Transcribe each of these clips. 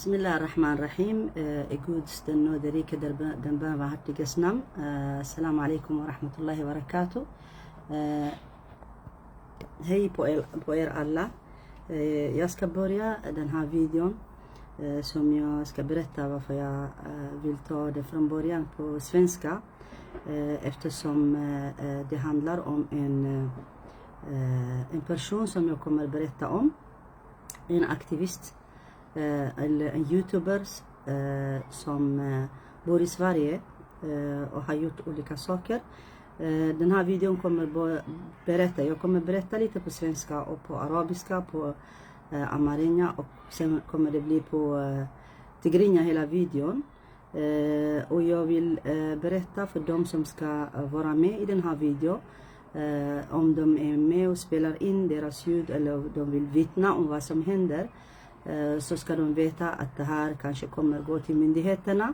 Bismillah ar-Rahman ar-Rahim. Eh, i Gud stønne og de rike derbe-, den barmhjertige Guds navn. Eh, Assalamu alaikum wa rahmatullahi wa barakatuh. Eh, Hej på er, på er alla. Eh, jag ska börja den här videon, eh, som jag ska berätta varför jag, eh, vill ta det från början på svenska. Eh, eftersom, eh, eh, det handlar om en, eh, eh, en person som jag kommer berätta om. En aktivist, eh, eller en youtuber, eh, som, eh, bor i Sverige, eh, och har gjort olika saker. Eh, den här videon kommer bo-, berätta, jag kommer berätta lite på svenska och på arabiska, på, eh, amharinya, och sen kommer det bli på, eh, tigrinja hela videon. Eh, och jag vill, eh, berätta för dem som ska, eh, vara med i den här videon, eh, om de är med och spelar in deras ljud eller de vill vittna om vad som händer, eh, så ska de veta att det här kanske kommer gå till myndigheterna.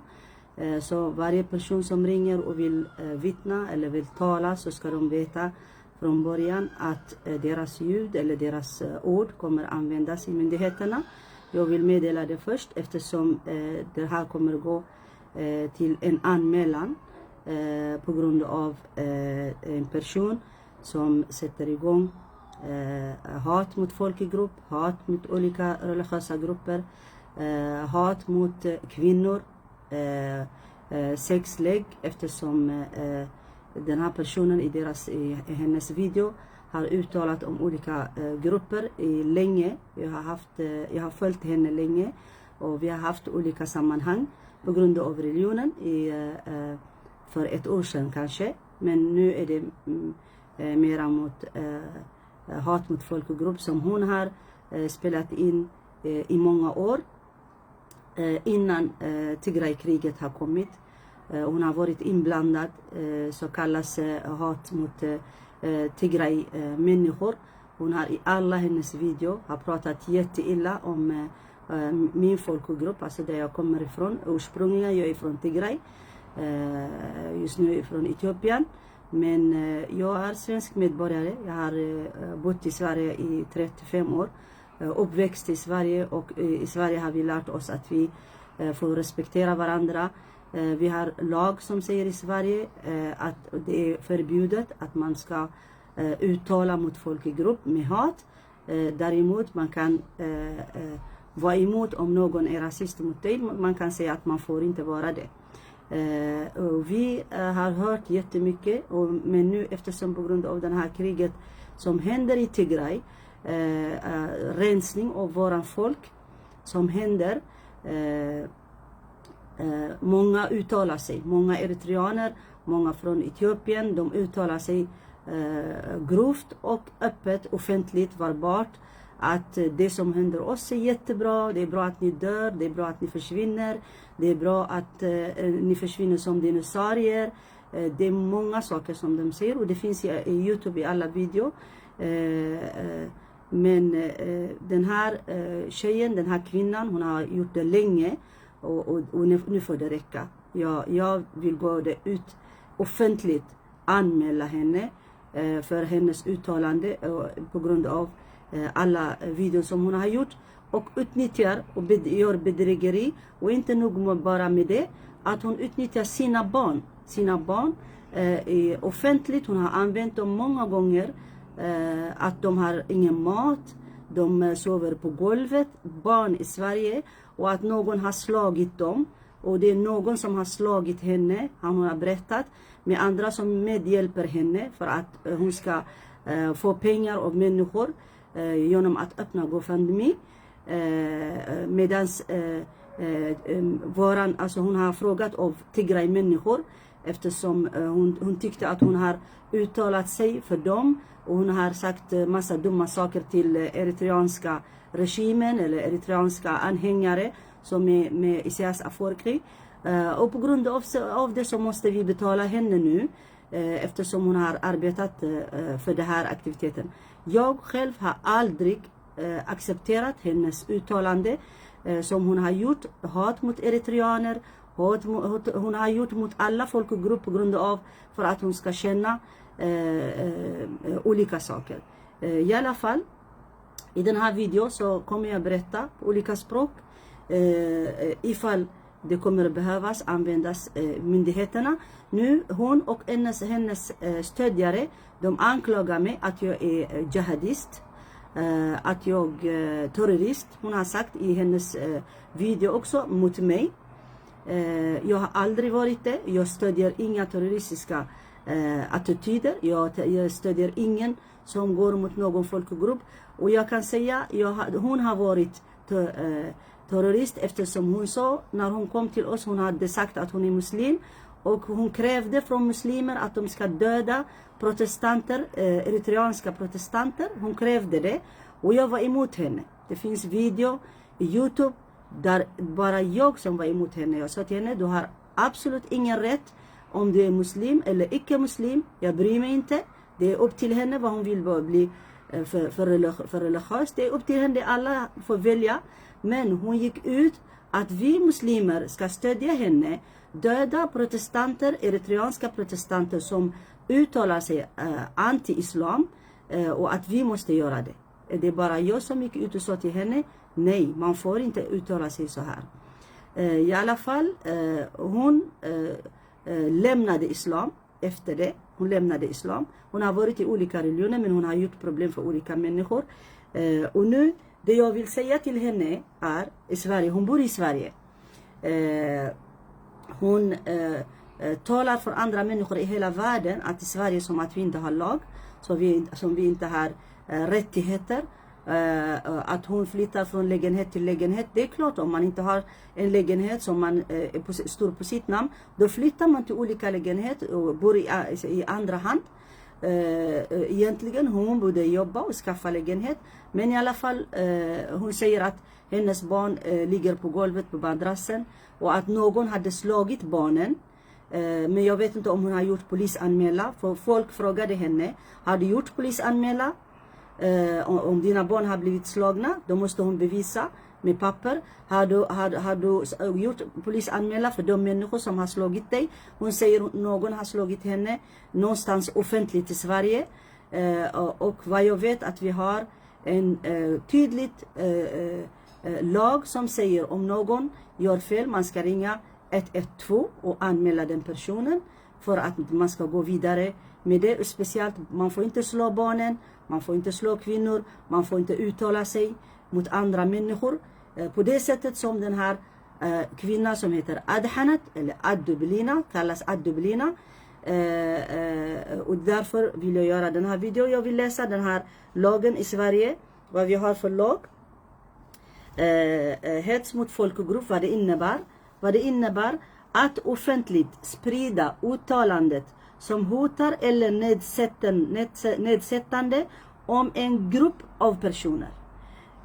Eh, så varje person som ringer och vill, eh, vittna eller vill tala, så ska de veta från början att, eh, deras ljud eller deras, eh, ord kommer användas i myndigheterna. Jag vill meddela det först eftersom, eh, det här kommer gå, eh, till en anmälan, eh, på grund av, eh, en person som sätter igång, eh, hat mot folkgrupp, hat mot olika religiösa grupper, eh, hat mot, eh, kvinnor, eh, eh, sexlägg, eftersom, eh, den här personen i deras, i, i hennes video har uttalat om olika, eh, grupper i länge. Jag har haft, eh, jag har följt henne länge och vi har haft olika sammanhang på grund av religionen i, eh, eh, för ett år sedan kanske. Men nu är det, mm, eh, mera mot, eh, hat mot folkgrupp som hon har, eh, spelat in, eh, i många år. Eh, innan, eh, Tigray-kriget har kommit. Eh, hon har varit inblandad, eh, så kallas, eh, hat mot, eh, eh, Tigray, eh, människor. Hon har i alla hennes video har pratat jätteilla om, eh, eh, min folkgrupp, alltså där jag kommer ifrån. Ursprungligen jag är från Tigray. Eh, just nu är jag från Etiopien. Men, eh, jag är svensk medborgare. Jag har, eh, bott i Sverige i trettiofem år. Eh, uppväxt i Sverige och, eh, i Sverige har vi lärt oss att vi, eh, får respektera varandra. Eh, vi har lag som säger i Sverige, eh, att det är förbjudet att man ska, eh, uttala mot folkgrupp med hat. Eh, däremot man kan, eh, eh, vara emot om någon är rasist mot dig. Man kan säga att man får inte vara det. Eh, och vi, eh, har hört jättemycket, och, men nu eftersom på grund av det här kriget som händer i Tigray, eh, eh, rensning av våran folk som händer, eh, eh, många uttalar sig, många eritreaner, många från Etiopien, de uttalar sig, eh, grovt och öppet, offentligt, verbalt, att, eh, det som händer oss är jättebra, det är bra att ni dör, det är bra att ni försvinner, det är bra att, eh, ni försvinner som dinosaurier. Eh, det är många saker som de säger, och det finns i, i Youtube i alla video. Eh, eh, men, eh, den här, eh, tjejen, den här kvinnan, hon har gjort det länge, och, och, och nu, nu får det räcka. Jag, jag vill gå det ut offentligt, anmäla henne, eh, för hennes uttalande, eh, på grund av, eh, alla videor som hon har gjort, och utnyttjar och bed-, gör bedrägeri, och inte nog med bara med det, att hon utnyttjar sina barn, sina barn, eh, i offentligt. Hon har använt dem många gånger, eh, att de har ingen mat, de, eh, sover på golvet, barn i Sverige, och att någon har slagit dem. Och det är någon som har slagit henne, har hon har berättat, med andra som medhjälper henne för att, eh, hon ska, eh, få pengar av människor, eh, genom att öppna GoFundMe. Eh, eh, medans, eh, eh, em, våran, alltså hon har frågat av Tigray-människor eftersom, eh, hon, hon tyckte att hon har uttalat sig för dem, och hon har sagt, eh, massa dumma saker till, eh, eritreanska regimen eller eritreanska anhängare som är med Isaias Afwerki. Eh, och på grund av, av det så måste vi betala henne nu, eh, eftersom hon har arbetat, eh, för den här aktiviteten. Jag själv har aldrig, eh, accepterat hennes uttalande, eh, som hon har gjort, hat mot eritreaner, hat mo-, hat, hon har gjort mot alla folkgrupper på grund av för att hon ska känna, eh, eh, olika saker. Eh, i alla fall, i den här videon så kommer jag berätta på olika språk, Eh, ifall det kommer behövas användas eh, myndigheterna. Nu hon och hennes, hennes eh, stödjare, de anklagar mig att jag är eh, jihadist, eh, att jag är terrorist. Hon har sagt i hennes eh, video också mot mig. Eh, jag har aldrig varit det. Jag stödjer inga terroristiska eh, attityder. Jag, jag stödjer ingen som går mot någon folkgrupp. Och jag kan säga, jag, hon har varit terrorist eftersom hon sa, när hon kom till oss, hon hade sagt att hon är muslim och hon krävde från muslimer att de ska döda protestanter, eh, eritreanska protestanter. Hon krävde det och jag var emot henne. Det finns video i Youtube där bara jag som var emot henne. Jag sa till henne, du har absolut ingen rätt om du är muslim eller icke-muslim. Jag bryr mig inte. Det är upp till henne vad hon vill bli eh, för, för, för religiös. Det är upp till henne, alla får välja. Men hon gick ut att vi muslimer ska stödja henne, döda protestanter, eritreanska protestanter som uttalar sig eh, anti-islam eh, och att vi måste göra det. Det är bara jag som gick ut och sa till henne, nej, man får inte uttala sig så här. Eh, I alla fall, eh, hon eh, eh, lämnade islam efter det. Hon lämnade islam. Hon har varit i olika religioner men hon har gjort problem för olika människor. Eh, och nu, det jag vill säga till henne är, i Sverige, hon bor i Sverige. Eh, hon eh, eh, talar för andra människor i hela världen att i Sverige som att vi inte har lag, så vi, som vi inte har eh, rättigheter. Eh, att hon flyttar från lägenhet till lägenhet. Det är klart, om man inte har en lägenhet som man eh, är på, står på sitt namn, då flyttar man till olika lägenhet och bor i, i andra hand. Eh, eh, egentligen hon borde jobba och skaffa lägenhet. Men i alla fall, eh, hon säger att hennes barn eh, ligger på golvet på madrassen och att någon hade slagit barnen. Eh, men jag vet inte om hon har gjort polisanmälan. För folk frågade henne, har du gjort polisanmälan? Eh, om, om dina barn har blivit slagna, då måste hon bevisa med papper. Har du, har, har du s- gjort polisanmälan för de människor som har slagit dig? Hon säger någon har slagit henne någonstans offentligt i Sverige. Eh, och, och vad jag vet att vi har en eh, tydligt eh, eh, eh, lag som säger om någon gör fel, man ska ringa ett ett två och anmäla den personen för att man ska gå vidare med det. Speciellt, man får inte slå barnen, man får inte slå kvinnor, man får inte uttala sig mot andra människor. Eh, På det sättet som den här eh, kvinna som heter Adhanat, eller Addublina, kallas Addublina. Eh, eh, Och därför vill jag göra den här videon. Jag vill läsa den här lagen i Sverige, vad vi har för lag. Eh, eh, Hets mot folkgrupp, vad det innebär. Vad det innebär att offentligt sprida uttalandet som hotar eller nedsätten, nedse- nedsättande om en grupp av personer.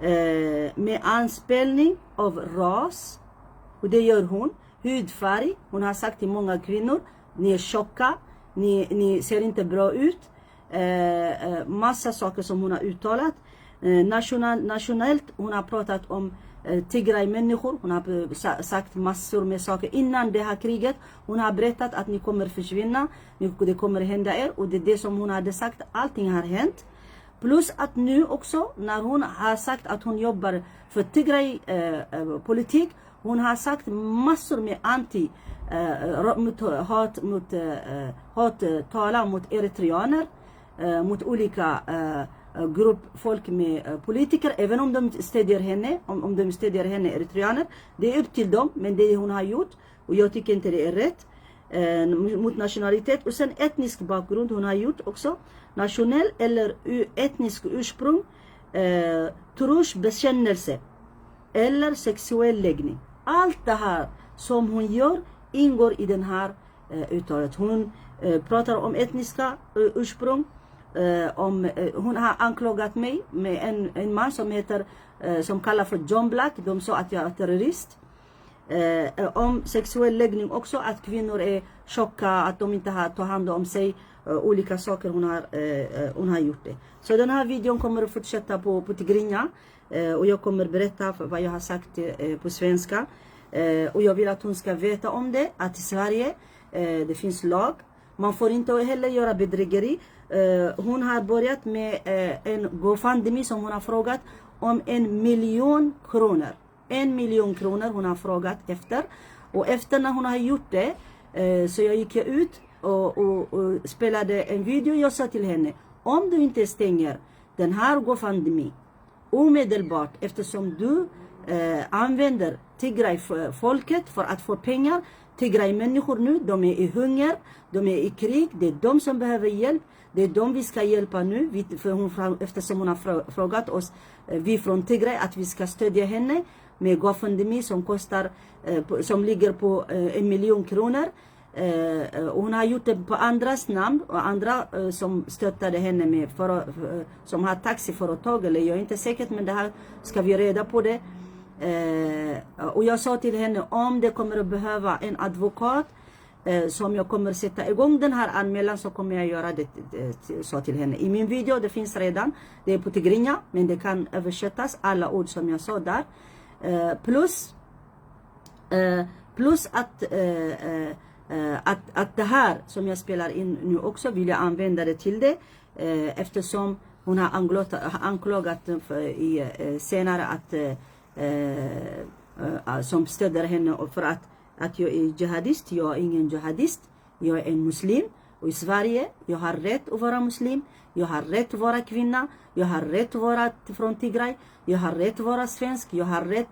Eh, med anspelning av ras, och det gör hon, hudfärg. Hon har sagt till många kvinnor, ni är tjocka, ni, ni ser inte bra ut. Eh, eh, massa saker som hon har uttalat. Eh, national, nationellt, hon har pratat om eh, Tigray människor. Hon har eh, sa- sagt massor med saker innan det här kriget. Hon har berättat att ni kommer försvinna, ni, det kommer hända er. Och det är det som hon hade sagt, allting har hänt. Plus att nu också när hon har sagt att hon jobbar för Tigray eh, eh, politik, hon har sagt massor med anti eh, ra- mot, hat mot eh, hat eh, tala mot eritreaner, eh, mot olika eh, grupp folk med eh, politiker, även om de stödjer henne, om, om de stödjer henne eritreaner, det är upp till dem, men det hon har gjort, och jag tycker inte det är rätt. Eh, mot nationalitet och sen etnisk bakgrund hon har gjort också. Nationell eller u- etnisk ursprung, eh, trosbekännelse eller sexuell läggning. Allt det här som hon gör ingår i den här eh, uttalet. Hon eh, pratar om etniska eh, ursprung. Eh, om, eh, hon har anklagat mig med en, en man som heter, eh, som kallar för John Black. De sa att jag är terrorist. Eh, eh, om sexuell läggning också, att kvinnor är tjocka, att de inte har tagit hand om sig. Eh, olika saker hon har, eh, eh, hon har gjort det. Så den här videon kommer att fortsätta på, på tigrinja. Eh, och jag kommer berätta för vad jag har sagt eh, på svenska. Eh, och jag vill att hon ska veta om det, att i Sverige eh, det finns lag. Man får inte heller göra bedrägeri. Eh, hon har börjat med eh, en GoFundMe som hon har frågat om en miljon kronor. en miljon kronor hon har frågat efter. Och efter när hon har gjort det, eh, så jag gick jag ut och, och, och spelade en video. Jag sa till henne, om du inte stänger den här GoFundMe omedelbart, eftersom du eh, använder Tigray f- folket för att få pengar. Tigray människor nu, de är i hunger, de är i krig, det är de som behöver hjälp. Det är de vi ska hjälpa nu, vi, för hon, fra- eftersom hon har frå- frågat oss, eh, vi från Tigray, att vi ska stödja henne med GoFundMe som kostar, eh, på- som ligger på eh, en miljon kronor. Eh, eh, och hon har gjort det på andras namn och andra eh, som stöttade henne med för, eh, som har taxiföretag, eller jag är inte säkert, men det här ska vi reda på det. Eh, och jag sa till henne, om det kommer att behöva en advokat eh, som jag kommer sätta igång den här anmälan, så kommer jag göra det, eh, sa till henne. I min video, det finns redan, det är på tigrinja, men det kan översättas, alla ord som jag sa där. Eh, plus, eh, plus att, eh, eh, eh, att, att det här som jag spelar in nu också vill jag använda det till det, eh, eftersom hon har anklagat, anklagat för, i, eh, senare att eh, eh, eh, som stöder henne och för att, att jag är jihadist. Jag är ingen jihadist. Jag är en muslim. Och i Sverige, jag har rätt att vara muslim. Jag har rätt att vara kvinna. Jag har rätt att vara t- från Tigray. Jag har rätt att vara svensk. Jag har rätt,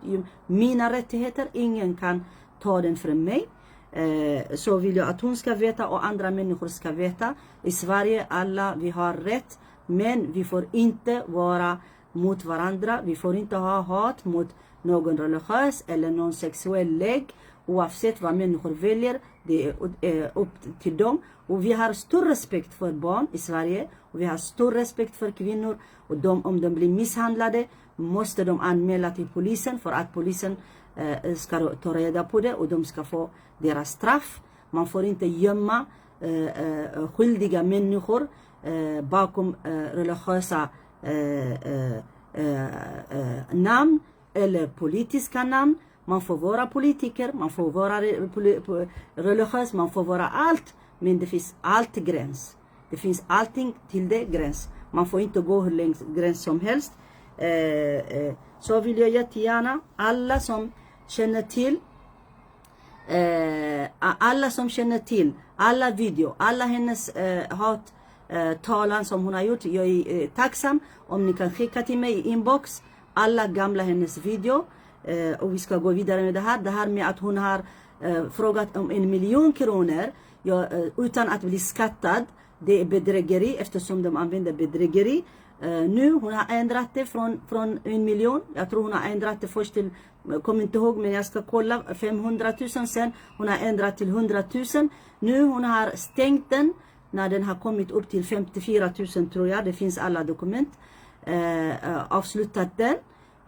mina rättigheter. Ingen kan ta den från mig. Eh, så vill jag att hon ska veta och andra människor ska veta. I Sverige, alla, vi har rätt. Men vi får inte vara mot varandra. Vi får inte ha hat mot någon religiös eller någon sexuell lägg, oavsett vad människor väljer. Det är eh, upp till dem. Och vi har stor respekt för barn i Sverige. Och vi har stor respekt för kvinnor. Och de, om de blir misshandlade måste de anmäla till polisen för att polisen eh, ska ta reda på det och de ska få deras straff. Man får inte gömma eh, eh, skyldiga människor eh, bakom eh, religiösa eh, eh, eh, eh, namn eller politiska namn. Man får vara politiker, man får vara re- poli- po- religiös, man får vara allt. Men det finns alltid gräns. Det finns allting till det gräns. Man får inte gå hur långt gräns som helst. Eh, eh, så vill jag jättegärna, alla som känner till eh, alla som känner till alla video, alla hennes eh, hat eh, talan som hon har gjort, jag är eh, tacksam om ni kan skicka till mig i inbox alla gamla hennes video. Eh, och vi ska gå vidare med det här. Det här med att hon har eh, frågat om en miljon kronor, ja, eh, utan att bli skattad. Det är bedrägeri eftersom de använder bedrägeri. Eh, nu hon har ändrat det från, från en miljon. Jag tror hon har ändrat det först till, jag kommer inte ihåg, men jag ska kolla, femhundratusen, sen hon har ändrat till hundratusen. Nu hon har stängt den när den har kommit upp till femtiofyra tusen, tror jag. Det finns alla dokument. Eh, eh, avslutat den.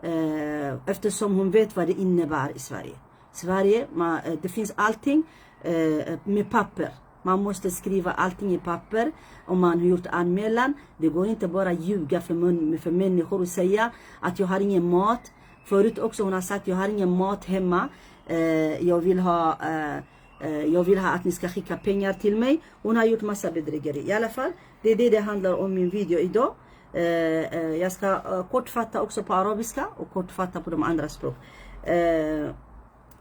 Eh, eftersom hon vet vad det innebär i Sverige. Sverige, ma, eh, det finns allting eh, med papper. Man måste skriva allting i papper om man har gjort anmälan. Det går inte bara ljuga för, mun, för människor och säga att jag har ingen mat. Förut också hon har sagt jag har ingen mat hemma. Eh, jag vill ha eh, eh, jag vill ha att ni ska skicka pengar till mig. Hon har gjort massa bedrägeri. I alla fall, det är det det handlar om min video idag. Eh, eh, jag ska eh, kortfatta också på arabiska och kortfatta på de andra språk. Eh,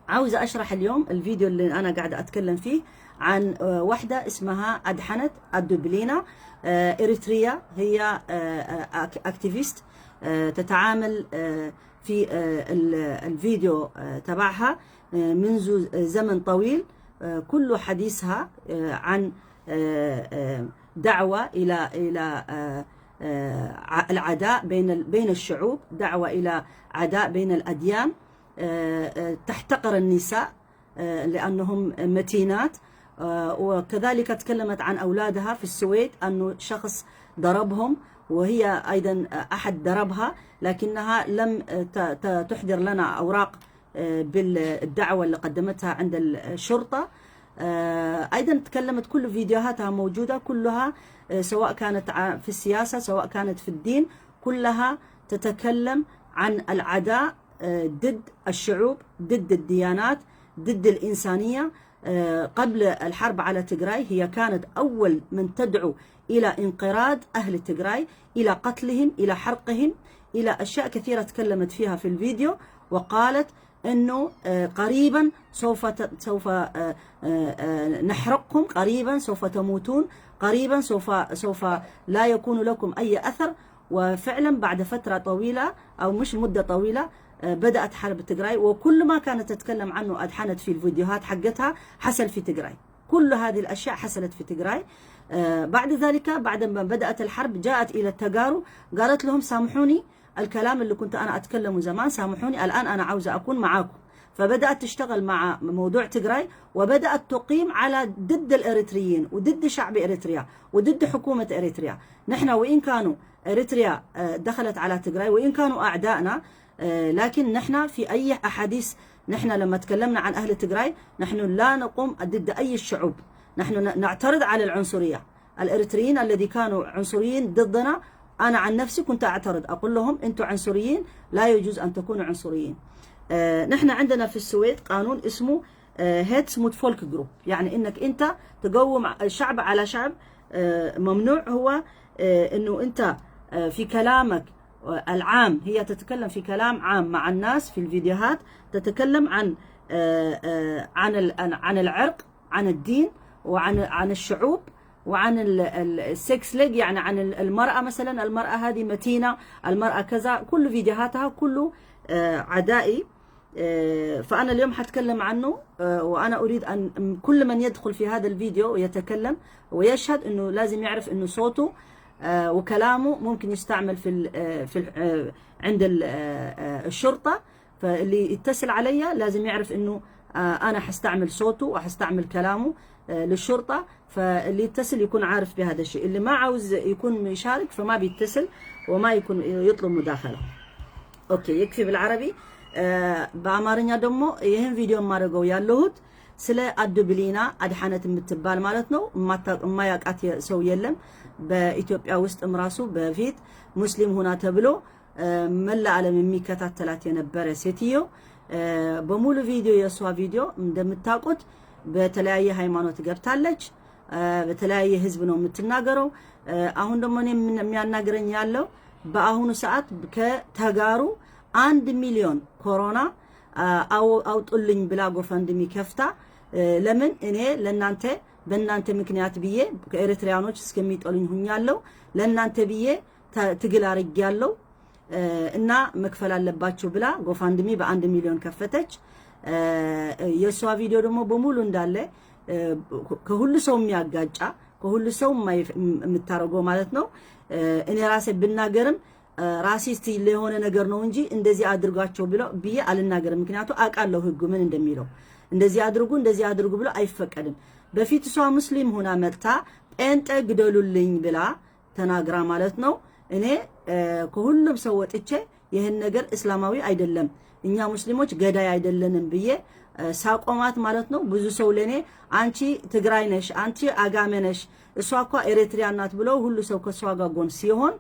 عاوزة أشرح اليوم الفيديو اللي أنا قاعدة أتكلم فيه عن آه، وحدة اسمها أدحنت الدبلينة، آه، إريترية. هي آه، آه، أك- أكتيفيست، آه، تتعامل آه، في آه، ال- الفيديو آه، تبعها آه، منذ زمن طويل. آه، كل حديثها آه، عن آه، آه، دعوة إلى إلى آه، آه، ع- العداء بين ال- بين الشعوب، دعوة إلى عداء بين الأديان. آه، آه، تحتقر النساء آه، لأنهم متينات. آه، وكذلك تكلمت عن أولادها في السويد، أنه شخص ضربهم، وهي أيضا أحد ضربها، لكنها لم ت- ت- تحضر لنا أوراق آه، بالدعوة اللي قدمتها عند الشرطة. آه، أيضا تكلمت، كل فيديوهاتها موجودة كلها، آه، سواء كانت ع- في السياسة، سواء كانت في الدين، كلها تتكلم عن العداء آه، ضد الشعوب، ضد الديانات، ضد الإنسانية. آه، قبل الحرب على تجراي هي كانت أول من تدعو إلى انقراض أهل تجراي، إلى قتلهم، إلى حرقهم، إلى أشياء كثيرة تكلمت فيها في الفيديو، وقالت إنه، آه، قريبًا سوف ت-، سوف، آه، آه، آه، نحرقكم، قريبًا سوف تموتون، قريبًا سوف، سوف لا يكون لكم أي أثر. وفعلًا بعد فترة طويلة، أو مش مدة طويلة، آه، بدأت حرب تجراي، وكل ما كانت تتكلم عنه أدحنت في الفيديوهات حقتها حصل في تجراي. كل هذه الأشياء حصلت في تجراي. آه، بعد ذلك، بعد ما بدأت الحرب، جاءت إلى التجارو، قالت لهم: سامحوني، الكلام اللي كنت أنا أتكلمه زمان، سامحوني، الآن أنا عاوزة أكون معاكم. فبدأت تشتغل مع موضوع تجراي، وبدأت تقيم على ضد الإريتريين وضد شعب إريتريا وضد حكومة إريتريا. نحن وإن كانوا إريتريا، آه، دخلت على تجراي، وإن كانوا أعدائنا، آه، لكن نحن في أي أحاديث، نحن لما تكلمنا عن أهل تجراي، نحن لا نقوم ضد أي الشعوب. نحن ن-، نعترض على العنصرية. الإريتريين الذي كانوا عنصريين ضدنا، أنا عن نفسي كنت أعترض، أقول لهم: أنتوا عنصريين، لا يجوز أن تكونوا عنصريين. آه، نحن عندنا في السويد قانون اسمه، آه، hets mot folkgrupp، يعني إنك أنت تقوم ع-، شعب على شعب. آه، ممنوع هو، آه، إنه أنت، آه، في كلامك، آه، العام، هي تتكلم في كلام عام مع الناس في الفيديوهات، تتكلم عن، آه، آه، عن ال-، عن، عن العرق، عن الدين، وعن، عن الشعوب، وعن ال-، ال-، ال sex leg، يعني عن ال-، المرأة مثلًا، المرأة هذه متينة، المرأة كذا، كل فيديوهاتها كله، آه، عدائي. آه، فأنا اليوم حتكلم عنه، آه، وأنا أريد أن م-، كل من يدخل في هذا الفيديو ويتكلم ويشهد إنه لازم يعرف إنه صوته، آه، وكلامه ممكن يستعمل في ال-، آه، في ال-، آه، عند ال-، آه، آه، الشرطة. فاللي يتصل عليا لازم يعرف إنه، آه، أنا حستعمل صوته وحستعمل كلامه، آه، للشرطة. فاللي يتصل يكون عارف بهذا الشيء، اللي ما عاوز يكون يشارك فما بيتصل وما يكون يطلب مداخلة. ኦኬ፣ የክፊ ብልዓረቢ። በአማርኛ ደግሞ ይህን ቪዲዮ የማደርገው ያለሁት ስለ አዱ ብሊና አድሓነት የምትባል ማለት ነው። የማታ-፣ የማያውቃት የ-፣ ሰው የለም። በኢትዮጵያ ውስጥም ራሱ በፊት ሙስሊም ሆና ተብሎ፣ እ፣ መላ ዓለም የሚከታተላት የነበረ ሴትዮ፣ እ፣ በሙሉ ቪዲዮ፣ የእሷ ቪዲዮ እንደምታውቁት በተለያየ ሃይማኖት ገብታለች። እ፣ በተለያየ ህዝብ ነው የምትናገረው። እ፣ አሁን ደግሞ እኔ የምን-፣ የሚያናግረኝ ያለው በአሁኑ ሰዓት ከተጋሩ አንድ ሚሊዮን ኮሮና፣ አ፣ አው-፣ አውጡልኝ ብላ ጎፈንድሚ ከፍታ፣ እ፣ ለምን እኔ ለእናንተ፣ በእናንተ ምክንያት ብዬ ከኤሪትሪያኖች እስከሚጠሉኝ ሁኛለሁ፣ ለእናንተ ብዬ ተ-፣ ትግል አርጌያለሁ፣ እ፣ እና መክፈል አለባችሁ ብላ ጎፋንድሚ በአንድ ሚሊዮን ከፈተች። እ፣ የእሷ ቪዲዮ ደግሞ በሙሉ እንዳለ፣ እ፣ ከሁሉ ሰው የሚያጋጫ፣ ከሁሉ ሰው የማይፍ-፣ የምታረገው ማለት ነው። እ፣ እኔ ራሴ ብናገርም፣ እ፣ ራሲስት ለሆነ ነገር ነው እንጂ እንደዚህ አድርጓቸው ብለው ብዬ አልናገርም። ምክንያቱ አውቃለሁ ህጉ ምን እንደሚለው። እንደዚህ አድርጉ፣ እንደዚህ አድርጉ ብሎ አይፈቀድም። በፊት እሷ ሙስሊም ሆና መጥታ ጴንጤ ግደሉልኝ ብላ ተናግራ ማለት ነው። እኔ፣ እ፣ ከሁሉም ሰው ወጥቼ ይህን ነገር እስላማዊ አይደለም፣ እኛ ሙስሊሞች ገዳይ አይደለንም ብዬ፣ እ፣ ሳቆማት ማለት ነው። ብዙ ሰው ለእኔ «አንቺ ትግራይ ነሽ፣ አንቺ አጋመ ነሽ፣ እሷ እኳ ኤሪትሪያ ናት» ብሎ ሁሉ ሰው ከእሷ ጋር ጎን ሲሆን፣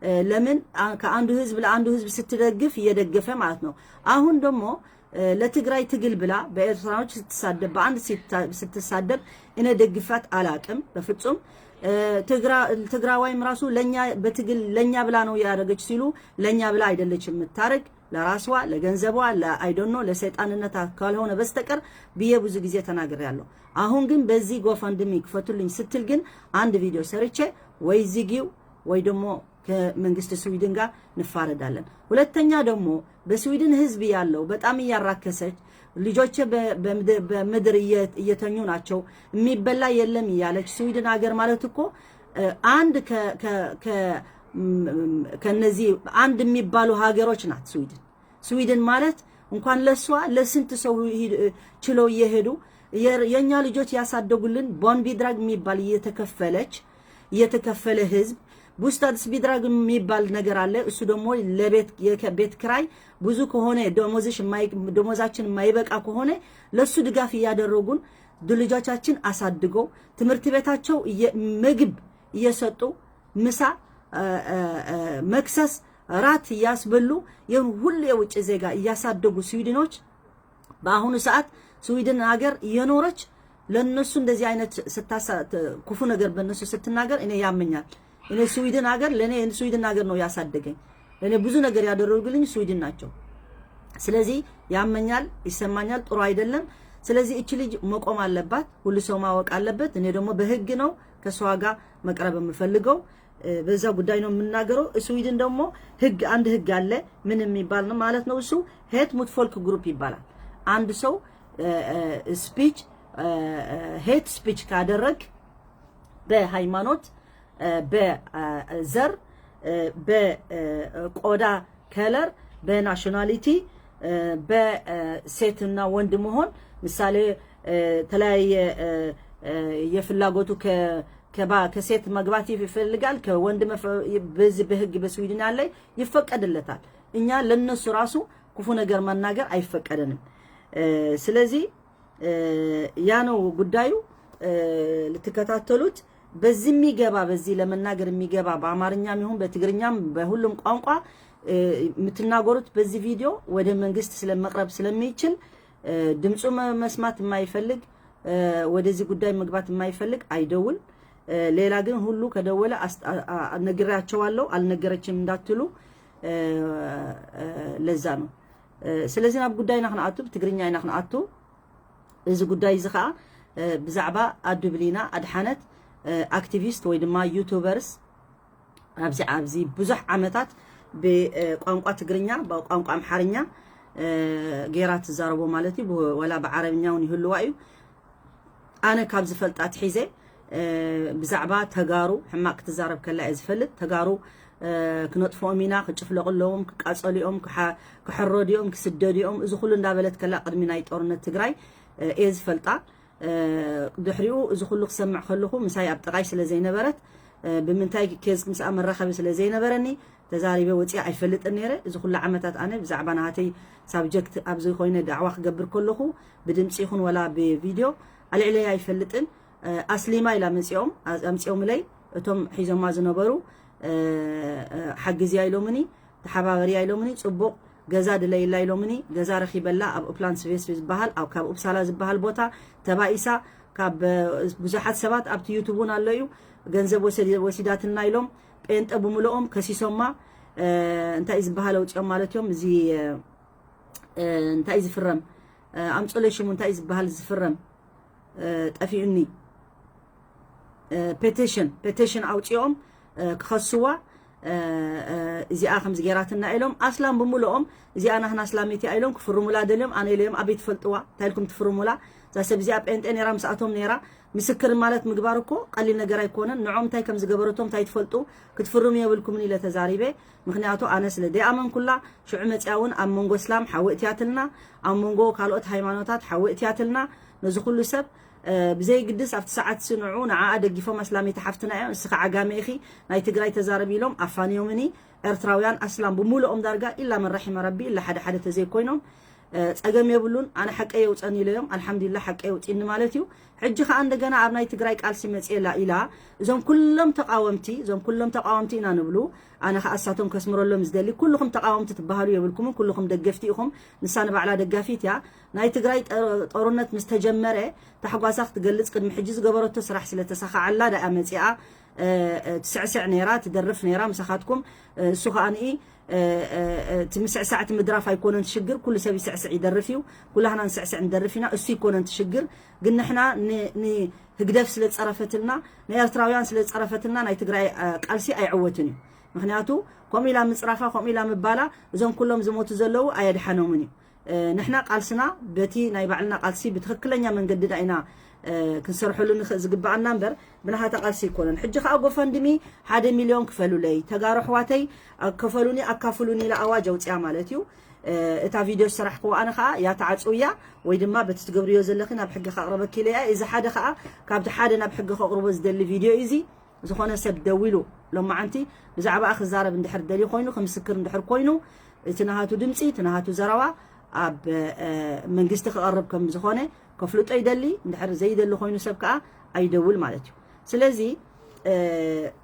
እ፣ ለምን አ-፣ ከአንዱ ህዝብ ለአንዱ ህዝብ ስትደግፍ እየደገፈ ማለት ነው። አሁን ደግሞ፣ እ፣ ለትግራይ ትግል ብላ በኤርትራኖች ስትሳደብ፣ በአንድ ሲታ-፣ ስትሳደብ እኔ ደግፋት አላቅም በፍጹም። እ፣ ትግራ-፣ ትግራዋይም ራሱ ለኛ በትግል ለኛ ብላ ነው ያደረገች ሲሉ ለኛ ብላ አይደለችም የምታረግ፣ ለራስዋ፣ ለገንዘቧ፣ ለ I don't know፣ ለሰይጣንነታ ካልሆነ በስተቀር ብዬ ብዙ ጊዜ ተናግሬያለሁ። አሁን ግን በዚህ ጎፋንድሚ ክፈቱልኝ ስትል ግን አንድ ቪዲዮ ሰርቼ ወይ ዝጊው ወይ ደግሞ ከመንግስት ስዊድን ጋር እንፋረዳለን። ሁለተኛ ደግሞ በስዊድን ህዝብ ያለው በጣም እያራከሰች፣ ልጆቼ በ-፣ በምድ-፣ በምድር እየ-፣ እየተኙ ናቸው፣ የሚበላ የለም እያለች፣ ስዊድን ሀገር ማለት እኮ፣ እ፣ አንድ ከ-፣ ከ-፣ ከ-፣ ም-፣ ከነዚህ አንድ የሚባሉ ሀገሮች ናት ስዊድን። ስዊድን ማለት እንኳን ለሷ ለስንት ሰው ሂድ-፣ ችለው እየሄዱ የ-፣ የእኛ ልጆች ያሳደጉልን ቦንቢድራግ የሚባል እየተከፈለች፣ እየተከፈለ ህዝብ፣ ቡስታድስ ቢድራግ የሚባል ነገር አለ። እሱ ደግሞ ለቤት፣ የከ-፣ ቤት ክራይ ብዙ ከሆነ፣ ደሞዝሽ የማይ-፣ ደሞዛችን የማይበቃ ከሆነ ለሱ ድጋፍ እያደረጉን ልጆቻችን አሳድገው ትምህርት ቤታቸው እየ-፣ ምግብ እየሰጡ ምሳ፣ እ፣ እ፣ እ፣ መክሰስ፣ ራት እያስበሉ ይህን ሁሉ የውጭ ዜጋ እያሳደጉ ስዊድኖች በአሁኑ ሰዓት ስዊድን ሀገር እየኖረች ለነሱ እንደዚህ አይነት ስታሳ-፣ ት-፣ ክፉ ነገር በእነሱ ስትናገር እኔ ያመኛል። እኔ ስዊድን ሀገር ለእኔ ስዊድን ሀገር ነው ያሳደገኝ። እኔ ብዙ ነገር ያደረጉልኝ ስዊድን ናቸው። ስለዚህ ያመኛል፣ ይሰማኛል፣ ጥሩ አይደለም። ስለዚህ እቺ ልጅ መቆም አለባት፣ ሁሉ ሰው ማወቅ አለበት። እኔ ደግሞ በህግ ነው ከእሷ ጋር መቅረብ የምፈልገው። በዛ ጉዳይ ነው የምናገረው። ስዊድን ደግሞ ህግ፣ አንድ ህግ አለ። ምን የሚባል ነው ማለት ነው እሱ? ሄት ሙት ፎልክ ግሩፕ ይባላል። አንድ ሰው ስፒች፣ ሄት ስፒች ካደረግ በሃይማኖት፣ በዘር፣ በቆዳ ከለር፣ በናሽናሊቲ፣ በሴትና ወንድ መሆን፣ ምሳሌ የተለያየ የፍላጎቱ ከሴት መግባት ይፈልጋል፣ ከወንድ በዚህ በህግ በስዊድን ያለ ይፈቀድለታል። እኛ ለነሱ ራሱ ክፉ ነገር መናገር አይፈቀደንም። ስለዚህ ያ ነው ጉዳዩ። ልትከታተሉት በዚህ የሚገባ፣ በዚህ ለመናገር የሚገባ፣ በአማርኛም ይሁን በትግርኛም በሁሉም ቋንቋ የምትናገሩት በዚህ ቪዲዮ ወደ መንግስት ስለመቅረብ ስለሚችል ድምፁ መስማት የማይፈልግ፣ ወደዚህ ጉዳይ መግባት የማይፈልግ አይደውል። ሌላ ግን ሁሉ ከደወለ ነግሬያቸዋለሁ፣ አልነገረችም እንዳትሉ፣ ለዛ ነው። ስለዚህ ናብ ጉዳይና ክንኣቱ፣ ብትግርኛ ኢና ክንኣቱ። እዚ ጉዳይ እዚ ከዓ ብዛዕባ ኣዱ ብሊና ኣድሓነት፣ ኣክቲቪስት ወይ ድማ ዩቱበርስ፣ ኣብዚ ኣብዚ ብዙሕ ዓመታት ብቋንቋ ትግርኛ፣ ብቋንቋ ኣምሓርኛ ገይራ ትዛረቦ ማለት እዩ። ወላ ብዓረብኛ እውን ይህልዋ እዩ። ኣነ ካብ ዝፈልጣ ትሒዘ ብዛዕባ ተጋሩ ሕማቕ ክትዛረብ ከላ እየ ዝፈልጥ። ተጋሩ ክነጥፍኦም ኢና፣ ክጭፍለቑ ኣለዎም፣ ክቃጸሉ እዮም፣ ክሕረዱ እዮም፣ ክስደዱ እዮም፣ እዚ ኩሉ እንዳበለት ከላ ቅድሚ ናይ ጦርነት ትግራይ እየ ዝፈልጣ። ድሕሪኡ እዚ ኩሉ ክሰምዕ ከለኹ ምሳይ ኣብ ጥቓይ ስለ ዘይነበረት፣ ብምንታይ ኬዝ ምስኣ መራኸቢ ስለ ዘይነበረኒ ተዛሪበ ወፂኣ ኣይፈልጥን ነይረ። እዚ ኩሉ ዓመታት ኣነ ብዛዕባ ናሃተይ ሳብጀክት ኣብዚ ኮይነ ዳዕዋ ክገብር ከለኹ ብድምፂ ይኹን ወላ ብቪድዮ ኣልዕለያ ኣይፈልጥን። ኣስሊማ ኢላ መፂኦም ኣምፂኦምለይ እቶም ሒዞማ ዝነበሩ፣ ሓግዝያ ኢሎምኒ፣ ተሓባበርያ ኢሎምኒ፣ ፅቡቕ ገዛ ድለይላ ኢሎምኒ። ገዛ ረኺበላ ኣብ ኡፕላንድ ስቬስቪ ዝበሃል፣ ኣብ ካብ ኡፕሳላ ዝበሃል ቦታ ተባኢሳ። ካብ ብዙሓት ሰባት ኣብቲ ዩቱብ እውን ኣሎ እዩ፣ ገንዘብ ወሲዳትና ኢሎም ጴንጠ ብምልኦም ከሲሶማ። እንታይ እዩ ዝበሃል ኣውፂኦም ማለት እዮም። እዚ እንታይ እዩ ዝፍረም? ኣምፅለይ ሽሙ እንታይ እዩ ዝበሃል ዝፍረም? ጠፊኡኒ። ፔቲሽን ፔቲሽን ኣውፂኦም ክኸስዋ፣ እዚኣ ከምዚ ገይራትና ኢሎም ኣስላም ብምልኦም፣ እዚኣ ናህና ኣስላሚት እያ ኢሎም ክፍርሙላ ደልዮም። ኣነ ኢለዮም ኣበይ ትፈልጥዋ? እንታይ ኢልኩም ትፍርሙላ? እዛ ሰብ እዚኣ ጴንጤ ነይራ፣ ምስኣቶም ነይራ። ምስክር ማለት ምግባር እኮ ቀሊል ነገር ኣይኮነን። ንዖም እንታይ ከም ዝገበረቶም እንታይ ትፈልጡ? ክትፍርሙ የብልኩምን ኢለ ተዛሪበ። ምክንያቱ ኣነ ስለ ደይኣመንኩላ፣ ሽዑ መፅያ እውን ኣብ መንጎ እስላም ሓዊ እትያትልና፣ ኣብ መንጎ ካልኦት ሃይማኖታት ሓዊ እትያትልና። ነዚ ኩሉ ሰብ ብዘይግድስ ኣብቲ ሰዓት ስንዑ ንዓኣ ደጊፎም ኣስላመይቲ ሓፍትና እዮም፣ እስኻ ዓጋመ ኢኺ ናይ ትግራይ ተዛረቢ ኢሎም ኣፋንዮምኒ። ኤርትራውያን ኣስላም ብምሉኦም ዳርጋ ኢላ መን ረሒመ ረቢ ኢላ ሓደ ሓደ ተዘይኮይኖም ጸገም የብሉን። ኣነ ሓቀይ የውጸኒ ኢለዮም፣ ኣልሓምዱሊላ ሓቀይ የውጺኒ ማለት እዩ። ሕጂ ከኣ እንደገና ኣብ ናይ ትግራይ ቃልሲ መጽኤላ ኢላ እዞም ኩሎም ተቃወምቲ፣ እዞም ኩሎም ተቃወምቲ ኢና ንብሉ። ኣነ ከኣ እሳቶም ከስምረሎም ዝደሊ፣ ኩልኹም ተቃወምቲ ትበሃሉ የብልኩምን፣ ኩልኹም ደገፍቲ ኢኹም። ንሳ ንባዕላ ደጋፊት እያ። ናይ ትግራይ ጠ-፣ ጦርነት ምስ ተጀመረ ታሕጓሳ ክትገልጽ ቅድሚ ሕጂ ዝገበረቶ ስራሕ ስለ ተሳኻዓላ ደኣ መጺኣ፣ እ፣ እ፣ ትስዕስዕ ነይራ፣ ትደርፍ ነይራ ምሳኻትኩም። እ፣ እሱ ከኣ ንኢ፣ እ፣ እ፣ እ፣ እቲ ምስዕሳዕ እቲ ምድራፍ ኣይኮነን ሽግር፣ ኩሉ ሰብ ይስዕስዕ ይደርፍ እዩ። ኩላህና ንስዕስዕ ንደርፍ ኢና፣ እሱ ይኮነን እቲ ሽግር። ግን ንሕና ን-፣ ንህግደፍ ስለ ዝጸረፈትልና፣ ንኤርትራውያን ስለ ዝጸረፈትልና ናይ ትግራይ፣ እ፣ ቃልሲ ኣይዕወትን እዩ። ምክንያቱ ከምኡ ኢላ ምጽራፋ፣ ከምኡ ኢላ ምባላ እዞም ኩሎም ዝሞቱ ዘለዉ ኣየድሓኖምን እዩ። እ፣ ንሕና ቃልስና በቲ ናይ ባዕልና ቃልሲ ብትኽክለኛ መንገድና ኢና፣ እ፣ ክንሰርሐሉ ንኽእ-፣ ዝግብኣና እምበር ብናሃታ ቃልሲ ኣይኮነን። ሕጂ ከኣ ጎፈንድሚ ሓደ ሚልዮን ክፈሉለይ፣ ተጋሩ ኣሕዋተይ፣ እ፣ ክፈሉኒ፣ ኣካፍሉኒ ኢላ ኣዋጅ ኣውፅያ ማለት እዩ። እ፣ እታ ቪድዮ ዝሰራሕክዎ ኣነ ከኣ እያ ተዓፅውያ ወይ ድማ በቲ ትገብርዮ ዘለኺ ናብ ሕጊ ከቕርበኪ ኢለ እያ። እዚ ሓደ ከኣ ካብቲ ሓደ ናብ ሕጊ ከቕርቦ ዝደሊ ቪድዮ እዩ እዚ። ዝኾነ ሰብ ደዊሉ ሎማዓንቲ ብዛዕባኣ ክዛረብ እንድሕር ደልዩ ኮይኑ፣ ክምስክር እንድሕር ኮይኑ፣ እቲ ናሃቱ ድምፂ፣ እቲ ናሃቱ ዘረባ ኣብ፣ እ፣ መንግስቲ ክቐርብ ከም ዝኾነ ከፍልጦ ይደሊ። እንድሕር ዘይደሊ ኮይኑ ሰብ ከኣ ኣይደውል ማለት እዩ። ስለዚ፣ እ፣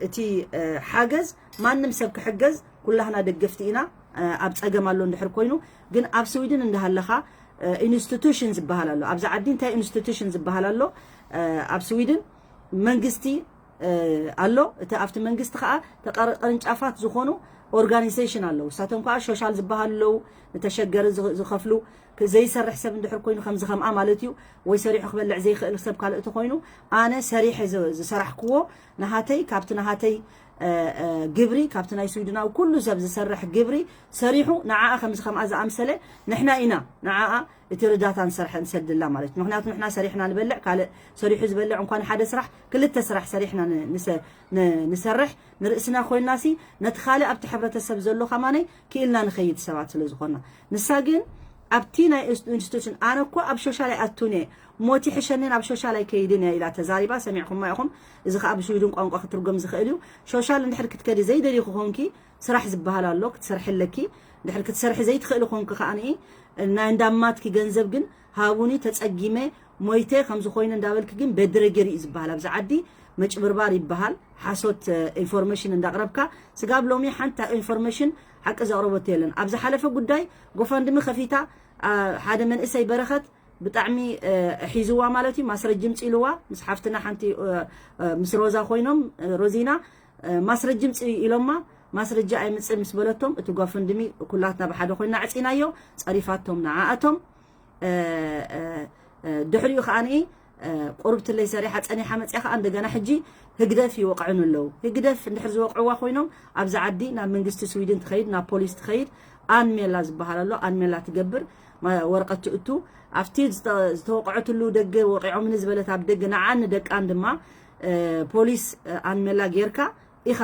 እቲ፣ እ፣ ሓገዝ ማንም ሰብ ክሕገዝ ኩላህና ደገፍቲ ኢና። እ፣ ኣብ ጸገም ኣሎ እንድሕር ኮይኑ፣ ግን ኣብ ስዊድን እንዳሃለኻ፣ እ፣ ኢንስቲቱሽን ዝበሃል ኣሎ። ኣብዚ ዓዲ እንታይ ኢንስቲቱሽን ዝበሃል ኣሎ? እ፣ ኣብ ስዊድን መንግስቲ እ፣ ኣሎ። እቲ ኣብቲ መንግስቲ ከኣ ተቐር-፣ ቅርንጫፋት ዝኾኑ፣ ኦርጋኒዜሽን ኣለዉ። እሳቶም ከዓ ሾሻል ዝበሃሉ ኣለዉ። ንተሸገሪ ዝ- ዝኸፍሉ ክ- ዘይሰርሕ ሰብ እንድሕር ኮይኑ ከምዚ ከምኣ ማለት እዩ። ወይ ሰሪሑ ክበልዕ ዘይክእል ሰብ ካልእ ተኮይኑ ኣነ ሰሪሐ ዝ- ዝሰራሕክዎ ናሃተይ ካብቲ ናሃተይ እ፣ እ፣ ግብሪ ካብቲ ናይ ስዊድናዊ ኩሉ ሰብ ዝሰርሕ ግብሪ ሰሪሑ ንዓኣ ከምዚ ከምኣ ዝኣምሰለ ንሕና ኢና ንዓኣ እቲ ርዳታ ንሰርሐ ንሰድላ ማለት እዩ። ምክንያቱ ንሕና ሰሪሕና ንበልዕ ካልእ ሰሪሑ ዝበልዕ እንኳን ሓደ ስራሕ ክልተ ስራሕ ሰሪሕና ን- ንሰ- ን- ንሰርሕ ንርእስና ኮይንናሲ ነቲ ካልእ ኣብቲ ሕብረተሰብ ዘሎ ከማነይ ክኢልና ንኸይድ ሰባት ስለ ዝኾንና ንሳ ግን ኣብቲ ናይ ኢንስቲቱሽን ኣነ እኮ ኣብ ሾሻል ኣይኣቱን እየ ሞት ይሕሸንን ኣብ ሾሻል ኣይከይድን እየ ኢላ ተዛሪባ ሰሚዕኩማ ኢኹም። እዚ ከዓ ብስዊድን ቋንቋ ክትርጎም ዝኽእል እዩ። ሾሻል እንድሕር ክትከዲ ዘይደሊ ክኾንኪ ስራሕ ዝበሃል ኣሎ ክትሰርሒ ኣለኪ። እንድሕር ክትሰርሒ ዘይትኽእሊ ኮንኪ ከዓ ንኢ ናይ እንዳማትኪ ገንዘብ ግን ሃቡኒ ተፀጊመ ሞይተ ከምዚ ኮይነ እንዳበልኪ ግን በድረገሪ እዩ ዝበሃል ኣብዚ ዓዲ መጭብርባር ይበሃል ሓሶት ኢንፎርሜሽን እንዳቅረብካ ስጋብ ሎሚ ሓንቲ ኢንፎርሜሽን ሓቂ ዘቅረበቶ የለን ኣብ ዝሓለፈ ጉዳይ ጎፋንድሚ ከፊታ ሓደ መንእሰይ በረኸት ብጣዕሚ ሒዝዋ ማለት እዩ ማስረጂ ምፅ ኢልዋ ምስ ሓፍትና ሓንቲ ምስ ሮዛ ኮይኖም ሮዚና ማስረጂ ምፅ ኢሎማ ማስረጂ ኣይምፅእ ምስ በለቶም እቲ ጎፈንድሚ ኩላትና ብሓደ ኮይና ዕፂናዮ ፀሪፋቶም ንዓኣቶም ድሕሪኡ ከዓ ቁርብትለይ ሰሪሓ ፀኒሓ መፅያ ከዓ እንደገና ሕጂ ህግደፍ ይወቕዕኑ ኣለዉ ህግደፍ እንድሕር ዝወቕዕዋ ኮይኖም ኣብዚ ዓዲ ናብ መንግስቲ ስዊድን ትኸይድ ናብ ፖሊስ ትኸይድ ኣንሜላ ዝበሃል ኣሎ ኣንሜላ ትገብር ወረቐት ትእቱ ኣብቲ ዝተወቕዐትሉ ደገ ወቂዖምኒ ዝበለት ኣብ ደገ ንዓን ንደቃን ድማ ፖሊስ ኣንሜላ ጌርካ ኢኻ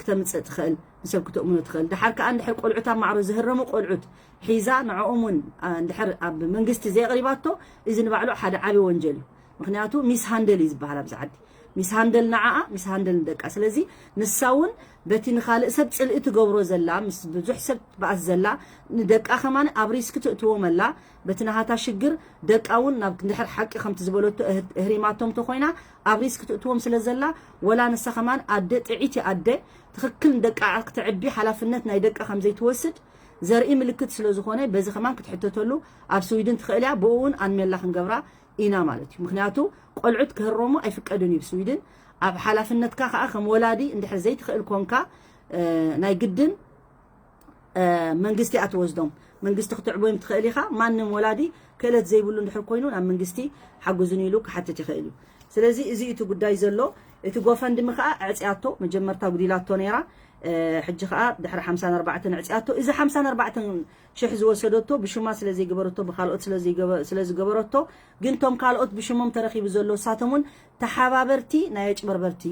ክተምፅእ ትኽእል ንሰብ ክተእምኖ ትኽእል ድሓር ከዓ እንድሕር ቆልዑት ኣብ ማዕሮ ዝህረሙ ቆልዑት ሒዛ ንዕኦም እውን እንድሕር ኣብ መንግስቲ ዘየቕሪባቶ እዚ ንባዕሉ ሓደ ዓብዪ ወንጀል እዩ ምክንያቱ ሚስ ሃንደል እዩ ዝበሃል ኣብዚ ዓዲ ሚስ ሃንደል ንዓኣ ሚስ ሃንደል ንደቃ ስለዚ ንሳ እውን በቲ ንኻልእ ሰብ ፅልኢ ትገብሮ ዘላ ምስ ብዙሕ ሰብ ትበኣስ ዘላ ንደቃ ከማን ኣብ ሪስክ ትእትዎም ኣላ በቲ ናሃታ ሽግር ደቃ እውን ናብ እንድሕር ሓቂ ከምቲ ዝበለቶ እህሪማቶም ተኮይና ኣብ ሪስክ ትእትዎም ስለ ዘላ ወላ ንሳ ከማን ኣደ ጥዒቲ ኣደ ትኽክል ንደቃ ክተዕቢ ሓላፍነት ናይ ደቃ ከም ዘይትወስድ ዘርኢ ምልክት ስለ ዝኾነ በዚ ከማን ክትሕተተሉ ኣብ ስዊድን ትኽእል እያ ብኡ እውን ኣንሜላ ክንገብራ ኢና ማለት እዩ ምክንያቱ ቆልዑት ክህረሙ ኣይፍቀድን እዩ ስዊድን ኣብ ሓላፍነትካ ከዓ ከም ወላዲ እንድሕር ዘይትኽእል ኮንካ ናይ ግድን መንግስቲ ኣትወስዶም መንግስቲ ክትዕቦዮም ትኽእል ኢኻ ማንም ወላዲ ክእለት ዘይብሉ እንድሕር ኮይኑ ናብ መንግስቲ ሓግዙን ኢሉ ክሓትት ይኽእል እዩ ስለዚ እዚ እቲ ጉዳይ ዘሎ እቲ ጎፈንድሚ ከዓ ዕፅያቶ መጀመርታ ጉዲላቶ ነይራ ሕጂ ከዓ ድሕሪ ሓምሳን ኣርባዕተን ዕፅያቶ እዚ ሓምሳን ኣርባዕተን ሽሕ ዝወሰደቶ ብሽማ ስለ ዘይገበረቶ ብካልኦት ስለ ዝገበረቶ ግን ቶም ካልኦት ብሽሞም ተረኺቡ ዘሎ እሳቶም እውን ተሓባበርቲ ናይ ኣጭበርበርቲ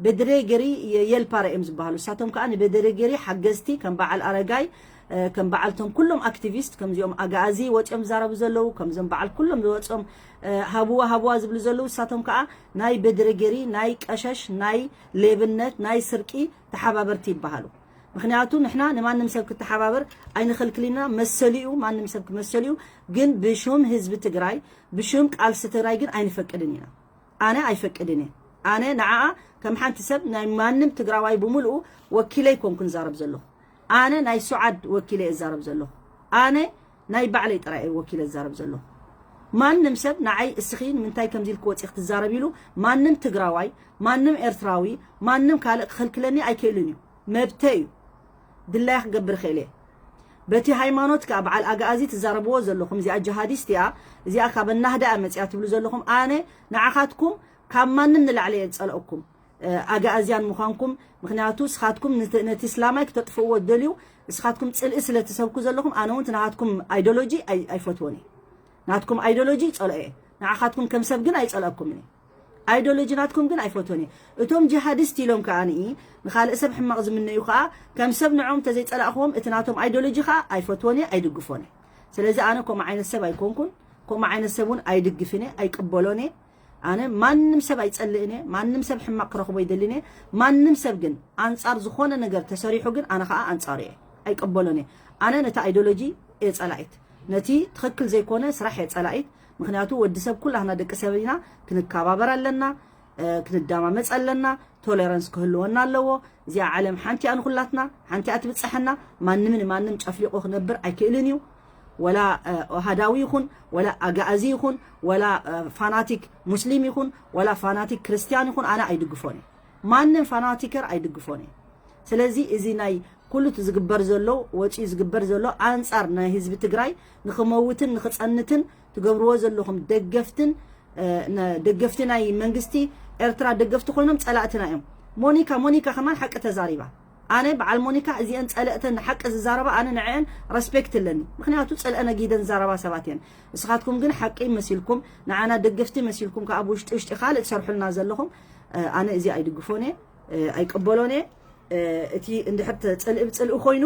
በድሬ ገሪ የልፓረ እዮም ዝበሃሉ እሳቶም ከዓ ንበድሬ ገሪ ሓገዝቲ ከም በዓል ኣረጋይ ከም በዓልቶም ኩሎም ኣክቲቪስት ከምዚኦም ኣጋኣዚ ወፂኦም ዝዛረቡ ዘለዉ ከምዞም በዓል ኩሎም ዝወፅኦም ሃብዋ ሃብዋ ዝብሉ ዘለዉ እሳቶም ከዓ ናይ በድሬ ገሪ ናይ ቀሸሽ ናይ ሌብነት ናይ ስርቂ ተሓባበርቲ ይበሃሉ ምክንያቱ ንሕና ንማንም ሰብ ክተሓባበር ኣይንኸልክል ኢና መሰሉ እዩ ማንም ሰብ ክመሰሉ እዩ ግን ብሽም ህዝቢ ትግራይ ብሽም ቃልሲ ትግራይ ግን ኣይንፈቅድን ኢና ኣነ ኣይፈቅድን እየ ኣነ ንዓኣ ከም ሓንቲ ሰብ ናይ ማንም ትግራዋይ ብምልኡ ወኪለ ይኮንኩ ንዛረብ ዘለኹ ኣነ ናይ ሱዓድ ወኪለ እዛረብ ዘለኹ ኣነ ናይ ባዕለይ ጥራይ እየ ወኪለ ዝዛረብ ዘለኹ ማንም ሰብ ንዓይ እስኺ ንምንታይ ከምዚ ኢልክ ወፂ ክትዛረብ ኢሉ ማንም ትግራዋይ ማንም ኤርትራዊ ማንም ካልእ ክኸልክለኒ ኣይክእልን እዩ መብተ እዩ ድላያ ክገብር ይኽእል እየ በቲ ሃይማኖት ከዓ በዓል ኣግኣዚ ትዛረብዎ ዘለኹም እዚኣ ጀሃዲስት እያ እዚኣ ካብ ኣናህዳ እያ መፅያ ትብሉ ዘለኹም ኣነ ንዓኻትኩም ካብ ማንም ንላዕሊ እየ ዝፀልአኩም ኣግኣዝያን ምዃንኩም ምክንያቱ ስኻትኩም ነቲ እስላማይ ክተጥፍእዎ ትደልዩ እስኻትኩም ፅልኢ ስለ ትሰብኩ ዘለኹም ኣነ እውን ናሃትኩም ኣይዶሎጂ ኣይፈትዎን እየ ናትኩም ኣይዶሎጂ ይፀልኦ እየ ንዓኻትኩም ከም ሰብ ግን ኣይፀልአኩምን እየ ኣይዶሎጂ ናትኩም ግን ኣይፈትዎን እየ እቶም ጂሃዲስት ኢሎም ከዓ ንኢ ንካልእ ሰብ ሕማቕ ዝምነዩ ከዓ ከም ሰብ ንዖም ተዘይፀላእኽዎም እቲ ናቶም ኣይዶሎጂ ከዓ ኣይፈትዎን እየ ኣይድግፎን እየ ስለዚ ኣነ ከምኡ ዓይነት ሰብ ኣይኮንኩን ከምኡ ዓይነት ሰብ እውን ኣይድግፍን እየ ኣይቅበሎን እየ ኣነ ማንም ሰብ ኣይፀልእን እየ ማንም ሰብ ሕማቕ ክረኽቦ ይደልን እየ ማንም ሰብ ግን ኣንፃር ዝኾነ ነገር ተሰሪሑ ግን ኣነ ከዓ ኣንፃሩ እየ ኣይቅበሎን እየ ኣነ ነቲ ኣይዶሎጂ እየ ፀላኢት ነቲ ትኽክል ዘይኮነ ስራሕ እየ ፀላኢት ምክንያቱ ወዲ ሰብ ኩላህና ደቂ ሰብ ኢና ክንከባበር ኣለና ክንዳማመፅ ኣለና ቶለረንስ ክህልወና ኣለዎ እዚኣ ዓለም ሓንቲ እያ ንኩላትና ሓንቲ እያ ትብፀሐና ማንም ንማንም ጨፍሊቆ ክነብር ኣይክእልን እዩ ወላ ኦሃዳዊ ይኹን ወላ ኣጋኣዚ ይኹን ወላ ፋናቲክ ሙስሊም ይኹን ወላ ፋናቲክ ክርስቲያን ይኹን ኣነ ኣይድግፎን እየ ማንም ፋናቲከር ኣይድግፎን እየ ስለዚ እዚ ናይ ኩሉ እቲ ዝግበር ዘሎ፣ ወፂኡ ዝግበር ዘሎ ኣንፃር ናይ ህዝቢ ትግራይ ንኽመውትን ንኽፀንትን ትገብርዎ ዘለኹም ደገፍትን፣ እ፣ ነ-፣ ደገፍቲ ናይ መንግስቲ ኤርትራ ደገፍቲ ኮይኖም ፀላእትና እዮም። ሞኒካ፣ ሞኒካ ከማን ሓቂ ተዛሪባ። ኣነ በዓል ሞኒካ እዚአን ፀለእተን ሓቂ ዝዛረባ ኣነ ንዐአን ረስፔክት ኣለኒ። ምክንያቱ ፀልአ ነጊደን ዝዛረባ ሰባት እየን። ንስኻትኩም ግን ሓቂ መሲልኩም፣ ንዓና ደገፍቲ መሲልኩም ከዓ ብውሽጢ ውሽጢ ካልእ ትሰርሑልና ዘለኹም፣ እ፣ ኣነ እዚ ኣይድግፎን እየ፣ እ፣ ኣይቅበሎን እየ። እ፣ እቲ እንድሕር ተ-፣ ጽልኢ ብጽልኢ ኮይኑ፣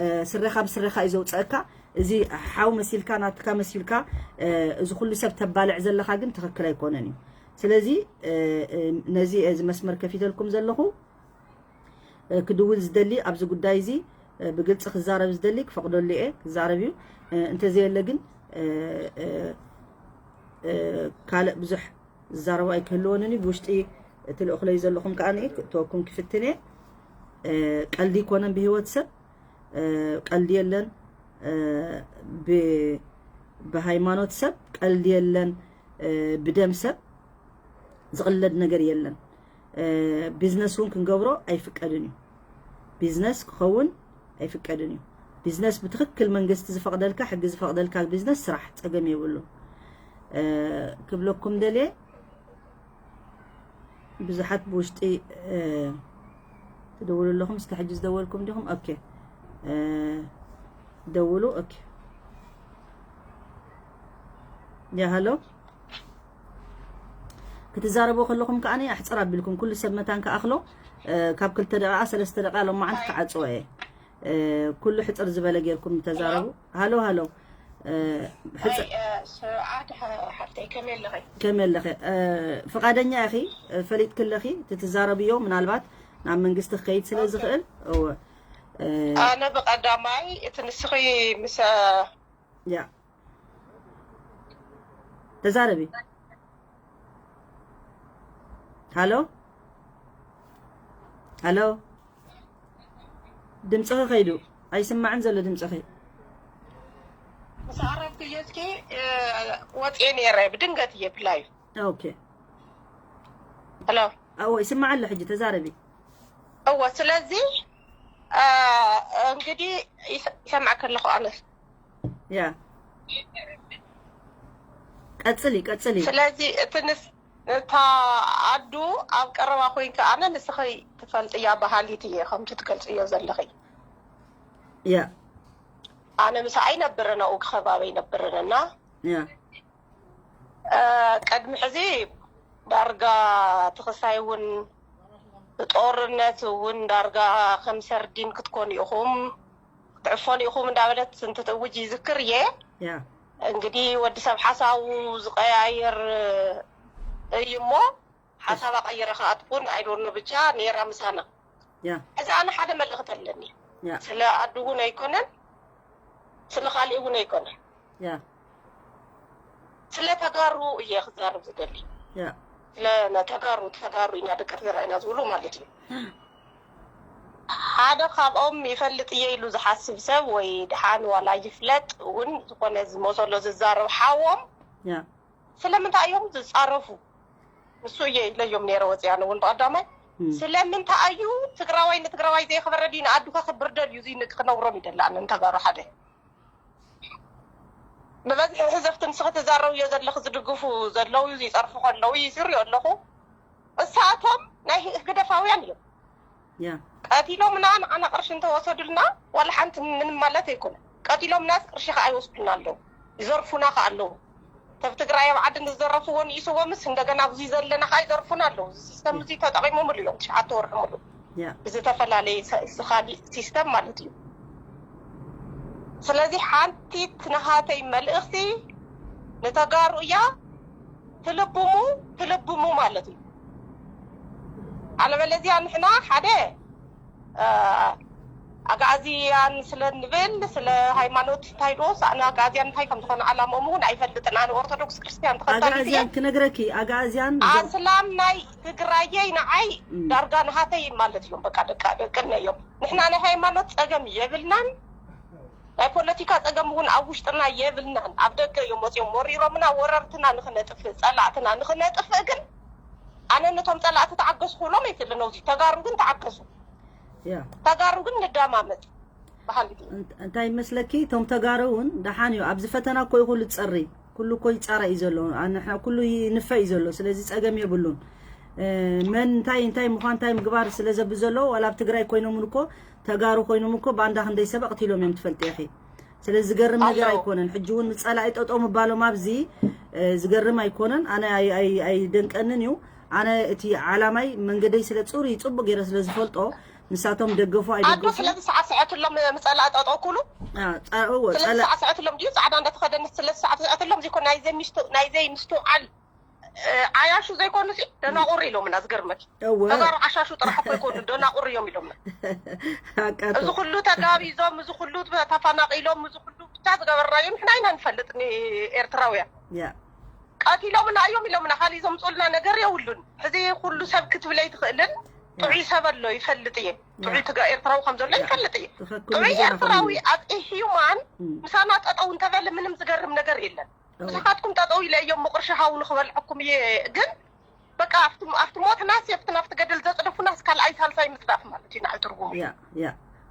እ፣ ስረኻ ብስረኻ እዩ ዘውጽአካ። እዚ ሓው መሲልካ፣ ናትካ መሲልካ፣ እ፣ እዚ ኩሉ ሰብ ተባልዕ ዘለኻ ግን ትኽክል ኣይኮነን እዩ። ስለዚ፣ እ፣ እ፣ ነዚ፣ እዚ መስመር ከፊተልኩም ዘለኹ፣ እ፣ ክድውል ዝደሊ ኣብዚ ጉዳይ እዚ፣ እ፣ ብግልጺ ክዛረብ ዝደሊ ክፈቕደሉ እየ፣ ክዛረብ እዩ። እ፣ እንተዘየለ ግን፣ እ፣ እ፣ እ፣ ካልእ ብዙሕ ዝዛረቦ ኣይክህልወንን እዩ። ብውሽጢ ትልእኹለይ ዘለኹም ከኣ ክእትወኩም ክፍትን እየ። እ፣ ቀልዲ ኣይኮነን ብህይወት ሰብ፣ እ፣ ቀልዲ የለን። እ፣ ብ-፣ ብሃይማኖት ሰብ ቀልዲ የለን። እ፣ ብደም ሰብ ዝቕለድ ነገር የለን። እ፣ ቢዝነስ እውን ክንገብሮ ኣይፍቀድን እዩ። ቢዝነስ ክኸውን ኣይፍቀድን እዩ። ቢዝነስ ብትኽክል መንግስቲ ዝፈቕደልካ፣ ሕጊ ዝፈቕደልካ ቢዝነስ ስራሕ፣ ጸገም የብሉን። እ፣ ክብለኩም ደልየ፣ ብዙሓት ብውሽጢ፣ እ፣ ትድውሉ ኣለኹም። እስከ ሕጂ ዝደወልኩም ዲኹም? ኦኬ። እ፣ ደውሉ። ኦኬ። ያ፣ ሃሎ። ክትዛረቡ ከለኹም ከኣ ኣሕጽር ኣቢልኩም፣ ኩሉ ሰብ መታን ክኣኽሎ፣ እ፣ ካብ ክልተ ደቂቓ፣ ሰለስተ ደቂቓ ሎማዓንቲ ክዓጽዎ እየ። እ፣ ኩሉ ሕጽር ዝበለ ጌርኩም ተዛረቡ። ሃሎ፣ ሃሎ። እ፣ ሕጽር ኣይ፣ እ፣ ስርዓት ሓ-፣ ሓፍተይ፣ ከመይ ኣለኺ? ከመይ ኣለኺ? እ፣ ፍቓደኛ ኢኺ? እ፣ ፈሊጥኪ ኣለኺ? እቲ ትዛረብዮ ምናልባት ናብ መንግስቲ ክኸይድ ስለ ኦኬ። ዝኽእል? እወ። እ፣ ኣነ ብቐዳማይ እቲ ንስኺ ምስ፣ ያ። ተዛረቢ። ሃሎ? ሃሎ? ድምፅኺ ከይዱ። ኣይስማዕን ዘሎ ድምፅኺ። ምስ ዓረብክዮ እስኪ፣ እ፣ ወፅየ ነይረ፣ ብድንገት እየ ብላይቭ። ኦኬ። ሄሎ። እወ፣ ይስማዕ ኣሎ ሕጂ፣ ተዛረቢ። እወ፣ ስለዚ፣ እ፣ እንግዲህ ይሰ-፣ ይሰማዕኪ ኣለኹ ኣነስ። ያ። ቀጽሊ፣ ቀጽሊ። ስለዚ እቲ ንስ-፣ እታ ኣዱ ኣብ ቀረባ ኮይንኪ፣ ኣነ ንስኺ ትፈልጥያ በሃሊት እየ፣ ከምቲ ትገልጽዮ ዘለኺ። ያ። ኣነ ምስኣ ኣይነብርን፣ ኣብኡ ከባቢ ኣይነብርን እና፣ ያ። እ፣ ቅድሚ ሕዚ ዳርጋ እቲ ክሳይ እውን ብጦርነት እውን ዳርጋ ከም ሰርዲን ክትኮኑ ኢኹም፣ ክትዕፈኑ ኢኹም እንዳበለት እንትትእውጅ ይዝክር እየ። ያ። እንግዲህ ወዲ ሰብ ሓሳቡ ዝቀያየር እዩ እሞ፣ ሓሳባ ቀይራ ከኣ ትኹን፣ I don't know፣ ብቻ ነይራ ምሳና። ያ። እዚ ኣነ ሓደ መልእኽቲ ኣለኒ። ያ። ስለ ኣዱ እውን ኣይኮነን፣ ስለ ካሊእ እውን ኣይኮነን። ያ። ስለ ተጋሩ እየ ክዛረብ ዝደሊ። ያ። ስለ ተጋሩ፣ ተጋሩ ኢና፣ ደቂ ትግራይ ኢና ዝብሉ ማለት እዩ። ሓደ ካብኦም ይፈልጥ እየ ኢሉ ዝሓስብ ሰብ ወይ ደሓን ዋላ ይፍለጥ እውን ዝኾነ ዝመሰሎ ዝዛረብ ሓዎም ያ። ስለምንታይ እዮም ዝጻረፉ? ንሱ እየ ኢለዮም ነይረ ወፂኣ፣ ኣነ እውን ብቐዳማይ። እም። ስለምንታይ እዩ ትግራዋይ ንትግራዋይ ዘየኽበረ ድዩ ንኣዱ ከኽብር ደልዩ? እዚ ን-፣ ክነግሮም ይደሊ ኣነ ንተጋሩ ሓደ። ብበዝሒ ህዘፍቲ ንስኺ ትዛረብዮ ዘለኺ ዝድግፉ ዘለዉ፣ ዝፀርፉ ከለዉ ይዝርዮ ኣለኹ። እሳቶም ናይ ህግደፋውያን እዮም። ያ። ቀቲሎምና ንዓና ቅርሺ እንተወሰዱልና ዋላ ሓንቲ ምንም ማለት ኣይኮነ። ቀቲሎምናስ ቅርሺ ከኣ ይወስዱና ኣለዉ። ይዘርፉና ከኣ ኣለዉ። ተብ ትግራይ ኣብ ዓዲ ንዝዘረፍዎ ንኢስዎምስ እንደገና ኣብዚ ዘለና ከኣ ይዘርፉና ኣለዉ። እዚ ሲስተም እዚ ተጠቒሞምሉ እዮም ትሽዓተ ወርሒ ሙሉእ። ያ። ብዝተፈላለየ ሰ-፣ እዚ ካሊእ ሲስተም ማለት እዩ። ስለዚ ሓንቲ ናሃተይ መልእኽቲ ንተጋሩ እያ፣ ትልብሙ፣ ትልብሙ ማለት እዩ። ኣለበለዚያ ንሕና ሓደ፣ እ፣ ኣግኣዝያን ስለ ንብል፣ ስለ ሃይማኖት እንታይ ዶ፣ ሳእኒ ኣግኣዝያን እንታይ ከም ዝኾነ ዓላምኦም እውን ኣይፈልጥን። ኣነ ኦርቶዶክስ ክርስትያን ተኸታሊት እየ። ኣግኣዝያን ክነግረኪ፣ ኣግኣዝያን እዞም ኣስላም ናይ ትግራየይ ንዓይ እም። ዳርጋ ንሃተይ ማለት እዮም። በቃ ደቃ ደቅነ እዮም። ንሕና ናይ ሃይማኖት ጸገም የብልናን። ናይ ፖለቲካ ጸገም እውን ኣብ ውሽጥና የብልናን። ኣብ ደገ እዮም ወፂኦም ወሪሮምና፣ ወረርትና ንኽነጥፍእ፣ ጸላእትና ንኽነጥፍእ ግን ኣነ ነቶም ጸላእቲ ተዓገሱ ክብሎም ኣይክእልን። ኣብዚ ተጋሩ ግን ተዓገሱ። ያ ተጋሩ ግን ንዳማመጥ ባህል እንታይ ይመስለኪ? እቶም ተጋሩ እውን ደሓን እዩ። ኣብዚ ፈተና እኮ እዩ ኩሉ ዝፀሪ፣ ኩሉ እኮ ይፃረ እዩ ዘሎ። ኣነ ንሕና ኩሉ ይንፈ እዩ ዘሎ። ስለዚ ፀገም የብሉን። መን እንታይ እንታይ ምዃን እንታይ ምግባር ስለ ዘብ ዘሎ ዋላ ኣብ ትግራይ ኮይኖም እኮ ተጋሩ ኮይኖም እኮ ባንዳ ክንደይ ሰብ ኣቕቲሎም እዮም ትፈልጢ ኢኺ። ስለዚ ዝገርም ነገር ኣይኮነን። ሕጂ እውን ንፀላኢ ጠጠው ምባሎም ኣብዚ ዝገርም ኣይኮነን። ኣነ ኣይደንቀንን እዩ። ኣነ እቲ ዓላማይ መንገደይ ስለ ፅሩይ ፅቡቅ ገይረ ስለ ዝፈልጦ ንሳቶም ደገፉ ኣይደገፉ ስለዚ ሰዓት ስዐትሎም ምፀላእ ጠጠው ኩሉ ስለዚ ሰዓት ስዐትሎም ድዩ ፃዕዳ እንዳተኸደነት ስለዚ ሰዓት ስዐትሎም ዚኮ ናይ ዘይምስትውዓል ዓያሹ ዘይኮኑ ሲ ደናቁር ኢሎምና። ዝገርመች ተጋሩ ዓሻሹ ጥራሕ እኮ ይኮኑ ደናቁር እዮም ኢሎምና። እዚ ኩሉ ተጋቢዞም፣ እዚ ኩሉ ተፈናቂሎም፣ እዚ ኩሉ ብቻ ዝገበርናዮ ንሕና ኢና ንፈልጥ ንኤርትራውያን። ቀቲሎምና እዮም ኢሎምና። ካሊእ ዘምፅኡልና ነገር የብሉን። ሕዚ ኩሉ ሰብ ክትብለይ ትኽእልን ጥዑይ ሰብ ኣሎ ይፈልጥ እየ። ጥዑይ ትጋ ኤርትራዊ ከም ዘሎ ይፈልጥ እየ። ጥዑይ ኤርትራዊ ኣብ ሂዩማን ምሳና ጠጠው እንተበለ ምንም ዝገርም ነገር የለን። ንስኻትኩም ጠጠው ኢለ እዮም ምቕርሺ ሃው ንኽበልዐኩም እየ። ግን በቃ ኣብቲ ሞትና ሴፍትን ኣብቲ ገደል ዘፅደፉናስ ካልኣይ ሳልሳይ ምፅዳፍ ማለት እዩ ንዓይ ትርጉሙ።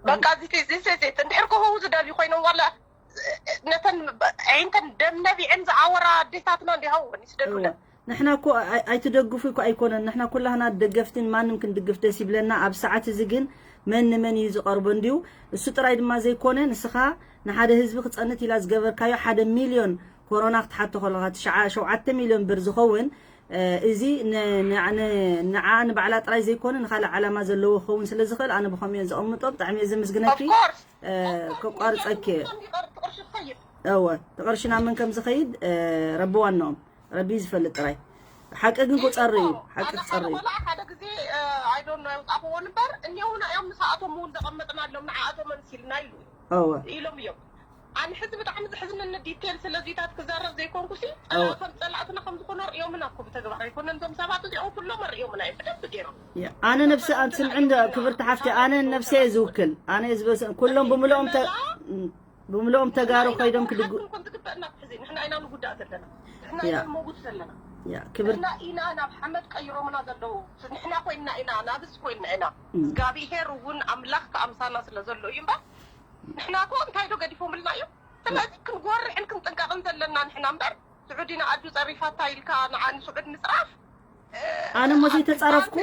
በቃ ዚሴት እንድሕር ክህው ዝደልዩ ኮይኖም ዋላ ነተን ዒንተን ደም ነቢዐን ዝዓወራ ኣዴታትና እንዲሃውን ይስደዱለን። ንሕና እኮ ኣይትደግፉ እኮ ኣይኮነን። ንሕና ኩላህና ደገፍትን ማንም ክንድግፍ ደስ ይብለና። ኣብ ሰዓት እዚ ግን መን ንመን እዩ ዝቐርቦ እንዲዩ። እሱ ጥራይ ድማ ዘይኮነ ንስኻ ንሓደ ህዝቢ ክጸንት ኢላ ዝገበርካዮ ሓደ ሚልዮን ኮሮና ክትሓቶ ከለኻ ትሽዓ ሸውዓተ ሚልዮን ብር ዝኸውን እዚ ንዓ ንባዕላ ጥራይ ዘይኮነ ንካልእ ዓላማ ዘለዎ ክኸውን ስለ ዝኽእል ኣነ ብኸምኡ እየ ዘቐምጦ። ብጣዕሚ እየ ዘመስግነኪ። ከቋርፀኪ እወ እቲ ቅርሺ ናብ መን ከም ዝኸይድ ረቢ ዋናኦም ረቢ ዝፈልጥ ጥራይ። ሓቂ ግን ክፀሪ እዩ። ሓቂ ክፀሪ እዩ። ሓደ ግዜ ኣይዶን ናይ ውፃእዎ ንበር እኒውና እዮም ምስኣቶም እውን ዘቐመጥና ኣሎም ንዓኣቶም ኣምሲልና ኢሉ እወ ኢሎም እዮም። ኣነ ሕዚ ብጣዕሚ ዘሕዝነኒ ዲቴል ስለዚታት ክዛረብ ዘይኮንኩ ሲ ከም ፀላእትና ከም ዝኾነ ርእዮምና እኮ ብተግባር ኣይኮነን። እዞም ሰባት እዚኦም ኩሎም ርእዮምና እዮም ብደንብ ገይሮም። ኣነ ነብሲ ኣንስምዕን ክብርቲ ሓፍቲ ኣነ ነብሰ እየ ዝውክል ኣነ ዝበሰ ኩሎም ብምልኦም ተ- ብምልኦም ተጋሩ ኮይዶም ክድጉ ንሕና ኢና ንጉዳእ ዘለና። ንሕና ኢና ንመጉት ዘለና። ክብር እና ኢና ናብ ሓመድ ቀይሮምና ዘለዉ ንሕና ኮይንና ኢና ናብስ ኮይንና ኢና። እግዚኣብሄር እውን ኣምላኽ ከኣምሳና ስለ ዘሎ እዩ እምበር ንሕና ኮ እንታይ ዶ ገዲፎምልና እዮም። ስለዚ ክንጎርዕን ክንጥንቀቕን ዘለና ንሕና እምበር ስዑዲና ኣዱ ጸሪፋታ ኢልካ ንዓ ንስዑድ ምጽራፍ ኣነ ሞ ዘይተጻረፍኩ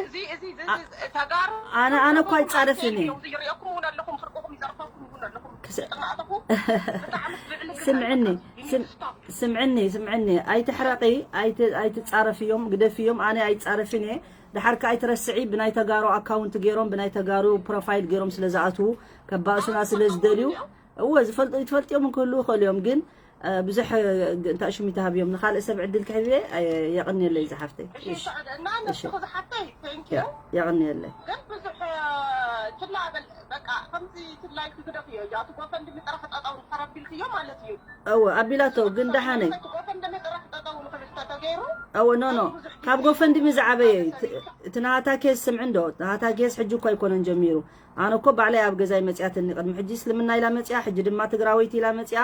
ኣነ ኣነ እኮ ኣይጻረፍን እየ። ስምዕኒ ስምዕኒ ስምዕኒ ኣይትሕረቂ ኣይትጻረፍዮም ግደፍዮም ኣነ ኣይጻረፍን እየ። ድሓር ከኣ ኣይትረስዒ ብናይ ተጋሩ ኣካውንት ገይሮም ብናይ ተጋሩ ፕሮፋይል ገይሮም ስለ ዝኣትዉ ከባእሱና ስለ ዝደልዩ እወ ዝፈልጡ ይትፈልጥዮም ክህልዉ ይኽእሉ እዮም ግን ብዙሕ እንታይ ሽም ይተሃብዮም ንኻልእ ሰብ ዕድል ክሕብየ የቕንየለይ ዝሓፍተይ። የቕንየለይ። እወ ኣቢላቶ ግን ደሓነይ። እወ ኖ ኖ ካብ ጎፈንድሚ ዝዓበየ እቲ ናሃታ ኬዝ ስምዒ እንዶ ናሃታ ኬዝ ሕጂ እኳ ኣይኮነን ጀሚሩ። ኣነ እኮ ባዕለይ ኣብ ገዛይ መፅያትኒ ቅድሚ ሕጂ እስልምና ኢላ መፅያ ሕጂ ድማ ትግራወይቲ ኢላ መፅያ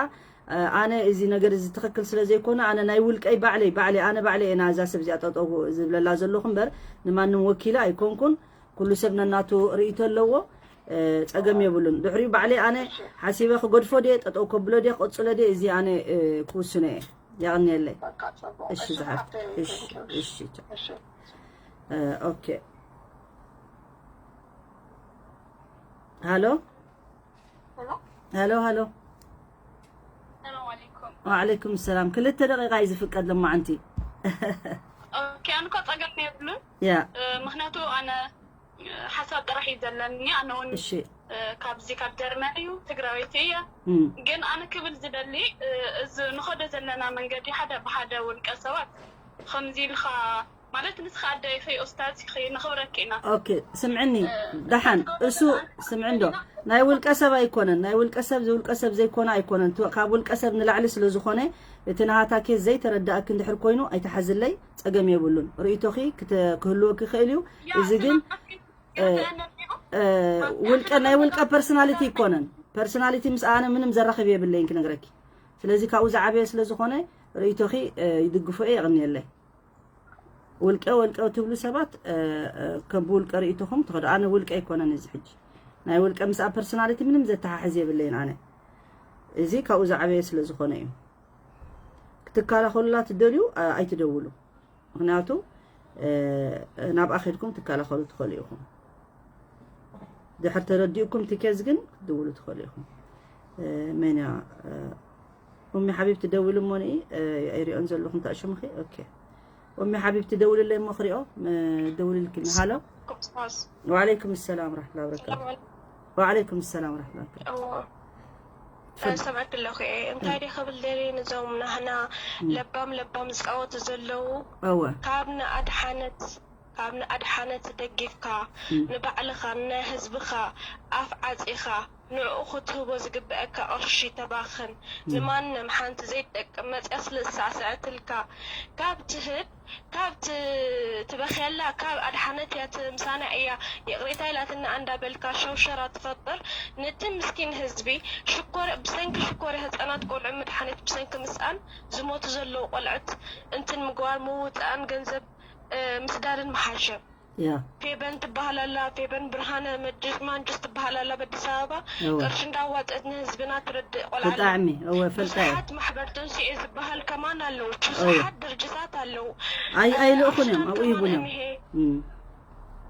ኣነ እዚ ነገር እዚ ትኽክል ስለ ዘይኮነ ኣነ ናይ ውልቀይ ባዕለይ ባዕለይ ኣነ ባዕለይ እየ ናዛ ሰብ እዚኣ ጠጠው ዝብለላ ዘለኹ እምበር ንማንም ወኪለ ኣይኮንኩን። ኩሉ ሰብ ነናቱ ርእይቶ ኣለዎ። ጸገም የብሉን። ድሕሪኡ ባዕለይ ኣነ ሓሲበ ክገድፎ ድየ ጠጠው ከብሎ ድየ ክቕጽሎ ድየ እዚ ኣነ ክውስኖ እየ። የቐንየለይ። እሺ ዝሓፍ እሺ እሺ ኦኬ ሃሎ ሃሎ ሃሎ ወዓለይኩም ሰላም። ክልተ ደቂቃ እዩ ዝፍቀድ ለማዓንቲ። ኦኬ፣ ኣነ እኮ ጸገም የብሉን። ያ ምክንያቱ ኣነ ሓሳብ ጥራሕ እዩ ዘለኒ። ኣነ እውን እሺ፣ ካብዚ ካብ ጀርመን እዩ፣ ትግራወይቲ እየ። ግን ኣነ ክብል ዝደሊ እዚ ንኸዶ ዘለና መንገዲ ሓደ ብሓደ ውልቀ ሰባት ከምዚ ኢልካ ማለት ንስኻ ኣደ ኢኺ ኡስታዝ ኢኺ ነኽብረኪ ኢና። ኦኬ ስምዕኒ ደሓን እሱ ስምዒ እንዶ ናይ ውልቀ ሰብ ኣይኮነን ናይ ውልቀ ሰብ ዝውልቀ ሰብ ዘይኮነ ኣይኮነን ካብ ውልቀ ሰብ ንላዕሊ ስለ ዝኾነ እቲ ናሃታ ኬዝ ዘይተረዳእኪ እንድሕር ኮይኑ ኣይትሓዝለይ ጸገም የብሉን ርእይቶኺ ክህልወኪ ይኽእል እዩ እዚ ግን ውልቀ ናይ ውልቀ ፐርሶናሊቲ ይኮነን ፐርሶናሊቲ ምስ ኣነ ምንም ዘራኽብ የብለይን ክነግረኪ ስለዚ ካብኡ ዝዓበየ ስለ ዝኾነ ርእይቶኺ ይድግፎ እየ የቕንየለይ ውልቀ ወልቀ ትብሉ ሰባት ከም ብውልቀ ርእይቶኹም ትኸዱ ኣነ ውልቀ ኣይኮነን እዚ ሕጂ ናይ ውልቀ ምስኣ ፐርሶናሊቲ ምንም ዘተሓሕዝ የብለይን ኣነ። እዚ ካብኡ ዝዓበየ ስለ ዝኾነ እዩ። ክትከላኸሉላ ትደልዩ፣ ኣ-፣ ኣይትደውሉ። ምኽንያቱ፣ እ፣ ናብኣ ከድኩም ትከላኸሉ ትኽእሉ ኢኹም። ድሕር ተረዲኡኩም እቲ ኬዝ ግን ክትድውሉ ትኽእሉ ኢኹም። እ፣ መን እያ፣ እ፣ ኡሚ ሓቢብቲ ደውሉ እሞ ንኢ፣ እ፣ ኣይሪኦን ዘለኹ እንታይ ሽምኺ? ኦኬ። ኡሚ ሓቢብቲ ደውልለይ እሞ ክሪኦ፣ እ፣ ደውልልኪ። ሃሎ። ኡስታዝ። ወዓለይኩም ሰላም ወራህመቱላሂ ወበረካቱ። ሰላም ዓለይኩም። ወዓለይኩም ሰላም ወራህመቱላሂ ወበረካቱ። እዎ። ትፈል- ሰምዐኪ ኣለኹ እየ። እንታይ ድየ ክብል ደልየ፣ ንዞም ናህና እም። ለባም ለባም ዝፃወቱ ዘለዉ፣ እወ። ካብ ንኣድሓነት፣ ካብ ንኣድሓነት ደጊፍካ፣ እም። ንባዕልኻ፣ ንህዝብኻ ኣፍ ዓፂኻ፣ ንዕኡ ክትህቦ ዝግበአካ ቅርሺ ተባኽን። እም። ንማንም ሓንቲ ዘይትጠቅም መፅያ ስለ ዝሳዕስዐትልካ፣ ካብ ትህብ፣ ካብ ት-፣ ትበኽየላ፣ ካብ ኣድሓነት እያ፣ ትምሳና እያ፣ ይቕሬታ ኢላትና እንዳበልካ ሸውሸራ ትፈጥር። ነቲ ምስኪን ህዝቢ ሽኮር-፣ ብሰንኪ ሽኮር ህፃናት ቆልዑ መድሓኒት ብሰንኪ ምስኣን ዝሞቱ ዘለዉ ቆልዕት እንትን ምግባር ምውፅኣን ገንዘብ፣ እ፣ ምስዳድን ምሓሸ። ያ። ፌበን ትበሃል ኣላ፣ ፌበን ብርሃነ መጅ-፣ ማንጁስ ትበሃል ኣላ፣ በኣዲስ ኣበባ እወ። ቅርሺ እንዳዋፀት ንህዝብና ትረድእ ቆልዓ ኣላ። ብጣዕሚ፣ እወ፣ ፈልጠ እየ። ብዙሓት ማሕበር ትንስኤ ዝበሃል ከማን ኣለዉ፣ እወ። ብዙሓት ድርጅታት ኣለዉ። ኣይ-፣ እ፣ ኣይልእኹን እዮም፣ ኣብኡ ኣፍሽታን ይህቡን እዮም። ከማን እምሄ። እም።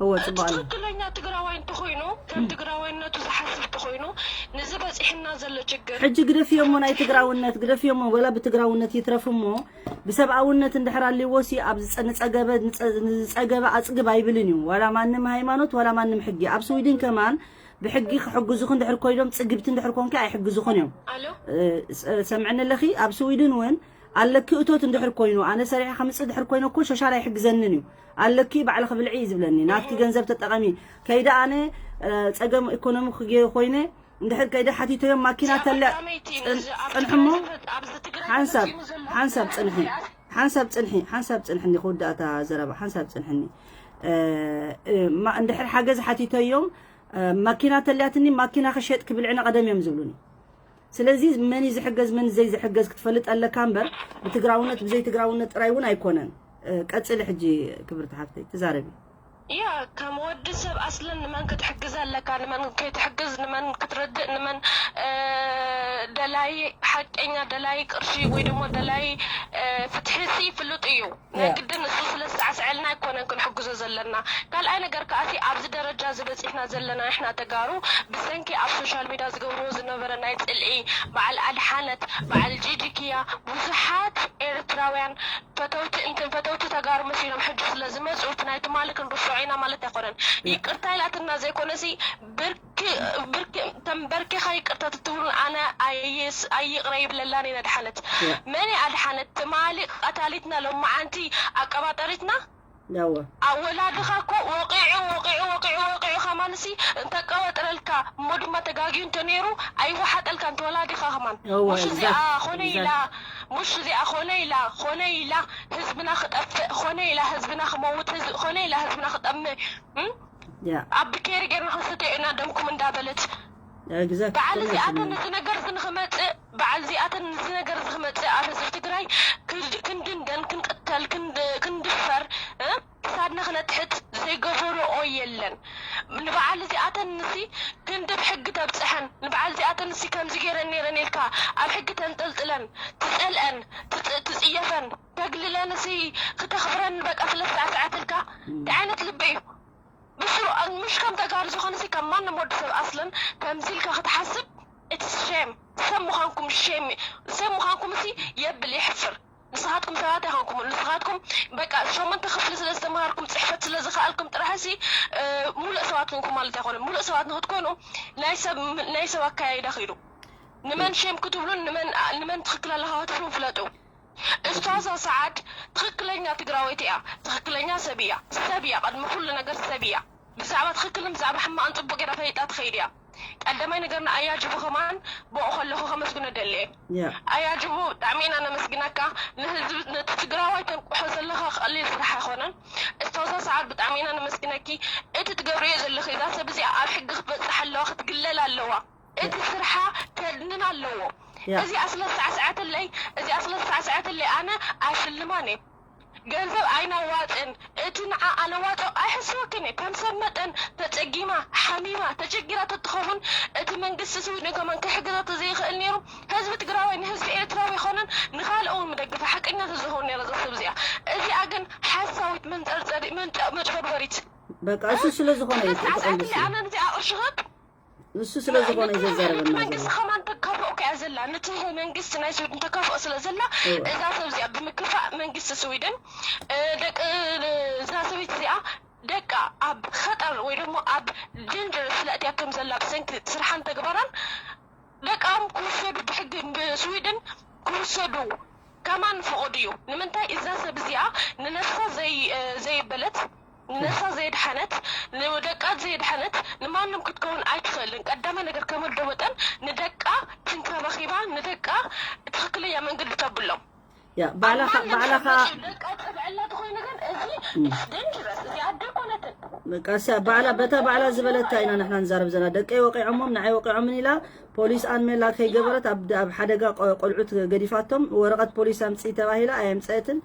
እወ፣ እቲ ጽቡቕ ኣሎ። ትኽክለኛ ትግራዋይ እንተኾይኑ፣ ከም እም። ትግራዋይነቱ ዝሓስብ እንተኾይኑ፣ ንዚ በፂሕና ዘሎ ችግር ሕጂ ግደፍዮ እሞ ናይ ትግራውነት፣ ግደፍዮ እሞ ወላ ብትግራውነት ይትረፍ እሞ፣ ብሰብኣውነት እንድሕር ኣልዎ ሲ ኣብ ዝጸ-፣ ንጸገበ፣ ንጸ-፣ ንዝጸገበ ኣጽግብ ኣይብልን እዩ። ዋላ ማንም ሃይማኖት፣ ዋላ ማንም ሕጊ። ኣብ ስዊድን ከማን ብሕጊ ክሕግዙኺ እንድሕር ኮይኖም፣ ጽግብቲ እንድሕር ኮንኪ ኣይሕግዙኽን እዮም። ኣሎ? እ፣ ስ-፣ ሰምዕኒ ኣለኺ? ኣብ ስዊድን እውን ኣለኪ እቶት እንድሕር ኮይኑ፣ ኣነ ሰሪሐ ከምጽእ እንድሕር ኮይነ እኮ ሾሻል ኣይሕግዘንን እዩ። ኣለኪ ባዕልኺ ብልዒ እዩ ዝብለኒ። ናትኪ እህ። ገንዘብ ተጠቐሚ። ከይደ ኣነ፣ እ፣ ጸገም ኢኮኖሚ ክጌ ኮይነ፣ እንድሕር ከይደ ሓቲተዮም ማኪና እዚኣ ተለ-፣ ቀዳመይቲ ጽን-፣ ነዚ ኣብ ጽንሕሞ፣ ትግራይ ዝፈ-፣ ኣብዚ ትግራይ ሓንሳብ፣ ተፈጺሙ ዘሎ ሓንሳብ ጽንሒ፣ ሓንሳብ ጽንሒ፣ ሓንሳብ ጽንሕኒ ክውዳእ እታ ዘረባ፣ ሓንሳብ ጽንሕኒ። እ፣ እ፣ ማ-፣ እንድሕር ሓገዝ ሓቲተዮም፣ እ፣ ማኪና ተልያትኒ፣ ማኪና ክሸጥ ክብልዕኒ ቀደም እዮም ዝብሉኒ። ስለዚ መን እዩ ዝሕገዝ፣ መን ዘይዝሕገዝ ክትፈልጥ ኣለካ እምበር፣ ብትግራውነት፣ ብዘይትግራውነት ጥራይ እውን ኣይኮነን። እ፣ ቀጽሊ ሕጂ ክብርቲ ሓፍተይ፣ ተዛረቢ። ያ፣ ከም ወዲ ሰብ ኣስለን ንመን ክትሕግዝ ኣለካ፣ ንመን ከይትሕግዝ፣ ንመን ክትረድእ፣ ንመን፣ እ፣ ደላይ፣ ሓቀኛ ደላይ ቅርሺ ወይ ደሞ ደላይ፣ እ፣ ፍትሒ ሲ ፍሉጥ እዩ። ናይ ያ። ግድን እሱ ስለ ዝሳዕስዐልና ኣይኮነን ክንሕግዞ ዘለና። ካልኣይ ነገር ከኣ ሲ ኣብዚ ደረጃ እዚ በጺሕና ዘለና ንሕና ተጋሩ ብሰንኪ ኣብ ሶሻል ሚድያ ዝገብርዎ ዝነበረ ናይ ጽልኢ፣ በዓል ኣድሓነት፣ በዓል ጂጂክያ፣ ብዙሓት ኤርትራውያን ፈተውቲ፣ እንትን ፈተውቲ ተጋሩ መሲሎም ሕጂ ስለ ዝመጹ፣ እቲ ናይ ትማሊ ክንርስዖ ኢና ማለት ኣይኮነን። ያ። ይቅርታ ኢላትና ዘይኮነሲ፣ ብርኪ፣ ብርኪ፣ ተንበርኪኻ ይቅርታ ትትብሉን ኣነ ኣይስ-፣ ኣይቅረ ይብለላን እየ ነድሓነት። ያ። መን እያ ኣድሓነት? ትማሊ ቀታሊትና፣ ሎማዓንቲ ኣቀባጠሪትና? ያዋ። ኣብ ወላድኻ እኮ ወቂዑ፣ ወቂዑ፣ ወቂዑ፣ ወቂዑ ከማንሲ እንተቀባጥረልካ፣ እሞ ድማ ተጋግዩ እንተነይሩ፣ ኣይወሓጠልካን፣ ተወላዲኻ ከማን። ያዋ፣ ሙሽ እዚኣ exact፣ ኾነ ኢላ፣ exact። ሙሽ እዚኣ ኾነ ኢላ፣ ኾነ ኢላ ህዝብና ክጠፍእ፣ ኾነ ኢላ ህዝብና ክመውት፣ ህዝ-፣ ኾነ ኢላ ህዝብና ክጠምእ፣ እም? ያ። ኣብ ብኬሪ ጌርና ክንሰትዮ ኢና ደምኩም እንዳበለት። Exact፣ በዓል ኾነ እዚኣተን ኢላ። እዚ ነገር እዚ ንኽመጽእ፣ በዓል እዚኣተን እዚ ነገር እዚ ክመጽእ ኣብ ህዝቢ ትግራይ ክድ-፣ ክንድንደን፣ ክንቅተል፣ ክንድ-፣ ክንድፈር፣ እ? ክሳድና ክነትሕት ዘይገበርኦ የለን። ንበዓል እዚኣተን ንሲ ክንዲ ብሕጊ ተብጽሐን፣ ንበዓል እዚኣተን ንሲ ከምዚ ገይረን ነይረን ኢልካ ኣብ ሕጊ ተንጠልጥለን፣ ትጸልአን፣ ትጽ-፣ ትጽየፈን፣ ተግልለን፣ ንሲ ክተኽብረን በቃ ስለ ዝተሳዕስዐትልካ፣ እም። እንታይ ዓይነት ልቢ እዩ? ብስሩ፣ አ-፣ ምሽ ከም ተጋሩ ዝኾነ ሲ ከም ማንም ወዲ ሰብ ኣስለን ከምዚ ኢልካ ክትሓስብ፣ it's shame። ሰብ ምዃንኩም ሼም፣ ሰብ ምዃንኩም ሲ የብል፣ የሕፍር። ንስኻትኩም ሰባት ኣይኮንኩምን። ንስኻትኩም በቃ ሸሞንተ ክፍሊ ስለ ዝተምሃርኩም፣ ጽሕፈት ስለ ዝኸኣልኩም ጥራሕ ሲ፣ እ፣ ሙሉእ ሰባት ኮንኩም ማለት ኣይኮነን። ሙሉእ ሰባት ንክትኮኑ ናይ ሰብ፣ ናይ ሰብ ኣካያይዳ ኺዱ። ንመን ሼም ክትብሉን ንመን፣ ንመን ትኽክል ኣለኻ ክትብሉን ፍለጡ። እስታዛ ሰዓድ ትኽክለኛ ትግራወይቲ እያ። ትኽክለኛ ሰብ እያ። ሰብ እያ። ቅድሚ ኩሉ ነገር ሰብ እያ። ብዛዕባ ትኽክልን ብዛዕባ ሕማቕን ጽቡቕ ገይራ ፈሊጣ ትኸይድ እያ። ቀዳማይ ነገር ንኣያጅቡ ከማን ብኡ ከለኹ ከመስግኖ ደሊ እየ። ያ። ኣያጅቡ ብጣዕሚ ኢና ነመስግነካ። ንህዝቢ፣ ነቲ ትግራዋይ ተንቅሖ ዘለኻ ቀሊል ስራሕ ኣይኮነን። እስታዛ ሰዓድ ብጣዕሚ ኢና ነመስግነኪ። እቲ ትገብርዮ ዘለኺ፣ እዛ ሰብ እዚኣ ኣብ ሕጊ ክትበጽሕ ኣለዋ፣ ክትግለል ኣለዋ። እቲ ስርሓ ከድንን ኣለዎ። ያ። እዚኣ ስለ ዝሳዕስዐትለይ፣ እዚኣ ስለ ዝሳዕስዐትለይ ኣነ ኣይሽልማን እየ። ገንዘብ ኣይናዋፅን፣ እቲ ንዓኣ ለዋጦ ኣይሕስወክን እዩ። ከም ሰብ መጠን ተፀጊማ፣ ሓሚማ፣ ተጨጊራ ተትኸውን እቲ መንግስቲ ስዊድን ከማን ክሕግዛ ተዘይኽእል ነይሩ። ህዝቢ ትግራዋይ ንህዝቢ ኤርትራዊ ኣይኮነን፣ ንኻልእ እውን ምደግፈ ሓቀኛ ተዝኸውን ነይረ እዛ ሰብ እዚኣ። እዚኣ ግን ሓሳዊት መንፀርፀሪ መንጨ- መጭበርበሪት በቃ እሱ ስለ ዝኾነ እዩ ሰዓት ተጠቒሙ ኣክሊ ኣነ እዚኣ ቅርሽኽብ እሱ ስለ ዝኾነ እዩ ዘዛረበና ዘሎ። መንግስቲ ከማን ተካፍኦ ከያ ዘላ፣ ነቲ መንግስቲ ናይ ስዊድን ተካፍኦ ስለ ዘላ፣ እወ። እዛ ሰብ እዚኣ ብምክፋእ መንግስቲ ስዊድን እ፣ ደቂ እዛ ሰበይቲ እዚኣ ደቃ ኣብ ኸጠር ወይ ደግሞ ኣብ ደንጀር ስለእትያ ከም ዘላ ብሰንኪ ስርሓን ተግባራን ደቃም ክውሰዱ ብሕጊ ብስዊድን ክውሰዱ ከማን ፍቑድ እዩ። ንምንታይ እዛ ሰብ እዚኣ ንነፍሳ ዘይ እ፣ ዘይበለት ንነፍሳ ዘየድሓነት ንደቃ ዘየድሓነት ንማንም ክትከውን ኣይትኽእልን። ቀዳማይ ነገር ከም ወደ መጠን ንደቃ ትንከባኺባ ንደቃ ትኽክለኛ መንገዲ ተብሎም ያ ባዕላኻ ባዕላኻ ደቃ ትብዕላ ተኾይኑ ግን እዚ ደንጅረስ እዚ ኣደ ኮነትን በቃ እሳ ባዕላ በታ ባዕላ ዝበለታ ኢና ንሕና ንዛረብ ዘለና። ደቀይ ወቂዖሞም ንዓይ ወቂዖምን ኢላ ፖሊስ ኣንሜላ ከይገበረት ኣብ ኣብ ሓደጋ ቆ- ቆልዑት ገዲፋቶም ወረቐት ፖሊስ ኣምፅኢ ተባሂላ ኣየምፀአትን።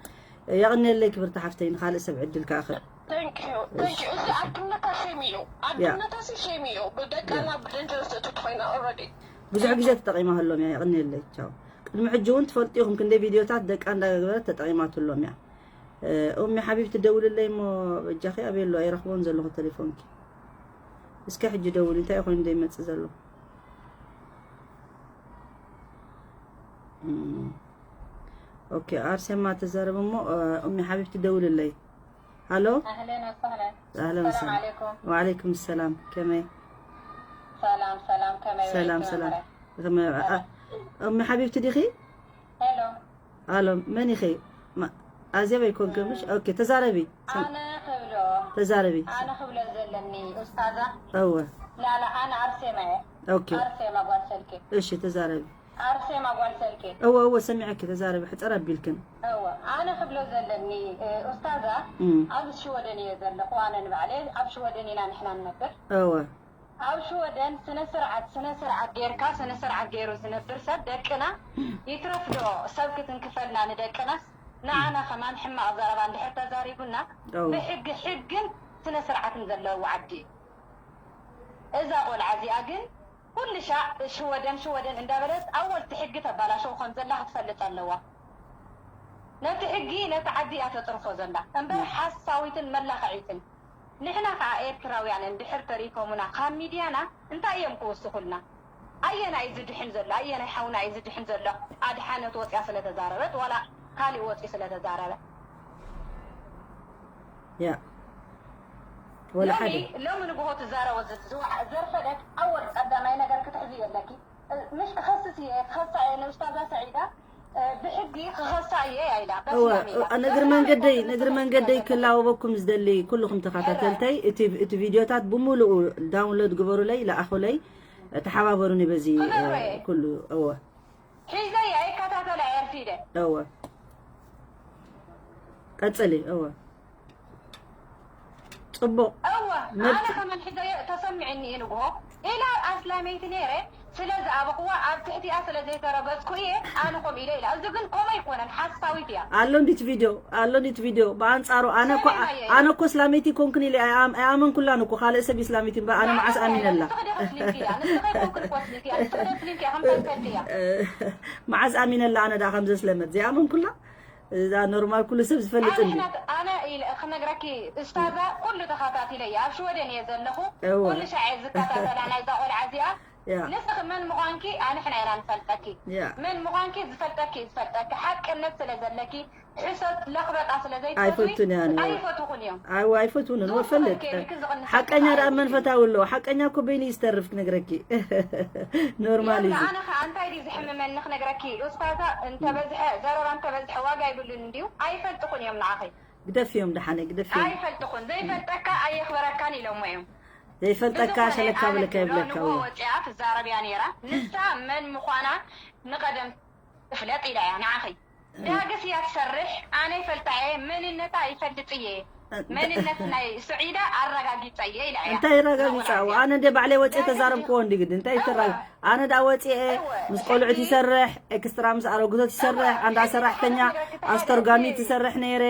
የቕንየለይ ክብርቲ ሓፍተይ ንኻልእ ሰብ ዕድል ክኣኽል። Thank you, thank you። እዚ ኣድነታ ሸም እዩ፣ ኣድነታ ሲ ሸም እዩ። ብደቃና ብደንጀረስ እቱ ትኾይና already። ብዙሕ ግዜ ተጠቒማህሎም እያ። የቕንየለይ ቻው። ቅድሚ ሕጂ እውን ትፈልጡ ኢኹም ክንደይ ቪድዮታት ደቃ እንዳገበረት ተጠቒማትሎም እያ። እ፣ ኡሚ ሓቢብቲ ደውልለይ እሞ በጃኺ ኣበይ ኣሎ ኣይረኽቦን ዘለኹ ቴሌፎንኪ። እስከ ሕጂ ደውል እንታይ ኮይኑ ዘይመጽእ ዘሎ። እም፣ ኦኬ ኣርሴማ ተዛረብ እሞ እ፣ ኡሚ ሓቢብቲ ደውልለይ። ሃሎ أهلا وسهلا ኣህለን السلام ወሰህለን። عليكم ወዓለይኩም ሰላም ከመይ سلام سلام كما ሰላም يريد ሰላም مرة. ከመይ አ- ኡሚ ሓቢብቲ ዲኺ? هلو ኣሎ መን ኢኺ? ማ- ኣዜብ ኣይኮንክን ምሽ? ኦኬ ተዛረቢ። أنا خبلو ተዛረቢ። أنا خبلو زلني أستاذة. እወ لا لا أنا أرسمة. ኦኬ أرسمة قال سلكي. እሺ ተዛረቢ። أرسمة قال سلكي. እወ እወ ሰሚዐኪ ተዛረቢ ሕፅር ኣቢልክን። እወ ኣነ ክብሎ ዘለኒ እ፣ ኡስታዛ እም፣ ኣብ ሽወደን እየ ዘለኹ። ኣነ ንባዕለይ ኣብ ሽወደን ኢና ንሕና ንነብር። እወ ኣብ ሽወደን ስነ ስርዓት ስነ ስርዓት ጌርካ ስነ ስርዓት ገይሩ ዝነብር ሰብ ደቅና ይትረፍ ዶ ሰብ ክትንክፈልና ንደቅናስ ንዓና ከማን ሕማቕ ዘረባ እንድሕር ተዛሪቡና እወ ብሕጊ ሕግን ስነ ስርዓትን ዘለዎ ዓዲ እዩ። እዛ ቆልዓ እዚኣ ግን ኩሉ ሻዕ ሽወደን ሽወደን እንዳበለት ኣወልቲ ሕጊ ተባላሸው ከም ዘላ ክትፈልጥ ኣለዋ። ነቲ ሕጊ ነቲ ዓዲ እያ ተጥርፎ ዘላ እምበር ሓሳዊትን መላኸዒትን። ንሕና ከዓ ኤርትራውያን እንድሕር ተሪፎሙና ካብ ሚድያና እንታይ እዮም ክውስኹልና? ኣየናይ እዩ ዝድሕን ዘሎ? ኣየናይ ሓውና እዩ ዝድሕን ዘሎ? ኣድሓነት ወፅያ ስለተዛረበት ዋላ ካሊእ ወፂ ስለተዛረበ ያ ወላ ሎሚ ሓደ ሎሚ ንግሆ ትዛረቦ ዝዋ ዘርፈደት ኣወል ቀዳማይ ነገር ክትሕዚ የለኪ። ምሽ ክኸስስ እየ ክኸሳ እየ ንኡስታዛ ሰዒዳ ብሕጊ ክኸሳ እየ ኢላ እወ በስላም ኢላ። ንእግሪ መንገደይ ንእግሪ መንገደይ ክላወበኩም ዝደሊ ኩልኹም ተኸታተልተይ እቲ እቲ ቪድዮታት ብምሉኡ ዳውንሎድ ግበሩለይ ለኣኹለይ ተሓባበሩኒ በዚ ክገብሮ እየ። ኩሉ እወ ሒዘ እየ ኣይከታተላ እየ ኣርፊደ። እወ ቀጽሊ እወ ጽቡቕ እወ መብት- ኣነ ከመን ሒዘዮ ተሰሚዕኒ እዩ ንግሆ ኢላ ኣስላመይቲ ነይረ ስለ ዝኣበኽዋ ኣብ ትሕቲኣ ስለ ዘይተረገጽኩ እየ ኣነ ከምኡ ኢለ ኢላ። እዚ ግን ከምኡ ኣይኮነን ሓሳዊት እያ። ኣሎ እንዲት ቪድዮ ኣሎ እንዲት ቪድዮ ብኣንጻሩ ኣነ እኮ ሰላም ኣየ። ኣነ እኮ እስላመይቲ ኮንክን ኢለ ኣይኣም- ኣይኣመንኩላን እኮ ካልእ ሰብ እስላመይቲ እምበር ኣነ መዓስ ኣሚነላ ንስኺ ዲኺ ኣስሊምኪ እያ ንስኺ ኮንክን እኮ ኣስሊምኪ እያ ንስኺ ተስሊምኪ እያ ከምታ ትፈልጢ እያ። መዓስ ኣሚነላ ኣነ ደኣ ከም ዘስለመት ዘይኣመንኩላ እዛ ኖርማል ኩሉ ሰብ ዝፈልጥ እንዲ ኣነ ኣነ ኢለ ክነግረኪ እስታዛ ኩሉ ተኸታቲለ እየ ኣብ ሽወደን እየ ዘለኹ እወ። ኩሉ ሻዕ እየ ዝከታተላ ናይዛ ቆልዓ እዚኣ ያ ንስኺ መን ምዃንኪ ኣንሕና ኢና ንፈልጠኪ ያ መን ምዃንኪ ዝፈልጠኪ እዩ ዝፈልጠኪ ሓቅነት ስለ ዘለኪ ሕሶት ለኽበጣ ስለ ዘይትፈትዊ ኣይፈቱን እያ ኣነ። ኣይፈትኹን እዮም ኣይ ኣይፈቱን ዞም ወፈልጥ ተፈትኬ ልክ ዝቕንስ ሓቀኛ ደኣ መን ፈታዊ ኣለዎ ሓቀኛ እኮ በይኑ ይስተርፍ ክነግረኪ ኖርማል እዩ ኣነ ከዓ እንታይ ድዩ ዝሕምመኒ ክነግረኪ ኡስታዛ እንተበዝሐ ዘረባ እንተበዝሐ ዋጋ ይብሉን እንድዩ ኣይፈልጥኹን እዮም ንዓኸይ ግደፍዮም ደሓነ ግደፍዮም ኣይፈልጥኹን ዘይፈልጠካ ኣየኽበረካን ኢሎሞ እዮም ዘይፈልጠካ ብዝኾነ ሸለካ ኣነ ብለካ ክብሎ ይብለካ ንግሆ ወፂኣ ትዛረብ እያ ነይራ ንሳ መን ምዃና ንቐደም ትፍለጥ ኢላ እያ ንዓኺ ዳግስ እያ ትሰርሕ ኣነ ይፈልጣ እየ መንነታ ይፈልጥ እየ መንነት ናይ ስዒዳ ኣረጋጊጸ እየ ኢላ እያ። እንታይ ረጋጊጻ? ኣነ እንደ ባዕለይ ወፅየ ተዛረብክዎ እንዲ ግዲ እንታይ ትረጋ? ኣነ ዳ ወፅየ ምስ ቆልዑት ይሰርሕ፣ ኤክስትራ ምስ ኣረጉቶት ይሰርሕ፣ ኣንዳ ሰራሕተኛ ኣስተርጓሚ ትሰርሕ ነይረ።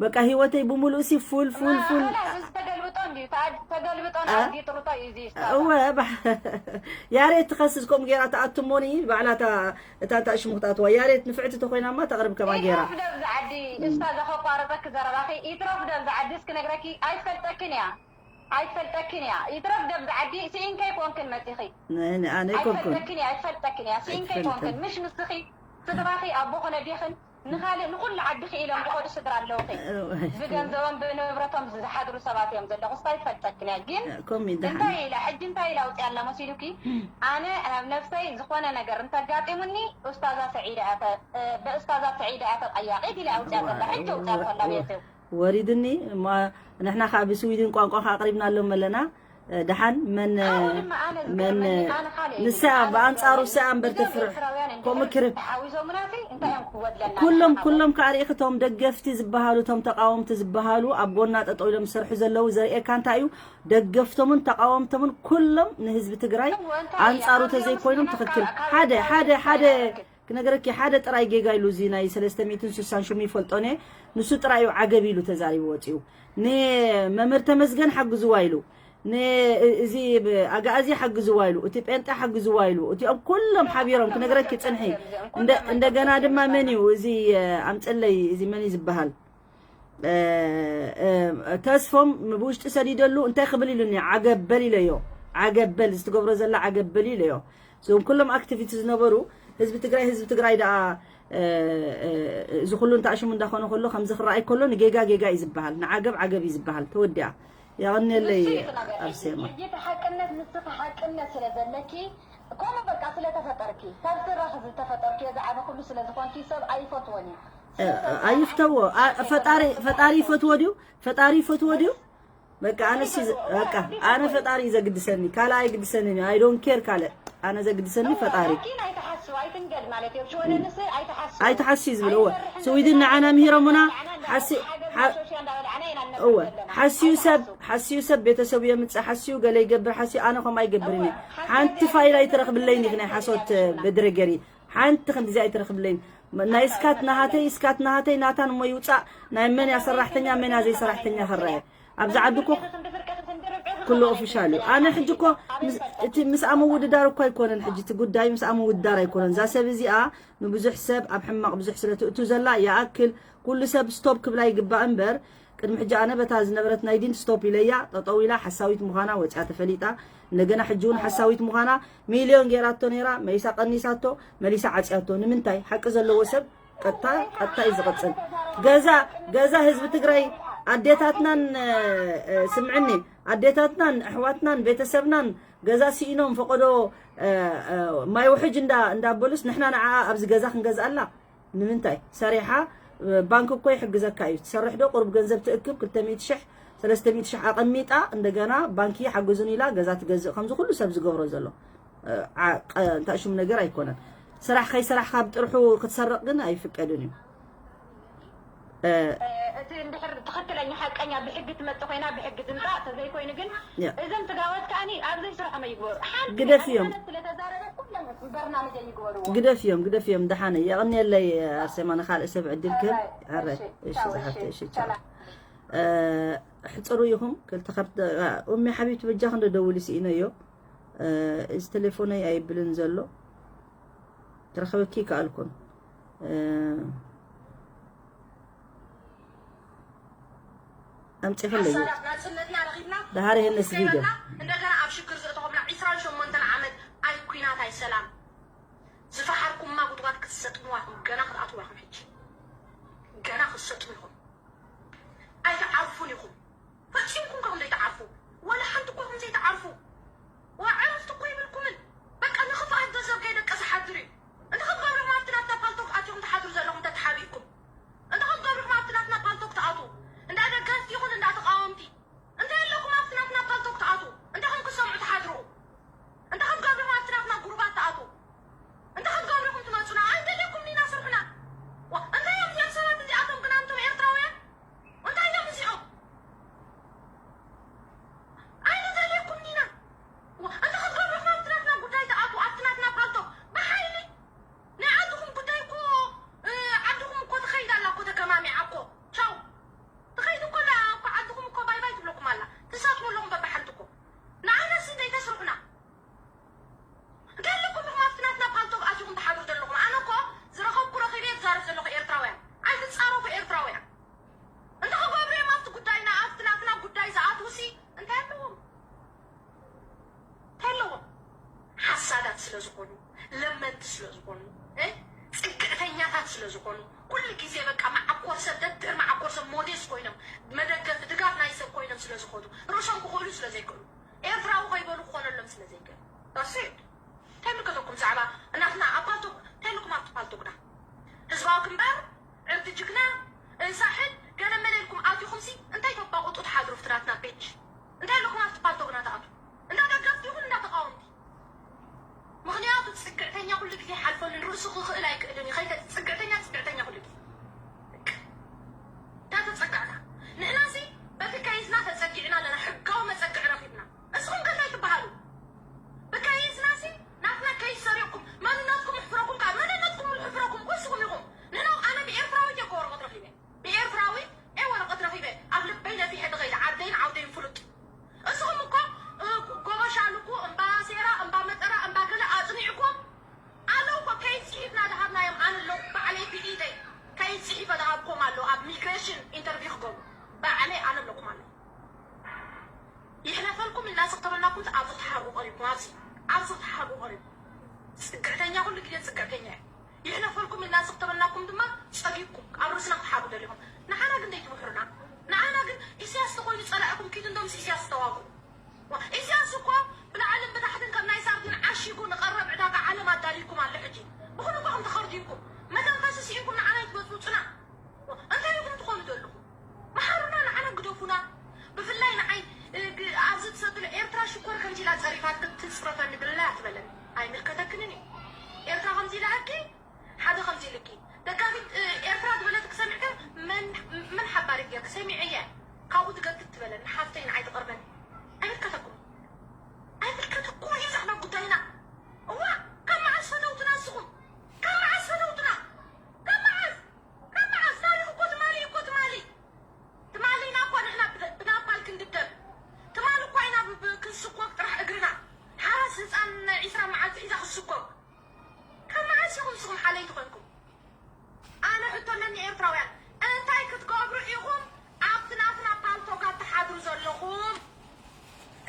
በቃ ህይወተይ ብምሉእ ሲ ፉል ፉል ፉል ተገልብጦ እንዲ ተገልብጦ ኣጊጥሩቶ እዩ እዚ እወ ያሬት ትኸስስ ከምኡ ገይራ ተኣትሞኒ ባዕላታ እታ እንታይ ሽሙ ክትኣትዋ ያሬት ንፍዕቲ ተኮይናማ ተቕርብ ከማ ገይራ ይትረፍ ደብዚ ዓዲ እስታ ዘኸቋረፀክ ዘረባኺ ይትረፍ ደብዚ ዓዲ እስክነግረኪ ኣይትፈልጠክን እያ ኣይትፈልጠክን እያ ይትረፍ ደብዚ ዓዲ ስኢንከይ ኮንክን መፂኺ ኣነ ኮንኩን ኣይትፈልጠክን እያ ኣይትፈልጠክን እያ ስኢንከይ ኮንክን ምሽ ንስኺ ስድራኺ ኣቦ ኮነ ዲኽን ንኻልእ ንኹሉ ዓዲ ክኢሎም ዝኸዱ ስድራ ኣለውኺ ብገንዘቦም ብንብረቶም ዝሓድሩ ሰባት እዮም ዘለኹ ስታ ይትፈልጠክን እያ ግን ኮሚ እንታይ ኢላ ሕጂ እንታይ ኢላ ኣውፅያ ኣላ መሲሉኪ ኣነ ናብ ነፍሰይ ዝኾነ ነገር እንተጋጢሙኒ ኡስታዛ ሰዒዳ እያ ተ- እ፣ ብኡስታዛ ሰዒዳ እያ ተጠያቂት ኢላ ኣውፅያ ዘላ ሕጂ ኣውፅያ ከላ ቤት ወሪድኒ እሞ ንሕና ከዓ ብስዊድን ቋንቋ ከዓ ኣቅሪብናሎም ኣለና ደሓን መን መን ንሳ ብኣንፃሩ ሰኣ እምበር ተፍርሕ ከምኡ ክርብ ኩሎም ኩሎም ከዓ ርኢኽቶም ደገፍቲ ዝበሃሉ እቶም ተቃወምቲ ዝበሃሉ ኣብ ጎና ጠጠው ኢሎም ዝሰርሑ ዘለዉ ዘርእየካ እንታይ እዩ ደገፍቶምን ተቃወምቶምን ኩሎም ንህዝቢ ትግራይ ኣንፃሩ ተዘይኮይኖም ትኽክል ሓደ ሓደ ሓደ ክነገረኪ ሓደ ጥራይ ጌጋ ኢሉ እዚ ናይ ሰለስተ ሚእትን ስሳን ሽሙ ይፈልጦን እየ ንሱ ጥራይ እዩ ዓገብ ኢሉ ተዛሪቡ ወፂኡ ንመምህር ተመስገን ሓግዝዋ ኢሉ እዚ ኣጋኣዚ ሓግዝዋ ኢሉ እቲ ጴንጤ ሓግዝዋ ኢሉ እቲኦም ኩሎም ሓቢሮም ክነግረኪ ፅንሒ እንደገና ድማ መን እዩ እዚ ኣምፀለይ እዚ መን እዩ ዝበሃል ተስፎም ብውሽጢ ሰዲደሉ እንታይ ክብል ኢሉኒ ዓገበል ኢለዮ ዓገበል እዚ ትገብሮ ዘላ ዓገበል ኢለዮ እዞም ኩሎም ኣክቲቪቲ ዝነበሩ ህዝቢ ትግራይ ህዝቢ ትግራይ ደኣ እዚ ኩሉ እንተኣሽሙ እንዳኾነ ከሎ ከምዚ ክረኣይ ከሎ ንጌጋ ጌጋ እዩ ዝበሃል ንዓገብ ዓገብ እዩ ዝበሃል ተወዲኣ የቐንየለይ ኣርሴማ ሕጂ እቲ ሓቅነት ንስኺ ሓቅነት ስለ ዘለኪ ከምኡ በቃ ስለተፈጠርኪ ካብ ስራኽ ዝተፈጠርኪ እዚ ዓበ ኩሉ ስለ ዝኾንኪ ሰብ ኣይፈትወን እዩ ኣይፍተዎ ፈጣሪ ፈጣሪ ይፈትዎ ድዩ ፈጣሪ ይፈትዎ ድዩ በቃ ኣነ በቃ ኣነ ፈጣሪ ዘግድሰኒ ካልኣ ኣይግድሰኒ I don't care ካልእ ኣነ ዘግድሰኒ ፈጣሪ ኣይትሓስዩ ዝብል እወ ስዊድን ንዓና ምሂሮምና ሓሲ እወ ሓሲዩ ሰብ ሓሲዩ ሰብ ቤተሰቡ የምፅእ ሓሲዩ ገለ ይገብር ሓሲዩ ኣነ ከምኡ ኣይገብርን እየ ሓንቲ ፋይል ኣይትረኽብለይን ኢኺ ናይ ሓሶት በድረገሪ ሓንቲ ክንዲዚ ኣይትረኽብለይን ናይ እስካት ናሃተይ እስካት ናሃተይ ናታን እሞ ይውፃእ ናይ መን እያ ሰራሕተኛ መን እያ ዘይሰራሕተኛ ክረአ ኣብዚ ዓዲ እኮ ኩሉ ኦፊሻል እዩ ኣነ ሕጂ እኮ እቲ ምስኣ ምውድዳር እኮ ኣይኮነን ሕጂ እቲ ጉዳይ ምስኣ ምውድዳር ኣይኮነን እዛ ሰብ እዚኣ ንብዙሕ ሰብ ኣብ ሕማቕ ብዙሕ ስለ ትእቱ ዘላ ይኣክል ኩሉ ሰብ ስቶፕ ክብላ ይግባእ እምበር ቅድሚ ሕጂ ኣነ በታ ዝነበረት ናይ ዲን ስቶፕ ኢለያ ጠጠው ኢላ ሓሳዊት ምዃና ወፅያ ተፈሊጣ እንደገና ሕጂ እውን ሓሳዊት ምዃና ሚልዮን ገይራቶ ነይራ መሊሳ ቀኒሳቶ መሊሳ ዓፅያቶ ንምንታይ ሓቂ ዘለዎ ሰብ ቀጥታ ቀጥታ እዩ ዝቐፅል ገዛ ገዛ ህዝቢ ትግራይ ኣዴታትናን ስምዕኒ ኣዴታትናን ኣሕዋትናን ቤተሰብናን ገዛ ስኢኖም ፈቆዶ ማይ ውሕጅ እንዳበሉስ ንሕና ንዓ ኣብዚ ገዛ ክንገዝኣላ ንምንታይ ሰሪሓ ባንክ እኮ ይሕግዘካ እዩ ትሰርሕ ዶ ቁሩብ ገንዘብ ትእክብ ክልተ ሚእቲ ሽሕ ሰለስተ ሚእቲ ሽሕ ኣቐሚጣ እንደገና ባንኪ ሓግዙን ኢላ ገዛ ትገዝእ ከምዚ ኩሉ ሰብ ዝገብሮ ዘሎ እንታይ ሽሙ ነገር ኣይኮነን ስራሕ ከይሰራሕካ ብጥርሑ ክትሰርቕ ግን ኣይፍቀድን እዩ እቲ እንድሕር ትኽክለኛ ሓቀኛ ብሕጊ ትመፅእ ኮይና ብሕጊ ትምፃእ ተዘይኮይኑ ግን እዞም ስጋወት ከዓኒ ኣብ ዘይስርሖም ኣይግበሩ ሓንቲ ግደፍዮም ስለተዛረበት ኩሎም በርናምጅ ኣይግበርዎ ግደፍዮም ግደፍዮም ደሓነ የቐንየለይ ኣርሴማ ንካልእ ሰብ ዕድል ክህብ ሕረ እሺ ዝሓፍተ እሺ ቻው ሕፅሩ ኢኹም ክልተ ካብ ኡሚ ሓቢብቲ በጃ ክንደ ደውሊ ስኢነዮ እዚ ቴሌፎነይ ኣይብልን ዘሎ ክረኸበኪ ይከኣልኩን ኣምፂኽለይ ሓሳዳት ናፅነትና ረኺብና ደሃር ይህነስ ቪድዮ ከይበልና እንደገና ኣብ ሽግር ዘእተኹምና ዒስራን ሸሞንተን ዓመት ኣይ ኩናት ኣይ ሰላም ዝፈሓርኩማ ጉድጓድ ክትሰጥምዋ ኢኹም ገና ክትኣትዋ ኢኹም ሕጂ ገና ክትሰጥሙ ኢኹም ኣይትዓርፉን ኢኹም ፈፂምኩም ከ ዘይትዓርፉ ዋላ ሓንቲ እኳ ኢኹም ዘይትዓርፉ ዋ ዕረፍቲ እኮ ይብልኩምን በቃ ንኽፍኣት ገንዘብ ከይደቀሰ ሓድር እዩ እንተ ከም ገብርኹም ኣብቲ ናትና ፓልቶክ ኣትኹም ትሓድሩ ዘለኹም ተተሓቢእኩም እንተ ከም ገብርኹም ኣብቲ ናትና ፓልቶክ ትኣትዉ እንዳ ደገፍቲ ይኹን እንዳ ተቃወምቲ እንታይ ኣለኩም ኣብቲ ናትና ፓልቶክ ትኣትዉ እንታይ ከም ክሰምዑ ትሓድሩ እንተ ከም ገብርኹም ኣብቲ ናትና ጉሩባት ትኣትዉ እንተ ከም ገብርኹም ትመፁና ኣይደልየኩም ኢና ስርሕና እንታይ እዮም እዚኦም ሰባት እዚኣቶም ግን ኣንቶም ኤርትራውያን እንታይ እዮም እዚኦም እ? ጽግዕተኛታት ስለ ዝኾኑ፣ ኩሉ ግዜ በቃ መዓኮር ሰብ፣ ደድሕሪ መዓኮር ሰብ ሞዴስ ኮይኖም፣ መደገፊ ድጋፍ ናይ ሰብ ኮይኖም ስለ ዝኾኑ፣ ርእሶም ክኽእሉ ስለ ዘይክእሉ፣ ኤርትራዊ ከይበሉ ክኾነሎም ስለ ዘይክእል። ዳሴት። እንታይ ምልከተኩም ዛዕባ እናትና ኣብ ፓልቶክ? እንታይ ኣለኩም ኣብቲ ፓልቶክና? ህዝባዊ ግንባር፣ ዕርዲ ጅግና፣ ሳሕል፣ ገለ መለ ኢልኩም ኣቲኹምሲ እንታይ ተባቑጡ ትሓድሩ ኣብቲ ናትና ፔጅ? እንታይ ኣለኩም ኣብቲ ፓልቶክና ትኣቱ? እንዳ ደገፍቲ ይኹን እንዳ ተቃወምቲ። ምኽንያቱ ጽግዕተኛ ኩሉ ግዜ ይሓልፈሉን ርእሱ ክኽእል ኣይክእልን እዩ። ከይተ-፣ ጽግዕተኛ፣ ጽግዕተኛ ኩሉ ግዜ። እንዳ ተጸጋዕና። ንሕናሲ በቲ ከይዝና ተጸጊዕና ኣለና፣ ሕጋዊ መጸግዒ ረኺብና። እስኹም ከ እንታይ ትበሃሉ? ብከይዝናሲ ናትና ከይዝ ሰሪቕኩም፣ መንነትኩም ኣሕፍረኩም፣ ከኣ መንነትኩም ኣሕፍረኩም፣ ኩስኹም ኢኹም። ንሕና፣ ኣነ ብኤርትራዊት እየ እኮ ወረቐት ረኺበ። ብኤርትራዊ እየ ወረቐት ረኺበ። ኣብ ልበይ ነፊሐ ድኸይድ፣ ዓደይን ዓውደይን ፍሉጥ። እስኹም እኮ፣ እ፣ ጎቦ ሻልኩ፣ እምባ ሴራ፣ እምባ መጠራ፣ እምባ ገለ ኣጽኒዕኩም ኣለዉ እኮ። ከይድ ጽሒፍና ዝሃብናዮም ኣነ ኣለዉ፣ ባዕለይ ብኢደይ ከይድ ጽሒፈ ዝሃብኩም ኣለዉ። ኣብ ሚግሬሽን ኢንተርቪው ክገብሩ ባዕለይ ኣነ ኣለኩም ኣለዉ። ይሕለፈልኩም ኢልና ስኽ ተበልናኩም፣ ኣብዚ ክትሓርቁ ቀሪብኩም፣ ኣብዚ፣ ኣብዚ ክትሓርቁ ቀሪብኩም። ጽግዕተኛ ኩሉ ግዜ ጽግዕተኛ እዩ። ይሕለፈልኩም ኢልና ስኽ ተበልናኩም ድማ ጸጊብኩም፣ ኣብ ርእስና ክትሓርቁ ደሊኹም። ንዓና ግን ዘይትምሕሩና። ንዓና ግን ኢሳያስ ተኾይኑ ጸላኢኹም ኪዱ፣ እንዶ ምስ ኢሳያስ ተዋግኡ። ዋ፣ ኢሳያስ እኮ ብላዕልን ብታሕትን ከም ናይ ሳርዲን ዓሺጉ ንቐረብ ዕዳጋ ዓለም ኣዳልይኩም ኣሎ። ሕጂ ብኹሉ እኳ ከም ተኸርዲንኩም፣ መተንፈሲ ስኢንኩም ንዓና ይትበጽብጹና። ዋ፣ እንታይ ኢኹም ትኾኑ ዘለኹም? መሓሩና፣ ንዓና ግደፉና። ብፍላይ ንዓይ፣ እ፣ ግ-፣ ኣብዚ ትሰድለ ኤርትራ ሽኮር ከምዚ ኢላ ጸሪፋት ትጽረፈኒ ብለላ ትበለኒ። ኣይምልከተክንን እዩ። ኤርትራ ከምዚ ኢላኣኪ፣ ሓደ ከምዚ ኢልኪ። ደጋፊት፣ እ፣ ኤርትራ ዝበለት ክሰሚዕከ መን፣ መን ሓባሪ ገይርኪ ሰሚዐየ። ካብኡ ትገድድ ትበለኒ። ሓፍተይ ንዓይ ትቐርበኒ። ኣይምልከተኩም። ኣይምልከተኩም እዩ ዛዕባ ጉዳይና። እዋ፣ ካብ መዓስ ፈተውትና ንስኹም? ካብ መዓስ ፈተውትና? ካብ መዓስ? ካብ መዓስ? ታሪኽ እኮ ትማሊ እኮ ትማሊ። ትማሊ ኢና እኮ ንሕና ብ-፣ ብናፓል ክንድብደብ። ትማሊ እኮ ኢና ብ-፣ ብ-፣ ክንስኮግ ጥራሕ እግርና። ሓራስ ህፃን ናይ ዒስራ መዓልቲ ሒዛ ክትስኮግ። ካብ መዓስ ኢኹም ንስኹም ሓለይቲ ኮንኩም? ኣነ ሕቶ ኣለኒ ኤርትራውያን፣ እንታይ ክትገብሩ ኢኹም ኣብቲ ናትና ፓልቶጋት ትሓድሩ ዘለኹም?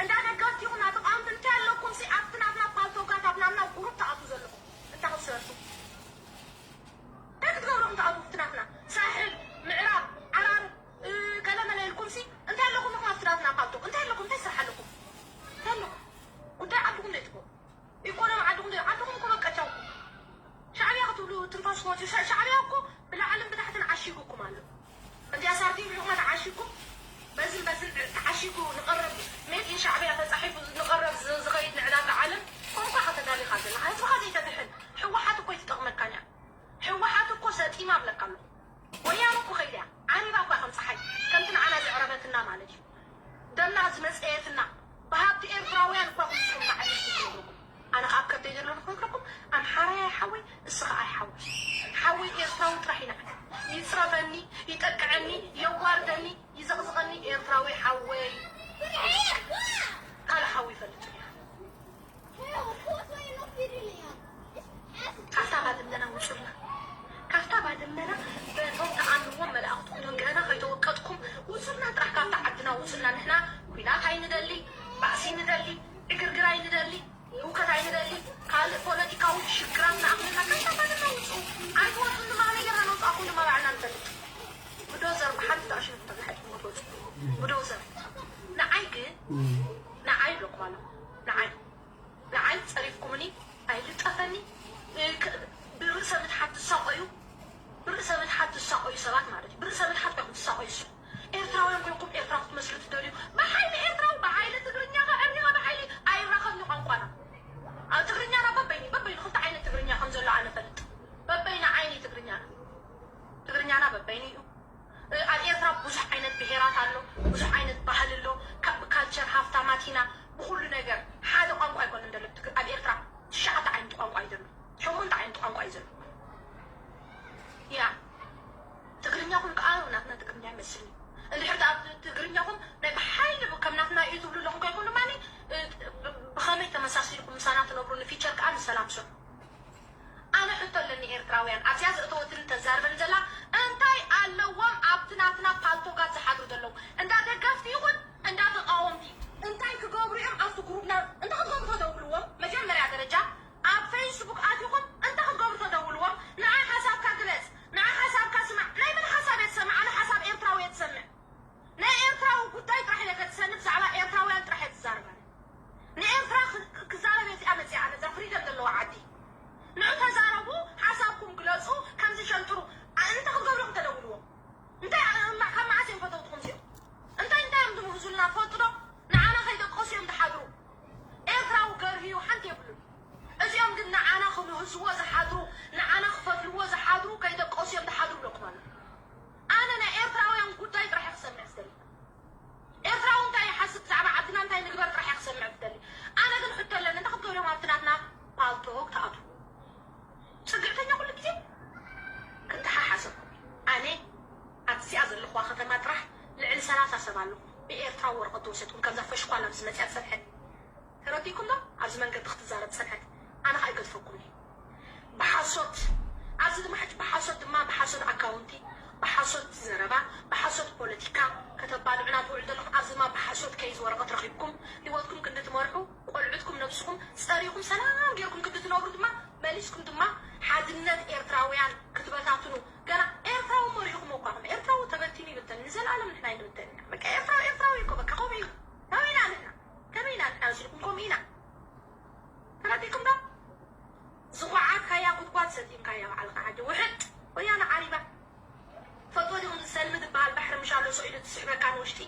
እንዳ ደገፍቲ ኢኹም፣ እንዳ ተቃወምቲ እንታይ ኣለኩም ሲ ኣብቲ ናትና ፓልቶጋት፣ ኣብ ናትና ጉሩፕ ትኣትዉ ዘለኹም? እንታይ ክትሰርሑ? እንታይ ክትገብሩ ኢኹም ትኣትዉ ኣብቲ ናትና? ሳሕል፣ ምዕራብ፣ ዓራርብ፣ እ፣ ገለመለ ኢልኩም ሲ እንታይ ኣለኩም ኢኹም ኣብቲ ናትና ፓልቶክ? እንታይ ኣለኩም? እንታይ ስራሕ ኣለኩም? እንታይ ኣለኩም? ጉዳይ ዓድኹም ዶ ኣይትገብሩ? ኢኮኖሚ ዓድኹም ዶ? ዓድኹም እኮ በቃ ቻው። ሻዕብያ ክትብሉ ትንፋስኩም ወፂኡ። ሻ-፣ ሻዕብያ እኮ ብላዕልን ብታሕትን ዓሺጉኩም ኣሎ። እዚኣ ሳርዲን ሪኹማ ተዓሺግኩም፣ በዝን በዝን ተዓሺጉ ንቐረብ፣ ሜድ ኢን ሻዕብያ ተጻሒፉ ንቐረብ ዝ-፣ ዝኸይድ ንዕዳጋ ዓለም፣ ከምኡ እኳ ተዳሊኻ ዘለኻ፣ ህዝብኻ ዘይተድሕን፣ ህወሓት እኮ ኣይትጠቕመካን እያ። ህወሓት እኮ ሰጢማ እብለካ ኣለኹ። ወያነ እኮ ከይዳ እያ። ዓሪባ እኮ እያ ከም ፀሓይ። ከምቲ ንዓና ዘዕረበትና ማለት እዩ። ደምና ዝመፀየትና፣ ብሃብቲ ኤርትራውያን እኳ ኩልኩም ማዕቢልኩም ክነግረኩም። ኣነ ከኣ ኣብ ከብደይ ዘሎ ንክነግረኩም፣ ኣምሓራይ ኣይ ሓወይ፣ እስኻ ኣይ ሓወይ። ሓወይ ኤርትራዊ ጥራሕ ኢና። ይፅረፈኒ፣ ይጠቅዐኒ፣ የዋርደኒ፣ ይዘቕዝቐኒ ኤርትራዊ ሓወይ። ካልእ ሓወይ ይፈልጥ እያ። ካብታ ባድመና ውጹልና። ካብታ ባድመና በቶም ተኣምንዎም መላእኽትኩም ገና ከይተወቀጥኩም ውጹልና፣ ጥራሕ ካብታ ዓድና ውጹልና። ንሕና ኲናት ኣይንደሊ፣ ባእሲ ንደሊ፣ ዕግርግር ኣይንደሊ፣ ህውከት ኣይንደሊ፣ ካልእ ፖለቲካዊ ሽግራት ንኣኽለና። ካብታ ባድመና ውጹ። ኣይትወጹን ድማ ከመይ ጌርና ነውጻእኩም ድማ ባዕልና ንፈልጥ። ብዶዘር ብሓንቲ ተኣሽኑ ተጋሒጥኩም ክትወጹ። ብዶዘር። ንዓይ ግን፣ ንዓይ ይብለኩም ኣለኹ። ንዓይ ንዓይ ጸሪፍኩምኒ ኣይልጠፈኒ። እ፣ ክ-፣ ብርእሰ ምትሓት ትሳቐዩ፣ ብርእሰ ምትሓት ትሳቐዩ ሰባት ማለት እዩ። ብርእሰ ምትሓት ኮይንኩም ትሳቐዩ። እሱ ኤርትራውያን ኮይንኩም ኤርትራ ክትመስሉ ትደልዩ። ብሓይሊ ኤርትራዊ፣ ብሓይሊ ትግርኛ ከዕሪኻ፣ ብሓይሊ ኣይራኸብኒ ቋንቋና። ኣብ ትግርኛና በበይኑ፣ በበይኑ ክልተ ዓይነት ትግርኛ ከም ዘሎ ኣነ እፈልጥ። በበይኑ ዓይኒ ትግርኛና። ትግርኛና በበይኑ እዩ። ኣብ ኤርትራ ብዙሕ ዓይነት ብሄራት ኣሎ፣ ብዙሕ ዓይነት ባህሊ ኣሎ። ካብ ካልቸር ሃፍታማት ኢና፣ ብኹሉ ነገር ሓደ ቋንቋ ኣይኮነን ዘሎ። ትግ-፣ ኣብ ኤርትራ ትሽዓተ ዓይነት ቋንቋ እዩ ዘሎ፣ ሸሞንተ ዓይነት ቋንቋ እዩ ዘሎ። ያ ትግርኛኹም ከዓ ናትና ትግርኛ ይመስልኒ። እንድሕር ደኣ ትግርኛኹም ናይ ብሓይሊ ከም ናትና እዩ ትብሉ ኣለኹም ከይኮኑ ድማ፣ እ፣ ብ-፣ ብኸመይ ተመሳሲልኩም ምሳና ትነብሩ ንፊቸር ከዓ ንሰላም ስርሑ። ኣነ ሕቶ ኣለኒ ኤርትራውያን፣ ኣብዚኣ ዘእተወትኒ ተዛርበኒ ዘላ እንታይ ኣለዎም ኣብቲ ናትና ፓልቶጋት ዝሓድሩ ዘለዉ? እንዳ ደገፍቲ ይኹን እንዳ ተቃወምቲ እንታይ ክገብሩ እዮም ኣብቲ ግሩፕና? እንታይ ክትገብሩ ተደውልዎም? መጀመርያ ደረጃ ኣብ ፌስቡክ ኣቲኹም እንታይ ክትገብሩ ኣለኹም። ብኤርትራ ወረቐት ተወሰድኩም፣ ከምዛ ፈሽኳል ኣብዚ መጽያ ዝጸንሐት። ተረዲእኩም ዶ? ኣብዚ መንገዲ ክትዛረብ ዝጸንሐት። ኣነ ከኣ ኣይገድፈኩምን እየ። ብሓሶት፣ ኣብዚ ድማ ሕጂ ብሓሶት ድማ፣ ብሓሶት ኣካውንቲ፣ ብሓሶት ዘረባ፣ ብሓሶት ፖለቲካ ከተባልዑና ትውዕሉ ዘለኹም። ኣብዚ ድማ ብሓሶት ከይዝ ወረቐት ረኺብኩም፣ ህይወትኩም ክንዲ ትመርሑ፣ ቆልዑትኩም፣ ነብስኹም ጸሪኹም፣ ሰላም ጌርኩም ክንዲ ትነብሩ ድማ፣ መሊስኩም ድማ ሓድነት ኤርትራውያን ክትበታትኑ። ገና ኤርትራዊ መሪኹም እኳ ኢኹም። ኤርትራዊ ተበቲኑ ይብተን። ንዘለኣለም ንሕና ኣይንብተን ኢና። በቃ ኤርትራዊ፣ ኤርትራዊ እኮ በቃ ከምኡ እዩ። ከምኡ ኢና ንሕና። ከመይ ኢና ንሕና መሲልኩም? ከምኡ ኢና። ተረዲእኩም ዶ? ዝኹዓትካያ ጉድጓድ ሰጢምካያ ባዕልኻ። ሕጂ ውሕጥ። ወያነ ዓሪባ። ትፈልጥዎ ዲኹም? እዚ ሰልሚ ዝበሃል ባሕሪ ምሽ ኣሎ ስዒዱ ትስሕበካ ንውሽጢ።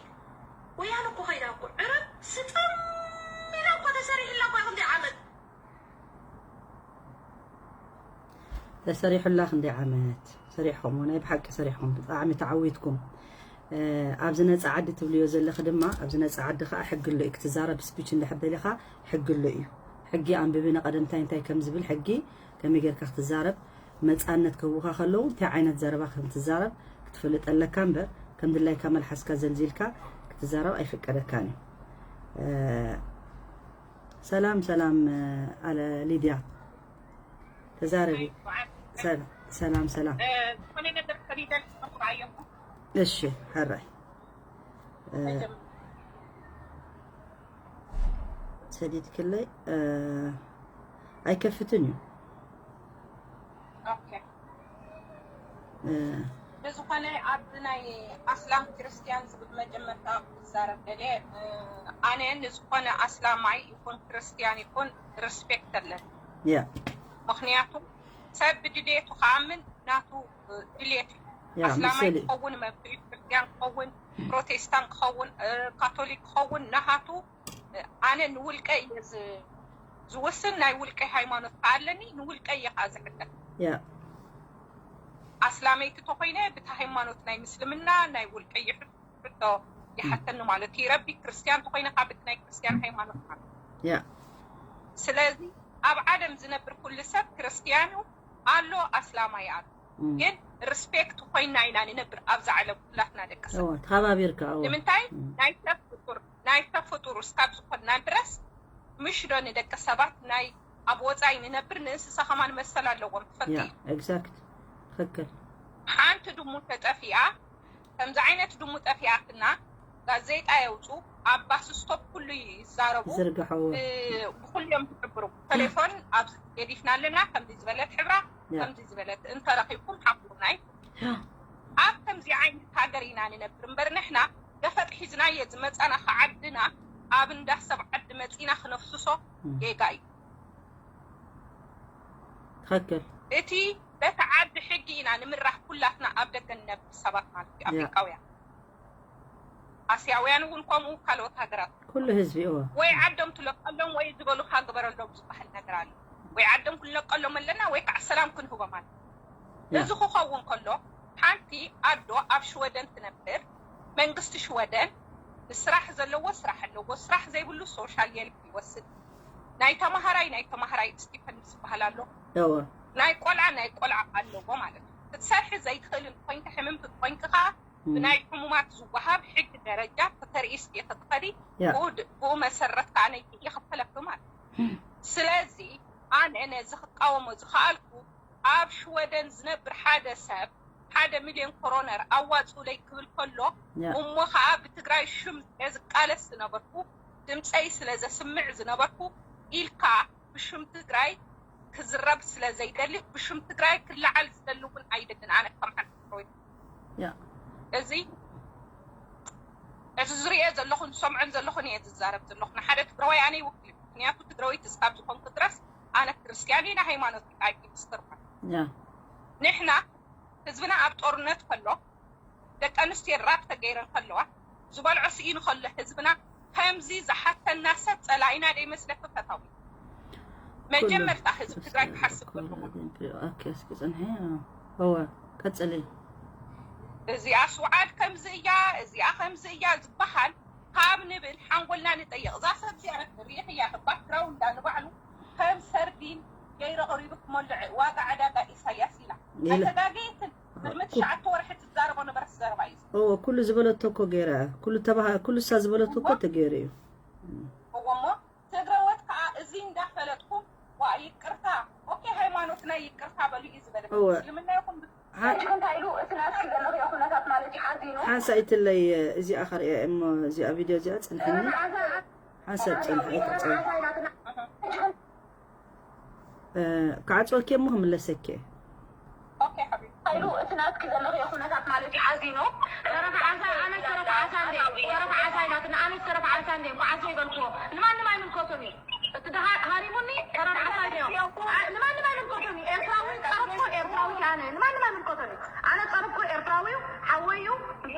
ወያነ እኮ ከይዳ እኮ ዕረብ ስጥም ኢላ እኮ ተሰሪሕላ እኮ ክንደይ ዓመት። ተሰሪሑላ ክንደይ ዓመት ሰሪሕኹም? ናይ ብሓቂ ሰሪሕኹም። ብጣዕሚ ተዓዊትኩም። እ፣ ኣብዚ ነጻ ዓዲ ትብልዮ ዘለኺ ድማ፣ ኣብዚ ነጻ ዓዲ ከኣ ሕጊ ኣሎ እዩ። ክትዛረብ ስፒች እንድሕር ደሊኻ ሕጊ ኣሎ እዩ። ሕጊ ኣንብቢ፣ ንቐደም እንታይ እንታይ ከም ዝብል ሕጊ፣ ከመይ ጌርካ ክትዛረብ፣ መጻነት ክህቡኻ ከለዉ እንታይ ዓይነት ዘረባ ከም ትዛረብ ክትፈልጥ ኣለካ እምበር፣ ከም ድላይካ መልሓስካ ዘልዚልካ ክትዛረብ ኣይፍቀደካን እዩ። እ፣ ሰላም ሰላም፣ እ፣ ኣለ ሊድያ ተዛረቢ። ሰላ-፣ ሰላም ሰላም። እ፣ ዝኾነ ነገር ሰዲደልኪ እሞ ርኣዮ እሞ። እሺ፣ ሕራይ። እ፣ መጀመ- ሰዲድክለይ፣ እ፣ ኣይከፍትን እዩ። ኦኬ። እ፣ ብዝኾነ ኣብዚ ናይ ኣስላም ክርስትያን ዝብል መጀመርታ ክዛረብ ደልየ፣ እ፣ ኣነ ንዝኾነ ኣስላማይ ይኹን ክርስትያን ይኹን ሪስፔክት ኣለኒ። ያ። ምኽንያቱ ሰብ ብድሌቱ ክኣምን ናቱ፣ እ፣ ድሌት እዩ። ያ፣ ኣስላማይ መሰል እዩ። ክኸውን መብቱ እዩ፣ ክርስትያን ክኸውን፣ ፕሮቴስታንት ክኸውን፣ እ፣ ካቶሊክ ክኸውን ናሃቱ። እ፣ ኣነ ንውልቀ እየ ዝ-፣ ዝውስን፣ ናይ ውልቀይ ሃይማኖት ከኣ ኣለኒ፣ ንውልቀይ እየ ከኣ ዝሕተት። ያ። ኣስላመይቲ ተኾይነ ብቲ ሃይማኖት ናይ ምስልምና ናይ ውልቀይ ይሕ-፣ ሕቶ ይሓተኒ ማለት እዩ። ረቢ ክርስትያን ተኾይነ ካብ እቲ ናይ ክርስትያን ሃይማኖት ማለት እዩ። ያ። ስለዚ ኣብ ዓለም ዝነብር ኩሉ ሰብ ክርስትያን እዩ ኣሎ፣ ኣስላማይ ኣሎ። እም። ግን ሪስፔክት ኮይና ኢና ንነብር ኣብዛ ዓለም ኩላትና ደቂ ሰብ። እወ፣ ተኸባቢርካ፣ እወ። ንምንታይ? እም። ናይ ሰብ ፍጡር፣ ናይ ሰብ ፍጡር እስካብ ዝኾንና ድረስ ምሽ ዶ ንደቂ ሰባት ናይ ኣብ ወጻኢ ንነብር ንእንስሳ ከማን መሰል ኣለዎም፣ ትፈልጢ? ያ፣ ኤግዛክት። ትኽክል። ሓንቲ ድሙ ተጠፊኣ፣ ከምዚ ዓይነት ድሙ ጠፊኣትና፣ ጋዜጣ የውጹ፣ ኣብ ባስ ስቶፕ ኩሉ ይዛረቡ፣ ይዝርግሐዎ። ብ-፣ ብኹሉ እዮም ዝሕብሩ። ቴሌፎን ኣብ ገዲፍና ኣለና፣ ከምዚ ዝበለት ሕብራ፣ ያ። ከምዚ ዝበለት እንተረኺብኩም ሓብሩና እዩ። ያ። ኣብ ከምዚ ዓይነት ሃገር ኢና ንነብር እምበር ንሕና ገፈጥ ሒዝናዮ ዝመጻና ከዓድና ኣብ እንዳ ሰብ ዓዲ መጺና ክነፍስሶ እም። ጌጋ እዩ። ትኽክል። እቲ በቲ ዓዲ ሕጊ ኢና ንምራሕ ኩላትና ኣብ ደገ ንነብር ሰባት ማለት እዩ፣ ያ። ኣፍሪቃውያን። ኣስያውያን እውን ከምኡ፣ ካልኦት ሃገራት። ኩሉ ህዝቢ፣ እወ። ወይ ዓዶም ትለቀሎም ወይ ዝበሉኻ ግበረሎም ዝበሃል ነገር ኣሎ። ወይ ዓዶም ክንለቀሎም ኣለና ወይ ከዓ ሰላም ክንህቦም ኣለና። ያ። እዚ ክኸውን ከሎ ሓንቲ ኣዶ ኣብ ሽወደን ትነብር፣ መንግስቲ ሽወደን ንስራሕ ዘለዎ ስራሕ ኣለዎ፣ ስራሕ ዘይብሉ ሶሻል የልፕ ይወስድ። ናይ ተማሃራይ፣ ናይ ተማሃራይ ስቲፐንድ ዝበሃል ኣሎ። እወ። ናይ ቆልዓ፣ ናይ ቆልዓ ኣለዎ ማለት እዩ። ክትሰርሒ ዘይትኽእልን ኮይንኪ፣ ሕምምቲ ኮይንኪ ከዓ እም። ብናይ ሕሙማት ዝወሃብ ሕጊ ደረጃ ከተርእስ እየ ተትኸዲ፣ ያ። ብኡ ድ-፣ ብኡ መሰረት ከዓ ነይቲ ይኽፈለኪ ማለት እዩ። እም። ስለዚ ኣነ ነዚ ክቃወሞ ዝኸኣልኩ፣ ኣብ ሽወደን ዝነብር ሓደ ሰብ ሓደ ሚልዮን ኮሮነር ኣዋፅኡለይ ክብል ከሎ፣ ያ። እሞ ከዓ ብትግራይ ሽም ስለ ዝቃለስ ዝነበርኩ፣ ድምፀይ ስለ ዘስምዕ ዝነበርኩ ኢልካ ብሽም ትግራይ ክዝረብ ስለ ዘይደሊ፣ ብሽም ትግራይ ክለዓል ዝደሊ እውን ኣይደልን። ኣነ ከም ሓንቲ ትግራወይቲ ያ። እዚ፣ እዚ ዝርእዮ ዘለኹን ዝሰምዖን ዘለኹን እየ ዝዛረብ ዘለኹ። ንሓደ ትግራዋይ ኣነ ይውክል እዩ። ምክንያቱ ትግራወይቲ እስካብ ዝኾንኩ ድረስ ኣነ ክርስትያን እየ፣ ናይ ሃይማኖት ኣይክልስተር ማለት። ያ። ንሕና ህዝብና ኣብ ጦርነት ከሎ፣ ደቂ ኣንስትዮ ራፕ ተገይረን ከለዋ፣ ዝበልዖ ስኢኑ ከሎ ህዝብና ከምዚ ዝሓተና ሰብ ጸላኢና ዶ ይመስለኪ ፈታዊ? መጀመርታ ህዝቢ ትግራይ ክሓስብ ኣለዎ። ኦኬ፣ እስኪ ጽንሒ። እወ፣ ቀጽሊ። እዚኣ ስውዓል ከምዚ እያ፣ እዚኣ ከምዚ እያ ዝበሃል ካብ ንብል ሓንጎልና ንጠይቕ። እዛ ሰብ እዚኣ ርኢኽያ፣ ባክግራውንዳ ንባዕሉ ከም ሰርዲን ገይረ ቀሪቡ ክመልዕ ዋጋ ዕዳጋ ኢሳያስ ኢላ። ኢላ። ኣይተጋገየትን። ቅድሚ ትሽዓተ ወርሒ ትዛረቦ ነበረት ዘረባ እዩ። እዎ፣ ኩሉ ዝበለቶ እኮ ገይራ። ኩሉ ተባሃ-፣ ኩሉ እሳ ዝበለቶ እኮ ተገይሩ እዩ። እዎ እሞ ትግረዎት ከዓ እዚ እንዳፈለጥኩም ዋ ይቅርታ፣ ኦኬ፣ ሃይማኖትና ይቅርታ በሉ እዩ ዝበለ። እወ። እስልምና ይኹን ሓ- እንታይ ኢሉ እቲ ናትኪ ዘለኽዮ ኩነታት ማለት እዩ ሓዚኑ ሓንሳእ ይትለይ፣ እዚኣ ከርእያ እሞ እዚኣ ቪድዮ እዚኣ ጽንሕኒ። ሓንሳብ ጽንሕ ኣይትዕጸዊ። እ፣ ክዓጽወኪ እሞ ክምለሰኪ። ኦኬ ሓቢቢ እንታይ ኢሉ እቲ ናትኪ ዘለኽዮ ኩነታት ማለት እዩ ሓዚኑ ተረፍ ዓሳ ኣነ ተረፍ ዓሳ እንደ ተረፍ ዓሳ ኢላትና ኣነ ተረፍ ዓሳ እንደ ዓሳ ይበልክዎ ንማንም ኣይምልከቶም እዩ እቲ ድኻ ሃሪሙኒ ተረፍ ዓሳ እንደ ንማንም ኣይምልከቶም እዩ ኤርትራዊ ጸርፎ ኤርትራዊ ኣነ ንማንም ኣይምልከቶም እዩ ኣነ ጸርፎ ኤርትራዊ ሓወዩ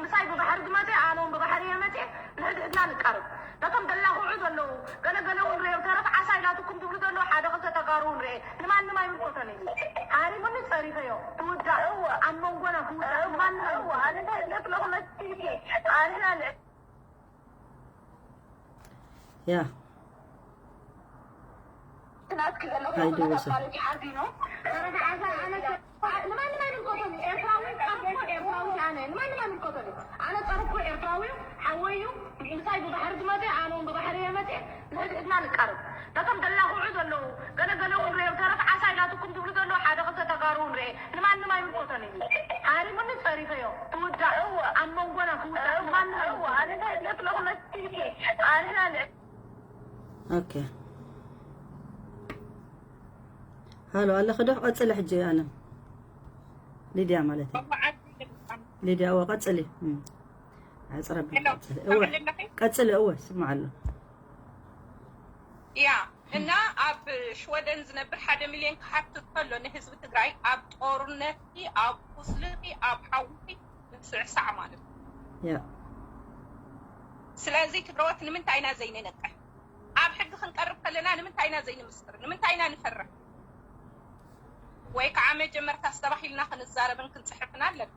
ምሳይ ብባሕሪ ዝመፀ ኣነ እውን ብባሕሪ የመፀ ንሕድሕድና ንቃርብ ነቶም ደላኹዑ ዘለዉ ገለገለ እውን ርኤ ተረፍ ዓሳ ኢላትኩም ትብሉ ዘለዉ ሓደ ክልተ ተጋሩ እውን ርኤ ንማንም ኣይምልከቶን እዩ ሃሪሙኒ ፀሪፈዮ ትውዳእ ኣብ መንጎና ክውዳእ ንማንም ኣይምልከቶን ያ ናትኪ ዘለኹ ሃይዲ ኩነታት ወሰን። ማለት እዩ ሓዚኑ ንማንም ኣይምልከቶን እዩ ኤርትራዊ ጸርፎ ኤርትራዊ ኣነ ንማንም ኣይምልከቶን እዩ ኣነ ጸርፎ ኤርትራዊ ሓወዩ ምሳይ ብባሕሪ ዝመፀ ኣነ እውን ብባሕሪ የመፀ ንሕድሕድና ንቃርብ ነቶም ደላኹዑ ዘለዉ ገለገለ እውን ርኤ ተረፍ ዓሳ ኢላትኩም ትብሉ ዘለዉ ሓደ ክልተ ተጋሩ እውን ርኤ ንማንም ኣይምልከቶን እዩ ሃሪሙኒ ፀሪፈዮ ትውዳእ ኣብ መንጎና ክውዳእ ንማንም ኣይምልከቶን እዩ ኦኬ ሃሎ ኣለኺ ዶ ቀጽሊ ሕጂ ኣለም ሊድያ ማለት እዩ ሊድያ እወ ቀጽሊ እም። ኣጽረቢ ሄሎ፣ ቀጽሊ እወ ትሰምዕኒ ኣለኺ? ቀጽሊ እወ ስምዓ ኣሎ ያ እና ኣብ ሽወደን ዝነብር ሓደ ሚልዮን ክሓትት ከሎ ንህዝቢ ትግራይ ኣብ ጦርነትኪ ኣብ ቁስልኺ ኣብ ሓውኺ ምስዕሳዕ ማለት እዩ ያ ስለዚ ትግረወት ንምንታይ ኢና ዘይንነቅሕ ኣብ ሕጊ ክንቀርብ ከለና ንምንታይ ኢና ዘይንምስክር ንምንታይ ኢና ንፈርሕ ወይ ከዓ መጀመርታ ኣስተባሂልና ክንዛረብን ክንፅሕፍን ኣለና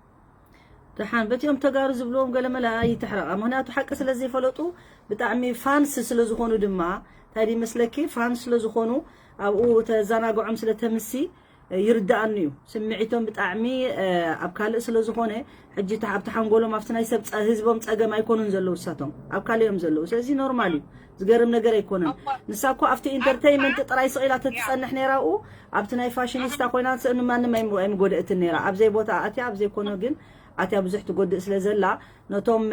ደሓን በቲኦም ተጋሩ ዝብልዎም ገለመለ ኣይትሕረቓ ምክንያቱ ሓቂ ስለ ዘይፈለጡ ብጣዕሚ ፋንስ ስለ ዝኾኑ ድማ እንታይ ድዩ መስለኪ ፋንስ ስለ ዝኾኑ ኣብኡ ተዘናግዖም ስለ ተምሲ ይርዳኣኒ እዩ ስምዒቶም ብጣዕሚ ኣብ ካልእ ስለ ዝኾነ ሕጂ ኣብቲ ሓንጎሎም ኣብቲ ናይ ሰብ ህዝቦም ፀገም ኣይኮኑን ዘለዉ እሳቶም ኣብ ካልእ እዮም ዘለዉ ስለዚ ኖርማል እዩ ዝገርም ነገር ኣይኮነን ንሳ እኮ ኣብቲ ኢንተርተይመንት ጥራይ ስቕ ኢላ ተትፀንሕ ነይራ ኣብኡ ኣብቲ ናይ ፋሽኒስታ ኮይና ንማንም ኣይምጎደእትን ነይራ ኣብዘይ ቦታ ኣትያ ኣብዘይ ኮኖ ግን ኣትያ ብዙሕ ትጎድእ ስለ ዘላ ነቶም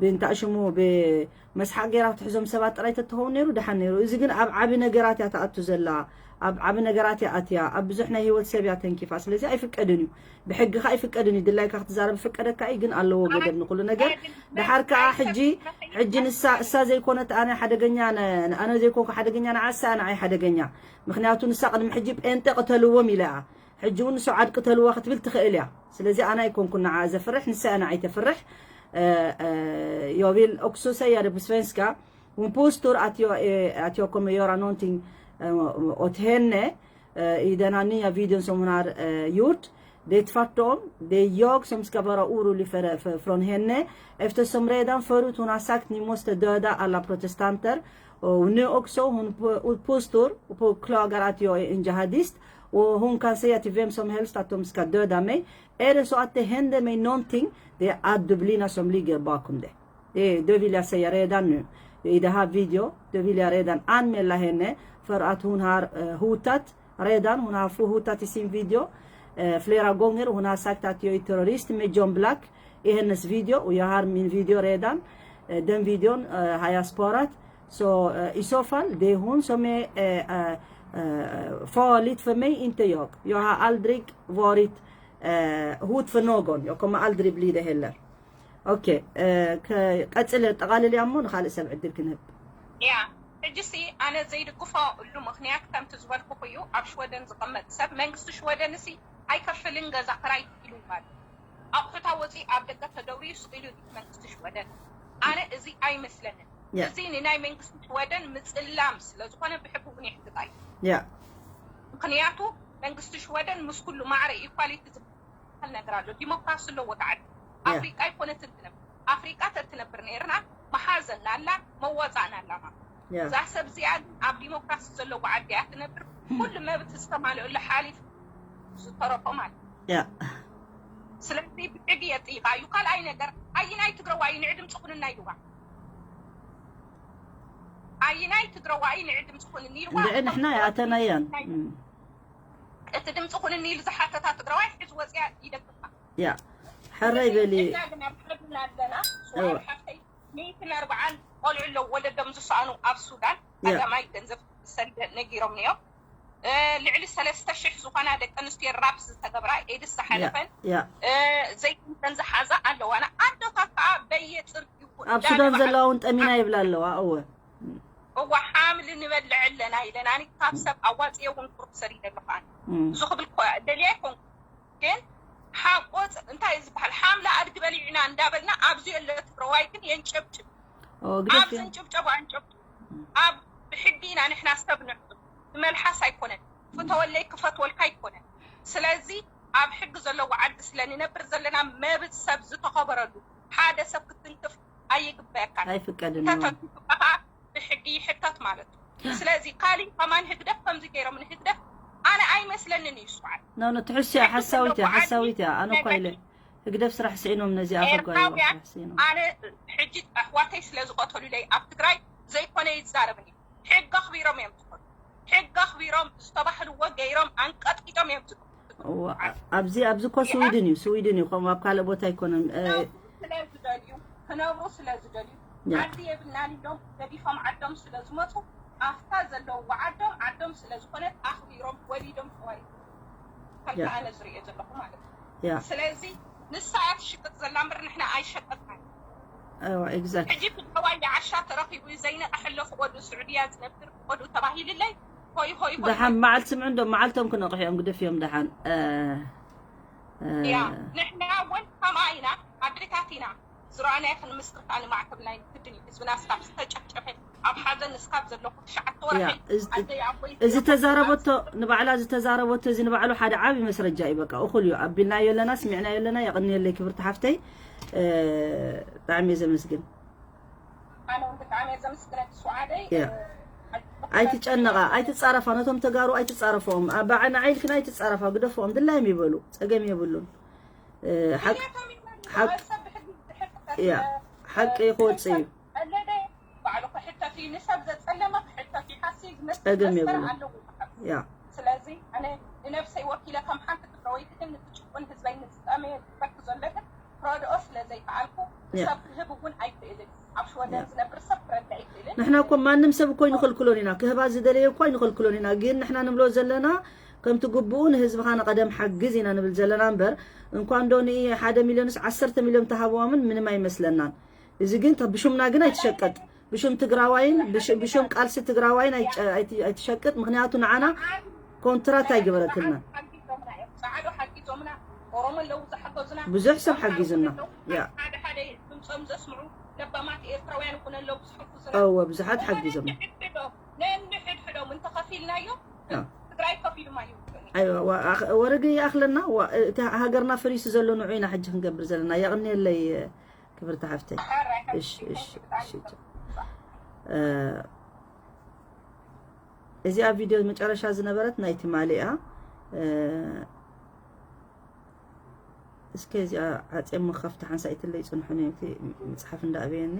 ብእንታ ሽሙ ብመስሓቅ ገይራ ትሕዞም ሰባት ጥራይ ተትኸውን ነይሩ ድሓን ነይሩ እዚ ግን ኣብ ዓቢ ነገራት እያ ተኣቱ ዘላ ኣብ ዓቢ ነገራት እያ ኣትያ ኣብ ብዙሕ ናይ ህይወት ሰብ እያ ተንኪፋ ስለዚ ኣይፍቀድን እዩ ብሕጊ ከ ኣይፍቀድን እዩ ድላይካ ክትዛረብ ይፍቀደካ እዩ ግን ኣለዎ ገደብ ንኩሉ ነገር ድሓር ከኣ ሕጂ ሕጂ ንሳ እሳ ዘይኮነት ኣነ ሓደገኛ ኣነ ዘይኮንኩ ሓደገኛ ንዓሳ ንዓይ ሓደገኛ ምክንያቱ ንሳ ቅድሚ ሕጂ ጴንጤ ቅተልዎም ኢለ እያ ሕጂ እውን ንሱ ዓድ ቅተልዋ ክትብል ትኽእል እያ ስለዚ ኣነ ኣይኮንኩ ንዓ ዘፍርሕ ንሳ እያ ንዓይ ተፍርሕ jag vill också säga det på svenska. Hon påstår att jag, är, att jag kommer göra någonting eh, åt henne eh, i den här nya videon som hon har eh, gjort. Det är tvärtom. Det är jag som ska vara orolig för, för, från henne. Eftersom redan förut hon har sagt ni måste döda alla protestanter. Och nu också hon påstår och påklagar att jag är en jihadist. Och hon kan säga till vem som helst att de ska döda mig. Är det så att det händer mig någonting, det är Adublina som ligger bakom det. Det, det vill jag säga redan nu. I det här video, det vill jag redan anmäla henne för att hon har eh, hotat redan. Hon har hotat i sin video eh, flera gånger. Hon har sagt att jag är terrorist med John Black i hennes video. Och jag har min video redan. Eh, den videon eh, har jag sparat. Så eh, i så fall, det är hon som är eh, eh, farligt för mig, inte jag. Jag har aldrig varit eh, hot för någon. Jag kommer aldrig bli det heller. ኦኬ ቀጽለ ጠቓልል እያ እሞ ንካልእ ሰብ ዕድል ክንህብ ያ ሕጂ ሲ ኣነ ዘይድግፎ እሉ ምክንያት ከምቲ ዝበልኩኹ እዩ ኣብ ሽወደን ዝቕመጥ ሰብ መንግስቲ ሽወደን ሲ ኣይከፍልን ገዛ ክራይ ኢሉ ማለት ኣቑሑታ ወፂ ኣብ ደገ ተደውርዩ ስቕ ኢሉ መንግስቲ ሽወደን ኣነ እዚ ኣይመስለንን እዚ ንናይ መንግስቲ ሽወደን ምፅላም ስለዝኾነ ብሕጊ እውን የሕግጣ እዩ ያ ምክንያቱ መንግስቲ ሽወደን ምስ ኩሉ ማዕረ ኢኳሊቲ ዝበሃል ነገር ኣሎ ዲሞክራሲ ኣለዎ ተዓዲ ኣፍሪቃ ኣይኮነትን ትነብር ኣፍሪቃ ተትነብር ነይርና መሓዘና ኣላ መዋፃእና ኣላ ማለት እዛ ሰብ እዚኣ ግን ኣብ ዲሞክራሲ ዘለዎ ዓዲ እያ ትነብር ኩሉ መብት ዝተማልአሉ ሓሊፍ ዝተረፎ ማለት ያ ስለዚ ብሕጊ የጥይቃ እዩ። ካልኣይ ነገር ኣይናይ ትግረዋይ ንዕ ድምፂ ኩንና ኢልዋ። ኣይናይ ትግረዋይ ንዕ ድምፂ ኩንኒ ኢልዋ። እንድዒ ንሕና ይኣተናያን እቲ ድምፂ ኩንኒ ኢሉ ዝሓተታ ትግረዋይ ሕዚ ወፅያ ይደግፋ። ያ ሕራይ በሊ እና ግን ኣብ ሓድና ኣለና። ስዋይ ሓፍተይ ሚእትን ኣርባዓን ቆልዑ ኣለዉ ወለዶም ዝሰኣኑ ኣብ ሱዳን። ያ። ቀዳማይ ገንዘብ ሰልደ ነጊሮም እዮም። ልዕሊ ሰለስተ ሽሕ ዝኾና ደቂ ኣንስትዮ ራፕ ዝተገብራ ኤድስ ዝሓለፈን ያ ዘይተንተን ዝሓዛ ኣለዋና። ኣዶታት ከዓ በየ ፅርጊ እውን ኣብ ሱዳን ዘለዋ እውን ጠሚና ይብላ ኣለዋ። እወ እዋ ሓምሊ ንበልዕ ኣለና ኢለናኒ። ካብ ሰብ ኣዋፅየ እውን ቁሩብ ሰሪደ ኣለኹ ኣነ። እም። እዚ ክብል እኮ ደልየ ኣይኮንኩ ግን ሓቆ ፅ- እንታይ እዩ ዝበሃል ሓምሊ ኣድጊ በሊዕና እንዳበልና ኣብዚ የለ ትግረዋይ ግን የንጨብጭብ። ኦ፣ ግደፍ ኣብዚ እንጭብጨቡ ኣንጨብጭብ ኣብ ብሕጊ ኢና ንሕና ሰብ ንሕዙ። ንመልሓስ ኣይኮነን ፍተወለይ ክፈትወልካ ኣይኮነን። ስለዚ ኣብ ሕጊ ዘለዎ ዓዲ ስለ ንነብር ዘለና መብት ሰብ ዝተኸበረሉ ሓደ ሰብ ክትንክፍ ኣይግበየካን። ኣይፍቀድን እንተተንኪፉካ ከዓ ብሕጊ ይሕተት ማለት እዩ። ስለዚ ካሊእ ከማን ህግደፍ ከምዚ ገይሮም ንህግደፍ ኣነ ኣይመስለንን እዩ ስዓል ኖ ኖ ትሕስያ ሓሳዊት እያ ሓሳዊት እያ ኣነ እኳ ኢለ ህግደፍ ስራሕ ስዒኖም ነዚኣ ከጓዩ ኤርትራውያን ስራሕ ስዒኖም ኣነ ሕጂ ኣሕዋተይ ስለ ዝቐተሉለይ ኣብ ትግራይ ዘይኮነ ይዛረብን እዩ። ሕጊ ኣኽቢሮም እዮም ዝኸዱ። ሕጊ ኣኽቢሮም ዝተባህልዎ ገይሮም ኣንቀጥቂጦም እዮም ዝኸዱ። እዋ፣ ኣብዚ ኣብዚ እኮ ስዊድን እዩ ስዊድን እዩ ከምኡ ኣብ ካልእ ቦታ ኣይኮነን እ፣ ክነብሩ ስለ ዝደልዩ ክነብሩ ስለ ዝደልዩ ያ። ዓዲ የብልናን ኢሎም ገዲፎም ዓዶም ስለ ዝመፁ ኣብታ ዘለውዎ ዓዶም ዓዶም ስለ ዝኾነት ኣኽቢሮም ወሊዶም ተዋሪዶም ከምቲ ያ። ኣነ ዝሪኦ ዘለኹ ማለት እዩ። ያ ስለዚ ንሳ እያ ትሽቅጥ ዘላ እምበር ንሕና ኣይሸቀጥናን። እዋ ኤግዛክት ሕጂ ትግራዋይ ዓሻ ተረኺቡ እዩ ዘይነቕሐሎ ፍቆዱ ስዑድያ ዝነብር ፍቆዱ ተባሂልለይ ሆይ ሆይ ሆይ ደሓን መዓልቲ ስምዑ እንዶ መዓልቶም ክነቕሑ እዮም ግደፍ እዮም ደሓን እ፣ እ፣ ያ ንሕና እውን ከምኣ ኢና ኣዴታት ኢና ዝረኣናዮ ክንምስክር ከዓ ንማዕተብ ናይ ግድን እዩ ህዝብና ስካብ ዝተጨፍጨፈ ኣብ ሓዘን እስካብ ዘለኹ ትሽዓተ ወርሒ ያ፣ እዚ- ኣደይ ኣቦይ እዚ ተዛረበቶ ንባዕላ ዝተዛረበቶ እዚ ንባዕሉ ሓደ ዓብዪ መስረጃ እዩ በቃ እኹል እዩ ኣቢልናዮ ኣለና ስሚዕናዮ ኣለና የቕንየለይ ክብርቲ ሓፍተይ እ፣ ብጣዕሚ እየ ዘመስግን ኣነ እውን ብጣዕሚ እየ ዘመስግነኪ ሱዓደይ ያ። ኣይትጨነቓ ኣይትፃረፋ ነቶም ተጋሩ ኣይትፃረፎም በዓና ዓይልክን ኣይትፃረፋ ግደፎም ድላዮም ይበሉ ፀገም የብሉን እ፣ ሓቅ ሓቅ- ያ ሓቂ ክወፅእ እዩ ኣለደ ባዕሉ ክሕተት እዩ ንሰብ ዘፀለመ ክሕተት እዩ ሓሲ ዝመስል ፀገም መስመር የብሉን። ኣለዎ ያ ስለዚ ኣነ ንነብሰይ ወኪለ ከም ሓንቲ ትግራወይቲ ግን ንትጭቁን ህዝበይ ንዝጠመየ ዝበክ ዘሎ ግን ክረድኦ ስለ ዘይከኣልኩ ያ። ሰብ ክህብ እውን ኣይክእልን ኣብ ሽወደን ያ። ዝነብር ሰብ ክረዳ ኣይክእልን ንሕና እኮ ማንም ሰብ እኮ ይንኸልክሎን ኢና ክህባ ዝደለየ እኳ ይንኸልክሎን ኢና ግን ንሕና ንብሎ ዘለና ከምቲ ግቡኡ ንህዝብኻ ንቐደም ሓግዝ ኢና ንብል ዘለና እምበር እንኳ እንዶ ንሓደ ሚልዮንስ ዓሰርተ ሚልዮን ተሃብዋምን ምንም ኣይመስለናን እዚ ግን ተ- ብሹምና ግን ኣይትሸቀጥ ብሹም ትግራዋይን ብሽ- ብሹም ቃልሲ ትግራዋይን ኣይጨ- ኣይቲ- ኣይትሸቅጥ ምክንያቱ ንዓና ኮንትራት ኣይገበረትልና ሓጊዞምና እዮም ፃዕዶ ሓጊዞምና ኦሮሞ ኣለዉ ዝሓገዙና ብዙሕ ሰብ ሓጊዙና ያ ሓደ ሓደ ድምፆም ዘስምዑ ለባማት ኤርትራውያን እውን ኣለዉ ዝሓግዙና እወ ብዙሓት ሓጊዞምና ነንሕድሕዶም ነንሕድሕዶም እንተኸፊልናዮ ያ። ትግራይ ከፊሉማ እዩ ኣይዋ ዋ- ኣኽ- ወረገ ይኣኽለና ዋ- እቲ ሃገርና ፈሪሱ ዘሎ ንዑ ኢና ሕጂ ክንገብር ዘለና የቕንየለይ ክብርቲ ሓፍተይ እሺ እሺ እሺ እ፣ እዚኣ ቪድዮ መጨረሻ ዝነበረት ናይ ትማሊ እያ እ፣ እስከ እዚኣ ዓፅየ መኸፍቲ ሓንሳእ ይትለይ ፅንሑኒ እቲ መፅሓፍ እንዳኣበየኒ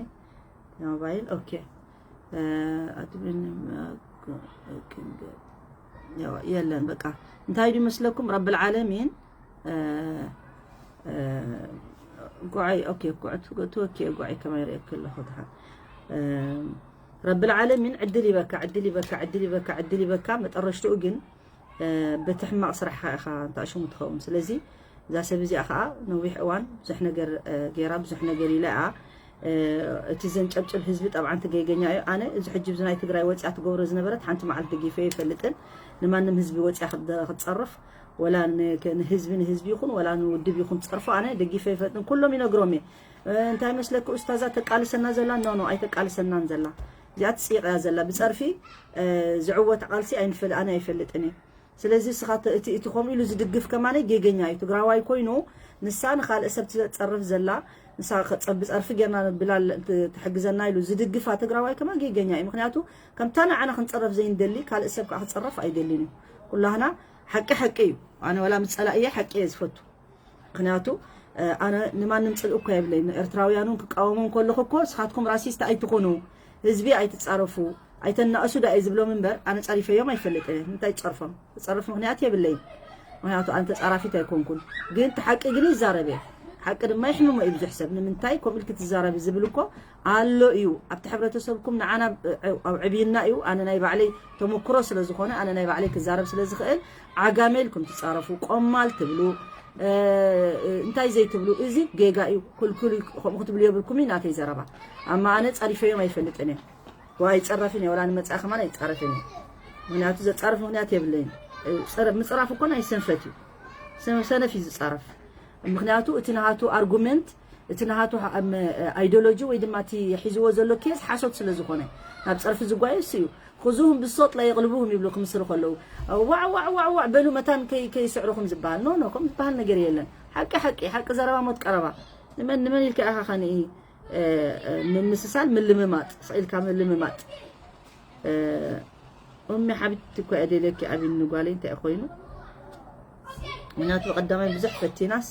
ሞባይል ኦኬ እ፣ ኣድብን የለን በቃ እንታይ ዱ ይመስለኩም ረብል ዓለሚን እ፣ እ፣ ጉዓይ ኦኬ ጉዕ ትወኪ ጉዓይ ከማይ ርእየክ ኣለኹ ድሓን እ፣ ረብል ዓለሚን ዕድል ይበካ ዕድል ይበካ ዕድል ይበካ ዕድል ይበካ መጠረሽትኡ ግን እ፣ በቲ ሕማቕ ስራሕኻ ኢኻ እንተኣሽሙ ትኸውን ስለዚ እዛ ሰብ እዚኣ ከዓ ነዊሕ እዋን ብዙሕ ነገር እ፣ ገይራ ብዙሕ ነገር ኢላ እያ እ፣ እቲ ዘንጨብጭብ ህዝቢ ጠብዓን ትገይገኛ እዩ ኣነ እዚ ሕጂ ብዚ ናይ ትግራይ ወፂኣ ትገብሮ ዝነበረት ሓንቲ መዓልቲ ደጊፈ ይፈልጥን ንማንም ህዝቢ ወፂኣ ክደ- ክትፀርፍ ወላ ን- ክ- ንህዝቢ ንህዝቢ ይኹን ወላ ንውድብ ይኹን ትፀርፎ ኣነ ደጊፈ ይፈልጥን ኩሎም ይነግሮም እየ እ፣ እንታይ መስለኪ ኡስታዛ ተቃልሰና ዘላ ኖ ኖ ኣይተቃልሰናን ዘላ እዚኣ ትፅይቕ እያ ዘላ ብፀርፊ እ፣ ዝዕወት ቃልሲ ኣይንፈል ኣነ ኣይፈልጥን እየ ስለዚ እስኻ ተ- እቲ እቲ ከምኡ ኢሉ ዝድግፍ ከማነይ ጌገኛ እዩ ትግራዋይ ኮይኑ ንሳ ንካልእ ሰብ ትፀርፍ ዘላ ንሳ ከፀ- ብፀርፊ ጌርና ብላል ት- ትሕግዘና ኢሉ ዝድግፋ ትግራዋይ ከማ ጌገኛ እዩ ምክንያቱ ከምታ ንዓና ክንፀረፍ ዘይንደሊ ካልእ ሰብ ከዓ ክፀረፍ ኣይደልን እዩ ኩላህና ሓቂ ሓቂ እዩ ኣነ ወላ ምስ ፀላእየ ሓቂ እየ ዝፈቱ ምክንያቱ ኣነ ንማንም ፅልእ እኮ የብለይ። ንኤርትራውያኑን ክቃወሞም ከለኹ እኮ ንስኻትኩም ራሲስት ኣይትኹኑ፣ ህዝቢ ኣይትፃረፉ፣ ኣይተናእሱ ዳ እየ ዝብሎም እምበር ኣነ ፃሪፈዮም ኣይፈልጥን እየ። እንታይ ፃርፎም? ፃርፍ ምክንያት የብለይ። ምክንያቱ ኣነ ተፃራፊት ኣይኮንኩን። ግን እቲ ሓቂ ግን ይዛረብ እየ። ሓቂ ድማ ይሕምሞ እዩ ብዙሕ ሰብ። ንምንታይ ከምኡ ኢልክ ትዛረቢ ዝብል እኮ ኣሎ እዩ። ኣብቲ ሕብረተሰብኩም ንዓና ኣብ ዕብይና እዩ። ኣነ ናይ ባዕለይ ተመክሮ ስለ ዝኾነ ኣነ ናይ ባዕለይ ክዛረብ ስለ ዝኽእል ዓጋመ ኢልኩም ትፃረፉ፣ ቆማል ትብሉ፣ እንታይ ዘይትብሉ፣ እዚ ጌጋ እዩ። ክልክል እዩ። ከምኡ ክትብሉ የብልኩም እዩ ናተይ ዘረባ። ኣማ ኣነ ፃሪፈዮም ኣይፈልጥን እየ። ወላ ኣይፀረፍን እየ፣ ወላ ንመፃኢ ከማን ኣይፃረፍን እየ። ምክንያቱ ዘፃርፍ ምክንያት የብለይን። ምፅራፍ እኮ ናይ ሰንፈት እዩ። ሰነፍ እዩ ዝፃረፍ። ምክንያቱ እቲ ናሃቱ ኣርጉመንት፣ እቲ ናሃቱ ኣይዲዮሎጂ ወይ ድማ እቲ ሒዝዎ ዘሎ ኬዝ ሓሶት ስለ ዝኾነ ናብ ፀርፊ ዝጓየ እሱ እዩ። خذوهم بالصوت لا يغلبوهم ይብሉ ክምስሉ ከለዉ ዋዕ ዋዕ ዋዕ ዋዕ በሉ መታን ከይስዕሩኹም ዝበሃል ኖ ኖ ከም ዝበሃል ነገር የለን። ሓቂ ሓቂ ሓቂ ዘረባ ሞት ቀረባ። ንመን ንመን ኢልካ ኢኻ ከንኢ ምምስሳል ምልምማጥ ስቕ ኢልካ ምልምማጥ። ኡሚ ሓቢብቲ እኮ እየ ደልየኪ ኣቢኒ ጓለይ እንታይ ኮይኑ ምክንያቱ ብቐዳማይ ብዙሕ ፈቲናስ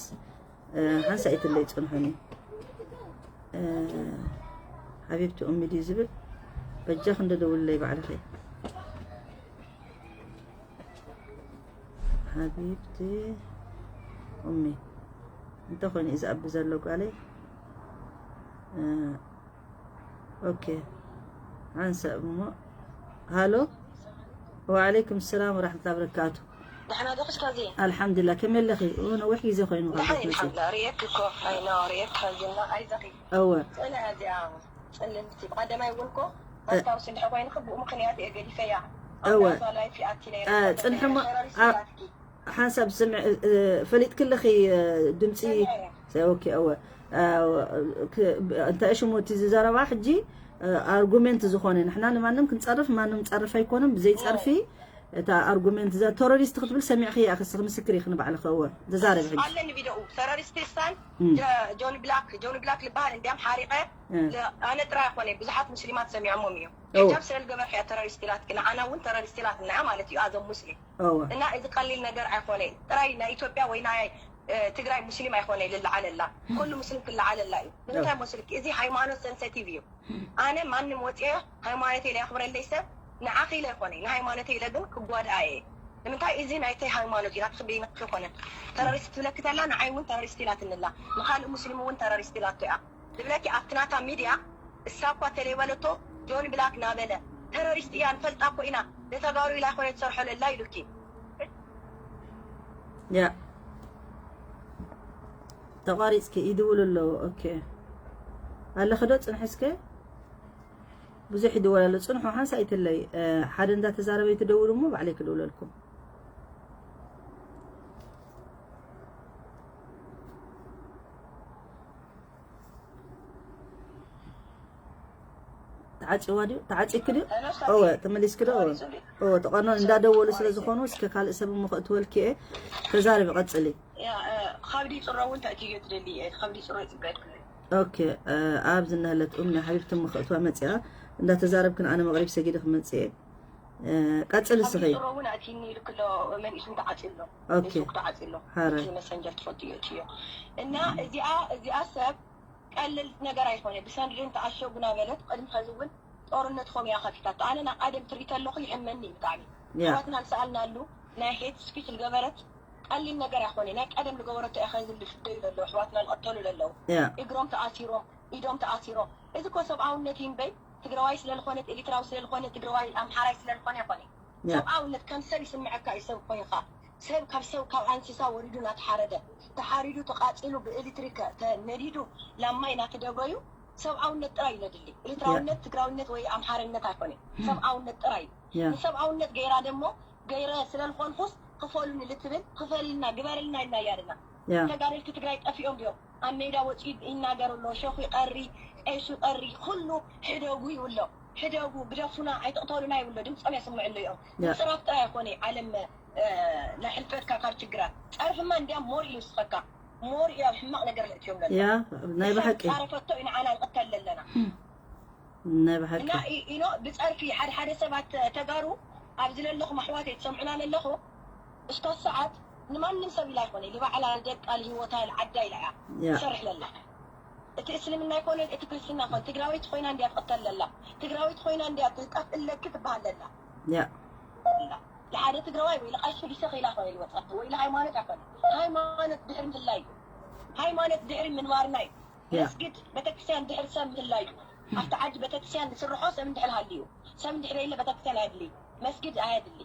ሓንሳ ኣይትለይ ፅንሑኒ። ሓቢብቲ ኡሚ ድዩ ዝብል በጃ ክንደ ደውልለይ ባዕልኸ ሓቢብቲ ኡሚ እንተኾይኑ እዩ ዝኣቢ ዘሎ ጓለይ። ኦኬ ሓንሳእ እሞ ሃሎ። ወዓለይኩም ሰላም ወራሕመቱላሂ ወበረካቱ። ደሕና ዶ ክስታዚ? ኣልሓምዱሊላህ ከመይ ኣለኺ? ኡ ነዊሕ ግዜ ኮይኑ ካብ ደሓን ቤት መፂ። ኣልሓምዱሊላህ ርእየኪ እኮ ኣይኖ ርእየኪ ከዚና ኣይዘኺ። እወ። ስእለ እዚኣ ፅልምቲ ብቐደማይ እውን እኮ ኣስታውሲ እንድሕር ኮይንኺ ብኡ ምኽንያት እየ ገዲፈያ። እወ። ኣብ ናዛ ላይፍ ይኣቲ ነይረ። እ፣ ፅንሒ እሞ ሸረሪስ ኣ- ይኣትኪ። ሓንሳብ ስምዕ እ፣ ፈሊጥኪ ኣለኺ እ፣ ድምፂ ሰሚዐ። ኦኬ እወ እ፣ ክ- እንታይ ሽሙ እቲ ዝዘረባ ሕጂ ኣርጉሜንት ዝኾነ ንሕና ንማንም ክንፀርፍ ማንም ፀርፍ ኣይኮንም ብዘይ ፀርፊ እታ ኣርጉሜንት እዛ ተሮሪስት ክትብል ሰሚዕኺ እያ ክስኺ ምስክር ኢኺ ንባዕልኺ እወ ተዛረቢ ሕጂ ኣለኒ ቪድዮኡ ተረሪስት ስታን እም፣ ጆኒ ብላክ ጆኒ ብላክ ልበሃል እንዲያም ሓሪቐ እም፣ ኣነ ጥራይ ኣይኮነ ብዙሓት ሙስሊማት ሰሚዖሞም እዮም እወ ሕጃብ ስለ ዝገበርካ እያ ተረሪስት ኢላትኪ ንዓና እውን ተረሪስት ኢላትና እያ ማለት እዩ ኣዞም ሙስሊም እወ እና እዚ ቀሊል ነገር ኣይኮነ ጥራይ ናይ ኢትዮጵያ ወይ ናይ እ፣ ትግራይ ሙስሊም ኣይኮነ ልለዓለላ ኩሉ ሙስሊም ክለዓለላ እዩ ንምንታይ መስልኪ እዚ ሃይማኖት ሰንሰቲቭ እዩ ኣነ ማንም ወፅየ ሃይማኖተይ ለያኽብረለይ ሰብ ንዓኺ ኢለ ኣይኮነ ንሃይማኖተይ ኢለ ግን ክጓድኣ እየ ንምንታይ እዚ ናይተይ ሃይማኖት እዩ ናትኺ በይንኺ ኣይኮነ ተረሪስት ትብለኪ ተላ ንዓይ እውን ተረሪስት ኢላትንላ ንካልእ ሙስሊም እውን ተረሪስት ኢላቶ እያ ዝብለኪ ኣብቲ ናታ ሚድያ እሳ እኳ ተለይበለቶ ጆኒ ብላክ ናበለ ተረሪስት እያ ንፈልጣ እኮ ኢና ንተጋሩ ኢላ ኣይኮነ ትሰርሖ ለላ ኢሉኪ ያ ተቋሪፅኪ ይድውሉ ኣለዉ ኦኬ ኣለኺ ዶ ፅንሒ እስከ ብዙሕ ይድወል ኣሎ ፅንሑ ሓንሳ ይትለይ ሓደ እንዳተዛረበ ይትደውሉ እሞ ባዕለይ ክድውለልኩም ተዓፂዋ ድዩ ተዓፂኪ ድዩ እወ ተመሊስኪ ዶ እወ እወ ተቋኖ እንዳደወሉ ስለ ዝኾኑ እስከ ካልእ ሰብ እሞ ከእትወልኪ እየ ተዛረቢ ቀፅሊ ካብ ዲፅሮ እውን ተእትዮ ትደሊ እየ ካብ ዲፅሮ ይፅበ ትክእል ኦኬ ኣብ ዝናለት ኡሚ ሓቢብቲ እሞ ከእትዋ መፂኣ እንዳተዛረብክን ኣነ መቕሪብ ሰጊደ ክመፅእ እየ ቀፅል እስኺ ዲፅሮ እውን ኣእትይኒ ኢሉ ክሎ መንኢሱ ተዓፂ ኣሎ ኦኬ ፌስቡክ ተዓፂ ኣሎ ሓረ እቲ መሰንጀር ትፈልጥዮ እትዮ እና እዚኣ እዚኣ ሰብ ቀለል ነገር ኣይኮነ ብሰንድን ተኣሸጉ ናበለት ቅድሚ ኸዚ እውን ጦርነት ኾም እያ ከፊታቶ ኣነ ናብ ቀደም ትርኢ ተለኹ ይሕመኒ እዩ ብጣዕሚ ያ ኣሕዋትና ዝሰኣልናሉ ናይ ሄት ስፒች ዝገበረት ቀሊል ነገር ኣይኮነ ናይ ቀደም ዝገበረቶ እያ ኸዚ ዝፍደዩ ዘለዉ ኣሕዋትና ዝቐተሉ ዘለዉ ያ እግሮም ተኣሲሮም ኢዶም ተኣሲሮም እዚ ኮ ሰብኣውነት እዩ እምበይ ትግራዋይ ስለልኾነት ኤሪትራዊ ስለልኾነ ትግራዋይ ኣምሓራይ ስለልኾነ ኣይኮነ ያ ሰብኣውነት ከም ሰብ ይስምዐካ እዩ ሰብ ኮይንኻ ሰብ ካብ ሰብ ካብ ኣንስሳ ወሪዱ እናተሓረደ ተሓሪዱ ተቃፂሉ ብኤሌክትሪክ ተነዲዱ ላማይ እናተደብረዩ ሰብኣውነት ጥራይ እዩ ነድሊ ኤሌትራውነት ትግራውነት ወይ ኣምሓርነት ኣይኮነ ሰብኣውነት ጥራይ እዩ ንሰብኣውነት ገይራ ደሞ ገይረ ስለልኾንኩስ ክፈሉኒ ልትብል ክፈልልና ግበርልና ኢልና እያ ደና ተጋደልቲ ትግራይ ጠፊኦም ድዮም ኣብ ሜዳ ወፂኡ ይናገር ኣሎ ሸኹ ይቐሪ ቄሱ ይቐሪ ኩሉ ሕደጉ ይብሎ ሕደጉ ግደፉና ኣይትቕተሉና ይብሎ ድምፆም የስምዕሉ እዮም ምፅራፍ ጥራይ ኣይኮነ ዓለም ናይ ሕልፈትካ ካብ ችግራት ፀርፍማ እንዲያም ሞር እዩ ስኸካ ሞር እዩ ኣብ ሕማቕ ነገር ለእትዮም ለና ያ ናይ ብሓቂ ፃረፈቶ እዩ ንዓና ንቕተል ለለና ናይ ብሓቂ እና ኢኖ ብፀርፊ ሓደ ሓደ ሰባት ተጋሩ ኣብዚ ለለኹም ኣሕዋተይ ትሰምዑና ለለኹ እስካብ ሰዓት ንማንም ሰብ ኢላ ኣይኮነ፣ ንባዕላ፣ ንደቃ፣ ንህይወታ፣ ንዓዳ ኢላ እያ ያ ትሰርሕ ለላ። እቲ እስልምና ኣይኮነን፣ እቲ ክርስትና ኣይኮነ። ትግራወይቲ ኮይና እንድያ ትቕተል ለላ። ትግራወይቲ ኮይና እንድያ ትጠፍእለኪ ትበሃል ለላ። ያ ንሓደ ትግራዋይ ወይ ንቐሺ ዲሰ ኸይላ ኸይል ወፃት ወይ ንሃይማኖት ኣይኮነ። ሃይማኖት ድሕሪ ምህላይ እዩ። ሃይማኖት ድሕሪ ምንባርና እዩ። ያ መስጊድ ቤተክርስትያን ድሕሪ ሰብ ምህላይ እዩ። ኣብቲ ዓዲ ቤተክርስትያን ዝስርሖ ሰብ እንድሕር ሃልዩ፣ ሰብ እንድሕር የለ ቤተክርስትያን ኣየድሊ፣ መስጊድ ኣየድሊ።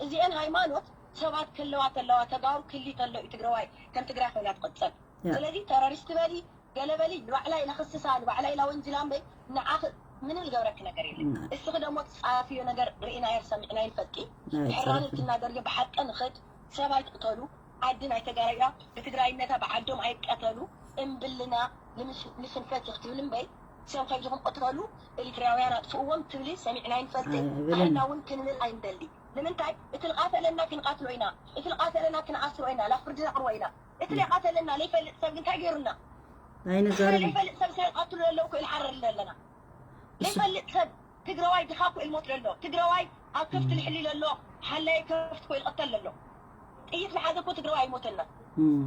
እዚአን ሃይማኖት ሰባት ክህልዋ ተለዋ፣ ተጋሩ ክሊ ተሎ እዩ ትግራዋይ ከም ትግራይ ኮይና ትቕፅል። ያ ስለዚ ተሮሪስት በሊ፣ ገለ በሊ፣ ንባዕላ ኢላ ክስሳ፣ ንባዕላ ኢላ ወንጅላ እምበይ ንዓኺ ምንም ዝገብረኪ ነገር የለን። ና- እስኺ ደሞ ትፃፍዮ ነገር ርኢናዮ ሰሚዕናዮ ንፈልጢ። ናይ ሕራን ፀረፊ ትናገር ግን ብሓቂ ንኽድ፣ ሰብ ኣይትቕተሉ። ዓዲ ናይ ተጋራያ ብትግራይነታ ብዓዶም ኣይቀተሉ። እምብልና ንምሽ- ንሽንፈት ክትብል እምበይ ሰብ ከይድኹም ቅተሉ፣ ኤሪትራውያን ኣጥፍእዎም ትብሊ ሰሚዕናዮ ንፈልጢ። ኣይብልን ንሕና እውን ክንብል ኣይንደሊ። ንምንታይ እቲ ዝቓተለና ክንቓትሎ ኢና፣ እቲ ዝቓተለና ክንኣስሮ ኢና፣ ላብ ፍርዲ ነቕርቦ ኢና። እቲ ዘይቓተለና ዘይፈልጥ ሰብ ግን እንታይ ገይሩና? ኣይንዛረብን ዘይፈልጥ ሰብ ስለ ዝቐትሉ ዘለዉ እኮ ኢልሓረር ኣለና። እሱ ዘይፈልጥ ሰብ ትግራዋይ ድኻ እኮ ኢልሞት ዘሎ፣ ትግራዋይ ኣብ ከፍቲ ልሕሊ ዘሎ፣ ሓላይ ከፍቲ እኮ ይልቐተል ዘሎ። ጥይት ዝሓዘ እኮ ትግራዋይ ኣይሞተና። እም፣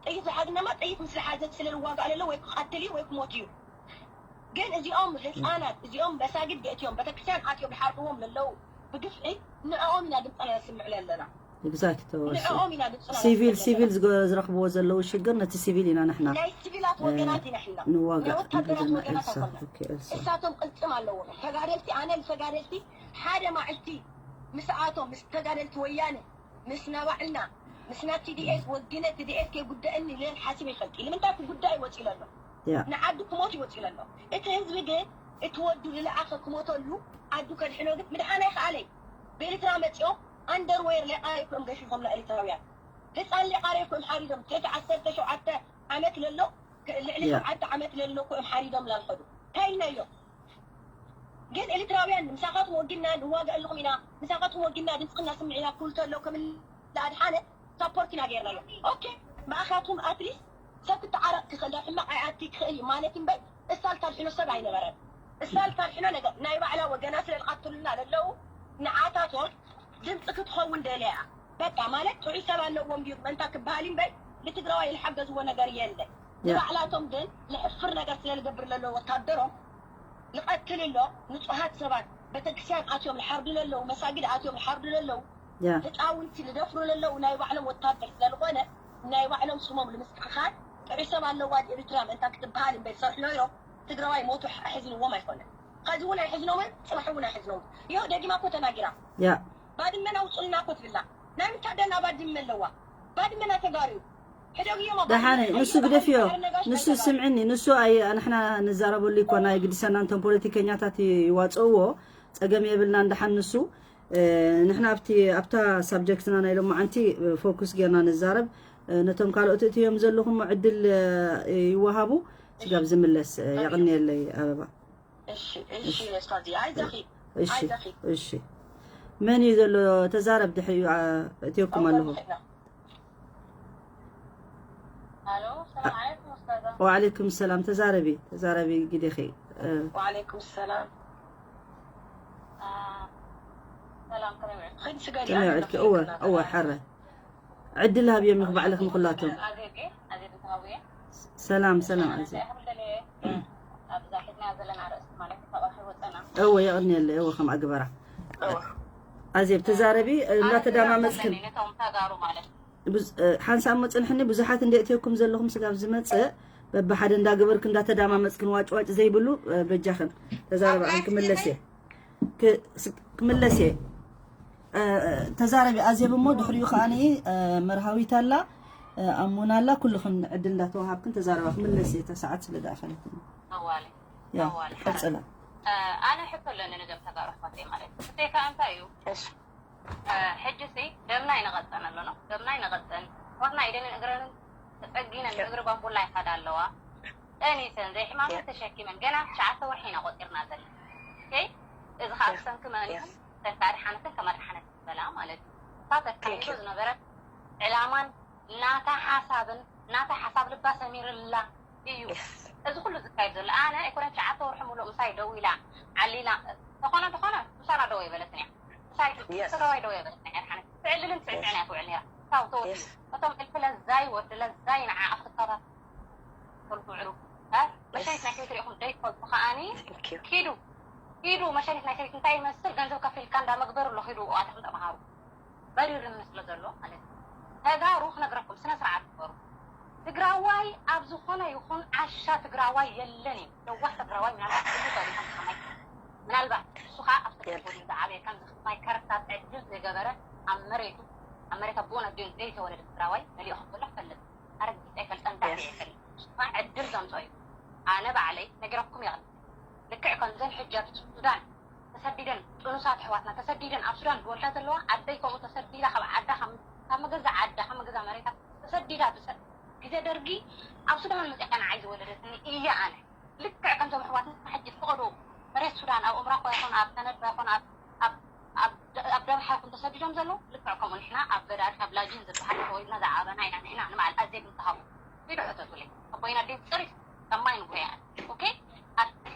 ጥይት ዝሓዝናማ ጥይት ምስ ዝሓዘ ስለ ዝዋጋእ ዘሎ ወይ ክቐትል እዩ ወይ ክሞት እዩ። ግን እዚኦም ህፃናት እዚኦም መሳጊድ ገእትዮም ቤተክርስትያን ኣትዮም ዝሓርድዎም ዘለዉ ብግፍዒ ንዕኦም ኢና ድምፅና ነስምዕ ኣለና። exact ተወርሶ ንዕኦም ኢና ድምፅና ሲቪል ነስምዕ ሲቪል ኣለና። ዝገ- ዝረኽብዎ ዘለዉ ሽግር ነቲ ሲቪል ኢና ንሕና ናይ ሲቪላት እ፣ ወገናት ኢና ሕና ናይ ንዋጋእ ወታደራት ንሕና ወገናት ኤልሳ ኣይኮና። ኦኬ ኤልሳ እሳቶም ቅልፅም ኣለዎም። ተጋደልቲ ኣነ ንተጋደልቲ ሓደ ማዕልቲ ምስኣቶም ምስ ተጋደልቲ ወያነ ምስ ናባዕልና ምስ ናብ ቲዲኤስ ወጊነ ቲዲኤስ ከይጉደእኒ ሌል ሓሲብ ይፈልጥ። ንምንታይ ክጉዳእ ይወፂ ለሎ ያ ንዓዱ ክሞት ይወፂ ለሎ። እቲ ህዝቢ ግን እቲ ወዱ ዝለኣኸ ክሞተሉ ዓዱ ከድሕኖ ግን ምድሓን ኣይከኣለይ። ብኤርትራ መፂኦም ኣንደርዌር ሌቃ ይኩኦም ገፊፎም ንኤሪትራውያን ህፃን ሌቃ ሬኩም ሓሪዶም ትሕቲ ዓሰርተ ሸውዓተ ዓመት ለሎ ልዕሊ ያ ሸውዓተ ዓመት ለሎ እኮ እዮም ሓሪዶም ላልኸዱ እንታይ ኢልናዮ? ግን ኤሪትራውያን ምሳኻትኩም ወጊና ንዋጋእ ኣለኹም ኢና ምሳኻትኩም ወጊና ድምፅና ስምዕ ኢና ክብል ተሎ ከም ኣድሓነ ሳፖርት ኢና ገይርናዮ። ኦኬ ብኣኻትኩም ኣትሊስት ሰብ ክትዓረቕ ክኽእል ናብ ሕማቕ ኣይኣቲ ክኽእል እዩ ማለት እምበር እሳልት ኣድሕኖ ሰብ ኣይነበረን። እሳልት ኣድሕኖ ነገር ናይ ባዕላ ወገና ስለ ዝቐትሉና ለለዉ ንዓታቶም ድምፂ ክትኸውን ደልያ እያ። በቃ ማለት ጥዑይ ሰብ ኣለዎም ድዩ ምእንታ ክበሃል እምበር ንትግራዋይ ዝሓገዝዎ ነገር የለን። ያ ንባዕላቶም ግን ንሕፍር ነገር ስለ ዝገብር ለለዉ ወታደሮም ዝቐትል ኣሎ። ንፁሃት ሰባት ቤተክርስትያን ኣትዮም ዝሓርዱ ለለዉ መሳጊድ ኣትዮም ዝሓርዱ ለለዉ ያ ህፃውንቲ ዝደፍሩ ለለዉ ናይ ባዕሎም ወታደር ስለዝኾነ ናይ ባዕሎም ስሞም ንምስትኽኻል ጥዑይ ሰብ ኣለዋ ድዩ ኤሪትራ ምእንታ ክትበሃል እምበር ዝሰርሑ ነይሮም ትግራዋይ ሞቱ ኣሕዚንዎም ኣይኮነን። ኸዚ እውን ኣይሕዝኖምን ፅባሕ እውን ኣይሕዝኖምን። ይኸው ደጊማ እኮ ተናጊራ ያ ባድመና ውፁልና እኮ ትብላ ናይ ምንታይ ደና ባድመ ኣለዋ? ባድመና ተጋሩ ሕደግዮም ኣብ ደሓነ ባድመ ንሱ ኣይበሃል ግደፍዮ ባሕሪ ነጋሽ ናይ ንሱ ተጋሩ ስምዕኒ ንሱ ኣይ ንሕና ንዛረበሉ ይኮና ግዲሰና እንቶም ፖለቲከኛታት ይዋፅእዎ ፀገም የብልና እንዳሓን ንሱ እ፣ ንሕና ኣብቲ ኣብታ ሳብጀክትና ናይ ሎማዓንቲ ፎኩስ ጌርና ንዛረብ እ፣ ነቶም ካልኦት እትዮም ዘለኹም ዕድል እ፣ ይወሃቡ ስጋብ ዝምለስ እ፣ የቕንየለይ ኣበባ እሺ እሺ ኡስታዚ ኣይዘኺ እሺ ኣይዘኺ እሺ መን እዩ ዘሎ ተዛረብ ድሕሪኡ ኣ፣ እትዮኩም ኣለኹ ኣሎ ሰላም ዓለይኩም ኡስታዛ ወዓለይኩም ሰላም ተዛረቢ ተዛረቢ ግዴኺ እ፣ ወዓለይኩም ሰላም አ፣ ሰላም ከመይ ውዕልቲ? ኸይዲ ስገዲ ከመይ ውዕልቲ እወ እወ ሓረ ዕድል ሃብዮም ኢኹ ባዕልኽ ንኹላቶም ሰላም ሰላም ኣዜ እወ የቕንየለይ እወ ከም ኣግበራ ኣዜብ ተዛረቢ እንዳተዳማመፅክን ሓንሳብ መፅንሕኒ ብዙሓት እንደ እትየኩም ዘለኹም ስጋብ ዝመፅእ በብሓደ እንዳገበርክ እንዳተዳማመፅክን ዋጭዋጭ ዘይብሉ በጃኽን ተዛረባ ክምለስ እየ ክምለስ እየ ተዛረቢ ኣዜብ እሞ ድሕሪኡ ከዓ መርሃዊት ኣላ ኣሙና ኣላ ኩልኽን ዕድል እንዳተዋሃብክን ተዛረባ ክምለስ እየ ተሰዓት ስለ ዳኣኸለትኒ ኣዋሊ ያ ኣዋሊ ቀፅላ ኣነ ሕቶ ኣለኒ ንገም ተጋሩ ኣሕዋተይ ማለት እዩ። ሕቶይ ከዓ እንታይ እዩ? ሕጂ ሲ ደምና ይነቐፀን ኣሎ ነው ደምና ይነቐፀን ዋና ኢደንን እግረንን ተፀጊነን ብእግሪ ባምቡላ ይኸዳ ኣለዋ። ጠኒሰን ዘይሕማመን ተሸኪመን ገና ትሽዓተ ወርሒ ኢና ቆፂርና ዘለና። ኦኬ? እዚ ከዓ ብሰንኪ መን እዩ? ብሰንኪ ኣድሓነትን ከም ኣድሓነት ዝበላ ማለት እዩ። እታ ተካይዶ ዝነበረት ዕላማን ናታ ሓሳብን ናታ ሓሳብ ልባ ሰሚርላ እዩ። እዚ ኩሉ ዝካየድ ዘሎ ኣነ ኣይኮነን ትሽዓተ ወርሒ ሙሉእ ምሳይ ደው ኢላ ዓሊላ ተኾነ ተኾነ ምሳና ደው ኣይበለትን እያ። ምሳይ ትግራዋይ ደው ኣይበለትን እያ። ኣድሓነት ትዕልልን ትስዕስዕን እያ ትውዕል ነይራ። ክሳብ ተወዲኡ እቶም እልፊ ለዛይ ወዲ ለዛይ ንዓኣ ክትከታተሉ ትውዕሉ። መሸኒት ናይ ሰበይቲ ሪኢኹም ዘይትፈልጡ ከዓኒ ኪዱ ኪዱ መሸኒት ናይ ሰበይቲ እንታይ ይመስል ገንዘብ ከፊልካ እንዳመግበሩ ኣሎ ኪዱ ኣትኹም ተምሃሩ። በሪርኒ ስለ ዘሎ ማለት እዩ። ተጋሩ ክነግረኩም ስነ ስርዓት ግበሩ። ትግራዋይ ኣብ ዝኾነ ይኹን ዓሻ ትግራዋይ የለን እዩ። ለዋህ ትግራዋይ ምናልባት ብዙ ሰው ሊሆን ይችላል። ምናልባት እሱ ከዓ ኣብ ስደት ወዲኡ ዝዓበየ ከምዚ ማይ ከርታ ዕድል ዝገበረ ኣብ መሬቱ ኣብ መሬት ኣቦኡ ነዲኡን ዘይተወለደ ትግራዋይ መሊኡ ከም ዘሎ ክፈልጥ ኣረጊፀ ይፈልጠ እንታይ ይፈልጥ ዕድል ዘምፀኦ እዩ። ኣነ ባዕለይ ነጊረኩም ይኽእል ልክዕ ከምዘን ሕጂ ኣብ ሱዳን ተሰዲደን ጥኑሳት ኣሕዋትና ተሰዲደን ኣብ ሱዳን ዝወልዳ ዘለዋ ዓደይ ከምኡ ተሰዲዳ ካብ ዓዳ ካብ መገዛ ዓዳ ካብ መገዛ መሬታ ተሰዲዳ ብሰ ግዜ ደርጊ ኣብ ሱዳን መፅያ ንዓይ ዝወለደትኒ እያ ኣነ ልክዕ ከምዞም ኣሕዋትና ሕጂ ዝፈቐዶ መሬት ሱዳን ኣብ ኡምራ ኮ ይኹን ኣብ ተነዳ ይኹን ኣብ ኣብ ደብሓ ይኹን ተሰዲዶም ዘለዉ ልክዕ ከምኡ ንሕና ኣብ ገዳድ ካብ ላጅን ዝበሃል ተወሊድና ዝዓበና ኢና ንሕና ንባዕል ኣዜብ ንተሃቡ ኪዱ ሕተቱለይ ኣቦይና ዲን ፅሪት ከማይ ንጉያ ኦኬ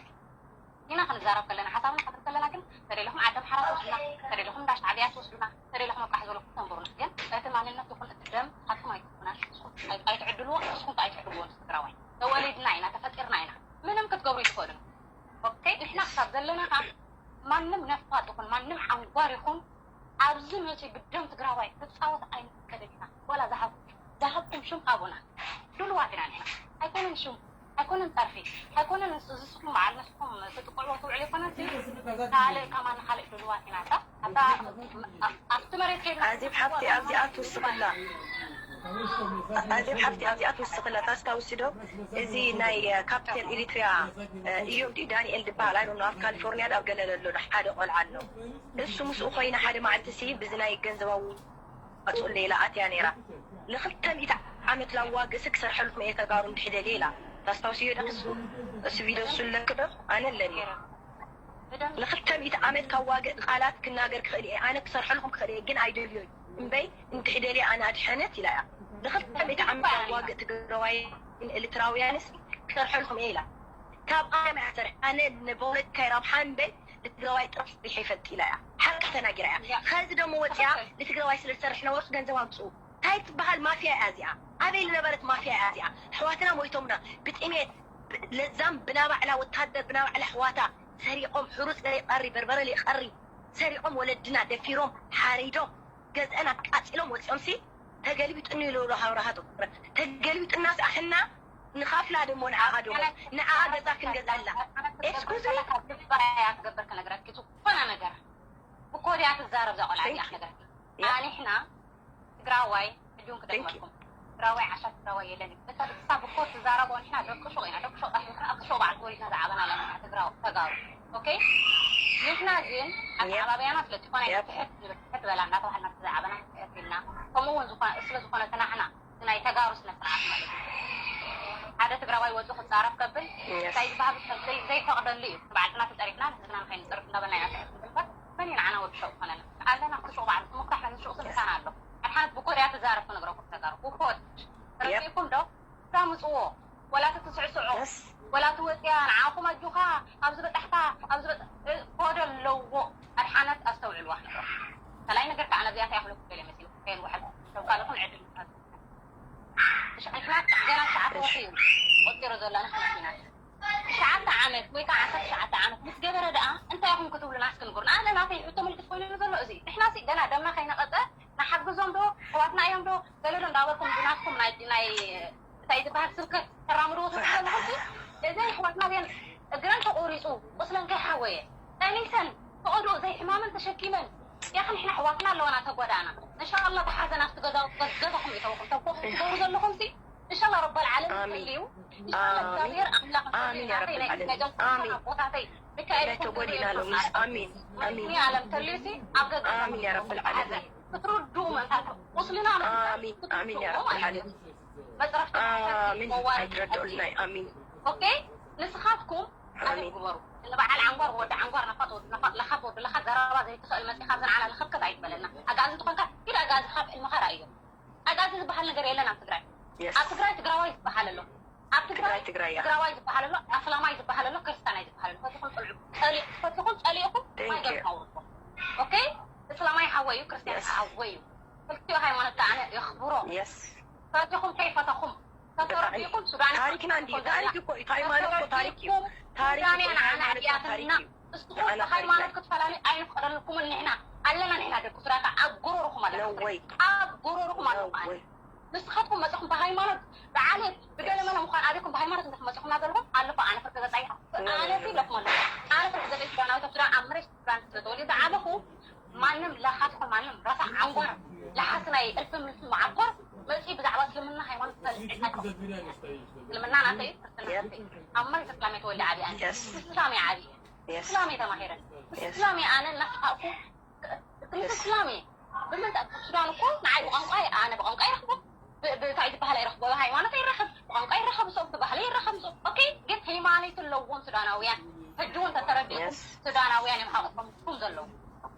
ኢና ክንዛረብ ከለና ሓሳብና ክብል ከለና ግን ተደለኹም ዓዲ ኣምሓራ ትወስዱና ተደለኹም እንዳ ሻዕብያ ትወስዱና ተደለኹም ኣብ ቃሕ ዝበለኩም ተንብሩና ግን እቲ ማንነት ይኹን እቲ ደም ካብኩም ኣይትኩናን ኣይትዕድልዎ ንስኹም ኣይትዕድልዎ ንትግራዋይ ተወሊድና ኢና ተፈጢርና ኢና ምንም ክትገብሩ ይትኽእሉ ኦኬ ንሕና ክሳብ ዘለና ከዓ ማንም ነፋጥ ይኹን ማንም ዓንጓር ይኹን ኣብዚ መፂ ብደም ትግራዋይ ክፃወት ኣይንፍቀደን ኢና ዋላ ዝሃብኩም ዝሃብኩም ሽም ሃቡና ድልዋት ኢና ንሕና ኣይኮነን ሽም ኣይኮነን ፀርፊ ኣይኮነን ዝስኩም በዓል መስኩም ትጥቅዕዎ ትውዕል ኣይኮነን ካልእ ከማን ካልእ ድልዋት ኢና ኣብቲ መሬት ከይድና ኣዜብ ሓፍቲ ኣብዚኣ ትውስኽላ ኣዜብ ሓፍቲ ኣብዚኣ ትውስኽላ ታስታውሲ ዶ እዚ ናይ ካፕቴን ኤሪትሪያ እዮም ድዩ ዳንኤል ዝበሃል ኣይ ኣብ ካሊፎርኒያ ኣብ ገለለ ኣሎ ሓደ ቆልዓ ኣሎ እሱ ምስኡ ኮይና ሓደ መዓልቲ ሲ ብዚ ናይ ገንዘባዊ ኣፅኡ ሌላ ኣትያ ነይራ ንክልተ ሚእቲ ዓመት ላዋግእሲ ክሰርሐልኩም እየ ተጋሩ እንድሕደልየ ኢላ ታስታውስዮ ዶ እሱ እሱ ቪድዮ እሱ ኣለክ ዶ ኣነ ኣለኒ ንክልተ ሚእቲ ዓመት ካብ ዋግእ ቃላት ክናገር ክኽእል እየ ኣነ ክሰርሐልኩም ክኽእል እየ ግን ኣይደልዮይ እምበይ እንድሕደልየ ኣነ ኣድሐነት ኢላ እያ ንክልተ ሚእቲ ዓመት ካብ ዋግእ ትግራዋይ ኤርትራውያንስ ክሰርሐልኩም እየ ኢላ ካብ ኣነ መያ ትሰርሕ ኣነ ንፖለቲካይ ረብሓ እምበይ ንትግራዋይ ጥራሕ ሰሪሐ ይፈልጥ ኢላ እያ ሓቂ ተናጊራ እያ ከዚ ደሞ ወፂኣ ንትግራዋይ ስለ ዝሰርሕ ነበርኩ ገንዘብ ኣምፅኡ እንታይ ትበሃል ማፍያ እያ እዚኣ ኣበይ ዝነበረት ማፍያ እያ እዚኣ ኣሕዋትና ሞይቶምና ብጥሜት ለዛም ብናባዕላ ወታደር ብናባዕላ ኣሕዋታ ሰሪቆም ሕሩፅ ዘይቀሪ በርበረ ዘይቀሪ ሰሪቆም ወለድና ደፊሮም ሓሪዶም ገዝአን ኣቃፂሎም ወፂኦም ሲ ተገልቢጡኒ ይልብሉ ሃብረሃ ተቆረ ተገልቢጡና ሲ ኣሕና ንኻፍላ ደሞ ንዓኣ ደሞ ንዓኣ ገዛ ክንገዝኣላ ኤክስኩዝ ሚ ትገብር ክነግረኪ ዝኾነ ነገር ብኮድያ ትዛረብ እዛ ቆልዓ እዚኣ ክነግረኪ ኣኒሕና ትግራዋይ ሕጂ እውን ክደግመልኩም ትግራዋይ ዓሻ ትግራዋይ የለን እዩ እሳ ብኮድ ትዛረቦ ንሕና ደቂ ሹቕ ኢና ደቂ ሹቕ ጣሒብና ኣብቲ ሹቕ በዓል ተወሊድና ዝዓበና ኣለና ትግራው ተጋሩ ኦኬ ንሕና ግን ኣተዓባብያና ስለ ዝኾነ ኢና ትሕት ንብል ትሕት በላ እንዳተባሃልና ዝዓበና ትሕት ኢልና ከምኡ እውን ዝኾነ ስለ ዝኾነ ተናሕና ናይ ተጋሩ ስነ ስርዓት ማለት እዩ ሓደ ትግራዋይ ወፁ ክፃረፍ ከብል እንታይ ዝበሃል ዘይፈቅደሉ እዩ ንባዕልና ተፀሪፍና ንህዝብና ንኸይንፀርፍ እንዳበልና ኢና ትሕት ንብል በር መን እዩ ንዓና ወዲ ሹቕ ዝኾነና ኣለና ክሹቕ በዓል ምኩራሕ ሕዚ ሹቕ ስልጣን ኣሎ ሓድሓነት ብኮድያ ትዛረብ ክነግረኩም ተጋሩ ብኮድ ረሲእኩም ዶ ታምፅዎ ወላ ትትስዕስዖ ወላ ትወፅያ ንዓኹም ኣጆኻ ኣብዚ በፃሕካ ኣብዚ በፃ ኮደ ኣለዎ ኣድሓነት ኣስተውዕልዋ ክነግረኩም ካልኣይ ነገር ከዓ ነዚኣ እንታይ ክብለኩም ገለ መሲሉ ከየን ውሓል ተውካልኹም ዕድል ንሕና ገና ትሽዓተ ወርሒ እዩ ቆፂሩ ዘሎ ንሕና ኩናት ትሽዓተ ዓመት ወይ ከዓ ዓሰርተ ትሽዓተ ዓመት ምስ ገበረ ደኣ እንታይ ኢኹም ክትብሉና እስኪ ንገሩና ኣነ ናተይ ሕቶ ምልክት ኮይኑኒ ዘሎ እዚ ንሕና ሲ ገና ደምና ከይነቐፀ ንሓግዞም ዶ ኣሕዋትና እዮም ዶ ገለ ዶ እንዳበልኩም ብናትኩም ናይ ናይ እንታይ ዝበሃል ስብከት ተራምድዎ ትብሉ ዘለኹም ሲ እዚ ኣሕዋትና እዚአን እግረን ተቆሪፁ ቁስለን ከይሓወየ ጠኒሰን ፈቐዶ ዘይሕማመን ተሸኪመን ያኽ ንሕና ኣሕዋትና ኣለዋና ተጎዳእና እንሻላ ተሓዘን ኣብቲ ገዛውቲ ገዛኹም ይተውኹም ተኮፍ ትገብሩ ዘለኹም ሲ እንሻላ ረበል ዓለም ይጸልዩ እንሻላ እግዚኣብሔር ኣምላኽ ኣቦታተይ ሚካኤል ተጎዲእና ሎምስ ኣሚን ኣሚን ኣለም ተልዩ ሲ ኣብ ገዛ ኣሚን ያ ረበል ዓለሚን ክትርድኡ ምእንታን ቁስልና ኣሚን ኣሚን ያ ረበል ዓለሚን መፅረፍቲ ኣሚን ኣይትረድኡልና ኣሚን ኦኬ ንስኻትኩም ኣሚን ግበሩ ንበዓል ዓንጓር ወዲ ዓንጓር ናፋጥ ወዲ ናፋጥ ለኻት ወዲ ለኻት ዘረባ ዘይትኽእል መፂኻ ዝንዓላ ለኸብከት ኣይትበለና ኣጋዚ ዝኾንካ ኪድ ኣጋዚ ካብ ዕልምኻ ራእዮ ኣጋዚ ዝበሃል ነገር የለን ኣብ ትግራይ ኣብ ትግራይ ትግራዋይ ዝበሃል ኣሎ ኣብ ትግራይ ትግራይ ዝበሃል ኣሎ ኣስላማይ ዝበሃል ኣሎ ክርስቲያናይ ዝበሃል ኣሎ ፈትኹም ፀልዑ ፈትኹም ፀሊእኹም ማይ ገብኩም ኣውርድኩም ኦኬ እስላማይ ሓወይ እዩ ክርስቲያን ሓወይ እዩ ክልቲኡ ሃይማኖት ከዓነ የኽብሮ። የስ ፈቲኹም ከይፈተኹም ተተረዲእኩም ሱዳን ታሪክና እንዲ ታሪክ እኮ እዩ። ሃይማኖት እኮ ታሪክ እዩ። ታሪክ እኮ ሱዳንያ እዩ። ንዓና ሃይማኖት እኮ እያትና ታሪክ እዩ። ንስኹም ብሃይማኖት ክትፈላለዩ ኣይንፍቀደልኩምን። ንሕና ኣለና። ንሕና ደቂ ሱዳን ከዓ ኣብ ጎረርኹም ኣለና። No way. ኣብ ጎረርኹም ኣለና። No way. ንስኻትኩም መፅኹም ብሃይማኖት ብዓሌት ብገለ መለ ምዃን ኣበይኩም ብሃይማኖት እንድሕር መፅኹምና ዘለኹም ኣለኹ። ኣነ ፍርቂ ገፃይ ኣነ ይብለኩም ኣለኹ። ኣነ ፍርቂ ገፃይ ሱዳናዊት ኣብ ሱዳን ኣብ መሬት ሱዳን ስለ ተወሊደ ዝዓበኹ ማንም ለኻትኩም ማንም ረሳሕ ዓንጓር ለሓሲ ናይ እልፊ ምልፊ መዓኮር መፂኡ ብዛዕባ እስልምና ሃይማኖት ፈልጥ ኣይፈልጥ። እስልምና ናተይ እዩ፣ ክርስትና ናተይ እዩ። ኣብ መሬት እስላም እየ ተወሊደ ዓብየ ኣነ። Yes. እስላም እየ ዓብየ። Yes. እስላም እየ ተማሂረ። Yes. እስላም እየ ኣነ እናስሓቕኩ ምስ እስላም እየ። ብምንታይ ሱዳን እኮ ንዓይ ብቋንቋ ኣነ ብቋንቋ ይረኽቦ። ብ- ብታይ ዝበሃል ኣይረኽቦ። ሃይማኖት ኣይረኽብ። ብቋንቋ ይረኸብ። ሶም ብባህሊ ይረኸብ። ሶም ኦኬ። ግን ሃይማኖት ኣለዎም ሱዳናውያን። ሕጂ እውን ተተረዲእኩም Yes. ሱዳናውያን እዮም ሓቕፎምኩም ዘለዉ።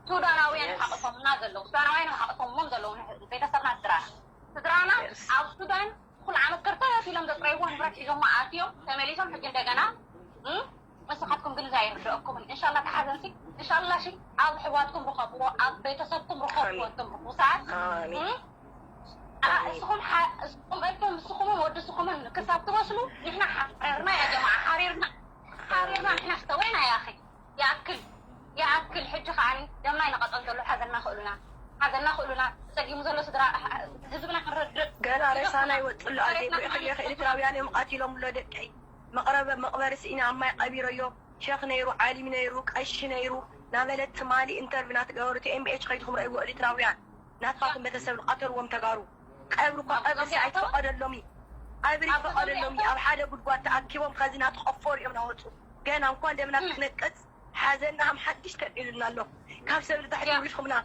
ሱዳናውያን እዮም Yes. ሓቕፎምና ዘለዉ። ሱዳናውያን እዮም ሓቕፎምዎም ዘለዉ። ቤተሰብና ስድራና ስድራና Yes. ኣብ ሱዳን ኩሉ ዓመት ከርተት ኢሎም ዘጥረይዎ ንብረት ሒዞሞ ኣትዮም ተመሊሶም ሕጂ እንደገና እም፣ ንስኻትኩም ግን እዛ ኣይርድአኩምን። እንሻላ ተሓዘንሲ እንሻላ ሺ ኣብ ኣሕዋትኩም ርኸብዎ፣ ኣብ ቤተሰብኩም ርኸብዎ። ኣሜን። እቶም ርኹሳት ኣሜን። እም፣ ኣ- እስኹም ሓ- እስኹም እልኩም ንስኹምን ወዲ እስኹምን ክሳብ ትበስሉ ንሕና ሓሪርና ያ ጀማዓ ሓሪርና ሓሪርና ንሕና ስተወይና ያኺ ይኣክል ይኣክል። ሕጂ ከዓኒ ደምና ይነቐጸል ዘሎ ሓዘንና ክእሉና ሓዘንና ክእሉና ጸጊሙ ዘሎ ስድራ ህዝብና ክንረድእ ገና ሬሳና ይወፅእ ኣሎ። ኣዘይ ብሪእክዮ ኤርትራውያን እዮም ቀቲሎም ኣሎ ደቀይ። መቕረበ መቕበሪ ስኢና ኣብ ማይ ቀቢረዮ። ሸኽ ነይሩ፣ ዓሊም ነይሩ፣ ቀሺ ነይሩ ናበለት ትማሊ ኢንተርቪው ናትገበሩ ቲ ኤም ኤች ከይድኩም ረእይዎ ኤርትራውያን ናትኻትኩም ቤተሰብ ዝቐተልዎም ተጋሩ። ቀብሪ እኳ ቀብሪ ኣይትፈቐደሎም እዩ። ቀብሪ ይፈቐደሎም እዩ። ኣብ ሓደ ጉድጓድ ተኣኪቦም ከዚ ናትቆፈሩ እዮም ናወፁ። ገና እንኳን ደምና ክትነቅፅ ሓዘንና ከም ሓድሽ ተልዒሉና ኣሎ። ካብ ሰብ ንታሕቲ ውሪድኩምና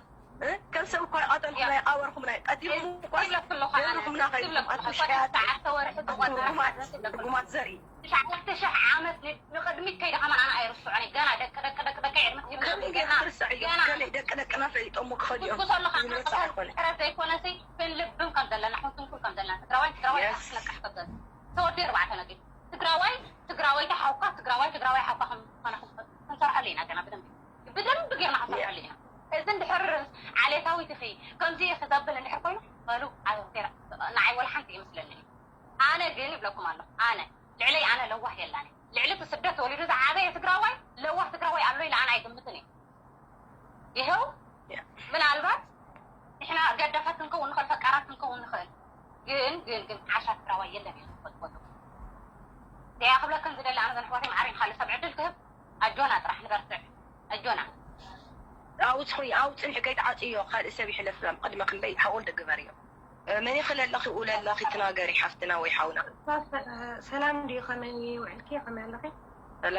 እ? ከም ሰብ እኳ ይቐተልኩም ኣይቐበርኩምና እዩ። ቀቲልኩም እኳ ደብርኩምና ከይድኩም ኣቱም ሸያጢ ርጉማት ርጉማት ዘርኢ። ትሽዓተ ሽሕ ዓመት ን- ንቕድሚት ከይደ ከማን ኣነ ኣይርስዖን እየ። ገና ደቂ ደቂ ደቂ ደቂ ዕድመ ከመይ ገና ክርስዕ እዮም? ከመይ ደቂ ደቅና ፈሊጦሞ ክኸዱ እዮም? ትጉስ ኣለኻ ዝነሳ ኣይኮነ። ሕረት ዘይኮነሲ ክንልብም ከም ዘለና ክንትንኩል ከም ዘለና ትግራዋይ ትግራዋይ Yes. ክነቅሕ ከም ዘለና ተወዲ ኣርባዕተ ነጥቢ ትግራዋይ ትግራዋይ ተሓውካ ትግራዋይ ትግራዋይ ሓውካ ከም ዝኾነ ክንሰርሐሉ ኢና ገና ብደንብ ብደንብ ጌርና ክንሰርሐሉ ኢና። እዚ እንድሕር ዓሌታዊት ኢኺ ከምዚ ኢኺ ዘብል እንድሕር ኮይኑ በሉ ኣብ ቴራ ንዓይ ወላ ሓንቲ ይመስለኒ እዩ። ኣነ ግን ይብለኩም ኣለኹ ኣነ ልዕለይ ኣነ ለዋህ የላን። ልዕሊ እቲ ስደት ተወሊዱ ዝዓበየ ትግራዋይ ለዋህ ትግራዋይ ኣሎ ኢለ ኣነ ኣይግምትን እየ። ይኸው ምናልባት ንሕና ገደፋት ክንከውን ንኽእል ፈቃራት ክንከውን ንኽእል ግን ግን ግን ዓሻ ትግራዋይ የለን እዩ ዝፈልጥዎ እዚኣ ክብለክን ዝደሊ ኣነ ዘንሕዋተይ ማዕሪን ካልእ ሰብ ዕድል ክህብ ኣጆና ጥራሕ ንበርትዕ ኣጆና ኣብኡ ጽኹ ኣብኡ ጽንሒ ከይትዓጽዮ ካልእ ሰብ ይሕለፍ ቅድመ ክንበይ ሓወል ደግበርዮ መን ይኽለለኺ ውለለኺ ትናገሪ ሓፍትና ወይ ሓውና ሰላም ድዩ ከመይ ውዕልኪ ከመይ ኣለኺ ሄሎ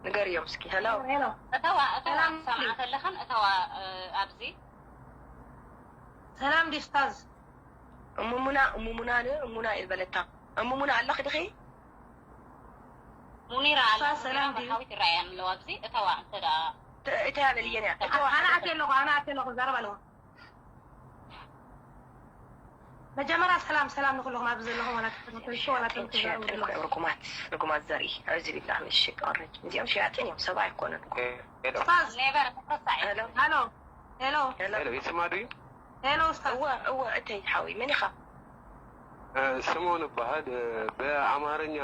ንገርዮም እስኪ ሄሎ ሄሎ እተዋ እተዋ ትሰምዓ ከለኽን እተዋ ኣብዚ ሰላም ድዩ ስታዝ እሙሙና እሙሙና ን እሙና ኢልበለታ እሙሙና ኣለኺ ድኺ ሙኒራ ኣላ ሰላም ድዩ? መርሃዊት ይረኣያ ኣለዋ ኣብዚ እተዋ እንተ ደኣ እተያ በልየን እያ እተዋ ኣነ ኣቴ ኣለኹ ኣነ ኣቴ ኣለኹ ዛረብ ኣለኹ መጀመርያ ሰላም ሰላም ንኩልኹም ኣብዚ ዘለኹም ዋላ ትፈተሽ ዋላ ሸያጥን እኮ እዮም ርጉማት ርጉማት ዘርኢ ኣዑዙ ቢላህ ምን ሸይጣን ረጂም እዚኦም ሸያጥን እዮም ሰብ ኣይኮኑን ኡስታዝ ኔቨር ተፈሳዒ ሄሎ ሃሎ ሄሎ ሄሎ ሄሎ ይስማ ድዩ? ሄሎ ኡስታዝ እወ እወ እተይ ሓወይ መን ኢኻ ስምኦን እበሃል። ብኣማርኛ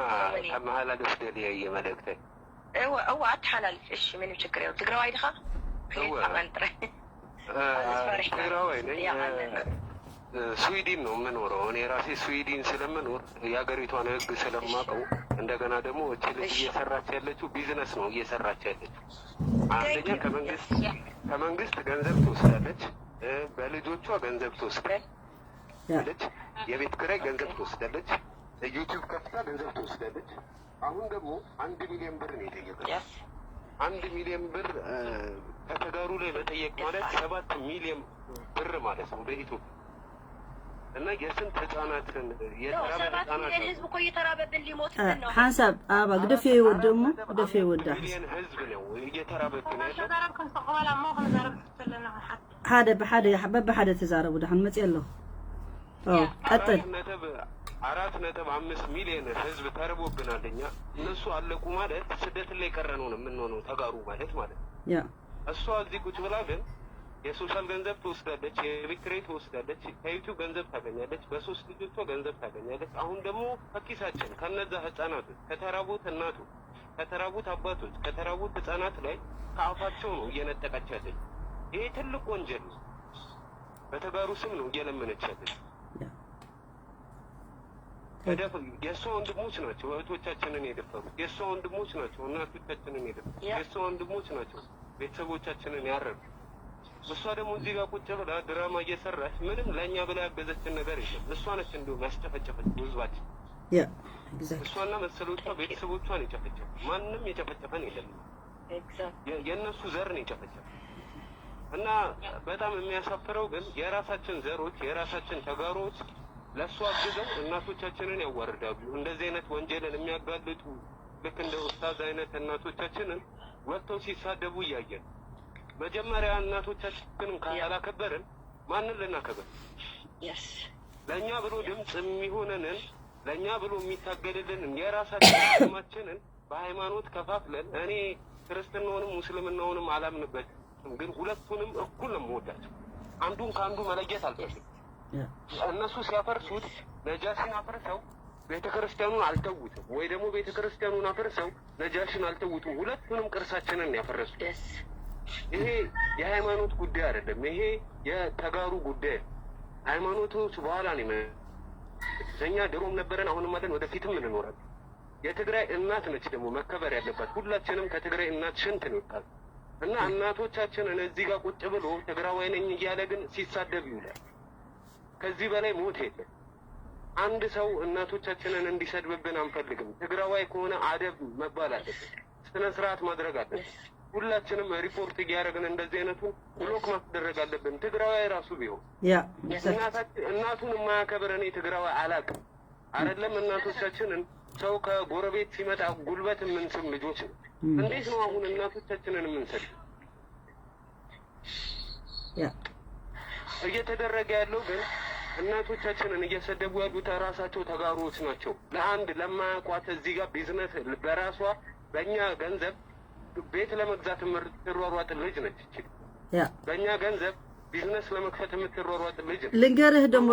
ከመሓላልፍ ደልየ እየ መልእክተይ። እወ እወ ኣተሓላልፍ እሺ ምንም ችግር የው ትግራዋይ ድኻ እወ። ክሌት ኣባል ጥራይ ትግራዋይ ነኝ። ስዊድን ነው የምኖረው። እኔ ራሴ ስዊድን ስለምኖር የሀገሪቷን ሕግ ስለማውቀው እንደገና ደግሞ እቺ ልጅ እሺ። እየሰራች ያለችው ቢዝነስ ነው እየሰራች ያለችው። አንደኛ Thank you. ከመንግስት ከመንግስት ገንዘብ ትወስዳለች፣ እ፣ በልጆቿ ገንዘብ ትወስዳለች፣ የቤት ኪራይ ገንዘብ ትወስዳለች፣ ዩቲዩብ ከፍታ ገንዘብ ትወስዳለች። አሁን ደግሞ አንድ ሚሊዮን ብር ነው የጠየቀችው። Yes. አንድ ሚሊዮን ብር እ፣ ከተጋሩ ላይ መጠየቅ ማለት ሰባት ሚሊዮን ብር ማለት ነው በኢትዮጵያ። እና የስንት ህጻናትን የተራበ ሰባት ህጻናት ሚሊዮን አሉ። ህዝብ እኮ እየተራበብን ሊሞትብን ነው። ሓንሳብ ኣብ ግደፍዮ ይወድእ እሞ ግደፍዮ ይወድእ ሓንሳብ ሚሊዮን ህዝብ ነው እየተራበብን ያለው። ተዛረብ ክንተቐበላ እሞ ክንዛረብ ዘለና ሓት ሓደ ብሓደ በብሓደ ተዛረቡ ደሓን መፅእ ኣለኹ ኦ፣ ቀጥል አራት ነጥብ አራት ነጥብ አምስት ሚሊዮን ህዝብ ተርቦብናል። እኛ እነሱ አለቁ ማለት ስደት ላይ ቀረነው ነው የምንሆነው ተጋሩ ማለት ማለት ነው። ያ እሷ እዚህ ቁጭ ብላ ግን የሶሻል ገንዘብ ትወስዳለች፣ የቤት ኪራይ ትወስዳለች፣ ከዩቲዩብ ገንዘብ ታገኛለች፣ በሶስት ልጆቿ ገንዘብ ታገኛለች። አሁን ደግሞ ከኪሳችን ከነዛ ህፃናቶች ከተራቡት እናቶች ከተራቡት አባቶች ከተራቡት ህፃናት ላይ ከአፋቸው ነው እየነጠቀች ያለች። ይሄ ትልቅ ወንጀል ነው። በተጋሩ ስም ነው እየለመነች ያለች። የእሷ ወንድሞች ናቸው እህቶቻችንን የደፈሩት። የእሷ ወንድሞች ናቸው እናቶቻችንን የደፈሩት። የእሷ ወንድሞች ናቸው ቤተሰቦቻችንን ያረዱ። እሷ ደግሞ እዚህ ጋር ቁጭ ብላ ድራማ እየሰራች ምንም ለእኛ ብላ ያገዘችን ነገር የለም። እሷ ነች እንዲሁም ያስጨፈጨፈች ህዝባችን። እሷና መሰሎቿ ቤተሰቦቿን የጨፈጨፉ። ማንም የጨፈጨፈን የለም። የእነሱ ዘር ነው የጨፈጨፈ። እና በጣም የሚያሳፍረው ግን የራሳችን ዘሮች የራሳችን ተጋሮች ለእሱ አግዘው እናቶቻችንን ያዋርዳሉ። እንደዚህ አይነት ወንጀልን የሚያጋልጡ ልክ እንደ ኡስታዝ አይነት እናቶቻችንን ወጥተው ሲሳደቡ እያየን፣ መጀመሪያ እናቶቻችንን ካላከበርን ማንን ልናከብር? ለእኛ ብሎ ድምፅ የሚሆንንን ለእኛ ብሎ የሚታገልልንን የራሳችን ወንድማችንን በሃይማኖት ከፋፍለን፣ እኔ ክርስትናውንም ሙስልምናውንም አላምንበትም፣ ግን ሁለቱንም እኩል ነው የምወዳቸው። አንዱን ከአንዱ መለየት አልፈልግም። እነሱ ሲያፈርሱት ነጃሽን አፍርሰው ቤተክርስቲያኑን አልተዉትም፣ ወይ ደግሞ ቤተክርስቲያኑን አፍርሰው ነጃሽን አልተዉትም። ሁለቱንም ቅርሳችንን ያፈረሱት። ይሄ የሃይማኖት ጉዳይ አይደለም። ይሄ የተጋሩ ጉዳይ። ሃይማኖቶች በኋላ ነው የመጡት። እኛ ድሮም ነበረን፣ አሁንም አለን፣ ወደፊትም እንኖራለን። የትግራይ እናት ነች ደግሞ መከበር ያለባት። ሁላችንም ከትግራይ እናት ሽንት ነው የወጣነው። እና እናቶቻችንን እዚህ ጋር ቁጭ ብሎ ትግራዋይ ነኝ እያለ ግን ሲሳደብ ይውላል። ከዚህ በላይ ሞት የለም። አንድ ሰው እናቶቻችንን እንዲሰድብብን አንፈልግም። ትግራዋይ ከሆነ አደብ መባል አለበት፣ ስነ ስርዓት ማድረግ አለበት። ሁላችንም ሪፖርት እያደረግን እንደዚህ አይነቱን ብሎክ ማስደረግ አለብን። ትግራዋይ ራሱ ቢሆን እናቱን የማያከብር እኔ ትግራዋይ አላውቅም። አይደለም እናቶቻችንን፣ ሰው ከጎረቤት ሲመጣ ጉልበት የምንስም ልጆች ነው። እንዴት ነው አሁን እናቶቻችንን የምንሰድብ? እየተደረገ ያለው ግን እናቶቻችንን እየሰደቡ ያሉት ራሳቸው ተጋሩዎች ናቸው። ለአንድ ለማያውቋት እዚህ ጋር ቢዝነስ በራሷ በእኛ ገንዘብ ቤት ለመግዛት የምትሯሯጥ ልጅ ነች እቺ። በእኛ ገንዘብ ቢዝነስ ለመክፈት የምትሯሯጥ ልጅ ነች። ልንገርህ ደግሞ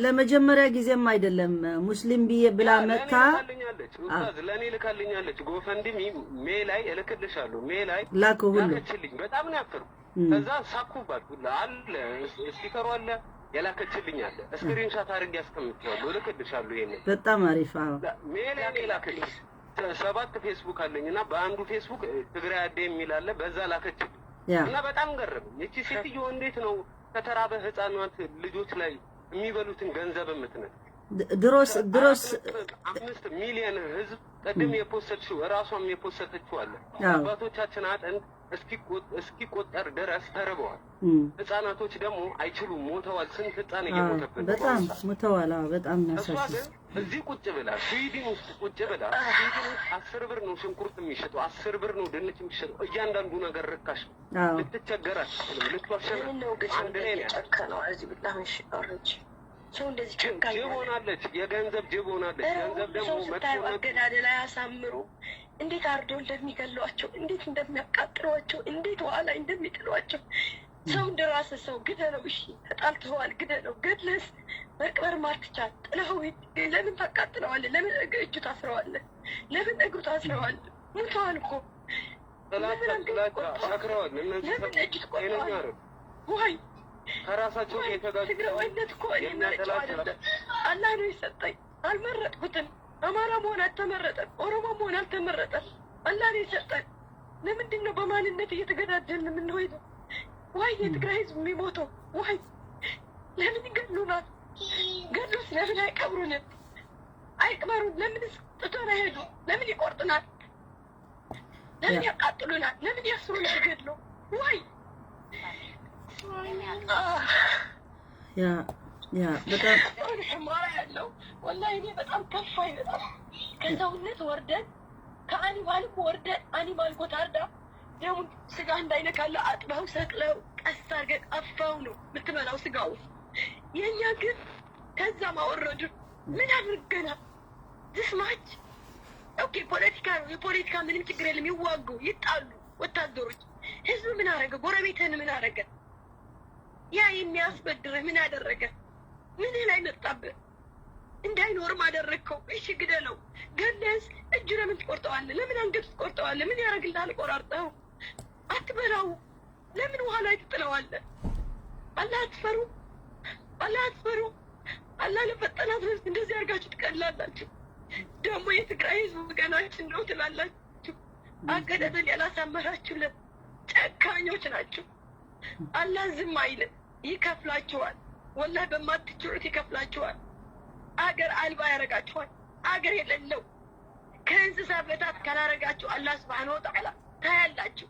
ለመጀመሪያ ጊዜም አይደለም ሙስሊም ብዬ ብላ መታ ልካልኛለች። ኡስታዝ ለእኔ ልካልኛለች። ጎፈንድሚ ሜ ላይ እልክልሻለሁ። ሜ ላይ ላክ ሁሉ ላከችልኝ። በጣም ነው ያፈርኩ። ከዛ ሳኩባት ሁላ አለ፣ ስቲከሩ አለ፣ የላከችልኝ አለ። ስክሪንሻት አድርጌ አስቀምጬዋለሁ፣ እልክልሻለሁ። ይሄንን በጣም አሪፍ። አዎ ሜል ላይ የላከችልኝ ሰባት ፌስቡክ አለኝ እና በአንዱ ፌስቡክ ትግራይ አደ የሚል አለ፣ በዛ ላከችልኝ እና በጣም ገረመኝ። እቺ ሴትዮ እንዴት ነው ከተራበ ህፃናት ልጆች ላይ የሚበሉትን ገንዘብ የምትነጥቅ? ድሮስ ድሮስ አምስት ሚሊዮን ህዝብ ቅድም የፖሰትሽው እራሷም የፖሰተችው አለ። አባቶቻችን አጥንት እስኪቆጠር ድረስ ተርበዋል። ህፃናቶች ደግሞ አይችሉም፣ ሞተዋል። ስንት ህፃን እየሞተብን ነው በጣም ሞተዋል። በጣም የሚያሳዝን። እዚህ ቁጭ ብላ ስዊድን ውስጥ ቁጭ ብላ ስዊድን ውስጥ አስር ብር ነው ሽንኩርት የሚሸጠው፣ አስር ብር ነው ድንች የሚሸጠው። እያንዳንዱ ነገር ርካሽ ነው። ልትቸገር አትችልም፣ ልትዋሸን። አንድ ላይ ነው ያለው። ጨካ ነው። አዚ ብላ ምን ሽጣረች ሰው እንደዚህ ጨካኝ ጅብ ሆናለች። የገንዘብ ጅብ ሆናለች። ገንዘብ ደግሞ ሰው ስታዩ አገዳደል አያሳምሩ። እንዴት አርዶ እንደሚገሏቸው፣ እንዴት እንደሚያቃጥሏቸው፣ እንዴት ውሃ ላይ እንደሚጥሏቸው ሰው እንደራሰ ሰው ግደለው። እሺ ተጣልተዋል፣ ግደለው። ገድለስ መቅበር ማትቻል ጥለው ለምን ታቃጥለዋለህ? ለምን እጁ ታስረዋለህ? ለምን እግሩ ታስረዋለህ? ሙተዋል እኮ። ጥላቻ ጥላቻ ሰክረዋል። እነዚህ ሰክረዋል። ወይ ከራሳቸው ጋር የተጋጨ ትግራዊነት እኮ እኔ መርጬው አይደለም፣ አላህ ነው የሰጠኝ። አልመረጥኩትም። አማራ መሆን አልተመረጠም፣ ኦሮሞ መሆን አልተመረጠም። አላህ ነው የሰጠን። ለምንድን ነው በማንነት እየተገዳደልን የምንሄደው? ዋይ የትግራይ ህዝብ የሚሞተው ዋይ? ለምን ይገድሉናል? ገድሉስ ለምን አይቀብሩንም? አይቅበሩን። ለምንስ ጥቶን አይሄዱ? ለምን ይቆርጡናል? ለምን ያቃጥሉናል? ለምን ያስሩናል? ገድሎ ዋይ ያ ያ በጣም ማራ ያለው ወላሂ እኔ በጣም ከፋኝ። በጣም ከሰውነት ወርደን ከአኒማል ወርደን አኒማል ጎታርዳ ደሙን ስጋ እንዳይነካለ አጥበው ሰቅለው ቀስ አድርገህ ቀፋው ነው የምትበላው ስጋው። የእኛ ግን ከዛም አወረዱ። ምን አድርገናል? this much okay ፖለቲካ ነው። የፖለቲካ ምንም ችግር የለም። ይዋጉ ይጣሉ ወታደሮች። ህዝብ ምን አረገ? ጎረቤትህን ምን አረገ? ያ የሚያስበድርህ ምን አደረገ? ምንህ ላይ መጣብህ? እንዳይኖርም አደረግከው። እሺ ግደለው። ገለስ እጁ ለምን ትቆርጠዋለህ? ለምን አንገቱ ትቆርጠዋለህ? ምን ያደርግልሃል? ቆራርጠው አትበላው። ለምን ውሃ ላይ ትጥለዋለህ? አላህ አትፈሩ? አላህ አትፈሩ? አላህ ለፈጠራት ነፍስ እንደዚህ አድርጋችሁ ትቀላላችሁ። ደግሞ የትግራይ ህዝብ ወገናችን ነው ትላላችሁ። አገዳደል ያላሳመራችሁለት ጨካኞች ናችሁ። አላህ ዝም አይልም፣ ይከፍላችኋል። ወላሂ በማትችሉት ይከፍላችኋል። አገር አልባ ያደርጋችኋል። አገር የሌለው ከእንስሳ በታች ካላረጋችሁ አላህ ስብሓን ወተዓላ ታያላችሁ።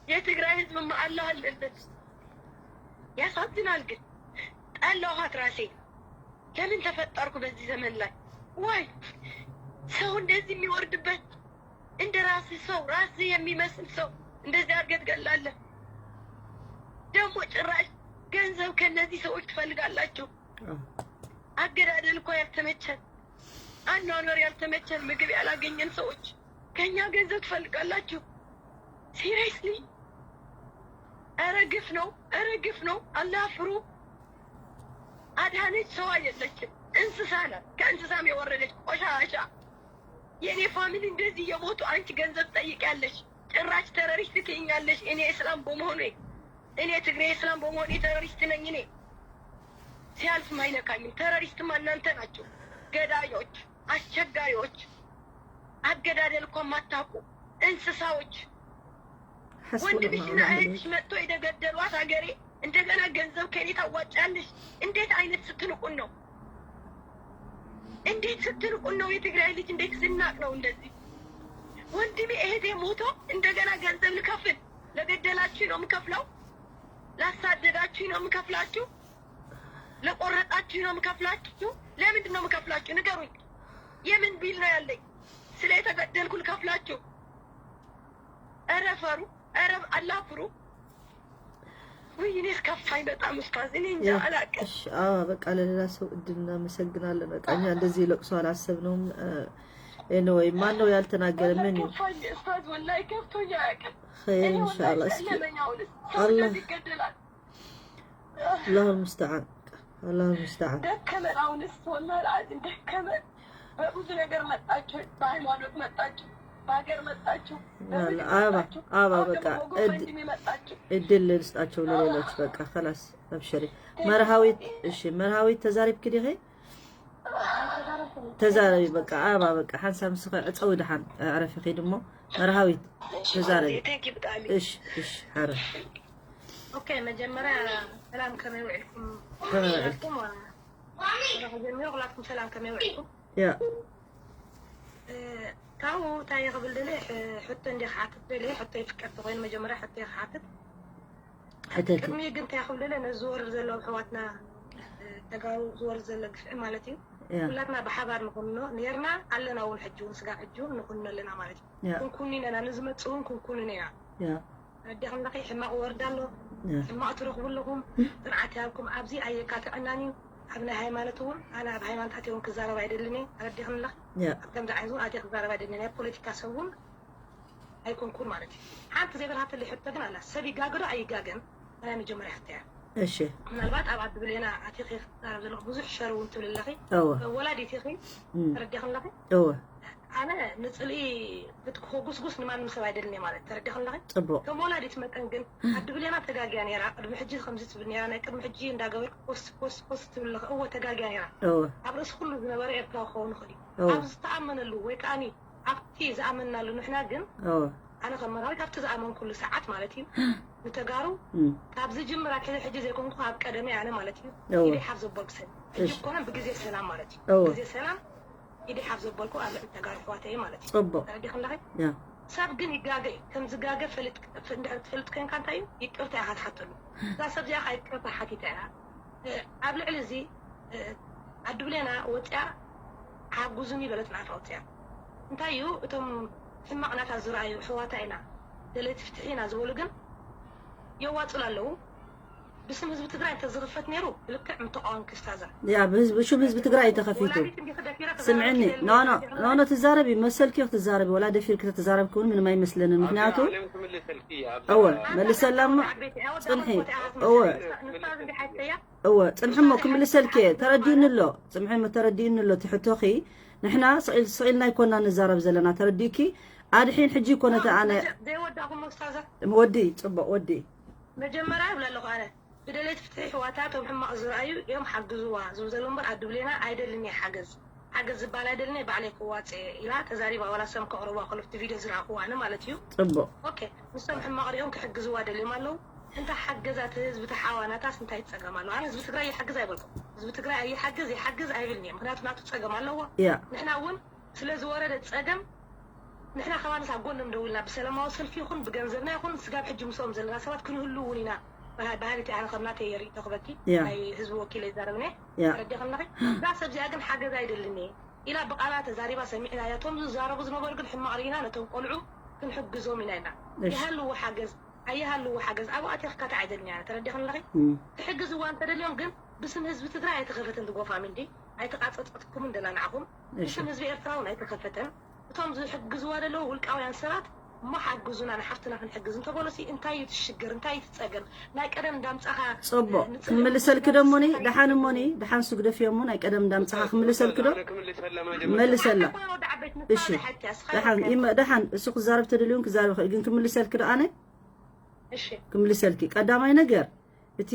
የትግራይ ህዝብማ አላህ አለለት። ያሳዝናል ግን ጠላኋት ራሴ። ለምን ተፈጠርኩ በዚህ ዘመን ላይ? ዋይ ሰው እንደዚህ የሚወርድበት፣ እንደ ራስህ ሰው፣ ራስህ የሚመስል ሰው እንደዚህ አድርገህ ትገላለህ። ደግሞ ጭራሽ ገንዘብ ከነዚህ ሰዎች ትፈልጋላችሁ። አገዳደል እኮ ያልተመቸን፣ አኗኗር ያልተመቸን፣ ምግብ ያላገኘን ሰዎች ከኛ ገንዘብ ትፈልጋላችሁ? ሲሪየስሊ? ኧረ ግፍ ነው፣ ኧረ ግፍ ነው። አላህ ፍሩ። አዳነች ሰው አይደለችም፣ እንስሳ ናት። ከእንስሳም የወረደች ቆሻሻ። የኔ ፋሚሊ እንደዚህ እየሞቱ አንቺ ገንዘብ ትጠይቂያለሽ፣ ጭራሽ ተረሪስት ትይኛለሽ። እኔ እስላም በመሆኔ፣ እኔ ትግሬ እስላም በመሆኔ ተረሪስት ነኝ እኔ። ሲያልፍም አይነካኝም። ተረሪስትማ እናንተ ናቸው፣ ገዳዮች፣ አስቸጋሪዎች፣ አገዳደል እኮ የማታውቁ እንስሳዎች። حسبنا الله ወንድምሽና ونعم እህትሽ መጥቶ የደገደሏት ሀገሬ እንደገና ገንዘብ ከኔ ታዋጫለሽ? እንዴት አይነት ስትንቁን ነው? እንዴት ስትንቁን ነው? የትግራይ ልጅ እንዴት ዝናቅ ነው እንደዚህ? ወንድሜ እህቴ ሞቶ እንደገና ገንዘብ ልከፍል? ለገደላችሁ ነው የምከፍለው? ላሳደዳችሁ ነው የምከፍላችሁ? ለቆረጣችሁ ነው የምከፍላችሁ? ለምንድን ነው የምከፍላችሁ? ንገሩኝ። የምን ቢል ነው ያለኝ? ስለ የተገደልኩ ልከፍላችሁ? ኧረ ፈሩ፣ ኧረ አላህ ፍሩ። ውይ እኔ እስከፋኝ በጣም ኡስታዝ፣ እኔ እንጃ አላውቅም። እሺ፣ አዎ፣ በቃ ለሌላ ሰው እድል እናመሰግናለን። በቃ እኛ እንደዚህ ለቅሶ አላሰብነውም። ኤኒዌይ ማን ነው ያልተናገረ? ምን ይሁን? ከፋኝ ኡስታዝ፣ ወላሂ ከፍቶኝ አያውቅም። ኸይር እኔ ወላሂ ኢንሻአላህ። እስኪ ጨለመኝ። አሁን ሰው አላህ እንደዚህ ይገደላል። አላሁ ሙስተዓን፣ አላሁ ሙስተዓን። ደከመን። አሁንስ ወላሂ አልዓዚም ደከመን። በብዙ ነገር መጣችሁ፣ በሃይማኖት መጣችሁ፣ በሀገር መጣችሁ፣ በምግብ አባ መጣችሁ። አባ አሁን በቃ ደግሞ እድ በጎፈንድሚ መጣችሁ። እድል ልስጣቸው ለሌሎች። በቃ خلاص አብሽሪ። መርሃዊት፣ እሺ መርሃዊት ተዛሪብኪ ዲኺ? ተዛረቢ በቃ። ኣባ በቃ ሓንሳብ ንስኺ ዕፀዊ ደሓን ኣዕረፊ ኺዲ እሞ መርሃዊት ተዛረቢ። Thank you ብጣዕሚ። እሺ እሺ ሓረ ኦኬ መጀመሪያ ሰላም ከመይ ውዒልኩም? ከመይ ውዒልኩም? ኩላትኩም ከጀሚሩ ኩላትኩም ሰላም ከመይ ውዒልኩም? ያ እ፣ ካብኡ እንታይ ክብል ደለ ሕ- ሕቶ እንዲ ክሓትት ደለ ሕቶ ይፍቀድ ተኮይኑ መጀመሪያ ሕቶ ክሓትት ሕተቲ ቅድሚ ግን እንታይ ክብል ደለ ነዚ ዝወርድ ዘሎ ኣሕዋትና እ፣ ተጋሩ ዝወርድ ዘሎ ግፍዒ ማለት እዩ ያ ኩላትና ብሓባር ንኮንኖ ነርና ኣለና እውን ሕጂ እውን ስጋብ ሕጂ እውን ንኮንኖ ኣለና ማለት እዩ ያ ክንኩን ኢና ንዝመፅእ እውን ክንኩንን ኢና ያ ረዲኽን ኣለኺ ሕማቕ ወርድ ኣሎ ያ ሕማቕ ትረኽቡ ኣለኹም ፅንዓት ይሃብኩም ኣብዚ ኣየካትዐናን እዩ ኣብ ናይ ሃይማኖት እውን ኣነ ኣብ ሃይማኖት ኣትየ እውን ክዛረብ ኣይደልን እየ ረዲኽን ኣለኺ ያ ኣብ ከምዚ ዓይነት እውን ኣትየ ክዛረብ ኣይደልን ናይ ፖለቲካ ሰብ እውን ኣይኮንኩን ማለት እዩ ሓንቲ ዘይበርሃተለይ ሕቶ ግን ኣላ ሰብ ይጋገዶ ኣይጋገን ናይ መጀመርያ ሕቶ እያ እሺ ምናልባት ኣብ ኣዲ ብሌና ኣትየ ክዛረብ ዘለኹ ብዙሕ ሸር እውን ትብል ኣለኺ እወ ወላዲት ኢኺ እም፣ ረዲኽን ኣለኺ እወ ኣነ ንፅልኢ ክትኮጉስጉስ ንማንም ሰብ ኣይደልን እየ ማለት ተረዲኽን ኣለኺ ፅቡቅ ከም ወላዲት መጠን ግን ኣዲ ብሌና ተጋግያ ነይራ ቅድሚ ሕጂ ከምዚ ትብል ነይራ ናይ ቅድሚ ሕጂ እንዳገበርክ ፖስት ፖስት ፖስት ትብል ኣለኺ እወ ተጋግያ ነይራ እወ ኣብ ርእሲ ኩሉ ዝነበረ ኤርትራዊ ክኸውን ይኽእል እዩ እወ ኣብ ዝተኣመነሉ ወይ ከዓኒ ኣብቲ ዝኣመንናሉ ንሕና ግን እወ ኣነ ከም መርሃዊት ኣብቲ ዝኣመንኩሉ ሰዓት ማለት እዩ ንተጋሩ እም፣ ካብ ዝጅምር ኣትሒዘ ሕጂ ዘይኮንኩ ካብ ቀደመ ኣነ ማለት እዩ እወ ኢደ ሓፍ ዘበልኩ ሰብ ሕጂ እሺ ኮነ ብግዜ ሰላም ማለት እዩ እወ ግዜ ሰላም ኢደ ሓፍ ዘበልኩ ኣብ ልዕሊ ተጋሩ ኣሕዋተይ ማለት እዩ ፅቡቅ ተረዲኽን ኣለኺ ያ ሰብ ግን ይጋገ እዩ ከም ዝጋገ ፈሊጥ እንድሕር ትፈልጥ ኮንካ እንታይ እዩ ይቅርታ ኢኻ ትሓተሉ እዛ ሰብ እዚኣ ከዓ ይቅርታ ሓቲታ እያ እ፣ ኣብ ልዕሊ እዚ እ፣ ኣዲ ብሌና ወፅያ ሓጉዙኒ በለት ናታ ወፅያ እንታይ እዩ እቶም ሕማቕ ናታ ዝረኣዩ ኣሕዋታ ኢና ደለይቲ ፍትሒ ኢና ዝበሉ ግን የዋፅሉ ኣለዉ ብስም ህዝቢ ትግራይ እንተዝኽፈት ነይሩ ብልክዕ ምተቃወምኪ ስታዛ ያ ብህዝቢ ሽም ህዝቢ ትግራይ እዩ ተኸፊቱ ወላዲት እንዲኺ ደፊራ ስምዕኒ፣ ኖ፣ ኖ፣ ኖ፣ ኖ፣ ትዛረቢ፣ መሰልኪ ክትዛረቢ፣ ወላ ደፊርኪ ተተዛረብኪ እውን ምንም ኣይመስለንን። ምክንያቱ፣ እወ፣ መልሰላ እሞ፣ ጽንሒ፣ እወ፣ እወ፣ ጽንሒ እሞ ክምልሰልኪ እየ። ተረዲኡኒ ኣሎ፣ ጽንሒ እሞ ተረዲኡኒ ኣሎ፣ እቲ ሕቶኺ። ንሕና ስቕ ኢል-፣ ስቕ ኢልና ኣይኮና ንዛረብ ዘለና፣ ተረዲእኪ? ኣድሒን ሕጂ ይኮነ እቲ ኣነ ዘይወዳእኩም ኡስታዛ። ወዲ፣ ጽቡቕ፣ ወዲ። መጀመርያ ይብላ ኣለኹ ኣነ። ብደሌት ፍትሒ ኣሕዋታ እቶም ሕማቕ ዝረኣዩ እዮም ሓግዝዋ ዝብሉ ዘለዉ እምበር ኣዱ ብሌና ኣይደልን እየ ሓገዝ። ሓገዝ ዝበሃል ኣይደልን እየ ባዕለይ ክዋፅእ እየ ኢላ ተዛሪባ ዋላ ሰም ከቕርቧ ከሎ ኣብቲ ቪድዮ ዝረኣኹዋ ኣነ ማለት እዩ። ጽቡቕ። ኦኬ ንሶም ሕማቕ ሪኦም ክሕግዝዋ ደልዮም ኣለዉ። እንታይ ሓገዛ እቲ ህዝቢ እቲ ሓዋ ናታስ እንታይ ጸገም ኣለዎ? ኣነ ህዝቢ ትግራይ ይሓግዝ ኣይበልኩም። ህዝቢ ትግራይ ኣይሓግዝ ይሓግዝ ኣይብልን እየ። ምክንያቱ ናቱ ጸገም ኣለዎ። ያ። ንሕና እውን ስለ ዝወረደ ጸገም ንሕና ከማንስ ኣብ ጎኖም ደው ኢልና ብሰላማዊ ሰልፊ ይኹን ብገንዘብና ይኹን ስጋብ ሕጂ ምስኦም ዘለና ሰባት ክንህሉ እውን ኢና። በሃ- ባህሪቲ ኣነ ከም ናተይ ርእይቶ ክበኪ ያ። ናይ ህዝቢ ወኪል ይዛረብኒ ያ። ረዲ ከምናኺ እዛ ሰብ እዚኣ ግን ሓገዝ ኣይደልን እየ ኢላ ብቃላ ተዛሪባ ሰሚዕና እያ። እቶም ዝዛረቡ ዝነበሩ ግን ሕማቕ ርኢና ነቶም ቆልዑ ክንሕግዞም ኢና ኢና እሺ። ይሃልዎ ሓገዝ ኣይሃልዎ ሓገዝ ኣብኡ ኣቲኽካ ተዓይደልኒ ኣነ ተረዲ ከምናኺ እም። ክሕግዝዋ እንተደልዮም ግን ብስም ህዝቢ ትግራይ ኣይተኸፈተን ትጎፋሚ እንዲ ኣይተቃፀፀትኩምን ደላ ንዓኹም እሺ። ብስም ህዝቢ ኤርትራ እውን ኣይተኸፈተን። እቶም ዝሕግዝዋ ዘለዉ ውልቃውያን ሰባት እሞ ሓግዙና ንሓፍትና ክንሕግዝ እንተበሎሲ እንታይ እዩ ትሽግር እንታይ እዩ ትፀገም ናይ ቀደም እንዳምፃኻ ጽቡቕ ክንምልሰልኪ ዶ እሞኒ ደሓን እሞኒ ደሓን ስግደፍዮ እሞ ናይ ቀደም እንዳምፃኻ ክምልሰልኪ ዶ መልሰላ እሺ ደሓን ይመ- ደሓን እሱ ክዛረብ ተደልዩን ክዛረብ ይኽእል ግን ክምልሰልኪ ዶ ኣነ እሺ ክምልሰልኪ ቀዳማይ ነገር እቲ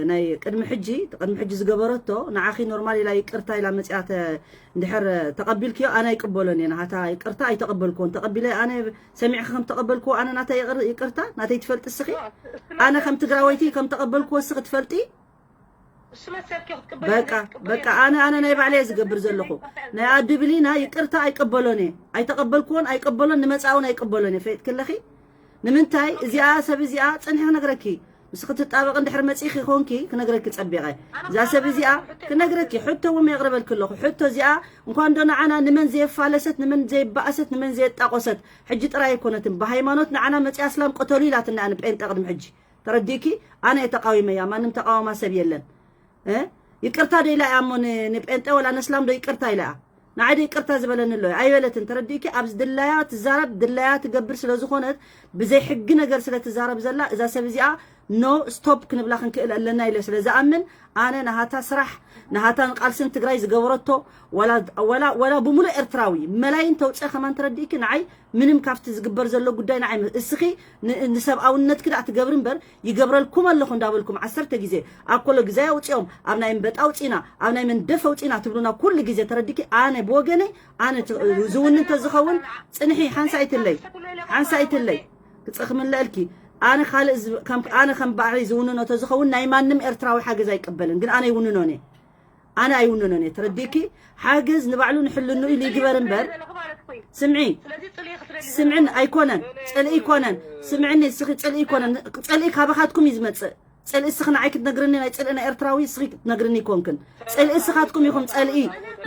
ናይ ቅድሚ ሕጂ ቅድሚ ሕጂ ዝገበረቶ ንዓኺ ኖርማል ኢላ ይቅርታ ኢላ መፅያ ተ- እንድሕር ተቐቢልክዮ ኣነ ኣይቅበሎን እየ ናሃታ ይቅርታ ኣይተቐበልክዎን ተቐቢለ ኣነ ሰሚዕኪ ከም ተቐበልክዎ ኣነ ናተይ ይቅር- ይቅርታ ናተይ ትፈልጢ እስኺ ኣነ ከም ትግራወይቲ ከም ተቐበልክዎ እስኺ ትፈልጢ እሱ መሰልኪ ክትቅበል በቃ ትኽእል በቃ ኣነ ኣነ ናይ ባዕለይ እየ ዝገብር ዘለኹ ናይ ኣዱ ብሊና ይቅርታ ኣይቀበሎን እየ ኣይተቐበልክዎን ኣይቀበሎን ንመፃውን ኣይቀበሎን እየ ፈይጥክለኺ ንምንታይ እዚኣ ሰብ እዚኣ ፅንሒ ክነግረኪ ምስ ክትጣበቂ እንድሕር መፂኺ ኮንኪ ክነግረኪ ፀቢቐ እዛ ሰብ እዚኣ ክነግረኪ ሕቶ እውን የቕርበልኪ ኣለኹ ሕቶ እዚኣ እንኳን ዶ ንዓና ንመን ዘየፋለሰት ንመን ዘየባእሰት ንመን ዘየጣቆሰት ሕጂ ጥራይ ኣይኮነትን ብሃይማኖት ንዓና መፂኣ እስላም ቅተሉ ኢላትና ንጴንጠ ቅድሚ ሕጂ ተረዲእኪ ኣነ እየ ተቃዊመያ ማንም ተቃዋማ ሰብ የለን እ? ይቅርታ ዶ ኢላ እያ እሞ ን- ንጴንጤ ወላ ነስላም ዶ ይቅርታ ኢላ እያ ንዓይ ዶ ይቅርታ ዝበለኒ ኣሎ ኣይበለትን ተረዲእኪ ኣብዚ ድላያ ትዛረብ ድላያ ትገብር ስለ ዝኾነት ብዘይ ሕጊ ነገር ስለ ትዛረብ ዘላ እዛ ሰብ እዚኣ ኖ ስቶፕ ክንብላ ክንክእል ኣለና ኢለ ስለ ዝኣምን ኣነ ናሃታ ስራሕ ናሃታን ቃልስን ትግራይ ዝገበረቶ ወላ ወላ ወላ ብሙሉእ ኤርትራዊ መላይን ተውፅአ ከማን ተረዲእኪ ንዓይ ምንም ካብቲ ዝግበር ዘሎ ጉዳይ ንዓይ ም- እስኺ ን- ንሰብኣውነትኪ ደኣ ትገብሪ እምበር ይገብረልኩም ኣለኹ እንዳበልኩም ዓሰርተ ግዜ ኣብ ኮሎ ግዛይ ኣውፂኦም ኣብ ናይ እምበጣ ኣውፂና ኣብ ናይ መንደፍ ኣውፂና ትብሉና ኩሉ ግዜ ተረዲኪ ኣነ ብወገነይ ኣነ ት- ዝውንን ተዝኸውን ፅንሒ ሓንሳይትለይ ሓንሳይትለይ ክፅኽምለእልኪ ኣነ ካልእ ዝ- ከም- ኣነ ከም ባዕለይ ዝውንኖ ተዝኸውን ናይ ማንም ኤርትራዊ ሓገዝ ኣይቅበልን ግን ኣነ ይውንኖን እየ ኣነ ኣይውንኖን እየ ተረዲእኪ ሓገዝ ንባዕሉ ንሕልኑ ኢሉ ይግበር እምበር ስምዒ ስምዕን ኣይኮነን ፅልኢ ይኮነን ስምዕኒ እስኺ ፅልኢ ይኮነን ፅልኢ ካባኻትኩም እዩ ዝመፅእ ፅልኢ እስኺ ንዓይ ክትነግርኒ ናይ ፅልኢ ናይ ኤርትራዊ እስኺ ክትነግርኒ ይኮንክን ፅልኢ እስኻትኩም ኢኹም ፀልኢ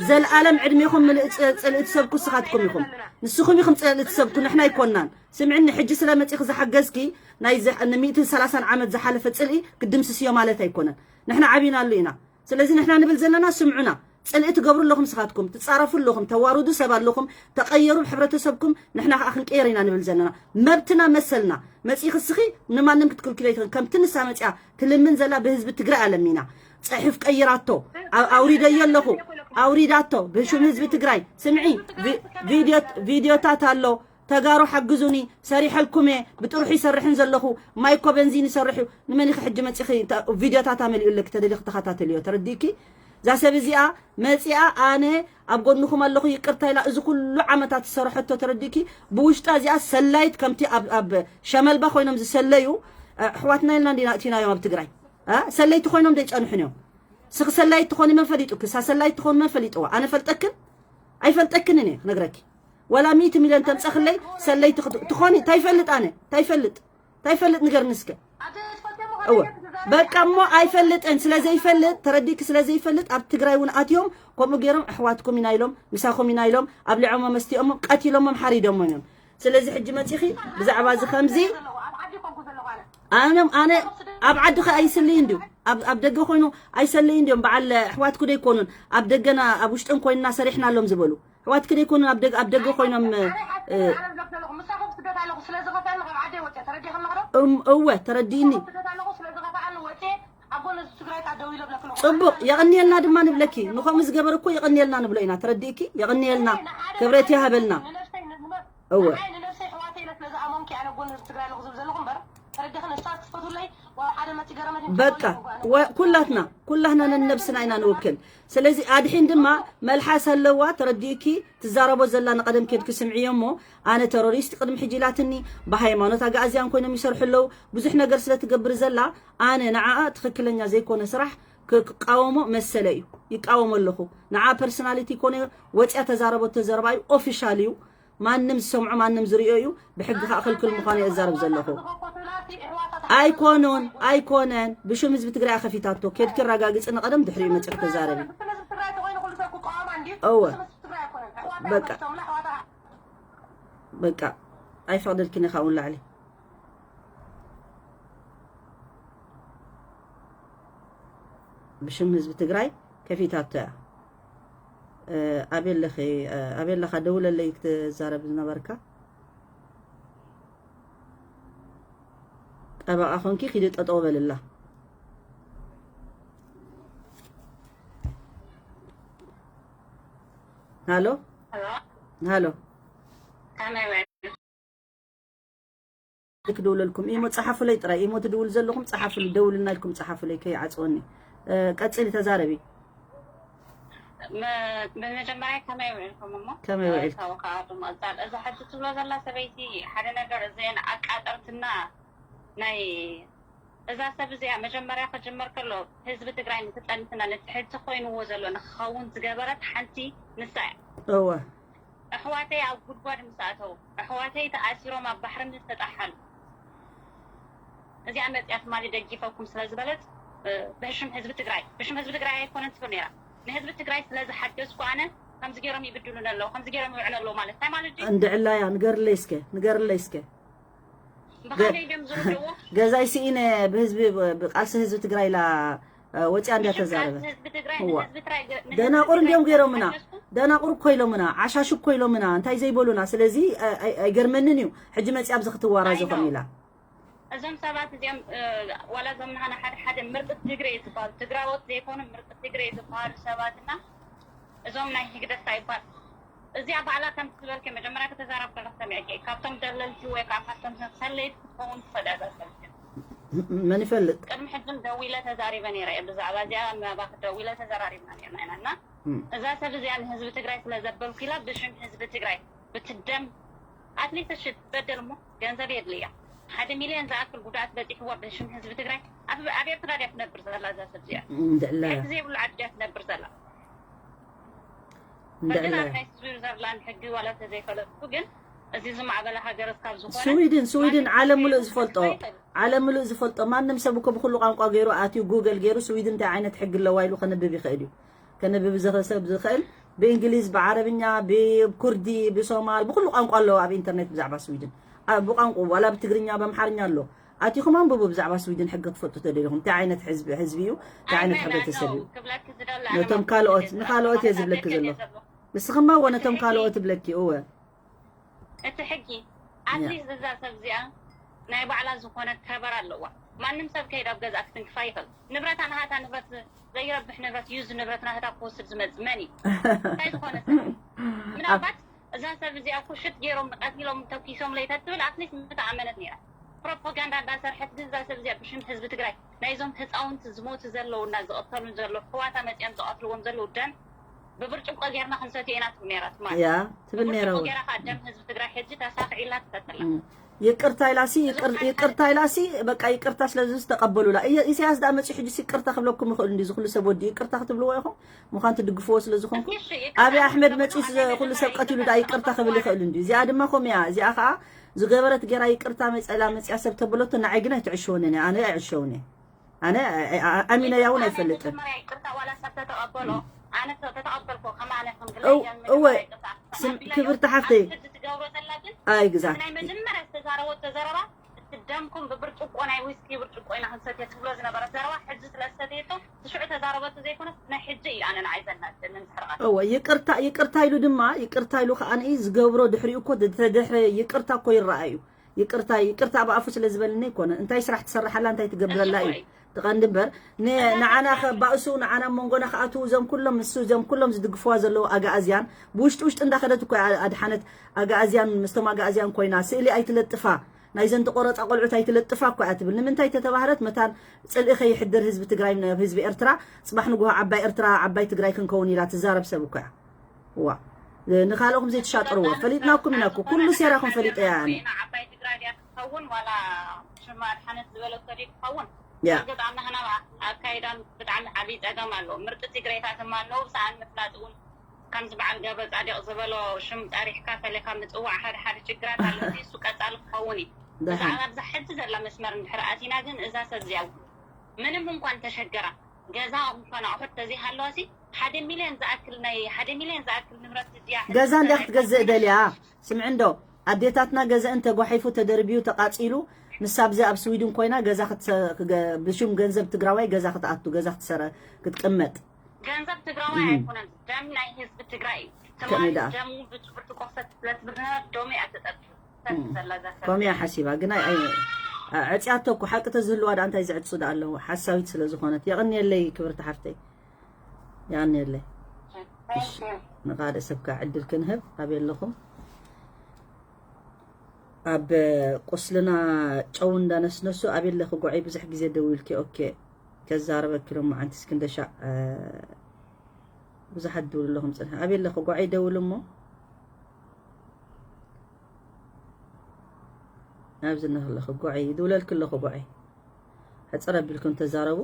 ዘልኣለም ዕድሜኹም ምልእ ፅልኢ ትሰብኩ እስኻትኩም ኢኹም ንስኹም ኢኹም ፅልኢ ትሰብኩ ንሕና ኣይኮናን ስምዕኒ ሕጂ ስለ መፂኺ ዝሓገዝኪ ናይ ንሚእትን ሰላሳን ዓመት ዝሓለፈ ፅልኢ ክድምስስዮ ማለት ኣይኮነን ንሕና ዓቢናሉ ኢና ስለዚ ንሕና ንብል ዘለና ስምዑና ፅልኢ ትገብሩ ኣለኹም ስኻትኩም ትፃረፉ ኣለኹም ተዋርዱ ሰብ ኣለኹም ተቀየሩ ሕብረተሰብኩም ንሕና ከዓ ክንቀየር ኢና ንብል ዘለና መብትና መሰልና መፂኺ እስኺ ንማንም ክትክልክለ ይትኽእል ከምቲ ንሳ መፂኣ ትልምን ዘላ ብህዝቢ ትግራይ ኣለሚና ፅሑፍ ቀይራቶ ኣውሪደዮ ኣለኹ ኣውሪዳቶ ብሽም ህዝቢ ትግራይ ስምዒ ቪድዮታት ኣሎ ተጋሩ ሓግዙኒ ሰሪሐልኩም እየ ብጥርሑ ይሰርሕን ዘለኹ ማይኮ በንዚን ይሰርሕ እዩ ንመን ኢኺ ሕጂ መፂኺ ቪድዮታታ መሊኡ ኣለኪ ተደሊኺ ተኸታተልዮ ተረዲእኪ እዛ ሰብ እዚኣ መፂኣ ኣነ ኣብ ጎንኹም ኣለኹ ይቅርታ ኢላ እዚ ኩሉ ዓመታት ዝሰረሐቶ ተረዲእኪ ብውሽጣ እዚኣ ሰላይት ከምቲ ኣብ ሸመልባ ኮይኖም ዝሰለዩ ኣሕዋትና ኢልና እንዲና እቲናዮም ኣብ ትግራይ ሰለይቲ ኮይኖም ደይፀንሑን እዮም ስኺ ሰላይት ትኾኒ መን ፈሊጡ ክሳ ሰላይት ትኾኑ መን ፈሊጥዋ ኣነ ፈልጠክን ኣይፈልጠክንን እየ ክነግረኪ ወላ ሚእቲ ሚልዮን ተምፀኽለይ ሰለይቲ ትኾኒ ታይፈልጥ ኣነ ታይፈልጥ ታይፈልጥ ንገርኒ እስከ እወ በቃ እሞ ኣይፈልጥን ስለ ዘይፈልጥ ተረዲእኪ ስለ ዘይፈልጥ ኣብ ትግራይ እውን ኣትዮም ከምኡ ገይሮም ኣሕዋትኩም ኢና ኢሎም ምሳኹም ኢና ኢሎም ኣብሊዖሞ መስቲኦሞ ቀቲሎሞም ሓሪዶሞም እዮም ስለዚ ሕጂ መፂኺ ብዛዕባ እዚ ከምዚ ኣነ ኣነ ኣብ ዓዲ ከ ኣይስልይ እንድዩ ኣብ ደገ ኮይኑ ኣይሰለዩ እንዲዮም በዓል ኣሕዋትኩ ደይኮኑን ኣብ ደገና ኣብ ውሽጥን ኮይንና ሰሪሕናሎም ዝበሉ ኣሕዋትክ ደይኮኑን ኣብ ደገ ኣብ ደገ ኮይኖም እወ ተረዲእኒ ጽቡቕ የቕንየልና ድማ ንብለኪ ንኸምኡ ዝገበር እኮ የቕንየልና ንብሎ ኢና ተረዲእኪ የቕንየልና ክብረት ይሃበልና እወ በቃ ኩላትና ኩላትና ነነብስና ኢና ንውክል ስለዚ ኣድሒን ድማ መልሓስ ኣለዋ ተረዲእኪ ትዛረቦ ዘላ ንቐደም ኬድኪ ስምዕዮ እሞ ኣነ ተሮሪስት ቅድሚ ሕጂ ኢላትኒ ብሃይማኖት ኣጋእዝያን ኮይኖም ይሰርሑ ኣለዉ ብዙሕ ነገር ስለ ትገብር ዘላ ኣነ ንዓኣ ትኽክለኛ ዘይኮነ ስራሕ ክቃወሞ መሰለ እዩ ይቃወሞ ኣለኹ ንዓ ፐርሶናሊቲ ኮነ ወፅያ ተዛረቦ ተዘረባ እዩ ኦፊሻል እዩ ማንም ዝሰምዖ ማንም ዝሪኦ እዩ ብሕጊ ከዓ ክልክል ምዃኑ እየ እዛረብ ዘለኹ ኣይኮኑን ኣይኮነን ብሽም ህዝቢ ትግራይ ከፊታቶ ኬድኪ ረጋግፂ ንቐደም ድሕሪኡ መፂኹ ተዛረቢ እወ በቃ በቃ ኣይፈቕደልኪን ኢኻ እውን ላዕሊ ብሽም ህዝቢ ትግራይ ከፊታቶ እያ ኣበይ ኣለኺ ኣበይ ኣለኻ ደውለለይ ክትዛረብ ዝነበርካ ጠበቓ ኮንኪ ኪዲ ጠጠው በልላ ሃሎ ሃሎ ክድውለልኩም ኢሞ ጸሓፉለይ ጥራይ ኢሞ ትድውል ዘለኹም ጸሓፉለይ ደውልና ኢልኩም ጸሓፉለይ ከይዓጽወኒ ቀጽሊ ተዛረቢ ብመጀመርያ ከመይ ውዒልኩም እሞ ከመይ ውዒልኩም ካብኡ ከዓ ብምቕፃል እዛ ሕጂ ትብሎ ዘላ ሰበይቲ ሓደ ነገር እዘን ኣቃጠርትና ናይ እዛ ሰብ እዚኣ መጀመርያ ክጅመር ከሎ ህዝቢ ትግራይ ንክፀንትና ነቲ ሕጂ ኮይንዎ ዘሎ ንክኸውን ዝገበረት ሓንቲ ንሳ እያ እወ ኣሕዋተይ ኣብ ጉድጓድ ምስ ኣተው ኣሕዋተይ ተኣሲሮም ኣብ ባሕሪ ምስ ተጣሓሉ እዚኣ መፅያ ትማሊ ደጊፈኩም ስለ ዝበለት ብሽም ህዝቢ ትግራይ ብሽም ህዝቢ ትግራይ ኣይኮነን ትብል ነራ ንህዝቢ ትግራይ ስለ ዝሓገዝኩ ኣነ ከምዚ ገይሮም ይብድሉን ኣለዉ ከምዚ ገይሮም ይውዕሉ ኣለዉ ማለት እንታይ ማለት ድዩ እንድዕላያ ንገርለይ እስከ ንገርለይ እስከ ብኻደይ ድዮም ዝርድእዎ ገዛይ ስኢነ ብህዝቢ ብቃልሲ ህዝቢ ትግራይ ኢላ ወፂኣ እንድያ ተዛረበት ደናቁር እንዲዮም ገይሮምና ደናቁር እኮ ኢሎምና ዓሻሽ እኮ ኢሎምና እንታይ ዘይበሉና ስለዚ ኣይገርመንን እዩ ሕጂ መፂኣ ኣብዚ ክትዋራዘኹም ኢላ እዞም ሰባት እዚኦም ዋላ እዞም ንሃና ሓደ ሓደ ምርጢ ትግሬ ዝበሃሉ ትግራዎት ዘይኮኑ ምርጢ ትግሬ ዝበሃሉ ሰባት እና እዞም ናይ ህግደፍ ሳይባል እዚኣ ባዕላ ከም ትበልኪ መጀመርያ ከተዛረብ ከለክ ሰሚዐኪ ካብቶም ደለልቲ ወይ ከዓ ካብቶም ሰለይት ክትኸውን ትኽእል እያ በልከልኪ መን ይፈልጥ ቅድሚ ሕጅም ደዊለ ተዛሪበ ነይረ እየ ብዛዕባ እዚኣ መባክ ደዊለ ተዘራሪብና ነርና ኢና እና እዛ ሰብ እዚኣ ንህዝቢ ትግራይ ስለ ዘበልኩ ኢላ ብሽም ህዝቢ ትግራይ ብትደም ኣትሊስት እሺ ትበደል እሞ ገንዘብ የድልያ ሓደ ሚልዮን ዝኣክል ጉድኣት በፂሕዋ ብሽም ህዝቢ ትግራይ ኣብ ኤርትራ ድያ ትነብር ዘላ እዛ ሰብ እዚኣ ሕጊ ዘይብሉ ዓዲ ድያ ትነብር ዘላ ሕግና ናይ ስዊዘርላንድ ሕጊ ዋላ ተዘይፈለጥኩ ግን እዚ ዝማዕበለ ሃገር እስካብ ዝኾነ ስዊድን ስዊድን ዓለም ምሉእ ዝፈልጦ ዓለም ምሉእ ዝፈልጦ ማንም ሰብ እኮ ብኩሉ ቋንቋ ገይሩ ኣትዩ ጉገል ገይሩ ስዊድን እንታይ ዓይነት ሕጊ ኣለዋ ኢሉ ከንብብ ይኽእል እዩ ከንብብ ዝኽእል ሰብ ዝኽእል ብእንግሊዝ ብዓረብኛ ብኩርዲ ብሶማል ብኩሉ ቋንቋ ኣለዎ ኣብ ኢንተርኔት ብዛዕባ ስዊድን ብቋንቋ ዋላ ብትግርኛ ብኣምሓርኛ ኣሎ ኣቲኹም ኣንብቡ ብዛዕባ ስዊድን ሕጊ ክትፈልጡ ተደሊኹም እንታይ ዓይነት ህዝቢ ህዝቢ እዩ እንታይ ዓይነት ሕብረተሰብ እዩ ነቶም ካልኦት ንኻልኦት እየ ዝብለኪ ዘለኹ ንስኽማ እወ ነቶም ካልኦት እብለኪ እወ እቲ ሕጊ ኣትሊስት እዛ ሰብ እዚኣ ናይ ባዕላ ዝኾነ ከበር ኣለዋ ማንም ሰብ ከይድ ኣብ ገዛ ክትንክፋ ይኽእል ንብረታ ናሃታ ንብረት ዘይረብሕ ንብረት ዩዝ ንብረት ናህታ ክወስድ ዝመፅ መን እዩ እንታይ ዝኾነ ሰብ ምናልባት እዛ ሰብ እዚኣ ኩሽት ገይሮም ንቀቲሎም ተኪሶም ለይተ ትብል ኣትሊስት ምተኣመነት ነይራ ፕሮፓጋንዳ እንዳሰርሐት ግን እዛ ሰብ እዚኣ ብሽም ህዝቢ ትግራይ ናይዞም ህፃውንቲ ዝሞቱ ዘለዉ እና ዝቐተሉ ዘለዉ ሕዋታ መፅኦም ዝቐትልዎም ዘለዉ ደም ብብርጭቆ ጌርና ክንሰትዮ ኢና ትብል ነይራ ትማሊ። ያ ትብል ነይራ። ብብርጭቆ ጌራ ከዓ ደም ህዝቢ ትግራይ ሕጂ ተሳኺዕላ ትሰትላ። ይቅርታ ኢላሲ ይቅርታ ኢላሲ በቃ ይቅርታ ስለዚ ዝተቀበሉላ። ኢሳያስ ዳ መጺኡ ሕጂስ ይቅርታ ክብለኩም ይኽእል እንዲ ዝኩሉ ሰብ ወዲ ይቅርታ ክትብልዎ ኢኹም ምዃን ትድግፍዎ ስለ ዝኾንኩ። ኣብይ ኣሕመድ መጺኡ ኩሉ ሰብ ቀቲሉ ዳ ይቅርታ ክብል ይኽእል እንዲ። እዚኣ ድማ ኮሚያ እዚኣ ከዓ ዝገበረት ጌራ ይቅርታ መጸላ መጺያ ሰብ ተበለቶ ንዓይ ግን ኣይትዕሸውንን ኣነ ኣይዕሸውንን። ኣነ ኣሚነያ እውን ኣይፈልጥን። እወ ክብርቲ ሓፍተይ ኣይግዛት። ኮይና ክንሰትዮ ትብሎ ዝነበረት ዘረባ ሕጂ ስለ ዝሰተየቶ ሽዑ ተዛረበቶ ዘይኮነስ ናይ ሕጂ እዩ ኣነ ንዓይ ዘናድደንን ዝሕርቐኒ። እወ ይቅርታ ይቅርታ ኢሉ ድማ ይቅርታ ኢሉ ከዓ ንኢ ዝገብሮ ድሕሪኡ እኮ ተድሕሪ ይቅርታ እኮ ይረኣዩ። ይቅርታ ይቅርታ ብኣፉ ስለ ዝበልኒ ኣይኮነ እንታይ ስራሕ ትሰርሓላ እንታይ ትገብረላ እዩ ትቐንዲ እምበር ንዓና ባእሱ ንዓና መንጎና ክኣትዉ እዞም ኩሎም ምስ እዞም ኩሎም ዝድግፍዋ ዘለዉ ኣጋኣዝያን ብውሽጢ ውሽጢ እንዳኸደት እኮ ኣድሓነት ኣጋኣዝያን ምስቶም ኣጋኣዝያን ኮይና ስእሊ ኣይትለጥፋ ናይዘን ተቆረፃ ቆልዑት ኣይትለጥፋ እኮ እያ ትብል ንምንታይ ተተባህለት መታን ፅልኢ ከይሕድር ህዝቢ ትግራይ ናብ ህዝቢ ኤርትራ ፅባሕ ንግሆ ዓባይ ኤርትራ ዓባይ ትግራይ ክንከውን ኢላ ትዛረብ ሰብ እኮ እያ ዋ ንኻልኦኩም ዘይትሻጥርዎ ፈሊጥናኩም ኢና እኮ ኩሉ ሴራኹም ፈሊጠ እያ ኣነ ዓባይ ትግራይ ድያ ክትኸውን ዋላ ሽማ ኣድሓነት ዝበለቶ ድዩ ክኸውን ያ ገጣምና ህና ኣካይዳን ብጣዕሚ ዓብዪ ፀገም ኣለዎ ምርጢ ትግሬታት ድማ ኣለዉ ብሰኣን ምፍላጥ እውን ከምዚ በዓል ገብረ ፃዲቕ ዝበሎ ሽም ጠሪሕካ ፈሊኻ ምፅዋዕ ሓደ ሓደ ችግራት ኣሎ እዚ እሱ ቀፃሊ ክኸውን እዩ ብዛዕባ ኣብዛ ሕጂ ዘላ መስመር እንድሕር ኣቲና ግን እዛ ሰብ እዚኣ ምንም እንኳን ተሸገራ ገዛ እንኳን ኣቑሑት ተዘይሃለዋ ሲ ሓደ ሚልዮን ዝኣክል ናይ ሓደ ሚልዮን ዝኣክል ንብረት እዚኣ ገዛ እንዳ ክትገዝእ ደልያ ስምዒ እንዶ ኣዴታትና ገዘእን ተጓሒፉ ተደርቢዩ ተቃፂሉ ንሳ ኣብዚ ኣብ ስዊድን ኮይና ገዛ ብሽም ገንዘብ ትግራዋይ ገዛ ክትኣቱ ገዛ ክትሰረ ክትቅመጥ ገንዘብ ትግራዋይ ኣይኮነን ደም ናይ ህዝቢ ትግራይ እዩ ትማሊ ደሙ ብትምህርቲ ኮፈት ስለትብርና ደሙ እያ ተጠጥሩ ከምያ ሓሲባ ግን ዕፅያቶ እኮ ሓቂ ተዝህልዋ ዳ እንታይ ዝዕፁ ዳ ኣለዎ ሓሳዊት ስለ ዝኾነት የቐንየለይ ክብርቲ ሓፍተይ የቐንየለይ ንኻልእ ሰብ ከዓ ዕድል ክንህብ ኣበይ ኣለኹም ኣብ ቁስልና ጨው እንዳነስነሱ ኣበይ ኣለኺ ጎዐይ ብዙሕ ግዜ ደዊልኪ ኦኬ ከዛረበኪ ሎማዓንቲ እስኪ እንደሻዕ ብዙሓት ድውሉ ኣለኹም ፅንሒ ኣበይ ኣለኹ ጎዐይ ደውሉ እሞ ኣብዚ ነኽለኹ ጎዐይ ይድውለልኪ ኣለኹ ጎዐይ ሕፅር ኣቢልኩም ተዛረቡ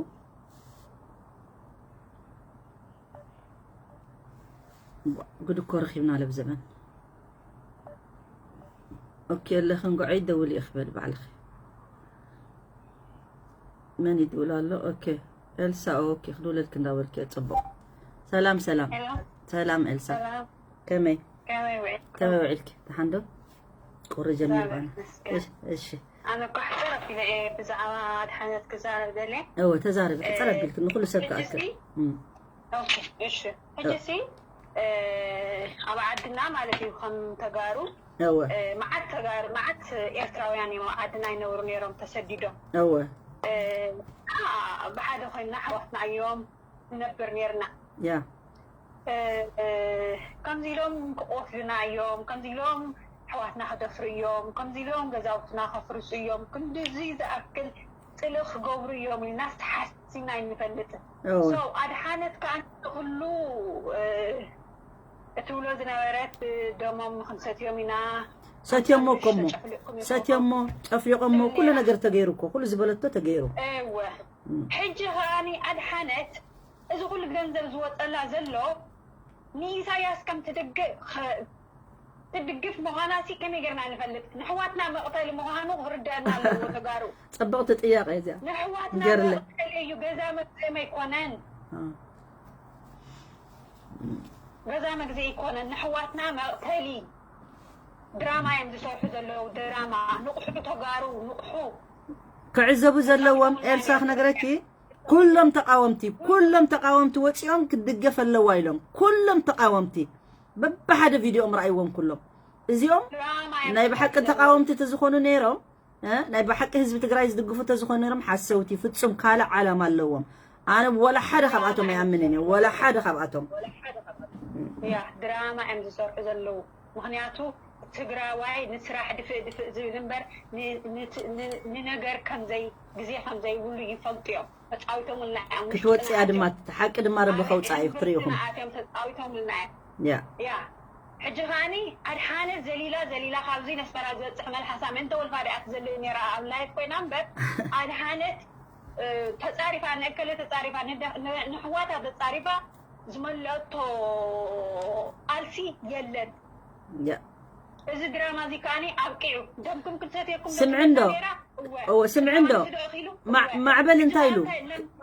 ጉድ እኮ ረኺብና ለብዘበን ኦኬ ኣለኽን ጎዐይ ደውል እየ ክበል ባዕልኺ መን ይድውል ኣሎ ኦኬ ኤልሳ ኦኬ ክድውለልክ እንዳበልክ እየ ፅቡቅ ሰላም ሰላም ሰላም ኤልሳ ከመይ ከመይ ውዒልኪ ደሓን ዶ ቁሪ ጀሚርና እሺ ኣነ እኮ ሕፅር ኣቢለ እየ ብዛዕባ ኣድሓነት ክዛረብ ደልየ እወ ተዛረቢ ሕፅር ኣቢልክ ንኩሉ ሰብ ክኣክል እሺ ሕጂ ሲ ኣብ ዓድና ማለት እዩ ከም ተጋሩ እወ መዓት ተጋሩ መዓት ኤርትራውያን እዮም ኣብ ዓድና ይነብሩ ነይሮም ተሰዲዶም እወ ብሓደ ኮይንና ኣሕዋትና እዮም ንነብር ነርና ያ ከምዚ ኢሎም ክቆስሉና እዮም ከምዚ ኢሎም ኣሕዋትና ክደፍሩ እዮም ከምዚ ኢሎም ገዛውትና ከፍርሱ እዮም ክንድዚ ዝኣክል ፅልእ ክገብሩ እዮም ኢልና ዝተሓሲና ኣይንፈልጥን ኣድሓነት ከዓ ኩሉ እትብሎ ዝነበረት ደሞም ክንሰትዮም ኢና ሰትዮሞ እኮሞ ሰትዮሞ ጨፍሊቆሞ ኩሉ ነገር ተገይሩ እኮ ኩሉ ዝበለቶ ተገይሩ እወ ሕጂ ከዓኒ ኣድሓነት እዚ ኩሉ ገንዘብ ዝወፀላ ዘሎ ንኢሳያስ ከም ትድግፍ ትድግፍ ምዃና ሲ ከመይ ጌርና ንፈልጥ ንሕዋትና መቕተሊ ምዃኑ ክርዳና ኣለዎ ተጋሩ ፅብቕቲ ጥያቄ እዚኣ ንሕዋትና ገርለ መቕተሊ እዩ ገዛ መግዘም ኣይኮነን ገዛ መግዘ ኣይኮነን ንሕዋትና መቕተሊ ድራማ እዮም ዝሰርሑ ዘለዉ ድራማ ንቑሑ ተጋሩ ንቑሑ ክዕዘቡ ዘለዎም ኤልሳ ክነግረኪ ኩሎም ተቃወምቲ ኩሎም ተቃወምቲ ወፂኦም ክትድገፍ ኣለዋ ኢሎም ኩሎም ተቃወምቲ በብሓደ ቪድዮም ረኣይዎም ኩሎም እዚኦም ናይ ብሓቂ ተቃወምቲ ተዝኾኑ ነይሮም ናይ ብሓቂ ህዝቢ ትግራይ ዝድግፉ ተዝኾኑ ነይሮም ሓሰውቲ ፍፁም ካልእ ዓላማ ኣለዎም ኣነ ወላ ሓደ ካብኣቶም ኣይኣምንን እየ ወላ ሓደ ካብኣቶም ያ ድራማ እዮም ዝሰርሑ ዘለዉ ምክንያቱ ትግራዋይ ንስራሕ ድፍእ ድፍእ ዝብል እምበር ንነገር ከምዘይ ግዜ ከምዘይብሉ ይፈልጡ እዮም ተፃዊቶምልና እዮም ክትወፅያ ድማ ሓቂ ድማ ረቢ ከውፃእ እዩ ክትሪኢኹም ኣትዮም ተፃዊቶምልና እዮም ያ ያ ሕጂ ከዓኒ ኣድሓነት ዘሊላ ዘሊላ ካብዚ ነስመራ ዝበፅሕ መልሓሳ ምእንተ ወልፋ ዲኣ ትዘልእ ነራ ኣብ ላይፍ ኮይና እምበር ኣድሓነት ተፃሪፋ ንእከለ ተፃሪፋ ንሕዋታ ተፃሪፋ ዝመለአቶ ቃልሲ የለን ያ እዚ ድራማ እዚ ከዓኒ ኣብቂዑ ደምኩም ክንሰትየኩም ስምዒ እንዶ እወ፣ ስምዒ እንዶ። ማዕበል እንታይ ኢሉ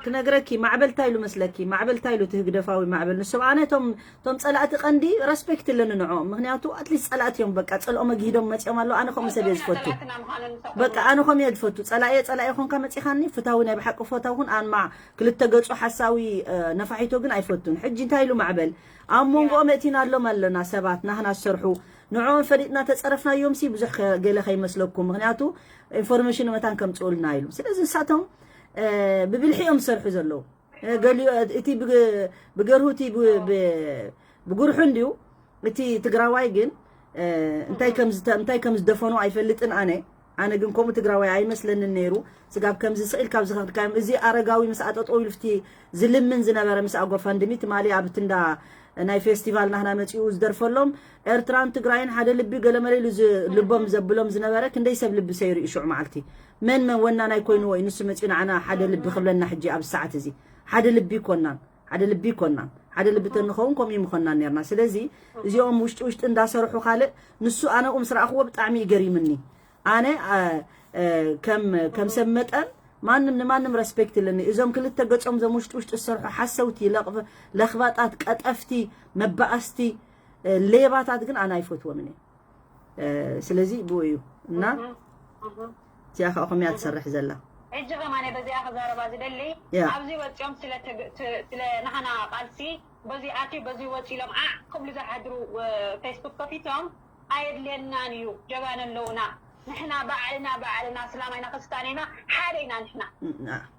ክነግረኪ? ማዕበል እንታይ ኢሉ መስለኪ? ማዕበል እንታይ ኢሉ? እቲ ህግደፋዊ ማዕበል። ንሱ ኣነ እቶም እቶም ጸላእቲ ቀንዲ ረስፔክት ኣለኒ ንዕኦም። ምኽንያቱ ኣትሊስት ጸላእቲ እዮም። በቃ ጸልኦም ኣግሂዶም መጺኦም ኣለዉ። ኣነ ከምኡ ሰብ እየ ዝፈቱ። በቃ ኣነ ከምኡ እየ ዝፈቱ። ጸላእየ ጸላእየ ኾንካ መጺኻኒ፣ ፍታዊ ናይ ብሓቂ ፈታዊ ኩን። ኣንማ ክልተ ገጹ ሓሳዊ ነፋሒቶ ግን ኣይፈቱን። ሕጂ እንታይ ኢሉ ማዕበል? ኣብ መንጎኦም እቲና ኣሎም ኣለና ሰባት ናህና ዝሰርሑ። ንዕኦም ፈሊጥና ተጸረፍናዮም ሲ ብዙሕ ገለ ከይመስለኩም። ምኽንያቱ ኢንፎርሜሽን መታን ከምጽኡልና ኢሉ። ስለዚ ንሳቶም ብብልሒ እዮም ዝሰርሑ ዘለዉ። ገሊኡ እቲ ብገርሁ እቲ ብጉርሑ እንድዩ። እቲ ትግራዋይ ግን እንታይ ከም ዝደፈኖ ኣይፈልጥን ኣነ። ኣነ ግን ከምኡ ትግራዋይ ኣይመስለንን ነይሩ። ስጋብ ከምዚ ስቕ ኢልካ ኣብዚ ከኽድካዮም፣ እዚ ኣረጋዊ ምስ ኣጠጠው ኢሉ ፍቲ ዝልምን ዝነበረ ምስ ኣጎፋንድሚ ትማሊ ኣብ ትንዳ ናይ ፌስቲቫል ናህና መፂኡ ዝደርፈሎም ኤርትራን ትግራይን ሓደ ልቢ ገለመለ ኢሉ ልቦም ዘብሎም ዝነበረ ክንደይ ሰብ ልቢ ሰይሩ እዩ ሽዑ መዓልቲ። መን መን ወናናይ ኮይንዎ እዩ ንሱ መፂኡ ንዓና ሓደ ልቢ ክብለና ሕጂ ኣብ ሰዓት እዚ ሓደ ልቢ ይኮናን። ሓደ ልቢ ይኮናን። ሓደ ልቢ ተንኸውን ከምኡ ይምኾናን ነርና። ስለዚ እዚኦም ውሽጢ ውሽጢ እንዳሰርሑ ካልእ ንሱ ኣነኡ ምስ ረኣኽዎ ብጣዕሚ ይገሪምኒ። ኣነ ከም ሰብ መጠን ማንም ንማንም ረስፔክት ኣለኒ። እዞም ክልተ ገጾም ዞም ውሽጢ ውሽጢ ዝሰርሑ ሓሰውቲ ለኽባጣት ቀጠፍቲ መባኣስቲ ሌባታት ግን ኣነ ኣይፈትዎምን እየ። ስለዚ ብኡ እዩ እና እዚኣ ከዓ ከምያ ትሰርሕ ዘላ። ሕጂ ከማነ በዚኣ ክዛረባ ዝደሊ ኣብዚ ወፂኦም ስለ ናህና ቃልሲ በዚ ኣትዩ በዚ ወፂ ኢሎም ዓዕ ክብሉ ዝሓድሩ ፌስቡክ ከፊቶም ኣየድልየናን እዩ። ጀባን ኣለውና ንሕና ባዕልና ባዕልና ስላማይና ክርስታን ኢና ሓደ ኢና ንሕና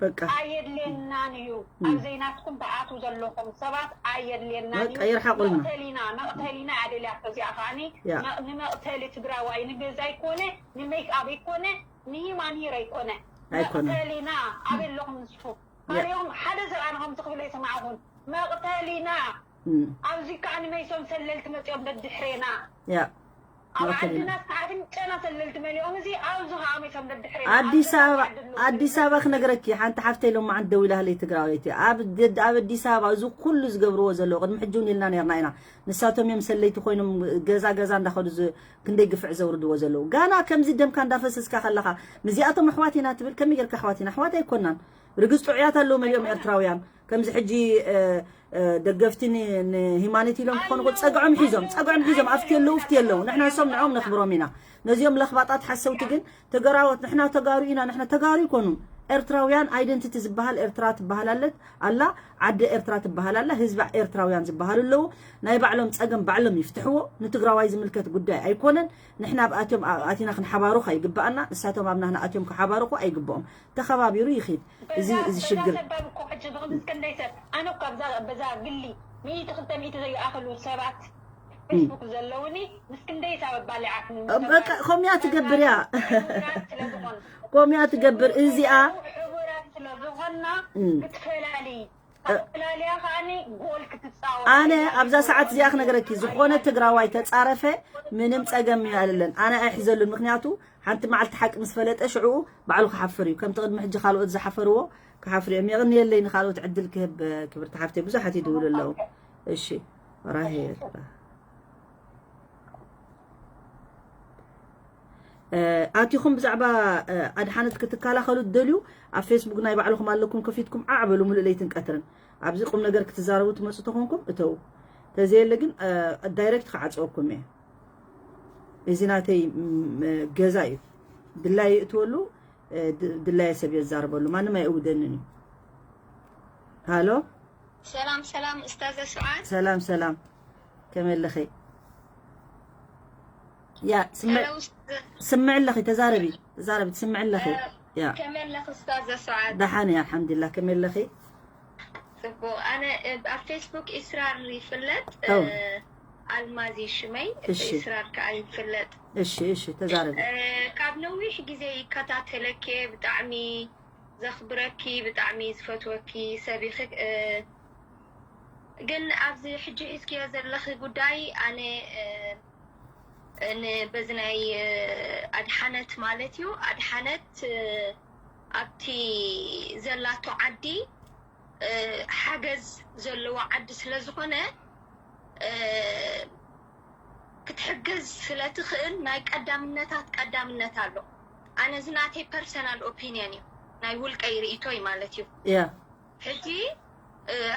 በቃ ኣየድልየናን እዩ። ኣብ ዘይናትኩም ተኣትዉ ዘለኹም ሰባት ኣየድልየናን እዩ። ይርሓቁልና። መቕተሊና መቕተሊና ኣደልያ ከዚኣ ከዓኒ ንመቕተሊ ትግራዋይ ንገዛ ይኮነ ንሜክ ኣፕ ይኮነ ንሂማን ሂር ኣይኮነ ኣይኮነ። መቕተሊና ኣበይ ኣለኹም ንስኹም ካሪኦም ሓደ ሰብ ኣነ ከምዚ ክብል ኣይሰማዕኹን። መቕተሊና ኣብዚ ከዓ ንመይሶም ሰለልቲ መፂኦም ደድሕሬና ያ ኣብ ዓድና ኣፍንጫና ሰለልቲ መሊኦም እዚ ኣብዚ ከዓ መይሶም ደድሕሬና ኣዲስ ኣበባ ኣዲስ ኣበባ ክነግረኪ ሓንቲ ሓፍተይ ሎማዓንቲ ደዊላ ህለይ ትግራወይቲ ኣብ ኣብ ኣዲስ ኣበባ እዚ ኩሉ ዝገብርዎ ዘለዉ ቅድሚ ሕጂ እውን ኢልና ነርና ኢና። ንሳቶም እዮም ሰለይቲ ኮይኖም ገዛ ገዛ እንዳኸዱ ክንደይ ግፍዕ ዘውርድዎ ዘለዉ። ጋና ከምዚ ደምካ እንዳፈሰስካ ከለኻ ምስዚኣቶም ኣሕዋት ኢና ትብል ከመይ ጌርካ ኣሕዋት ኢና ኣሕዋት ኣይኮናን። ርግጽ ጥዑያት ኣለዉ መሊኦም ኤርትራውያን ከምዚ ሕጂ ደገፍቲ ንሂማኒቲ ኢሎም ክኾኑ ጸግዖም ሒዞም ጸግዖም ሒዞም ኣብቲ ኣለዉ ፍቲ ኣለዉ ንሕና ንሶም ንዕኦም ነኽብሮም ኢና። ነዚኦም ለኽባጣት ሓሰውቲ ግን ተገራወት ንሕና ተጋሩ ኢና ንሕና ተጋሩ ይኮኑ። ኤርትራውያን ኣይደንቲቲ ዝበሃል ኤርትራ ትበሃል ኣለት ኣላ ዓዲ ኤርትራ ትበሃል ኣላ ህዝቢ ኤርትራውያን ዝበሃሉ ኣለዉ። ናይ ባዕሎም ጸገም ባዕሎም ይፍትሕዎ። ንትግራዋይ ዝምልከት ጉዳይ ኣይኮነን። ንሕና ኣብኣትዮም ኣቲና ክንሓባሩኻ ይግበኣና ንሳቶም ኣብ ናህና ኣትዮም ክሓባሩኹ ኣይግበኦም። ተኸባቢሩ ይኺድ። እዚ እዚ ሽግር። ሰብ እኮ ሕጂ ብክንደይ ሰብ ኣነ እኮ ኣብዛ በዛ ግሊ ሚእቲ ክልተ ሚእቲ ዘይኣኽሉ ሰባት ፌስቡክ ዘለውኒ ምስ ክንደይ ሰብ ኣባሊዓትኒ በቃ ከምያ ትገብር እያ። ስለዝኾን ከምያ ትገብር እዚኣ ሕቡራት ስለዝኾና ክትፈላሊ ኣነ ኣብዛ ሰዓት እዚኣ ክነግረኪ ዝኾነ ትግራዋይ ተፃረፈ ምንም ፀገም ኣለለን ኣነ ኣይሕዘሉን ምክንያቱ ሓንቲ መዓልቲ ሓቂ ምስ ፈለጠ ሽዕኡ ባዕሉ ክሓፍር እዩ ከምቲ ቅድሚ ሕጂ ካልኦት ዝሓፈርዎ ክሓፍር እዮም የቕንየለይ ንካልኦት ዕድል ክህብ ክብርቲ ሓፍተይ ብዙሓት ይድውሉ ኣለዉ እሺ ራሄል ኣቲኹም ብዛዕባ ኣድሓነት ክትከላኸሉ ትደልዩ ኣብ ፌስቡክ ናይ ባዕልኹም ኣለኩም ከፊትኩም ዓዕ በሉ ሙሉእ ለይትን ቀትርን ኣብዚ ቁም ነገር ክትዛረቡ ትመፁ ተኾንኩም እተው ተዘየለ ግን ዳይሬክት ክዓፀወኩም እየ እዚ ናተይ ገዛ እዩ ድላይ ይእትወሉ ድላይ ሰብ የዛርበሉ ማንም ኣይእውደንን እዩ ሃሎ ሰላም ሰላም እስታዘ ሱዓድ ሰላም ሰላም ከመይ ኣለኺ ያ ስምዕ ኣለኺ ተዛረቢ ተዛረቢ ትስምዕ ኣለኺ ያ ከመይ ኣለኺ እስታዘ ሱዓድ ደሓን እየ ኣልሓምዱሊላህ ከመይ ኣለኺ ጽቡቕ ኣነ ኣብ ፌስቡክ ኢስራር ይፍለጥ ኣልማዚ ሽመይ ኢስራር ከኣ ይፍለጥ እሺ እሺ ተዛረቢ ካብ ነዊሕ ግዜ ይከታተለኪ ብጣዕሚ ዘኽብረኪ ብጣዕሚ ዝፈትወኪ ሰብ ኢኺ ግን ኣብዚ ሕጂ ሒዝክዮ ዘለኺ ጉዳይ ኣነ በዚ ናይ ኣድሓነት ማለት እዩ ኣድሓነት ኣብቲ ዘላቶ ዓዲ ሓገዝ ዘለዎ ዓዲ ስለ ዝኾነ ክትሕግዝ ስለ ትኽእል ናይ ቀዳምነታት ቀዳምነት ኣሎ። ኣነ እዚ ናተይ ፐርሰናል ኦፒንየን እዩ፣ ናይ ውልቀይ ርእይቶይ ማለት እዩ። ያ ሕጂ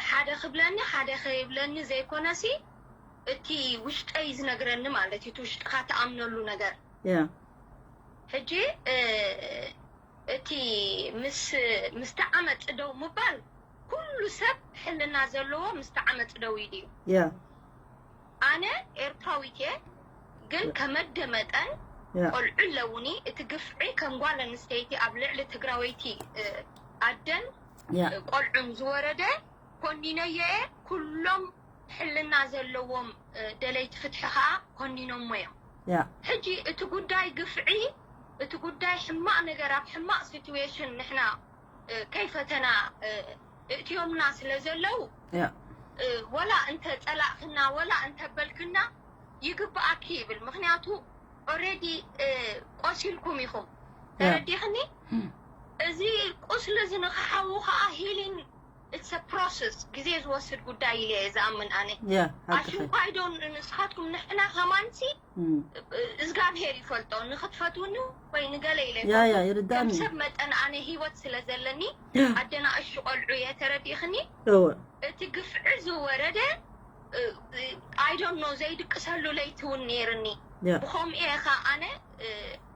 ሓደ ክብለኒ ሓደ ከይብለኒ ዘይኮነሲ፣ እቲ ውሽጠይ ዝነግረኒ ማለት እዩ፣ እቲ ውሽጥኻ ትኣምነሉ ነገር። ያ ሕጂ እቲ ምስ ምስቲ ዓመፅ ደው ምባል፣ ኩሉ ሰብ ሕልና ዘለዎ ምስቲ ዓመፅ ደው ኢሉ እዩ። ያ ኣነ ኤርትራዊት እየ፣ ግን ከመደ መጠን ያ ቆልዑ ኣለውኒ። እቲ ግፍዒ ከም ጓል ኣንስተይቲ ኣብ ልዕሊ ትግራወይቲ ኣደን ያ ቆልዑን ዝወረደ ኮኒነዮ እየ። ኩሎም ሕልና ዘለዎም ደለይቲ ፍትሒ ከዓ ኮኒኖሞ እዮም። ያ ሕጂ እቲ ጉዳይ ግፍዒ፣ እቲ ጉዳይ ሕማቕ ነገር ኣብ ሕማቕ ሲትዌሽን ንሕና ከይፈተና እእትዮምና ስለ ዘለዉ፣ ያ ወላ እንተ ጸላእክና ወላ እንተ በልክና ይግብኣኪ ይብል። ምክንያቱ ኦሬዲ ቆሲልኩም ኢኹም። ተረዲኽኒ? እዚ ቁስሊ እዚ ንክሓዊ ከዓ ሂሊን ኢትስ ፕሮሰስ፣ ግዜ ዝወስድ ጉዳይ ኢለ እየ ዝኣምን ኣነ። ያ ኣሽንኳይዶ ንስኻትኩም ንሕና ከማንሲ እዝጋብሄር ይፈልጦ። ንክትፈትውኒ ወይ ንገለ ኢለ ያ ያ ይፈልጦ። ከም ይርዳእኒ ሰብ መጠን ኣነ ሂወት ስለ ዘለኒ ያ ኣደናእሹ ቆልዑ እየ። ተረዲኽኒ? እወ እቲ ግፍዒ ዝወረደ I don't know ዘይድቅሰሉ ለይቲ እውን ነይርኒ። ያ ብኸምኡ እየ ኸ ኣነ እ፣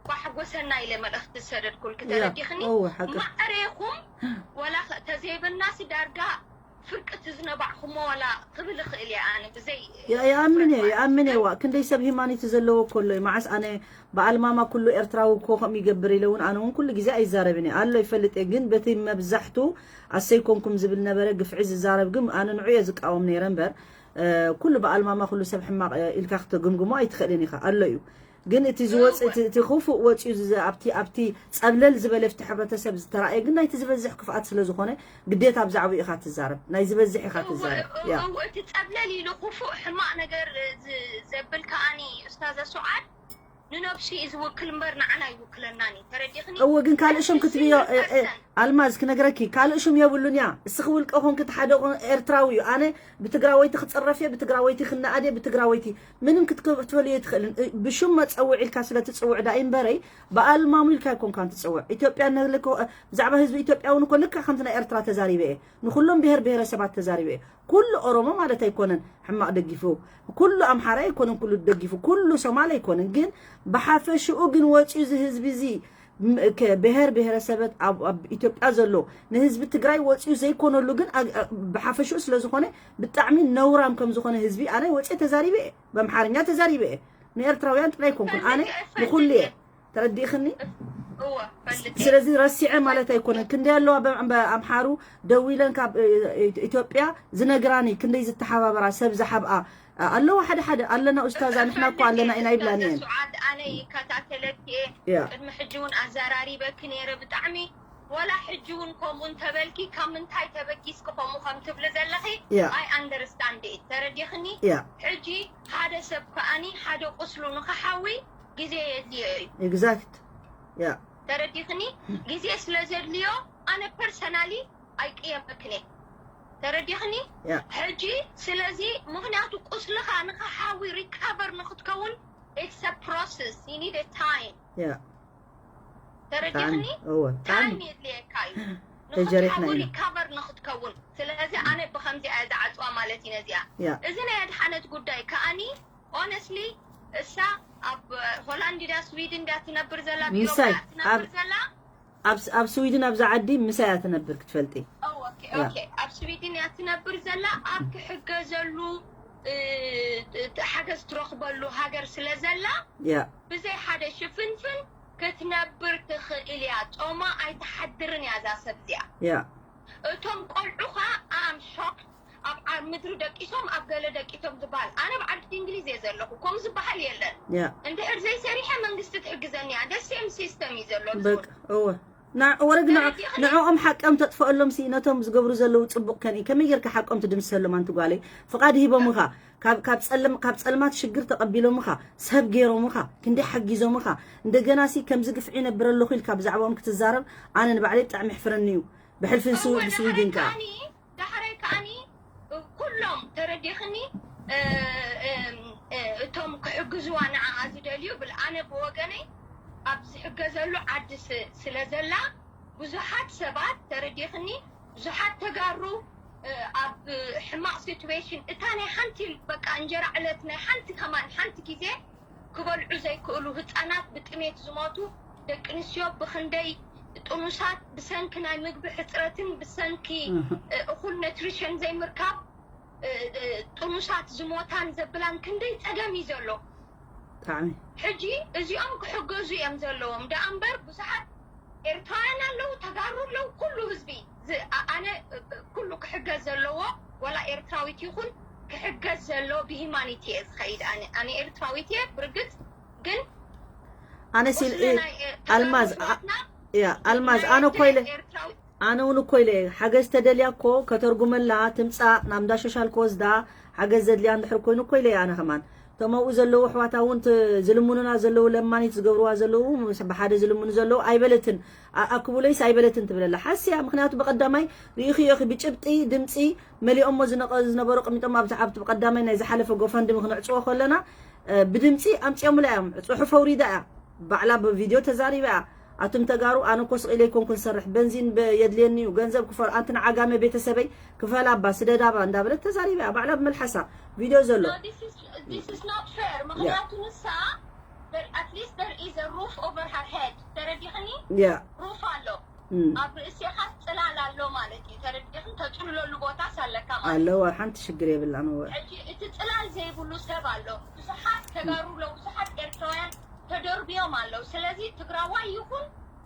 ኳሕጎሰና ኢለ መልእኽቲ ዝሰደድኩልኪ። ያ ተረዲኽኒ? እወ ሓቂ ማዕሬኹም ወላ ኸ- ተዘይበናሲ ዳርጋ ፍርቂ ትዝነባዕኹሞ ዋላ ክብል እኽእል እየ ኣነ ብዘይ ያ- ይኣምን እየ ይኣምን እየ ዋ ክንደይ ሰብ ሂማኒቲ ዘለዎ እኮ ኣሎ እዩ መዓስ ኣነ በኣልማማ ኩሉ ኤርትራዊ እኮ ከምኡ ይገብር ኢለ እውን ኣነ እውን ኩሉ ግዜ ኣይዛረብን እየ ኣሎ ይፈልጥ እየ ግን በቲ መብዛሕቱ ኣሰይ ኮንኩም ዝብል ነበረ ግፍዒ ዝዛረብ ግን ኣነ ንዑ እየ ዝቃወም ነይረ እምበር እ፣ ኩሉ በኣልማማ ኩሉ ሰብ ሕማቕ እ፣ ኢልካ ክትግምግሞ ኣይትኽእልን ኢኻ ኣሎ እዩ ግን እቲ ዝወፅ እቲ እቲ ክፉእ ወፅዩ ዝዘ- ኣብቲ ኣብቲ ፀብለል ዝበለ ፍቲ ሕብረተሰብ ዝተረኣየ ግን ናይቲ ዝበዝሕ ክፍኣት ስለ ዝኾነ ግዴታ ብዛዕባኡ ኢኻ ትዛረብ ናይ ዝበዝሕ ኢኻ ትዛረብ ያ እው እቲ ጸብለል ኢሉ ክፉእ ሕማቕ ነገር ዝ- ዘብል ከኣኒ ኡስታዘ ሱዓድ ንነብሱ እዩ ዝውክል እምበር ንዓና ኣይውክለናን እዩ። ተረዲኽኒ? እወ ግን ካልእ ሽም ክትብዮ እ፣ እ፣ person። ኣልማዝ ክነግረኪ ካልእ ሽም የብሉን እያ እስኺ ውልቀ ኮንኪ እቲ ሓደ ኮን- ኤርትራዊ እዩ ኣነ ብትግራወይቲ ክፅረፍ እየ ብትግራወይቲ ክነኣድ እየ ብትግራወይቲ ምንም ክትከ- ክትፈልዮ ኣይትኽእልን እ፣ ብሽም መፀውዒ ኢልካ ስለ ትፅውዕ ዳ እምበረይ ብኣልማሙ ኢልካ ኣይኮንካን ትፅውዕ ኢትዮጵያ ነልኮ ብዛዕባ ህዝቢ ኢትዮጵያ እውን እኮ ልክዕ ከምቲ ናይ ኤርትራ ተዛሪበ እየ ንኩሎም ብሄር ብሄረሰባት ተዛሪበ እየ ኩሉ ኦሮሞ ማለት ኣይኮነን ሕማቕ ደጊፉ ኩሉ ኣምሓራ ኣይኮነን ኩሉ ደጊፉ ኩሉ ሶማል ኣይኮነን ግን ብሓፈሽኡ ግን ወፂኡ እዚ ህዝቢ እዚ ም- ከ- ብሄር ብሄረሰበት ኣብ ኣብ ኢትዮጵያ ዘሎ ንህዝቢ ትግራይ ወፂኡ ዘይኮነሉ ግን ኣ- ኣ- ብሓፈሽኡ ስለ ዝኾነ ብጣዕሚ ነውራም ከም ዝኾነ ህዝቢ ኣነ ወፂአ ተዛሪበ እየ ብኣምሓርኛ ተዛሪበ እየ ንኤርትራውያን ጥራይ ኣይኮንኩን ኣነ ንኩሉ እየ ተረዲእኽኒ እወ ፈልጥ ስለዚ ረሲዐ ማለት ኣይኮነን ክንደይ ኣለዋ በ- በ- ኣምሓሩ ደዊለን ካብ እ- እ- ኢትዮጵያ ዝነግራኒ ክንደይ ዝተሓባበራ ሰብ ዝሓብኣ ኣ- ኣለዋ ሓደ ሓደ ኣለና ኡስታዛ ንሕና እኮ ኣለና ኢና ይብላኒ እየን ሱዓድ ኣነ ይከታተለኪ እየ ያ ቅድሚ ሕጂ እውን ኣዘራሪበኪ ነይረ ብጣዕሚ ወላ ሕጂ እውን ከምኡ እንተበልኪ ካብ ምንታይ ተበጊስኪ ከምኡ ከም ትብሊ ዘለኺ ያ ኣይ ኣንደርስታንድ ኢት ተረዲኽኒ ያ ሕጂ ሓደ ሰብ ከኣኒ ሓደ ቁስሉ ንክሓዊ ግዜ የድልዮ እዩ ኤግዛክት ያ ተረዲኽኒ ግዜ ስለ ዘድልዮ ኣነ ፐርሰናሊ ኣይቅየመክን እየ ተረዲኽኒ ያ ሕጂ ስለዚ ምክንያቱ ቁስልኻ ንክሓዊ ሪካቨር ንክትከውን it's a process you need a time ያ ተረዲኽኒ እወ ታይም የድልየካ እዩ ተጀሪሕና ንክትሓዊ ኢና ሪካቨር ንክትከውን ስለዚ ኣነ ብከምዚ እያ ዝዓፅዋ ማለት እዩ ነዚኣ ያ እዚ ናይ ኣድሓነት ጉዳይ ከኣኒ ኦነስትሊ እሳ ኣብ ሆላንድ ድያ ስዊድን ድያ ትነብር ዘላ ምሳይ ትነብር ኣብ ዘላ ኣብ ኣብ ስዊድን ኣብዛ ዓዲ ምሳይ እያ ትነብር ክትፈልጢ ኦኬ ኦኬ ኣብ ስዊድን እያ ትነብር ዘላ ኣብ ትሕገዘሉ እ፣ ሓገዝ ትረኽበሉ ሃገር ስለ ዘላ ያ ብዘይ ሓደ ሽፍንፍን ክትነብር ትኽእል እያ ጾማ ኣይትሓድርን እያ እዛ ሰብ እዚኣ ያ እቶም ቆልዑ ኸዓ ኣም ሾክ ኣብ ዓ- ምድሪ ደቂሶም ኣብ ገለ ደቂሶም ዝበሃል ኣነ ኣብ ዓዲ እንግሊዝ እየ ዘለኹ ከም ዝበሃል የለን ያ እንድሕር ዘይሰሪሐ መንግስቲ ትሕግዘኒ እያ ደሴም ሲስተም እዩ ዘሎ በቃ እወ ና- ወረግ ንዕ- ንዕኦም ሓቀም ተጥፈአሎም ሲ ነቶም ዝገብሩ ዘለዉ ፅቡቅ ከን ከመይ ጌርካ ሓቆም ትድምሰሎም ኣንቲ ጓለይ ፍቃድ ሂቦምኻ ካብ ካብ ፀልም ካብ ፀልማት ሽግር ተቐቢሎምኻ ሰብ ገይሮምኻ ክንደይ ሓጊዞምኻ እንደገና ሲ ከምዚ ግፍዒ ነብር ኣለኹ ኢልካ ብዛዕባኦም ክትዛረብ ኣነ ንባዕለይ ብጣዕሚ ይሕፍረኒ እዩ ብሕልፊ ንስውእ ብስዊድን ከዓ ዳሕራይ ከዓኒ ኩሎም ተረዲኽኒ እቶም ክሕግዝዋ ንዓኣ ዝደልዩ ብል ኣነ ብወገነይ ኣብ ዝሕገዘሉ ዓዲ ስ- ስለ ዘላ ብዙሓት ሰባት ተረዲኽኒ፣ ብዙሓት ተጋሩ እ፣ ኣብ ሕማቕ ሲትዌሽን እታ ናይ ሓንቲ በቃ እንጀራ ዕለት ናይ ሓንቲ ከማን ሓንቲ ግዜ ክበልዑ ዘይክእሉ ህፃናት ብጥሜት ዝሞቱ ደቂ ኣንስትዮ ብክንደይ ጥኑሳት ብሰንኪ ናይ ምግቢ ሕፅረትን ብሰንኪ እ፣ እኹል ኑትሪሽን ዘይምርካብ እ፣ እ፣ ጥኑሳት ዝሞታን ዘብላን ክንደይ ፀገም እዩ ዘሎ። ብጣዕሚ ሕጂ እዚኦም ክሕገዙ እዮም ዘለዎም ደኣ እምበር ብዙሓት ኤርትራውያን ኣለዉ፣ ተጋሩ ኣለዉ፣ ኩሉ ህዝቢ ዝ- ኣ- ኣነ እ፣ ኩሉ ክሕገዝ ዘለዎ ዋላ ኤርትራዊት ይኹን ክሕገዝ ዘለዎ ብሂማኒቲ እየ ዝኸይድ። ኣነ ኣነ ኤርትራዊት እየ ብርግጽ ግን ኣነ ሲል ቁስሊ ናይ ኤ- ተጋሩ ኣልማዝ ኣ- ኣሕዋትና ያ ኣልማዝ ናይ ኣነ እኮ ኢለ ኤርትራዊ ኣነ እውን እኮ ኢለ ሓገዝ ተደልያ እኮ ከተርጉመላ ትምፃእ ናብ እንዳ ሾሻል ክወስዳ ሓገዝ ዘድልያ እንድሕር ኮይኑ እኮ ኢለ ኣነ ከማን እቶም ኣብኡ ዘለዉ ኣሕዋታ እውን ት- ዝልምኑና ዘለዉ ለማኒት ዝገብርዋ ዘለዉ ምስ ብሓደ ዝልምኑ ዘለዉ ኣይበለትን ኣ- ኣክቡለይስ ኣይበለትን ትብለላ ሓስያ ምክንያቱ ብቀዳማይ ርኢኽዮ ኢኺ ብጭብጢ ድምፂ መሊኦሞ ዝነቀ- ዝነበሩ ቀሚጦም ኣብዚ ኣብቲ ብቀዳማይ ናይ ዝሓለፈ ጎፈንድሚ ክንዕፅዎ ከለና እ፣ ብድምፂ ኣምፂኦምላ እዮም ፅሑፍ ኣውሪዳ እያ ባዕላ ብቪድዮ ተዛሪባ እያ ኣቱም ተጋሩ ኣነ እኮ ስቕ ኢለ ኣይኮንኩን ዝሰርሕ በንዚን በ- የድልየኒ እዩ ገንዘብ ክፈል ኣንቲ ንዓጋመ ቤተሰበይ ክፈላባ ስደዳባ እንዳበለት ተዛሪባ እያ ባዕላ ብመልሓሳ ቪድዮ ዘሎ No, this is this is not fair. ምክንያቱ ንሳ there at least there is a roof over her head ተረዲኽኒ? ያ ሩፍ ኣሎ እም፣ ኣብ ርእስኻ ጽላል ኣሎ ማለት እዩ። ተረዲኽን ተጽልለሉ ቦታስ ኣለካ ማለት እዩ። ኣለዋ ሓንቲ ሽግር የብላን እወ ሕጂ እቲ ጽላል ዘይብሉ ሰብ ኣሎ። ብዙሓት ተጋሩ ኣለዉ፣ ብዙሓት ኤርትራውያን ተደርብዮም ኣለዉ። ስለዚ ትግራዋይ ይኹን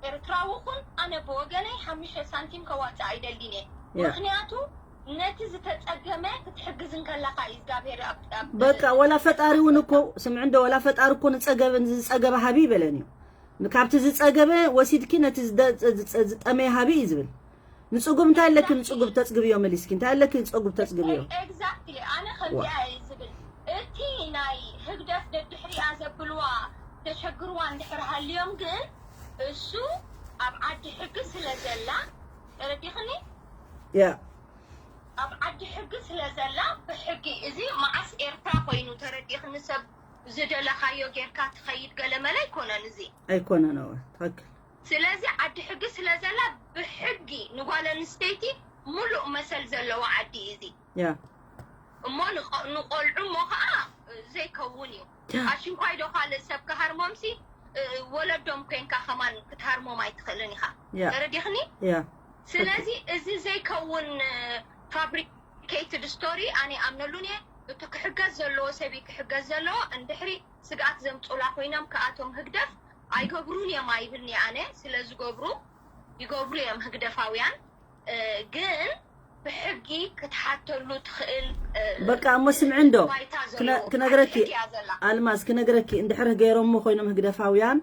ኤርትራዊ ኹን ኣነ ብወገነይ ሓሙሽተ ሳንቲም ከዋጽእ ኣይደልን እየ። ያ። ምክንያቱ ነቲ ዝተጸገመ ክትሕግዝ እንከለኻ እዩ እግዚኣብሔር ኣብ ኣብ በቃ ወላ ፈጣሪ እውን እኮ ስምዒ እንዶ ወላ ፈጣሪ እኮ ንጸገበ ዝጸገበ ሃቢ ይበለን እዩ ካብቲ ዝጸገበ ወሲድኪ ነቲ ዝደ- ዝጸ- ዝጠመየ ሃቢ እዩ ዝብል ንጽጉብ እንታይ ኣለኪ ንጽጉብ ተጽግብዮ መሊስኪ እንታይ ኣለኪ ንጽጉብ ተጽግብዮ ኤግዛክትሊ ኣነ ከምዚኣ እየ ዝብል እቲ ናይ ህግደፍ ደድሕሪኣ ዘብልዋ ተሸግርዋ እንድሕር ሃልዮም ግን እሱ ኣብ ዓዲ ሕጊ ስለ ዘላ ተረዲኽኒ ያ ኣብ ዓዲ ሕጊ ስለ ዘላ ብሕጊ እዚ መዓስ ኤርትራ ኮይኑ ተረዲኽኒ ሰብ ዝደለኻዮ ጌርካ ትኸይድ ገለመለ ኣይኮነን እዚ ኣይኮነን እወ ትኽክል ስለዚ ዓዲ ሕጊ ስለ ዘላ ብሕጊ ንጓል ኣንስተይቲ ሙሉእ መሰል ዘለዎ ዓዲ እዩ እዚ ያ እሞ ንቐ- ንቆልዑ እሞ ከዓ ዘይከውን እዩ ኣሽንኳይ ዶ ካልእ ሰብ ክሃርሞምሲ እ፣ ወለዶም ኮንካ ከማን ክትሃርሞም ኣይትኽእልን ኢኻ ያ ተረዲኽኒ ያ ስለዚ እዚ ዘይከውን ፋብሪኬትድ ስቶሪ ኣነ ይኣምነሉን እየ እቲ ክሕገዝ ዘለዎ ሰብ እዩ ክሕገዝ ዘለዎ እንድሕሪ ስግኣት ዘምፁላ ኮይኖም ከኣቶም ህግደፍ ኣይገብሩን እዮም ኣይብልኒ ኣነ ስለ ዝገብሩ ይገብሩ እዮም ህግደፋውያን እ፣ ግን ብሕጊ ክትሓተሉ ትኽእል እ፣ በቃ እሞ ስምዒ እንዶ ባይታ ክነ- ዘለዎ ክነግረኪ ሕጊ እያ ዘላ ኣልማዝ ክነግረኪ እንድሕር ገይሮሞ ኮይኖም ህግደፋውያን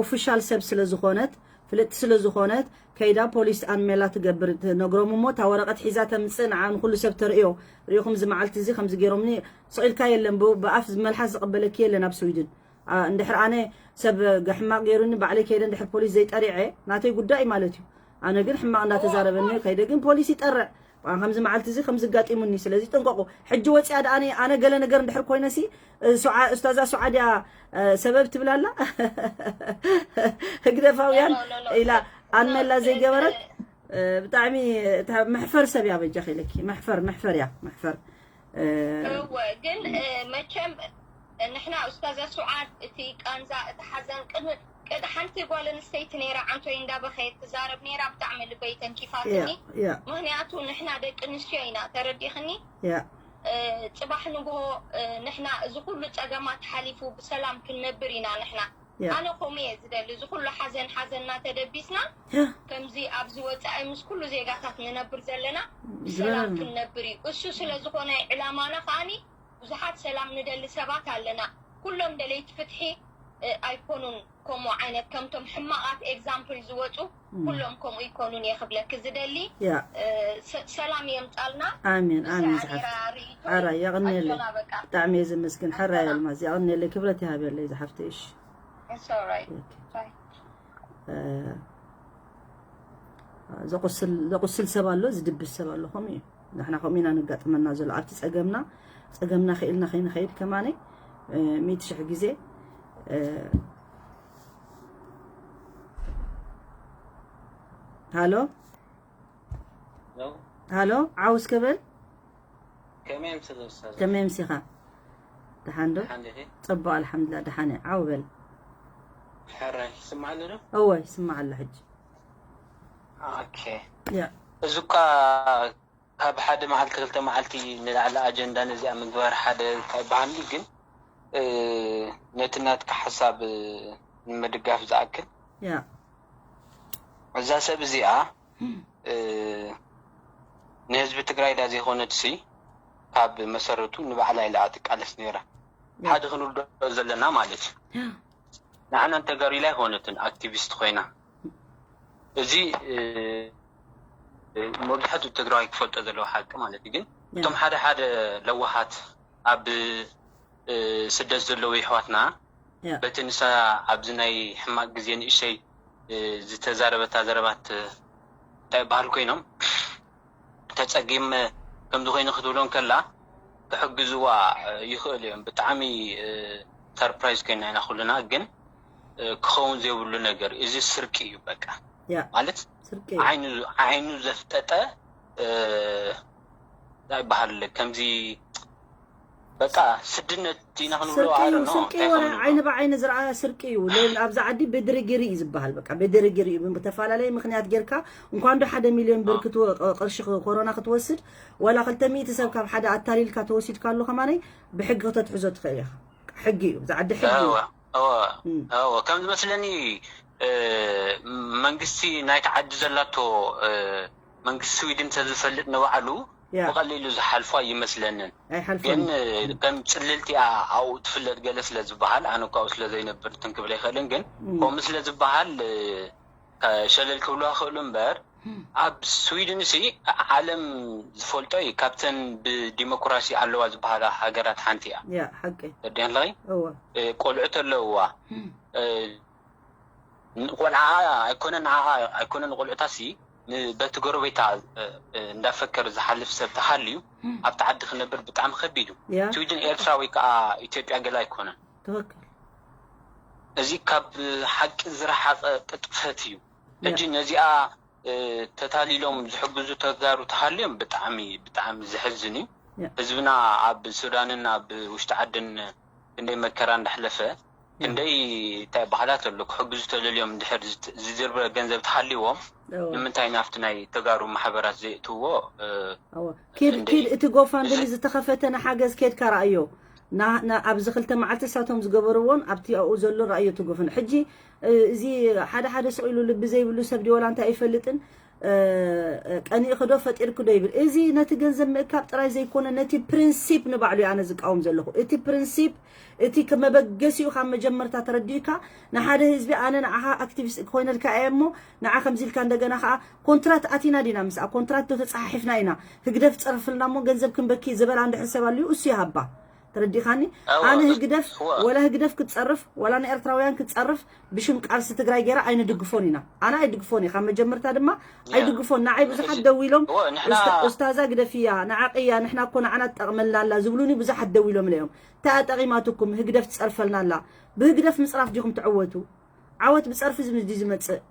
ኦፊሻል ሰብ ስለ ዝኾነት ፍልጥቲ ስለ ዝኾነት ከይዳ ፖሊስ ኣንሜላ ትገብር ትነግሮም እሞ እታ ወረቐት ሒዛ ተምፅእ ንዓ ንኩሉ ሰብ ተርእዮ ሪኢኹም እዚ መዓልቲ እዚ ከምዚ ገይሮምኒ ስቕ ኢልካ የለን ብ- ብኣፍ መልሓስ ዝቕበለኪ የለን ኣብ ስዊድን ኣ- እንድሕር ኣነ ሰብ ገ- ሕማቕ ገይሩኒ ባዕለይ ከይደ እንድሕር ፖሊስ ዘይጠሪዐ ናተይ ጉዳይ ማለት እዩ ኣነ ግን ሕማቕ እንዳተዛረበኒ ከይደ ግን ፖሊስ ይጠርዕ ብኣ ከምዚ መዓልቲ እዚ ከምዚ ኣጋጢሙኒ ስለዚ ጥንቀቁ ሕጂ ወፂኣ ደኣ ኣነ- ኣነ ገለ ነገር እንድሕር ኮይነሲ እ፣ ሱዓ- እስታዛ ሱዓድያ እ፣ ሰበብ ትብላ ኣላ ህግደፋውያን No, no, no, no. ኢላ ኣንመላ ዘይገበረት እ፣ ብጣዕሚ እታ መሕፈር ሰብ እያ በጃ ኢለኪ መሕፈር መሕፈር እያ መሕፈር እ፣ እወ ግን እ፣ መቸም ንሕና ኡስታዛ ሱዓድ እቲ ቃንዛ እቲ ሓዘን ቅድሚ ቅድ ሓንቲ ጓል ኣንስተይቲ ነይራ ዓንቶይ እንዳበኸየት ትዛረብ ነይራ ብጣዕሚ ልበይ ተንኪፋትኒ ያ ምክንያቱ ንሕና ደቂ ኣንስትዮ ኢና ተረዲኽኒ ያ እ፣ ፅባሕ ንግሆ እ፣ ንሕና እዚ ኩሉ ፀገማት ሓሊፉ ብሰላም ክንነብር ኢና ንሕና ያ ኣነ ከምኡ እየ ዝደሊ እዚ ኩሉ ሓዘን ሓዘንና ተደቢስና ያ ከምዚ ኣብዚ ወፃኢ ምስ ኩሉ ዜጋታት ንነብር ዘለና ብሰላም ዝበለና ክንነብር እዩ እሱ ስለ ዝኾነ ዕላማና ከኣኒ ብዙሓት ሰላም ንደሊ ሰባት ኣለና ኩሎም ደለይቲ ፍትሒ እ፣ ኣይኮኑን ከምኡ ዓይነት ከምቶም ሕማቓት ኤግዛምፕል ዝወፁ ኩሎም ከምኡ ይኮኑን እየ ክብለኪ ዝደሊ ያ እ፣ ሰ- ሰላም የምፃልና ኣሜን ንሳ ኣሜን እያ ዝሓፍት ነይራ ርእይቶ ሓራይ የቕንየለይ ኣጆና በቃ ብጣዕሚ እየ ዘመስግን ሓራይ ኣልማዝ የቕንየለይ ክብረት ይሃበለይ ዝሓፍተይ እሺ It's all right. ኦኬ። እ፣ ዘቑስል ዘቑስል ሰብ ኣሎ ዝድብስ ሰብ ኣሎ ከምኡ እዩ ንሕና ከምኡ ኢና ነጋጥመና ዘሎ ኣብቲ ፀገምና ፀገምና ክኢልና ከይንኸይድ ከማነይ እ፣ ሚእቲ ሽሕ ግዜ እ፣ ሃሎ ለው ሃሎ፣ ዓው እስከ በል። ከመይ ምሰለ ኡስታዝ? ከመይ ምሲኻ? ደሓን ዶ? ሓንዲኺ? ጽቡቕ ኣልሓምዱሊላህ፣ ደሓን እየ። ዓው በል። ሕራይ ይስማዕ ኣሎ ዶ? እወ ይስማዕ ኣሎ ሕጂ። ኦኬ። ያ እዚ እኳ ካብ ሓደ መዓልቲ ክልተ መዓልቲ ንላዕሊ ኣጀንዳ ነዚኣ ምግባር ሓደ እንታይ ይበሃል ግን እ፣ ነቲ ናትካ ሓሳብ እ፣ ንምድጋፍ ዝኣክል ያ እዛ ሰብ እዚኣ እ፣ ንህዝቢ ትግራይ ዳ ዘይኮነትሲ ካብ መሰረቱ ንባዕላ ኢላ ትቃለስ ነይራ። ሓደ ክንርድኦ ዘለና ማለት እዩ። ንዓና ንተጋሩ ኢላ ኣይኮነትን ኣክቲቪስት ኮይና። እዚ እ፣ እ፣ መብዛሕትኡ ትግራዋይ ክፈልጦ ዘለዎ ሓቂ ማለት እዩ። ግን እቶም ሓደ ሓደ ለዋሃት ኣብ እ፣ ስደት ዘለዉ ይሕዋትና ያ በቲ ንሳ ኣብዚ ናይ ሕማቅ ግዜ ንእሽተይ እ፣ ዝተዛረበታ ዘረባት እ፣ እንታይ ይበሃል ኮይኖም ተጸጊም ከምዚ ኮይኑ ክትብሎም ከላ ክሕግዝዋ እ፣ ይኽእሉ እዮም። ብጣዕሚ ሰርፕራይዝ ኮይና ኢና ኩልና። ግን እ፣ ክኸውን ዘይብሉ ነገር እዚ ስርቂ እዩ። በቃ ያ ማለት ስርቂ ዓይኑ ዓይኑ ዘፍጠጠ እ፣ እንታይ ይበሃል ከምዚ በቃ ስድነት ኢና ክንብሎ ስርቂ እዩ። ኣረ ነው ስርቂ እንታይ ወረ ከም ንብሎ ዓይኒ ብዓይኒ ዝረኣያ ስርቂ እዩ። ሌብል ኣብዚ ዓዲ ብድርጊሪ እዩ ዝበሃል። በቃ ብድርጊሪ እዩ። ብተፈላለየ ምክንያት ጌርካ እንኳን ዶ ሓደ ሚልዮን ብር ክትወ- ቅ- ቅርሺ ክ- ኮሮና ክትወስድ ዋላ ክልተ ሚእቲ ሰብ ካብ ሓደ ኣታሊልካ ተወሲድካ ኣሎ ከማነይ ብሕጊ ክተትሕዞ ትኽእል ኢኻ። ሕጊ እዩ። ኣብዚ ዓዲ ሕጊ እዩ። እወ እወ እም። እወ ከም ዝመስለኒ እ፣ መንግስቲ ናይቲ ዓዲ ዘላቶ እ፣ መንግስቲ ስዊድን ተዝፈልጥ ንባዕሉ ያ ብቐሊሉ ዝሓልፎ ኣይመስለንን። ግን ኣይሓልፎን። እ፣ ከም ጽልልቲ እያ ኣብኡ ትፍለጥ ገለ ስለ ዝበሃል ኣነ እኳ ኣብኡ ስለ ዘይነብር ትንክብል ኣይኽእልን። ግን እም። ከምኡ ስለ ዝበሃል እ፣ ከ- ሸለል ክብልዋ ክእሉ እምበር ኣብ ስዊድን ሲ ዓለም ዝፈልጦ እዩ። ካብተን ብዲሞክራሲ ኣለዋ ዝበሃላ ሃገራት ሓንቲ እያ። ያ ሓቂ ተዲያንላይ እወ ቆልዑት ኣለውዋ። እ፣ ቆልዓ ኣይኮነ ንዓኣ ኣይኮነ ንቆልዑታ ሲ ን- በቲ ጎረቤታ እ፣ እ፣ እንዳፈከረ ዝሓልፍ ሰብ ተሃልዩ ኣብቲ ዓዲ ክነብር ብጣዕሚ ከቢድ እዩ። ያ ስዊድን ኤርትራ ወይ ከዓ ኢትዮጵያ ገለ ኣይኮነን። ትኽክል እዚ ካብ ሓቂ ዝረሓቐ ቅጥፈት እዩ። ሕጂ ነዚኣ እ፣ ተታሊሎም ዝሕግዙ ተጋሩ ተሃልዮም ብጣዕሚ ብጣዕሚ ዘሕዝን እዩ። ያ። ህዝብና ኣብ ሱዳንን ኣብ ውሽጢ ዓድን ክንደይ መከራ እንዳሕለፈ ክንደይ እንታይ ባህላት ኣሎ ክሕግዙ ተደልዮም እንድሕር ዝት- ዝዝርበ ገንዘብ ተሃልዎም እወ። ንምንታይ ናብቲ ናይ ተጋሩ ማሕበራት ዘየእትዎ እ፣ እወ። ኪድ እንደ- ኪድ እቲ ጎፋንድሚ እዚ- ዝተኸፈተ ንሓገዝ ኬድካ ረኣዮ። ና- ና- ኣብዚ ክልተ መዓልቲ እሳቶም ዝገበርዎን ኣብቲ ኣብኡ ዘሎ ረኣዮ እቲ ጎፈን ሕጂ እ፣ እዚ ሓደ ሓደ ስቕ ኢሉ ልቢ ዘይብሉ ሰብ ድዩ ዋላ እንታይ ኣይፈልጥን እ፣ እ፣ ቀኒእኺ ዶ ፈጢርኪ ዶ ይብል። እዚ ነቲ ገንዘብ ምእካብ ጥራይ ዘይኮነ ነቲ ፕሪንሲፕ ንባዕሉ እዩ ኣነ ዝቃወም ዘለኹ። እቲ ፕሪንሲፕ እቲ ከመበገሲኡ ካብ መጀመርታ ተረዲእካ ንሓደ ህዝቢ ኣነ ንዓኻ ኣክቲቪስት ኮይነልካ እየ እሞ ንዓ ከምዚ ኢልካ እንደገና ከዓ ኮንትራት ኣቲና ዲና ምስኣ ኮንትራት ዶ ተፀሓሒፍና ኢና ህግደፍ ፀርፍልና እሞ ገንዘብ ክንበኪ ዝበላ እንድሕር ሰብ ኣልዩ እሱ ይሃባ ተረዲኻኒ እወ፣ ኣነ እሱ- ህግደፍ እወ። ወላ ህግደፍ ክትፀርፍ ወላ ንኤርትራውያን ክትፀርፍ ብሽም ቃልሲ ትግራይ ገይራ ኣይንድግፎን ኢና ኣነ ኣይድግፎን እየ ካብ መጀመርታ ድማ ያ። ኣይድግፎን ንዓይ ብዙሓት እዚ- ደዊሎም እወ፣ ንሕና- ኡስታ- ኡስታዛ ግደፍያ ንዓቕያ ንሕና እኮ ንዓና ትጠቕመልና ኣላ ዝብሉኒ ብዙሓት ደዊሎም ኣለዮም እንታይ ኣጠቒማትኩም ህግደፍ ትፀርፈልና ኣላ ብህግደፍ ምፅራፍ ዲኹም ትዕወቱ ዓወት ብፀርፊ ዝምዲ ዝመፅእ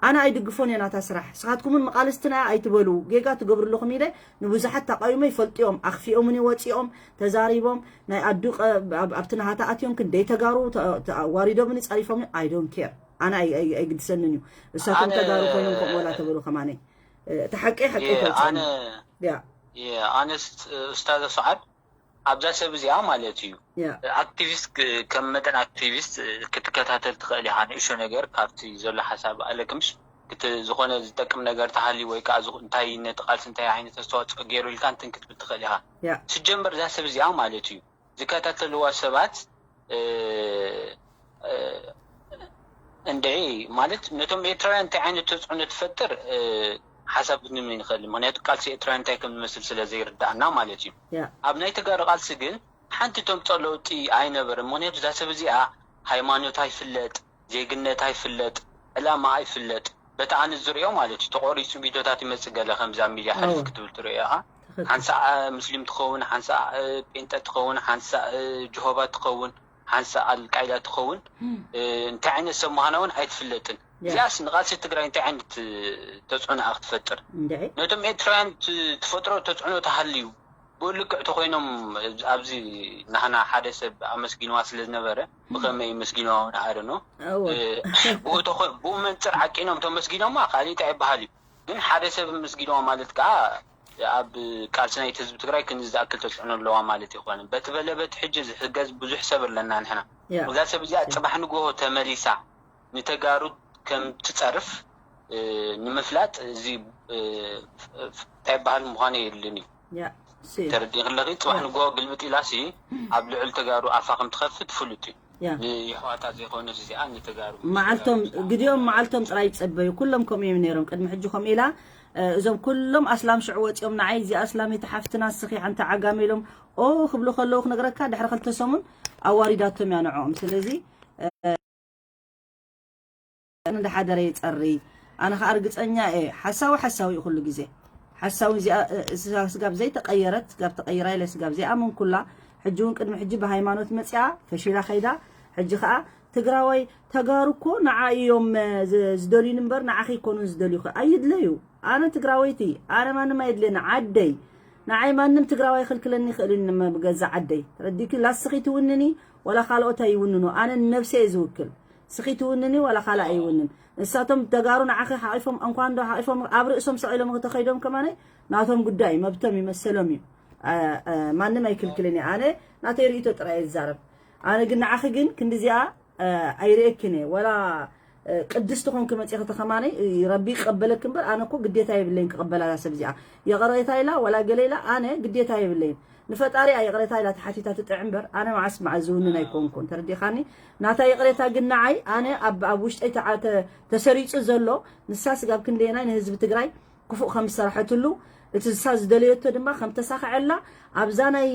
ኣነ ኣይድግፎን እየ ናታ ስራሕ ስኻትኩምን መቓልስትና እያ ኣይትበሉ ጌጋ ትገብሩ ኣለኹም ኢለ ንብዙሓት ተቃዊሞ ይፈልጡ እዮም ኣኽፊኦምኒ ወፂኦም ተዛሪቦም ናይ ኣዱ ቀ- ኣብ- ኣብቲ ናሃታ ኣትዮም ክንደይ ተጋሩ ተ- ተ- ኣዋሪዶምኒ ፀሪፎምኒ I don't care ኣነ ኣይ- ኣይ- ኣይግድሰንን እዩ እሳቶም ኣነ- ተጋሩ ኮይኖም ከምኡ ወላ ተበሉ ከማነይ እ፣ እቲ ሓቂ ሓቂ የ- ተውፅኣኒ ኣነ ያ የ- ኣነ ስ- ኡስታዘ ሰዓድ ኣብዛ ሰብ እዚኣ ማለት እዩ ያ ኣክቲቪስት ክ- ከም መጠን ኣክቲቪስት ክትከታተል ትኽእል ኢኻ ንእሾ ነገር ካብቲ ዘሎ ሓሳብ ኣለክምሽ ክቲ ዝኾነ ዝጠቅም ነገር ተሃልዩ ወይ ከዓ ዝኹ- እንታይ ነቲ ቃልሲ እንታይ ዓይነት ኣስተዋፅኦ ገይሩ ኢልካ እንትን ክትብል ትኽእል ኢኻ ያ ስጀምበር እዛ ሰብ እዚኣ ማለት እዩ ዝከታተልዋ ሰባት እ፣ እ፣ እንድዒ ማለት ነቶም ኤርትራውያን እንታይ ዓይነት ተፅዕኖ ትፈጥር እ፣ ሓሳብ ክንብል ንኽእል ምክንያቱ ቃልሲ ኤርትራውያን እንታይ ከም ዝመስል ስለ ዘይርዳእና ማለት እዩ ያ ኣብ ናይ ተጋሩ ቃልሲ ግን ሓንቲ ተምፀ ለውጢ ኣይነበረን ምክንያቱ እዛ ሰብ እዚኣ ሃይማኖት ኣይፍለጥ ዜግነት ኣይፍለጥ ዕላማ ኣይፍለጥ በቲ ኣነ ዝሪኦ ማለት እዩ ተቆሪፁ ቪዲዮታት ይመፅእ ገለ ከምዚ ኣብ ሚድያ ሓልፍ እወ። ክትብል ትሪኦ ኢኻ ትኽክል ሓንሳእ ሙስሊም ትኸውን ሓንሳእ ጴንጠ ትኸውን ሓንሳእ ጅሆባ ትኸውን ሓንሳእ ኣልቃይዳ ትኸውን እንታይ ዓይነት ሰብ ምዃና እውን ኣይትፍለጥን እዚኣስ ንቃልሲ ትግራይ እንታይ ዓይነት ተፅዕኖ እያ ክትፈጥር? ነቶም ኤርትራውያን ትፈጥሮ ተፅዕኖ ተሃልዩ ብኡ ልክዕ ተኮይኖም ኣብዚ ናህና ሓደ ሰብ ኣመስጊንዋ ስለ ዝነበረ ብከመይ መስጊንዋ እውን ኣደኖ ብኡ መንፅር ዓቂኖም ተመስጊኖማ ካሊእ እንታይ ይበሃል እዩ። ግን ሓደ ሰብ ምስጊድዋ ማለት ከዓ ኣብ ቃልሲ ናይቲ ህዝቢ ትግራይ ክንዚ ዝኣክል ተፅዕኖ ኣለዋ ማለት ይኮነ። በቲ በለ በቲ ሕጂ ዝሕገዝ ብዙሕ ሰብ ኣለና ንሕና። እዛ ሰብ እዚኣ ፅባሕ ንግሆ ተመሊሳ ንተጋሩ ከም ትፀርፍ ንምፍላጥ እዚ እንታይ ይበሃል ምዃኑ የድልን እዩ። ተረዲእክለኺ? ፅባሕ ንግሆ ግልብጥ ኢላ ሲ ኣብ ልዕሊ ተጋሩ ኣፋ ከም ትኸፍት ፍሉጥ እዩ። ንየሕዋታ ዘይኮነስ እዚኣ ንተጋሩ መዓልቶም ግዲኦም መዓልቶም ጥራይ ይጸበዩ። ኩሎም ከምኡ እዮም ነይሮም ቅድሚ ሕጂ ከምኡ ኢላ። እዞም ኩሎም ኣስላም ሽዑ ወጺኦም ንዓይ እዚ ኣስላም እቲ ሓፍትና ስኺ ሓንቲ ዓጋመ ኢሎም ኦ ክብሉ ከለዉ ክነግረካ ድሕሪ ክልተ ሰሙን ኣዋሪዳቶም እያ ንዕኦም። ስለዚ እንዳሓደረ ይጸሪ። ኣነ ከኣ ርግጸኛ እየ ሓሳዊ ሓሳዊ እዩ ኩሉ ግዜ ሓሳዊ እዚኣ ስጋብ ዘይተቀየረት ስጋብ ተቀይራ ኢለ ስጋብ ዘይኣመንኩላ ሕጂ እውን ቅድሚ ሕጂ ብሃይማኖት መጽያ ፈሺላ ከይዳ ሕጂ ከኣ ትግራዋይ ተጋሩ እኮ ንዓ እዮም ዝደልዩን እምበር ንዓኺ ይኮኑን ዝደልዩኺ ኣይድለዩ። ኣነ ትግራወይቲ ኣነ ማንም ኣየድልየኒ ዓደይ ንዓይ ማንም ትግራዋይ ክልክለኒ ይኽእልን ብገዛ ዓደይ ተረዲኪ ላስኺ ትውንኒ ወላ ካልኦት ኣይውንኑ ኣነ ንነብሰ እየ ዝውክል ስኺ ትውንኒ ዋላ ካልእ ኣይውንን ንሳቶም ተጋሩ ንዓኺ ሓቂፎም እንኳን ዶ ሓቂፎም ኣብ ርእሶም ሰቒሎም ተኸይዶም ከማነ ናቶም ጉዳይ መብቶም ይመሰሎም እዩ ማንም ኣይክልክልን እዩ ኣነ ናተይ ርእቶ ጥራይ ዝዛረብ ኣነ ግን ንዓኺ ግን ክንዲዚኣ ኣይርእየክን እየ ወላ ቅድስቲ ኮንኪ መፂኺ ተኸማነይ ረቢ ይቀበለክ እምበር ኣነ እኮ ግዴታ የብለይን ክቀበላ እዛ ሰብ እዚኣ ይቕሬታ ኢላ ወላ ገለ ኢላ ኣነ ግዴታ የብለይን ንፈጣሪኣ ይቕሬታ ኢላ ተሓቲታ ትጥዕ እምበር ኣነ መዓስ መዓስ ዝውንን ኣይኮንኩን ተረዲኻኒ ናታ ይቕሬታ ግን ንዓይ ኣነ ኣብ ውሽጠይ ተሰሪፁ ዘሎ ንሳ ስጋብ ክንደየናይ ንህዝቢ ትግራይ ክፉእ ከም ዝሰረሐትሉ እቲ ንሳ ዝደለየቶ ድማ ከም ተሳኸዐላ ኣብዛ ናይ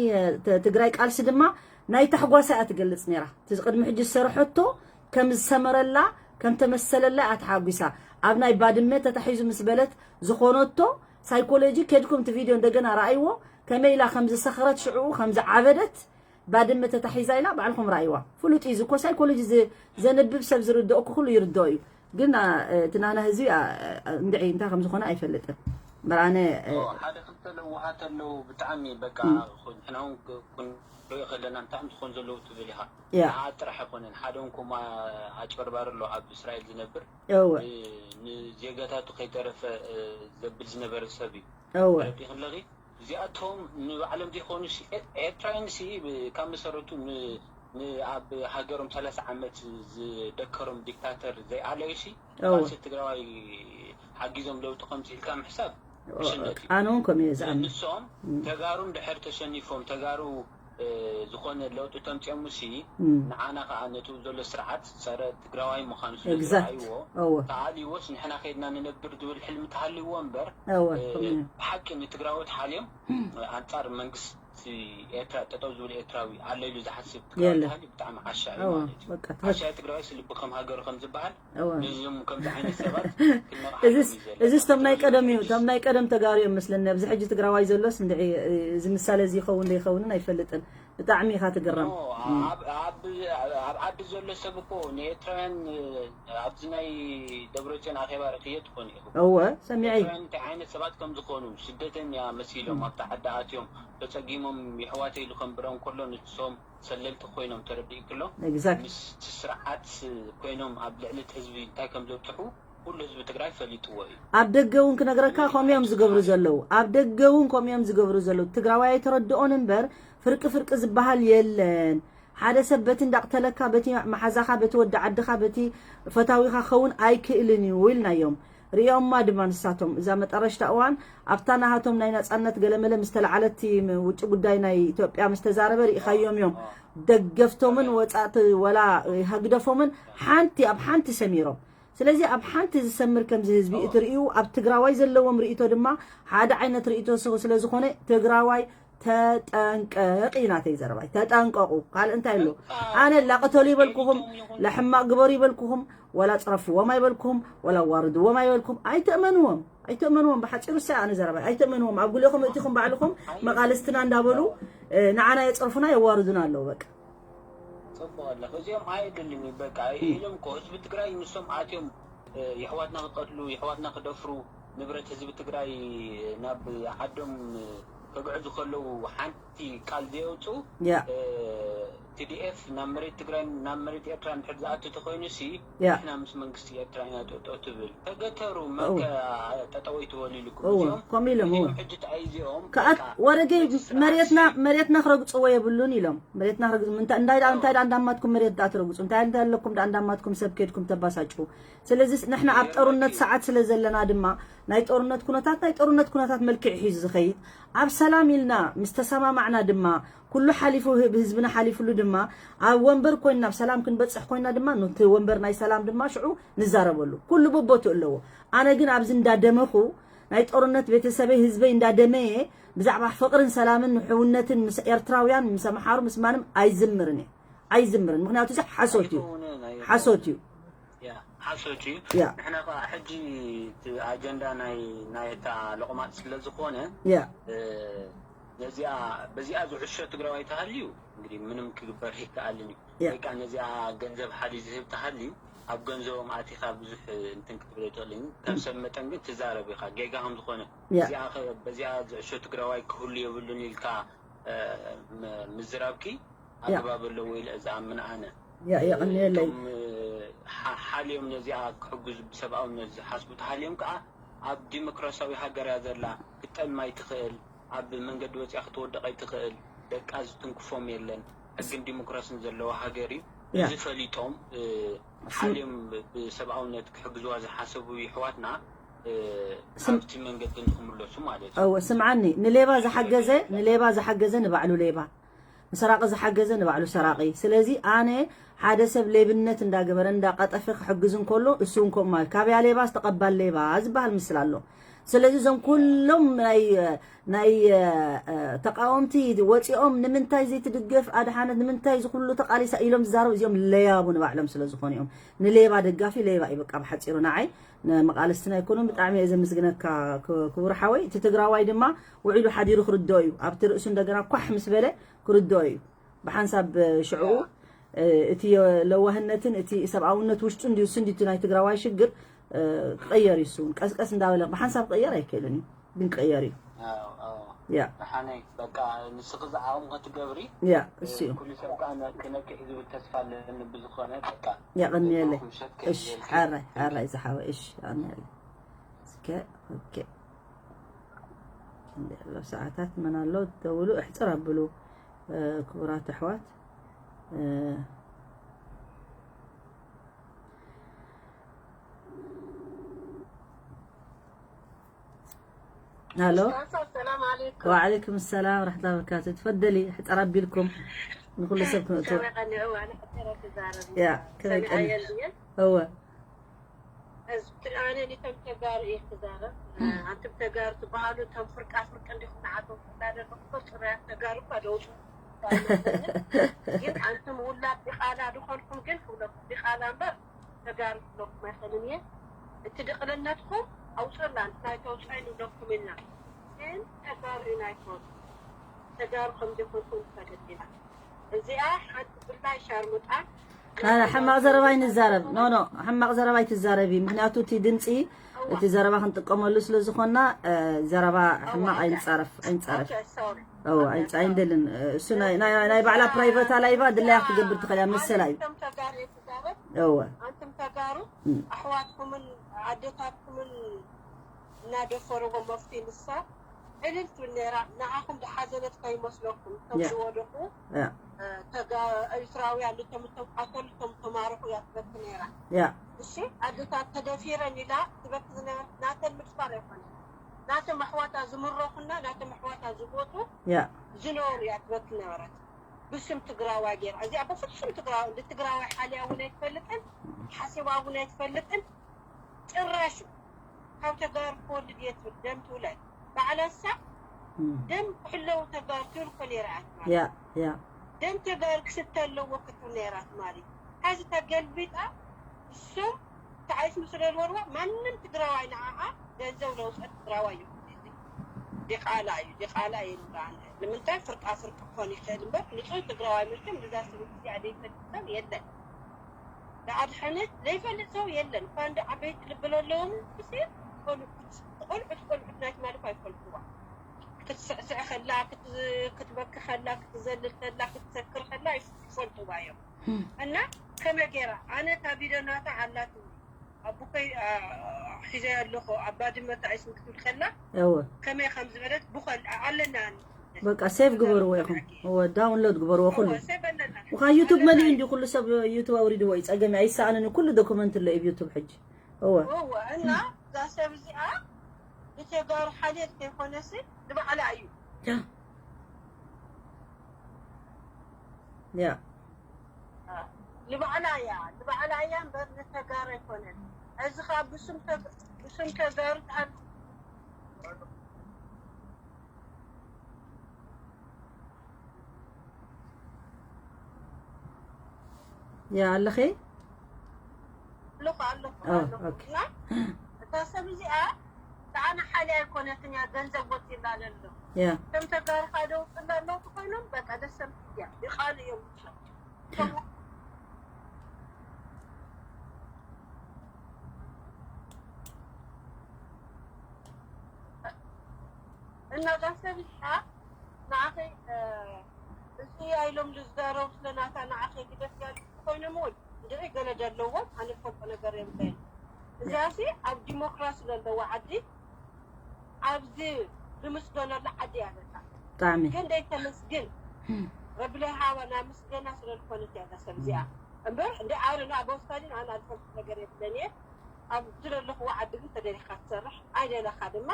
ትግራይ ቃልሲ ድማ ናይ ታሕጓሳ እያ ትገልፅ ነይራ እቲ ቅድሚ ሕጂ ዝሰረሐቶ ከም ዝሰመረላ ከም ተመሰለላ እያ ተሓጒሳ ኣብ ናይ ባድመ ተታሒዙ ምስ በለት ዝኾነቶ ሳይኮሎጂ ከድኩም እቲ ቪድዮ እንደገና ረኣይዎ ከመይ ኢላ ከም ዝሰኽረት ሽዕኡ ከም ዝዓበደት ባድመ ተታሒዛ ኢላ ባዕልኹም ረኣይዋ ፍሉጥ እዩ ዝኮ ሳይኮሎጂ ዘንብብ ሰብ ዝርድኦ ኩሉ ይርድኦ እዩ ግን እቲ ናና ህዝቢ እንድዒ እንታይ ከም ዝኾነ ኣይፈልጥን በርኣነ ሓደ ክልተ ለውሃት ኣለዉ ብጣዕሚ በቃ ንሕና እውን ክንሪኦ ከለና እንታይ ዝኾን ዘለዉ ትብል ኢኻ ንዓ ጥራሕ ኣይኮነን ሓደ እውን ኮማ ኣጭበርባሪ ኣሎ ኣብ እስራኤል ዝነብር ንዜጋታቱ ከይተረፈ ዘብል ዝነበረ ሰብ እዩ ረዲኽለኺ እዚኣቶም ንባዕሎም ዘይኮኑ ኤርትራውያን ሲ ካብ መሰረቱ ኣብ ሃገሮም ሰላሳ ዓመት ዝደከሮም ዲክታተር ዘይኣለዩ ሲ ቃልሲ ትግራዋይ ሓጊዞም ለውጢ ከምፅእ ኢልካ ምሕሳብ ሽነት እዩ ኣነ እውን ከምኡ እየ ዝኣምን ንሶም ተጋሩ እንድሕር ተሸኒፎም ተጋሩ ዝኾነ ለውጢ ተምፅኦምሲ ንዓና ከዓ ነቲ ዘሎ ስርዓት ፀረ ትግራዋይ ምዃኑ ስለዝረኣይዎ ተኣልይዎስ ንሕና ከይድና ንነብር ዝብል ሕልሚ ተሃልይዎ እምበር ብሓቂ ንትግራዎት ሓልዮም ኣንፃር መንግስቲ ኤርትራ ጠጠው ዝብል ኤርትራዊ ኣሎ ኢሉ ዝሓስብ ትግራዊ ተሃልዩ ብጣዕሚ ዓሻ እዩ ማለት እዩ ዓሻ ትግራዊ ስልቢ ከም ሃገሩ ከም ዝበሃል ነዚም ከምዚ ዓይነት ሰባት እዚስ እቶም ናይ ቀደም እዩ እቶም ናይ ቀደም ተጋሩ እዮም መስለኒ ኣብዚ ሕጂ ትግራዋይ ዘሎስ እንድዒ እዚ ምሳሌ እዚ ይኸውን ዘይኸውንን ኣይፈልጥን ብጣዕሚ ኢኻ ትግረም ኣብ ዓዲ ዘሎ ሰብ እኮ ንኤርትራውያን ኣብዚ ናይ ደብረፅዮን ኣኼባ ርክዮ ትኾኑ ኢኹም እወ ሰሚዐ እዩ እንታይ ዓይነት ሰባት ከም ዝኾኑ ስደተኛ መሲሎም ኣብቲ ዓዲ ኣትዮም ተፀጊሞም የሕዋተይ ኢሉ ከንብሮም ከሎ ንሶም ሰለልቲ ኮይኖም ተረዲእክሎ ምስቲ ስርዓት ኮይኖም ኣብ ልዕሊ እቲ ህዝቢ እንታይ ከም ዘብፅሑ ኩሉ ህዝቢ ትግራይ ፈሊጥዎ እዩ ኣብ ደገ እውን ክነግረካ ከምኡ እዮም ዝገብሩ ዘለዉ ኣብ ደገ እውን ከምኡ እዮም ዝገብሩ ዘለዉ ትግራዋይ ኣይተረድኦን እምበር ፍርቂ ፍርቂ ዝበሃል የለን ሓደ ሰብ በቲ እንዳቕተለካ በቲ መሓዛኻ በቲ ወዲ ዓድኻ በቲ ፈታዊኻ ክኸውን ኣይክእልን እዩ ኢልናዮም ርእዮማ ድማ ንሳቶም እዛ መጠረሽታ እዋን ኣብታ ናሃቶም ናይ ናፃነት ገለመለ ምስ ተለዓለቲ ውጭ ጉዳይ ናይ ኢትዮጵያ ምስ ተዛረበ ርኢኻዮም እዮም ደገፍቶምን ወፃእቲ ወላ ህግደፎምን ሓንቲ ኣብ ሓንቲ ሰሚሮም ስለዚ ኣብ ሓንቲ ዝሰምር ከምዚ ህዝቢ እቲ ርእዩ ኣብ ትግራዋይ ዘለዎም ርእይቶ ድማ ሓደ ዓይነት ርእይቶ ስለ ዝኾነ ትግራዋይ ተጠንቀቕ እዩ ናተይ ዘረባይ ተጠንቀቑ ካልእ እንታይ ኣሎ ኣነ ላቅተሉ ይበልኩኹም ለሕማቅ ግበሩ ይበልኩኹም ወላ ፅረፍዎም ኣይበልኩም ወላ ዋርድዎም ኣይበልኩም ኣይተእመንዎም ኣይተእመንዎም ብሓፂሩ ሳ ኣነ ዘረባይ ኣይተእመንዎም ኣብ ጉልኹም እቲኹም ባዕልኹም መቃልስትና እንዳበሉ ንዓና የፅርፉና የዋርዱና ኣለዉ በቃ ፅቡቅ ኣለኹ እዚኦም ኣይደልን እዩ በቃ ኢሎም እኮ ህዝቢ ትግራይ ንሶም ኣትዮም የሕዋትና ክቀትሉ፣ የሕዋትና ክደፍሩ፣ ንብረት ህዝቢ ትግራይ ናብ ዓዶም ከግዕዙ ከለዉ ሓንቲ ቃል ዘየውፅኡ፣ ያ ቲዲኤፍ ናብ መሬት ትግራይ፣ ናብ መሬት ኤርትራ እንድሕር ዝኣቱ ተኮይኑ ሲ ያ ንሕና ምስ መንግስቲ ኤርትራ ኢና ጠጠው ትብል። ተገተሩ። መን እወ ከ ጠጠው ኣይትበሉ ኢልኩም? እወ እዚኦም ከምኡ ኢሎም እወ እዚኦም ሕጂ ተኣይዚኦም ከኣት በቃ ወረገይ ነዚ ስርዓት መሬትና ሲ መሬትና ክረግፅዎ የብሉን ኢሎም። መሬትና ክረግፅ ምንታ እንታይ ደኣ እንታይ እወ ደኣ እንዳማትኩም መሬት ደኣ ትረግፁ እንታይ እንታይ ኣለኩም ደኣ እንዳማትኩም ሰብ ከድኩም ተባሳጭው። ስለዚ ንሕና ኣብ የርመኪ ጠሩነት ሰዓት ስለ ዘለና ድማ ናይ ጦርነት ኩነታት ናይ ጦርነት ኩነታት መልክዕ ሒዙ ዝኸይድ ኣብ ሰላም ኢልና ምስ ተሰማማዕና ድማ ኩሉ ሓሊፉ ህብ ህዝብና ሓሊፉሉ ድማ ኣብ ወንበር ኮይንና ኣብ ሰላም ክንበፅሕ ኮይና ድማ ነቲ ወንበር ናይ ሰላም ድማ ሽዑ ንዛረበሉ ኩሉ በቦቱ ኣለዎ። ኣነ ግን ኣብዚ እንዳደመኹ ናይ ጦርነት ቤተሰበይ ህዝበይ እንዳደመየ ብዛዕባ ፍቅርን ሰላምን ሕውነትን ምስ ኤርትራውያን ምስ ኣምሓሩ ምስ ማንም ኣይዝምርን እየ ኣይዝምርን ምክንያቱ እዚ ሓሶት እዩ ኣይኮነ ናይ ሓሶት እዩ ያ ሓሶት እዩ። ያ ንሕና ከዓ ሕጂ እቲ ኣጀንዳ ናይ ናይ እታ ለቑማጥ ስለ ዝኾነ ያ እ፣ ነዚኣ በዚኣ ዝዕሾ ትግራዋይ ተሃልዩ እንግዲህ ምንም ክግበር ይከኣልን እዩ። ያ ወይ ከዓ ነዚኣ ገንዘብ ሓዲ ዝህብ ተሃልዩ ኣብ ገንዘቦም ኣቲኻ ብዙሕ እንትን ክትብል ኣይትኽእልን። ከም ሰብ መጠን ግን ትዛረብ ኢኻ ጌጋ ከም ዝኾነ ያ እዚኣ ኸ- በዚኣ ዝዕሾ ትግራዋይ ክህሉ የብሉን ኢልካ እ፣ ም- ምዝራብኪ ያ ኣግባብ ኣለዎ ኢለ ዝኣምን ኣነ። ያ የቐንየለይ እቶም እ፣ ሓ- ሓልዮም ነዚኣ ክሕግዙ ብሰብኣውነት ዝሓስቡ ተሃልዮም ከዓ ኣብ ዲሞክራሲያዊ ሃገር እያ ዘላ። ክትጠልም ኣይትኽእል፣ ኣብ መንገዲ ወፂኣ ክትወድቕ ኣይትኽእል። ደቃ ዝትንክፎም የለን። ሕግን ዲሞክራስን ዘለዎ ሃገር እዩ። ያ እዚ ፈሊጦም እ፣ ስም ሓልዮም ብሰብኣውነት ክሕግዝዋ ዝሓሰቡ ይሕዋትና እ፣ ስም ኣብቲ መንገዲ ንክምለሱ ማለት እዩ። እወ ስምዓኒ ንሌባ ዝሓገዘ ንሌባ ዝሓገዘ ንባዕሉ ሌባ ንሰራቂ ዝሓገዘ ንባዕሉ ሰራቂ ስለዚ ኣነ ሓደ ሰብ ሌብነት እንዳገበረ እንዳቀጠፈ ክሕግዝ እንከሎ እሱ እንኮ ማለት ካብያ ሌባ ዝተቀባል ሌባ ዝበሃል ምስል ኣሎ ስለዚ እዞም ኩሎም ናይ ናይ እ፣ ተቃወምቲ ወፂኦም ንምንታይ ዘይትድገፍ ኣድሓነት ንምንታይ እዚ ኩሉ ተቃሊሳ ኢሎም ዝዛረቡ እዚኦም ለያቡ ንባዕሎም ስለ ዝኾኑ እዮም ንሌባ ደጋፊ ሌባ እዩ በቃ ብሓፂሩ ንዓይ ንመቃልስትና ኣይኮኑን ብጣዕሚ እየ ዘመስግነካ ክ- ክቡር ሓወይ እቲ ትግራዋይ ድማ ውዒሉ ሓዲሩ ክርድኦ እዩ ኣብቲ ርእሱ እንደገና ኳሕ ምስ በለ ክርድኦ እዩ ብሓንሳብ ሽዕኡ እ፣ እቲ ለዋህነትን እቲ ሰብኣውነት ውሽጡ እንዲዩ እሱ እንዲቱ ናይ ትግራዋይ ሽግር እ፣ ክቀየር እዩ እሱ እውን ቀስቀስ እንዳበለ ብሓንሳብ ክቀየር ኣይክእልን እዩ ግን ክቀየር እዩ ኣዎ፣ ኣዎ። ያ ደሓነይ በቃ ንስኺ ዝዓቕምኺ ትገብሪ። ያ እሱ እዩ ኩሉ ሰብ ከዓ ነ- ክነቅሕ ዝብል ተስፋ ኣለኒ። ብዝኾነ በቃ የቐንየለይ ምሸት እሽ ሓራይ ሓራይ ዝሓወ እሽ የቐንየለይ እስከ ኦኬ ክንደይ ኣሎ ሰዓታት መን ኣሎ ደውሉ እሕፅር ኣብሉ እ፣ ክቡራት ኣሕዋት እ፣ ሃሎ ሰላም ኣለይኩም። ወዓለይኩም ሰላም ረሕመቱላሂ ወበረካቱ ትፈደሊ ሕፀር ኣቢልኩም ንኩሉ ሰብ ክነእትዎ ሰበቀኒ እዋ ንሕተረ ክዛረብ ያ ከመይ ቀኒ ሰሚዐየ እንድየ እወ ኣነ ኒቶም ተጋሩ እየ ክዛረብ ኣንቱም ተጋሩ ትበሃሉ እቶም ፍርቃ ፍርቂ እንዲኹም ንዓቶም ክላደለኹም ፅሩያት ተጋሩ እኳ ደውፁ ግን ኣንቱም ውላድ ዲቃላ ድኾንኩም ግን ክብለኩም ዲቃላ እምበር ተጋሩ ክብለኩም ኣይኽእልን እየ። እቲ ድቕልነትኩም ኣውፅእላ፣ እንታይ ተውፅኦ ንብለኩም ኢና። ግን ተጋሩ ኢና ኣይኮኑ። ተጋሩ ከም ዘይኮንኩም ንፈልጥ ኢና። እዚኣ ሓንቲ ብላይ ሻርሙጣ ሕማቕ ዘረባ ኣይንዛረብ ኖ ኖ ሕማቕ ዘረባ ኣይትዛረቢ ምክንያቱ እቲ ድምፂ እቲ ዘረባ ክንጥቀመሉ ስለ ዝኾንና ዘረባ ሕማቕ ኣይንፃረፍ ኣይንፃረፍ ኣይንደልን እሱ ናይ ባዕላ ፕራይቨታ ላይቫ ድላያ ክትገብር ትኽእል እያ መሰላ እዩ ተጋሩ እወ ኣንቱም ተጋሩ ኣሕዋትኩምን ኣደታትኩምን እናደፈርዎ መፍትሒ ንሳ ዕልል ትብል ነይራ። ንዓኹም ዝሓዘነት ከይመስለኩም እቶም ዝወደቁ ኤርትራውያን እቶም እቶም ቀተሉ እቶም ተማርኹ እያ ትበኪ ነይራ። እሺ ኣደታት ተደፊረን ኢላ ትበኪ ዝነበረት ናተን ምድፋር ኣይኮነን። ናቶም ኣሕዋታ ዝምረኹና ናቶም ኣሕዋታ ዝሞቱ ዝነበሩ እያ ትበኪ ነበረት። ብስም ትግራዋይ ገይራ እዚኣ በፍጹም ትግራዋይ እንደ ትግራዋይ ሓልያ እውን ኣይትፈልጥን ሓሲባ እውን ኣይትፈልጥን። ጭራሹ ካብ ተጋሩ ክወልድ እየ ትብል ደም ትውለድ ባዕላሳ ደም ክሕለው ተጋሩ ትብል እኮ ነይራ እያ ትማሊ። ደም ተጋሩ ክስተ ኣለዎ ክትብል ነይራ ትማሊ። ሕዚ ተገልቢጣ እሶም ተዓይስ ምስ ደልወርዋ ማንም ትግራዋይ ንዓኣ ገንዘብ ለውፀ ትግራዋይ ይኹን እዚ ዲቃላ እዩ ዲቃላ የብላን። ንምንታይ ፍርቃ ፍርቂ ክኾን ይኽእል እምበር ንፁህ ትግራዋይ መቸም እዛ ስብልቲ እዚኣ ዘይፈልጥ ሰብ የለን። ዝኣድሐነ ዘይፈልጥ ሰው የለን። እኳ እንደ ዓበይቲ ልቢ ለለዎም ሲ ቆልዑት ቆልዑት ቆልዑት ናይ ትማሊ እኳ ይፈልጥዋ። ክትስዕስዕ ከላ፣ ክት- ክትበኪ ከላ፣ ክትዘልል ከላ፣ ክትሰክር ከላ ይፍ- ይፈልጥዋ እዮም። እና ከመይ ገይራ ኣነ እታ ቪድዮ ናታ ኣላትኒ ኣቡከይ አ- ሒዘ ኣለኹ ኣብ ባድመ ተኣይስም ክትብል ከላ እወ ከመይ ከም ዝበለት ብኸል ኣለና። በቃ ሴቭ ግበርዎ ኢኹም። እወ ዳውንሎድ ግበርዎ ኩሉ። እወ ሴቭ ኣለና። ወኻ ዩቱብ መሊኡ ኣለና። እንዲ ኩሉ ሰብ ዩቱብ ኣውሪድዎ እዩ ጸገም ኣይሰኣንን ኩሉ ዶኩመንት ኣሎ ኣብ ዩቱብ ሕጂ። እወ እወ እና እዛ ሰብ እዚኣ ንተጋሩ ሓልየት ከይኮነሲ ንባዕላ እዩ። ያ ያ ንባዕላ እያ ንባዕላ እያ እምበር ንተጋሩ ኣይኮነን። እዚ ኸዓ ብስም ተግ- ብስም ተጋሩ ትኣል ያ ኣለኺ ኣለኹ ኣለኹ ኦ፣ ኣለኹ ኦኬ። እና እታ ሰብ እዚኣ ንዓና ሓልያ ኣይኮነትን እያ ገንዘብ ወፂላ ዘሎ ያ ከም ተጋሩ ሓደ ውፅላ ኣለዉ ኮይኖም በቃ ደሰምቲ እያ ይቃሉ እዮም እና እዛ ሰብ እዚኣ ንዓኸይ እዚ ኢሎም ዝዛረቡ ስለ ናታ ንዓኸይ ግደፍ ያሉ ኮይኖም እውን እንድዒ ገለ ዘለዎም ኣነ ዝፈልጦ ነገር የብለይን። እዚኣሲ ኣብ ዲሞክራሲ ዘለዎ ዓዲ ኣብዚ ዝምስገነሉ ዓዲ እያ ዘላ። ብጣዕሚ ግን ደይተመስግን ረቢ ለይሃባ ናይ ምስገና ስለ ዝኾነት እያ እዛ ሰብ እዚኣ እምበር እንደ ኣነ ንኣ በወስካሊን ኣነ ኣልፈልጥ ነገር የብለን እየ። ኣብ ዝደለኽዎ ዓዲ ግን ተደሊኻ ትሰርሕ ኣይደለኻ ድማ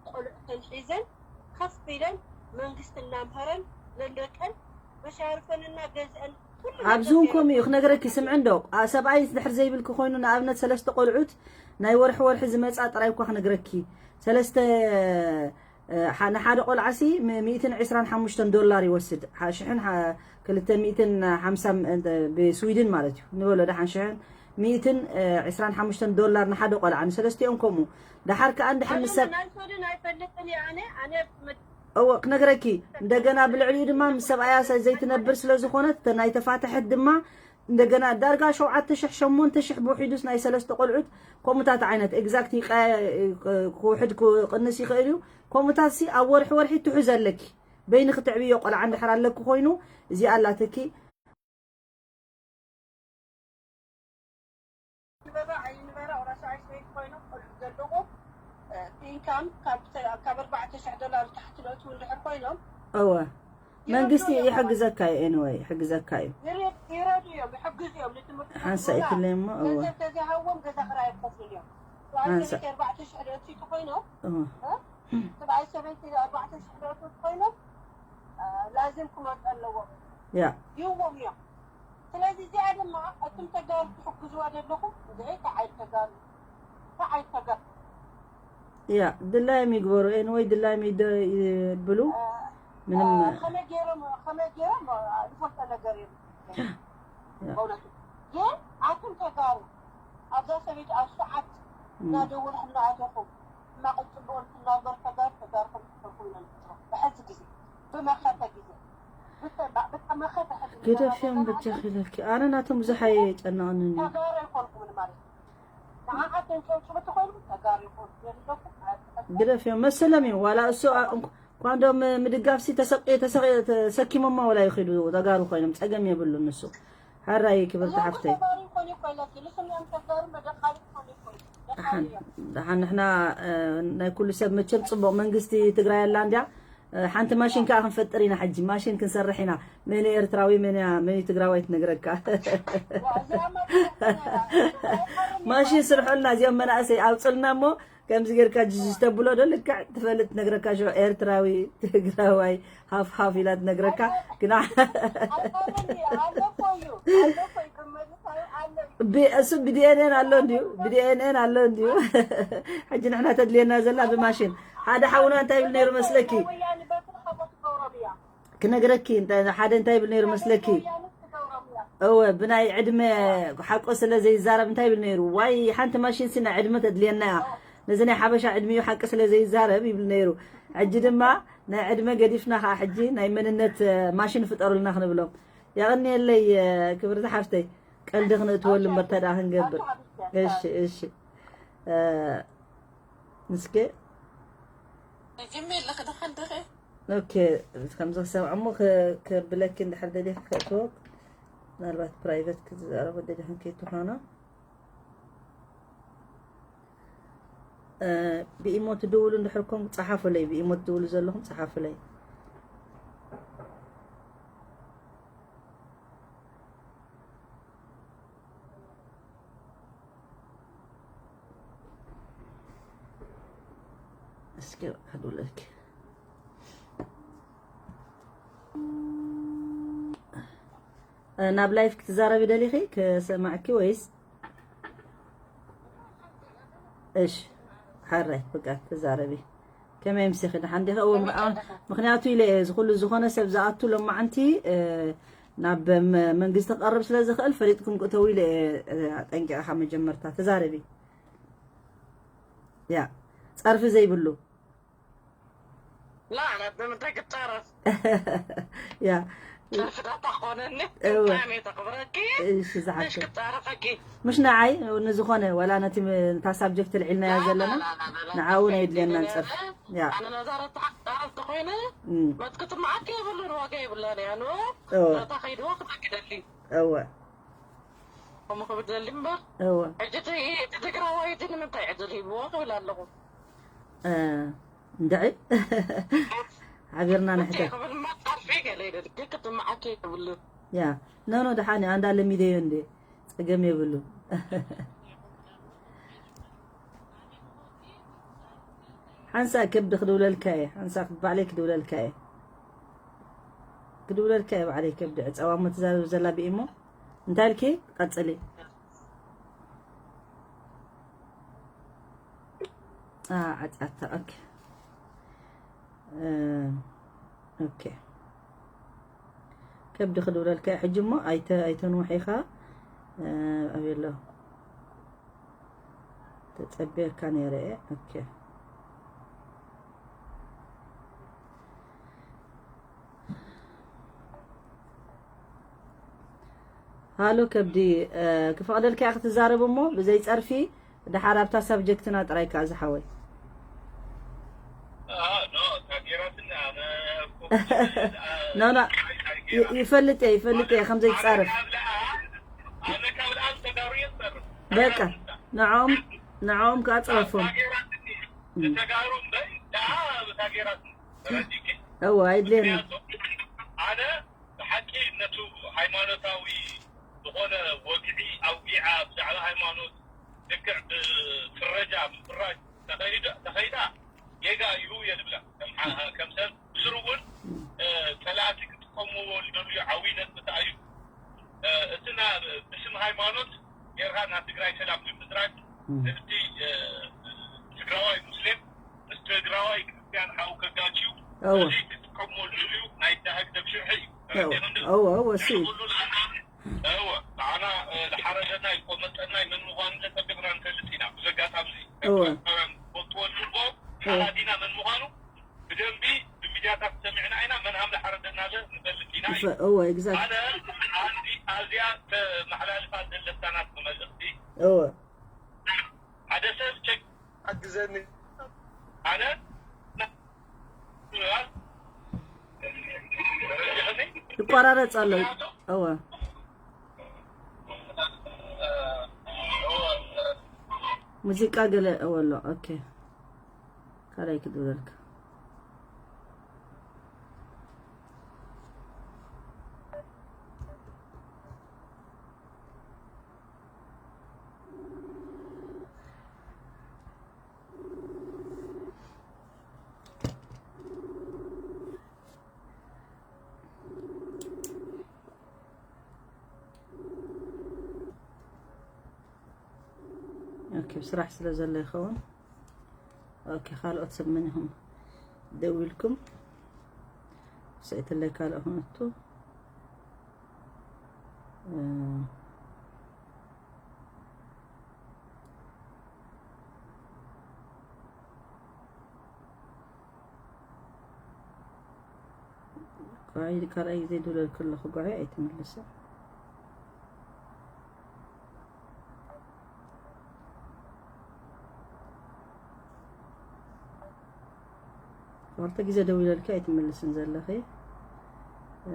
ቆልዑተን ሒዘን ከፍ ኢለን መንግስቲ እናምሃረን ነንደቀን መሻርፈንና ገዝአን ኩሉ ኣብዚ እውን ነገር ከምኡ እዩ ክነግረኪ ስምዒ እንዶ ኣ- ሰብኣይ ድሕር ዘይብልኪ ኮይኑ ንኣብነት ሰለስተ ቆልዑት ናይ ወርሒ ወርሒ ዝመፃ ጥራይ እኳ ክነግረኪ ሰለስተ እ፣ ሓ- ንሓደ ቆልዓ ሲ ም- ሚእትን ዕስራን ሓሙሽተን ዶላር ይወስድ ሓ- ሽሕን ሓ- ክልተ ሚእትን ሓምሳ ም- እንተ- ብስዊድን ማለት እዩ ንበሎ ደሓን ሽሕን ሚእትን እ፣ ዕስራን ሓሙሽተን ዶላር ንሓደ ቆልዓ ንሰለስቲኦም ከምኡ ደሓር ከኣ እንድሕር ምስ ሰብ ናይ ሶልን ኣይፈልጥን እየ ኣነ ኣነ እወ ክነግረኪ እንደገና ብልዕሊኡ ድማ ምስ ሰብኣያ ሰ- ዘይትነብር ስለ ዝኾነት እተ ናይ ተፋተሐት ድማ እንደገና ዳርጋ ሸውዓተ ሽሕ ሸሞንተ ሽሕ ብውሒዱስ ናይ ሰለስተ ቆልዑት ከምኡታት ዓይነት exact ይቀ- ክውሕድ ክቅንስ ይኽእል እዩ። ከምኡታት ሲ ኣብ ወርሒ ወርሒ ትሕዙ ኣለኪ በይንኺ ትዕብዮ ቆልዓ እንድሕር ኣለኪ ኮይኑ እዚኣ ኣላትኪ። ይንበራ ኣይንበራ ራሻ ኣይሰይድ ኮይኖም ቆልዑ ዘለዎም ኢንካም ካብ ኣርባዕተ ሽሕ ዶላር ታሕቲ ለእትዉ እንድሕር ኮይኖም እወ መንግስቲ ይሕግዘካ እዩ anyway ይሕግዘካ እዩ ይረዱ እዮም ይሕግዙ እዮም ንትምህርቲ ሓንሳ ይትለይ እሞ እወ ገንዘብ ተዘይሃዎም ገዛ ክራይ ኣይከፍሉን እዮም ሰበይቲ ኣርባዕተ ሽሕ ለእትዉ ኮይኖም እወ ሰብኣይ ሰበይቲ ኣርባዕተ ሽሕ ለእትዉ ኮይኖም ላዚም ክመርጡ ኣለዎም ያ ይዎም እዮም ስለዚ እዚኣ ድማ እትም ተጋሩ ትሕግዝዋ ዘለኹም እንድዒ ተዓይ ተጋሩ ተዓይ ተጋሩ ያ ድላዮም ይግበሩ anyway ድላዮም ይደ- ይብሉ ምንም ከመይ ገይሮም ከመይ ገይሮም ዝፈልጦ ነገር የብሉን በእውነቱ ግን ኣቱም ተጋሩ ኣብዛ ሰበይቲ ኣብ ሰዓት እናደወልኩም እናኣተኹም ሕማቕን ፅቡቕን ትናገሩ ተጋሩ ተጋሩ ከም ትፈልኩም ኢና ንፈጥሮ ብሕዚ ግዜ ብመኸተ ግዜ ብተ- ብተ- መኸተ ሕዚ ግደፍዮም በጃኺ ኢለኪ ኣነ ናቶም ብዙሕ ኣየጨነቕንን እዩ ተጋሩ ኣይኮንኩምን ማለት እዩ ንዓዓት ተንጨብጭቡ ተኾይኑ ተጋሩ ይኾኑ የለኩም ግደፍዮም መሰሎም እዩ ዋላ እሱ ኳንዶም ምድጋፍ ሲ ተሰቂ ተሰቂ ተሰኪሞማ ወላ ይኺዱ ተጋሩ ኮይኖም ጸገም የብሉ ንሱ ሓራይ ክብርቲ ሓፍተይ ደሓን ንሕና ናይ ኩሉ ሰብ መቸም ጽቡቕ መንግስቲ ትግራይ ኣላ እንድያ ሓንቲ ማሽን ከዓ ክንፈጥር ኢና ሕጂ ማሽን ክንሰርሕ ኢና መን ኤርትራዊ መን ትግራዋይ ትነግረካ ማሽን ስርሖልና እዚኦም መናእሰይ ኣውፅልና እሞ ከምዚ ጌርካ ጅጅ ተብሎ ዶ ልክዕ ትፈልጥ ትነግረካ ሽዑ ኤርትራዊ ትግራዋይ ሃፍ ሃፍ ኢላ ትነግረካ ግና እሱ ብዲኤንኤን ኣሎ እንድዩ ብዲኤንኤን ኣሎ እንድዩ ሕጂ ንሕና ተድልየና ዘላ ብማሽን ሓደ ሓውና እንታይ ይብል ነይሩ መስለኪ ክነግረኪ ሓደ እንታይ ይብል ነይሩ መስለኪ እወ ብናይ ዕድመ ሓቆ ስለ ዘይዛረብ እንታይ ይብል ነይሩ ዋይ ሓንቲ ማሽን ሲ ናይ ዕድመ ተድልየና እያ ነዚ ናይ ሓበሻ ዕድሚኡ ሓቂ ስለ ዘይዛረብ ይብል ነይሩ ሕጂ ድማ ናይ ዕድመ ገዲፍና ከዓ ሕጂ ናይ መንነት ማሽን ፍጠሩልና ክንብሎም የቐንየለይ ክብርቲ ሓፍተይ ቀልዲ ክነእትወሉ እምበር፣ እንታይ ደኣ ክንገብር? እሺ፣ እሺ። እ፣ እስከ ኦኬ፣ ከምዚ ክሰምዕ እሞ ከ-፣ ከብለኪ እንድሕር ደሊኺ ከእትወክ፣ ምናልባት ፕራይቬት ክትዛረቡ ደሊኽን ከይትኾና። እ፣ ብኢሞ ትድውሉ እንድሕር ኮን ጸሓፉለይ፣ ብኢሞ ትድውሉ ዘለኹም ጸሓፉለይ። እስኪ ክድውለልኪ። እ፣ ናብ ላይፍ ክትዛረቢ ደሊኺ ክሰማዕኪ ወይስ? እሺ፣ ሓራይ፣ በቃ ተዛረቢ። ከመይ ምሲኺ፣ ደሓን ዲኺ? እወ፣ ምኽንያቱ ኢለ እየ፣ እዚ ኩሉ ዝኾነ ሰብ ዝኣቱ ሎማዓንቲ፣ እ፣ ናብ መ-፣ መንግስቲ ክቐርብ ስለ ዝኽእል፣ ፈሊጥኩም ክእተዉ ኢለ እየ፣ እ፣ ኣጠንቂቐ ካብ መጀመርታ። ተዛረቢ። ያ፣ ጸርፊ ዘይብሉ። ላ፣ ላ፣ ብምንታይ ክጻረፍ? ያ። ጸርፊ ዳታ ኾነኒ፣ እወ። ብጣዕሚ እየ ተኽብረኪ። እሺ፣ ዝሓፍተይ። መሽ ክጻረፈኪ? ምሽ ንዓይ፣ ንዝኾነ፣ ወላ ነቲ ም-፣ ነታ ሳብጀክት ልዒልናያ ላ፣ ዘለና፣ ላ፣ ላ፣ ላ፣ ንዓ እውን ላ፣ ኣየድልየናን ላ፣ ጸርፊ። ላ፣ ያ። ኣነ ነዛ ረታ ክጻረፍ ተኾይነ፣ እም። መትክቲ መዓት የብሉን፣ ዋጋ የብላን እያ፣ ኖ? እወ። ረታ ከይድዋ ክተግደሊ። እወ። ከምኡ ክብል ደሊ እምበር፣ እወ። ሕጂ እቲ፣ እቲ ትግራዋይ እቲ ንምንታይ ዕድል ሂብዎ ክብል ኣለኹ። እ፣ እንድዒ። ሓቢርና ንሕተ። ክብል እማ ጣርፊ ገለ ይደልኪ ክትመዓኪ ክብል። ያ። ኖ፣ ኖ፣ ደሓን እዩ። ኣንዳ ለሚደዮ እንዴ። ጸገም የብሉ። ሓንሳ ከብዲ ክድውለልካ እየ። ሓንሳ ባዕለይ ክድውለልካ እየ። ክድውለልካ እየ ባዕለይ ከብዲ። ዕጸዋ እሞ ትዛረብ ዘላ ብኢሞ። እንታይ ኢልኪ? ቀጽሊ። አ፣ ዓጻታ። ኦኬ። እ፣ ኦኬ። ከብዲ ክድውለልካ ሕጂ እሞ ኣይተ-፣ ኣይተንውሕ ኢኻ። እ፣ ኣበይ ኣሎ? ተጸብየካ ነይረ እየ። ኦኬ። ሃሎ ከብዲ፣ እ፣ ክፈቕደልካ እየ ክትዛረብ እሞ ብዘይ ጸርፊ፣ ደሓር ኣብታ ሳብጀክትና ጥራይ ከኣ ዝሓወይ። አ፣ ኖ፣ ታጌራትን ኣነ እኮ ኖ፣ ኖ፣ ይ-፣ ይፈልጥ እየ፣ ይፈልጥ እየ ከም ዘይትጻረፍ። ኣነ ካብ ልኣም ተጋሩ እየ ዝጸርፍ። በቃ፣ ንዕኦም፣ ንዕኦም ከኣ ጸረፎም። ታጌራትን እም። ተጋሩ እምበር፣ ደኣ ታጌራትን ተረዲእኪ? እወ፣ ኣይድልየኒ። ምክንያቱ ኣነ ብሓቂ ነቱ ሃይማኖታዊ ዝኾነ ወግዒ ኣውጊዓ ብዛዕባ ሃይማኖት ልክዕ ብፍረጃ ምፍራጅ ተኸይዳ፣ ተኸይዳ ጌጋ እዩ እየ ዝብላ። ከም ሓ-፣ ከም ሰብ ብስሩ እውን፣ እ፣ ጸላእቲ ክጥቀምዎ ዝደልዩ ዓብዪ ነጥብታት እዩ። እ፣ እቲ ና-፣ ብስም ሃይማኖት ጌርካ ናብ ትግራይ ሰላም ንምዝራግ፣ እም። እቲ፣ እ፣ ትግራዋይ ሙስሊም ምስ ትግራዋይ ክርስትያን ሓው ከጋጭዩ፣ እወ። እዚ ክጥቀምዎ ዝደልዩ ናይ ህግደፍ ሽርሒ እዩ። እወ፣ ተረዲእኽኒ? እወ፣ እወ፣ እሱ እዩ። ንሕና ኩሉ ንኣና እወ፣ ንዓና፣ እ፣ ዝሓረደና፣ ዝቆመጠና፣ መን ምዃኑ ተጸቢቕና ንፈልጥ ኢና። ብዘጋጣሚ እዚ እወ። ኤርትራውያን ክፈልጥዎ ዝግብኦም፣ እወ። ሓራዲና መን ምዃኑ ብደንቢ ብሚድያታት ሰሚዕና ኢና፣ መን ሃም ዝሓረደና ለ ንፈልጥ ኢና እዩ። ይፈ-፣ እወ፣ exactly። ኣነ፣ ኣዚ-፣ ኣዚኣ ተመሓላልፋ ዘለታ ናትኪ መልእኽቲ፣ እወ። ሓደ ሰብ ቸክ ሓግዘኒ። ኣነ ይቋራረጽ ኣሎ። እወ። ሙዚቃ ገለ እወ ኣሎ። ኦኬ። ካልኣይ ክድውለልካ። ኦኬ፣ ስራሕ ስለ ዘሎ ይኸውን። ኦኬ፣ ካልኦት ሰብ መን ኢኹም ደዊልኩም? ስዒትለይ ካልኦ ክነቱ። እ፣ ጓይ ካልኣይ ግዜ ድውለልኪ ኣለኹ፣ ጓይ ኣይትምልስን። ክልተ ግዜ ደዊለልኪ ኣይትምልስን ዘለኺ። እ፣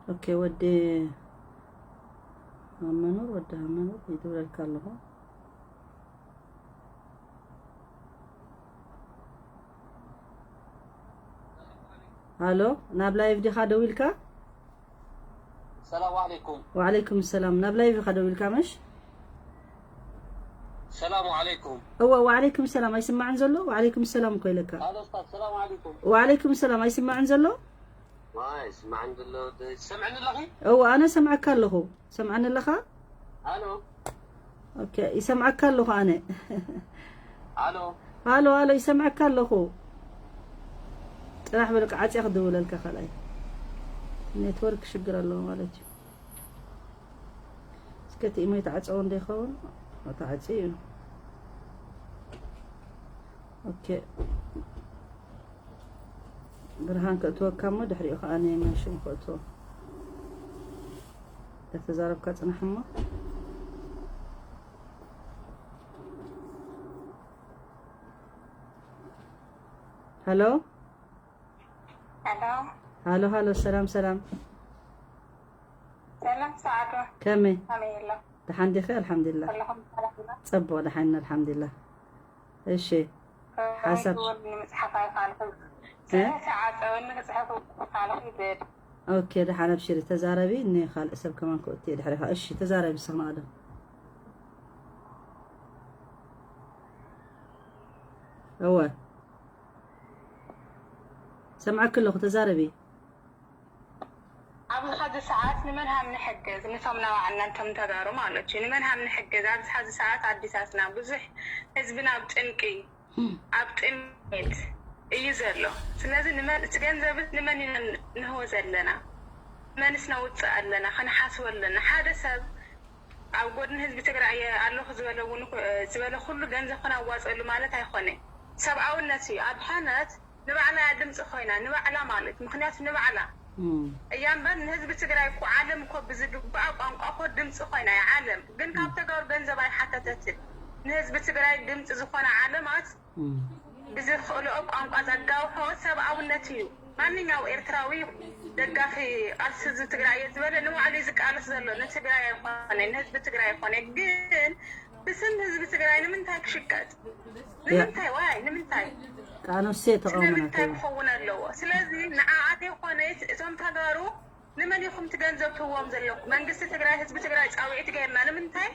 ኦኬ፣ ወዲ ኣመኑር፣ ወዲ ኣመኑር ይድውለልካ ኣለኹ። ሃሎ፣ ናብ ላይቭ ዲኻ ደዊልካ? ሰላም ዓለይኩም። ወዓለይኩም ሰላም። ናብ ላይቭ ኢኻ ደዊልካ መሽ? ሰላም ዓለይኩም። እወ፣ ወዓለይኩም ሰላም። ኣይስማዕን ዘሎ? ወዓለይኩም ሰላም እኮ ኢለካ። ሃሎ ኡስታዝ፣ ሰላም ዓለይኩም። ወዓለይኩም ሰላም። ኣይስማዕን ዘሎ? ዋይ፣ ስማዕን ዘሎ። ትሰምዕኒ ኣለኺ? እወ፣ ኣነ ሰምዓካ ኣለኹ። ሰምዓኒ ኣለኻ? ሃሎ። ኦኬ፣ ይሰምዓካ ኣለኹ ኣነ። ሃሎ። ሃሎ፣ ሃሎ፣ ይሰምዓካ ኣለኹ። ጥራሕ በልካ ዓጽያ ክድውለልካ ካልኣይ። ኔትወርክ ሽግር ኣለዎ ማለት እዩ። እስከ እቲ ኢሞ ይተዓጸዎ እንዶ ይኸውን? ተዓጽዩ እዩ። ኦኬ። ብርሃን ከእትወካ እሞ ድሕሪኡ ከኣ ናይ መንሽን ከእትዎ። ተተዛረብካ ጽናሕ እሞ። ሃሎ? ሃሎ። ሃሎ፣ ሃሎ፣ ሰላም፣ ሰላም። ሰላም ሰዓዱ። ከመይ? ከመይ ኣሎ? ደሓን ዲኺ? ኣልሓምዱሊላህ። ኩልኹም ሰላም ዶ? ጽቡቕ፣ ደሓን ኢና፣ ኣልሓምዱሊላህ። እሺ። ሓሳብ። ከመይ ትብልኒ መጽሓፍ ኣይኻልኩን። ስለ ተዓጸወኒ ክጽሕፍ ካልኹ ይብል። ኦኬ፣ ደሓን ኣብሽሪ፣ ተዛረቢ። እኒ ካልእ ሰብ ከማን ክእቱ እየ ድሕሪኻ። እሺ፣ ተዛረቢ፣ ንስኺ ንቐደም። እወ። ሰምዓኪ ኣለኹ፣ ተዛረቢ። ኣብዚ ሐዚ ሰዓት ንመን ሃም ንሕግዝ? ንቶም ናባዕልና፣ ንቶም ተጋሩ ማለት እዩ። ንመን ሃም ንሕግዝ? ኣብዚ ሐዚ ሰዓት ኣዲታትና ብዙሕ ህዝብና ኣብ ጭንቂ፣ ኣብ ጥሜት እዩ ዘሎ። ስለዚ ንመን፣ እቲ ገንዘብስ ንመን ኢና ንህቦ ዘለና? ንመንስ ነውፅእ ኣለና? ክንሓስቦ ኣለና። ሓደ ሰብ ኣብ ጎድኒ ህዝቢ ትግራይ እየ ኣለኹ ዝበለ እውን እኮ፣ ዝበለ ኩሉ ገንዘብ ክነዋፅኣሉ ማለት ኣይኮነ። ሰብኣውነት እዩ። ኣድሓነት ንባዕላ እያ ድምፂ ኮይና፣ ንባዕላ ማለት፣ ምኽንያቱ ንባዕላ እም፣ እያ እምበር ንህዝቢ ትግራይ እኮ ዓለም እኮ ብዝግባእ ቋንቋ እኮ ድምፂ ኮይና እያ ዓለም። ግን ካብ ተጋሩ ገንዘብ ኣይሓተተትን። ንህዝቢ ትግራይ ድምፂ ዝኾነ ዓለማት እም፣ ብዝኽእልኦ ቋንቋ ዘጋውሖ ሰብኣውነት እዩ። ማንኛው ኤርትራዊ ደጋፊ ቃልሲ ህዝቢ ትግራይ እየ ዝበለ ንባዕሉ እዩ ዝቃለስ ዘሎ፣ ንትግራይ ኣይኮነ፣ ንህዝቢ ትግራይ ኣይኮነ። ግን ብስም ህዝቢ ትግራይ ንምንታይ ክሽቀጥ? ንምንታይ ዋይ? ንምንታይ? ቃኖሴ ተቃውሞና ስለምንታይ ተይሉ። ክኸውን ኣለዎ? ስለዚ ንዓኣት የኾነ እቶም ተጋሩ ንመን ኢኹም እቲ ገንዘብ ትህዎም ዘለኩም? መንግስቲ ትግራይ፣ ህዝቢ ትግራይ ፃውዒት ገይርና ንምንታይ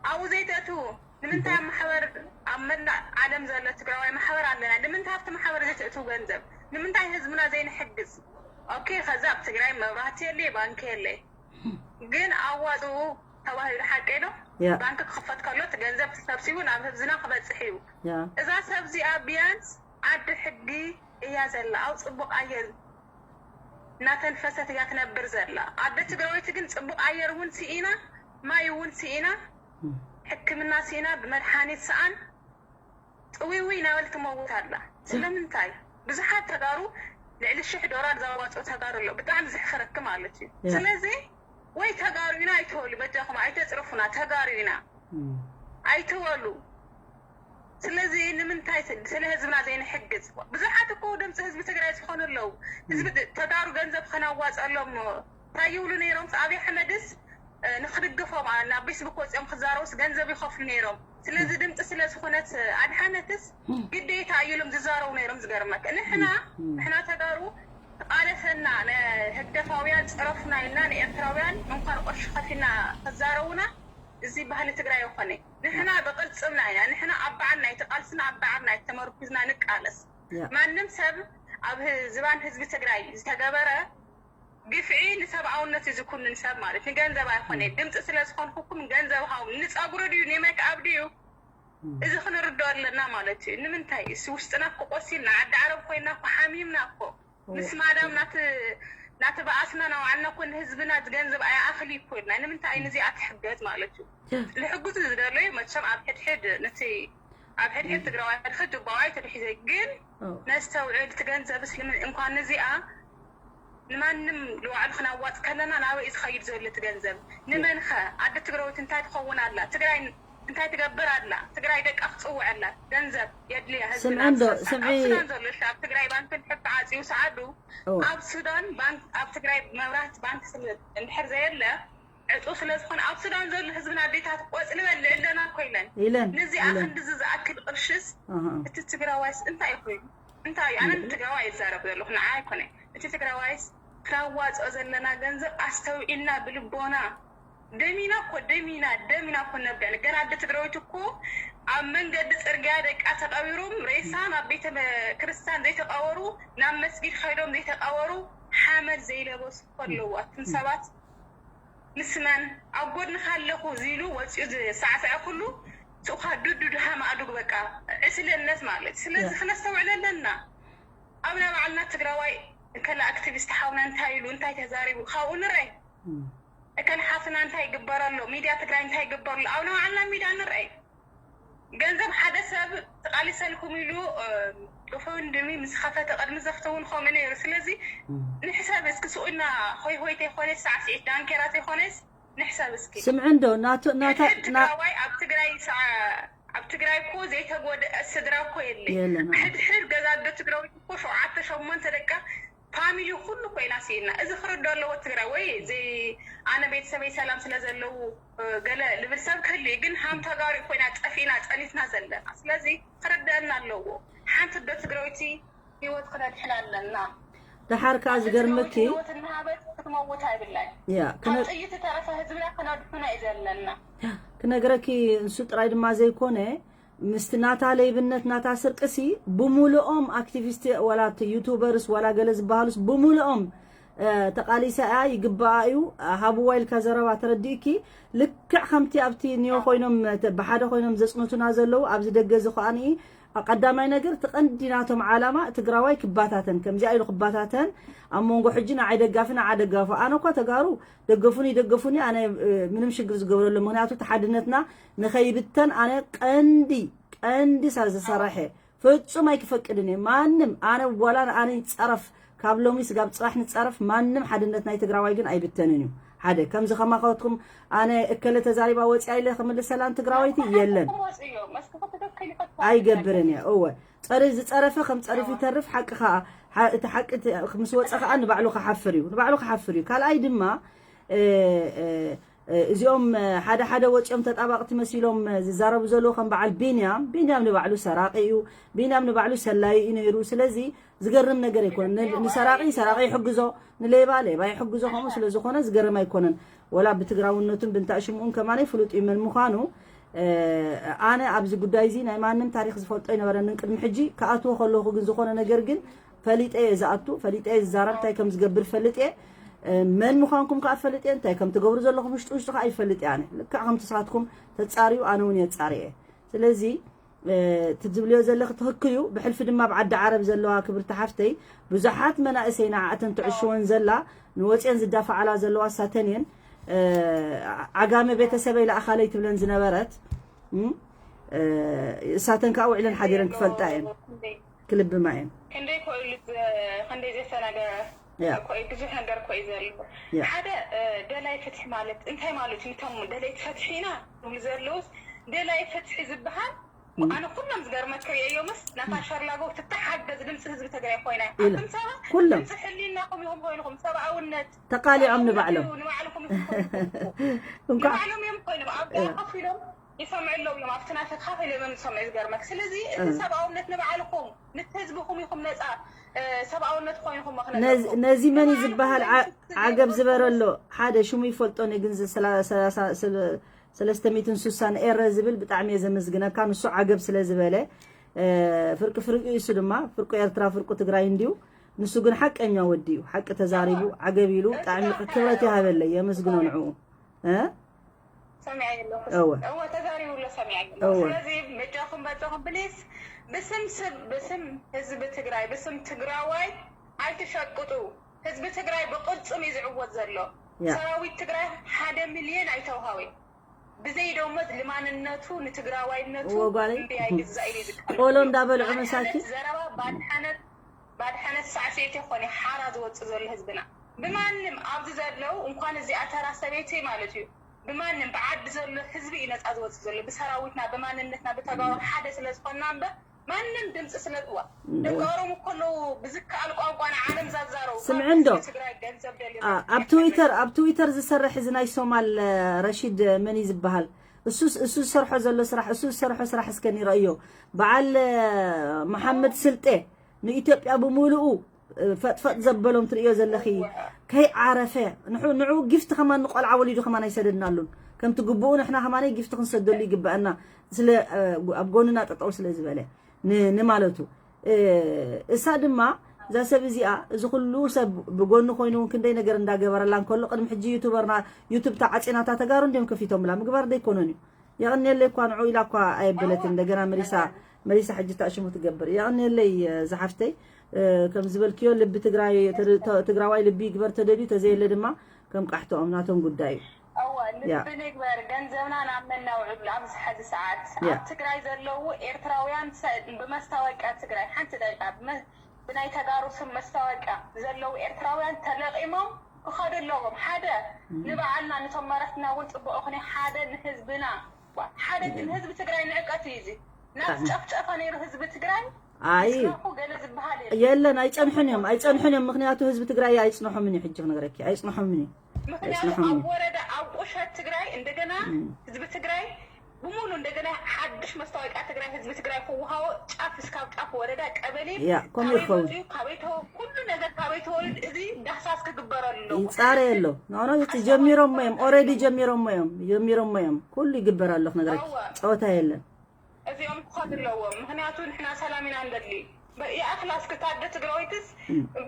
ኣብኡ ዘይተእትዉ? ንምንታይ ኣብ ማሕበር፣ ኣብ መላእ ዓለም ዘሎ ትግራዋይ ማሕበር ኣለና፣ ንምንታይ ኣብቲ ማሕበር ዘይተእትዉ ገንዘብ? ንምንታይ ህዝብና ዘይንሕግዝ? ኦኬ፣ ከዛ ኣብ ትግራይ መብራህቲ የለ፣ ባንኪ የለ፣ ግን ኣዋፅኡ ተባሂሉ ሓቂ ዶ? ያ። ባንኪ ክኽፈት ከሎ እቲ ገንዘብ ተሰብሲቡ ናብ ህዝብና ክበፅሕ እዩ። ያ። እዛ ሰብ እዚኣ ቢያንስ ዓዲ ሕጊ እያ ዘላ፣ ኣብ ፅቡቅ ኣየር እናተንፈሰት እያ ትነብር ዘላ። ኣደ ትግራወይቲ ግን ፅቡቅ ኣየር እውን ስኢና፣ ማይ እውን ስኢና፣ እም፣ ሕክምና ስኢና፣ ብመድሓኒት ሰኣን ጥዊዊ እናበለት ትመውት ኣላ። ስለምንታይ? ብዙሓት ተጋሩ ልዕሊ ሽሕ ዶላር ዘዋፅኡ ተጋሩ ኣሎ። ብጣዕሚ ዘሕፍረኪ ማለት እዩ። ያ። ስለዚ ወይ ተጋሩ ኢና ኣይትበሉ፣ በጃኹም ኣይተፅርፉና፣ ተጋሩ ኢና እም፣ ኣይትበሉ። ስለዚ ንምንታይ ስ-፣ ስለ ህዝብና ዘይንሕግዝ? ብዙሓት እኮ ድምፂ ህዝቢ ትግራይ ዝኾኑ ኣለዉ። ህዝቢ ድ-፣ ተጋሩ ገንዘብ ከነዋፀሎም እንታይ ይብሉ ነይሮም? ኣብይ ኣሕመድስ፣ እ፣ ንክድግፎም፣ ኣ፣ ናብ ፌስቡክ ወፂኦም ክዛረቡስ ገንዘብ ይኸፍሉ ነይሮም። ስለዚ ድምፂ ስለ ዝኾነት፣ እ፣ ኣድሓነትስ ግዴታ እዩ ኢሎም ዝዛረቡ ነይሮም። ዝገርመክ ንሕና፣ እም። ንሕና ተጋሩ ተቃለሰና፣ ንህግደፋውያን ፀረፉና ኢልና ንኤርትራውያን እንኳን ቅርሺ ከፊልና ክዛረቡና፣ እዚ ባህሊ ትግራይ ይኾነ። ንሕና ብቅልፅምና ኢና፣ ንሕና ኣብ በዓልና እዩ፣ እቲ ቃልስና ኣብ በዓልና እዩ ተመርኩዝና ንቃለስ። ያ። ማንም ሰብ ኣብ ህ-፣ ዝባን ህዝቢ ትግራይ ዝተገበረ ግፍዒ ንሰብኣውነት እዩ ዝኩንን ሰብ ማለት፣ ንገንዘብ ኣይኮነ። ድምፂ ስለ ዝኾንኩኩም ገንዘብ ሃው፣ ንፀጉሪ ድዩ፣ ንሜክ ኣፕ ድዩ? እም፣ እዚ ክንርዶ ኣለና ማለት እዩ። ንምንታይ? እሱ ውሽጥና እኮ ቆሲልና፣ ዓዲ ዓረብ ኮይና እኮ ሓሚምና እኮ። ምስ ማዳም ናት-፣ ናተባኣስና ናባዕልና እኮ ንህዝብና ዝገንዘብ ኣይኣኽል እዩ እኮ ኢልና። ንምንታይ ንዚኣ ትሕገዝ ማለት እዩ? ልሕግዙ ዝደለዩ መቸም ኣብ ሕድሕድ ነቲ ኣብ ሕድሕድ ትግራዋይ ሕድሕድ ጅባዋይ ተትሒዘ ግን ኦ፣ ነስተውዕል። እቲ ገንዘብ እስልምን እንኳን ንዚኣ ንማንም ንባዕሉ ክናዋፅ ከለና ናበይ እዩ ዝኸይድ ዘሎ እቲ ገንዘብ? ንመንኸ? ኣደ ትግራዊት እንታይ ትኸውን ኣላ? ትግራይ እንታይ ትገብር ኣላ? ትግራይ ደቃ ክትፅውዕ ኣላ። ገንዘብ የድልያ ህዝብና። ስምዒ እንዶ፣ ስምዒ። ኣብ ሱዳን ዘሎ ኣብ ትግራይ ባንክ እንድሕር ተዓፅዩ ሰዓዱ ኣብ ሱዳን ባንክ ኣብ ትግራይ መብራት ባንክ እንድሕር ዘየለ ዕፁ ስለ ዝኾነ ኣብ ሱዳን ዘሎ ህዝብና ኣዴታት ቆፅሊ በልዕ ኣለና እኮ ኢለን። ኢለን፣ ነዚኣ ኢለን። ክንድዚ ዝኣክል ቅርሽስ እቲ ትግራዋይስ እንታይ ኮይኑ? እንታይ እዩ? ኣነ ንትግራዋይ ይዛረብ ዘለኹ፣ ንዓ ኣይኮነ። እቲ ትግራዋይስ ክናዋፅኦ ዘለና ገንዘብ ኣስተውዒልና ብልቦና ደሚና እኮ ደሚና ደሚና እኮ ነብዕል። ገና ኣደ ትግራዊት እኮ ኣብ መንገዲ ፅርግያ ደቃ ተቐቢሮም ሬሳ ናብ ቤተ ክርስቲያን ዘይተቐበሩ ናብ መስጊድ ከይዶም ዘይተቐበሩ ሓመድ ዘይለበሱ እኮ ኣለዉ። ኣቱም ሰባት ምስ መን ኣብ ጎድንኻ ኣለኹ ዚሉ ወፂኡ ዝሳዕስዐ ኩሉ ስኡኻ ዱዱ ድሃ ማእዱግ በቃ ዕስለነት ማለት። ስለዚ ክነስተውዕል ኣለና። ኣብ ናይ ባዕልና ትግራዋይ እከለ ኣክቲቪስት ሓውና እንታይ ኢሉ እንታይ ተዛሪቡ ካብኡ ንርአይ። እከለ ሓፍና እንታይ ይግበር ኣሎ፣ ሚድያ ትግራይ እንታይ ይግበር ኣሎ፣ ኣብ ናይ ባዕልና ሚድያ ንርአይ። ገንዘብ ሓደ ሰብ ተቃሊሰልኩም ኢሉ GoFundMe ምስ ከፈተ ቅድሚ ዘፍተውን ከምኡ ነይሩ። ስለዚ ንሕሰብ እስኪ ስኡና ሆይ ሆይ ተይኮነስ ሳዕስዒት ዳንኬራ ተይኮነስ ንሕሰብ እስኪ። ስምዒ እንዶ ናቱ ናታ ሕድ ና ትግራዋይ ኣብ ትግራይ ሰዓ ኣብ ትግራይ እኮ ዘይተጎድአ ስድራ እኮ የለ። የለን። ሕድ ሕድ ገዛ ኣዶ ትግራዊት እኮ ሸውዓተ ሸሞንተ ደቃ ፋሚሊ ኩሉ ኮይና ስኢና። እዚ ክርዶ ኣለዎ ትግራይ ወይ ዘይ ኣነ ቤተሰበይ ሰላም ስለ ዘለዉ ገለ ልብል ሰብ ክህሉ እዩ። ግን ሃም ተጋሩ ኮይና ጠፊና ጸኒትና ዘለና። ስለዚ ክረዳና ኣለዎ። ሓንቲ ዶ ትግራዊቲ ህይወት ክነድሕን ኣለና። ደሓር ከኣ ዝገርመኪ ህይወት እናሃበት ክትመውት ኣይብላን። ያ፣ ካብ ክነ- ጥይት ተረፈ ህዝብና ክነድሕኖ እዩ ዘለና። ክነግረኪ ንሱ ጥራይ ድማ ዘይኮነ ምስቲ ናታ ለይብነት ናታ ስርቅሲ ብምሉኦም ኣክቲቪስት ዋላ እቲ ዩቱበርስ ዋላ ገለ ዝበሃሉስ ብምሉኦም ተቃሊሳ እያ ይግባኣ እዩ ሃብዋ ኢልካ ዘረባ ተረዲእኪ። ልክዕ ከምቲ ኣብቲ ኒዮ ኮይኖም ብሓደ ኮይኖም ዘፅንቱና ዘለዉ ኣብዚ ደገ እዚ ከኣ ቀዳማይ ነገር እቲ ቀንዲ ናቶም ዓላማ ትግራዋይ ክባታተን ከምዚኣ ኢሉ ክባታተን ኣብ መንጎ ሕጂ ንዓይ ደጋፊ ንዓ ደጋፉ ኣነ እኳ ተጋሩ ደገፉኒ ደገፉኒ ኣነ ምንም ሽግር ዝገብረሉ ምክንያቱ እቲ ሓድነትና ንኸይብተን ኣነ ቀንዲ ቀንዲ ሳ ዝሰረሐ ፍጹም ኣይክፈቅድን እየ ማንም ኣነ ዋላ ኣነ ይፀረፍ ካብ ሎሚ ስጋብ ፅባሕ ንፀረፍ ማንም ሓድነት ናይ ትግራዋይ ግን ኣይብተንን እዩ ሓደ ከምዚ ከማኸትኩም ኣነ እከለ ተዛሪባ ወፂኣ ኢለ ክምልሰላን ትግራወይቲ የለን ኣይገብርን እየ እወ ፀሪ ዝፀረፈ ከም ፀሪፉ ይተርፍ ሓቂ ከዓ እቲ ሓቂ ምስ ወፀ ከዓ ንባዕሉ ክሓፍር እዩ ንባዕሉ ክሓፍር እዩ ካልኣይ ድማ እዚኦም ሓደ ሓደ ወፂኦም ተጣባቕቲ መሲሎም ዝዛረቡ ዘለዉ ከም በዓል ቢንያም ቢንያም ንባዕሉ ሰራቂ እዩ ቢንያም ንባዕሉ ሰላዩ እዩ ነይሩ ስለዚ ዝገርም ነገር ኣይኮነ ንሰራቂ ሰራቂ ይሕግዞ ንሌባ ሌባ ይሕግዞ ከምኡ ስለ ዝኾነ ዝገርም ኣይኮነን ወላ ብትግራውነቱን ብንታእ ሽምኡን ከማነይ ፍሉጥ እዩ መን ምዃኑ ኣነ ኣብዚ ጉዳይ እዚ ናይ ማንም ታሪክ ዝፈልጦ ኣይነበረንን ቅድሚ ሕጂ ክኣትዎ ከለኹ ግን ዝኾነ ነገር ግን ፈሊጠ እየ ዝኣቱ ፈሊጠ እየ ዝዛረብ እንታይ ከም ዝገብር ፈልጥ እየ መን ምዃንኩም ከዓ ፈልጥ እየ እንታይ ከም ትገብሩ ዘለኹም ውሽጢ ውሽጢ ከዓ ይፈልጥ እየ ኣነ ልክዕ ከምቲ ስኻትኩም ተፃርዩ ኣነ እውን የፃሪ እየ ስለዚ እቲ ትብልዮ ዘለኺ ትኽክል እዩ ብሕልፊ ድማ ኣብ ዓዲ ዓረብ ዘለዋ ክብርቲ ሓፍተይ ብዙሓት መናእሰይ ንዓእተን ትዕሽወን ዘላ ንወፅኤን ዝዳፋዓላ ዘለዋ እሳተን እየን ዓጋመ ቤተሰበይ ለኣኻለይ ትብለን ዝነበረት እሳተን ከዓ ውዕለን ሓዲረን ክፈልጣ እየን ክልብማ እየን ክንደይ ኮ ኢሉ ክንደይ ዘተናገረ ኮ ብዙሕ ነገር ኮ እዩ ዘሎ ሓደ ደላይ ፍትሒ ማለት እንታይ ማለት እዩ ንቶም ደለይቲ ፍትሒ ኢና ዝብሉ ዘለውስ ደላይ ፍትሒ ዝበሃል ኣነ ኩሎም ዝገርመካ የዮምስ ናታ ሸርላጎ ትተሓገዝ ድምፂ ህዝቢ ትግራይ ኮይና ኣኩም ሰባ ድምፂ ሕሊናኩም ኢኹም ኮይንኹም ሰብኣውነት ተቃሊዖም ንባዕሎም ንባዕልኩም ንባዕሎም እዮም ኮይኖም ኣብ ኮፍ ኢሎም ይሰምዑ ኣለዉ እዮም ኣብቲ ናተ ካፈ ኢሎም እዮም ዝሰምዑ ዝገርመክ ስለዚ እቲ ሰብኣውነት ንባዕልኩም ንህዝብኹም ኢኹም ነፃ ሰብኣውነት ኮይንኹም ነዚ መን ዝበሃል ዓገብ ዝበረሎ ሓደ ሽሙ ይፈልጦ ግን ሰለስተ ሚእትን ስሳን ኤረ ዝብል ብጣዕሚ እየ ዘመስግነካ ንሱ ዓገብ ስለ ዝበለ ፍርቂ ፍርቂ እሱ ድማ ፍርቁ ኤርትራ ፍርቁ ትግራይ እንድዩ ንሱ ግን ሓቀኛ ወዲ እዩ ሓቂ ተዛሪቡ ዓገብ ኢሉ ብጣዕሚ ክብረት ይሃበለይ የመስግኖ ንዕኡ ሰሚዐ ኣለኹ እወ እወ ተዛሪቡ ኣሎ ሰሚዐ ኣለኹ እወ ስለዚ በጃኹም በጃኹም ፕሊስ ብስም ስብ ብስም ህዝቢ ትግራይ ብስም ትግራዋይ ኣይትሸቅጡ ህዝቢ ትግራይ ብቅልፅም እዩ ዝዕወት ዘሎ ያ ሰራዊት ትግራይ ሓደ ሚልዮን ኣይተውሃወ ብዘይ ደሞዝ ልማንነቱ ንትግራዋይነቱ እወ ጓለይ እምቢ ኣይግዛእ ኢሉ እዩ ዝቃለስ ቆሎ እንዳበልዑ መሳኪን ዘረባ ባድሓነት ባድሓነት ሳዕስዒት ይኾነ ሓራ ዝወፅእ ዘሎ ህዝብና ብማንም ኣብዚ ዘለዉ እንኳን እዚኣ ተራ ሰበይቲ ማለት እዩ ብማንም ብዓዲ ዘሎ ህዝቢ እዩ ነፃ ዝወፅእ ዘሎ ብሰራዊትና ብማንነትና ብተጋሩ ሓደ ስለ ዝኾንና እምበር ማንም ድምፂ ስለ እዋ ደቂ ኦሮሞ ከለዉ ብዝከኣል ቋንቋ ንዓለም ዛዛረው ስምዒ እንዶ ትግራይ ገንዘብ ደልዩ ኣብ ትዊተር ኣብ ትዊተር ዝሰርሕ እዚ ናይ ሶማል ረሺድ መን እዩ ዝበሃል እሱ ዝሰርሖ ዘሎ ስራሕ እሱ ዝሰርሖ ስራሕ እስከ ንረእዮ በዓል መሓመድ ስልጤ ንኢትዮጵያ ብምሉኡ ፈጥፈጥ ዘበሎም ትርእዮ ዘለኺ ከይዓረፈ ንዑ ጊፍቲ ከማን ንቆልዓ ወሊዱ ከማን ኣይሰደድናሉን ከምቲ ግቡኡ ንሕና ከማን ጊፍቲ ክንሰደሉ ይግበአና ስለ ኣብ ጎንና ጠጠው ስለ ዝበለ ንማለቱ እሳ ድማ እዛ ሰብ እዚኣ እዚ ኩሉ ሰብ ብጎኒ ኮይኑ እውን ክንደይ ነገር እንዳገበረላ እንከሎ ቅድሚ ሕጂ ዩቱበርና ዩቱብ ተዓፂናታ ተጋሩ እንዲዮም ከፊቶምላ ምግባር ደይኮነን እዩ የቐንየለይ እኳ ንዑ ኢላ እኳ ኣየበለትን እንደገና መሊሳ መሊሳ ሕጂ ታሽሙ ትገብር የቐንየለይ ዝሓፍተይ ከም ዝበልክዮ ልቢ ትግራይ ትግራዋይ ልቢ ይግበር ተደልዩ ተዘየለ ድማ ከም ቃሕትኦም ናቶም ጉዳይ እዩ እወ ልቢ ንግበር ገንዘብና ናብ መናውዕሉ ኣብዚ ሕዚ ሰዓት ኣብ ትግራይ ዘለዉ ኤርትራውያን ብመስታወቂያ ትግራይ ሓንቲ ደቂቃ ብናይ ተጋሩ ስም መስታወቂያ ዘለዉ ኤርትራውያን ተለቂሞም ክኸዱ ኣለዎም ሓደ ንበዓልና ንቶም መረትና እውን ፅቡቅ ይኹነ ሓደ ንህዝብና ሓደ ግን ህዝቢ ትግራይ ንዕቀት እዩ እዚ ናብ ጨፍጨፈ ነይሩ ህዝቢ ትግራይ ኣይ የለን ኣይፀንሑን እዮም ኣይፀንሑን እዮም ምክንያቱ ህዝቢ ትግራይ ኣይፅንሖምን እዩ ሕጂ ክነግረኪ ኣይፅንሖምን እዩ ምክንያቱ ኣብ ወረዳ ኣብ ቁሸት ትግራይ እንደገና ህዝቢ ትግራይ ብሙሉ እንደገና ሓድሽ መስታወቂያ ትግራይ ህዝቢ ትግራይ ክወሃቦ ጫፍ እስካብ ጫፍ ወረዳ ቀበሌ ያ ከምኡ ይኸውን ካበይ ተወ- ኩሉ ነገር ካበይ ተወልድ እዚ ዳህሳስ ክግበረሉ ኣለዎ። ይፃረየ ኣሎ ንሆነ ጀሚሮሞ እዮም ኦሬዲ ጀሚሮሞ እዮም ጀሚሮሞ እዮም ኩሉ ይግበር ኣሎ ክነግረኪ እወ። ፀወታ የለን እዚኦም ክኸዱ ኣለዎም። ምክንያቱ ንሕና ሰላም ኢና ንደሊ። በ- ይኣኽላ እስኪ ታደ ትግራወይትስ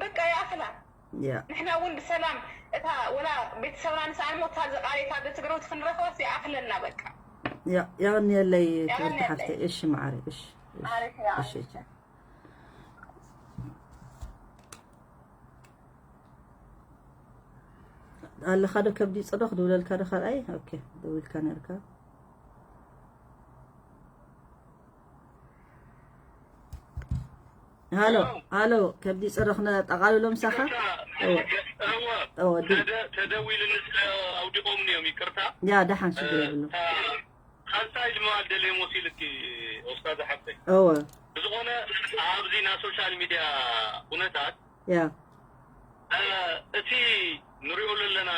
በቃ ይኣኽላ። ያ ንሕና እውን ብሰላም እታ ወላ ቤተሰብና ንስኣን ሞ እታ ዝቃሬታ ዶ ትግረውቲ ክንረኽባስ ይኣኽለና በቃ። ያ የቐንየለይ ክብርቲ የቐንየለይ። ሓፍተይ። እሺ መዓረይ። እሺ እሺ፣ ማዕረይ እያ። እሺ እሺ። ኣለኻ ዶ ከብዲ ይፅዶ ክድውለልካ ዶ ካልኣይ? ኦኬ ደዊልካ ነርካ። ሃሎ ሃሎ ከብዲ ይፅዶ ክነጠቓልሎ ምሳኻ። እወ እወ እወ ዱ- ተደ- ተደዊሉኒ ስለ ኣውዲቖምኒ እዮም ይቅርታ። ያ ደሓን ሽግር የብሉ። እታ ካልሳይ ልምባል ደልየ መሲልኪ ኡስታዝ ሓፍተይ። እወ ብዝኾነ ኣብዚ ናይ ሶሻል ሚድያ ኩነታት ያ እቲ ንሪኦ ዘለና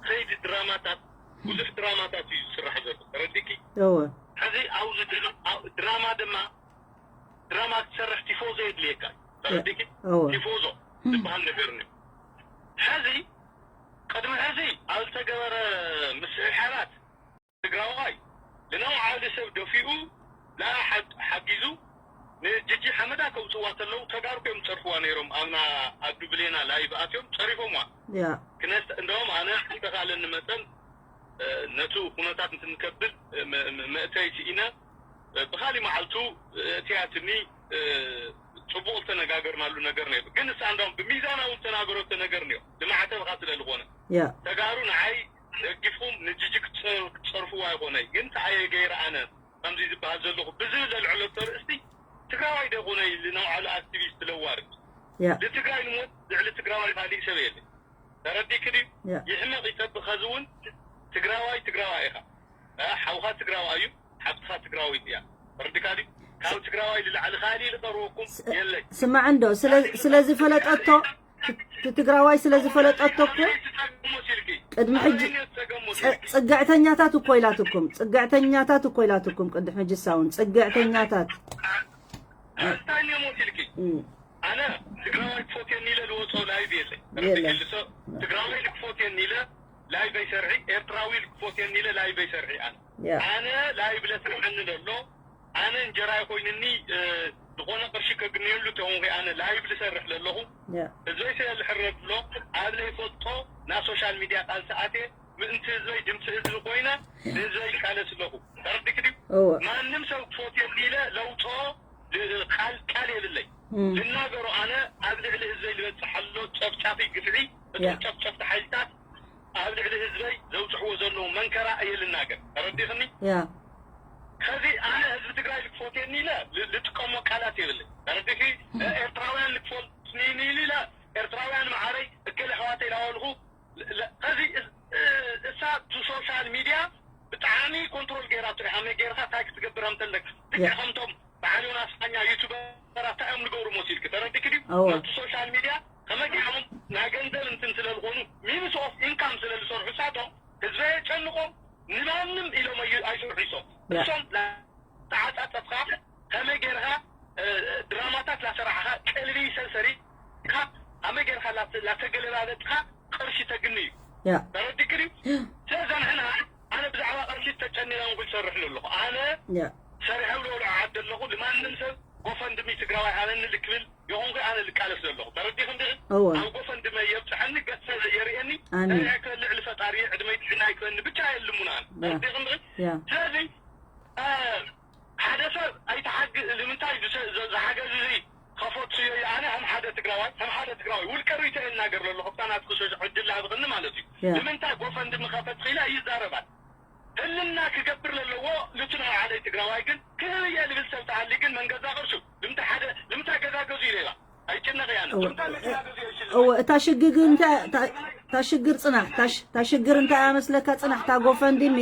ከይዲ ድራማታት ብዙሕ ድራማታት እዩ ዝስራሕ ዘሎ ተረዲኪ እወ ሕዚ ኣብዚ ድራ- ኣብ- ድራማ ድማ ድራማ ክትሰርሕ ቲፎዞ የድልየካ እዩ ተረዲኪ እወ ቲፎዞ ዝበሃል ነገር እዩ ሕዚ ቅድሚ ሕዚ ኣብ ዝተገበረ ምስሕሓራት ትግራዋይ ንነውዓሊ ሰብ ደፊኡ ንኣ ሓ- ሓጊዙ ንጅጂ ሓመዳ ከውፅዋ ተለው ተጋሩ እዮም ፀርፍዋ ነይሮም ኣብና ኣዱ ብሌና ላይቭ ኣትዮም ፀሪፎምዋ ያ ክነስተ እንደውም ኣነ ዝተኻለኒ መጠን እ፣ ነቱ ኩነታት እንትንከብል እ፣ መ- መ- መእተይቲ ኢነ እ፣ ብኻሊ መዓልቱ እ፣ እትያትኒ እ፣ ፅቡቅ ዝተነጋገርናሉ ነገር ነይሩ ግን ንሳ እንደውም ብሚዛናዊ ዝተናገረቶ ነገር ነዮ ንማዕተብኻ ስለ ዝኾነ ያ ተጋሩ ንዓይ ደጊፍኩም ንጅጂ ክትፀ- ክትፀርፍዋ ኣይኮነይ ግን ተኣየ ገይረ ኣነ ከምዚ ዝበሃል ዘለኹ ብዝብል ዘልዕለቶ ርእስቲ ትግራዋይ ዶ ይኹነይ ንነውዓሉ ኣክቲቪስት ለዋርድ ያ ንትግራይ ንሞት ልዕሊ ትግራዋይ ካሊእ ሰብ የለ ተረዲክ ድዩ ያ ይሕመቕ ይጠብቕ ኸዚ እውን ትግራዋይ ትግራዋይ ኢኻ እ፣ ሓውኻ ትግራዋይ እዩ ሓፍትኻ ትግራዊት እያ ተረዲካ ድዩ ካብ ትግራዋይ ልላዕሊ ካሊእ ልቐርበኩም የለይ ስማዕ እንዶ ስለ- ስለ ዝፈለጠቶ እቲ ትግራዋይ ስለ ዝፈለጠቶ እኮ ቅድሚ ሕጂ ጽግዕተኛታት እኮ ኢላትኩም ጽግዕተኛታት እኮ ኢላትኩም ቅድሚ ሕጂ ሳውን ጽግዕተኛታት እንታይ እሞ ኢልኪ ኣነ ትግራዋይ ክፎትየኒ ኢለ ዝወፅኦ ላይቭ የለ ትግራዋይ ክፎትየኒ ኢለ ላይቭ ኣይሰርሒ ኤርትራዊ ክፎትየኒ ኢለ ላይቭ ኣይሰርሒ ኣነ ኣነ ላይቭ ለስርሐኒ ዘሎ ኣነ እንጀራ ይኮይንኒ ዝኾነ ቅርሺ ከግንየሉ ተኾንኩ ኣነ ላይቭ ልሰርሕ ለለኹ እዞይ ስለ ልሕረድ ኣሎ ኣብ ለይፈልጦ ናብ ሶሻል ሚድያ ቃል ሰኣቴ ምእንቲ ህዝበይ ድምፂ ህዝቢ ኮይነ ንህዝበይ ይቃለስ ኣለኹ ተረዲክ ድዩ ማንም ሰብ ክፎትየሉ ኢለ ለውጦ ቃል ቃል የብለይ ልናገሮ ኣነ ኣብ ልዕሊ ህዝበይ ዝበፅሕ ኣሎ ጨፍጫፊ ግፍዒ እቶም ጨፍጨፍቲ ሓይልታት ኣብ ልዕሊ ህዝበይ ዘውፅሕዎ ዘለዉ መንከራ እየ ልናገር ተረዲኽኒ ከዚ ኣነ ህዝቢ ትግራይ ልክፎትየኒ ኢለ ልጥቀሞ ቃላት የብለይ ተረዲኺ ኤርትራውያን ልክፎትኒ ኢለ ኤርትራውያን መዓረይ እከለ ኣሕዋተይ ላበልኹ፣ ለ- ለ- ከዚ እስ- እ- እሳ እቲ ሶሻል ሚድያ ብጣዕሚ ኮንትሮል ገይራቶ እያ። ከመይ ገይርካ እንታይ ክትገብር ከም ዘለካ፣ ልክዕ ከምቶም በዓል ዮናስ ሓኛ ዩቱበራት እንታይ እዮም ዝገብሩ መሲልክ? ተረዲክ ድዩ? እወ። ኣብቲ ሶሻል ሚድያ ከመይ ገይሮም ናይ ገንዘብ እንትን ስለ ዝኾኑ፣ ሚንስ ኦፍ ኢንካም ስለ ዝሰርሑ ሳቶም፣ ህዝበ የጨንቆም፣ ንማንም ኢሎም ኣይ- ኣይሰርሑ ይሶም። ያ። እሶም ተዓጻጸፍካ ከመይ ገይርካ እ፣ ድራማታት ላሰራሕኻ ቀልቢ ሰንሰሪ ኢኻ፣ ከመይ ገይርካ ላተ- ላተገለባበጥካ ቅርሺ ተግኒ እዩ። ያ ተረዲክ ድዩ? ስለዚ ንሕና፣ ኣነ ብዛዕባ ቅርሺ ተጨኒቐ እውን ክሰርሕ ኣለኹ። ኣነ ያ ሰሪሐ ብልበልዑ ዓዲ ኣለኹ። ንማንም ሰብ ጎፈንድሚ ትግራዋይ ሃበኒ ልክብል ይኹንኩ ኣነ ልቃለስ ዘለኹ። ተረዲኽ እንዲኺ? እወ ኣብ ጎፈንድሚ የብፅሐኒ፣ ገሰ የርእየኒ፣ ኣሜን። ሰሪሐ ክበልዕ ልፈጣሪ ዕድመይ ጥዕና ይክበኒ ብቻ የልሙን ኣነ። ያ። ተረዲኽ እንዲኺ? ያ ስለዚ እ፣ ሓደ ሰብ ኣይተሓግ ንምንታይ ዝሰ- ዝ- ዝሓገዝ እዚ ከፈትዮ እዩ? ኣነ ከም ሓደ ትግራዋይ ከም ሓደ ትግራዋይ ውልቀ ርእይቶ እየ እናገር ለለኹ። ክሳናት ክሸሽ ዕድል ላብኽኒ ማለት እዩ። ያ ንምንታይ ጎፈንድሚ ከፈት ኽኢለ ይዛረባል። ህልና ክገብር ለለዎ ልቱ ናይ ዓለይ ትግራዋይ ግን ክህብ እየ ልብል ሰብ ተሃሊ ግን መንገዛ ቅርሹ ልምታ ሓደ ልምታ ገዛ ገዙ ኢለ ኢላ ኣይጭነቕ እያ። እወ። ልምታ መኪና ገዙ እየ ሽልማት። እወ እታ ሽግግ እንታይ እታ- እታ ሽግር ጽናሕ እታ ሽ- እታ ሽግር እንታይ እያ መስለካ? ጽናሕ እታ ጎፈንድሚ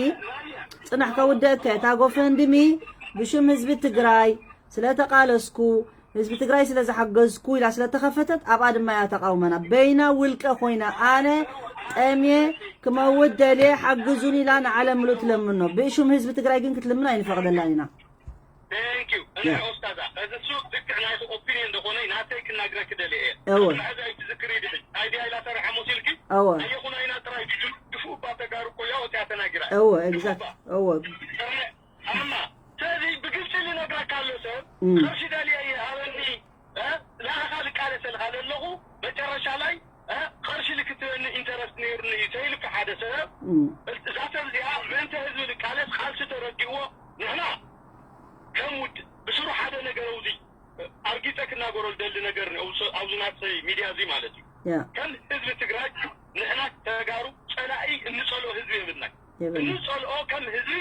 ጽናሕ ከውደእከ እታ ጎፈንድሚ ብሽም ህዝቢ ትግራይ ስለተቃለስኩ ህዝቢ ትግራይ ስለ ዝሓገዝኩ ኢላ ስለተኸፈተት ኣብኣ ድማ እያ ተቃውመና። በይና ውልቀ ኮይና ኣነ ጠምየ ክመውት ደልየ ሓግዙን ኢላ ንዓለም ምሉእ ትለምኖ። ብሽም ህዝቢ ትግራይ ግን ክትልምን ኣይንፈቅደላን ኢና። Thank you። እኔ ኦስታዛ እዚ እሱ ልክዕ ናይዚ ኦፒኒየን እንደኾነ ናተይ ክናግረክ ደልየ እየ። እወ። ሕዚ ኣይትዝክሪ ድሕን ኣይዲያ ኢላ ሰሪሐ ሞሲልኪ እወ ኣየኹን ኣይና ጥራይ ድጁ ድፉ እባ ተጋሩ እኮ እያ ወፂያ ተናጊራ እያ። እወ ኤግዛክት እወ ኣማ ስለዚ ብግልፂ ልነግረካ ኣሎ ሰብ እም። ቅርሺ ደልየ እየ ሃበኒ እ? ንኣኻ ልቃለሰልካ ዘለኹ መጨረሻ ላይ እ? ቅርሺ ልክትበኒ ኢንተረስት ነይሩኒ እዩ ተይልካ ሓደ ሰብ እም። እዛ ሰብ እዚኣ ምእንተ ህዝቢ ልቃለስ ቃልሲ ተረዲእዎ ንሕና ከም ውድ ብስሩ ሓደ ነገር ውዚ ኣርጊፀ ክናገሮ ዝደሊ ነገር ኣብዚ ናት ሚድያ እዚ ማለት እዩ። ያ ከም ህዝቢ ትግራይ ንሕና ተጋሩ ፀላኢ እንፀልኦ ህዝቢ የብልናይ። የብልና እንፀልኦ ከም ህዝቢ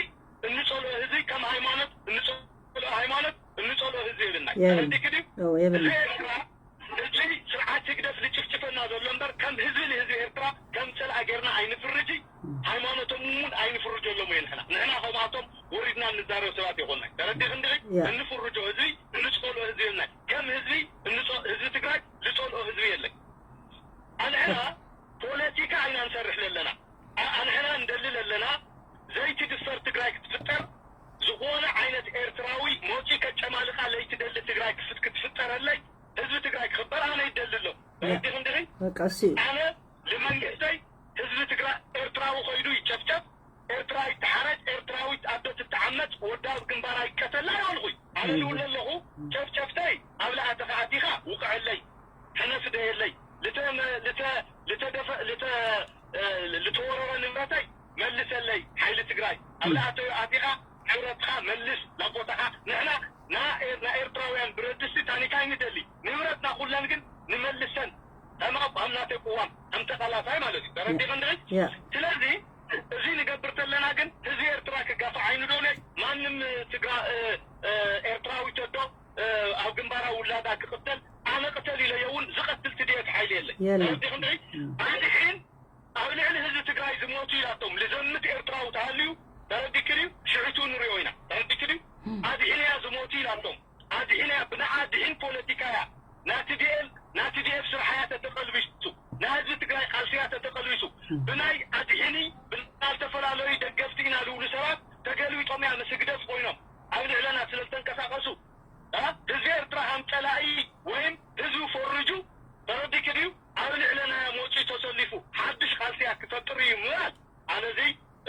እንፀልኦ ህዝቢ ከም ሃይማኖት እንፀልኦ ሃይማኖት እንፀልኦ ህዝቢ የብልናይ። የብልና። ተረዲክ ድዩ? እወ የብልና እዚ ኤርትራ እዚ ስርዓት ህግደፍ ዝጭፍጭፈና ዘሎ እምበር ከም ህዝቢ ንህዝቢ ኤርትራ ከም ፀላኢ ጌርና ኣይንፍርጂ። ሃይማኖቶም እውን ኣይንፍርጀሎም እየ ንሕና ንሕና ከምኣቶም ወሪድና እንዛረብ ሰባት ይኮንና ተረዲክ እንድዒ ያ። እንፍርጆ ህዝቢ እንፀልኦ ህዝቢ የብልናይ። ከም ህዝቢ እንፀ- ህዝቢ ትግራይ ዝፀልኦ ህዝቢ የለን። ኣንሕና ፖለቲካ ኢና ንሰርሕ ዘለና። ኣ- ኣንሕና እንደሊ ዘለና ዘይትድፈር ትግራይ ክትፍጠር ዝኾነ ዓይነት ኤርትራዊ ሞፂ ከጨማልቃ ለይትደሊ ትግራይ ክፍት ክትፍጠረለይ ህዝቢ ትግራይ ክኽበር ኣነ ይደሊ ኣሎ። ተረዲኽ እንድኺ በቃ እሱ እዩ ኣነ ንመንግስተይ ህዝቢ ትግራይ ኤርትራዊ ኮይዱ ይጨፍጨፍ ኤርትራ ይተሓረድ ኤርትራዊት ኣዶ ትተዓመፅ ወዲ ኣብ ግንባራ ይቀተል ኣይበልኹይ። ኣነ ልውለ ኣለኹ ጨፍጨፍተይ ኣብ ለኣተኻ ኣቲኻ ውቅዐለይ ሕነ ፍደየለይ ልተ- ልተ- ልተደፈ- ልተ- እ፣ ልተወረረ ንብረተይ መልሰለይ ሓይሊ ትግራይ ኣብ ለኣተዮ ኣቲኻ ሕብረትኻ መልስ ናብ ቦታኻ ንሕና ና- ኤር- ናይ ኤርትራውያን ብረድስቲ ታኒካ ይንደሊ ንብረትና ኩለን ግን ንመልሰን ከም ኣብ ኣብ ናተይ ቅዋም ከም ተቃላሳይ ማለት እዩ ተረዲኽ እንድዒ ያ ስለዚ እዚ ንገብር ተለና ግን ህዝቢ ኤርትራ ክጋፋዕ ኣይንደልዮ ማንም ትግራ እ- እ- ኤርትራዊ ተዶ እ፣ ኣብ ግንባራ ውላዳ ክቕተል ኣነ ቅተል ኢለዮ እውን ዝቐትል ትድኤት ሓይሊ የለን የለን። ተረዲኽ እንድዒ ኣድሒን ኣብ ልዕሊ ህዝቢ ትግራይ ዝሞቱ ኢላቶም ልዘምት ኤርትራዊ ተሃልዩ ተረዲክ ድዩ ሽዕቱ ንሪኦ ኢና ተረዲክ ድዩ ኣድሒን እያ ዝሞቱ ኢላቶም ኣድሒን እያ ብንዓ ኣድሒን ፖለቲካ እያ ናትዲኤል ናትዲኤፍ ስራሕ እያ ተተቐልቢሱ ናይ ህዝቢ ትግራይ ቃልሲ እያ ተተቐልቢሱ ብናይ ኣድሒኒ ብናልተፈላለዩ ደገፍቲ ኢና ዝብሉ ሰባት ተገልቢጦም እያ ምስ ህግደፍ ኮይኖም ኣብ ልዕለና ስለ ዝተንቀሳቐሱ እ? ህዝቢ ኤርትራ ከም ፀላኢ ወይም ህዝቢ ፈርጁ ተረዲክ ድዩ ኣብ ልዕለና ሞፂ ተሰሊፉ ሓድሽ ቃልሲ እያ ክፈጥር እዩ ምባል ኣነዚ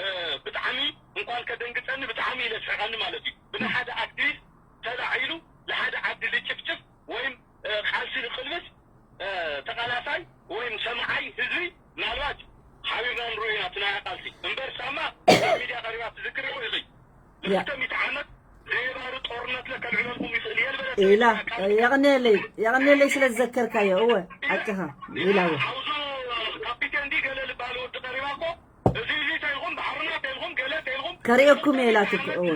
እ፣ ብጣዕሚ እንኳን ከደንግፀኒ ብጣዕሚ ኢለ ስሕቐኒ ማለት እዩ ብናይ ሓደ ኣክቲቪስት ተላዒሉ ንሓደ ዓዲ ልጭፍጭፍ ወይም እ፣ ቃልሲ ንቅልብስ እ፣ ተቃላሳይ ወይም ሰማዓይ ህዝቢ ምናልባት ሓቢርና ንሪኦ ኢና እቲ ናይ ቃልሲ እምበር ሳማ ኣብ ሚድያ ቀሪባ ትዝክር ኢኹ ኢኺ ንክልተ ሚእቲ ዓመት ዘይባሩ ጦርነት ለከልዕለልኩም ይኽእል እየ ዝበለት ኢላ የቕኔለይ የቕኔለይ ስለ ዝዘከርካዮ እወ ሓቅኻ ኢላ እወ ሓውዙ ካፒቴን ዲ ገለ ልባል ወዲ ቀሪባ እኮ እዚ እዚ ተይኹም ባሕርና ተይኹም ገለ ተይኹም ከርእየኩም እየ ኢላትክ እወ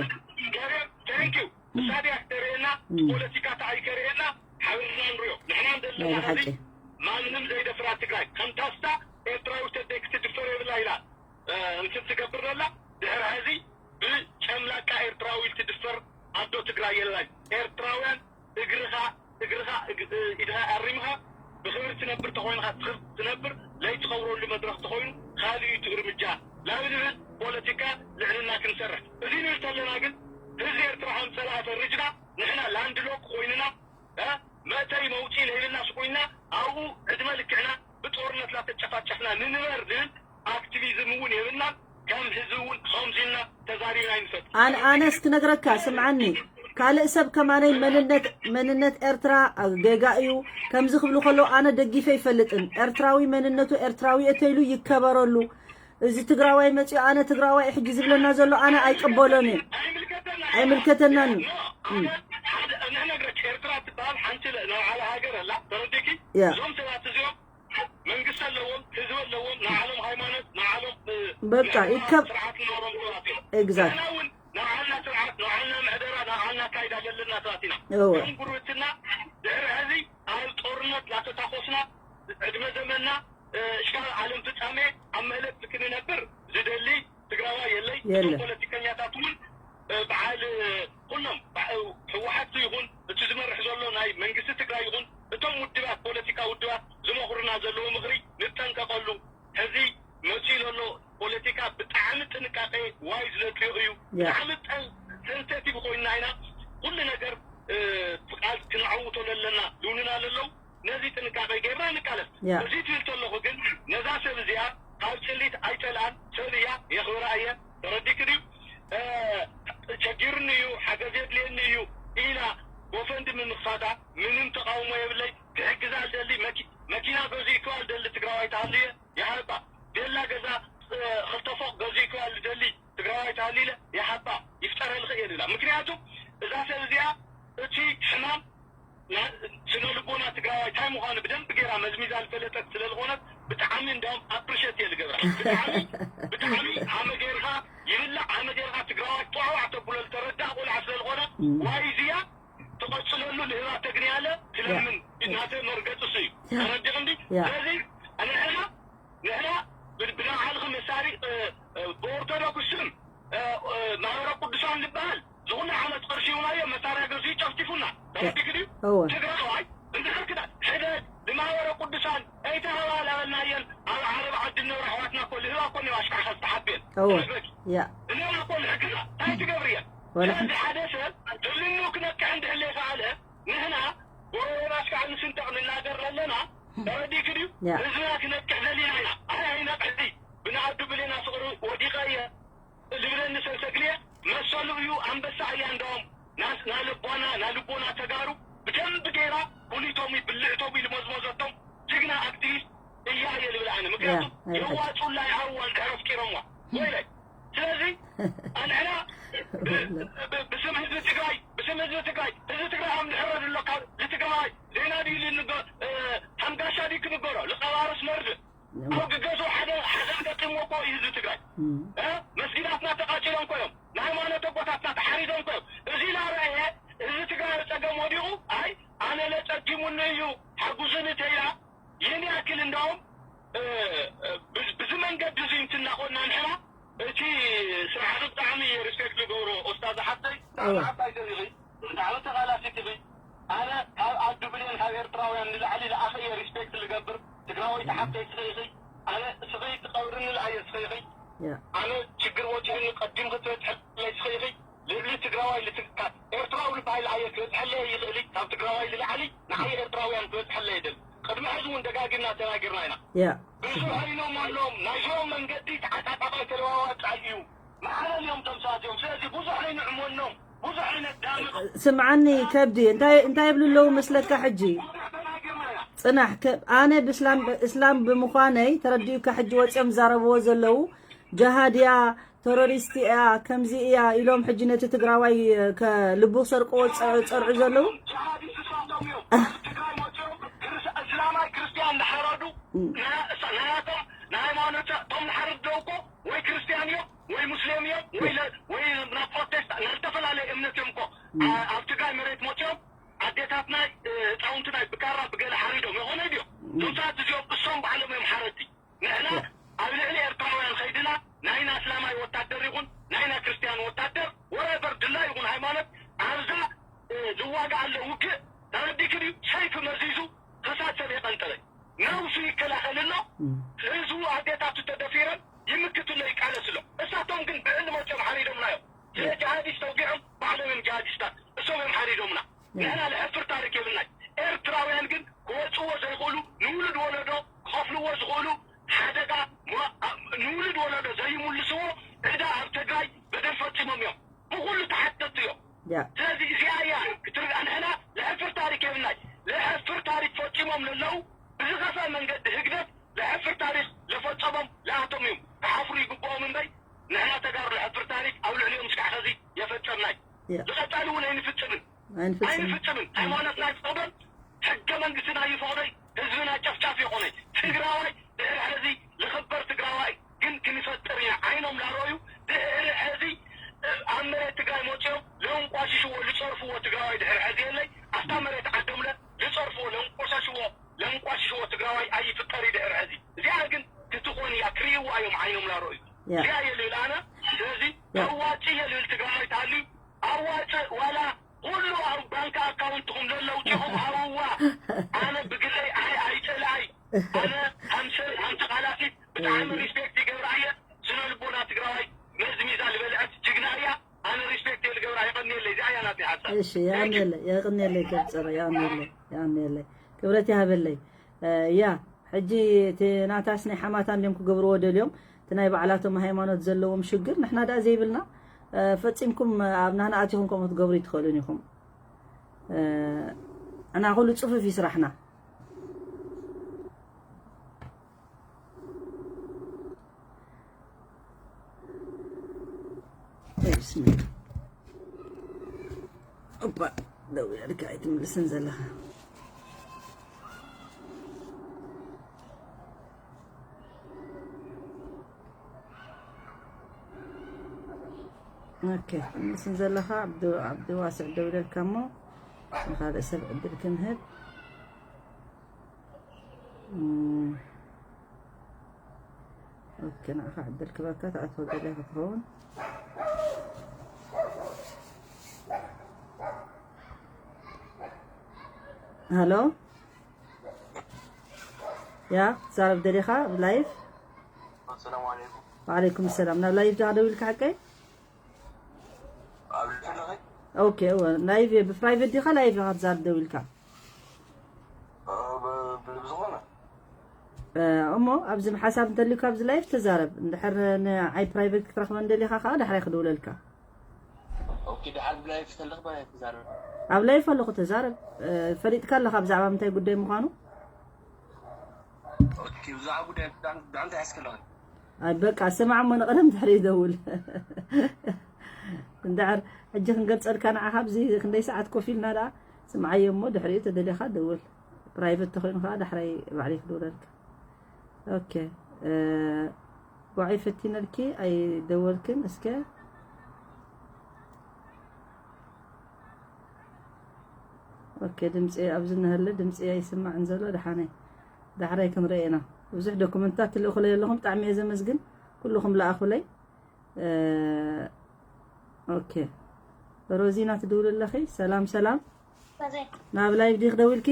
ተንኪው እሳድያ ክተርእየና እም። ፖለቲካ ተኣይ ከርእየና ሓቢርና ንሪኦ ንሕና ናይ እንደለና ብሓቂ ማንም ዘይደፍራ ትግራይ ከም ታስታ ኤርትራዊ ተደይ ክትድፈር የብላ ኢላ እንትን ትገብር ዘላ ድሕሪ ሕዚ ብጨምላቃ ኤርትራዊ ትድፈር ኣዶ ትግራይ የላን። ኤርትራውያን እግርኻ እግርኻ ኢድኻ ኣሪምኻ ብኽብሪ ትነብር ተኾይንኻ ትነብር ዘይትኸብረሉ መድረኽ ተኾይኑ ካልእ እዩ እቲ እርምጃ። ላብንብል ፖለቲካ ልዕልና ክንሰርሕ እዚ ንብል ተለና ግን ህዝቢ ኤርትራ ከም ጸላኢ ፈሪጅና ንሕና ላንድሎክ ኮይንና መእተይ መውፅኢ ለይብልና ስቁይና ኣብኡ ዕድመ ልክዕና ብጦርነት ላተጨፋጨፍና ንንበር ዝብል ኣክቲቪዝም እውን የብልናን። ከም ህዝቢ እውን ከምዚልና ተዛሪብና ይንፈጥ። ኣነ ኣነስ ክነግረካ ስምዓኒ፣ ካልእ ሰብ ከማነይ መንነት መንነት ኤርትራ ጌጋ እዩ ከምዚ ክብሉ ከለዉ ኣነ ደጊፈ ይፈልጥን። ኤርትራዊ መንነቱ ኤርትራዊ እተይሉ ይከበረሉ። እዚ ትግራዋይ መፂኡ ኣነ ትግራዋይ ሕጂ ዝብለና ዘሎ ኣነ ኣይቅበሎን እየ። ኣይምልከተናን እዩ። ንሕነግረች ኤርትራ ትበሃል ሓንቲ ለእነባዓለ ሃገር ኣላ ተረዲኪ እዞም ሰባት እዚኦም መንግስቲ ኣለዎም ህዝቢ ኣለዎም ንዓሎም ሃይማኖት ንዓሎም በቃ ይከብ ስርዓት ንኖሮም ሰባት እዮም ንሕና እውን ንዓልና ስርዓት ንዓልና ምሕደራ ንዓልና ኣካይዳ ዘለና ሰባት ኢና እወ እዞም ጉርብትና ድሕሪ ሕዚ ኣብ ጦርነት ላተታኮስና ዕድመ ዘመንና ሽካል ዓለም ፍጻሜ ኣብ መህለት ክንነብር ዝደሊ ትግራዋይ የለይ። የለ። እቶም ፖለቲከኛታት እውን በዓል ኩሎም ህወሓት ይኹን እቲ ዝመርሕ ዘሎ ናይ መንግስቲ ትግራይ ይኹን እቶም ውድባት ፖለቲካ ውድባት ዝመኽሩና ዘለዉ ምኽሪ ንጠንቀቐሉ። ሕዚ መፂኡ ዘሎ ፖለቲካ ብጣዕሚ ጥንቃቄ ዋይ ዝደልዮ እዩ። ብጣዕሚ ሰንሰቲቭ ኮይንና ኢና ኩሉ ነገር ፍቃድ ክነዐውቶ ለለና ይብሉና ለለው። ነዚ ጥንቃቄ ጌርና ንቃለስ። እዚ ትብል ተለኹ ግን ነዛ ሰብ እዚኣ ካብ ጽሊት ኣይጸልኣን፣ ሰብ እያ፣ የኽብራ እየ። ተረዲክ ድዩ? ቸጊርኒ እዩ፣ ሓገዝ የድልየኒ እዩ ኢላ ጎፈንድሚ ምኽፋታ ምንም ተቃውሞ የብለይ። ክሕግዛ ዝደሊ መኪና ገዚእክዋ ዝደሊ ትግራዋይ ተሃልየ ይሃባ። ቤላ ገዛ ክልተ ፎቅ ገዚእክዋ ዝደሊ ትግራዋይ ተሃሊለ ይሓባ ይፍጠረልኺ እየ ዝብላ። ምክንያቱ እዛ ሰብ እዚኣ እቲ ሕማም ስነ ልቦና ትግራዋይ እንታይ ምዃኑ ብደንብ ገይራ መዝሚዛ ዝፈለጠት ስለ ዝኾነት ብጣዕሚ እንዳውም ኣፕሪሸት እየ ዝገብራ። ብጣዕሚ ብጣዕሚ ሃመ ገይርካ ይብላዕ ሃመ ገይርካ ትግራዋይ ጧዕዋዕ ተብሎ ዝተረዳእ ቆልዓ ስለ ዝኾነ ዋይ እዚኣ ትቐፅለሉ ንህባ ተግንያለ ትለምን ናተ መርገፂ እሱ እዩ። ተረዲቕ እንዲ ስለዚ ንሕና ንሕና ብናይ ዓልኺ መሳሪ ብኦርቶዶክስ ስም ማህበረ ቅዱሳን ዝበሃል ዝኹሉ ዓመት ቅርሺ ይሁናዮ መሳርያ ገዚኡ ጨፍጭፉና ተረዲክ ድዩ ትግራዋይ እንድሕር ክዳ ሕደ ንማህበረ ቅዱሳን ኣይተሃባላበልናየን ኣብ ዓረብ ዓዲ ንነብር ኣሕዋትና እኮ ልህባ እኮ እኒኦ ኣሽካዕካ ዝተሓብየን ተረድበኪ እኒኦ እኮ ንሕግዛ እንታይ ትገብርየን ስለዚ ሓደ ሰብ ህልኑ ክነቅሕ እንድሕለ ይከኣለ ንሕና ጎረቤና ኣሽካዕ ንስንጠቕ ንናገር ለለና ተረዲክ ድዩ ህዝብና ክነቅሕ ደሊና ኢና ኣይ ኣይነቅሕ ብንኣዱ ብሌና ፍቅሪ ወዲቀ እየ ዝብለኒ ሰብ ተግልየ መሰሉ እዩ ኣንበሳ እያ እንደውም ናልቦና ናልቦና ተጋሩ ብደንብ ገይራ ኩሊቶም ብልዕቶም ኢሉ መዝመዘቶም ጅግና ኣክቲቪስት እያ እየ ዝብል ኣነ ምክንያቱ የዋፁላ ይሃዋ እንድሕር ኣፍቂሮምዋ ወይለይ ስለዚ ኣንሕና ብስም ህዝቢ ትግራይ ብስም ህዝቢ ትግራይ ህዝቢ ትግራይ ኣብ ንሕረድ ኣሎ ካብ ንትግራዋይ ዜና ድዩ ሓምጋሻ ድዩ ክንገሮ ልቀባርስ መርድእ ኣብ ግገሱ ሓደ ሓዘን ገጢምዎ እኮ እዩ ህዝቢ ትግራይ መስጊዳትና ተቃፂሎም ኮይኖም ንሃይማኖት ኣቦታትና ተሓሪዶም ኮይኖም እዚ ላረአየ ህዝቢ ትግራይ ፀገም ወዲቁ ኣይ ኣነ ለፀጊሙኒ እዩ ሓጉዝኒ ተይላ ይህን ያክል እንዳውም ብዚ መንገዲ እዚ እንትናኾና ንሕና እቲ ስርዓት ብጣዕሚ ሪስፔክት ዝገብሮ ኦስታዝ ሓፍተይ ብጣዕሚ ዓባይ ሰብ ኢኺ ብጣዕሚ ተቓላሲት ኢኺ ኣነ ካብ ኣዱ ብሌን ካብ ኤርትራውያን ንላዕሊ ልኣኺ እየ ሪስፔክት ልገብር ትግራወይቲ ሓፍተይ ስኺ ኢኺ ኣነ ስኺ ትቐብርኒ ልኣየ ስኺ ኢኺ ኣነ ችግር ወፂኡኒ ቀዲምኺ ትበፅሐለይ ስኺ ኢኺ ልዕሊ ትግራዋይ ልትግታት ኤርትራዊ ልበሃል ኣየ ክበፅሐለይ ይኽእል ካብ ትግራዋይ ልላዕሊ ንዓይ ኤርትራውያን ክበፅሐለይ ይደል ቅድሚ ሕዚ እውን ደጋጊምና ተናጊርና ኢና ብዙሕ ኣይኖም ኣለዎም ናይ ሽሮም መንገዲ ተዓጣጣፋይ ተለዋዋጣይ እዩ መሓለል እዮም ቶም ሰባት እዮም ስለዚ ብዙሕ ኣይንዕመኖም ብዙሕ ኣይነዳምቕ ስምዓኒ ከብዲ እንታይ እንታይ ይብሉ ኣለዉ መስለካ ሕጂ ጽናሕ ኣነ ብእስላም እስላም ብምዃነይ ተረዲኡካ ሕጂ ወፅኦም ዝዛረብዎ ዘለዉ ጀሃድያ ተሮሪስት እያ ከምዚ እያ ኢሎም ሕጂ ነቲ ትግራዋይ ከልቡ ክሰርቅዎ ዝፀርዑ ዘለዉ እስላማይ ክርስቲያን እንዳሓረዱ ናያቶም ንሃይማኖት ቶም ንሓርድ ደው እኮ ወይ ክርስቲያን እዮም ወይ ሙስሊም እዮም ወይ ፕሮቴስታ ናይ ዝተፈላለየ እምነት እዮም እኮ ኣብ ትግራይ መሬት መፅኦም ኣዴታትና ህፃውንትና ብካራ ብገለ ሓሪዶም የኾነ ድዮም ቱታት እዚኦም እሶም ባዕሎም እዮም ሓረድቲ። ንሕና ኣብ ልዕሊ ኤርትራውያን ኸይድና ናይና እስላማይ ወታደር ይኹን ናይና ክርስትያን ወታደር ወረበር ድላ ይኹን ሃይማኖት ኣብዛ ዝዋጋኣለ ውግእ ተረዲክ ድዩ? ሰይፊ መዚዙ ክሳድ ሰብ የቐንጠረ ነብሱ ይከላኸል ኣሎ። ህዝቡ ኣዴታቱ ተደፊረን ይምክትሎ ይቃለስ ኣሎ። እሳቶም ግን ብዕሊ መፅኦም ሓሪዶምና እዮም። ስለ ጅሃዲስት ተውጊዖም ባዕሎም እዮም ጅሃዲስታት እሶም እዮም ሓሪዶምና። ንሕና ልሕፍር ታሪክ የብልናይ። ኤርትራውያን ግን ክወፅዎ ዘይኽእሉ ንውሉድ ወለዶ ክኸፍልዎ ዝኽእሉ ሓደጋ ንውሉድ ወለዶ ዘይምልስዎ ዕዳ ኣብ ትግራይ በደል ፈፂሞም እዮም። ብኩሉ ተሓተቱ እዮም። ስለዚ እዚኣ እያ ክትርድኣ። ንሕና ልሕፍር ታሪክ የብልናይ። ልሕፍር ታሪክ ፈፂሞም ለለዉ ብዝኸፈ መንገዲ ህግደፍ ልሕፍር ታሪክ ለፈፀሞም ለኣቶም እዮም ክሓፍሩ ይግብኦም እምበይ ንሕና ተጋሩ ልሕፍር ታሪክ ኣብ ልዕሊኦም ስጋዕ ኸዚ የፈፀምናይ። ዝቐፃሊ እውን ኣይንፍፅምን ኣይንፍፅምን። ኣይንፍፅምን። ሃይማኖትና ይፍቕዶን ሕገ መንግስትና ይፈቕዶይ ህዝብና ጨፍጫፍ የኾነ ትግራዋይ ድሕሪ ሕዚ ዝኽበር ትግራዋይ ግን ክንፈጥር ኢና። ዓይኖም ላረዩ ድሕሪ ሕዚ ኣብ መሬት ትግራይ መፅኦም ለንቋሽሽዎ ልፀርፍዎ ትግራዋይ ድሕሪ ሕዚ የለይ። ኣብታ መሬት ዓዶምለ ልፀርፍዎ ለንቆሻሽዎ ለንቋሽሽዎ ትግራዋይ ኣይፍጠር ድሕሪ ሕዚ። እዚኣ ግን ክትኾን እያ ክርእይዋ እዮም ዓይኖም ላረዩ። እዚኣ እየ ልብል ኣነ። ስለዚ ኣዋፂ እየ ልብል ትግራዋይ ተሃልዩ ኣዋፅእ ዋላ ኩሉ ኣብ ባንክ ኣካውንትኹም ለለውፂኹም ሃውዋ። ኣነ ብግለይ ኣይ ኣይፅልኣይ ኣነ ሃምሰ ሃምቲ ቃላሲ ብጣዕሚ ሪስፔክት ይገብራ እየ። ስነ ልቦና ትግራዋይ መዝሚዛ ዝበልዐት ጅግና እያ። ኣነ ሪስፔክት እየ ልገብራ። የቐንየለይ። እዚኣ እያ ናተይ ሓሳብ። እሺ፣ የቐንየለይ፣ የቐንየለይ። ከብፀረ የቐንየለይ፣ የቐንየለይ። ክብረት ይሃበለይ። ያ ሕጂ እቲ ናታስ ናይ ሓማታ እንዲዮም ክገብርዎ ደልዮም። እቲ ናይ ባዕላቶም ሃይማኖት ዘለዎም ሽግር ንሕና ደኣ ዘይብልና። ፈጺምኩም ኣብ ናህና ኣቲኹም ከምኡ ክትገብሩ ይትኽእሉን ኢኹም። ኣና ኩሉ ጽፉፍ እዩ ስራሕና። ብስሚላ እባ ደው ኢልካ ኣይትምልስን ዘለኻ። ኦኬ፣ ትምልስን ዘለኻ ዓብዲ፣ ዓብዲ ዋስዕ ደው ኢለልካ እሞ ንኻልእ ሰብ ዕድል ክንህብ። እም፣ ኦኬ፣ ንዓኻ ዕድል ክበካ ትኣትዎ ገለ ክትኸውን። ሃሎ፣ ያ፣ ትዛረብ ደሊኻ ኣብ ላይቭ? ሰላም ዓለይኩም። ወዓለይኩም ሰላም። ናብ ላይቭ ዲኻ ደው ኢልካ ሓቀይ? ኣብ ልዕሊ ኦኬ፣ እወ፣ ላይቭ እየ። ብፕራይቬት ዲኻ ላይቭ ኢኻ ትዛረብ ደው ኢልካ? እ፣ ብ-፣ ብ-፣ ብዝኾነ። እ፣ እሞ ኣብዚ ሓሳብ እንተልዩካ ኣብዚ ላይቭ ተዛረብ። እንድሕር ንዓይ ፕራይቬት ክትረኽበ እንደሊኻ ከዓ ዳሕራይ ክድውለልካ። ኦኬ፣ ድሓር ብላይቭ ተለኽ ባይ ተዛረብ። ኣብ ላይቭ ኣለኹ ተዛረብ። እ፣ ፈሊጥካ ኣለኻ ብዛዕባ ምንታይ ጉዳይ ምዃኑ? ኦኬ፣ ብዛዕባ ጉዳይ ብዛዕባ እንታይ ሓስከለኻ? ኣይ በቃ ስማዕ እሞ ንቐደም ድሕሪ ይደውል። እንድሕር ሕጂ ክንገልጸልካ ንዓኻ ኣብዚ ክንደይ ሰዓት ኮፍ ኢልና ደኣ ስምዓዮ እሞ ድሕሪኡ ተደሊኻ ደውል። ፕራይቨት ተኾይኑ ከዓ ዳሕራይ ባዕለይ ክደውለልካ። ኦኬ፣ እ፣ ዋዒ ፈቲነልኪ ኣይደወልክን እስከ። ኦኬ፣ ድምፂ ኣብዚ እናሃለ ድምፂ ኣይስማዕን ዘሎ። ደሓነይ፣ ዳሕራይ ክንርኢ ኢና። ብዙሕ ዶኩመንትታት ትልእኹለይ ኣለኹም፣ ብጣዕሚ እየ ዘመስግን። ኩልኹም ለኣኹለይ። እ፣ ኦኬ፣ ሮዚና ትድውል ኣለኺ። ሰላም፣ ሰላም። ከዘይ ናብ ላይቭ ዲኽ ደዊልኪ?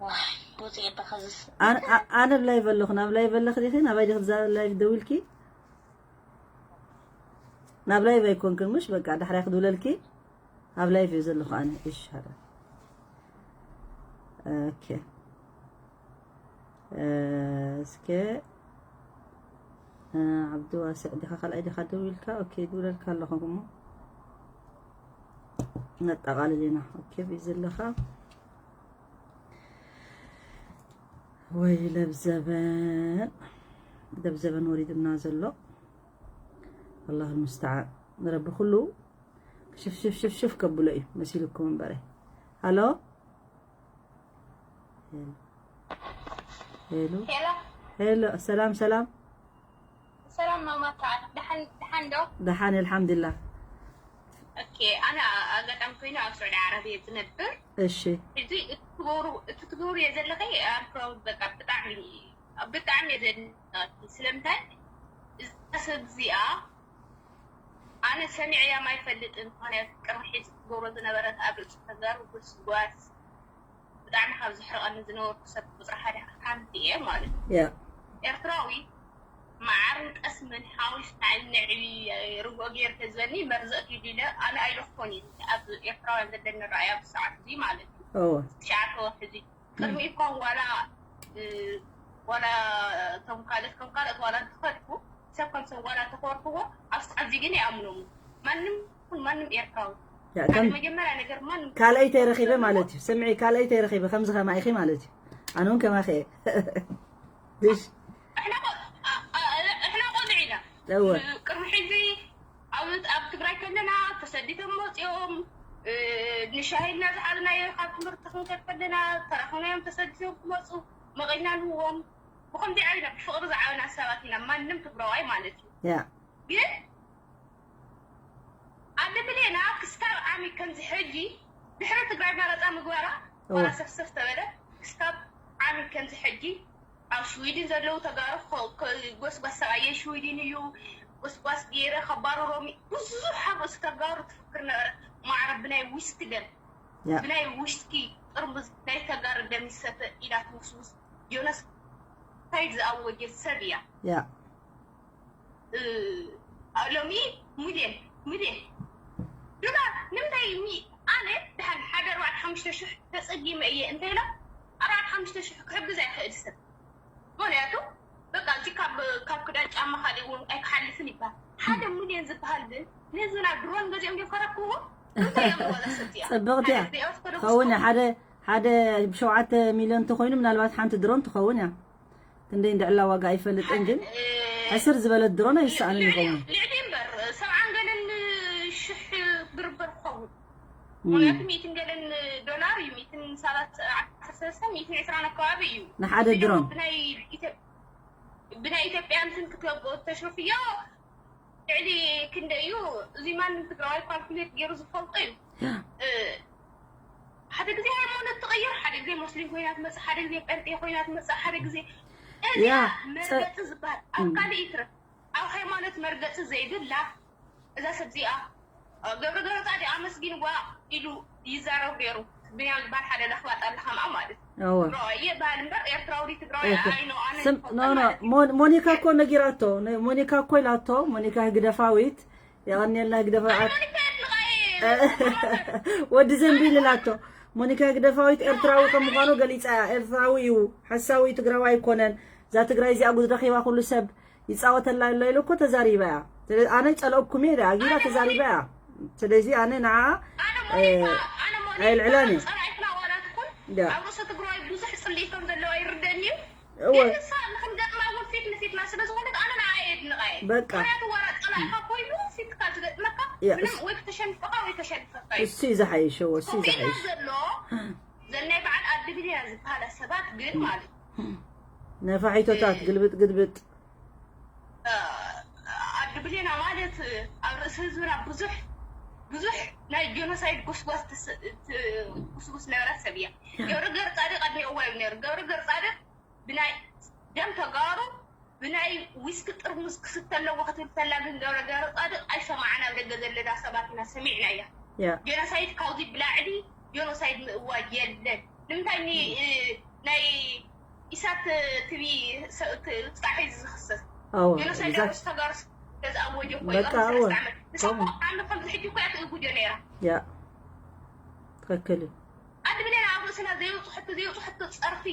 ዋይ፣ ውፅእ የለ ከዝስ። ኣነ፣ ኣ-፣ ኣነ ኣብ ላይቭ ኣለኹ። ናብ ላይቭ ኣለኺ ዲኺ? ናባይ ዲኺ እዛ ላይቭ ደዊልኪ? ናብ ላይቭ ኣይኮንክን፣ ምሽ? በቃ፣ ዳሕራይ ክድውለልኪ። ኣብ ላይቭ እየ ዘለኹ ኣነ። እሺ፣ ሓዳ። ኦኬ። እ፣ እስከ፣ እ፣ ዓብዲ ዋስዕ ዲኻ? ካልኣይ ዲኻ ደዊልካ? ኦኬ፣ ይድውለልካ ኣለኹ እሞ። ነጠቓልል ኢና። ኦኬ፣ ብዩ ዘለኻ። ወይ ለብዘበን፣ ለብዘበን ወሪዱና ዘሎ። ኣላሁ ልሙስተዓን። ንረቢ ኩሉ ሽፍሽፍሽፍሽፍ ከብሎ እዩ መሲልኩም እምበረ። ሃሎ? ሄሎ? ሄሎ? ሄሎ? ሄሎ፣ ሰላም፣ ሰላም። ሰላም ማማ፣ ደሓን፣ ደሓን ዶ? ደሓን፣ ኣልሓምዱሊላህ። ኦኬ፣ ኣነ ኣጋጣሚ ኮይኑ ኣብ ስዑዲ ዓረብ እየ ዝነብር። እሺ ሕጂ እቲ ትገብሩ እቲ ትገብሩ እየ ዘለኸ ኣምክሮ በቃ ብጣዕሚ ብጣዕሚ እየ ዘድንቀኪ። ስለምንታይ እዛ ሰብ እዚኣ ኣነ ሰሚዐያ ማይፈልጥን፣ ምክንያቱ ቅድሚ ሕጂ ትገብሮ ዝነበረት ኣብ ርእሲ ተጋሩ ጉስጓስ ብጣዕሚ ካብ ዝሕርቐኒ ዝነበርኩ ሰብ ቁፅሪ ሓደ ሓንቲ እየ ማለት እዩ። ያ ኤርትራዊ መዓርን ጠስምን ሓዊስካ ንዕቢ ርጎ ገይር ተዝበኒ መርዘእ ኪዲለ ኣነ ኣይለኾን እየ ኣብ ኤርትራውያን ዘለኒ ረኣያ ብሰዓት እዚ ማለት እዩ። እወ ትሽዓተ ወርሒ እዚ ቅድሚ እኳ ዋላ እ፣ ዋላ እቶም ካልኦት ከም ካልኦት ዋላ እንተኸድኩ ሰብ ከም ሰብ ዋላ እንተኸበርክዎ ኣብ ሰዓት እዚ ግን ይኣምኖም ማንም ይኹን ማንም ኤርትራዊ ያ ሓደ ከም መጀመርያ ነገር ማንም ካልኣይ ተረኺበ ማለት እዩ። ስምዒ ካልኣይ ተረኺበ ከምዚ ከማይኺ ማለት እዩ። ኣነ እውን ከማኺ እየ። እሺ እሕና ቆ- አ- አ- እሕና ቆልዑ ኢና እወ ቅድሚ ሕዚ ኣብ ኣብ ትግራይ ከለና ተሰዲቶም መፂኦም እ፣ ንሻሂ እና ዝሓዝናዮ ካብ ትምህርቲ ክንከድ ከለና ተረኽብናዮም ተሰዲቶም ክመፁ መቒልና ንዎም ብከምዚ ዓይና ብፍቕሪ ዝዓበና ሰባት ኢና ማንም ትግራዋይ ማለት እዩ። ያ ግን ኣደ ብሌና ክስታብ ዓሚ ከምዚ ሕጂ ድሕሪ ትግራይ መረፃ ምግባራ ዋላ ሰፍሰፍ ተበለ ክስታብ ዓሚ ከምዚ ሕጂ ኣብ ሽዊድን ዘለዉ ተጋሩ ከ- ከ- ጎስጓስ ሰብኣየ ሽዊድን እዩ ጎስጓስ ገይረ ከባርሮም ብዙሕ ኣብ ርእሲ ተጋሩ ትፍክር ነበረ። ማዕረ ብናይ ዊስኪ ደም ያ ብናይ ዊስኪ ጥርሙዝ ናይ ተጋሩ ደም ይሰተ ኢላ ትውስውስ ጆኖሳይድ ዝኣወጀት ሰብ እያ። ያ እ፣ ሎሚ ሚልዮን ሚልዮን ዶላር ንምንታይ ሚ ኣነ ድሓን ሓደ ኣርባዕተ ሓሙሽተ ሽሕ ተፀጊመ እየ እንተኢላ ኣርባዕተ ሓሙሽተ ሽሕ ክሕግዝ ኣይኽእል ሰብ ምክንያቱ በቃ እዚ ካብ ካብ ክዳን ጫማ ካልእ እውን ኣይክሓልፍን ይበሃል ሓደ ሚልዮን ዝበሃል ግን ነዚ ናብ ድሮን ገዚኦም ዶ ከረክብዎ እንታይ እዮም ወላ ሰብዚኣ ፅብቕቲ እያ ሓደ ኦርቶዶክስ ትኸውን እያ ሓደ ሓደ ብሸውዓተ ሚልዮን ተኮይኑ ምናልባት ሓንቲ ድሮን ትኸውን እያ ክንደይ እንድዕላ ዋጋ ኣይፈልጥን ግን ሕስር ዝበለት ድሮን ኣይሰኣንን ይኸውን ልዕሊ እምበር ሰብዓን ገለን ሽሕ ብርበር ክኸውን ምክንያቱ ሚእትን ገለን ዶላር እዩ ሚእትን ሰላሳ ዓሰርተ ሰለስተ ሚእትን ዕስራን ኣከባቢ እዩ ንሓደ ድሮን ብናይ ኢትዮ- ብናይ ኢትዮጵያ እንትን ክትገብኦ ተሽርፍዮ ልዕሊ ክንደይ እዩ እዚ ማንም ትግራዋይ ካልኩሌት ገይሩ ዝፈልጦ እዩ እ፣ ሓደ ግዜ ሃይማኖት ትቐይር ሓደ ግዜ ሙስሊም ኮይና ትመፅእ ሓደ ግዜ ጴንጤ ኮይና ትመፅእ ሓደ ግዜ እዚኣ ያ፣ መርገፂ ዝበሃል ኣብ ካልእ ይትረፍ ኣብ ሃይማኖት መርገፂ ዘይብላ እዛ ሰብ እዚኣ ገብረ ገብረ ፃድቅ ኣመስጊንዋ ኢሉ ይዛረብ ነይሩ ብንያም ዝበሃል ሓደ ለኽባጥ ኣለ ከምኣ ማለት እዩ እወ ትግራዋይ እየ በሃል እምበር ኤርትራዊ ትግራዋይ ኦኬ። ኣይኖ ኣነ ስም- ዝፈልጦ ኖ ኖ ማለት እዩ። ሞን- ሞኒካ እኮ ነጊራቶ ነ- ሞኒካ እኮ ኢላቶ ሞኒካ ህግደፋዊት የቐንየልና ህግደፋዊ ወዲ ዘንቢል ኢላቶ ሞኒካ ህግደፋዊት ኤርትራዊ ከም ምዃኑ ገሊፃ እያ ኤርትራዊ እዩ ሓሳዊ ትግራዊ ኣይኮነን እዛ ትግራይ እዚኣ ጉድ ረኺባ ኩሉ ሰብ ይፃወተላ ኣሎ ኢሉ እኮ ተዛሪባ እያ ስለ- ኣነ ጸለእኩም እየ ኣጊራ ተዛሪባ እያ ስለዚ ኣነ ንዓ ኣነ ሞኒካ ኣነ ሞኒካ ኣየልዕላን እዩ ፀላኢትና ዋላ ትኹን ያ ኣብ ርእሲ ትግራዋይ ብዙሕ ፅልኢ ከም ዘለዎ ይርደኒ እዩ እወ ግን ንሳ ንክንገጥማ እውን ፊት ንፊትና ስለ ዝኾነት ኣነ ንዓ የድንቃየ በቃ ምክንያቱ ዋላ ፀላኢካ ኮይኑ ፊትካ ዝገጥመካ ያ፣ ምንም እስ- ወይ ክተሸንፈካ ወይ ከሸንፈካ እዩ እሱ እዩ ዝሓይሽ እወ እሱ እዩ ኮሚና ዝሓይሽ ዘሎ ዘናይ በዓል ኣድብልያ ዝበሃላ ሰባት ግን ማለት ነፋሒቶታት ግልብጥ ግልብጥ ኣድብሌና ማለት ኣብ ርእሲ ህዝብና ብዙሕ ብዙሕ ናይ ጀኖሳይድ ጎስጓስ ትስ- ት- ትጉስጉስ ነበረት ሰብ እያ። ገብረ ገርጻድቅ ቅድሚ እዋ እዩ ነይሩ። ገብረ ገርጻድቅ ብናይ ደም ተጋሩ ብናይ ዊስኪ ጥርሙዝ ክስተ ኣለዎ ክትብል ተላ ግን ገብረ ገርጻድቅ ኣይሰማዕና ኣብ ደገ ዘለና ሰባት ኢና ሰሚዕናያ። ያ ጀኖሳይድ ካብዚ ብላዕሊ ጀኖሳይድ ምእዋጅ የለን። ንምንታይ ኒ- እ፣ ናይ ኢሳት ቲቪ ሰ- ት- ፃሒ ዝኽሰስ ኣዎ ጀኖሳይድ exact ኣብ ተጋሩ ስለ ዝኣወጀ እኮ በቃ ይቐርብ እወ ሰለስተ ዓመት ንሳ እኮ ከምኡ ዓመት ከም ዝሕጂ እኮ እያ ትእውጅ ነይራ ያ ትኽክል እዩ ኣድብሌና ኣብ ርእስና ዘይውፅሕቱ ዘይውፅሕቱ ፀርፊ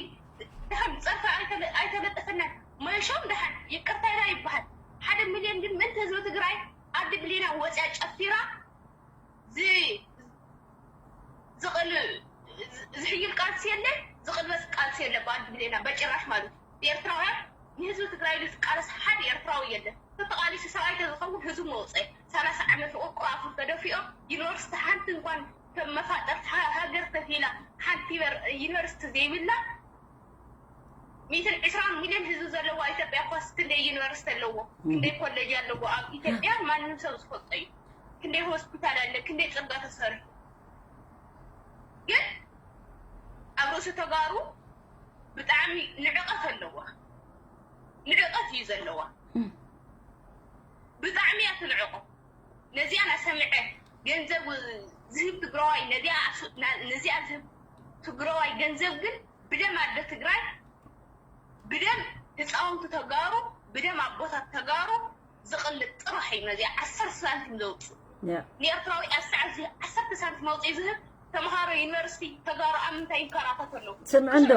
ድሓን ፀርፊ ኣይተለ- ኣይተለጠፈናን መሾም ድሓን ይቅርታ ኢና ይበሃል ሓደ ሚልዮን ግን ምእንቲ ህዝቢ ትግራይ ኣድብሌና ወፅያ ጨፊራ ዝ- ዝቕል ዝሕይል ቃልሲ የለ ዝቕልበስ ቃልሲ የለ ብኣድብሌና በጭራሽ ማለት እዩ ኤርትራውያን ንህዝቢ ትግራይ ኢሉ ዝቃለስ ሓደ ኤርትራዊ የለን ተተቓሊሱ ሰብኣይ ተዝኸውን ህዝቡ መውፀ ሰላሳ ዓመት ቁርቁር ኣፉ ተደፊኦም ዩኒቨርሲቲ ሓንቲ እንኳን ከም መፋጠርቲ ሃ- ሃገር ተፊላ ሓንቲ በር- ዩኒቨርሲቲ ዘይብላ ሚእትን ዕስራን ሚልዮን ህዝቢ ዘለዋ ኢትዮጵያ እኳ ክንደይ ዩኒቨርሲቲ ኣለዎ ክንደይ ኮሌጅ ኣለዎ ኣብ ኢትዮጵያ ማንም ሰብ ዝፈልጦ እዩ ክንደይ ሆስፒታል ኣለ፣ ክንደይ ጽርጋ ተሰርሑ። ግን ኣብ ርእሲ ተጋሩ ብጣዕሚ ንዕቀት ኣለዋ፣ ንዕቀት እዩ ዘለዋ። ብጣዕሚ እያ ትንዕቆ። ነዚኣ ናሰምዐ ገንዘብ ዝህብ ትግራዋይ፣ ነዚኣ ዝህብ ትግራዋይ ገንዘብ ግን ብደም ኣደ ትግራይ፣ ብደም ህፃውንቲ ተጋሩ፣ ብደም ኣቦታት ተጋሩ ዝቕልጥ ጥራሕ እዩ። ነዚኣ ዓሰርተ ሳንቲም ዘውፅእ ንኤርትራዊ ኣብ ሰዓት እዚ ዓሰርተ ሳንቲም ኣውፅኡ ዝህብ ተምሃሮ ዩኒቨርሲቲ ተጋሩ ኣብ ምንታይ ይንከራተት ኣለዉ? ስምዕንዶ?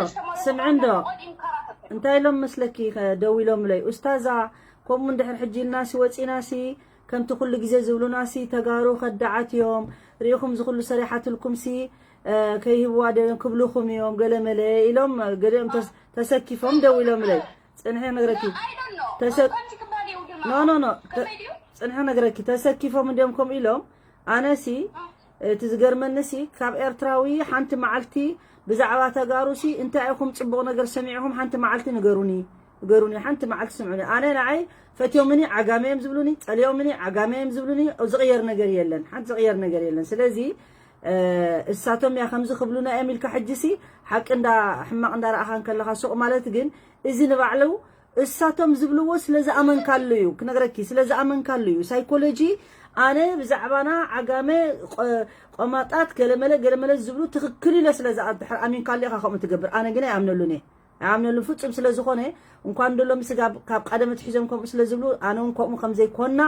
ስምዕንዶ? እንታይ ኢሎም መስለኪ ደው ኢሎምለይ? ኡስታዛ፣ ከምኡ እንድሕር ሕጂ ኢልና ሲ ወፂና ሲ ከምቲ ኩሉ ግዜ ዝብሉና ሲ ተጋሩ ከዳዓት እዮም፣ ርኢኹም ዝኩሉ ሰሪሓትልኩም ሲ ከይህብዋ ደ ክብልኹም እዮም ገለመለ ኢሎም ገሊኦም ተሰኪፎም ደው ኢሎምለይ። ፅንሒ ነግረኪ ተሰ no no no ፅንሒ ነግረኪ ተሰኪፎም እንዲኦም ከምኡ ኢሎም። ኣነሲ እቲ ዝገርመንሲ ካብ ኤርትራዊ ሓንቲ መዓልቲ ብዛዕባ ተጋሩሲ እንታይ ኢኹም ፅቡቕ ነገር ሰሚዕኹም ሓንቲ መዓልቲ ንገሩኒ፣ ንገሩኒ ሓንቲ መዓልቲ ስምዑኒ። ኣነ ንዓይ ፈትዮምኒ ዓጋመ እዮም ዝብሉኒ፣ ፀሊኦምኒ ዓጋመ እዮም ዝብሉኒ። ዝቕየር ነገር የለን፣ ሓንቲ ዝቕየር ነገር የለን። ስለዚ እሳቶም እያ ከምዚ ክብሉና እዮም ኢልካ ሕጂሲ ሓቂ እንዳ ሕማቕ እንዳረኣኻ እንከለኻ ሱቕ ማለት ግን እዚ ንባዕሉ እሳቶም ዝብልዎ ስለ ዝኣመንካሉ እዩ ክነግረኪ፣ ስለ ዝኣመንካሉ እዩ። ሳይኮሎጂ ኣነ ብዛዕባና ዓጋመ ቆማጣት ገለመለ ገለመለ ዝብሉ ትኽክል ኢለ ስለ ዝኣድሕር ኣሚንካሉ ኢኻ ከምኡ ትገብር። ኣነ ግን ኣይኣምነሉን እየ። ኣይኣምነሉን ፍጹም ስለ ዝኾነ እንኳን ደሎ ምስ ካብ ቀደም ትሒዞም ከምኡ ስለ ዝብሉ ኣነ እውን ከምኡ ከም ዘይኮና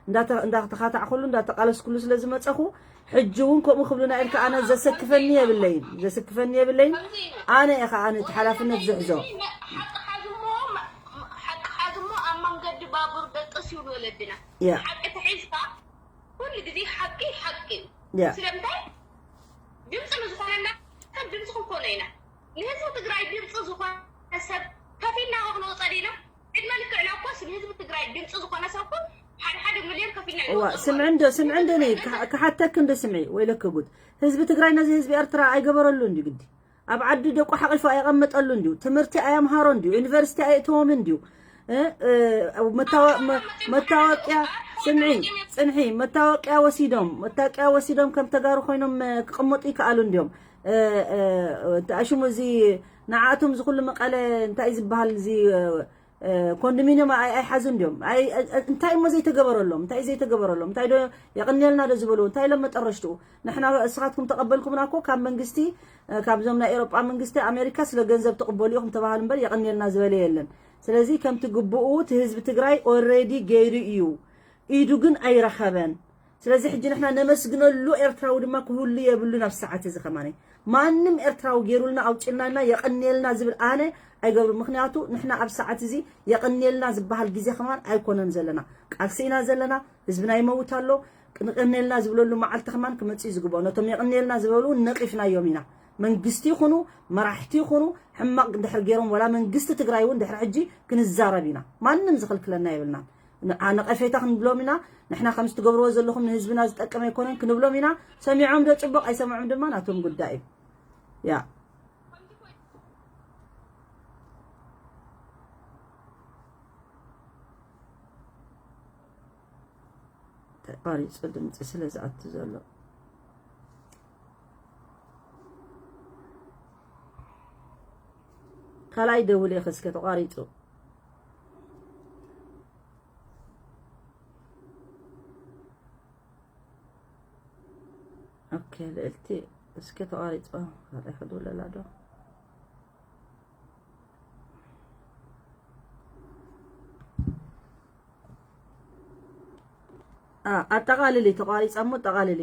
እንዳተኻታዕኩሉ እንዳተቃለስኩሉ ስለ ዝመፀኹ ሕጂ እውን ከምኡ ክብሉና ኢልካ ኣነ ዘሰክፈኒ የብለይን፣ ዘስክፈኒ የብለይን። ኣነ እየ ከዓ ነቲ ሓላፍነት ዝሕዞ። ሓቂ ሓዝሞ ኣብ መንገዲ ባቡር ደቅስ ይብሉ ወለድና። ሓቂ ተሒዝካ ኩሉ ግዜ ሓቂ ሓቂ እዩ። ስለምንታይ ድምፂ ንዝኾነና ሰብ ድምፂ ክንኮኖ ኢና። ንህዝቢ ትግራይ ድምፂ ዝኾነ ሰብ ከፊልና ክንወፀ ዲና? ዕድመ ልክዕና እኮ ንህዝቢ ትግራይ ድምፂ ዝኾነ ሰብ እኮ ሓደ ሓደ ሚልዮን ከፊልና እዋ ይወፀ ስምዒ ማለት እንዶ እዩ። ስምዒ ህዝቢ እንዶ ትግራይ ነዚ ክሓተክ እንዶ ስምዒ ወይለክ ጉድ። ህዝቢ ትግራይ ነዚ ህዝቢ ኤርትራ ኣይገበረሉ እንዲ ግዲ ኣብ ዓዲ ደቁ ሓቂፉ ኣየቐመጠሉ እንዲዩ፣ ትምህርቲ ኣየምሃሮ እንዲዩ፣ ዩኒቨርሲቲ ኣየእተዎም እንዲዩ። መታወቅያ ስምዒ ፅንሒ መታወቅያ ወሲዶም መታወቅያ ወሲዶም ከም ተጋሩ ኮይኖም ክቕመጡ ይከኣሉ እንዲዮም። ኣሽሙ እዚ ንዓኣቶም ዝኩሉ መቐለ እንታይ ዝበሃል እዚ ኮንዶሚኒየም ኣይሓዙ እንዲዮም። እንታይ እሞ ዘይተገበረሎም? እንታይ ዘይተገበረሎም? እንታይ ዶ የቕንየልና ዶ ዝበሉ? እንታይ ኢሎም መጠረሽትኡ? ንሕና እስኻትኩም ተቐበልኩምና እኮ ካብ መንግስቲ ካብዞም ናይ ኤሮጳ መንግስቲ ኣሜሪካ ስለ ገንዘብ ትቕበሉ ኢኹም ተባሃሉ እምበር የቕንየልና ዝበለ የለን። ስለዚ ከምቲ ግቡኡ እቲ ህዝቢ ትግራይ ኦሬዲ ገይሩ እዩ፣ ኢዱ ግን ኣይረኸበን። ስለዚ ሕጂ ንሕና ነመስግነሉ ኤርትራዊ ድማ ክህሉ የብሉን። ኣብ ሰዓት እዚ ከማነ ማንም ኤርትራዊ ገይሩልና ኣውፂልናልና የቐንየልና ዝብል ኣነ ኣይገብሩ። ምክንያቱ ንሕና ኣብ ሰዓት እዚ የቐንየልና ዝበሃል ግዜ ከማን ኣይኮነን ዘለና። ቃልሲ ኢና ዘለና። ህዝብና ይመውት ኣሎ። ንቐንየልና ዝብለሉ መዓልቲ ከማን ክመፅእ ዝግብኦ። ነቶም የቐንየልና ዝበሉ ነቒፍናዮም ኢና። መንግስቲ ይኹኑ መራሕቲ ይኹኑ ሕማቕ እንድሕር ገይሮም ወላ መንግስቲ ትግራይ እውን ድሕሪ ሕጂ ክንዛረብ ኢና። ማንም ዝኽልክለና የብልናን። ነቐፌታ ክንብሎም ኢና። ንሕና ከም ዝትገብርዎ ዘለኹም ንህዝብና ዝጠቅም ኣይኮነን ክንብሎም ኢና። ሰሚዖም ዶ ፅቡቕ ኣይሰምዖም ድማ ናቶም ጉዳይ እዩ። ያ ተቋሪፁ ድምፂ ስለ ዝኣቱ ዘሎ ካልኣይ ደውል ኢኸ እስከ ተቋሪፁ። ኦኬ ልእልቲ እስከ ተቋሪፁ ካልኣይ ክድውለላ ዶ ኣጠቓልሊ ተቋሪፃ እሞ ኣጠቓልሊ።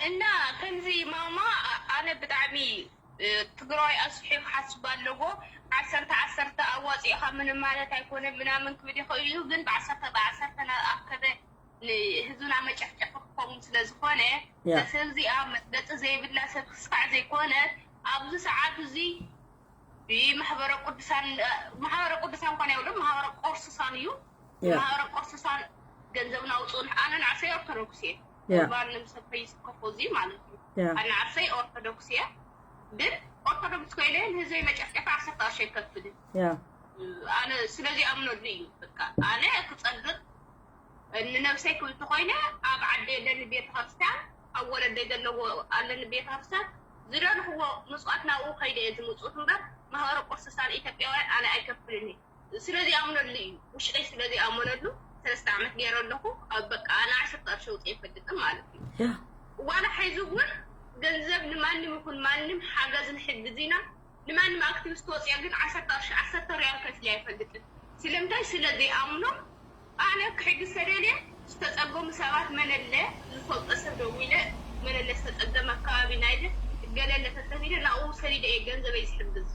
እና ከምዚ ማማ ኣነ ብጣዕሚ ትግራዋይ ኣስሒብ ሓስብ ኣለዎ። ዓሰርተ ዓሰርተ ኣዋፂእኻ ምንም ማለት ኣይኮነ ምናምን ክብል ይኽእል እዩ፣ ግን ብዓሰርተ ብዓሰርተ ናኣከበ ንህዝብና መጨፍጨፊ ክኸውን ስለዝኾነ እዚኣ መግለፂ ዘይብላ ሰብ ክስካዕ ዘይኮነ ኣብዚ ሰዓት እዚ ብማሕበረ ቅዱሳን ማሕበረ ቅዱሳን ኮነ ይብሉ ማሕበረ ቆርሱሳን እዩ። ማሕበረ ቆርሱሳን ገንዘብና ኣውፅኡ። ኣነ ንዓሰይ ኦርቶዶክስ እየ። ማንም ሰብ ከይስከፎ እዚ ማለት እዩ። ኣነ ንዓሰይ ኦርቶዶክስ እየ። ግን ኦርቶዶክስ ኮይነ ንህዝበይ መጨፍጨፍ ዓሰርተ ቅርሺ ኣይከፍልን። ኣነ ስለዚ ኣምነሉ እዩ። በቃ ኣነ ክፀልእ ንነብሰይ ክብል ተኾይነ ኣብ ዓዲ የለኒ ቤተክርስትያን፣ ኣብ ወለደይ ዘለዎ ኣለኒ ቤተክርስትያን። ዝደልኽዎ ምጽዋት ናብኡ ከይደ እየ ዝምጽኡት እምበር፣ ማህበረ ቅዱሳን ኢትዮጵያውያን ኣነ ኣይከፍልን እዩ። ስለዚ ኣምነሉ እዩ፣ ውሽጠይ ስለዚ ኣመነሉ። ሰለስተ ዓመት ገይረ ኣለኹ። ኣብ በቃ ኣነ ዓሰርተ ቅርሺ ውፅእ ይፈልጥም ማለት እዩ። ዋላ ሐይዚ እውን ገንዘብ ንማንም ይኹን ማንም ሓገዝ ንሕግዝ ኢና። ንማንም ኣክቲቪስት ወፅያ ግን ዓሰርተ ቅርሺ ዓሰርተ ሪያል ከፍልያ ኣይፈልጥን። ስለምንታይ? ስለ ዘይኣምኖ። ኣነ ክሕግዝ ሰደልየ ዝተፀገሙ ሰባት መነለ ዝፈልጦ ሰብ ደዊለ መነለ ዝተፀገመ ኣካባቢ ናይለ ገለለ ተተቢለ ናብኡ ሰዲደ እየ ገንዘበይ ዝሕግዝ።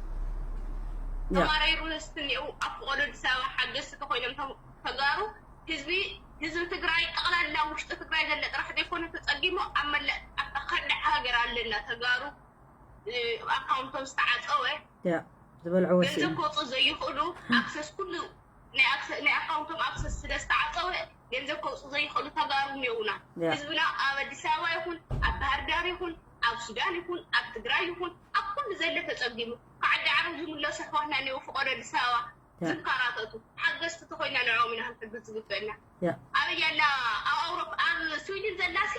ተማረይሩ ስኒው ኣብ ፍቆዶ ኣዲስ ኣበባ ሓገዝቲ ተኮይኖም ተጋሩ ህዝቢ ህዝቢ ትግራይ ጠቕላላ ውሽጢ ትግራይ ዘለ ጥራሕ ዘይኮነ ተፀጊሙ ኣብ መለእ ኣብታ ከዳዕ ሃገር ኣለና ተጋሩ። ኣካውንቶም ዝተዓፀወ ዝበልዕዎ ገንዘብ ከውፅኡ ዘይኽእሉ ኣክሰስ ኩሉ ናይ ኣካውንቶም ኣክሰስ ስለ ዝተዓፀወ ገንዘብ ከውፅኡ ዘይኽእሉ ተጋሩ እኒውና። ህዝብና ኣብ ኣዲስ ኣበባ ይኹን ኣብ ባህር ዳር ይኹን ኣብ ሱዳን ይኹን ኣብ ትግራይ ይኹን ኣብ ኩሉ ዘለ ተፀጊሙ። ከዓዲ ዓረብ ዝምለሱ ኣሕዋትና እኒው ፍቆዶ ኣዲስ ኣበባ ዝንከራተቱ ሓገዝቲ ተኮይና ንዕኦም ኢና ክንሕግዝ ዝግበአና። ኣበይ ኣላ? ኣብ ኣውሮፓ ኣብ ስዊድን ዘላሲ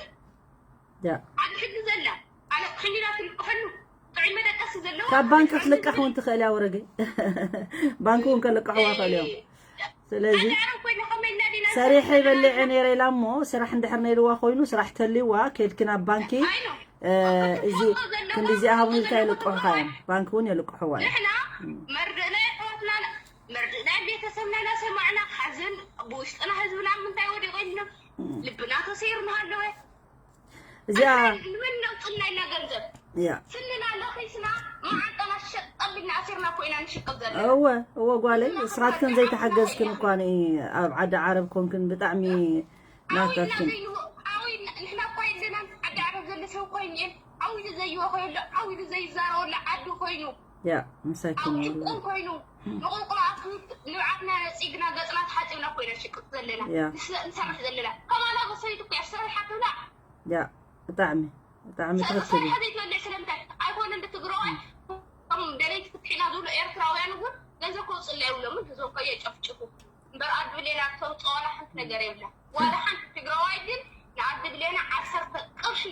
ኣብ ሕጊ ዘላ ኣለ ክሕሊና ትልቅሐሉ ጥዑይ መደቀሲ ዘለዎ ካብ ባንክ ክትልቀሕ እውን ትኽእል እያ ወረገ። ባንክ እውን ከልቀሕዋ ክእል እዮም። ስለዚ ሰሪሐ በሊዐ ነይረ ኢላ እሞ ስራሕ እንድሕር ነይርዋ ኮይኑ ስራሕ ተልይዋ ከድኪ ናብ ባንኪ እዚ ክንዲዚኣ ሃቡን ኢልካ የልቅሑካ እዮም። ባንክ እውን የልቅሕዋ እዮም። መርድእ ናይ ኣሕዋትና መርድእ ናይ ቤተሰብና እናሰማዕና ሓዘን ብውሽጥና ህዝብና ምንታይ ወዲቑ ኢልና ልብና ተሰይሩ እናሃለወ እዚኣ ንመን ነውፅልና ኢልና ገንዘብ ያ ስንና ለኺስና መዓንጣና ሸጥ ኣቢልና ኣሲርና እኮ ኢና ንሽቅብ ዘለና። እወ እወ ጓለይ እስኻትክን ዘይተሓገዝክን እኳ ኣብ ዓዲ ዓረብ ኮንክን ብጣዕሚ ናታክን ንሕና እኳ የለናን ዓዲ ዓረብ ዘሎ ሰብ እኳ የለን። ዓው ኢሉ ዘይወኸየሉ ዓው ኢሉ ዘይዛረበሉ ዓዲ ኮይኑ ያ ምሳኪን ጭቁን ኮይኑ ንቁልቁል ኣቱ ንብዓትና ነፂግና ገፅና ተሓፂብና ኮይና ሽቅጥ ዘለና ንሰርሕ ዘለና ከማና በሰበይቱ እኮ እያ ሰሪሓ ትብላዕ። ያ ብጣዕሚ ብጣዕሚ ትኽክል እዩ። ሰሪሓ ዘይትበልዕ ስለምንታይ ኣይኮነን ብትግረዋይ ከም ደለይቲ ፍትሒና ዝብሉ ኤርትራውያን እውን ገንዘብ ከውፅላ የብሎምን ህዝቦም ከየጨፍጭፉ እምበር ኣድብሌና ተውፅኦ ዋላ ሓንቲ ነገር የብላ። ዋላ ሓንቲ ትግራዋይ ግን ንኣድብሌና ዓሰርተ ቅርሺ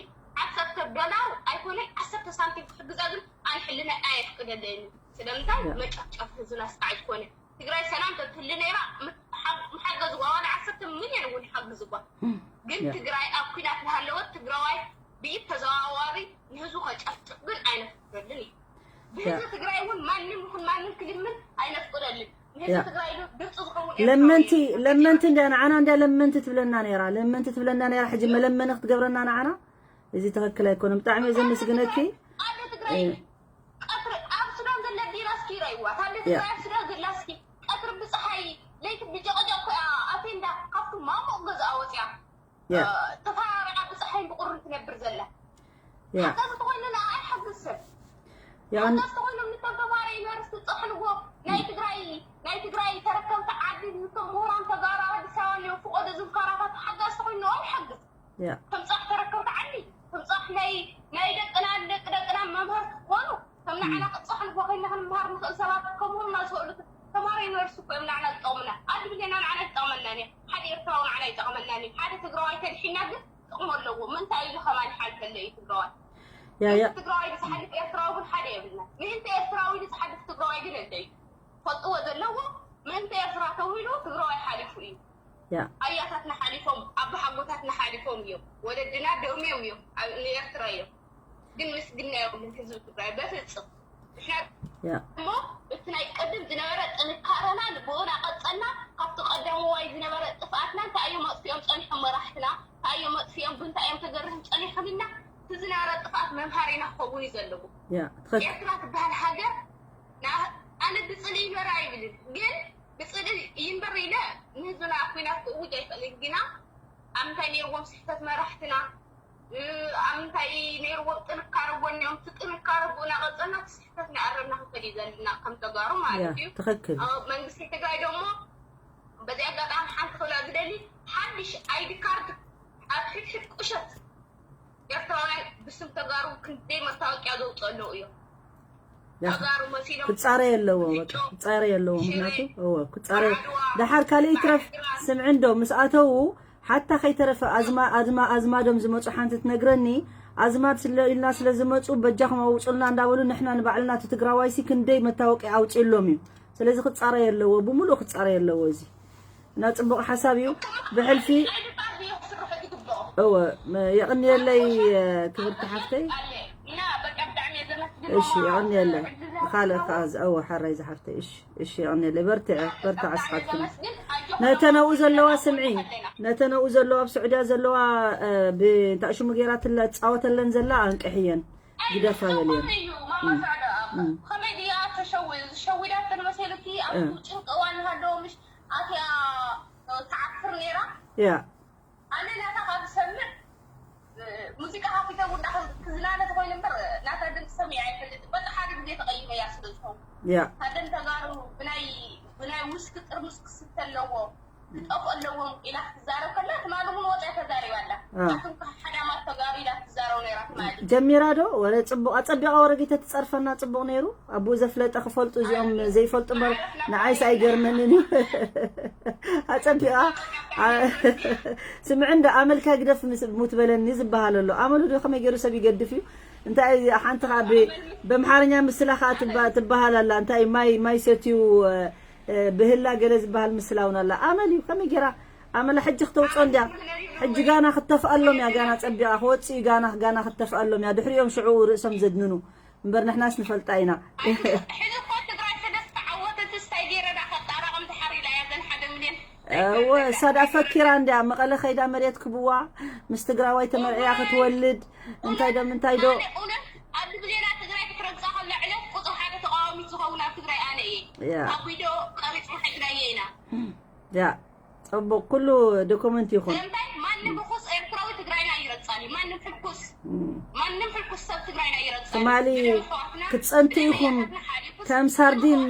ዓሰርተ ዶላር ኣይኮነን ዓሰርተ ሳንቲም ክሕግዛ ግን ኣነ ሕልናይ ኣየፍቅደለይን። ስለምንታይ መጨፍጨፍ ህዝብና ስቃዕ ዝኾነ ትግራይ ሰላም ተትህሉ ነይራ ምሓገዝዋ ዋላ ዓሰርተ ሚልዮን እውን ይሓግዝዋ። ግን ትግራይ ኣብ ኩናት እናሃለወት ትግራዋይ ብኢድ ተዘዋዋሪ ንህዝቡ ከጨፍጭፍ ግን ኣይነፍቅደሉን እዩ። ብህዝቢ ትግራይ እውን ማንም ይኹን ማንም ክልምን ኣይነፍቅደሉን። ንህዝቢ ትግራይ ኢሉ ድምፂ ዝኸውን ኤርትራዊ ለመንቲ እዩ። ለመንቲ እንዳ ንዓና እንዳ ለመንቲ ትብለና ነይራ ለመንቲ ትብለና ነይራ ሕጂ መለመኒ ክትገብረና ንዓና እዚ ትኽክል ኣይኮነን። ብጣዕሚ እየ ዘመስግነኪ። ኣደ ትግራይ ቀትሪ ኣብ ሱዳን ዘለ ዲና እስኪ ይረእይዋ። ታደ ትግራይ ኣብ ሱዳን ዘላ እስኪ ቀትሪ ብፀሓይ ለይቲ ብጨቀጨቅ ኮይና ኣቴንዳ ካብቲ ማሙቕ ገዝኣ ወፅያ ተፈራሪቓ ብፀሓይን ብቁርን ትነብር ዘላ ሓገዝ ተኮይኑ ንኣ ኣይሓግዝ ሰብ ሓገዝ ተኮይኖም ንቶም ተማሃሮ ዩኒቨርሲቲ ዝፀሕንዎ ናይ ትግራይ ናይ ትግራይ ተረከብቲ ዓዲ ንቶም ምሁራን ተጋሩ ኣብ ኣዲስ ኣበባ እኒኦ ፍቆዶ ዝንከራታት ሓጋዝ ተኮይኑ ንኦም ይሓግዝ። ከም ፃሕ ተረከብቲ ዓዲ ከም ፃሕ ናይ ናይ ደቅና ደቂ ደቅና መምሃርቲ ክኾኑ ከም ንዓና ቅፃሕ ንቦ ኮይና ክንምሃር ንኽእል ሰባት ከምኡና ዝኽእሉ ተማሃሮ ዩኒቨርሲቲ እኮ እዮም ንዓና ዝጠቕሙና። ኣድብሌና ንዓና ይጠቕመናን እዩ ሓደ ኤርትራዊ ንዓና ይጠቕመናን እዩ ሓደ ትግራዋይ ተድሒና ግን ጥቕሚ ኣለዎ። ምንታይ ኢሉ ከማን ሓልፈለ እዩ ትግራዋይ ያ ያ ትግራዋይ ዝሓልፍ ኤርትራዊ ግን ሓደ የብልና። ምእንቲ ኤርትራዊ ዝሓልፍ ትግራዋይ ግን እንደ እዩ ፈልጥዎ ዘለዎ ምእንቲ ኤርትራ ተውሂሉ ትግራዋይ ሓሊፉ እዩ። ያ ኣያታትና ሓሊፎም ኣቦሓጎታትና ሓሊፎም እዮም። ወለድና ደም እዮም እዮም ኣብ ንኤርትራ እዮም። ግን ምስግና የብሉን ህዝቢ ትግራይ በፍፅም። ንሕና ያ እሞ እቲ ናይ ቀደም ዝነበረ ጥንካረና ልቦና ቀፀልና ካብቲ ቀዳምዋይ ዝነበረ ጥፍኣትና እንታይ እዮም ኣጥፊኦም ፀኒሖም መራሕትና እንታይ እዮም ኣጥፊኦም ብንታይ እዮም ተገርህም ፀኒሕልና እቲ ዝነበረ ጥፍኣት መምሃሪና ክኸውን እዩ ዘለዎ። ያ ትኽክል ኤርትራ ትበሃል ሃገር ንኣ- ኣነ ብፅልኢ ይንበር ኣይብልን ግን ብፅልኢ ይንበር ኢለ ንህዝብና ኣብ ኲናት ክእውጅ ኣይክእልን ግና ኣብ እንታይ ነይርዎም ስሕተት መራሕትና ኣብ እንታይ ነይርዎም ጥንካረ ጎኒኦም እቲ ጥንካረ ብኡ እናቐፀልና እቲ ስሕተት እናኣረምና ክንከድ እዩ ዘለና ከም ተጋሩ ማለት እዩ ትኽክል መንግስቲ ትግራይ ደሞ በዚ ኣጋጣሚ ሓንቲ ክብላ ዝደሊ ሓድሽ ኣይዲ ካርድ ኣብ ሕድሕድ ቁሸት ኤርትራውያን ብስም ተጋሩ ክንደይ መታወቂያ ዘውፅኡ ኣለዉ እዮም። ተጋሩ መሲሎም ክፃረ የለዎ በቃ ክፃረ የለዎ። ምክንያቱ እወ ክፃረ ደሓር ካልእ ይትረፍ ስምዒ እንዶ ምስ ኣተዉ ሓታ ከይተረፈ ኣዝማ ኣዝማ ኣዝማዶም ዝመፁ ሓንቲ ትነግረኒ፣ ኣዝማድ ስለ ኢልና ስለ ዝመፁ በጃኹም ኣውፁልና እንዳበሉ፣ ንሕና ንባዕልና እቲ ትግራዋይሲ ክንደይ መታወቂ ኣውፅእሎም እዩ። ስለዚ ክፃረይ ኣለዎ፣ ብምሉእ ክፃረይ ኣለዎ። እዚ እና ፅቡቕ ሓሳብ እዩ። ብሕልፊ እወ፣ የቕንየለይ ክብርቲ ሓፍተይ። እሺ፣ የቕንየለይ። ካልእ ከኣ እወ፣ ሓራይ ዝሓፍተይ። እሺ፣ እሺ፣ የቕንየለይ። በርትዐ በርትዐ። ስኻትክን ነተነኡ ዘለዋ ስምዒ፣ ነተነኡ ዘለዋ ኣብ ስዑድያ ዘለዋ፣ ብእንታ ሽሙ ገይራ ትላ ትፃወተለን ዘላ፣ ኣንቅሕየን፣ ግደፋ በልየን። ከመይ ድያ ተሸዊዳት መሰልኪ? ኣብ ጭንቂ እዋን ሃለዎ ምሽ ኣትያ ትዓፍር ነይራ። ያ ኣነ ናታ ካብ ዝሰምዕ ሙዚቃ ከፊተ እውን ክዝናነ ተኮይነ እምበር ናታ ድምፂ ሰሚዐ ኣይፈልጥ። በቃ ሓደ ግዜ ተቀይመ እያ ስለ ዝኸውን ያ ካደም ተጋሩ ብናይ ብናይ ውስኪ ጥርሙስ ክስተ ኣለዎ ክጠፍኦ ኣለዎም ኢላ ክትዛረብ ከላ ትማሊ እውን ወፅያ ተዛሪባ ኣላ። ኣቱም ከሓዳማት ተጋሩ ኢላ ትዛረብ ነይራ ትማሊ። ጀሚራ ዶ ወረ ጽቡቕ ኣጸቢቓ ወረ ጌተ ትጸርፈና ጽቡቕ ነይሩ። ኣብኡ ዘፍለጠ ክፈልጡ እዚኦም ዘይፈልጡ እምበር ንዓይስ ኣይገርመንን እዩ። ኣጸቢቓ ስምዒ እንዳ ኣመልካ ግደፍ ምስ- ሙት በለኒ ዝበሃል ኣሎ። ኣመሉ ዶ ከመይ ገይሩ ሰብ ይገድፍ እዩ? እንታይ ሓንቲ ከዓ ብ- በምሓርኛ ምስላ ከዓ ትባ- ትበሃል ኣላ። እንታይ ማይ ማይ ሰትዩ እ፣ ብህላ ገለ ዝበሃል ምስላ እውን ኣላ። ኣመል እዩ ከመይ ገይራ ኣመላ ሕጂ ክተውፅኦ እንድያ። ሕጂ ጋና ክተፍኣሎም እያ። ጋና ፀቢቓ ክወፅእ እዩ። ጋና ጋና ክተፍኣሎም እያ። ድሕሪኦም ሽዑ ርእሶም ዘድንኑ እምበር ንሕናስ ንፈልጣ ኢና። ሕዚ እኮ ትግራይ ስለ ዝተዓወተት እንታይ ገይረ ዳ ከጣራቕም ድሓር ኢላ እያ ዘን ሓደ ሚልዮን እወ እሳ ደኣ ፈኪራ እንድያ መቐለ ከይዳ መሬት ክብዋ ምስ ትግራዋይ ተመርዕያ ክትወልድ እንታይ ዶ ምንታይ ዶ ኣነ እውነት ኣብ ብዜና ትግራይ ክትረግፃ ከላ ዕለት ቁፅሪ ሓደ ተቃዋሚት ዝኸውን ኣብ ትግራይ ኣነ እየ። ያ ካብ ቪድዮ ቀሪፅና ሒዝናዮ ኢና። ያ ፅቡቅ ኩሉ ዶኩመንት ይኹን። ስለምንታይ ማንም ርኩስ ኤርትራዊ ትግራይና ይረግፃል እዩ። ማንም ሕልኩስ ማንም ሕልኩስ ሰብ ትግራይና ይረግፃል። ትማሊ ብደም ኣሕዋትና ክትፀንቱ ኢኹም ከም ሳርዲን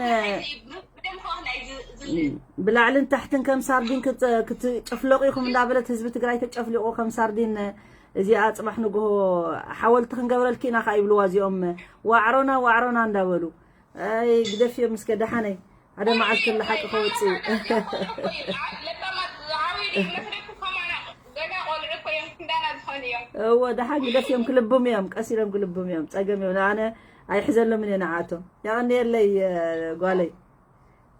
ብደም ኣሕዋትና እዩ ዝ- ዝል- ብላዕልን ታሕትን ከም ሳርዲን ክት- ክትጭፍለቑ ኢኹም እንዳበለት ህዝቢ ትግራይ ተጨፍሊቑ ከም ሳርዲን። እዚኣ ፅባሕ ንግሆ ሓወልቲ ክንገብረልኪ ኢና ከ ይብልዋ እዚኦም ዋዕሮና ዋዕሮና እንዳበሉ። ኣይ ግደፍዮም እስከ ደሓነይ ሓደ መዓልቲ ለሓቂ ከወፅእ እዩ። ለባማት ዝሃዊ መስለኩም ከማና ገና ቆልዑ እኮ እዮም ክንዳና ዝኾኑ እዮም። እወ ደሓን ግደፍዮም ክልብሙ እዮም ቀስ ኢሎም ክልብሙ እዮም ፀገም እዮም ኣነ ኣይሕዘሎምን እየ ንዓቶም። የቐንየለይ ጓለይ።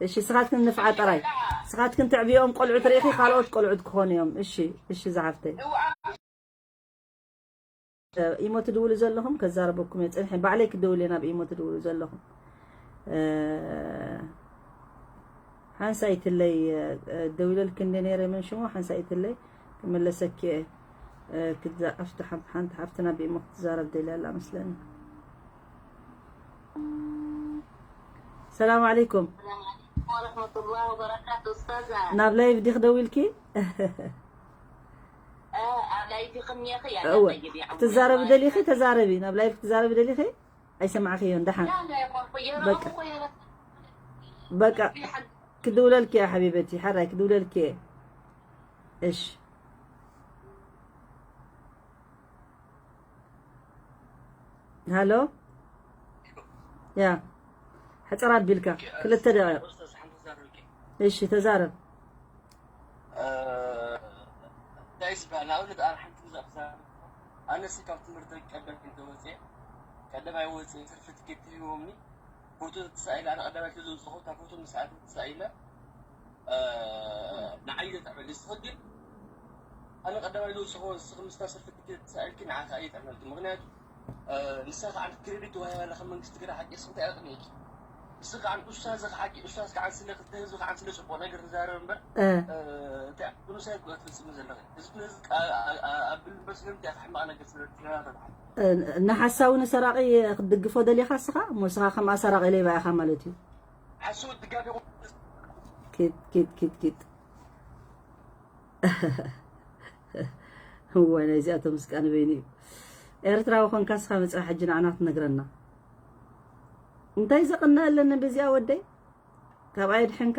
እሺ ስኻትክን ንፍዓ ጥራይ ስኻትክን ትዕብዮም ቆልዑት ርኢኺ ካልኦት ቆልዑት ክኾኑ እዮም። እሺ እሺ ዝሓፍተይ ኢሞ ትድውሉ ዘለኹም ከዛረበኩም እየ ፅንሐ ባዕለይ ክደውል እየ ናብ ኢሞ ትድውሉ ዘለኹም። ሓንሳይትለይ ደዊለልክ እንደ ነይረ መን ሽሙ ሓንሳይትለይ ክመለሰኪ እየ። ክዛ ኣፍቲ ሓንቲ ሓፍትና ብኢሞ ክትዛረብ ደልያ ኣላ መስለኒ። ሰላም ዓለይኩም። ወረሕመቱላህ ወበረካቱ ኡስታዛ። ናብ ላይቭ ዲኽ ደዊልኪ? ኣብ ላይቭ ይኽም እየ። እወ ክትዛረቢ ደሊኺ ተዛረቢ። ናብ ላይቭ ክትዛረቢ ደሊኺ? ኣይሰማዕኽዮን ደሓን። በቃ በቃ ክድውለልኪ እየ ሓቢበቲ ሓራይ ክድውለልኪ እየ። እሺ ሃሎ ያ ሕፅር ኣቢልካ ክልተ ደቂቕ። እሺ ተዛረብ። እንታይ ዝበሃል ንኣብነት ኣነ ሓንቲ ግዜ ክዛረብ ኣነሲ ካብ ትምህርቲ ቀደም እንተወፅየ ቀደማይ ወፅእ ትርፊ ትኬት ሂቦምኒ ፎቶ ተሳኢለ ኣነ ቀዳማይ ስለ ዝወፅኹ እታ ፎቶ ምስ ኣተት ተሳኢለ ንዓይ ዘጥዕመል ንስኺ ግን ኣነ ቀዳማይ ዝወፅኹ ንስኺ ምስታ ትርፊ ትኬት ተሳኢልኪ ንዓኻ እየ ጥዕመልኪ ምክንያቱ ንሳ ከዓ ክሬዲት ዋሂባ ኣላ ከም መንግስቲ ግዳ ሓቂ ንስኺ እንታይ ኣቕኒእኪ ንስኺ ከዓ ኡስታዝ ኢኺ ሓቂ ኡስታዝ ከዓ ስለ ክልተ ህዝቢ ከዓ ስለ ፅቡቕ ነገር ትዛረብ እምበር እንታይ ብሉሳይ ክትፍፅሚ ዘለኺ ህዝቢ ነዚ ኣብል እምበር ስለምንታይ ኢኺ ሕማቕ ነገር ስለ ትዛረብ ንሓሳዊ ንሰራቒ ክትድግፎ ደሊኻ እስኻ እሞ እስኻ ከምኣ ሰራቒ ሌባ ኢኻ ማለት እዩ። ሓስቡ ትጋቢቑ ኪድ ኪድ ኪድ ኪድ እወ ናይዚኣቶም ስቃ ንበይኑ እዩ። ኤርትራዊ ኮንካ እስኻ መፅኻ ሕጂ ንዓና ክትነግረና እንታይ ዘቕንእ ኣለኒ በዚኣ ወደይ ካብኣ የድሕንካ።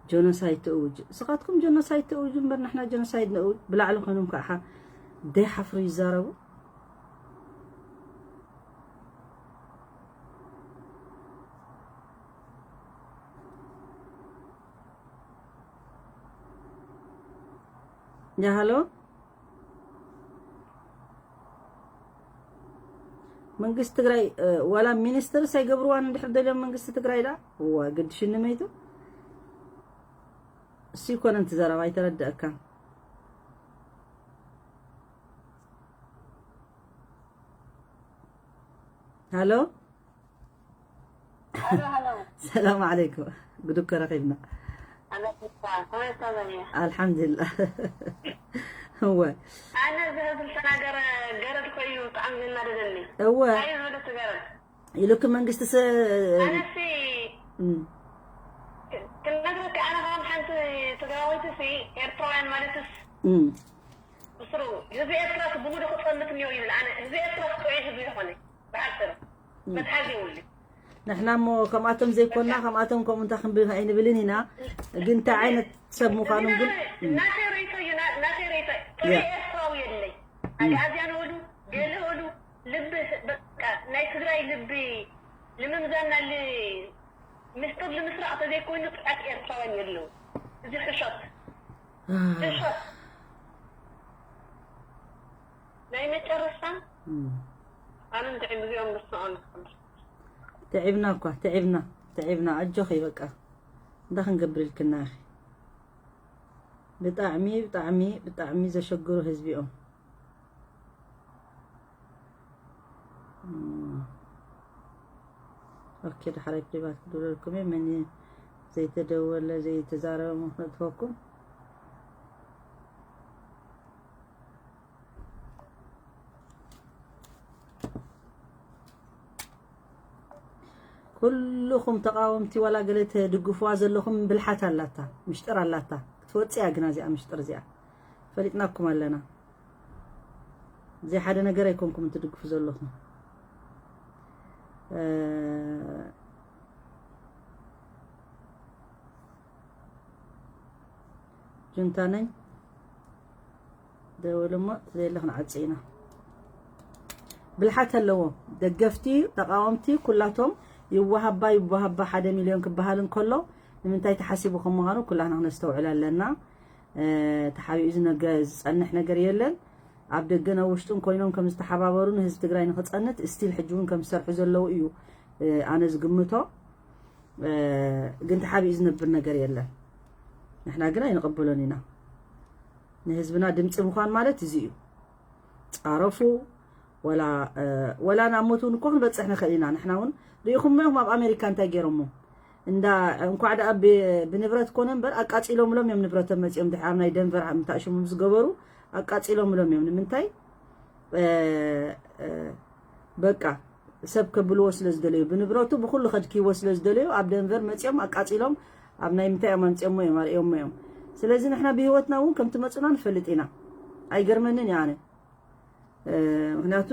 ጀኖሳይድ ተእውጅ እስኻትኩም ጀኖሳይድ ተእውጁ እምበር ንሕና ጀኖሳይድ ነእውጅ ብላዕሊ ኮይኖም ከዓ ዘይሓፍሩ ይዛረቡ። ያ ሃሎ፣ መንግስቲ ትግራይ፣ እ፣ ዋላ ሚኒስትርስ ኣይገብርዋን እንድሕር ደልዮም መንግስቲ ትግራይ ዳ? እዋ፣ ግድሽኒ መይቱ። እሱ ይኮነ፣ እንቲ ዘረባ ኣይተረደእካ። ሃሎ፣ ሃሎ፣ ሃሎ። ሰላም ዓለይኩም። ጉድ እኮ ረኺብና። ኣነ እኮ፣ ከመይ እኮ ዘሚያ? ኣልሓምዱሊላህ። እወ። ኣነ እዚ ህዝቢ ዝተናገረ ገረድ ኮይኑ ብጣዕሚ ዘናደደኒ። እወ። እንታይ እዩ ዝብል እቲ ገረድ? ኢሉክ መንግስቲ ስ-፣ ኣነሲ እም። ክ-፣ ክነግረካ፣ ኣነ ከም ሓንቲ ትግራወይቲ ሲ ኤርትራውያን ማለትስ እም። ብስሩ ህዝቢ ኤርትራ ብሙሉ ክጸንት እኒኦ ይብል። ኣነ ህዝቢ ኤርትራ ጥዑይ ህዝቢ ዝኾነ ብሓፂሩ እም። መትሓዚ የብሉ። ንሕና እሞ ከምኣቶም ዘይኮና፣ ከምኣቶም ከምኡ እንታይ ክንብል ኣይንብልን ኢና። ግን እንታይ ዓይነት ሰብ ምዃኖም ግን እም። ናተይ ርእይቶ እዩ፣ ና-፣ ናተይ ርእይቶ እዩ። ጥዑይ ያ። ኤርትራዊ የለይ። እም። ኣግኣዝያን በሉ፣ ገለ በሉ፣ ልቢ በቃ ናይ ትግራይ ልቢ ንምምዛን ናሊ ምስጢር ንምስራቕ ተዘይኮይኑ ጥዑያት ኤርትራውያን የለዉ። እዚ ሕሾት፣ ሕሾት። ናይ መጨረሻ እም። ኣነ እንድዒ ምስኦም ንስኦም ንኽብል። ትዒብና እኳ፣ ትዒብና፣ ትዒብና። ኣጆኺ በቃ። እንታይ ክንገብር ኢልክና ኢኺ? ብጣዕሚ፣ ብጣዕሚ፣ ብጣዕሚ ዘሸግሩ ህዝቢ እዮም። እም። ኦኬ፣ ዳሕራይ ፕሪቫት ክድውለልኩም እየ። መን ዘይተደወለ፣ ዘይተዛረበ ምኽንያት ትፈኩም? ኩልኹም ተቓወምቲ፣ ዋላ ገለ ትድግፍዋ ዘለኹም፣ ብልሓት ኣላታ፣ ምሽጥር ኣላታ። ክትወጽእ እያ ግና እዚኣ ምሽጥር እዚኣ። ፈሊጥናኩም ኣለና። እዚ ሓደ ነገር ኣይኮንኩም ትድግፉ ዘለኹም። እ፣ ጁንታ ነኝ ደውል እሞ፣ ዘየለ ክንዓጽ ኢና። ብልሓት ኣለዎ። ደገፍቲ፣ ተቓወምቲ ኩላቶም ይወሃባ ይወሃባ ሓደ ሚልዮን ክበሃል እንከሎ፣ ንምንታይ ተሓሲቡ ከም ምዃኑ ኩላህና ክነስተውዕል ኣለና። እ፣ ተሓቢኡ ዝነገ-፣ ዝጸንሕ ነገር የለን። ኣብ ደገን ኣብ ውሽጥን ኮይኖም ከም ዝተሓባበሩ ንህዝቢ ትግራይ ንኽጸንት ስቲል ሕጂ እውን ከም ዝሰርሑ ዘለዉ እዩ፣ እ፣ ኣነ ዝግምቶ። እ፣ ግን ተሓቢኡ ዝነብር ነገር የለን። ንሕና ግን ኣይንቕበሎን ኢና። ንህዝብና ድምፂ ምዃን ማለት እዚ እዩ። ፃረፉ፣ ወላ፣ እ፣ ወላ ናብ ሞት እውን እኮ ክንበፅሕ ንኽእል ኢና። ንሕና እውን ርኢኹሞ ኢኹም ኣብ ኣሜሪካ እንታይ ገይሮሞ። እንዳ፣ እንኳዕ ደኣ ብ-፣ ብንብረት ኮነ እምበር ኣቃፂሎምሎም እዮም ንብረቶም መፂኦም። ድሕሪ ኣብ ናይ ደንቨር ምታእሽሙ ዝገበሩ ኣቃፂሎምሎም እዮም። ንምንታይ? እ፣ እ፣ በቃ ሰብ ከብልዎ ስለ ዝደለዩ፣ ብንብረቱ ብኩሉ ከድክይዎ ስለ ዝደለዩ ኣብ ደንቨር መፂኦም ኣቃፂሎም ኣብ ናይ ምንታይ እዮም ኣምፂኦሞ እዮም ኣርእዮሞ እዮም። ስለዚ ንሕና ብህይወትና እውን ከም ትመፁና ንፈልጥ ኢና። ኣይገርመንን እዩ ኣነ። እ፣ ምክንያቱ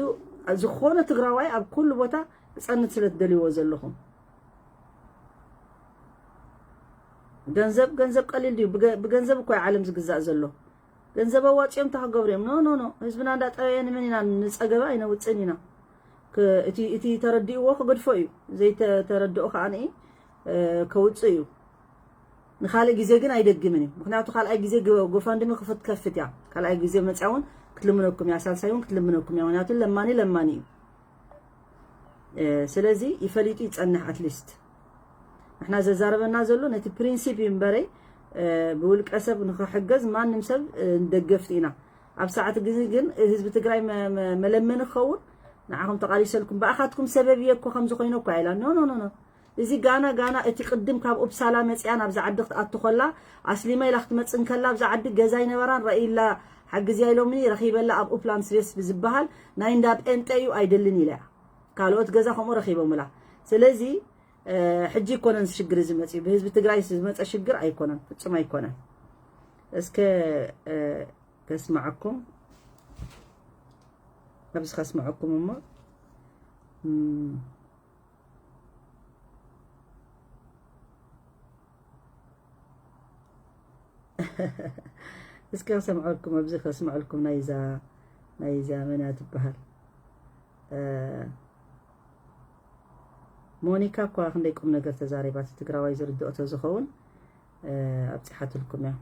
ዝኾነ ትግራዋይ ኣብ ኩሉ ቦታ ክፀንት ስለ ትደልይዎ ዘለኹም። ገንዘብ፣ ገንዘብ ቀሊል ድዩ? ብገ-፣ ብገንዘብ እኮ እዩ ዓለም ዝግዛእ ዘሎ። ገንዘብ ኣዋፂኦም እንታይ ክገብሩ እዮም? ኖ፣ ኖ፣ ኖ። ህዝብና እንዳጠበየ ንመን ኢና ንፀገበ ኣይነውፅን ኢና። ክ-፣ እቲ፣ እቲ ተረዲእዎ ክገድፎ እዩ። ዘይተረድኦ ከዓ ንኢ፣ እ፣ ከውፅእ እዩ። ንኻልእ ግዜ ግን ኣይደግምን እዩ። ምክንያቱ ካልኣይ ግዜ ጎ-፣ ጎፋንድሚ ክፍት ከፍት እያ። ካልኣይ ግዜ መፅያ እውን ክትልምነኩም እያ። ሳልሳይ እውን ክትልምነኩም እያ። ምክንያቱ ለማኒ ለማኒ እዩ። እ፣ ስለዚ ይፈሊጡ ይጸንሕ። ኣትሊስት ንሕና ዘዛረበና ዘሎ ነቲ ፕሪንሲፕ እዩ እምበረይ፣ እ፣ ብውልቀ ሰብ ንኽሕገዝ ማንም ሰብ፣ እ፣ ደገፍቲ ኢና። ኣብ ሰዓት ግዜ ግን ህዝቢ ትግራይ መ-፣ መ-፣ መለመኒ ክኸውን ንዓኹም ተቓሊሰልኩም ብኣኻትኩም ሰበብ እየ እኮ ከምዚ ኮይነ እኮ ኣይላ። ኖ፣ ኖ፣ ኖ፣ ኖ። እዚ ጋና፣ ጋና እቲ ቅድም ካብ ኡፕሳላ መፅያ ናብዛ ዓዲ ክትኣቱ ከላ፣ ኣስሊማ ኢላ ክትመፅእ እንከላ፣ ኣብዛ ዓዲ ገዛ ኣይነበራን፣ ረኢላ፣ ሓግዝያ ኢሎምኒ፣ ረኺበላ ኣብ ኡፕላንድ ስሬስ ብዝበሃል ናይ እንዳ ጴንጠ እዩ፣ ኣይደልን ኢላ እያ። ካልኦት ገዛ ከምኡ ረኺቦምላ። ስለዚ፣ እ፣ ሕጂ ኣይኮነን እዚ ሽግር እዚ መፅዩ፣ ብህዝቢ ትግራይ ዝመፀ ሽግር ኣይኮነን፣ ፍፁም ኣይኮነን። እስከ፣ እ፣ ከስምዐኩም፣ ኣብዚ ከስምዐኩም እሞ፣ እም፣ እስኪ ከሰምዐልኩም፣ ኣብዚ ከስምዐልኩም ናይዛ፣ ናይዛ መን እያ ትበሃል? እ፣ ሞኒካ እኳ ክንደይ ቁም ነገር ተዛሪባ፣ እቲ ትግራዋይ ዝርድኦ ተዝኸውን፣ እ፣ ኣብፂሓትልኩም እያ።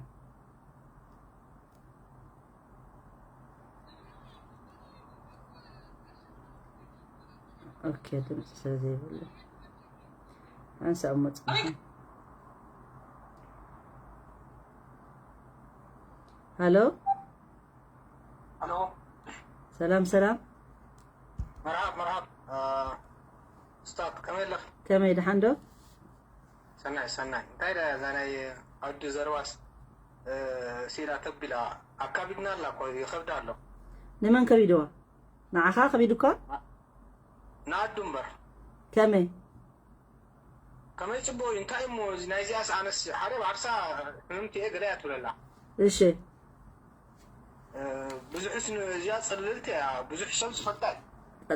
ኦኬ፣ ድምፂ ስለ ዘይብሉ ሓንሳብ መፅናሕ። ሃሎ፣ ሃሎ፣ ሰላም ሰላም። መርሓብ መርሓብ። ስታት ከመይ ኣለኺ? ከመይ፣ ደሓን ዶ? ሰናይ ሰናይ። እንታይ ዳ እዛ ናይ ኣዱ ዘረባስ ሲላ ተቢላ ኣካቢድና ኣላ እኮ፣ ይኸብዳ ኣሎ። ንመን ከቢድዋ? ንዓኻ ከቢዱካ? ንኣዱ እምበር። ከመይ? ከመይ ጽቡቕ እዩ። እንታይ እሞ እዚ ናይዚኣስ ኣነስ ሓደ ባዕርሳ ሕምምቲ እየ ገለ እያ ትብለላ። እሺ። ብዙሕስ እዚኣ ጽልልቲ እያ፣ ብዙሕ ሰብ ዝፈልጣ እዩ።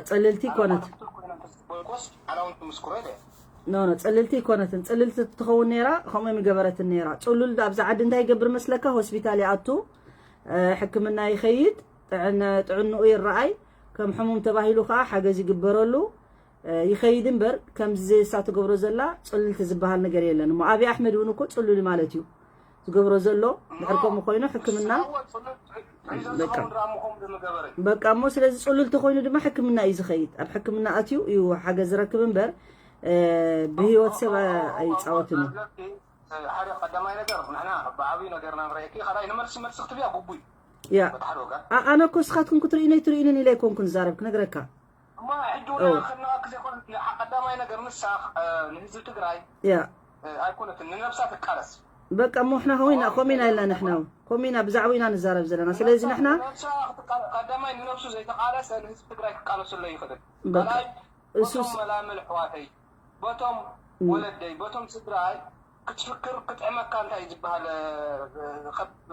ጽልልቲ ኮነት። ኮይና ተስቦልኮስ ሓላውን ትምስክሮ እየ። ኖ ኖ፣ ጽልልቲ ኣይኮነትን። ጽልልቲ ትኸውን ነይራ፣ ከምኡ ምገበረትን ነይራ። ጽሉል ኣብዚ ዓዲ እንታይ ይገብር መስለካ? ሆስፒታል ይኣቱ፣ ሕክምና ይኸይድ፣ ጥዕነ ጥዕንኡ ይረኣይ፣ ከም ሕሙም ተባሂሉ ከዓ ሓገዝ ይግበረሉ። ይኸይድ እምበር ከምዚ እሳ ትገብሮ ዘላ ጽልልቲ ዝበሃል ነገር የለን። እሞ ኣብይ ኣሕመድ እውን እኮ ጽሉል ማለት እዩ ዝገብሮ ዘሎ። ድሕር ከምኡ ኮይኑ ሕክምና በቃ በቃ እሞ ስለዚ ጽሉል ተኮይኑ ድማ ሕክምና እዩ ዝኸይድ። ኣብ ሕክምና ኣትዩ እዩ ሓገዝ ዝረክብ እምበር ብህይወት ሰብ ኣይፃወትን እዩ። ሓደ ቀዳማይ ነገር ንሕና ብዓብዩ ነገርና ንረእየኪ፣ ካልኣይ ንመልሲ መልሲ ክትብያ ግቡይ ያ በቲ ሓደ ወገን። ኣ- ኣነ እኮ እስኻትኩም ክትርእዩኒ ኣይትርእዩንን ኢለ ኣይኮንኩን ዝዛረብ ክነግረካ። እሞ ሕጂ እውን ከናዋክ ዘይኮነ ቀዳማይ ነገር ንሳ ንህዝቢ ትግራይ ያ ኣይኮነትን ንነብሳ ትቃለስ። በቃ እሞ ንሕና ከሚና ከሚና ኢልና ንሕና እውን ከሚና ብዛዕባ ኢና ንዛረብ ዘለና። ስለዚ ንሕና ነብሳ ክትቃለ- ቀዳማይ ንነብሱ ዘይተቃለሰ ንህዝቢ ትግራይ ክቃለሰሎ ይኽእል። በቃ ካልኣይ እሱስ በቶም መላምል ኣሕዋተይ በቶም ወለደይ በቶም ስድራይ ክትፍክር ክጥዕመካ እንታይ እዩ ዝበሃል?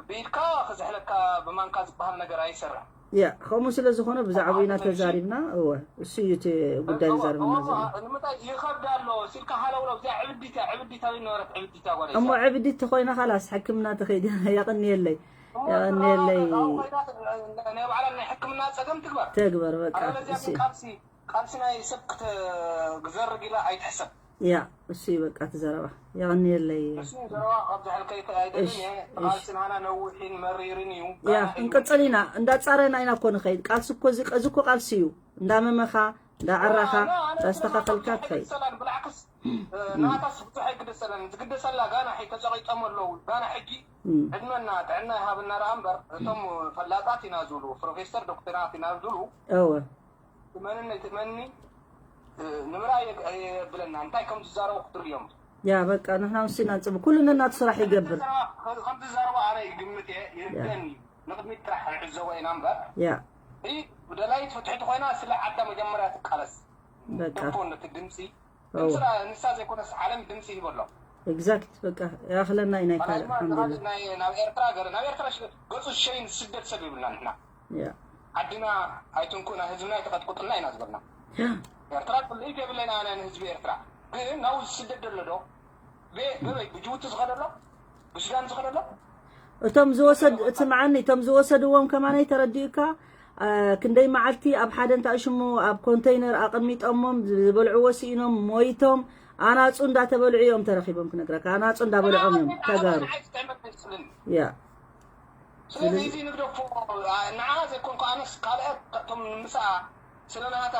ብኢድካ ክዝሕለካ ብማንካ ዝበሃል ነገር ኣይሰርሕ። ያ ከምኡ ስለ ዝኾነ ብዛዕባ ኢና ተዛሪብና። እወ እሱ እዩ እቲ ጉዳይ ንዛረብ ዘለና ዘለና። ንምንታይ ይኸብድ ኣሎ ሲልካ ሃለውለው እዚኣ ዕብዲት እያ። ዕብዲት ኣበይ ነበረት? ዕብዲት እያ ጓል እሞ እዚኣ። ዕብዲት ተኾይና ካላስ ሕክምና ተኸይድ። የቕንየለይ የቕንየለይ። ናይ ባዕላ ናይ ሕክምና ፀገም ትግበር። ተግበር በቃ ኣለበለዚያ እሱ ግን ቃልሲ ቃልሲ ናይ ሰብ ክተ- ክዘርግ ኢላ ኣይትሕሰብ። ያ እሱ እዩ በቃ እቲ ዘረባ። የቕንየለይ። እሱ ዘረባ ካብ ዝሕልከ ኣይደልን እሺ፣ እየ። እሺ። ቃልሲ ንሃና ነዊሕን መሪርን እዩ። ያ ክንቅፅል ኢና። እንዳፃረና ኢና እኮ ንኸይድ። ቃልሲ እኮ እዚ እዚ እኮ ቃልሲ እዩ። እንዳመመኻ እንዳዓራኻ እንዳስተኻኸልካ ትኸይድ። ሰላም ብላዕክስ ናታስ ብዙሕ ኣይግደሰለን። ዝግደሰላ ጋና ሕይ ተፀቂጦም ኣለዉ። ጋና ሕጂ እም። ዕድመና ጥዕና ይሃብና ደኣ እምበር እቶም ፈላጣት ኢና ዝብሉ ፕሮፌሰር ዶክተራት ኢና ዝብሉ እወ ትመንን ኣይትመኒ ንምርኣይ የግ- የብለና። እንታይ ከም ዝዛረቡ ክትርእዮም። ያ በቃ ንሕና ውሲና ንፅቡ ኩሉ ነናቱ ስራሕ ይገብር። ከም ዝዛረቡ ኣነ ይግምት እየ። ይርደኒ ንቅድሚት ጥራሕ ንዕዘቦ ኢና እምበር ያ እይ ብደላይት ፍትሕቲ ኮይና ስለ ዓዳ መጀመርያ ትቃለስ። በቃ ደፎ ነቲ ድምፂ እወ ድምፂ ንሳ ዘይኮነስ ዓለም ድምፂ ይበሎ። ኤግዛክት በቃ ያኽለና ኢና ይካል ኣላይማ ኣልሓምዱሊላህ። ናይ ናብ ኤርትራ ገረ ናብ ኤርትራ ሽ- ገፁ ሸይን ስደት ሰብ ይብልና ንሕና ያ ዓድና ኣይትንኩና ህዝብና ኣይተቐጥቅጡልና ኢና ዝበልና። ያ ኤርትራ ጥልኢት የብለና ኣነ ንህዝቢ ኤርትራ ግን ናብኡ ዝስደድ ዘሎ ዶ በ- በበይ ብጅቡቲ ዝኸደ ኣሎ ብሱዳን ዝኸደ ኣሎ እቶም ዝወሰድ እቲ መዓኒ እቶም ዝወሰድዎም ከማነይ ተረዲኡካ። አ፣ ክንደይ መዓልቲ ኣብ ሓደ እንታይ ሽሙ ኣብ ኮንተይነር ኣቐሚጦሞም ዝበልዕዎ ስኢኖም ሞይቶም ኣናፁ እንዳተበልዑ እዮም ተረኺቦም ክነግረካ ኣናፁ እንዳበልዖም እዮም ተጋሩ። ንዓይ ዝጥዕመት ኣይስልን። ያ ስለዚ እዚ ንግደፎ ንዓ ዘይኮንኩ ኣነስ ካልኦት እቶም ንምሳ ስለ ናታ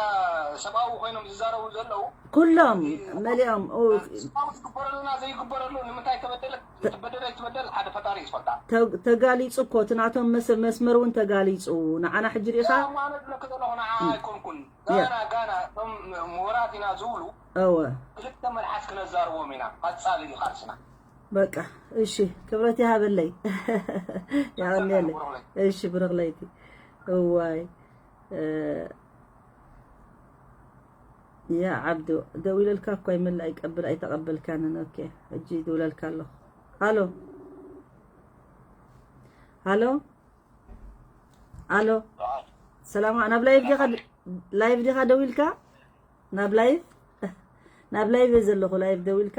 ሰብኣዊ ኮይኖም ዝዛረቡ ዘለዉ ኩሎም መሊኦም ኡ፣ ሰብኣዊ ዝግበረሉና ዘይግበረሉ ንምንታይ ተበደለ ትበደለ ኣይትበደል ሓደ ፈጣሪ እዩ ዝፈልጣ። ተ- ተጋሊፁ እኮ እቲ ናቶም መስ- መስመር እውን ተጋሊፁ። ንዓና ሕጂ ሪኢኻ ማለት ለክ ዘለኹ ንዓ ኣይኮንኩን ጋና ጋና እቶም ምሁራት ኢና ዝብሉ እወ ክልተ መልሓስ ክነዛርቦም ኢና። ቀፃሊ እዩ ቃልስና። በቃ እሺ ክብረት ይሃበለይ። ያቀንየለይ። እሺ ብርኽ ለይቲ እዋይ እ፣ ያ ዓብዱ ደዊለልካ እኮ ይምልእ ኣይቀብል ኣይተቐበልካንን። ኦኬ ሕጂ ይድውለልካ ኣለኹ። ሃሎ ሃሎ ኣሎ ሰላማ ናብ ላይቭ ዲኻ ላይቭ ዲኻ ደዊልካ ናብ ላይቭ ናብ ላይቭ እየ ዘለኹ ላይቭ ደዊልካ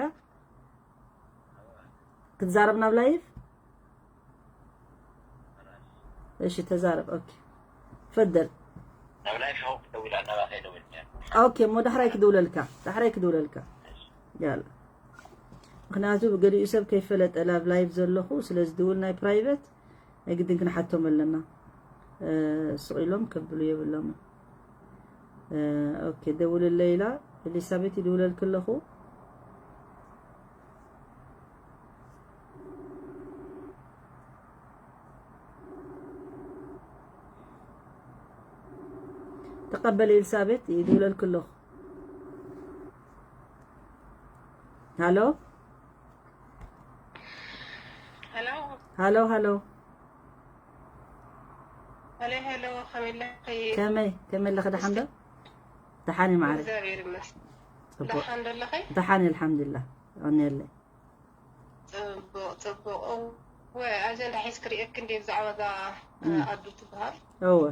ክትዛረብ ናብ ላይቭ እሺ ተዛረብ ኦኬ ፈደል ናብ ላይፍ ሆፕ ደዊላ ናባኸ ደዊል ኦኬ እሞ ዳሕራይ ክድውለልካ ዳሕራይ ክድውለልካ ያላ ምክንያቱ ገሊኡ ሰብ ከይፈለጠ ላብ ላይቭ ዘለኹ ስለ ዝድውል ናይ ፕራይቨት ናይ ግድን ክንሓቶም ኣለና ስቕ ኢሎም ከብሉ የብሎምን ኦኬ፣ ደውልለይ ኢላ። ኤሊሳቤት፣ ይድውለልኪ ኣለኹ። ተቐበሊ ኤልሳቤት፣ ይድውለልኪ ኣለኹ። ሃሎ። ሄሎ። ሃሎ፣ ሃሎ። ሄሎ፣ ሄሎ፣ ከመይ ኣለኺ? ከመይ፣ ከመይ ኣለኺ? ደሓን ዶ? ደሓን እየ ማዕረ። እግዚኣብሔር ይመስገን። ጽቡቕ። ደሓን ዶ ኣለኺ? ደሓን እየ፣ ኣልሓምዱሊላህ። ቀንየለይ። ጽቡቕ፣ ጽቡቕ። እወ፣ ኣጀንዳ ሒዝኪ ርእየኪ እንዴ ብዛዕባ እዛ፣ እ፣ እም። ኣዱ ትበሃል? እወ።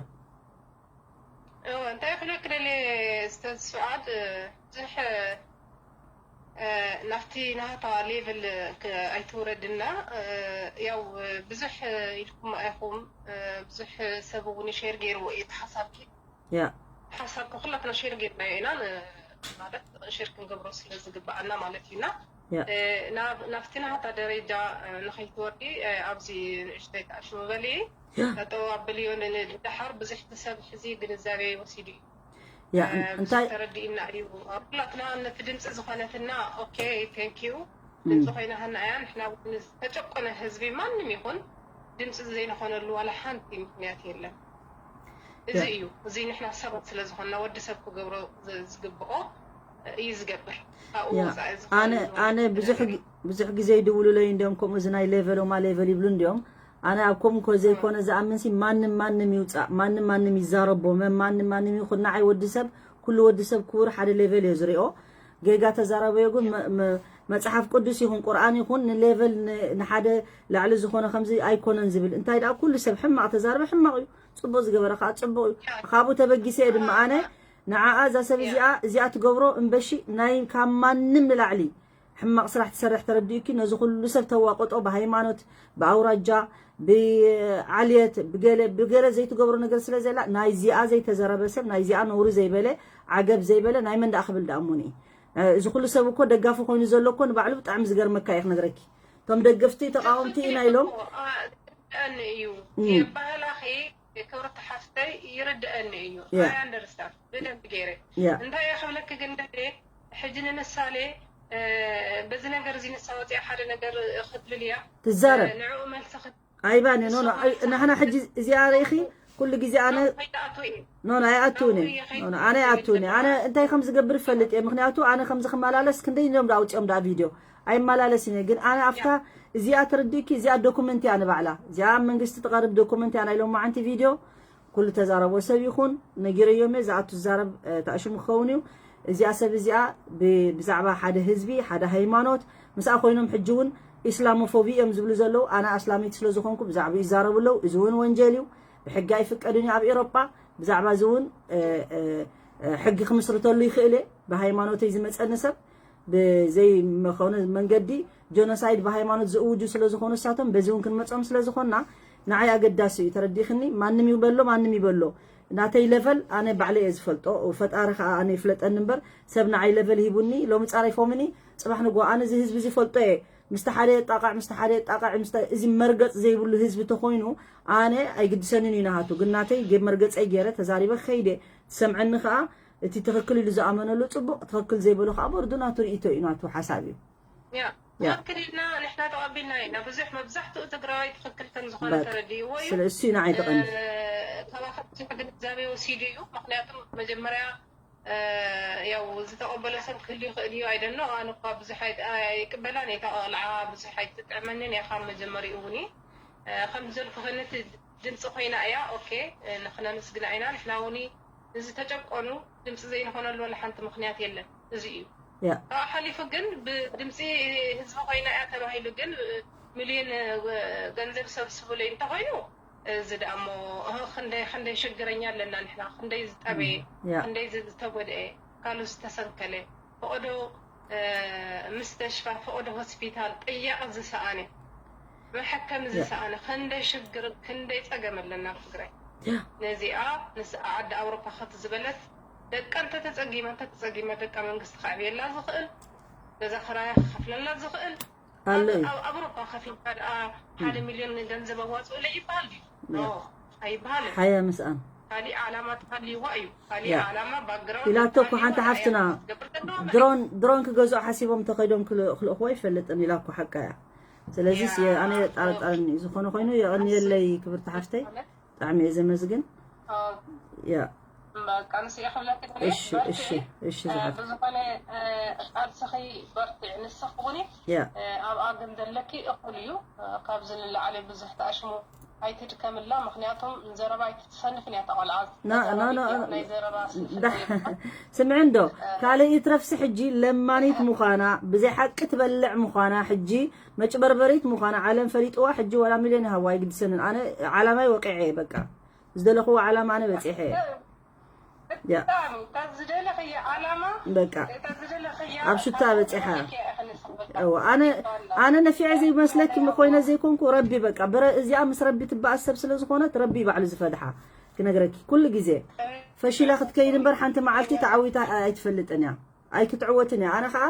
እወ፣ እንታይ ክብለኪ ደልየ፣ ኡስታዝ ሱዓድ፣ እ፣ ብዙሕ፣ እ፣ ናብቲ ናታ ሌቭል ክ-፣ ኣይትውረድና። እ፣ ያው፣ እ፣ ብዙሕ ኢልኩም ኢኹም፣ እ፣ ብዙሕ ሰብ እውን ሼር ገይርዎ እዩ እቲ ሓሳብኪ። ያ። ሓሳብ ኩላትና ሼር ጌርናዮ ኢና፣ ን-፣ ማለት ሼር ክንገብሮ ስለ ዝግብኣና ማለት እዩና። ያ። እ፣ ናብ-፣ ናብቲ ናታ ደረጃ፣ እ፣ ንኸይትወርዲ፣ እ፣ ኣብዚ ንእሽተይ ተኣሽሙ በሊ። ያ። ጠጠው ኣብልዮ፣ ን-፣ ንድሓር ብዙሕ ሰብ ሕዚ ግንዛቤ ወሲዱ እዩ። ያ፣ እ፣ ብዙሕ እንታይ ተረዲእና እዩ። ኩላትና ነቲ ድምፂ ዝኾነትና፣ ኦኬ፣ ቴንክ ዩ። ድምፂ እም። ኮይና ሃና እያ። ንሕና እውን ዝተጨቆነ ህዝቢ ማንም ይኹን ድምፂ ዘይንኾነሉ ዋላ ሓንቲ ምኽንያት የለን። እዚ ያ። እዩ። እዚ ንሕና ሰባት ስለ ዝኾንና ወዲ ሰብ ክገብሮ ዝ-፣ ዝግብኦ እዩ ዝገብር። ካብኡ ያ። ወፃኢ ኣነ፣ ዝኾነ ኣነ ነገር ብዙሕ የለን። ጊ-፣ ብዙሕ ግዜ ይድውሉለይ እንዲዮም፣ ከምኡ እዚ ናይ ሌቨል ኦማ ሌቨል ይብሉ እንዲዮም። ኣነ ኣብ ከምኡ እኮ ዘይኮነ ዝኣምንሲ፣ ማንም ማንም ይውፃእ፣ ማንም ማንም ይዛረቦ፣ መ-፣ ማንም ማንም ይኹን፣ ንዓይ ወዲ ሰብ፣ ኩሉ ወዲ ሰብ ክቡር ሓደ ሌቨል እየ ዝሪኦ። ጌጋ ተዛረበዮ ግን መ-፣ መ-፣ መጽሓፍ ቅዱስ ይኹን ቁርኣን ይኹን ንሌቨል ን-፣ ንሓደ ላዕሊ ዝኾነ ከምዚ ኣይኮነን ዝብል። እንታይ ደኣ ኩሉ ሰብ ሕማቕ ተዛረበ ሕማቕ እዩ፣ ጽቡቕ ዝገበረ ከዓ ጽቡቕ እዩ። ካብኡ ተበጊሰ እየ ድማ ኣነ ንዓኣ እዛ ሰብ እዚኣ፣ እዚኣ ትገብሮ እምበሺ ናይ ካብ ማንም ንላዕሊ ሕማቕ ስራሕ ትሰርሕ ተረዲኡኪ፣ ነዚ ኩሉ ሰብ ተዋቅጦ ብሃይማኖት፣ ብኣውራጃ፣ ብዓልየት፣ ብገለ፣ ብገለ ዘይትገብሮ ነገር ስለ ዘላ፣ ናይዚኣ ዘይተዘረበ ሰብ፣ ናይዚኣ ነውሪ ዘይበለ፣ ዓገብ ዘይበለ፣ ናይ መን ደኣ ክብል ደኣ እሞኒ? እ፣ እዚ ኩሉ ሰብ እኮ ደጋፊ ኮይኑ ዘሎ እኮ ንባዕሉ ብጣዕሚ ዝገርመካ እየ ክነግረኪ። እቶም ደገፍቲ ተቃወምቲ ኢና ኢሎም። ይርድአኒ እዩ። እም። የባህላኺ ክብርቲ ሓፍተይ ይርድአኒ እዩ። ያ። I understand። ብደንብ ገይረ። ያ። እንታይ እየ ክብለኪ ግን ደሌ፣ ሕጂ ንምሳሌ፣ እ፣ በዚ ነገር እዚ ንሳ ወፂኣ ሓደ ነገር ክትብል እያ። ትዛረብ። እ፣ ንዕኡ መልሲ ክት-፣ ኣይባን ኖ ኖ ኣይ- ንሕና ሕጂ እዚኣ ርኢኺ ኩሉ ግዜ ኣነ ከይትኣትው እየ። ኖ ኖ ኣይኣትውን እየ። ኖ ኖ ኣነ ኣይኣትውን እየ። ኣነ እንታይ ከም ዝገብር እፈልጥ እየ። ምክንያቱ ኣነ ከምዚ ክመላለስ ክንደይ እዮም ዳውፅኦም ዳ ቪድዮ ኣይመላለስን እየ። ግን ኣነ ኣብታ እዚኣ ትርድእኪ እዚኣ ዶኩመንት እያ ንባዕላ እዚኣ ኣብ መንግስቲ ትቐርብ ዶኩመንት እያ ናይ ሎማዓንቲ ቪድዮ ኩሉ ተዛረቦ ሰብ ይኹን ነጊረዮም እየ። ዝኣቱ ዝዛረብ እ፣ ተኣሽሙ ክኸውን እዩ። እዚኣ ሰብ እዚኣ ብ-፣ ብዛዕባ ሓደ ህዝቢ ሓደ ሃይማኖት ምስኣ ኮይኖም ሕጂ እውን ኢስላሞፎቢ እዮም ዝብሉ ዘለዉ። ኣነ ኣስላሚት ስለ ዝኾንኩ ብዛዕባ ይዛረቡ ኣለዉ። እዚ እውን ወንጀል እዩ፣ ብሕጊ ኣይፍቀድን እዩ ኣብ ኤሮጳ። ብዛዕባ እዚ እውን እ፣ እ፣ እ፣ ሕጊ ክምስርተሉ ይኽእል እየ። ብሃይማኖተይ ዝመፀኒ ሰብ ብዘይመኾነ መንገዲ ጀኖሳይድ ብሃይማኖት ዝእውጁ ስለ ዝኾኑ እሳቶም በዚ እውን ክንመፆም ስለ ዝኾንና ንዓይ ኣገዳሲ እዩ። ተረዲኽኒ? ማንም ይበሎ ማንም ይበሎ ናተይ ለቨል ኣነ ባዕለ እየ ዝፈልጦ። ፈጣሪ ከዓ ኣነ ይፍለጠኒ እምበር ሰብ ንዓይ ለቨል ሂቡኒ ሎሚ ፃሪፎምኒ ፅባሕ ንጎ ኣነ እዚ ህዝቢ እዚ ፈልጦ እየ። ምስቲ ሓደ የጣቃዕ ምስቲ ሓደ የጣቃዕ ምስቲ እዚ መርገፅ ዘይብሉ ህዝቢ ተኮይኑ ኣነ ኣይግድሰንን እዩ ናሃቱ ግን ናተይ ገ-፣ መርገፀይ ገይረ ተዛሪበ ከይደ ትሰምዐኒ ከዓ እቲ ትኽክል ኢሉ ዝኣመነሉ ፅቡቕ ትኽክል ዘይበሎ ከዓ በርዱ ናቱ ርእይቶ እዩ ናቱ ሓሳብ እዩ። ያ ያ። ትኽክል ኢልና ንሕና ተቐቢልና ኢና። ብዙሕ መብዛሕትኡ ትግራዋይ ትኽክል ከም ዝኾነ በቃ። ተረዲእዎ እዩ። ስለ እሱ እዩ ንዓይ ተቐኒ እ፣ ካባኻ ብዙሕ ግንዛቤ ወሲዱ እዩ። ምክንያቱም መጀመርያ እ፣ ያው ዝተቐበለ ሰብ ክህሉ ይኽእል እዩ። ኣይደኖ ኣነ እኳ ብዙሕ ኣይ-፣ ኣይቅበላን እየ። እታ ቆልዓ ብዙሕ ኣይትጥዕመንን እያ ካብ መጀመሪኡ እውን እዩ። እ፣ ከም ዘልኩ ከነቲ ድምፂ ኮይና እያ። ኦኬ፣ እ፣ ንክነመስግና ኢና። ንሕና እውን ንዝተጨቆኑ ድምፂ ዘይንኾነሉ ወላ ሓንቲ ምኽንያት የለን። እዚ እዩ። ያ። ካብኡ ሓሊፉ ግን ብድምፂ ህዝቢ ኮይና እያ ተባሂሉ ግን ሚልዮን ገንዘብ ሰብስቡለይ እንተኾይኑ እዚ ደኣ እሞ እህ፣ ክንደይ ክንደይ ሽግረኛ ኣለና ንሕና፣ ክንደይ ዝጠበየ፣ ያ። ክንደይ ዝተጎድአ፣ ካሉ ዝተሰንከለ፣ ፈቐዶ እ፣ ምስተሽፋ፣ ፈቐዶ ሆስፒታል፣ ጥያቐ ዝሰኣነ፣ መሐከሚ ያ። ዝሰኣነ፣ ክንደይ ሽግር ክንደይ ፀገም ኣለና ኣብ ትግራይ። ያ። ነዚኣ ንስኣ ዓዲ ኣውሮፓ ከት ዝበለት ደቃ እንተተፀጊመ እንተተፀጊመ ደቃ መንግስቲ ከዕብየላ ዝኽእል፣ ገዛ ክራያ ክኸፍለላ ዝኽእል፣ ኣሎ ኣብ እዩ። ኣብ ኣውሮፓ ከፊልካ ደኣ ሓደ ሚልዮን ገንዘብ ኣዋፅኡለይ ይበሃል ድዩ? ያ። ኖ፣ ኣይበሃልን። ሓያ ምስኣን። ካሊእ ዓላማ ተሃልይዋ እዩ። ካሊእ ያ። ዓላማ ባክግራውንድ ኢላቶ እኮ ሓንቲ ሓፍትና ድሮን ድሮን ክገዝኡ ሓሲቦም ተኸይዶም ክል- ክልእኽዎ ኣይፈልጥን ኢላ እኮ ሓቃ እያ። ስለዚስ ኣነ የጣርጠረኒ እዩ። ዝኾነ ኮይኑ የቐንየለይ ክብርቲ ሓፍተይ፣ ብጣዕሚ እየ ዘመስግን። ያ በቃ ንስኢ ክብለኪ እሺ እሺ እሺ ዝሓፍ ብዝኾነ ቃልስኺ በርትዕ። ንስኺ እውን ያ ኣብኣ ግን ዘለኪ እኹል እዩ። ካብዚ ንላዕሊ ብዙሕ ተኣሽሙ ኣይትድከምላ፣ ምክንያቱም ዘረባ ኣይትትሰንፍን እያ ተቆልዓ። ና- ና- ና- ናይ ዘረባ ስንፍና ዳ- ስምዒ እንዶ ካልእ ይትረፍሲ ሕጂ ለማኒት ምዃና ብዘይ ሓቂ ትበልዕ ምዃና ሕጂ መጭበርበሪት ምዃና ዓለም ፈሊጥዋ ሕጂ ወላ ሚልዮን ይሃዋ ኣይግድሰንን። ኣነ ዓላማይ ወቂዐ እየ በቃ ዝደለኽዎ ዓላማ ኣነ በፂሐ እየ። ያ ብጣዕሚ እታ ዝደለኽዮ ዓላማ በቃ እታ ዝደለኽያ ኣብ ሽታ በፂሓ። እያ እኽንስኽ በቃ እዎ ኣነ ኣነ ነፊዐ ዘይመስለኪ ኮይነ ዘይኮንኩ ረቢ በቃ በረ እዚኣ ምስ ረቢ ትበኣስ ሰብ ስለ ዝኾነት ረቢ ባዕሉ ዝፈድሓ ክነግረኪ ኩሉ ግዜ ፈሺላ ክትከይድ እምበር ሓንቲ መዓልቲ ተዓዊታ ኣይትፈልጥን እያ ኣይክትዕወትን እያ። ኣነ ከዓ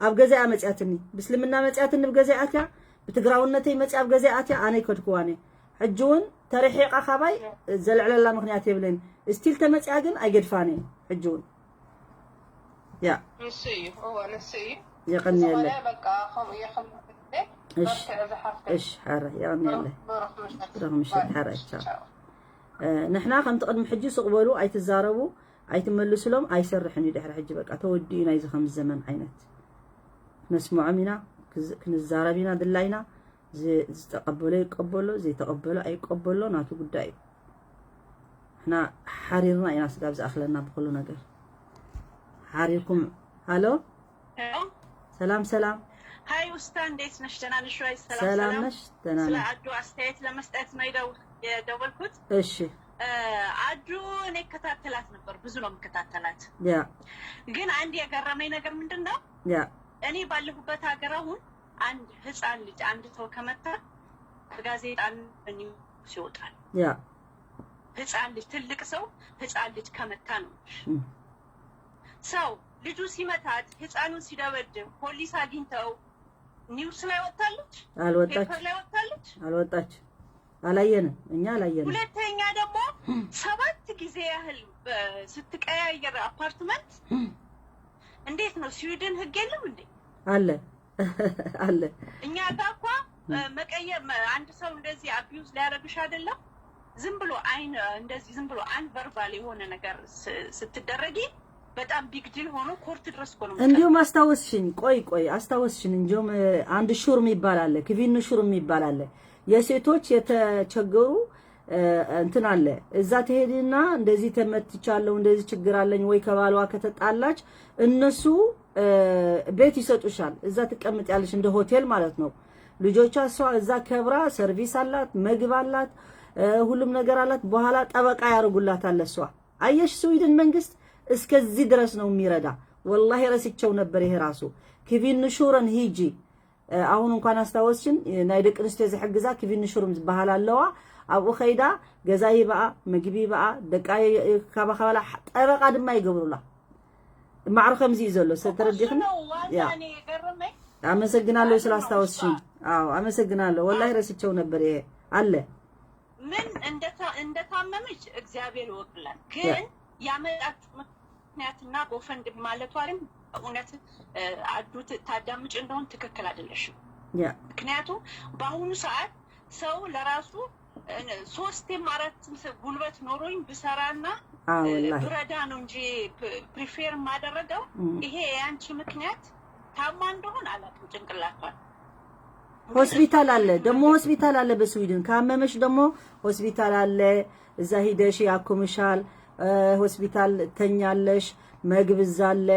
ኣብ ገዛያ መፅያትኒ ብስልምና መፅያትኒ ብገዛይ ኣትያ ብትግራውነተይ መፅያ ኣብ ገዛይ ኣትያ ኣነ ኣይከድክዋን እየ። ሕጂ እውን ተርሒቓ ካባይ ዘልዕለላ ምክንያት የብለይን። ስቲል ተመፅያ ግን ኣይገድፋን እየ ሕጂ እውን ያ ንሱ እዩ እዎ ንሱ እዩ የቐንየለይ። ዝኾነ በቃ ከምኡ እየ ከም እሺ በርትዕ ዝሓፍተይ እሺ ሓረ የቐንየለይ። ብሩኽ ምሸት ብሩኽ ምሸት ሓረ ቻው። እ፣ ንሕና ከምቲ ቅድሚ ሕጂ ስቕ በሉ ኣይትዛረቡ ኣይትመልስሎም ኣይሰርሕን እዩ ድሕሪ ሕጂ በቃ ተወዲኡ ናይዚ ከምዚ ዘመን ዓይነት ነስምዖም ኢና ክዝ- ክንዛረብ ኢና ድላይና ዝ- ዝተቐበሎ ይቀበሎ ዘይተቐበሎ ኣይቀበሎ ናቱ ጉዳይ እዩ። ንሕና ሓሪርና ኢና ስጋብ ዝኣኽለና ብኩሉ ነገር ሓሪርኩም። ሃሎ ሄሎ፣ ሰላም ሰላም ሀይ ውስታ፣ እንዴት ነሽ? ደህና ነሽ ወይ? ሰላም ሰላም ሰላም። ነሽ? ደህና ስለ ነሽ? አዱ አስተያየት ለመስጠት ነው የደው- የደወልኩት። እሺ እ፣ አዱ እኔ እከታተላት ነበር፣ ብዙ ነው የምከታተላት። ያ ግን አንድ የገረመኝ ነገር ምንድን ነው? ያ እኔ ባለሁበት ሀገር አሁን አንድ ህፃን ልጅ አንድ ሰው ከመታ በጋዜጣ በኒውስ ይወጣል። ያ ህፃን ልጅ፣ ትልቅ ሰው ህፃን ልጅ ከመታ ነው። እም። ሰው ልጁ ሲመታት፣ ህፃኑን ሲደበድብ ፖሊስ አግኝተው ኒውስ ላይ ወጥታለች፣ አልወጣች ፔፐር ላይ ወጥታለች። አልወጣች አላየንም እኛ አላየንም። ሁለተኛ ደግሞ ሰባት ጊዜ ያህል በ- ስትቀያየር አፓርትመንት እንዴት ነው? ስዊድን ህግ የለም እንዴ? አለ አለ እኛ ጋር እኮ እ፣ መቀየር መ- አንድ ሰው እንደዚህ አቢዩዝ ሊያደርግሽ አይደለም፣ ዝም ብሎ አይን እንደዚህ ዝም ብሎ አንቨርባል የሆነ ነገር ስ- ስትደረጊ በጣም ቢግ ዲል ሆኖ ኮርት ድረስ እኮ ነው። እንዲሁም አስታወስሽኝ፣ ቆይ ቆይ አስታወስሽኝ። እንዲሁም እ፣ አንድ ሹር የሚባል አለ፣ ክቪን ሹር የሚባል አለ። የሴቶች የተቸገሩ እ፣ እንትን አለ። እዛ ትሄድና እንደዚህ ተመትቻለሁ፣ እንደዚህ ችግር አለኝ ወይ ከባሏ ከተጣላች እነሱ እ፣ ቤት ይሰጡሻል። እዛ ትቀምጥ ያለሽ እንደ ሆቴል ማለት ነው። ልጆቿ እሷ እዛ ከብራ ሰርቪስ አላት፣ ምግብ አላት፣ እ፣ ሁሉም ነገር አላት። በኋላ ጠበቃ ያደርጉላታል ለሷ። አየሽ ስዊድን መንግስት እስከዚህ ድረስ ነው የሚረዳ። ወላሂ ረስቸው ነበር ይሄ ራሱ። ክቪን ሹረን ሂጂ እ፣ አሁን እንኳን አስታወስሽን። እ፣ ናይ ደቂ ኣንስትዮ ዝሕግዛ ክቪን ሹርም ዝበሃል ኣለዋ። ኣብኡ ከይዳ ገዛ ይበኣ፣ ምግቢ ይበኣ፣ ደቃ ይ- ይ- ካባኻባላ ጠበቃ ድማ ይገብሩላ። ማዕሩ ከምዚ እዩ ዘሎ። ሰ- ተረዲኽኒ? እሱ ነው ዋና ያ እኔ የገረመኝ። ኣመሰግናለሁ ስለ ኣስታወስሽን። አዎ ኣመሰግናለሁ። ወላሂ ረስቸው ነበር። ይሄ አለ ምን እንደታ- እንደታመመች እግዚአብሔር ይወቅላል። ግን ያመጣችው ምክንያትና ጎፈንድ ማለቷ ግን በእውነት እ፣ አዱ ት- ታዳምጭ እንደሆን ትክክል አይደለሽም። ያ ምክንያቱም በአሁኑ ሰዓት ሰው ለራሱ እ፣ ሶስቴም አራትም ሰ- ጉልበት ኖሮኝ ብሰራና አዎ እ፣ ወላሂ ብረዳ ነው እንጂ ፕ- ፕሪፌር የማደረገው። እም። ይሄ የአንቺ ምክንያት ታማ እንደሆን አላውቅም ጭንቅላቷን ሆስፒታል አለ ደግሞ ሆስፒታል አለ በስዊድን ካመመሽ ደግሞ ሆስፒታል አለ። እዛ ሂደሽ ያኩምሻል። እ፣ ሆስፒታል ተኛለሽ። መግብ እዛ አለ።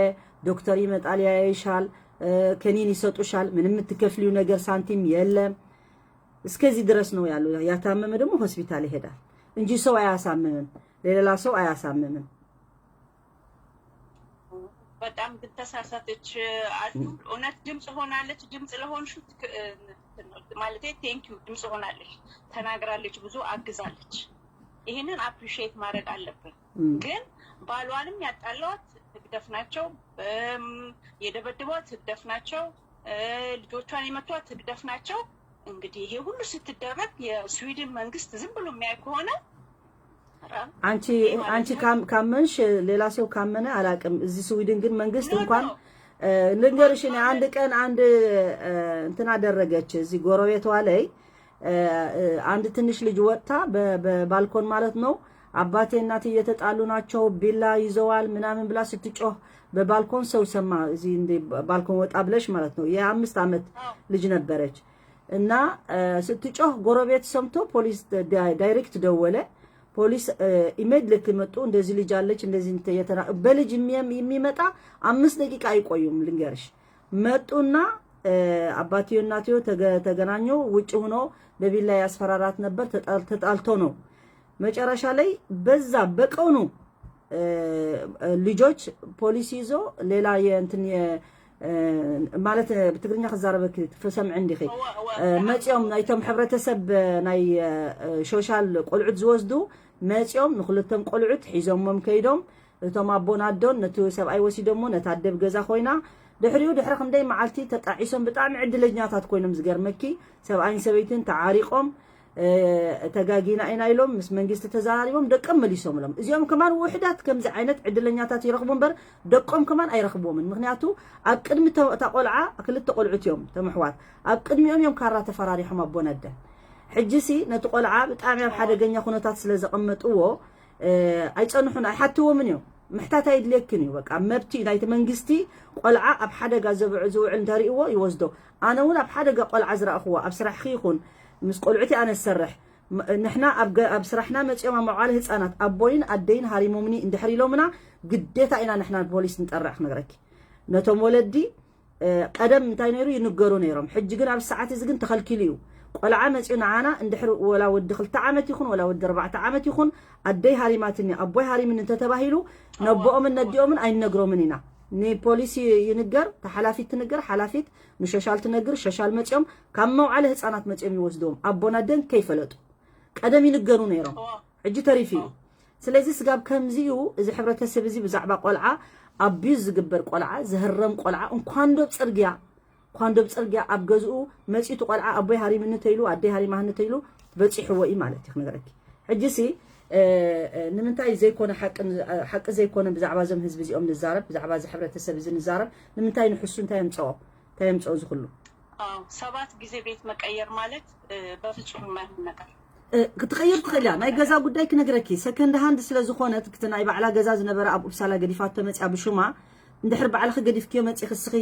ዶክተር ይመጣል ያይሻል። እ፣ ከኒን ይሰጡሻል። ምንም የምትከፍሊው ነገር ሳንቲም የለም። እስከዚህ ድረስ ነው ያሉ። ያታመመ ደግሞ ሆስፒታል ይሄዳል እንጂ ሰው አያሳምምም፣ ለሌላ ሰው አያሳምምም። በጣም ግን ተሳሳተች። አዱ እውነት ድምፅ ሆናለች። ድምፅ ለሆንሽ ማለት ቴንኪዩ። ድምፅ ሆናለች፣ ተናግራለች፣ ብዙ አግዛለች። ይህንን አፕሪሺየት ማድረግ አለብን። እም። ግን ባሏንም ያጣለዋት ህግደፍ ናቸው፣ እም፣ የደበደቧት ህግደፍ ናቸው፣ እ፣ ልጆቿን የመቷት ህግደፍ ናቸው። እንግዲህ ይሄ ሁሉ ስትደረግ የስዊድን መንግስት ዝም ብሎ የሚያይ ከሆነ አንቺ አንቺ ካመንሽ ሌላ ሰው ካመነ አላቅም። እዚህ ስዊድን ግን መንግስት እንኳን ልንገርሽ፣ እኔ አንድ ቀን አንድ እንትን አደረገች እዚህ ጎረቤቷ ላይ አንድ ትንሽ ልጅ ወጥታ በባልኮን ማለት ነው፣ አባቴ እናቴ እየተጣሉ ናቸው፣ ቢላ ይዘዋል ምናምን ብላ ስትጮህ በባልኮን ሰው ሰማ። እዚህ እንደ ባልኮን ወጣ ብለሽ ማለት ነው። የአምስት ዓመት ልጅ ነበረች እና ስትጮህ ጎረቤት ሰምቶ ፖሊስ ዳይሬክት ደወለ። ፖሊስ ኢሜድሌት መጡ። እንደዚህ ልጅ አለች እንደዚህ በልጅ የሚመጣ አምስት ደቂቃ አይቆዩም ልንገርሽ። መጡና አባትዮ እናትዮ ተገናኙ። ውጭ ሆኖ በቢላ ያስፈራራት ነበር። ተጣልቶ ነው መጨረሻ ላይ በዛ በቀኑ ልጆች ፖሊስ ይዞ ሌላ የእንትን ማለት ብትግርኛ ክዛረበክ ትሰምዕ እንዲኺ መፂኦም ናይቶም ሕብረተሰብ ናይ ሶሻል ቆልዑት ዝወስዱ መፂኦም ንክልቶም ቆልዑት ሒዞሞም ከይዶም እቶም ኣቦን ኣዶን ነቲ ሰብኣይ ወሲዶሞ ነታ ኣደ ብገዛ ኮይና ድሕሪኡ ድሕሪ ክንደይ መዓልቲ ተጣዒሶም ብጣዕሚ ዕድለኛታት ኮይኖም ዝገርመኪ ሰብኣይን ሰበይትን ተዓሪቆም ተጋጊና ኢና ኢሎም ምስ መንግስቲ ተዘራሪቦም ደቀም መሊሶምሎም። እዚኦም ከማን ውሕዳት ከምዚ ዓይነት ዕድለኛታት ይረኽቡ እምበር ደቆም ከማን ኣይረኽብዎምን። ምክንያቱ ኣብ ቅድሚ እታ ቆልዓ ክልተ ቆልዑት እዮም ተምሕዋት ኣብ ቅድሚኦም እዮም ካራ ተፈራሪሖም ኣቦን ኣደን። ሕጂሲ ነቲ ቆልዓ ብጣዕሚ ኣብ ሓደገኛ ኩነታት ስለ ዘቐመጥዎ ኣይፀንሑን ኣይሓትዎምን እዮም። ምሕታት ኣይድልየክን እዩ። በቃ መብቲ ናይቲ መንግስቲ ቆልዓ ኣብ ሓደጋ ዝውዕል እንተርእዎ ይወስዶ። ኣነ እውን ኣብ ሓደጋ ቆልዓ ዝረእኽዎ ኣብ ስራሕኺ ይኹን ምስ ቆልዑቲ ኣነ ዝሰርሕ ንሕና ኣብ ስራሕና መፂኦም ኣብ መዋዕለ ህፃናት ኣቦይን ኣደይን ሃሪሞምኒ እንድሕር ኢሎምና ግዴታ ኢና ንሕና ፖሊስ ንጠርዕ ክነግረኪ። ነቶም ወለዲ ቀደም እንታይ ነይሩ ይንገሩ ነይሮም። ሕጂ ግን ኣብ ሰዓት እዚ ግን ተኸልኪሉ እዩ። ቆልዓ መፂኡ ንዓና እንድሕር ወላ ወዲ ክልተ ዓመት ይኹን ወላ ወዲ ኣርባዕተ ዓመት ይኹን ኣደይ ሃሪማትኒ ኣቦይ ሃሪምኒ እንተተባሂሉ ነቦኦምን ነዲኦምን ኣይንነግሮምን ኢና። ንፖሊስ ይንገር፣ ተሓላፊት ትንገር፣ ሓላፊት ንሾሻል ትነግር፣ ሾሻል መፂኦም ካብ መውዓለ ህፃናት መፂኦም ይወስድዎም ኣቦና ደን ከይፈለጡ ቀደም ይንገሩ ነይሮም። ሕጂ ተሪፉ እዩ። ስለዚ ስጋብ ከምዚ እዩ እዚ ሕብረተሰብ እዚ ብዛዕባ ቆልዓ ኣቢዩዝ ዝግበር ቆልዓ ዝህረም ቆልዓ እንኳን ዶ ጽርግያ እንኳን ዶ ጽርግያ ኣብ ገዝኡ መጺቱ ቆልዓ ኣቦይ ሃሪምኒ ተይሉ ኣደይ ሃሪማህኒ ተይሉ በጺሕዎ እዩ ማለት እዩ ክነግረኪ። ሕጂ ሲ ንምንታይ ዘይኮነ ሓቂ ዘይኮነ ብዛዕባ እዞም ህዝቢ እዚኦም ንዛረብ ብዛዕባ እዚ ሕብረተሰብ እዚ ንዛረብ ንምንታይ ንሕሱ እንታይ የምፅኦ እንታይ የምፅኦ ዝክሉ ሰባት ግዜ ቤት መቀየር ማለት በፍጹም የማይሆን ነገር ክትቀይር ትኽእል እያ። ናይ ገዛ ጉዳይ ክነግረኪ ሰከንድ ሃንድ ስለ ዝኾነት እቲ ናይ ባዕላ ገዛ ዝነበረ ኣብ ኡፕሳላ ገዲፋቶ መፅያ ብሹማ እንድሕር ባዕልኺ ገዲፍክዮ መፂኺ እስኺ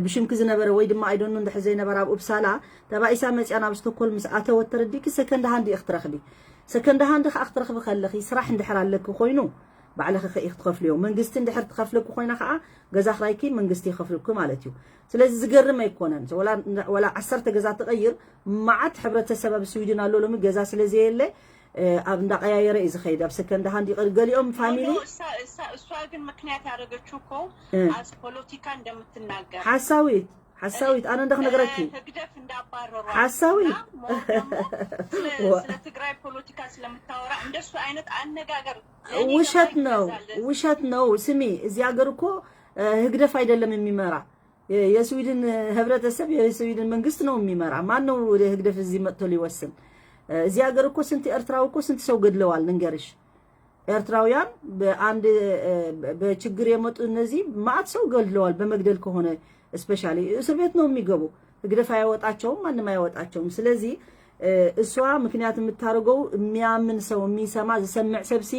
ብሽምኪ ዝነበረ ወይ ድማ ኣይደኑ እንድሕር ዘይነበረ ኣብ ኡፕሳላ ተባኢሳ መፅያ ናብ ስቶኮልም ምስ ኣተወት ተረዲእኪ ሰከንድ ሃንድ እየ ክትረኽቢ። ሰከንድ ሃንድ ከዓ ክትረኽቢ ከለኺ ስራሕ እንድሕር ኣለኪ ኮይኑ ባዕልኺ ከኢ ክትኸፍልዮ መንግስቲ እንድሕር ትኸፍለኪ ኮይና ከዓ ገዛ ክራይኪ መንግስቲ ይኸፍልኪ ማለት እዩ። ስለዚ ዝገርም ኣይኮነን። ወላ ዓሰርተ ገዛ ትቐይር መዓት ሕብረተሰብ ኣብ ስዊድን ኣሎ ሎሚ ገዛ ስለ ዘየለ ኣብ እንዳቀያየረ እዩ ዝኸይድ ኣብ ሰከንድ ሃንድ ይቕር ገሊኦም ፋሚሊ እሷ ግን ምክንያት ያደረገችው እኮ as ፖለቲካ እንደምትናገር ሓሳዊት ሓሳዊት ኣነ እንደ ክነግረኪ ህግደፍ እንዳባረሯ ሓሳዊት ስለ ትግራይ ፖለቲካ ስለምታወራ እንደሱ አይነት አነጋገር ውሸት ነው ውሸት ነው። ስሚ እዚህ ሀገር እኮ ህግደፍ አይደለም የሚመራ የስዊድን ህብረተሰብ የስዊድን መንግስት ነው የሚመራ። ማን ነው ወደ ህግደፍ እዚህ መጥቶ ሊወስን? እዚህ ሀገር እኮ ስንት ኤርትራዊ እኮ ስንት ሰው ገድለዋል ልንገርሽ። ኤርትራውያን በአንድ በችግር የመጡ እነዚህ ማአት ሰው ገድለዋል። በመግደል ከሆነ especially እስር ቤት ነው የሚገቡ። ህግደፍ አያወጣቸውም፣ ማንም አያወጣቸውም። ስለዚህ እሷ ምክንያት የምታደርገው የሚያምን ሰው የሚሰማ ዝሰምዕ ሰብሲ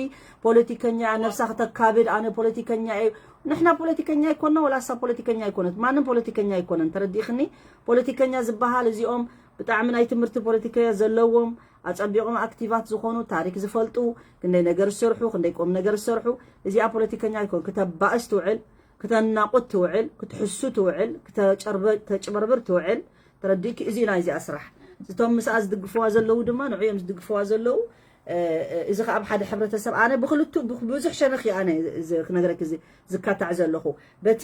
ፖለቲከኛ ነብሳ ከተካብድ ኣነ ፖለቲከኛ እየ ንሕና ፖለቲከኛ ኣይኮና ወላ እሳ ፖለቲከኛ ኣይኮነት ማንም ፖለቲከኛ ኣይኮነን። ተረዲእኽኒ? ፖለቲከኛ ዝበሃል እዚኦም ብጣዕሚ ናይ ትምህርቲ ፖለቲከኛ ዘለዎም ኣጸቢቖም ኣክቲቫት ዝኾኑ ታሪክ ዝፈልጡ ክንደይ ነገር ዝሰርሑ ክንደይ ቁም ነገር ዝሰርሑ እዚኣ ፖለቲከኛ ኣይኮን ክተባእስ ትውዕል ክተናቑት ትውዕል ክትሕሱ ትውዕል ክተጭበርብር ትውዕል። ተረዲእኪ? እዚ ናይ እዚኣ ስራሕ እቶም ምስኣ ዝድግፍዋ ዘለዉ ድማ ንዕኦም ዝድግፍዋ ዘለዉ እዚ ከዓ ኣብ ሓደ ሕብረተሰብ ኣነ ብክልቱ ብዙሕ ሸነኽ ኣነ ክነግረኪ ዝካታዕ ዘለኹ በቲ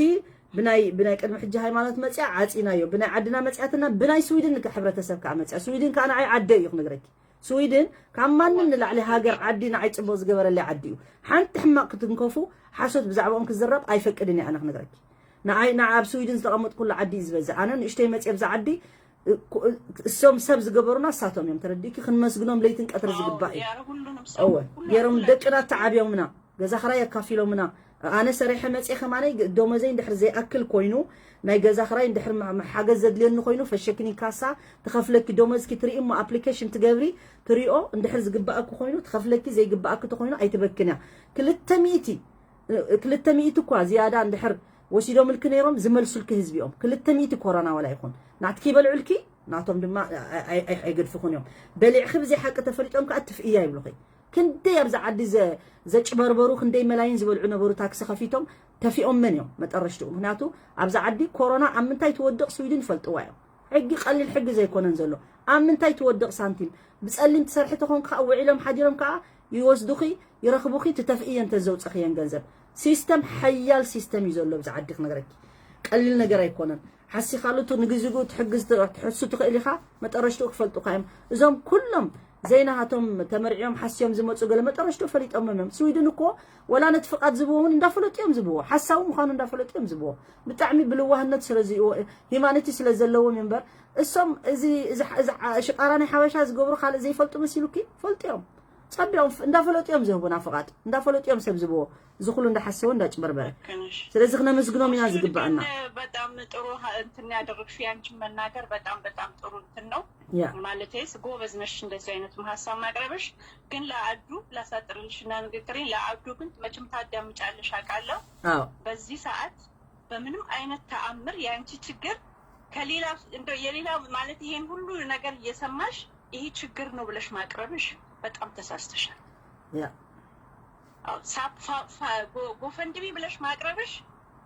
ብናይ ብናይ ቅድሚ ሕጂ ሃይማኖት መፅያ ዓፂናዮ ብናይ ዓድና መፅያትና ብናይ ስዊድን ሕብረተሰብ ከዓ መፅያ ስዊድን ከዓ ንዓይ ዓደ እዩ ክነግረኪ ስዊድን ካብ ማንም ንላዕሊ ሃገር ዓዲ ንዓይ ፅቡቅ ዝገበረለይ ዓዲ እዩ። ሓንቲ ሕማቅ ክትንከፉ ሓሶት ብዛዕባኦም ክዝረብ ኣይፈቅድን እየ ኣነ ክነግረኪ። ንዓይ ንዓ ኣብ ስዊድን ዝተቐመጥኩሉ ዓዲ እዩ ዝበዝሕ። ኣነ ንእሽተይ መፅየ ብዛ ዓዲ እኮ፣ እሶም ሰብ ዝገበሩና እሳቶም እዮም። ተረዲእኪ? ክንመስግኖም ለይትን ቀትሪ ዝግባእ እዩ። ያረ ሁሉንም ሰው እወ ሁሉ ገይሮም ሁላችን ደቅና ተዓብዮምና፣ ገዛ ኽራይ ኣካፊሎምና። ኣነ ሰሪሐ መፅየ ከማነይ ግ- ደሞዘይ እንድሕር ዘይኣክል ኮይኑ፣ ናይ ገዛ ኽራይ እንድሕር ም- ም- ሓገዝ ዘድልየኒ ኮይኑ፣ ፈሸክኒ ካሳ ትኸፍለኪ፣ ደሞዝኪ ትርኢ እሞ ኣፕሊኬሽን ትገብሪ፣ ትሪኦ፣ እንድሕር ዝግባኣኪ ኮይኑ ትኸፍለኪ፣ ዘይግባኣኪ ተኮይኑ ኣይትበክን እያ። ክልተ ሚእቲ ክልተ ሚእቲ እኳ ዝያዳ እንድሕር ወሲዶምልኪ ነይሮም፣ ዝመልሱልኪ ህዝቢ እዮም። ክልተ ሚእቲ ኮሮና ዋላ ይኹን ናትኪ ይበልዑልኪ፣ ናቶም ድማ ኣይ- ኣይ- ኣይ- ኣይገድፍኹን እዮም። በሊዕኺ ብዘይ ሓቂ ተፈሊጦም ከዓ ትፍእያ ይብሉኺ። ክንደይ ኣብዚ ዓዲ ዘ- ዘጭበርበሩ፣ ክንደይ መላይን ዝበልዑ ነበሩ፣ ታክሲ ከፊቶም ተፊኦመን እዮም መጠረሽትኡ። ምክንያቱ ኣብዚ ዓዲ ኮሮና ኣብ ምንታይ ትወድቕ ስዊድን ይፈልጥዋ እዮም። ሕጊ ቀሊል ሕጊ ዘይኮነን ዘሎ። ኣብ ምንታይ ትወድቕ ሳንቲም፣ ብፀሊም ትሰርሒ ተኾንኪ ከዓ፣ ውዒሎም ሓዲሮም ከዓ ይወስዱኺ፣ ይረኽቡኺ፣ ትተፍእየን ተዘውፀኽየን ገንዘብ። ሲስተም፣ ሓያል ሲስተም እዩ ዘሎ ኣብዚ ዓዲ ክነግረኪ። ቀሊል ነገር ኣይኮነን። ሓሲኻሉ ቱ ንግዚኡ ትሕግዝ ት- ትሕሱ ትኽእል ኢኻ። መጠረሽትኡ ክፈልጡኻ እዮም። እዞም ኩሎም ዘይናሃቶም ተመርዕዮም ሓስዮም ዝመፁ ገለ መጠረሽትኡ ፈሊጦም እዮም። ስዊድን እኮ ወላ ነቲ ፍቓድ ዝብዎ እውን እንዳፈለጡ እዮም ዝብዎ። ሓሳዊ ምዃኑ እንዳፈለጡ እዮም ዝብዎ። ብጣዕሚ ብልዋህነት ስለዚ ሂማኒቲ ስለ ዘለዎም እምበር፣ እሶም እዚ እዚ እዚ ሽቃራ ናይ ሓበሻ ዝገብሩ ካልእ ዘይፈልጡ መሲሉኪ? ፈልጡ እዮም። ጸቢኦም እንዳፈለጡ እዮም ዝህቡና ፍቓድ፣ እንዳፈለጡ እዮም ሰብ ዝብዎ። እዚ ኩሉ እንዳሓሰወ እንዳጭበርበረ። ልክ ነሽ። ስለዚ ክነመስግኖም ኢና እሺ፣ ዝግባኣና። ግን በጣም ጥሩ ሀ- እንትን ያደረግሽው፣ ያንቺን መናገር በጣም በጣም ጥሩ እንትን ነው። ያ ማለቴ ጎበዝ ነሽ እንደዚህ አይነቱን ሀሳብ ማቅረብሽ። ግን ለአዱ ላሳጥርልሽና ንግግሬን፣ ለአዱ ግን መቼም ታዳምጫለሽ አውቃለሁ። አዎ በዚህ ሰዓት በምንም አይነት ተአምር የአንቺ ችግር ከሌላ እንደው የሌላ ማለት ይሄን ሁሉ ነገር እየሰማሽ ይሄ ችግር ነው ብለሽ ማቅረብሽ በጣም ተሳስተሻል። ያ አዎ፣ ሳፕ- ፋ- ፋ- ጎ- ጎፈንድሚ ብለሽ ማቅረብሽ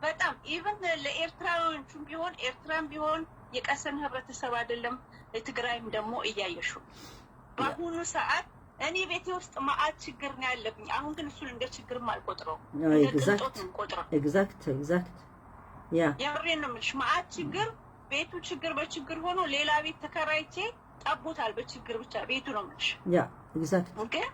በጣም ኢቨን ለኤርትራውያኖቹም ቢሆን ኤርትራም ቢሆን የቀሰን ህብረተሰብ አይደለም። የትግራይም ደግሞ እያየሽው በአሁኑ ሰዓት እኔ ቤቴ ውስጥ መዓት ችግር ነው ያለብኝ። አሁን ግን እሱን እንደ ችግርም አልቆጥረውም፣ አዎ፣ እንደ exact። ቅንጦት ነው የምቆጥረው። exact exact። ያ የምሬን ነው የምልሽ። መዓት ችግር፣ ቤቱ ችግር በችግር ሆኖ ሌላ ቤት ተከራይቼ ጠቦታል በችግር ብቻ ቤቱ ነው የምልሽ። ያ exact። ግን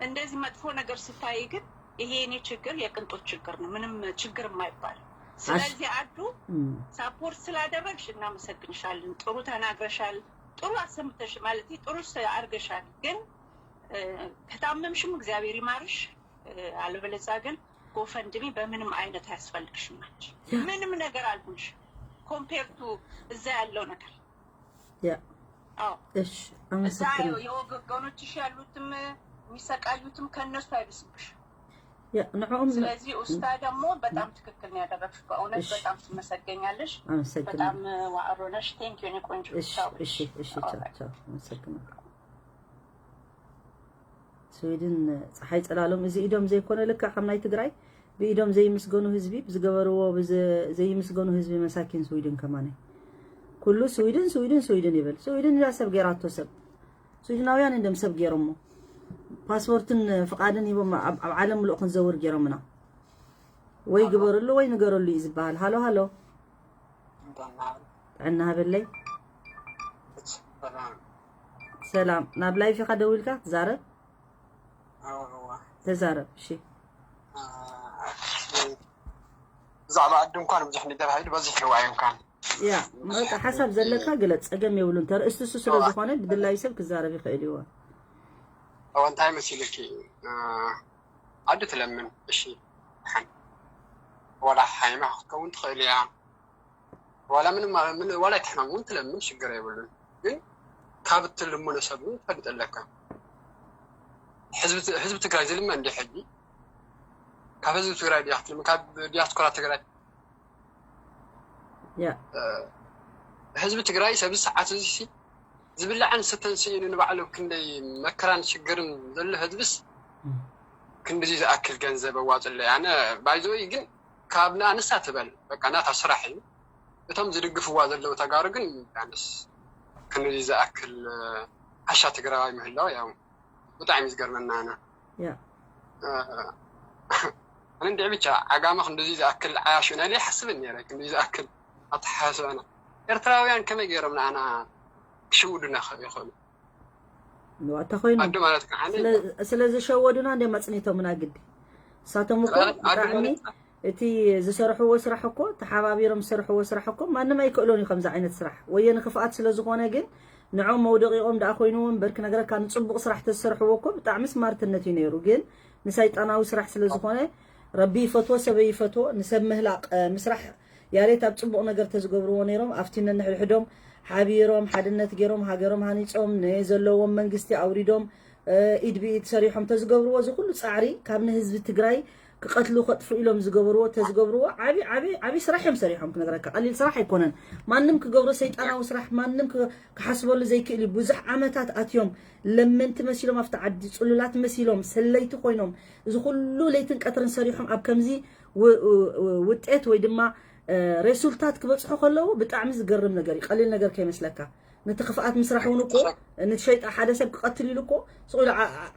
እንደዚህ መጥፎ ነገር ስታይ ግን ይሄ የኔ ችግር የቅንጦት ችግር ነው፣ ምንም ችግር የማይባል። ስለዚህ አዱ እም፣ ሳፖርት ስላደረግሽ እናመሰግንሻለን። ጥሩ ተናግረሻል፣ ጥሩ አሰምተሽ ማለት ጥሩ ስ- አርገሻል። ግን እ፣ ከታመምሽም እግዚአብሔር ይማርሽ፣ እ፣ አለበለዚያ ግን ጎፈንድሚ በምንም አይነት አያስፈልግሽም አንቺ። ምንም ነገር አልሆንሽ ኮምፔር ቱ እዛ ያለው ነገር። ያ አዎ እሺ፣ እዛ አመሰግናለሁ። የወገኖችሽ ያሉትም የሚሰቃዩትም ከነሱ አይብስብሽ። ያ ንዕኦም ስለዚህ ኡስታ ደግሞ በጣም ትክክል ነው ያደረግሽ። በእውነት እሺ። በጣም ትመሰገኛለሽ። አመሰግናለሁ። በጣም ዋዕሮ ነሽ። ቴንክ ዩ የኔ ቆንጆ። እሺ ቻው። እሺ እሺ፣ ቻው ቻው፣ አመሰግናለሁ። ስዊድን ፀሓይ ፀላሎም፣ እዚ ኢዶም ዘይኮነ ልክዕ ከም ናይ ትግራይ ብኢዶም ዘይምስገኑ ህዝቢ፣ ብዝገበርዎ ብዘ- ዘይምስገኑ ህዝቢ መሳኪን ስዊድን ከማነ። ኩሉ ስዊድን ስዊድን ስዊድን ይብል። ስዊድን እያ ሰብ ገይራቶ ሰብ። ስዊድናውያን እንደም ሰብ ገይሮሞ ፓስፖርትን ፍቓድን ሂቦም ኣብ ኣብ ዓለም ምሉእ ክንዘውር ገይሮምና። ወይ ግበርሉ ወይ ንገረሉ እዩ ዝበሃል። ሃሎ ሃሎ፣ ጥዕና ሃበለይ። ሰላም፣ ናብ ላይፍ ኢኻ ደዊልካ ትዛረብ? ተዛረብ። እሺ። ብዛዕባ ዓዲ እንኳን ብዙሕ ንደር ሃይሉ በዚሕ ልዋ ኣይምካን። ያ በቃ ሓሳብ ዘለካ ግለጽ፣ ጸገም የብሉን። ተርእስቲ እሱ ስለ ዝኾነ ብድላዩ ሰብ ክዛረብ ይኽእል እዩ። እወ እንታይ መሲልኪ? ዓዲ ትለምን፣ እሺ፣ ሓን ዋላ ሓይማ ክትከውን ትኽእል እያ። ዋላ ምንም ምን ዋላ ኣይትሕመም እውን ትለምን፣ ሽግር የብሉን። ግን ካብ እትልምኖ ሰብ እውን ትፈልጥ ኣለካ። ህዝቢ ህዝቢ ትግራይ ዝልመን እንዲ ሕጂ ካብ ህዝቢ ትግራይ ድያ ክትልምን? ካብ ዲያስፖራ ትግራይ? ያ ህዝቢ ትግራይ ሰብ ሰዓት እዚ ሲ ዝብላዕን ስተን ስኢኑ ንባዕሉ ክንደይ መከራን ሽግርን ዘሎ ህዝብስ ክንድዚ ዝኣክል ገንዘብ ኣዋፅለይ። ኣነ ባይዘወይ ግን ካብ ንኣንሳ ትበል በቃ ናታ ስራሕ እዩ። እቶም ዝድግፍዋ ዘለዉ ተጋሩ ግን ኣነስ ክንድዚ ዝኣክል ዓሻ ትግራዋይ ምህላው ያው ብጣዕሚ ዝገርመና ኣነ። ያ ኣነ እንድዒ ብቻ ዓጋመ ክንድዚ ዝኣክል ዓያሹ ናይ ዘይሓስብን ነይረ። ክንድዚ ዝኣክል ኣተሓሳስባና ኤርትራውያን ከመይ ገይሮም ንኣና ክሽውዱና ይኽእሉ? ንዋ ተኾይኑ ኣዱ ማለት ከዓ ስለ- ስለ ዝሸወዱና እንደ መጽኒቶምና ግዲ። እሳቶም እኮ ኣዱ ብጣዕሚ ማለት እቲ ዝሰርሕዎ ስራሕ እኮ፣ ተሓባቢሮም ዝሰርሕዎ ስራሕ እኮ ማንም ኣይክእሎን እዩ። ከምዚ ዓይነት ስራሕ ወየ ንክፍኣት ስለ ዝኾነ፣ ግን ንዖም መውደቂኦም ደኣ ኮይንዎ እምበር፣ ክነግረካ፣ ንጽቡቕ ስራሕ ተዝሰርሕዎ እኮ ብጣዕሚ ስማርትነት እዩ ነይሩ። ግን ንሰይጣናዊ ስራሕ ስለ ዝኾነ፣ ረቢ ይፈትዎ ሰበይ ይፈትዎ፣ ንሰብ ምህላቕ ምስራሕ። ያሬት ኣብ ጽቡቕ ነገር ተዝገብርዎ ነይሮም፣ ኣብቲ ነንሕድሕዶም ሓቢሮም፣ ሓድነት ገይሮም፣ ሃገሮም ሃኒጾም፣ ንዘለዎም መንግስቲ ኣውሪዶም፣ ኢድ ብኢድ ሰሪሖም ተዝገብርዎ፣ እዚ ኩሉ ጻዕሪ ካብ ንህዝቢ ትግራይ ክቐትሉ ከጥፉ ኢሎም ዝገብርዎ ተዝገብርዎ፣ ዓቢ ዓቢ ዓቢ ስራሕ እዮም ሰሪሖም። ክነግረካ፣ ቀሊል ስራሕ ኣይኮነን። ማንም ክገብሮ፣ ሰይጣናዊ ስራሕ፣ ማንም ክሓስበሉ ዘይክእል እዩ። ብዙሕ ዓመታት ኣትዮም፣ ለመንቲ መሲሎም ኣብቲ ዓዲ፣ ጽሉላት መሲሎም፣ ሰለይቲ ኮይኖም፣ እዚ ኩሉ ለይትን ቀትርን ሰሪሖም ኣብ ከምዚ ውጤት ወይ ድማ ሬሱልታት ክበጽሑ ከለዉ፣ ብጣዕሚ ዝገርም ነገር እዩ። ቀሊል ነገር ከይመስለካ። ነቲ ክፍኣት ምስራሕ እውን እኮ፣ ነቲ ሸይጣ ሓደ ሰብ ክቐትል ኢሉ እኮ ስቕ ኢሉ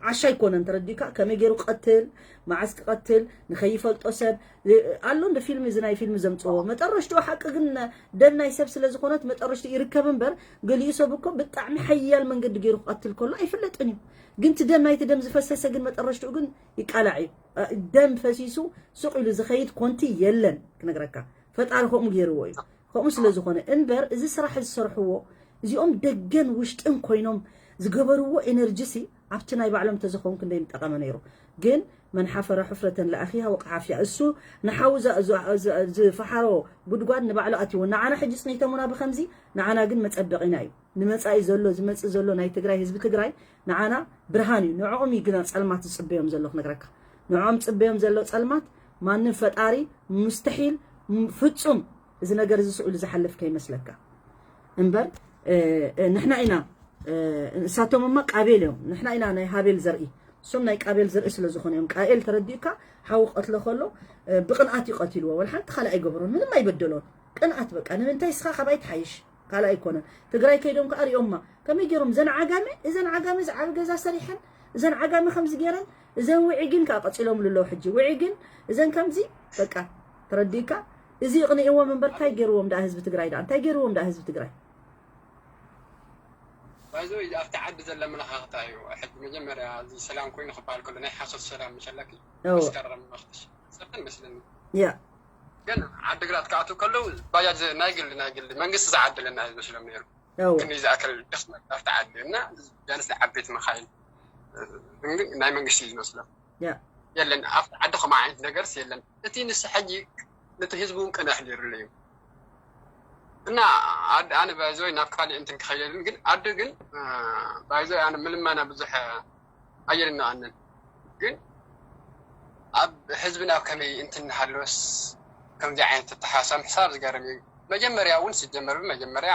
ዓሻ ኣይኮነን። ተረዲእካ? ከመይ ገይሩ ክቐትል፣ መዓስ ክቐትል፣ ንኸይፈልጦ ሰብ፣ ኣሎ እንደ ፊልም፣ እዚ ናይ ፊልም ዘምጽዎ። መጠረሽትኡ ሓቂ ግን ደም ናይ ሰብ ስለ ዝኾነት መጠረሽትኡ ይርከብ እምበር፣ ገሊኡ ሰብ እኮ ብጣዕሚ ሓያል መንገዲ ገይሩ ክቐትል ከሎ ኣይፍለጥን እዩ። ግን እቲ ደም፣ ናይቲ ደም ዝፈሰሰ ግን መጠረሽትኡ ግን ይቃላዕ እዩ። ደም ፈሲሱ ስቕ ኢሉ ዝኸይድ ኮንቲ የለን፣ ክነግረካ። ፈጣሪ ከምኡ ገይርዎ እዩ። ከምኡ ስለ ዝኾነ እምበር፣ እዚ ስራሕ ዝሰርሕዎ፣ እዚኦም ደገን ውሽጥን ኮይኖም ዝገበርዎ ኤነርጂ ሲ ኣብቲ ናይ ባዕሎም ተዝኸውን ክንደይ ምጠቐመ ነይሩ። ግን መን ሓፈረ ሕፍረተን ለኣኺሃ ወቀሓፍያ። እሱ ንሓው ዝፈሓሮ ጉድጓድ ንባዕሉ ኣትይዎ። ንዓና ሕጂ ጽኒተሙና ብኸምዚ፣ ንዓና ግን መጸበቒና እዩ። ንመጻኢ ዘሎ፣ ዝመጽእ ዘሎ ናይ ትግራይ ህዝቢ ትግራይ ንዓና ብርሃን እዩ። ንዕኦም እዩ ግና ጸልማት ዝጽበዮም ዘሎ ክነግረካ። ንዕኦም ዝጽበዮም ዘሎ ጸልማት ማንም ፈጣሪ ሙስተሒል፣ ፍጹም እዚ ነገር እዚ ስቕ ኢሉ ዝሓልፍ ከይመስለካ። እምበር ንሕና ኢና፣ ንሳቶም እማ ቃቤል እዮም። ንሕና ኢና ናይ ሃቤል ዘርኢ፣ እሶም ናይ ቃቤል ዘርኢ ስለ ዝኾነ እዮም። ቃኤል ተረዲእካ፣ ሓው ክቐትሎ ከሎ ብቕንኣት እዩ ቀቲልዎ። ወላ ሓንቲ ካልእ ኣይገበሮን፣ ምንም ኣይበደሎን። ቅንኣት በቃ። ንምንታይ እስኻ ካባይ ትሓይሽ? ካልእ ኣይኮነን። ትግራይ ከይዶም ከኣ ሪኦማ። ከመይ ገይሮም? እዘን ዓጋመ፣ እዘን ዓጋመ ዝዓቢ ገዛ ሰሪሐን፣ እዘን ዓጋመ ከምዚ ገይረን፣ እዘን ውዒጊን ከኣ ቀጺሎምሉ ኣለዉ። ሕጂ ውዒጊን እዘን ከምዚ በቃ፣ ተረዲእካ? እዚ ይቕንእዎም እምበር እንታይ ገይርዎም ደኣ ህዝቢ ትግራይ ደኣ? እንታይ ገይርዎም ደኣ ህዝቢ ትግራይ? ባይዘ ኣብቲ ዓዲ ዘለ ኣመለኻኽታ እዩ። ሕጂ መጀመርያ እዚ ሰላም ኮይኑ ክበሃል ከሎ ናይ ሓሶት ሰላም መሸለኪ መስከረም መኽትሽ ሰብን መስለኒ። ያ ግን ዓዲግራት ክኣትው ከለዉ ባጃጅ ናይ ግሊ ናይ ግሊ መንግስቲ ዝዓደለና እዩ ዝመስሎም ነይሩ። ያው ክንዲ ዝኣክል ድኽመት ኣብቲ ዓዲ እና ቢያንስ ዓበይቲ መኻይን ግን ናይ መንግስቲ እዩ ዝመስሎም። ያ የለን ኣብቲ ዓዲ ከምኡ ዓይነት ነገርስ የለን። እቲ ንስ ሕጂ ነቲ ህዝቢ እውን ቅንሕ ሊርሉ እዩ እና ዓዲ ኣነ ባይዘወይ ናብ ካልእ እንትን ክኸይደልን ግን ዓዲ ግን ባይዘወይ ኣነ ምልመና ብዙሕ ኣየድንቐንን ግን ኣብ ህዝብና ከመይ እንትን ሃለወስ ከምዚ ዓይነት ኣተሓሳም ሕሳብ ዝገርም እዩ። መጀመርያ እውን ሲጀመር ብመጀመርያ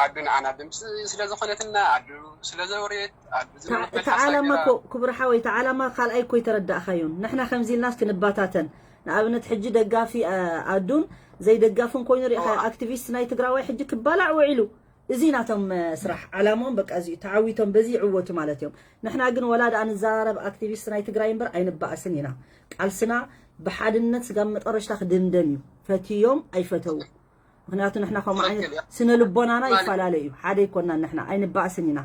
ዓዱ ንዓና ድምፂ ስለ ዝኾነትና ዓዱ ስለ ዘውርየት ዓዱ እቲ ዓላማ እኮ ክቡር ሓወይ፣ እቲ ዓላማ ካልኣይ እኮ ይተረዳእካዮን። ንሕና ከምዚ ኢልናስ ክንባታተን፣ ንኣብነት ሕጂ ደጋፊ ኣዱን ዘይደጋፍን ኮይኑ ሪኢኻ፣ ኣክቲቪስት ናይ ትግራዋይ ሕጂ ክባላዕ ውዒሉ። እዚ ናቶም ስራሕ ዓላማኦም በቃ እዚ ተዓዊቶም በዚ ይዕወቱ ማለት እዮም። ንሕና ግን ወላ ደኣ ንዘራረብ ኣክቲቪስት ናይ ትግራይ እምበር ኣይንባእስን ኢና። ቃልስና ብሓድነት ስጋብ መጠረሽታ ክድምደም እዩ። ፈትዮም ኣይፈተው። ምክንያቱ ንሕና ከምኡ ዓይነት ስነ ልቦናና ይፈላለ እዩ። ሓደ ይኮናን፣ ንሕና ኣይንባእስን ኢና።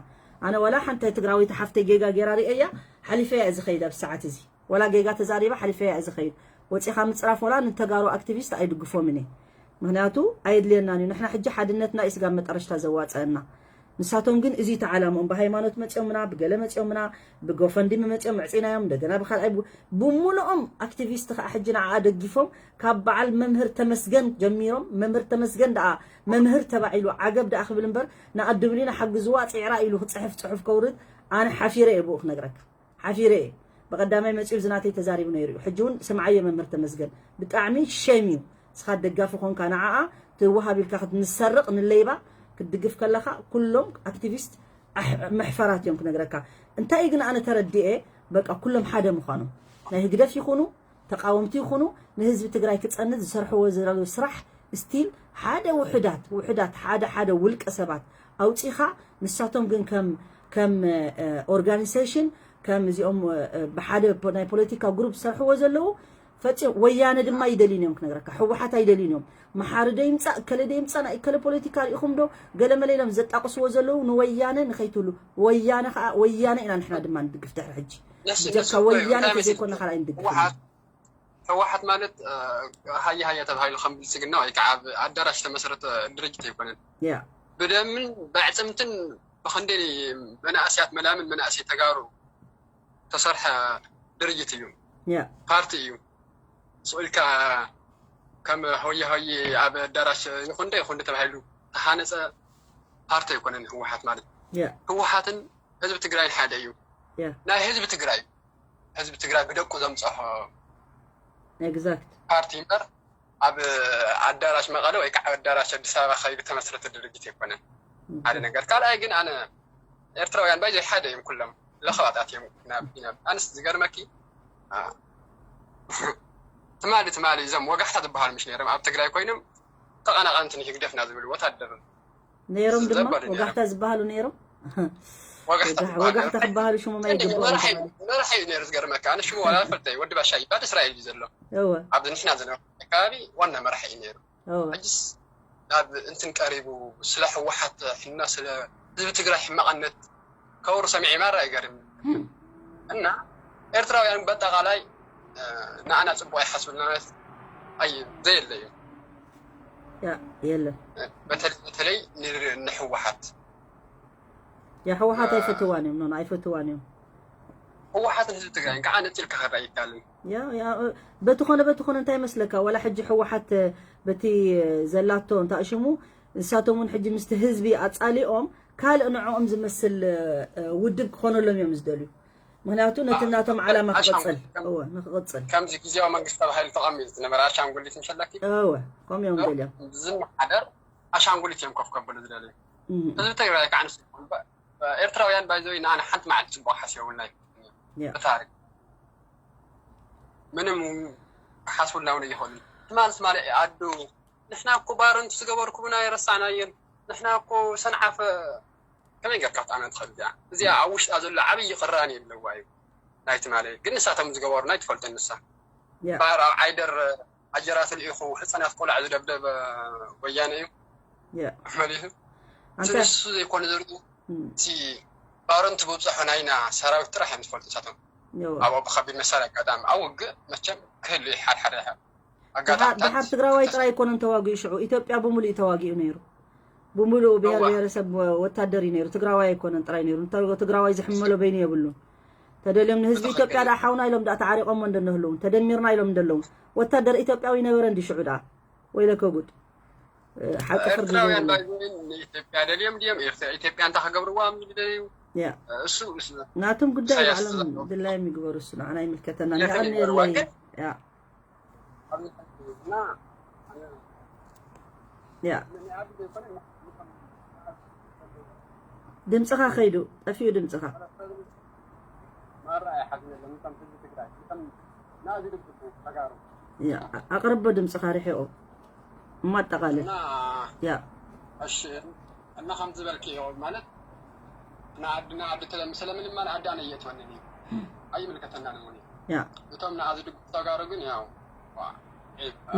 ኣነ ወላ ሓንቲ ትግራዊት ሓፍተይ ጌጋ ጌራ ርእያ ሓሊፈያ እዚ ከይድ ኣብ ሰዓት እዚ ወላ ጌጋ ተዛሪባ ሓሊፈያ እዚ ከይድ። ወፂኻ ምፅራፍ ወላ ንተጋሩ ኣክቲቪስት ኣይድግፎምን እየ። ምክንያቱ ኣየድልየናን እዩ። ንሕና ሕጂ ሓድነትና እዩ ስጋብ መጠረሽታ ዘዋፀአና። ንሳቶም ግን እዚ ተዓላምኦም ብሃይማኖት መፅኦምና፣ ብገለ መፅኦምና፣ ብጎፈንድሚ መፅኦም መዕፂናዮም፣ እንደገና ብካልኣይ ብ- ብሙሉኦም ኣክቲቪስት ከዓ ሕጂ ንዓኣ ደጊፎም ካብ በዓል መምህር ተመስገን ጀሚሮም። መምህር ተመስገን ደኣ መምህር ተባዒሉ ዓገብ ደኣ ክብል እምበር ንኣዱብሊና ሓግዝዋ ፅዕራ ኢሉ ክፅሕፍ ፅሑፍ ከውርድ ኣነ ሓፊረ እየ ብኡ ክነግረካ። ሓፊረ እየ። ብቐዳማይ መጺኡ እዚ ናተይ ተዛሪቡ ነይሩ እዩ። ሕጂ እውን ስምዓዮ መምህር ተመስገን። ብጣዕሚ ሸም እዩ። ንስኻ ደጋፊ ኮንካ ንዓኣ ትወሃብ ኢልካ ክትንሰርቕ ንለይባ ክትድግፍ ከለኻ ኩሎም ኣክቲቪስት ኣሕ- መሕፈራት እዮም ክነግረካ። እንታይ ግን ኣነ ተረዲኤ በቃ ኩሎም ሓደ ምዃኖም ናይ ህግደፍ ይኹኑ ተቃወምቲ ይኹኑ ንህዝቢ ትግራይ ክጸንት ዝሰርሕዎ ዘለዉ ስራሕ ስቲል ሓደ ውሑዳት ውሑዳት ሓደ ሓደ ውልቀ ሰባት ኣውጺኻ ንሳቶም ግን ከም ከም ኦርጋኒዜሽን ከም እዚኦም ብሓደ ናይ ፖለቲካ ግሩፕ ዝሰርሕዎ ዘለዉ ፈፂም ወያነ ድማ ይደልዩን እዮም ክነግረካ ህወሓት ኣይደልዩን እዮም መሓሪ ዶ ይምፃእ እከለ ዶ ይምፃእ ናይ እከለ ፖለቲካ ሪኢኹም ዶ ገለመለ ኢሎም ዘጣቅስዎ ዘለዉ ንወያነ ንኸይትብሉ ወያነ ከዓ ወያነ ኢና ንሕና ድማ ንድግፍ ድሕሪ ሕጂ ብጀካ ወያነ ተዘይኮና ካልኣይ ንድግፍ ህወሓት ማለት ሃየ ሃየ ተባሂሉ ከም ብልፅግና ወይ ከዓ ኣብ ኣዳራሽ ዝተመሰረተ ድርጅት ኣይኮነን። ብደምን ብዕፅምትን ብክንደይ መናእስያት መላምን መናእሰይ ተጋሩ ተሰርሐ ድርጅት እዩ፣ ፓርቲ እዩ። ስኢልካ ከም ሆየ ሆየ ኣብ ኣዳራሽ ይኹንደ ይኹንደ ተባሂሉ ተሃነፀ ፓርቲ ኣይኮነን ህወሓት ማለት። ህወሓትን ህዝቢ ትግራይን ሓደ እዩ። ናይ ህዝቢ ትግራይ ህዝቢ ትግራይ ብደቁ ዘምፀሖ exact ፓርቲ እምበር ኣብ ኣዳራሽ መቐለ ወይ ከዓ ኣዳራሽ ኣዲስ ኣበባ ከይዱ ተመስረተ ድርጅት ኣይኮነን። ሓደ ነገር ካልኣይ ግን ኣነ ኤርትራውያን ባይዘይ ሓደ እዮም ኩሎም ለኸባጣት እዮም። ናብ ናብ ኣንስ ዝገርመኪ ትማሊ ትማሊ እዞም ወጋሕታ ዝበሃሉ ምሽ ነይሮም ኣብ ትግራይ ኮይኖም ተቐናቐንቲ ንህግደፍና ዝብል ወታደር ነይሮም ድማ ወጋሕታ ዝበሃሉ ነይሮም። ወጋሕታ ክበሃሉ ሽሞም ኣይግብኦም። መራሒ እዩ ነይሩ ዝገርመካ። ኣነ ሽሙ ዋላ ፈልጠ ወዲ ባሻ ይባል እስራኤል እዩ ዘሎ። ኣብዚ ንሕና ዝነበረ ከባቢ ዋና መራሒ እዩ ነይሩ። ሕጅስ ናብ እንትን ቀሪቡ ስለ ህወሓት ሕና ስለ ህዝቢ ትግራይ ሕማቕነት ከውሩ ሰሚዐ ማራ ኣይገርም። እና ኤርትራውያን በጠቓላይ ንኣና ፅቡቅ ኣይሓስብልና ማለት ኣይ ዘየለ እዩ። የለን በተለይ ንሕወሓት ያ ህወሓት ኣይፈትዋን እዮም ኖ ኣይፈትዋን እዮም። ህወሓትን ህዝቢ ትግራይን ከዓ ነፂልካ ክረኣ ይካልን። በቲ ኮነ በቲ ኮነ እንታይ መስለካ ዋላ ሕጂ ህወሓት በቲ ዘላቶ እንታይ ሽሙ ንሳቶም እውን ሕጂ ምስቲ ህዝቢ ኣፃሊኦም ካልእ ንዕኦም ዝመስል ውድብ ክኾነሎም እዮም ዝደልዩ። ምክንያቱ ነቲ ናቶም ዓላማ ክቕፅል እወ ንክቕፅል ከምዚ ግዜያዊ መንግስቲ ተባሂሉ ተቐሚጡ ዝነበረ ኣሻንጉሊት ምሸለኪ እወ ከምኡ እዮም ደልዮም። ዝመሓደር ኣሻንጉሊት እዮም ኮፍ ከብሉ ዝደልዩ። ህዝቢ ትግራይ ከዓ ንስ ኤርትራውያን ባይዘወይ ንኣነ ሓንቲ መዓልቲ ፅቡቅ ሓስዮምልና ይፈልጥን እዮም። ብታሪክ ምንም ክሓስቡልና እውን ኣይኽእሉን። ትማሊ ትማሊ ኣዱ ንሕና እኮ ባረንቱ ዝገበርኩምና ኣይረሳዕናየን። ንሕና እኮ ሰንዓፈ ከመይ ጌርካ ክትኣምና ትኽእል እዚኣ? እዚኣ ኣብ ውሽጣ ዘሎ ዓብዪ ቅራኔ ኣለዋ እዩ ናይ ትማሊ። ግን ንሳቶም ዝገበሩና ኣይትፈልጦን ንሳ። እምበኣር ኣብ ዓይደር ኣጀራት ልኢኹ ህፃናት ቆልዓ ዝደብደበ ወያነ እዩ መሊሱ። ንሱ ዘይኮነ ዘርኢ እቲ ባረንቱ ብብፅሑ ናይና ሰራዊት ጥራሕ እዮም ዝፈልጡ ንሳቶም። ኣብኡ ብከቢድ መሳርያ ኣጋጣሚ ኣብ ውግእ መቸም ክህሉ እዩ ሓድሓደ ኣጋጣሚ ድሓር ትግራዋይ ጥራይ ኣይኮነን ተዋጊኡ ሽዑ ኢትዮጵያ ብምሉእ ተዋጊኡ ነይሩ። ብምሉእ ብሄር ብሄረሰብ ወታደር እዩ ነይሩ። ትግራዋይ ኣይኮነን ጥራይ ነይሩ። ትግራዋይ ዝሕመሎ በይኑ የብሉን። ተደልዮም ንህዝቢ ኢትዮጵያ ደኣ ሓውና ኢሎም ደኣ ተዓሪቖሞ እንደነህለውን ተደሚርና ኢሎም እንደለውን ወታደር ኢትዮጵያዊ ነበረ እንዲ ሽዑ ደኣ ወይለከ ጉድ። ሓቂ ፍርዲ ኤርትራውያን ባይዘወይ ንኢትዮጵያ ደልዮም ድዮም ኢትዮጵያ እንታይ ክገብርዋ እዮም ዝደልዩ? እሱ እሱ ናቶም ጉዳይ ባዕሎም ድላዮም ይግበሩ። እሱ ንዓና ይምልከተና። የቐንየለይ። ያ ድምፅኻ ከይዱ ጠፊኡ ድምፅኻ። ኣቕርቦ ድምፅኻ ርሒቑ እሞ ኣጠቓልል። እና ከም ዝበልክዮ ማለት ንዓዲ ንዓዲ ስለምንም ኣነ ዓዲ ኣነ እየትወንን እዩ ኣይምልከተናን እውን እዩ። እቶም ንዓ ዝድግፉ ተጋሩ ግን ያው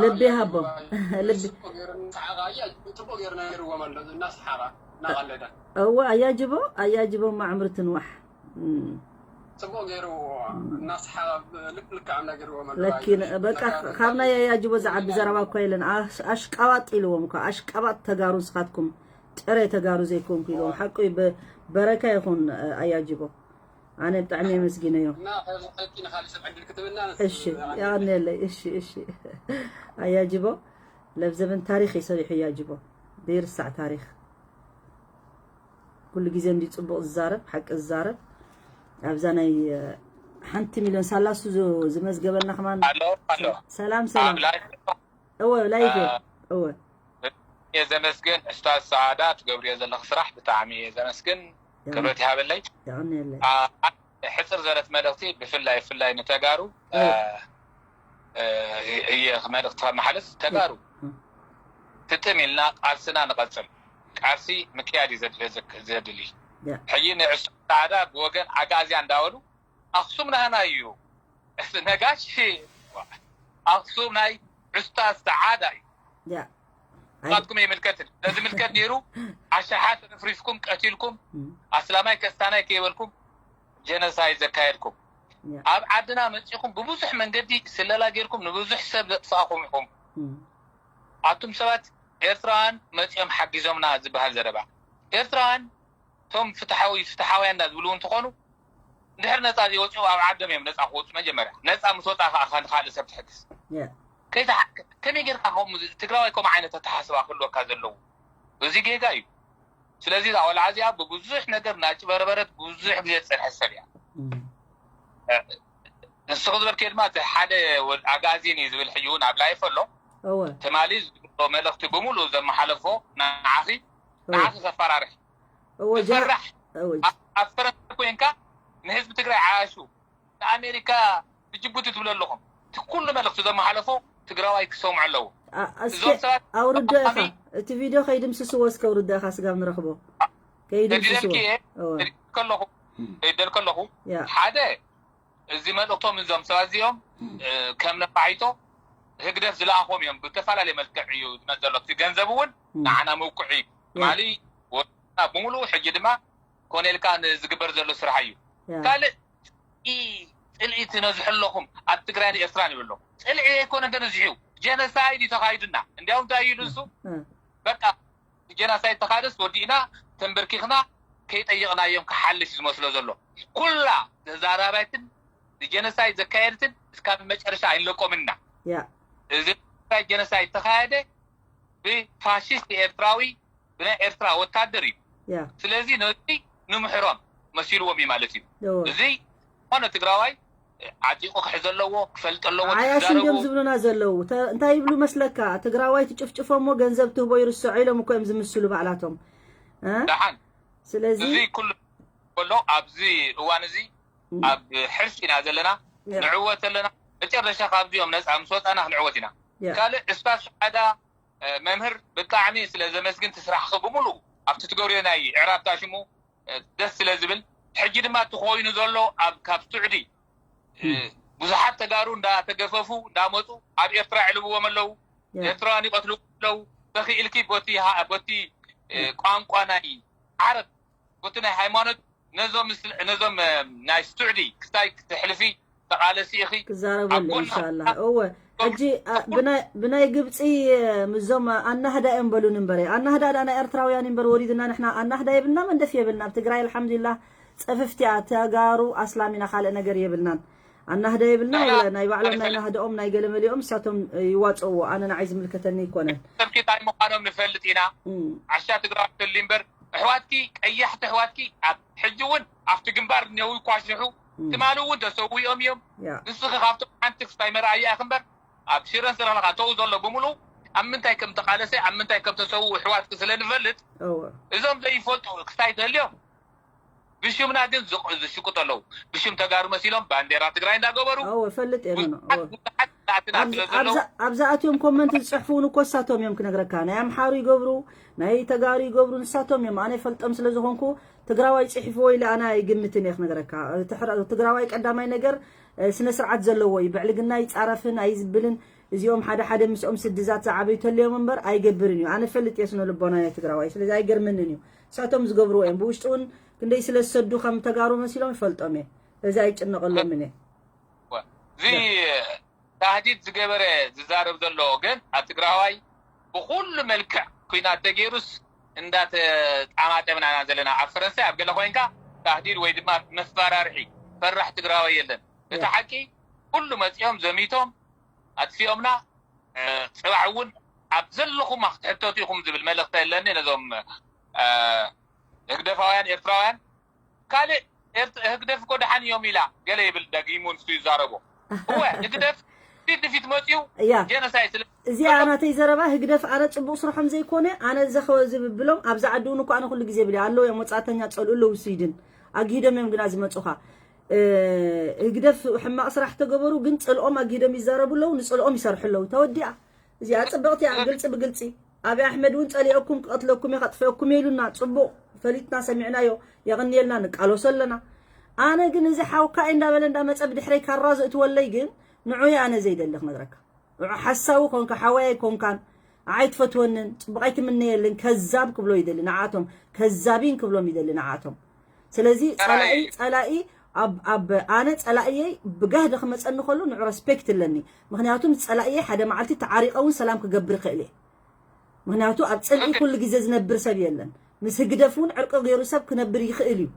ልቢ ሃቦም። ልቢ ጽቡቅ ገይሩ ነጊርዎም ኣሎ እናሰሓቐ እናቐለደ። እወ ኣያጅቦ ኣያጅቦ ማዕምርትን ዋሕ ጽቡቅ ገይሩ እናሰሓቐ ልክልክዖም ነጊርዎም ኣሎ። ለኪን በቃ ካብ ናይ ኣያጅቦ ዝዓቢ ዘረባ እኳ የለን። ኣሽቃባጥ ኢልዎም እኳ ኣሽቃባጥ ተጋሩ ንስኻትኩም ጥረ ተጋሩ ዘይኮንኩ ኢልዎም። ሓቁ በረካ ይኹን ኣያጅቦ። ኣነ ብጣዕሚ የመስግነዮ። እሺ የቀንየለይ። እሺ እሺ ኣያጅቦ ለብዘበን ታሪክ ይሰሪሑ ኣያጅቦ ዘይርሳዕ ታሪክ። ኩሉ ግዜ እንዲ ጽቡቕ ዝዛረብ ሓቂ ዝዛረብ ኣብዛ ናይ ሓንቲ ሚልዮን ሳላሱ ዝመዝገበና ከማን። ሰላም ሰላም። እወ ላይፍ እወ። የዘመስግን ኡስታዝ ሰዓዳ ትገብርዮ ዘለኺ ስራሕ ብጣዕሚ እየ ዘመስግን። ክብረት ይሃበለይ። ሕፅር ዘለት መልእኽቲ ብፍላይ ብፍላይ ንተጋሩ እየ መልእኽቲ ከመሓልፍ። ተጋሩ ትጥም ኢልና ቃልስና ንቐፅል። ቃልሲ ምክያድ እዩ ዘድሊ። ሕጂ ንዕሱ ሰዓዳ ብወገን ኣጋዝያ እንዳበሉ ኣኽሱም ናህና እዩ። እቲ ነጋሽ ኣኽሱም ናይ ዑስታዝ ሰዓዳ እዩ። ንስኻትኩም ኣይምልከትን። ነዚ ምልከት ነይሩ ኣሽሓት ረፍሪፍኩም ቀቲልኩም ኣስላማይ ከስታናይ ከይበልኩም ጀነሳይድ ዘካየድኩም ኣብ ዓድና መጺኹም ብብዙሕ መንገዲ ስለላ ጌርኩም ንብዙሕ ሰብ ዘጥፋእኹም ኢኹም። ኣቱም ሰባት ኤርትራውያን መጺኦም ሓጊዞምና ዝበሃል ዘረባ። ኤርትራውያን እቶም ፍትሓዊ ፍትሓውያን እና ዝብሉ እንትኾኑ፣ እንድሕር ነፃ ዘይወፅኡ ኣብ ዓዶም እዮም ነፃ ክወፁ። መጀመርያ ነፃ ምስ ወፃ ከዓ ንካልእ ሰብ ትሕግዝ። ከመይ ጌርካ ከምኡ ትግራዋይ ከምኡ ዓይነት ኣተሓስባ ክህልወካ ዘለዎ? እዚ ጌጋ እዩ። ስለዚ እዛ ቆልዓ እዚኣ ብብዙሕ ነገር እናጭበረበረት ብዙሕ ግዜ ዝፀንሐት ሰብ እያ። ንስኹ ዝበልክዮ ድማ እቲ ሓደ ኣጋዜን እዩ ዝብል ሕጂ እውን ኣብ ላይፍ ኣሎ። ትማሊ ዝብሎ መልእኽቲ ብምሉእ ዘመሓለፎ ንዓኺ ንዓኺ ከፈራርሕ ዝፈራሕ ኣብ ፈረንሳ ኮይንካ ንህዝቢ ትግራይ ዓያሹ ንኣሜሪካ ብጅቡቲ ትብሉ ኣለኹም። እቲ ኩሉ መልእኽቲ ዘመሓለፎ ትግራዋይ ክሰምዑ ኣለዎ። እስኪ ኣውርዶ ኢኻ እቲ ቪድዮ ከይድምስስዎ እስከ ኣውርዶ ኢኻ ስጋብ ንረኽቦ ከይድምስስዎ ከለኹ ከይደል ከለኹ ሓደ እዚ መልእኽቶም እዞም ሰባት እዚኦም ከም ነፋሒቶ ህግደፍ ዝለኣኾም እዮም። ብተፈላለየ መልክዕ እዩ ዝመዘሎ። እቲ ገንዘብ እውን ንዓና ምውቅዕ እዩ። ትማሊ ወና ብምሉኡ ሕጂ ድማ ኮነ ኢልካ ንዝግበር ዘሎ ስራሕ እዩ። ካልእ ጽልኢ ትነዝሑ ኣለኹም ኣብ ትግራይን ኤርትራን ይብሎ። ጽልኢ ኣይኮነ ተነዚሑ ጀነሳይድ እዩ ተኻይዱና። እንዲያውም እንታይ ኢሉ እሱ በቃ ጀናሳይድ ተኻደስ ወዲእና ተንበርኪኽና ከይጠየቕናዮም ክሓልፍ እዩ ዝመስሎ ዘሎ። ኩላ ተዛራባይትን ንጀነሳይድ ዘካየድትን እስካብ መጨረሻ ኣይንለቆምና። እዚ ጀነሳይድ ተኻየደ ብፋሽስት ኤርትራዊ ብናይ ኤርትራ ወታደር እዩ። ስለዚ ነዚ ንምሕሮም መሲልዎም እዩ ማለት እዩ። እዚ ዝኾነ ትግራዋይ ዓጢቑ ክሕዘ ኣለዎ፣ ክፈልጥ ኣለዎ። ዓያሹ እንዲዮም ዝብሉና ዘለዉ። እንታይ ይብሉ መስለካ? ትግራዋይ ትጭፍጭፎ እሞ ገንዘብ ትህቦ ይርስዖ ኢሎም እኮ እዮም ዝምስሉ ባዕላቶም። ደሓን ስለዚ እዚ ኩሉ ከሎ ኣብዚ እዋን እዚ ኣብ ሕርሲ ኢና ዘለና፣ ንዕወት ኣለና። መጨረሻ ካብዚኦም ነፃ ምስ ወፃና ክንዕወት ኢና። ካልእ እስታዝ ሸሓዳ መምህር ብጣዕሚ ስለ ዘመስግን እቲ ስራሕኺ ብምሉእ ኣብቲ ትገብርዮ ናይ ዕራብታ ሽሙ ደስ ስለ ዝብል ሕጂ ድማ እቲ ኮይኑ ዘሎ ኣብ ካብ ስዑዲ ብዙሓት ተጋሩ እንዳተገፈፉ እንዳመፁ ኣብ ኤርትራ ይዕልብዎም ኣለዉ። ኤርትራውያን ይቐትሉ ኣለዉ። ተኽኢልኪ ቦቲ ቦቲ ቋንቋ ናይ ዓረብ ቦቲ ናይ ሃይማኖት ነዞም ነዞም ናይ ስዑዲ ክስታይ ክትሕልፊ ተቓለሲ ኢኺ። ክዛረበሉ ኢንሻላ። እወ ሕጂ ብናይ ግብፂ ምዞም ኣናህዳ እዮም በሉን እምበረ ኣናህዳ ዳ ናይ ኤርትራውያን እምበር ወሪድና ንሕና ኣናህዳ የብልና መንደፍ የብልና ኣብ ትግራይ ኣልሓምዱሊላ ፀፍፍቲያ ተጋሩ ኣስላም ኢና ካልእ ነገር የብልናን። ኣናህዳ የብልና ናይ ባዕሎም ናይ ናህደኦም ናይ ገለመሊኦም እሳቶም ይዋፀዎ ኣነ ንዓይ ዝምልከተኒ ይኮነን። ሰብኪ እንታይ ምዃኖም ንፈልጥ ኢና። ዓሻ ትግራዋይ ተሊ እምበር ኣሕዋትኪ ቀያሕቲ ኣሕዋትኪ ኣብ ሕጂ እውን ኣብቲ ግንባር እኒአው ይኳሽሑ። ትማሊ እውን ተሰዊኦም እዮም። ንስኺ ካብቶም ሓንቲ ክስታይ መርኣያ ኢኺ እምበር ኣብ ሽረን ስረ ለኻ ተው ዘሎ ብምሉ ኣብ ምንታይ ከም ተቃለሰ ኣብ ምንታይ ከም ተሰው ኣሕዋትኪ ስለ ንፈልጥ እዞም ዘይፈልጡ ክስታይ ተልዮም ብሽምና ግን ዝሽቁጡ ኣለዉ። ብሽም ተጋሩ መሲሎም ባንዴራ ትግራይ እንዳገበሩ ፈልጥ እየ። ኣብዛ ኣትዮም ኮመንት ዝፅሕፉ እውን እኮ እሳቶም እዮም ክነግረካ። ናይ ኣምሓሩ ይገብሩ ናይ ተጋሩ ይገብሩ ንሳቶም እዮም። ኣነ ይፈልጦም ስለ ዝኾንኩ ትግራዋይ ፅሒፍዎ ኢለ ኣነ ኣይግምትን እየ ክነግረካ። ትግራዋይ ቀዳማይ ነገር ስነ ስርዓት ዘለዎ እዩ። ብዕልግና ይፃረፍን ኣይዝብልን። እዚኦም ሓደ ሓደ ምስኦም ስድዛት ዝዓበዩ ተልዮም እምበር ኣይገብርን እዩ። ኣነ ፈልጥ እየ ስነ ልቦና ናይ ትግራዋይ ስለዚ ኣይገርመንን እዩ። እሳቶም ዝገብርዎ እዮም። ብውሽጢ እውን ክንደይ ስለ ዝሰዱ ከም ተጋሩ መሲሎም ይፈልጦም እየ። እዚ ኣይጭነቐሎምን እየ። እዚ ታህዲድ ዝገበረ ዝዛረብ ዘሎ ግን ኣብ ትግራዋይ ብኩሉ መልክዕ ኩናት ተገይሩስ እንዳተጣማጠምና ኢና ዘለና። ኣብ ፈረንሳይ ኣብ ገለ ኮይንካ ታህዲድ ወይ ድማ መፈራርሒ ፈራሕ ትግራዋይ የለን። እቲ ሓቂ ኩሉ መፂኦም ዘሚቶም ኣጥፊኦምና። ፅባሕ እውን ኣብ ዘለኹማ ክትሕተቱ ኢኹም ዝብል መልእኽቲ ኣለኒ ነዞም ህግደፋውያን ኤርትራውያን። ካልእ ህግደፍ እኮ ደሓን እዮም ኢላ ገለ ይብል ደጊሙ ንሱ ይዛረቦ። እወ ህግደፍ ፊት ንፊት መፅዩ ጀነሳይድ ስለ እዚኣ ናተይ ዘረባ ህግደፍ ኣነ ፅቡቅ ስርሖም ዘይኮነ ኣነ ዘኸወ ዝብብሎም ኣብዚ ዓዲ እውን እኮ ኣነ ኩሉ ግዜ ብለ ኣለዉ እዮም ወፃእተኛ ፀልኡ ኣለዉ ስዊድን ኣግሂዶም እዮም ግና ዝመፁኻ ህግደፍ ሕማቕ ስራሕ ተገበሩ ግን ፅልኦም ኣግሂዶም ይዛረቡ ኣለዉ ንፅልኦም ይሰርሑ ኣለዉ ተወዲኣ እዚኣ ፅብቕቲ እያ ግልፂ ብግልፂ ኣብይ ኣሕመድ እውን ፀሊኦኩም ክቐትለኩም እየ ከጥፈኩም እየ ኢሉና ፅቡቕ ፈሊጥና ሰሚዕናዮ የቐንየልና ንቃለሶ ኣለና ኣነ ግን እዚ ሓውካ እንዳበለ እንዳመፀ ብድሕረይ ካራ ዘእትወለይ ግን ንዑ እየ ኣነ ዘይደሊ ክነግረካ ንዑ ሓሳዊ ኮንካ ሓወይ ኣይኮንካን ንዓይ ትፈትወንን ፅቡቕ ኣይትምነየልን ከዛብ ክብሎ ይደሊ ንዓቶም ከዛቢን ክብሎም ይደሊ ንዓቶም ስለዚ ፀላኢ ፀላኢ ኣብ ኣብ ኣነ ጸላእየይ ብጋህዲ ክመጸኒ ከሎ ንዑ ሬስፔክት ኣለኒ። ምኽንያቱ ምስ ጸላእየይ ሓደ መዓልቲ ተዓሪቐ እውን ሰላም ክገብር ይኽእል እየ። ምኽንያቱ ኣብ ጽልኢ ኩሉ ግዜ ዝነብር ሰብ የለን። ምስ ህግደፍ እውን ዕርቂ ገይሩ ሰብ ክነብር ይኽእል እዩ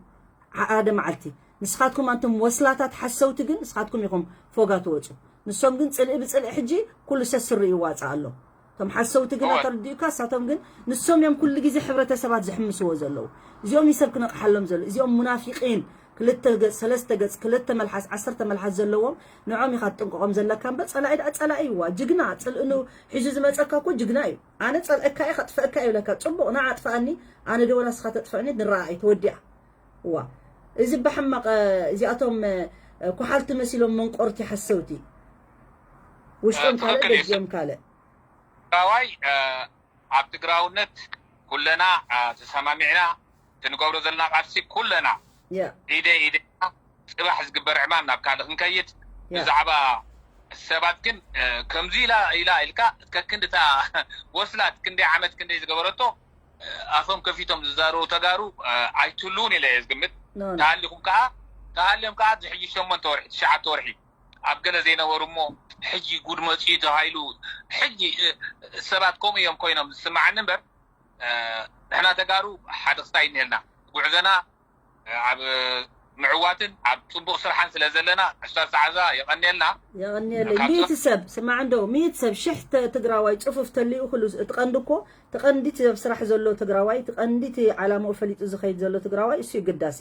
ሓደ መዓልቲ። ንስኻትኩም ኣንቱም ወስላታት ሓሰውቲ ግን ንስኻትኩም ኢኹም ፎጋ ትወጹ። ንሶም ግን ጽልኢ ብጽልኢ ሕጂ ኩሉ ሰስሩ ይዋጻእ ኣሎ። እቶም ሓሰውቲ ግን ተረዲኡካ፣ እሳቶም ግን ንሶም እዮም ኩሉ ግዜ ሕብረተሰባት ዝሕምስዎ ዘለዉ። እዚኦም እዩ ሰብ ክነቕሓሎም ዘሎ። እዚኦም ሙናፊቂን ክልተ ገጽ፣ ሰለስተ ገጽ፣ ክልተ መልሓስ፣ ዓሰርተ መልሓስ ዘለዎም ንዖም ኢኻ ትጥንቀቖም ዘለካ እምበር ጸላኢ ደኣ ጸላኢ እዋ ጅግና ጽልእኑ ሒዙ ዝመጸካ እኮ ጅግና እዩ። ኣነ ጸልእካ እየ ከጥፍእካ እየ ይብለካ። ጽቡቕ ንዓ ኣጥፍኣኒ፣ ኣነ ደወላ ስኻ ተጥፍእኒ ንረኣይ ተወዲኣ። እዋ እዚ ብሕማቕ እዚኣቶም ኩሓልቲ መሲሎም መንቆርቲ ሓሰውቲ ውሽጦም ካልእ ደጊኦም ካልእ። ትግራዋይ ኣብ ትግራውነት ኩለና ተሰማሚዕና ትንገብሮ ዘለና ቃልሲ ኩለና ኢደ ኢደ ጽባሕ ዝግበር ዕማም ናብ ካልእ ክንከይድ ብዛዕባ ሰባት ግን ከምዚ ኢላ ኢላ ኢልካ ከክንድታ ወስላት ክንደይ ዓመት ክንደይ ዝገበረቶ ኣፎም ከፊቶም ዝዛረቡ ተጋሩ ኣይትህልውን ኢለ እየ ዝግምት። ተሃሊኹም ከዓ ተሃልዮም ከዓ እዚ ሕጂ ሸሞንተ ወርሒ ትሽዓተ ወርሒ ኣብ ገለ ዘይነበሩ እሞ ሕጂ ጉድ መፅኡ ተባሂሉ ሕጂ ሰባት ከምኡ እዮም ኮይኖም ዝስማዓኒ እምበር ንሕና ተጋሩ ሓደ ክስታይ እኒሀልና ጉዕዞና ኣብ ምዕዋትን ኣብ ፅቡቕ ስራሕን ስለ ዘለና ኡስታዝ ሰዓዛ የቐንየልና። የቐንየለይ። ሚእቲ ሰብ ስማዕ እንዶ ሚእቲ ሰብ ሽሕ ትግራዋይ ፅፉፍ ተልኡ ኩሉ እቲ ቀንዲ እኮ እቲ ቀንዲ እቲ ኣብ ስራሕ ዘሎ ትግራዋይ እቲ ቀንዲ እቲ ዓላማኡ ፈሊጡ ዝኸይድ ዘሎ ትግራዋይ እሱ እዩ ግዳሲ።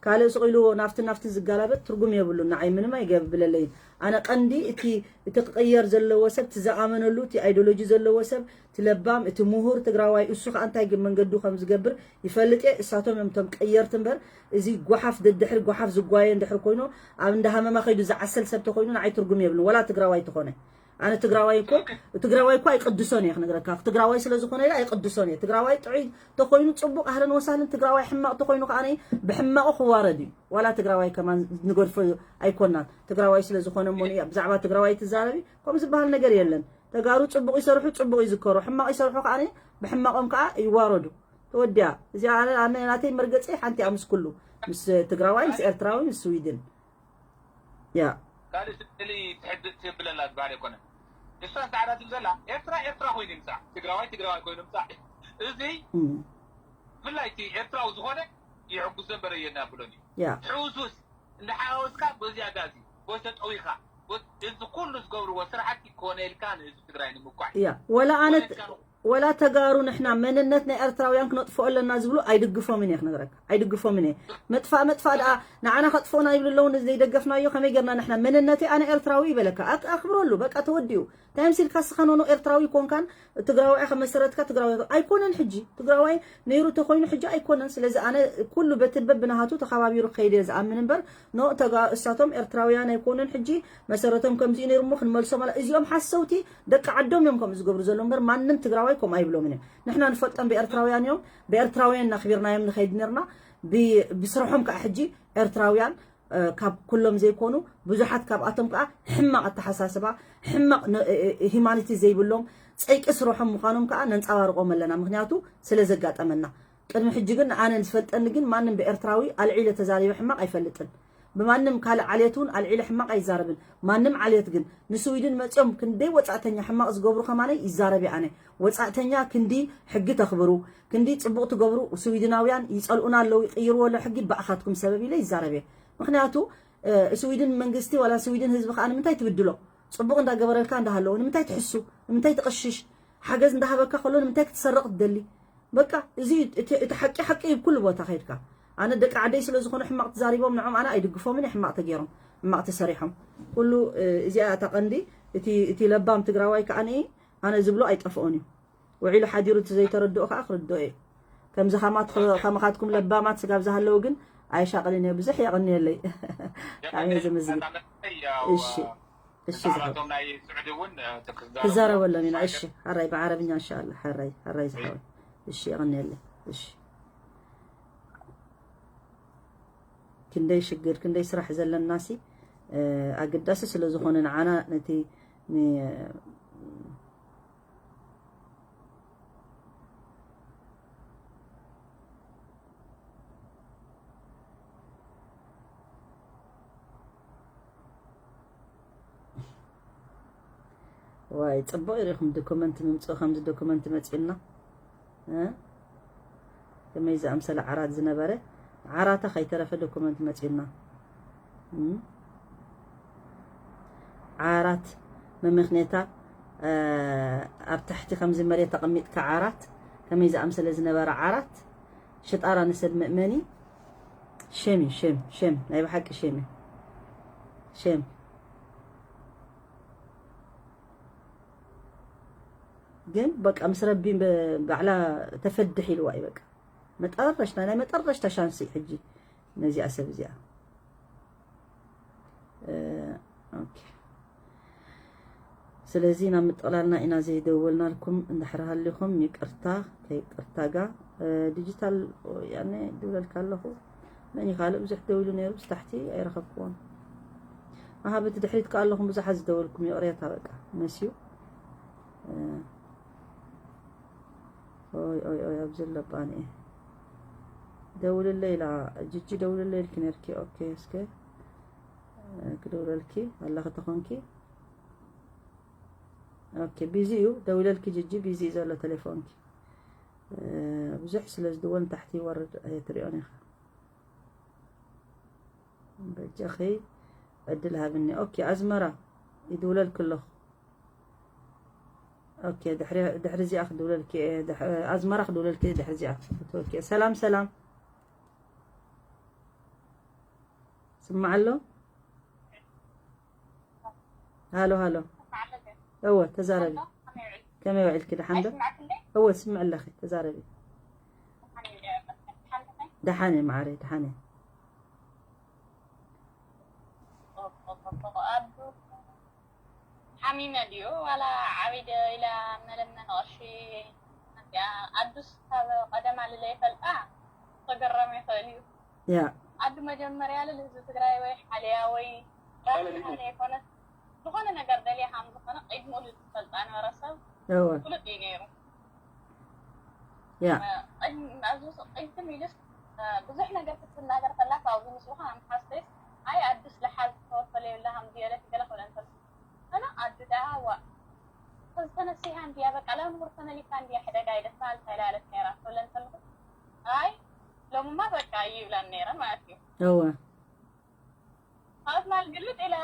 ካልእ ስቕ ኢሉ ናፍቲ ናፍቲ ዝጋላበጥ ትርጉም የብሉን። ንዓይ ምንም ኣይገብለለይን። ኣነ ቀንዲ እቲ እቲ ክቕየር ዘለዎ ሰብ እቲ ዝኣመነሉ እቲ ኣይዲዮሎጂ ዘለዎ ሰብ እቲ ለባም እቲ ምሁር ትግራዋይ እሱ ከዓ እንታይ መንገዱ ከም ዝገብር ይፈልጥ እየ። እሳቶም እዮም እቶም ቀየርቲ እምበር እዚ ጓሓፍ ደድሕሪ ጓሓፍ ዝጓየ እንድሕር ኮይኑ ኣብ እንዳ ሃመማ ከይዱ ዝዓሰል ሰብ ተኮይኑ ንዓይ ትርጉም የብሉን። ወላ ትግራዋይ ተኾነ ኣነ ትግራዋይ እኮ ትግራዋይ እኮ ኣይቅድሶን እየ ክነግረካ። ትግራዋይ ስለ ዝኾነ ኢለ ኣይቅድሶን እየ። ትግራዋይ ጥዑይ ተኾይኑ ፅቡቕ ኣህለን ወሳህለን፣ ትግራዋይ ሕማቕ ተኾይኑ ከዓ ብሕማቑ ክዋረድ እዩ። ዋላ ትግራዋይ ከማን ንገድፎ ኣይኮናን። ትግራዋይ ስለ ዝኾነ እሞ ብዛዕባ ትግራዋይ ትዛረቢ ከምኡ ዝበሃል ነገር የለን። ተጋሩ ፅቡቕ ይሰርሑ ፅቡቕ ይዝከሩ፣ ሕማቕ ይሰርሑ ከዓ ብሕማቖም ከዓ ይዋረዱ። ተወዲኣ እዚኣ ኣነ ኣነ ናተይ መርገፂ ሓንቲ ምስ ኩሉ ምስ ትግራዋይ ምስ ኤርትራዊ ምስ ስዊድን ያ ካልእ ስእሊ ትሕድእ ትብለላ ዝበሃል ኣይኮነን። ንሳ ፃዕዳ ትብል ዘላ ኤርትራ ኤርትራ ኮይኑ ይምፃእ፣ ትግራዋይ ትግራዋይ ኮይኑ ይምፃእ። እዚ ብፍላይ እቲ ኤርትራዊ ዝኾነ ይሕጉስ ዘንበረ የናብሎን እዩ። ያ ትሕውሱስ እንዳሓወስካ በዚያዳ እዚ ወይ ተጠዊኻ እዚ ኩሉ ዝገብርዎ ስራሕቲ ኮነ ኢልካ ንህዝቢ ትግራይ ንምኳዕ ያ ወላ ኣነ ወላ ተጋሩ ንሕና መንነት ናይ ኤርትራውያን ክነጥፍኦ ኣለና ዝብሉ ኣይድግፎምን እየ ክነግረካ ኣይድግፎምን እየ። መጥፋእ መጥፋእ ደኣ ንዓና ከጥፍኡና ይብሉ ኣለዉ ነዚ ዘይደገፍናዮ ከመይ ጌርና ንሕና መንነተይ ኣነ ኤርትራዊ ይበለካ ኣክ- ኣክብረሉ በቃ ተወዲኡ። እንታይ ምሲልካ ስኻ ኖኖ ኤርትራዊ ኮንካን ትግራዋይ ከመሰረትካ ትግራዋይ ኣይኮነን። ሕጂ ትግራዋይ ነይሩ ተኮይኑ ሕጂ ኣይኮነን። ስለዚ ኣነ ኩሉ በቲ በብናሃቱ ተኸባቢሩ ክኸይድ እየ ዝኣምን እምበር ኖ ተጋ እሳቶም ኤርትራውያን ኣይኮኑን። ሕጂ መሰረቶም ከምዚ እዩ ነይሩ እሞ ክንመልሶም ኣላ እዚኦም ሓሰውቲ ደቂ ዓዶም እዮም ከምኡ ዝገብሩ ዘለዉ እምበር ማንም ትግራዋይ ከምኡ ኣይብሎምን እዮም። ንሕና ንፈልጦም ብኤርትራውያን እዮም ብኤርትራውያን እናኽቢርናዮም ንኸይድ ነርና። ብስርሖም ከዓ ሕጂ ኤርትራውያን ካብ ኩሎም ዘይኮኑ ብዙሓት ካብኣቶም ከዓ ሕማቕ ኣተሓሳስባ ሕማቕ ሂማኒቲ ዘይብሎም ፀይቂ ስርሖም ምዃኖም ከዓ ነንፀባርቆም ኣለና ምክንያቱ ስለ ዘጋጠመና። ቅድሚ ሕጂ ግን ኣነ ዝፈልጠኒ ግን ማንም ብኤርትራዊ ኣልዒለ ተዛሪበ ሕማቕ ኣይፈልጥን። ብማንም ካልእ ዓሌት እውን ኣልዒለ ሕማቕ ኣይዛረብን። ማንም ዓሌት ግን ንስዊድን መፅኦም ክንደይ ወፃእተኛ ሕማቕ ዝገብሩ ከማነይ ይዛረብ እየ ኣነ። ወፃእተኛ ክንዲ ሕጊ ተኽብሩ፣ ክንዲ ፅቡቕ ትገብሩ፣ ስዊድናውያን ይፀልኡና ኣለዉ ይቕይርዎ ኣለዉ ሕጊ ብኣኻትኩም ሰበብ ኢለ ይዛረብ እየ። ምኽንያቱ ስዊድን መንግስቲ ዋላ ስዊድን ህዝቢ ከዓ ንምንታይ ትብድሎ? ፅቡቕ እንዳገበረልካ እንዳሃለወ ንምንታይ ትሕሱ? ንምንታይ ትቕሽሽ? ሓገዝ እንዳሃበካ ከሎ ንምንታይ ክትሰርቕ ትደሊ? በቃ እዚ እቲ ሓቂ ሓቂ እዩ ኩሉ ቦታ ከይድካ ኣነ ደቂ ዓደይ ስለ ዝኾኑ ሕማቕ ተዛሪቦም ንዖም ኣነ ኣይድግፎምን እየ ሕማቕ ተገይሮም ሕማቕ ተሰሪሖም ኩሉ እዚኣ እታ ቀንዲ እቲ እቲ ለባም ትግራዋይ ከዓ ኣነ ዝብሎ ኣይጠፍኦን እዩ ውዒሉ ሓዲሩ እቲ ዘይተረድኦ ከዓ ክርድኦ እዩ ከምዚ ከማት ከማኻትኩም ለባማት ስጋብ ዝሃለዉ ግን ኣይሻቕልን እየ ብዙሕ የቐንየለይ ብጣዕሚ እየ ዘመዝግን እሺ እሺ ዝሓወይ ክዛረበሎም ኢና እሺ ሓራይ ብዓረብኛ እንሻላ ሓራይ ሓራይ ዝሓወይ እሺ የቐንየለይ እሺ ክንደይ ሽግር ክንደይ ስራሕ ዘለናሲ ኣገዳሲ ስለ ዝኾነ ንዓና ነቲ ዋይ ጽቡቕ ኢኹም ዶኩመንት ምምጽኡ። ከምዚ ዶኩመንት መጺኡና እ? ከመይ ዝኣምሰለ ዓራት ዝነበረ ዓራታ ከይተረፈ ዶኩመንት መጺኡና እ? ዓራት መመኽኔታ እ፣ ኣብ ታሕቲ ከምዚ መሬት ተቐሚጥካ ዓራት ከመይ ዝኣምሰለ ዝነበረ ዓራት ሽጣራ ንሰብ መእመኒ ሸም እዩ ሸም ሸም ናይ ብሓቂ ሸም እዩ ሸም ግን በቃ ምስ ረቢ ባዕላ ተፈድሕ ኢልዋ እዩ በቃ መጠረሽታ ናይ መጠረሽታ ሻንሲ ሕጂ ነዚኣ ሰብ እዚኣ ስለዚ ናብ ምጥቕላልና ኢና ዘይደወልናልኩም እንድሕር ሃሊኹም ይቅርታ ከይቅርታ ጋር ዲጂታል ወያነ ይድውለልካ ኣለኹ መን ካልእ ብዙሕ ደዊሉ ነይሩ ብስታሕቲ ኣይረኸብክዎን ኣሃ በቲ ድሕሪት ከ ኣለኹም ብዙሓት ዝደወልኩም ይቕሬታ በቃ መስዩ ኦይ ኦይ ኦይ ኣብዚ ኣለባኒ ደውልለይ ኢላ ጅጂ ደውልለይ ኢልኪ ነርኪ ኦኬ እስከ ክደውለልኪ ኣለኺ ተኾንኪ ኦኬ ቢዚ እዩ ደውለልኪ ጅጂ ቢዚ እዩ ዘሎ ቴሌፎንኪ ብዙሕ ስለ ዝድወል ንታሕቲ ይወርድ ኣይትሪኦን ኢኻ በጃኺ ዕድል ሃብኒ ኦኬ ኣዝመራ ይድውለልኪ ኣለኹ ኦኬ ድሕሪ ድሕሪ እዚኣ ክድውለልኪ እየ ኣዝመራ ክድውለልኪ ድሕሪ እዚኣ ክትወኪ ሰላም ሰላም ስማዕ ኣሎ ሃሎ ሃሎ እወ ተዛረቢ ከመይ ውዒልኪ ደሓን ዶ እወ ስምዕ ኣለኺ ተዛረቢ ደሓን እየ መዓረይ ደሓን እየ ሓሚመ ድዩ ዋላ ዓብደ ኢላ መለመን ቅርሺ መፅኣ ኣዱስ ካብ ቀደማ ልለ ይፈልጣ ክግረም ይኽእል እዩ ያ ኣዱ መጀመርያ ልል ህዝቢ ትግራይ ወይ ሓልያ ወይ ራሕና ዘይኮነት ዝኾነ ነገር ደልያ ከም ዝኾነ ቅድምኡ ልል ዝፈልጣ ነበረ ሰብ እወ ፍሉጥ እዩ ነይሩ ያ ኣብዚ ቅድም ኢሉስ ብዙሕ ነገር ክትናገር ከላ ካብዚ ምስልኻ ኣምሓስተይስ ኣይ ኣዱስ ለሓዝ ተወፈለ የብላ ከም ዝየለት ገለ ክብለ እንተል ኣነ ኣዱ ደኣ ዋ ከዚ ተነሲሃ እንድያ በቃ ላብ ንቡር ተመሊሳ እንድያ ሕደጋ ይደፋል ተላለፍ ነይራ ክብለ እንተልኹ ኣይ ሎምማ በቃ እዩ ይብላን ነይረ ማለት እዩ እወ ኣብ ማል ግልጥ ኢለ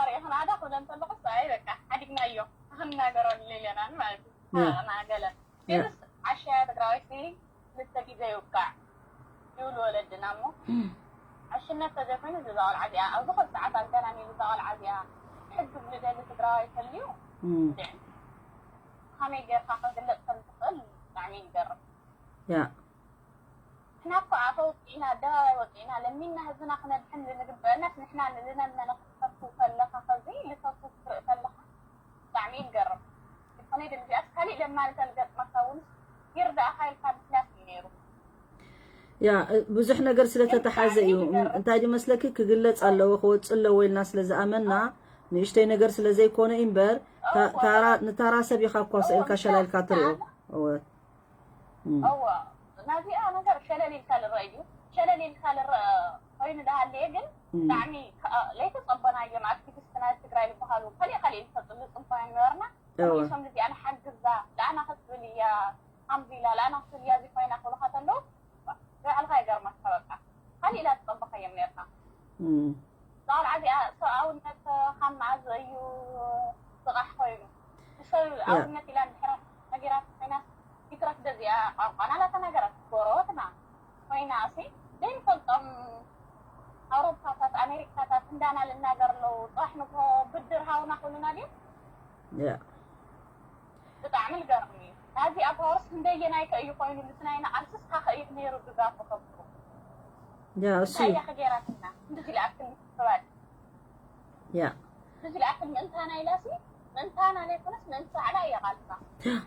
ሪእኽናዳ ክብለ እንተለኹ ኣይ በቃ ሓዲግናዮ ክንናገረሉ ኢለናን ማለት እዩ ሓረቕና ገለ ሴሉስ ዓሻ ትግራወይቲ ክልተ ግዜ ይውቃዕ ይብሉ ወለድና እሞ ዕሽነት ተዘይኮይኑ እዛ ቆልዓ እዚኣ ኣብ ዝኾነ ሰዓት ኣልገናን ኢሉ እዛ ቆልዓ እዚኣ ሕጊ ዝደሊ ትግራዋይ ተልዩ እንድዒ ከመይ ጌርካ ክግለፅ ከም ትኽእል ብጣዕሚ ይገርም ያ ንሕና እኮ ኣፈ ውፅኢና ኣደባባይ ወፂእና ለሚንና ህዝብና ክነድሕን ዝንግበአናስ ንሕና ንዝለመነ ክትፈቱ ከለኻ ኸዚ ልፈቱ ክትርኢ ከለኻ ብጣዕሚ እዩ ዝገርም ይኾነ ግን እዚኣስ ካሊእ ለማኒ ተልገጥመካ እውን ይርዳእኻ ኢልካ ምክንያት እዩ ነይሩ ያ ብዙሕ ነገር ስለተተሓዘ እዩ እንታይ ድመስለኪ ክግለፅ ኣለዎ ክወፅእ ኣለዎ ኢልና ስለዝኣመና ንእሽተይ ነገር ስለዘይኮነ እምበር ንታራ ሰብ ኢኻ እኳ ስእልካ ሸላልካ ትሪኦ እወ እወ ናዚኣ ነገር ሸለል ኢልካ ልረአ እዩ ሸለል ኢልካ ልረአ ኮይኑ ዳሃለየ ግን ብጣዕሚ ለይተፀበናዮም ኣክቲቪስትና ትግራይ ዝበሃሉ ከሊእ ከሊእ ዝተፅሉ ፅንፋ ነበርና እወ እሶም እዚኣ ንሓግዛ ላኣና ክትብል እያ ሓምዚ ኢላ ላኣና ክትብል እያ እዚ ኮይና ክብሉካ ተለዉ ባዕልኻ ይገርመካ በቃ ካሊእ ኢላ ዝፀበኻዮም ነርካ እዛ ቆልዓ እዚኣ ሰብኣውነት ካብ መዓዝ እዩ ዝቓሕ ኮይኑ ንሰብኣውነት ኢላ እንድሕር ነጊራት ኮይናስ ይትረፍ ደዚኣ ቋንቋና ላተናገረት ጎረበትና ኮይና እሲ ዘይንፈልጦም ኣውሮፓታት ኣሜሪካታት እንዳና ልናገር ኣለዉ ፅባሕ ንግሆ ብድር ሃውና ክብሉና ድዮም ብጣዕሚ ልገርም እዩ ናዚ ኣብ ፓወርስ ክንደየናይ ከ እዩ ኮይኑ ምስ ናይና ቃልስስ ካኸ እዩ ነይሩ ድጋፉ ከብሩ ያ እሱ እንታይ እዩ እያ ከገይራትና ክንድዚ ልኣክል ምክባድ ያ እዚ ልኣክል ምእንታና ኢላሲ ምእንታና ዘይኮነስ ምእንቲ ባዕላ እያ ቃልሳ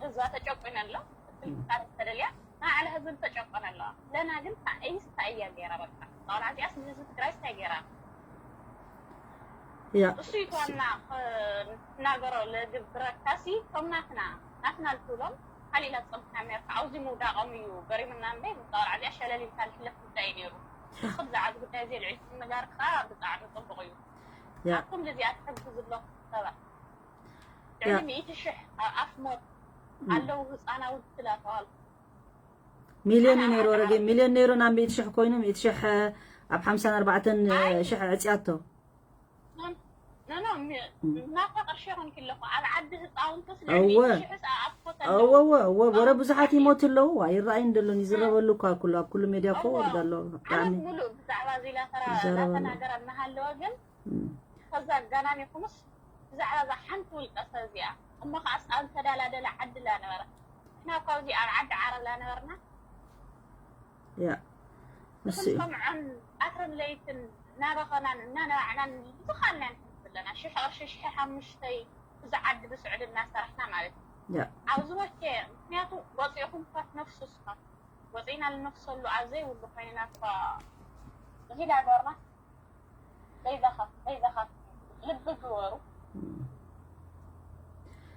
እዛ ተጨቁነ ኣሎ ትብል ክታረፍ ተደልያ ንባዕላ ህዝቢ ተጨቆነ ኣለዋ ለና ግን ታእይስ ታእያ ገይራ በቃ ቆልዓ እዚኣስ ንህዝቢ ትግራይስ እንታይ ገይራ ያ እሱ ይኮና ክናገሮ ለግብረካሲ ከም ናትና ናትና ልትብሎም ካሊእ ኢላ ትፀብካ ኣሜሪካ ኣብዚ ምውዳቆም እዩ ገሪሙና እምበይ ብፀወር ዓዚኣ ሸለል ኢልካ ልሕለፍ ጉዳይ እዩ ነይሩ ንሱ ብዛዕባ እዚ ጉዳይ እዚ ልዕሊ ምንጋር ከዓ ብጣዕሚ ፅቡቅ እዩ ያ ኣኩም ልዚኣ ትሕግዝ ኣለኹም ሰባት ልዕሊ ሚእቲ ሽሕ ኣብ ኣፍ ሞት ኣለዉ ህፃናውንቲ ስለ ተባልኩ። ሚልዮን እዩ ነይሩ፣ ወረጌ ሚልዮን ነይሩ ናብ ሚእቲ ሽሕ ኮይኑ፣ ሚእቲ ሽሕ ኣብ ሓምሳን ኣርባዕተን ሽሕ ዕፅያቶ። ኖ፣ ኖ፣ ኖ፣ ሚ-፣ ናታ ቅርሺ ይኹን ክለኹ፣ ኣብ ዓዲ ህፃውንትስ ልዕሊ እወ። ሚእቲ ሽሕ ኣብ ኣፍ ሞት ኣለዉ። እወ፣ እወ፣ እወ፣ ወረ ብዙሓት ይሞቱ ኣለዉ፣ ኣይረኣይን ደሎን፣ ይዝረበሉ እኳ ኩሉ፣ ኣብ ኩሉ ሜድያ እኮ እወ። ወርድ ኣሎ። ዓለም ብጣዕሚ ሙሉእ ብዛዕባ እዚ ላተራ-፣ ይዘረበሉ። ላተናገረ እናሃለወ ግን፣ እም። ከዛ ኣጋናኒኹምስ ብዛዕባ እዛ ሓንቲ ውልቀ ሰብ እዚኣ፣ እሞ ከዓስ ኣብ ዝተዳላደለ ዓዲ ላነበረ። ንሕና እኳ ኣብዚ ኣብ ዓዲ ዓረብ ላነበርና። ያ፣ ንሱ እዩ። ክንሰምዖን ቀትርን ለይትን እናበኸናን እናነባዕናን ብዝኻልናዮ ንሕልፍ ኣለና። ሽሕ ቅርሺ፣ ሽሕ ሓሙሽተይ፣ እዚ ዓዲ ብስዑዲ እናሰራሕና ማለት እዩ። ያ። ኣብዚ ወኬ፣ ምኽንያቱ ወፂእኹም እኳ ትነፍሱ እስኻ። ወፂእና ልነፍሰሉ ኣብ ዘይብሉ ኮይንና እኳ እዚ ዳገርና ዘይዘኸፍ-፣ ዘይዘኸፍ ልቢ ግበሩ። እም።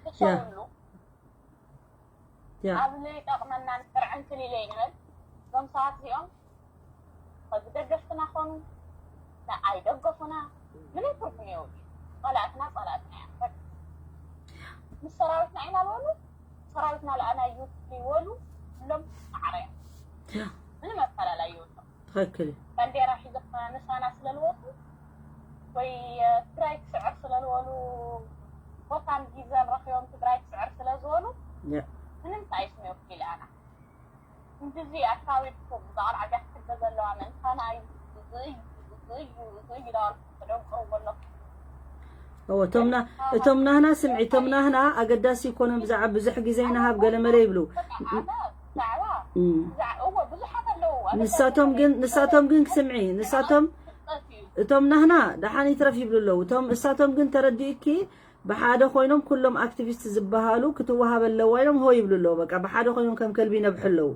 ያ። ትሰውሉ። ያ። ኣብ ዘይጠቕመናን ጥርዕንትን ኢለ ይንበል። እዞም ሰባት እዚኦም፣ ከዚ ደገፍትና ኾኑ፣ ንኣይ ደገፉና፣ ምንም ትርጉም የብሉ። ጸላእትና፣ ጸላእትና እዮም። በቃ። ምስ ሰራዊትና ኢና ዝበሉ፣ ሰራዊትና ለኣናዩ ይበሉ፣ ኩሎም ማዕረ እዮም። ያ። ምንም ኣፈላላይ የብሎም። ትኽክል እዩ። ባንዴራ ሒዞም ምሳና ስለ ዝወፁ፣ ወይ ትግራይ ትስዕር ስለ ዝበሉ፣ ቦታን ጊዘን ረኺቦም ትግራይ ትስዕር ስለ ዝበሉ፣ ያ። ምንም እንታይ ስሜት ኢለ ኣና። እንድዚ ኣካቢድኩም፣ እዛ ቆልዓ እዚኣ ክትሕገዝ ዘለዋ ምእንታና እዩ፣ እዚ እዩ፣ እዚ እዩ፣ እዚ እዩ፣ ዳበልኩም ተደንቁርዎ ኣለኹም። እወ፣ እቶም ና-፣ እቶም ናህና ስምዒ፣ እቶም ናህና ኣገዳሲ ይኮኑን ብዛዕባ ብዙሕ ግዜ ይንሃብ ገለ መለ ይብሉ። እም። ንሳቶም ግን፣ ንሳቶም ግን ስምዒ፣ ንሳቶም እቶም ናህና ደሓን ይትረፍ ይብሉ ኣለዉ። እቶም፣ እሳቶም ግን ተረዲእኪ ብሓደ ኮይኖም ኩሎም ኣክቲቪስት ዝበሃሉ ክትወሃብ ኣለዋ ኢሎም ሆ ይብሉ ኣለዉ። በቃ ብሓደ ኮይኖም ከም ከልቢ ይነብሑ ኣለዉ።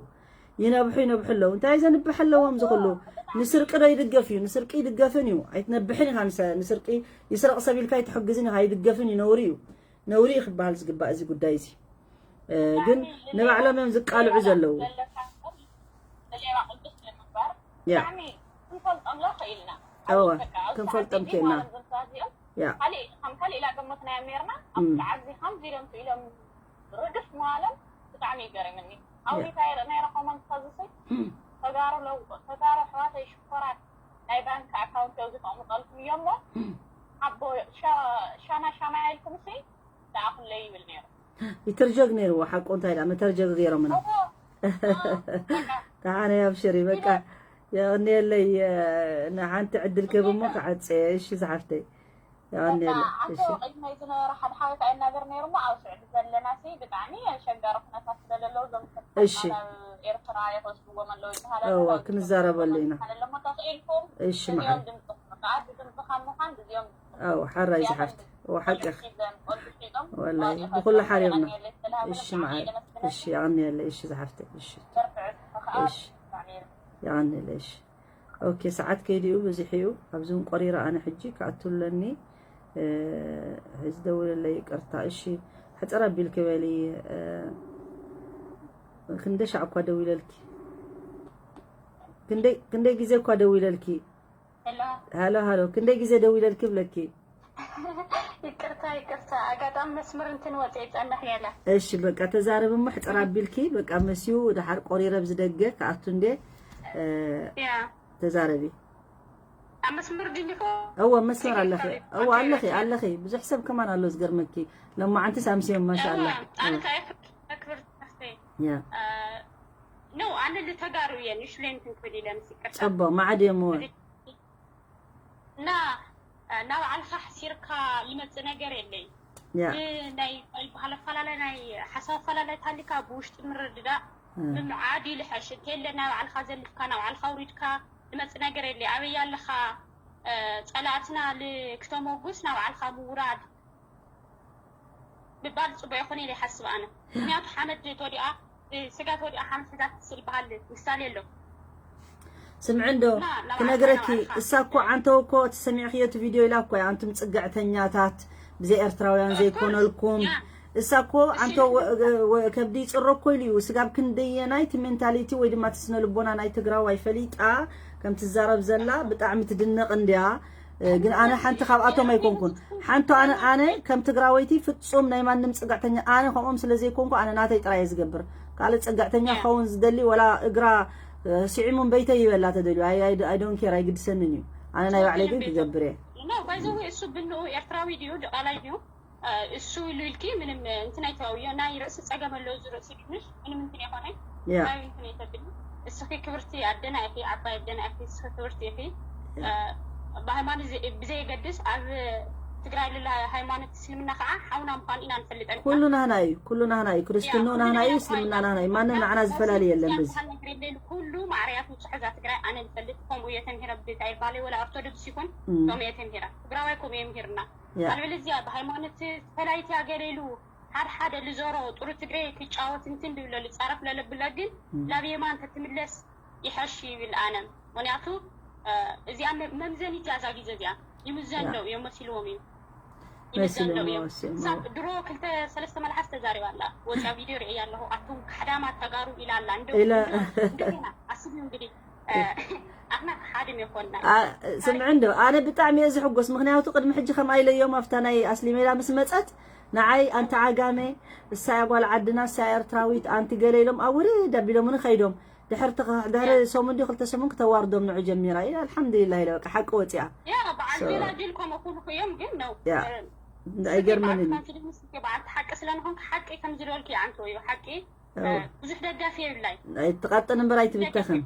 ይነብሑ፣ ይነብሑ ኣለዉ። እንታይ ዘንብሕ ኣለዎም ዝኽሉ? ንስርቂ ዶ ይድገፍ እዩ? ንስርቂ ይድገፍን እዩ። ኣይትነብሕን ኢኻ ንሰ-፣ ንስርቂ ይስረቕ ሰብ ኢልካ ኣይትሕግዝን ኢኻ። ይድገፍን እዩ፣ ነውሪ እዩ። ነውሪ እዩ ክበሃል ዝግባእ እዚ ጉዳይ እዚ። እ፣ ግን ንባዕሎም እዮም ዝቃልዑ ዘለዉ። ያ። ብጣዕሚ ክንፈልጦም ዶ ክኢልና? እወ፣ በቃ፣ ኣብዚ ክንፈልጦም ሰዓት እዚ ክኢልና። ማለት እዞም ሰባት እዚኦም ያ። ካሊእ፣ ከም ካሊእ ኢላ ገመትናዮም ነይርና። ኣብ እም። ሰዓት እዚ ከምዚ ኢሎም ክኢሎም ርግፍ ምባሎም ብጣዕሚ እዩ ገሪሙኒ። ያ። ኣውሪታ ይረ-፣ ናይ ረኸሞን ከዝሲ እም። ተጋሩ ለው-፣ ተጋሩ ኣሕዋተይ ሽኮራት ናይ ባንክ ኣካውንት ኣብዚ ከቕምጠልኩም እዮ እሞ እም። ኣቦ ሻ-፣ ሻና ሻና ኢልኩም ሲ ደኣ ኩለይ ይብል ነይሩ። ይትርጀግ ነይርዎ፣ ሓቁ እንታይ ደኣ መተርጀጊ ገይሮምና። እዎ። እዎ፣ በቃ። ደሓነ ኣብሽሪ፣ በቃ። ይበል። የቐንየለይ፣ እ፣ ንሓንቲ ዕድል ክህብ እሞ ይበል። ክዓጽ እየ። እሺ ዝሓፍተይ። በቃ፣ የቐንየለይ። ኣቶ እሺ። ቅድመይ ዝነበረ ሓደ ሓወይ ከኣ ይናገር ነይሩ እሞ፣ ኣብ ስዑዲ ዘለና ሲ ብጣዕሚ ኣሸጋሪ ኩነታት ስለ ዘለዉ፣ እዞም ሰብ እሺ። ናብ ኤርትራ ይኸስብዎም ኣለዉ ይበሃል ኣሎ። እዋ፣ ናብ ክንዛረበሉ ኢና። ኣለሞ ተኽኢልኩም እሺ፣ እዚኦም መዓር። ድምፅኹም፣ በቃ፣ ብድምፅኻ ምዃን እዚኦም ኣው፣ ሓራይ ዝሓፍት። እው፣ ሓቂ ኢኺ። ወላሂ፣ ብኹሉ ሓሪቕና። እሺ፣ መዓር። እሺ፣ የቐንየለይ። እሺ፣ ዝሓፍተይ። እሺ። እሺ። የቐንየለይ። እሺ። ኦኬ፣ ሰዓት ከይዱ እዩ፣ በዚሑ እዩ። ኣብዚ እውን ቆሪረ ኣነ ሕጂ ክኣቱ ኣለኒ። እ፣ ሕዚ ደውለለይ፣ ይቅርታ። እሺ፣ ሕፅር ኣቢልኪ በሊ። እ፣ ክንደይ ሻዕ እኳ ደዊለልኪ? ክንደይ፣ ክንደይ ግዜ እኳ ደዊለልኪ? ሄሎ። ሃሎ፣ ሃሎ፣ ክንደይ ግዜ ደዊለልኪ ብለኪ? ይቅርታ፣ ይቅርታ፣ ኣጋጣሚ መስመር እንትን ወፂአ ይፀንሕ ገለ። እሺ፣ በቃ ተዛረቢ እሞ ሕፅር ኣቢልኪ፣ በቃ መስዩ ደሓር ቆሪረ ብዝደገ ክኣቱ እንዴ፣ እ፣ ያ። ተዛረቢ። ኣብ መስመር ድሊኹ? እወ፣ መስመር ኣለኺ። እወ፣ ኣለኺ፣ ኣለኺ። ብዙሕ ሰብ ከማን ኣሎ ዝገርመኪ። ሎማዓንትስ ኣምስዮም፣ ማሻኣላ። እወ፣ ኣነ እወ። ከኣ ክብርቲ ነፍሰይ። ያ። እ፣ ኖ፣ ኣነ ልተጋሩ እየ፣ ንሽሌን ትንኩል ኢለ ምስ ይቅርታ። ጸቦ፣ ማዕድ እዮም እወ። እና፣ እ፣ ናብ ባዕልኻ ሓሲርካ ልመጽእ ነገር የለይ። ያ። እ፣ ናይ፣ ናይ ባህል ኣፈላላይ፣ ናይ ሓሳብ ኣፈላላይ ታሊካ ብውሽጢ ምርድዳእ እ። ምምዓድ ይልሐሽ። እንተየለ ናይ ባዕልኻ ዘሊፍካ፣ ናይ ባዕልኻ ኣውሪድካ ልመጽእ ነገር የለይ። ኣበይ ኣለኻ? እ፣ ጸላእትና ል-፣ ክተመጉስ ናብ ባዕልኻ ምውራድ። ምባል ጽቡቕ ይኾን ኢለ ይሓስብ ኣነ። ምኽንያቱ ሓመድ ተወዲኣ፣ ስጋ ተወዲኣ ሓመድ ሒዛ ትስል በሃል ምሳሌ ኣሎ። ስምዒ እንዶ እና፣ ናብዓኻ፣ ክነግረኪ፣ ናብዓኻ። እሳ እኮ ዓንተው እኮ እቲ ሰሚዕክዮ እቲ ቪድዮ ኢላ እኮ እያ፣ ኣንቱም ጽግዕተኛታት፣ ብዘይ ኤርትራውያን ኦፍኮርስ፣ ዘይኮነልኩም። ያ። እሳ እኮ እሺ። ዓንተው ወ-፣ ወ-፣ ከብዲ ይጽሮ እኮ ኢሉ እዩ። ስጋብ ክንደየናይ እቲ ሜንታሊቲ ወይ ድማ እቲ ስነ ልቦና ናይ ትግራዋይ ፈሊጣ ከም ትዛረብ ዘላ ብጣዕሚ ትድነቕ እንድያ። ግን ኣነ ሓንቲ ካብኣቶም ኣይኮንኩን። ሓንቲ ኣነ ኣነ ከም ትግራወይቲ ፍጹም ናይ ማንም ጽግዕተኛ ኣነ ከምኦም ስለ ዘይኮንኩ ኣነ ናተይ ጥራይ እየ ዝገብር። ካልእ ጽግዕተኛ ክኸውን ዝደሊ ወላ እግራ ስዒሙን በይተይ ይበላ ተደልዩ ኣይ ዶን ኬር ኣይግድሰንን እዩ። ኣነ ናይ ባዕለይ ግን ክገብር እየ። ኖ ባይዘዌ እሱ ብንኡ ኤርትራዊ ድዩ ድቓላይ ድዩ እሱ ኢሉ ኢልኪ ምንም እንትን ኣይተዋውዮ ናይ ርእሲ ጸገም ኣለዎ እዚ ርእሲ ድንሽ ምንም እንትን የኾነ ናይ እንትን የተብል እስኺ ክብርቲ ኣደና ኢኺ ዓባይ ኣደና ኢኺ እስኺ ክብርቲ ኢኺ ብሃይማኖት ብዘየገድስ ኣብ ትግራይ ልላ ሃይማኖት እስልምና ከዓ ሓውና ምዃን ኢና ንፈልጠን ኩሉ ናህና እዩ። ኩሉ ናህና እዩ። ክርስትንኡ ናህና እዩ። እስልምና ናህና እዩ። ማንም ንዓና ዝፈላሊ የለን። በዚ ኩሉ ማዕርያት ምፅሑ እዛ ትግራይ ኣነ ዝፈልጥ ከምኡ እየ ተምሂረ ብታ ይባለ ወላ ኦርቶዶክስ ይኹን ከምኡ እየ ተምሂረ ትግራዋይ ከምኡ እየ ምሂርና። ኣለበለዚያ ብሃይማኖት ፈላይቲ ኣገለ ኢሉ ሓደ ሓደ ልዞሮ ጥሩ ትግሬ ክጫወት እንትን ድብሎ ልፃረፍ ለለብለ ግን ላብ የማን ተትምለስ ይሐሽ ይብል ኣነ። ምክንያቱ እዚኣ መምዘኒት እያ እዛ ግዜ እዚኣ ይምዘን ለው እዮም መሲልዎም እዩ ይምዘን ለው እዮም። ድሮ ክልተ ሰለስተ መልሓስ ተዛሪባ ኣላ ወፂያ ቪድዮ ርእያ ኣለኹ ኣቱም ካሕዳማት ተጋሩ ኢላ ኣላ። እንደና ኣስብ እንግዲህ ኣሕና ሓድም የኮና። ስምዒ እንዶ ኣነ ብጣዕሚ እየ ዝሕጎስ። ምክንያቱ ቅድሚ ሕጂ ከምኣ ኢለዮም ኣብታ ናይ ኣስሊ ሜዳ ምስ መፀት ንዓይ ኣንቲ ዓጋመ እሳ እያ ጓል ዓድና እሳ እያ ኤርትራዊት ኣንቲ ገለ ኢሎም ኣብ ውርድ ኣቢሎምኒ ከይዶም ድሕርቲ ድሕሪ ሰሙን ድዩ ክልተ ሰሙን ክተዋርዶም ንዑ ጀሚራ ኢለ ኣልሓምዱሊላህ ኢለ በቃ ሓቂ ወፂኣ። ያ በዓል ጀላጅል ከምኡ ኩሉ እዮም ግን ነው ያ ኣይገርመንን እዩ። በዓል ሓቂ ስለንኾንክ ሓቂ ከምዝደልክ ይዓንቶ እዩ ሓቂ ብዙሕ ደጋፊ የብላይ። ኣይትቃጥን እምበር ኣይትብተኽን።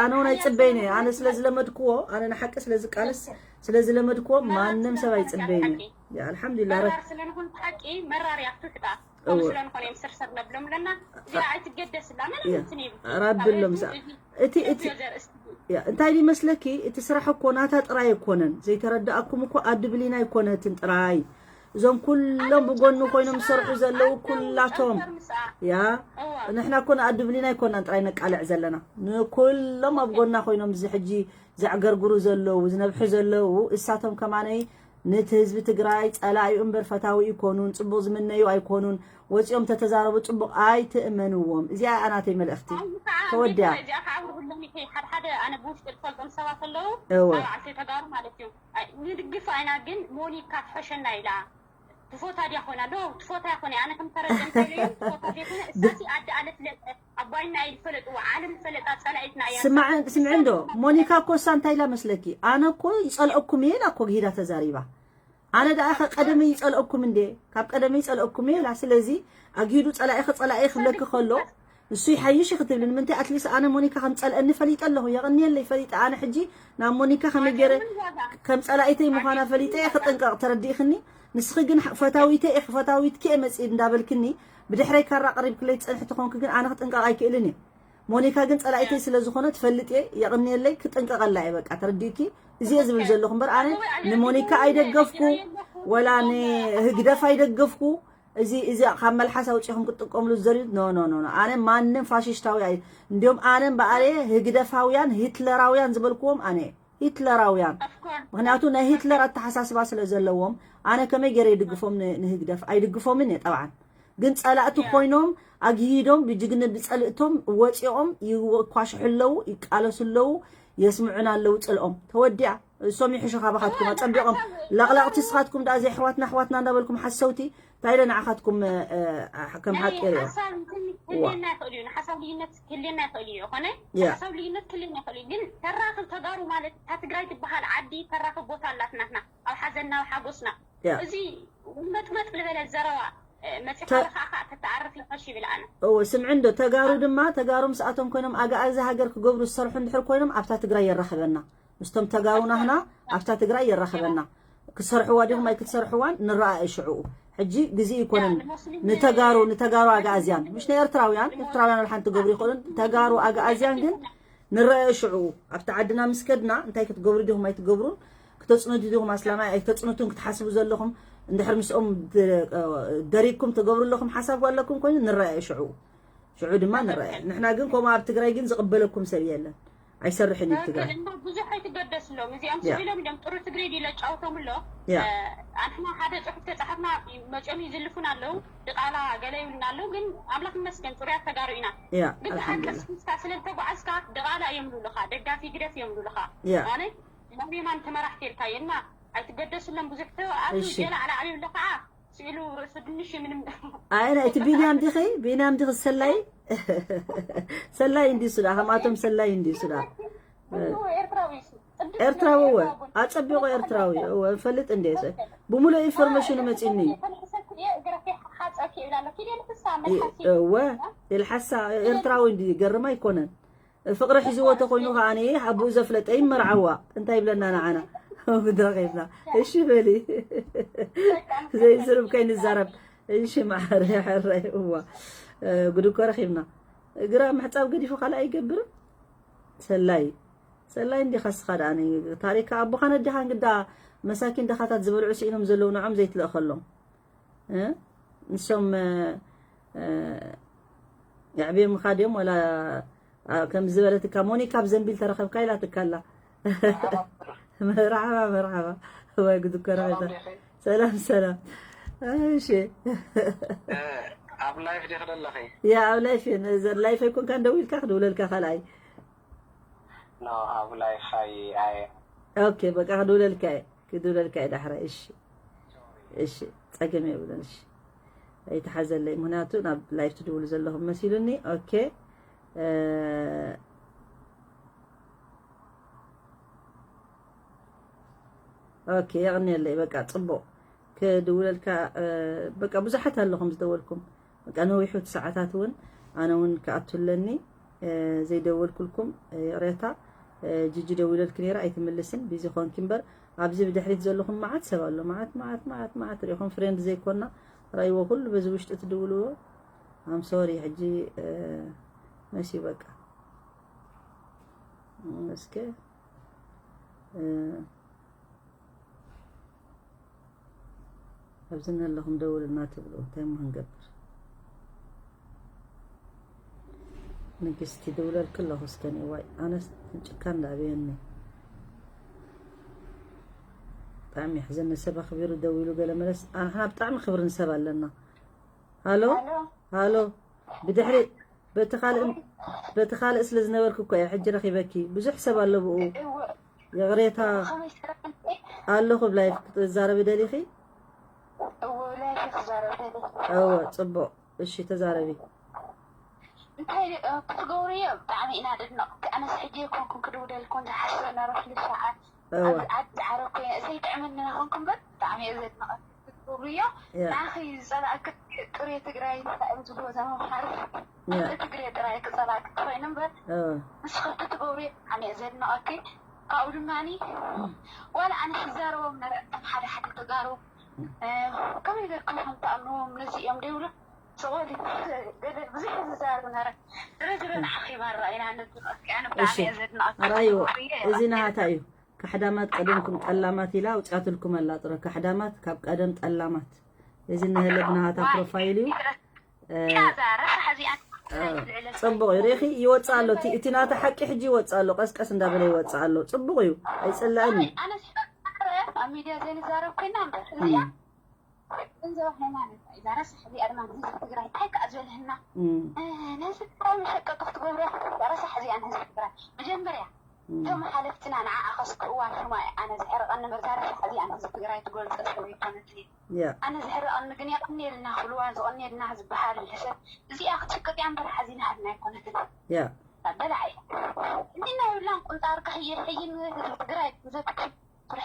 ኣነ እውን ኣይፅበይን እየ። ኣነ ስለ ዝለመድክዎ ኣነ ንሓቂ ስለ ዝቃለስ ስለ ዝለመድክዎ ማንም ሰብ ኣይፅበይን እየ። ኣልሓምዱሊላህ። መራር ስለንኾን ሓቂ መራር እያ ትሕጣ ከምኡ ስለንኾን እዮም ስርሰር ነብሎም ኣለና። እዚኣ ኣይትገደስላ ምንም እንትን ይብል። ራቢ ኣሎም እቲ እቲ እንታይ ይመስለኪ እቲ ስራሕ እኮ ናታ ጥራይ ኣይኮነን ዘይተረዳእኩም እኮ ኣድብሊና ኣይኮነትን ጥራይ እዞም ኩሎም ብጎኒ ኮይኖም ዝሰርሑ ዘለዉ ኩላቶም ያ ንሕና እኮ ንኣድብሊና ኣይኮናን ጥራይ ነቃልዕ ዘለና ንኩሎም ኣብ ጎና ኮይኖም እዚ ሕጂ ዘዕገርግሩ ዘለዉ ዝነብሑ ዘለዉ እሳቶም ከማነይ ነቲ ህዝቢ ትግራይ ጸላኢኡ እምበር ፈታዊ ኣይኮኑን፣ ጽቡቕ ዝምነዩ ኣይኮኑን። ወጺኦም ተተዛረቡ ጽቡቕ ኣይትእመንዎም። እዚኣ እያ ናተይ መልእኽቲ። ተወዲኣ። እዚኣ ከዓ ኣብርሁሎም ይኸይ ሓደ ሓደ ኣነ ብውሽጢ ዝፈልጦም ሰባት ኣለዉ። እወ። ናይ ባዕልተይ ተጋሩ ማለት እዩ። ኣይ፣ ንድግፍ ኣይና ግን ሞኒካ ትሐሸና ኢላ። ትፎታ ድያ ኮይና ዶ ትፎታ ይኮነ ኣነ ከም ተረደም ከይለዩ ትፎታ ዘይኮነ እሳሲ ኣደ ኣለት ለጠ ኣባይና ይፈለጥዎ ዓለም ፈለጣ ጸላኢትና እያ። ስምዒ እንዶ ሞኒካ እኮ እሳ እንታይ ኢላ መስለኪ? ኣነ እኮ ይጸልአኩም እየ ኢላ እኮ ጊዳ ተዛሪባ። ኣነ ደኣ ከ ቀደመ ይጸልአኩም እንዴ? ካብ ቀደመ ይጸልአኩም እየ ኢላ። ስለዚ ኣጊዱ ጸላኢኺ ጸላኢ ክብለኪ ከሎ ንሱ ይሓይሽ ክትብሊ ንምንታይ ኣትሊስ ኣነ ሞኒካ ከም ጸልአኒ ፈሊጠ ኣለኹ። የቐንየለይ ፈሊጠ ኣነ ሕጂ ናብ ሞኒካ ከመይ ገይረ ከም ጸላኢተይ ምዃና ፈሊጠ እየ ክጥንቀቕ ተረዲእኽኒ። ንስኺ ግን ፈታዊተይ ኢኺ ፈታዊትኪ እየ መጽእ እንዳበልክኒ ብድሕረይ ካራ ቀሪብክለይ ትጸንሒ ተኾንኪ ግን ኣነ ክጥንቀቕ ኣይክእልን እየ። ሞኒካ ግን ጸላኢተይ ስለ ዝኾነ ትፈልጥ እየ የቕንየለይ ክጥንቀቐላ እየ በቃ ተረዲእኪ እዚ እየ ዝብል ዘለኹ እምበር ኣነ ንሞኒካ ኣይደገፍኩ ወላ ንህግደፍ ኣይደገፍኩ እዚ እዚ ካብ መልሓስ ኣውፂኹም ክትጥቀምሉ ዝደልዩ no no no no ኣነ ማንም ፋሽሽታዊ ኣይ እንዲዮም ኣነ እምበኣር እየ ህግደፋውያን ሂትለራውያን ዝበልክዎም ኣነ እየ ሂትለራውያን ምክንያቱ ናይ ሂትለር ኣተሓሳስባ ስለ ዘለዎም ኣነ ከመይ ገይረ ይድግፎም ንህግደፍ ኣይድግፎምን እየ ጠብዓን ግን ጸላእቲ ኮይኖም ኣግሂዶም ብጅግነት ብጸልእቶም ወፂኦም ይኳሽሑ ኣለዉ ይቃለሱ ኣለዉ የስምዑና ኣለዉ ፅልኦም ተወዲኣ እሶም ይሕሹ ካባኻትኩም ኣፀቢቖም ለቕለቕቲ ስኻትኩም ደኣ ዘይ ኣሕዋትና ኣሕዋትና እንዳበልኩም ሓሰውቲ እንታይ ኢለ ንዓኻትኩም ከም ሓቂ ሪኦ ክህልየና ይኽእል እዩ ንሓሳብ ልዩነት ክህልየና ይኽእል እዩ ይኾነ ሓሳብ ልዩነት ክህልየና ይኽእል እዩ ግን ተራኽብ ተጋሩ ማለት እታ ትግራይ ትበሃል ዓዲ ተራኽብ ቦታ ኣላትናትና ኣብ ሓዘንና ኣብ ሓጎስና እዚ መጥመጥ ዝበለ ዘረባ መፂኻ ከዓኻ ተተዓርፍ ይኸሽ ይብል ኣነ እወ ስምዒ እንዶ ተጋሩ ድማ ተጋሩ ምስኣቶም ኮይኖም ኣግኣዚ ሃገር ክገብሩ ዝሰርሑ እንድሕር ኮይኖም ኣብታ ትግራይ የራኽበና ምስቶም ተጋሩ ናህና ኣብታ ትግራይ የራኽበና ክትሰርሕዋ ዲኹም ኣይክትሰርሕዋን ንረኣየ ሽዕኡ ሕጂ ግዜ ይኮነን ንተጋሩ ንተጋሩ ኣግኣዝያን ምሽ ናይ ኤርትራውያን ኤርትራውያን ሓንቲ ገብሩ ይኽእሉን ተጋሩ ኣግኣዝያን ግን ንረኣዮ ሽዑ ኣብቲ ዓድና ምስ ከድና እንታይ ክትገብሩ ዲኹም ኣይትገብሩን ክተፅንቱ ዲኹም ኣስላማይ ኣይተፅንቱን ክትሓስቡ ዘለኹም እንድሕር ምስኦም ደሪግኩም ትገብሩ ኣለኹም ሓሳብ ኣለኩም ኮይኑ ንረኣዮ ሽዑ ሽዑ ድማ ንረኣዮ ንሕና ግን ከምኡ ኣብ ትግራይ ግን ዝቕበለኩም ሰብ የለን ኣይሰርሕን እዩ ትግራይ ብዙሕ ኣይትገደስሎም እዚኦም ስኢሎም እዮም ጥሩ ትግሪ ዲለ ጫውቶም ኣሎ ኣንሕና ሓደ ፅሑፍ ተፃሓፍና መፅኦም ይዝልፉን ኣለዉ ድቓላ ገለ ይብሉና ኣለዉ ግን ኣምላኽ ይመስገን ፅሩያት ተጋሩ ኢና ግን ብሓቂ ስካ ስለ ዝተጓዓዝካ ድቓላ እዮም ልብሉኻ ደጋፊ ግደፍ እዮም ልብሉኻ ኣነ መሪማን ተመራሕቲ ኢልካ የና ኣይትገደስሎም ብዙሕ ተ ኣብ እሺ። ገለ ኣላዕሊ ይብለ ከዓ ስኢሉ ርእሱ ድንሽ ምንም ኣይ ናይ እቲ ቢንያም ዲኺ ቢንያም ዲኺ ሰላይ ሰላይ እንዲሱ ዳ ከምኣቶም ሰላይ እንዲሱ ዳ ኤርትራዊ እዩ። ጽድቅ ኤርትራዊ እወ ኤርትራዊ። ኣጸቢቑ ኤርትራዊ እወ ፈልጥ እንዴ ብሙሉእ ኢንፎርሜሽኑ መጺኒ ተንሕሰኪ እየ እግረኪ ሓጸብኪ ይብላ ኣሎ። ኪድ ንፍሳ መልሓሲ እወ ኢልሓሳ ኤርትራዊ እንዲ ገርም ኣይኮነን ፍቅሪ ሒዝዎ ተኮይኑ ከዓኒ ኣቡኡ ዘፍለጠ ይመርዓዋ እንታይ ይብለና ንዓና ምድረ ከይብና እሺ በሊ ዘይዝርብ ከይንዛረብ እሺ ማዕረ ሕራይ እዋ ጉድ እኮ ረኺብና ግራ ምሕጻብ ገዲፉ ካልእ ኣይገብርም ሰላይ ሰላይ እንዲኻ ስኻ ደኣ ታሪካ ኣቦኻ ነዲኻ እንግዳ መሳኪን ደኻታት ዝበልዑ ስኢኖም ዘለዉ ንዖም ዘይትልእኸሎም እ? ንሶም እ፣ እ፣ የዕብዮምኻ ድዮም ወላ እ፣ ከም ዝበለትካ ሞኒካ ኣብ ዘንቢል ተረኸብካ ኢላትካ ኣላ መርሓባ መርሓባ ወይ ጉድ እኮ ረኺብካ ሰላም ሰላም እሺ ኣብ ላይፍ ዲኺ ዘለኺ ያ ኣብ ላይፍ እየ ላይፍ ኣይኮንካን ደው ኢልካ ክድውለልካ ካልኣይ ኖ ኣብ ላይፍ ኣይ ኣይ ኦኬ በቃ ክድውለልካ እየ ክድውለልካ እየ ዳሕራይ እሺ እሺ ጸገም የብሉን እሺ ኣይተሓዘለይ ምክንያቱ ናብ ላይፍ ትድውሉ ዘለኹም መሲሉኒ ኦኬ እ፣ ኦኬ የቕንየለይ በቃ ጽቡቕ ክድውለልካ እ፣ በቃ ብዙሓት ኣለኹም ዝደወልኩም በቃ ነዊሑ እቲ ሰዓታት እውን ኣነ እውን ክኣቱ ኣለኒ እ፣ ዘይደወልኩልኩም እ፣ ይቕሬታ እ፣ ጂጂ ደዊለልኪ ነይራ ኣይትምልስን ቢዚ ኮንኪ እምበር ኣብዚ ብድሕሪት ዘለኹም መዓት ሰብ ኣሎ መዓት መዓት መዓት መዓት ሪኢኹም ፍሬንድ ዘይኮና ረእይዎ ኩሉ በዚ ውሽጢ ትድውልዎ ኣም ሶሪ ሕጂ እ፣ መሲ በቃ እስከ እ፣ ኣብዚ ነለኹም ደውልና ትብሉ እንታይ እሞ ክንገብር ንግስቲ ደውለልክ ኣለኹ እስከ እኔ ዋይ ኣነስ ጭካን ዳኣበየኒ ብጣዕሚ የሕዘኒ ሰብ ኣኽቢሩ ደዊሉ ገለ መለስ ኣንሕና ብጣዕሚ ክብሪ ንሰብ ኣለና ሃሎ ሃሎ ብድሕሪ በቲ ካልእ በቲ ካልእ ስለ ዝነበርክ እኮ እየ ሕጂ ረኺበኪ ብዙሕ ሰብ ኣሎ ብኡ ይቕሬታ ኣለኹ ብላይፍ ክትዛረቢ ደሊኺ እወ ላይፍ ክዛረብ ደሊ እወ ጽቡቕ እሺ ተዛረቢ እንታይ ክትገብርዮ ብጣዕሚ ኢና ደድነቕ ኣነስ ሕጂ ይኮንኩም ክድውደልኩም ዝሓስብ ነረፍ ልሰዓት እወ ዓዲ ዓረብ ኮይነ ዘይጥዕምኒ ናኹንኩም በር ብጣዕሚ እየ ዘድንቐ ክትገብርዮ ያ ናኺ ዝፀላእክ ጥሬ ትግራይ እንታይ እዮም ዝብልዎ ዘመምሓር ያ ትግሬ ጥራይ ክፀላእክ ትኮይኑ እምበር እወ ንስኽልቲ ትገብርዮ ብጣዕሚ እየ ዘድንቐኪ ካብኡ ድማኒ ዋላ ኣነ ክዛረቦም ነረ እቶም ሓደ ሓደ ተጋሩ እ፣ ከመይ ገርኩም ከም ትኣምንዎም ነዚ እዮም ደይብሉ ስቕ በሊ ገለ ብዙሕ ዝዛረቡ ነረ ዝረ ዝረ ንዓኺ ማራ ኢና ነድንቐኪ ኣነ ብጣዕሚ እሺ እየ ዘድንቐኪ ኣራይዎ ክገብርዮ እየ እዚ ናሃታ እዩ ካሕዳማት ቀደምኩም ጠላማት ኢላ ኣውፅኣትልኩም ኣላ ጥረ ካሕዳማት ካብ ቀደም ጠላማት እዚ ነህለ ብናሃታ ፕሮፋይል እዩ እ፣ ኢላ እዛ ረሳሕ እዚኣ እ፣ ፅቡቕ እዩ ርኢኺ ይወፅእ ኣሎ እቲ- እቲ ናታ ሓቂ ሕጂ ይወፅእ ኣሎ ቀስቀስ እንዳበለ ይወፅእ ኣሎ ፅቡቕ እዩ ኣይፅላእን እዩ ኣነ ኣብ ሚድያ ዘይንዛረብ ኮይና እምበር እዚኣ ገንዘብ ሃይማኖት እዛ ረሳሕ እዚኣ ድማ ንህዝቢ ትግራይ እንታይ ከዓ ዝበልህና እም፣ ነዚ ትግራይ መሸቀጢ ክትገብሮ ረሳሕ እዚኣ ንህዝቢ ትግራይ መጀመርያ እም፣ እቶም ሓለፍትና ንዓኣ ከስክእዋ ሽማ ኣነ ዝሕርቐኒ እምበር እዛ ረሳሕ እዚኣ ንህዝቢ ትግራይ ትገልፀ ሰብ ኣይኮነትን እየ ያ ኣነ ዝሕርቐኒ ግን የቐንየልና ክብልዋ ዝቐንየልና ዝበሃል ሰብ እዚኣ ክትሽቅጥ እያ እምበር ሓዚና ሃብና ኣይኮነትን ያ በላዒ እንዲና ይብላን ቁንጣር ከህየ ሕይን ህዝቢ ትግራይ ዘትክም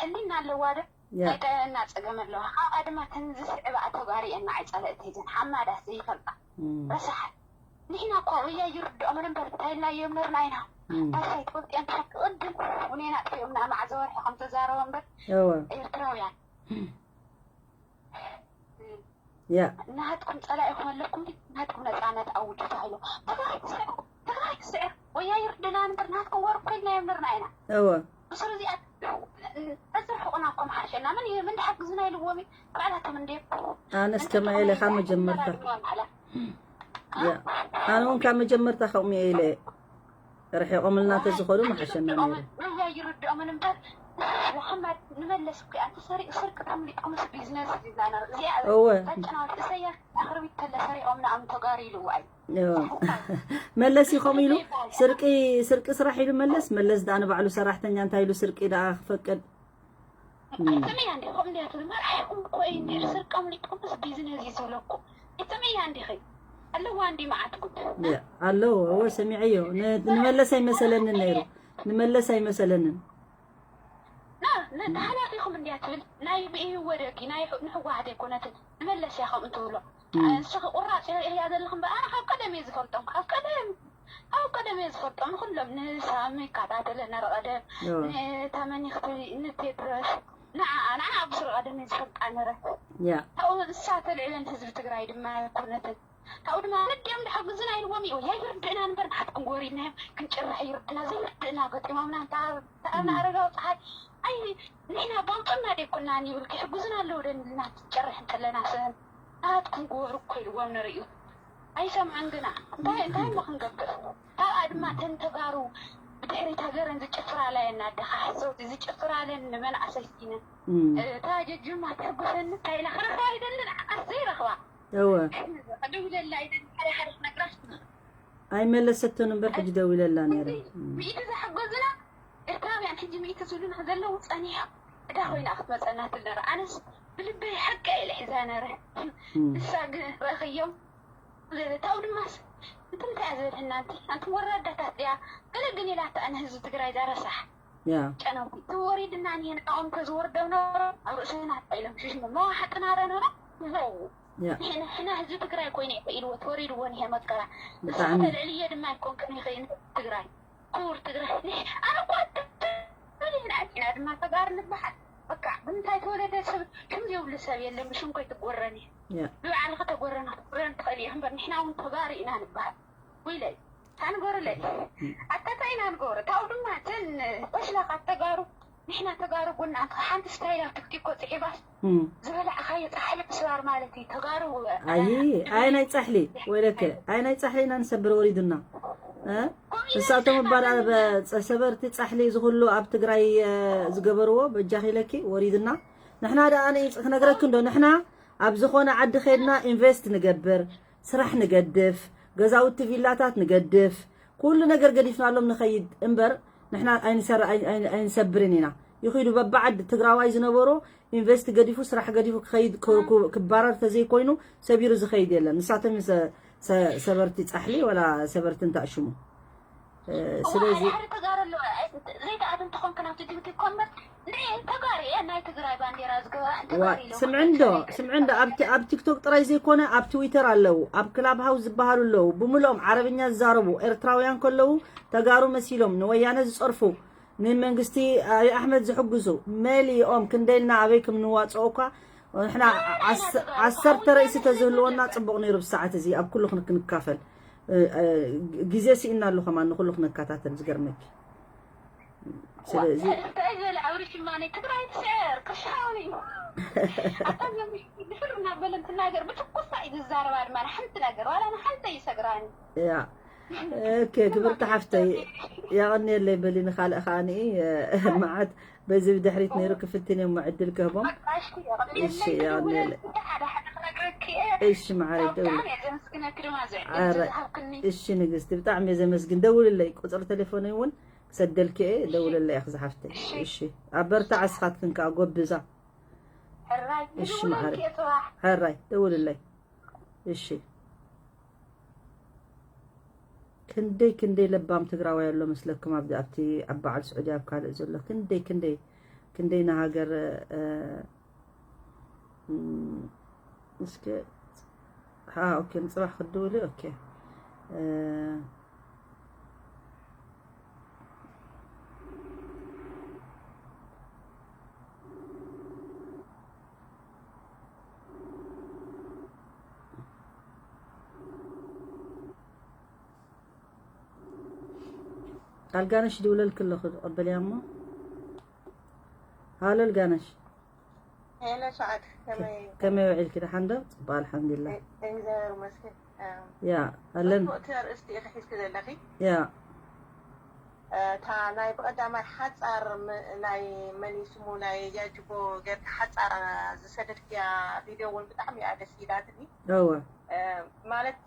ሕሊና ኣለዋ ዶ ያ ኣይጠና ፀገም ኣለዋ ካብኣ ድማ ተን ዝስዕባ ተጋሪአና ኣይፀለእት ሄዘን ሓማዳት ዘይፈልጣ እም፣ ረሳሓት ንሕና እኳ ወያ ይርድኦም እምበር እንታይ ኢልና እዮም ነርና ኢና እም፣ ታሻይ ትፈልጥያን ትሓቂ ቅድም ውኔና ጥፊኦምና መዓዘ ወርሒ ከም ተዛረቦ እምበር እወ ኤርትራውያን ያ ናትኩም ፀላኢኹም ኣለኩም ድዩ? ናትኩም ነፃነት ኣውጁ ተባሂሉ ትግራይ ትስዕር ትግራይ ትስዕር ወያ ይርድና እምበር ናትኩም ወር ኮይና እዮም ነርና ኢና እወ ብስሩ እዚኣ ተዝርሕቑና እኮ ምሓሸና ምን እዩ ምን ድሓግዝና ኢልዎም እዩ ባዕላቶም እንድዮም ኣነስ ከማይ ኢለ ካብ መጀመርታ ያ ኣነ እውን ካብ መጀመርታ ከምኡ እየ ኢለ ርሒቖምልና ተዝኸዱ ምሓሸና ነይሩ ወያ ይርድኦምን እምበር ንሓማድ ንመለስ እኮ ኣንቲ ሰሪቅ ስርቅ ተምሊጥኩምስ ቢዝነስ ይብላና እዚኣ እወ ተጨናወት እሰያስ ኣኽርብ ተለ ሰሪቆም ንኣም ተጋሩ ኢልዋ እዩ። መለስ እዩ ከምኡ ኢሉ ስርቂ ስርቂ ስራሕ ኢሉ መለስ መለስ ደኣ ንባዕሉ ሰራሕተኛ እንታይ ኢሉ ስርቂ ደኣ ክፈቅድ ስምያ እንዲ ከም እንዲያ ትብል መርሓይኩም እኮ እዩ እንዲ ስርቆም ሊጥኩምስ ቢዝነስ እዩ ዝብለኩም። ስምያ እንዲኺ ኣለዋ እንዲ መዓት ጉድ ኣለዎ እወ ሰሚዐዮ ን- ንመለስ ኣይመሰለንን ነይሩ ንመለስ ኣይመሰለንን ና ነቲ ሓላፊኹም እንዲያ ትብል ናይ ብኢህወደግ ናይ ንሕወሓት ኣይኮነትን ንመለስ እያ ከምኡ ትብሎ ንስኺ ቁራፅ ሪእያ ዘለኹም በኣና ካብ ቀደም እየ ዝፈልጦም ካብ ቀደም ካብ ቀደም እየ ዝፈልጦም ንኩሎም ንሳሚ ይከታተለ ነረ ቀደም ንታመኒኽቲ ንቴድሮስ ንዓኣ ንዓኣ ብስሩ ቀደም እየ ዝፈልጣ ነረ ያ ካብኡ ንሳ ተልዕለን ህዝቢ ትግራይ ድማ ኣይኮነትን ካብኡ ድማ ነዲኦም ዝሓግዙና ኢልዎም እዩ ወያይ ይርድእና ንበር ንሓት ክንጎሪድና እዮም ክንጭርሕ ይርድና ዘይርድእና ገጢሞምና እንተኣና ኣረጋዊ ፀሓይ ኣይ ንሕና ባውፅና ደይኮና ይብል ክሕግዙና ኣለዉ ደንልና ትጨርሕ እንተለና ሰን ኣት ክንጎሩ እኮ ኢልዎም ንርእዩ ኣይሰምዑን ግና እንታይ እንታይ እሞ ክንገብር ካብኣ ድማ ተን ተጋሩ ብድሕሪት ሃገረን ዝጭፍራለየን ኣደኻ ሓሰውቲ ዝጭፍራለን ንመንኣሰይ ሲነን እታ ጀጅማ ተሕጉሰኒ እንታይ ኢላ ክረኽባ ይደልን ዓስ ዘይረኽባ እወ ደውለላ ይደል ሓደ ሓደ ክነግራ ኣይመለሰቶን እምበር ሕጂ ደዊለላ ነይረ ሚእቲ ዘሐገዙና ኤርትራውያን ሕጂ ሚእቲ ዝብሉና ዘለዉ ጸኒሖም እዳ ኮይና ክትመፀና ትል ነረ ኣነስ ብልበይ ሓቂ ኢለ ሒዛ ነረ ንሳ ግን ረእኽዮም ታው ድማስ እንትን እንታይ ዝበልህና ኣንቲ ኣንቲ ወራዳታት ድያ ገለ ግን ኢላታ ኣነ ህዝቢ ትግራይ ዛረሳሕ ያ ጨነውቲ እቲ ወሪድና ንሄን ኣኦም ተዝወርደው ነበሮ ኣብ ርእስና ኢሎም ሽሽሞ መዋሓጥና ረነሮ ዘው ያ ንሕና ህዝቢ ትግራይ ኮይነ ኢልዎ ተወሪድዎ ንሄ መከራ ብጣዕሚ። ንስኻ ልዕልዮ ድማ ኣይኮንክን ይኽእል ትግራይ ክቡር ትግራይ ኣነ እኳ ኢና ድማ ተጋር ንበሃል በቃ ብምንታይ ተወለደ ሰብ ሽም ዘይብሉ ሰብ የለን ብሽም ኮይትጎረኒ ያ ብባዕልኻ ተጎረና ክትጉረን ትኽእል ኢኻ እምበር ንሕና እውን ተጋሩ ኢና ንበሃል ውይለይ ታንጎርለይ ኣተታ ኢና ንገብሮ ታው ድማ ተን ፈሽላኻ ተጋሩ ንሕና ተጋሩ ጎና ሓንቲ ስታይል ኣብ ቲክቲኮ ፅሒባስ ዝበላዕኻዮ ፃሕሊ ምስባር ማለት እዩ ተጋሩ ኣይ ኣይ ናይ ፃሕሊ ወይለከ ኣይ ናይ ፃሕሊ ኢና ንሰብር ወሪዱና እ? እሳቶም እባ ደኣ በ- ሰበርቲ ፃሕሊ ዝኩሉ ኣብ ትግራይ እ፣ ዝገበርዎ በጃኺ ኢለኪ ወሪድና ንሕና ደኣ ነ- ክነግረኪ እንዶ ንሕና ኣብ ዝኾነ ዓዲ ኸድና ኢንቨስት ንገብር ስራሕ ንገድፍ ገዛውቲ ቪላታት ንገድፍ ኩሉ ነገር ገዲፍናሎም ንኸይድ እምበር ንሕና ኣይንሰር- ኣይ- ኣይ- ኣይንሰብርን ኢና ይኺዱ በብዓዲ ትግራዋይ ዝነበሩ ኢንቨስት ገዲፉ ስራሕ ገዲፉ ክኸይድ ክ- ክ- ክባረር ተዘይኮይኑ ሰቢሩ ዝኸይድ የለን ንሳቶም ሰ- ሰበርቲ ፃሕሊ ወላ ሰበርቲ እንታሽሙ ስለዚ ተጋሩ ኣለዋ ዘይተኣት እንትኾንክ ናብቲ ድምቲ ኮንበር ተጋሪ ናይ ትግራይ ባንዴራ ዝገበራ ዋ ስምዕንዶ ስምዕንዶ ኣብቲ ኣብ ቲክቶክ ጥራይ ዘይኮነ ኣብ ትዊተር ኣለዉ ኣብ ክላብ ሃውስ ዝበሃሉ ኣለዉ ብምልኦም ዓረብኛ ዝዛረቡ ኤርትራውያን ከለዉ ተጋሩ መሲሎም ንወያነ ዝፀርፉ ንመንግስቲ ኣብይ ኣሕመድ ዝሕግዙ መሊኦም ክንደይልና ኣበይ ከም ንዋፅኦ እኳ ንሕና ዓሰርተ ርእሲ ተዝህልወና ፅቡቕ ነይሩ ብሰዓት እዚ ኣብ ኩሉ ክንካፈል ግዜ ስኢና ኣሎ ከማን ንኩሉ ክነካታተል ዝገርመኪ ስለዚ እንታይ ዝበለ ኣውሪ ሽማኔ ትግራይ ትስዕር ቅርሻዊ ኣታ ብፍር እናበለ እንትናገር ብትኩሳ እዩ ዝዛረባ ድማ ንሓንቲ ነገር ዋላ ንሓንቲ ይሰግራኒ ያ ኦኬ ክብርቲ ሓፍተይ ያቐንየለይ በሊ ንኻልእ ከዓኒ መዓት በዚ ብድሕሪት ነይሩ ክፍትን እዮም ዕድል ክህቦም እሺ ያቐንየለይ እሺ መዓረይ ደውል እሺ ንግስቲ ብጣዕሚ እየ ዘመስግን ደውልለይ ቁፅሪ ቴሌፎነይ እውን ክሰደልኪ እየ ደውልለይ ኣክ ዝሓፍተይ እሺ ኣብ በርታዕ እስኻትክን ከዓ ጎብዛ እሺ መዓረይ ሕራይ ደውልለይ እሺ ክንደይ ክንደይ ለባም ትግራዋይ ኣሎ መስለኩም ኣብዚ ኣብቲ ኣብ በዓል ስዑዲ ኣብ ካልእ ዘሎ ክንደይ ክንደይ ክንደይ ንሃገር እስከ ኦኬ ንፅባሕ ክድውሊ ኦኬ ኣልጋነሽ ይድውለልኪ ኣለኹ ተቐበልያ እሞ ሃሎ ኣልጋነሽ ሄሎ ሰዓት ከመይ ከመይ ውዒልኪ ደሓን ዶ ፅቡቅ ኣልሓምዱላ እግዚኣብሔር ይመስገን ያ ኣለን እቲ ኣርእስቲ ኢኺ ሒዝኪ ዘለኺ ያ እታ ናይ ብቐዳማይ ሓጻር ም- ናይ መን እዩ ስሙ ናይ ያጅቦ ጌርካ ሓጻር ዝሰደድክያ ቪድዮ እውን ብጣዕሚ እያ ደስ ኢላትኒ። እወ ማለት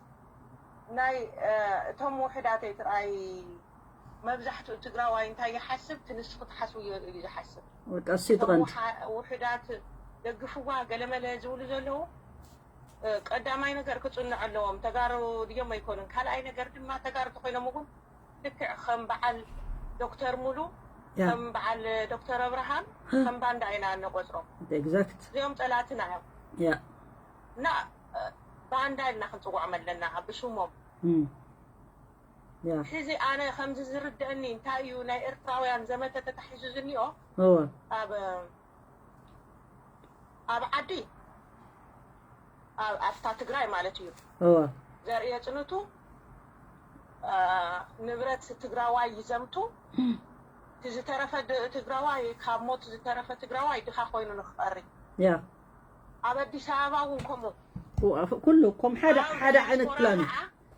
ናይ እቶም ውሕዳተይ ጥራይ መብዛሕትኡ ትግራዋይ እንታይ ይሓስብ ትንስኺ ትሓስብዮ እዩ ዝሓስብ። በቃ እሱ ይጥቐንት ውሕዳት ደግፍዋ ገለመለ ዝብሉ ዘለዉ ቀዳማይ ነገር ክፅንዑ ኣለዎም። ተጋሩ ድዮም ኣይኮኑን። ካልኣይ ነገር ድማ ተጋሩ ተኮይኖም እውን ልክዕ ከም በዓል ዶክተር ሙሉ ያ ከም በዓል ዶክተር ኣብርሃም ከም ባንዳ ኢና እንቆፅሮም። exact እዚኦም ፀላትና እዮም ያ እና ባንዳ ኢልና ክንፅውዖም ኣለና ብስሞም። እም። ያ ሕዚ ኣነ ከምዚ ዝርደአኒ እንታይ እዩ ናይ ኤርትራውያን ዘመተ ተታሒዙ ዝኒኦ እወ ኣብ ኣብ ዓዲ ኣብ- ኣብታ ትግራይ ማለት እዩ እወ ዘርኢ የፅንቱ ንብረት ትግራዋይ ይዘምቱ። እቲ ዝተረፈ ድ- ትግራዋይ ካብ ሞት ዝተረፈ ትግራዋይ ድኻ ኮይኑ ንክቐሪ ያ ኣብ ኣዲስ ኣበባ እውን ከምኡ ኩ- ኩሉ ከም ሓደ ሓደ ዓይነት ፕላን እዩ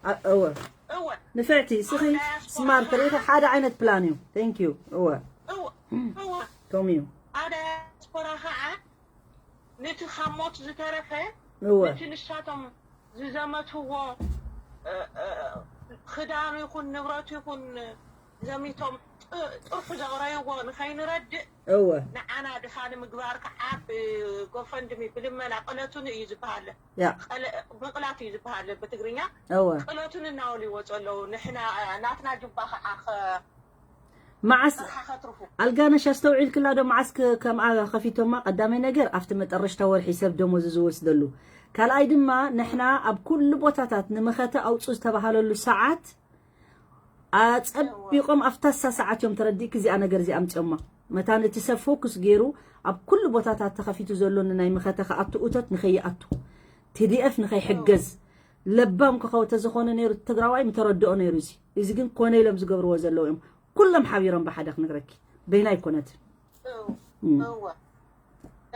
ኣ- እወ እወ ንፍዕቲ ስኺ ስማርት ርኢኺ ሓደ ዓይነት ፕላን እዩ thank you እወ እወ እወ ከምኡ እዩ ኣብ ዳያስፖራ ከዓ ነቲ ካብ ሞት ዝተረፈ እወ ነቲ ንሳቶም ዝዘመትዎ እ፣ እ፣ ክዳኑ ይኹን ንብረቱ ይኹን ዘሚቶም ጥ- ጥርሑ ዘቕረይዎ ንኸይንረድእ እወ ንዓና ድኻ ንምግባር ከዓ ብጎፈንድሚ ብልመና ቅለቱን እዩ ዝበሃለ ያ ቀለ- ምቕላት እዩ ዝበሃል ብትግርኛ እወ ቅለቱን እናበሉ ይወፁ ኣለዉ። ንሕና ናትና ጁባ ከዓ ከ- መዓስ ጥርሓ ከትርፉ ኣልጋነሽ ኣስተውዒልክላ ዶ መዓስ ክ- ከምኣ ከፊቶማ ቀዳማይ ነገር ኣብቲ መጠረሽታ ወርሒ ሰብ ደሞዙ ዝወስደሉ ካልኣይ ድማ ንሕና ኣብ ኩሉ ቦታታት ንመኸተ ኣውፁ ዝተባሃለሉ ሰዓት ኣፀቢቆም ኣብታ ሳ ሰዓት እዮም ተረዲእክ እዚኣ ነገር እዚኣ ኣምፅኦማ መታን እቲ ሰብ ፎኩስ ገይሩ ኣብ ኩሉ ቦታታት ተኸፊቱ ዘሎ ንናይ መኸተ ክኣቱ እቶት ንኸይኣቱ ቲዲኤፍ ንኸይሕገዝ ለባም ክኸው ተዝኾነ ነይሩ ትግራዋይ ምተረድኦ ነይሩ እዚ እዚ ግን ኮነ ኢሎም ዝገብርዎ ዘለዉ እዮም ኩሎም ሓቢሮም ብሓደ ክነግረኪ በይና ኣይኮነትን እው፣ እወ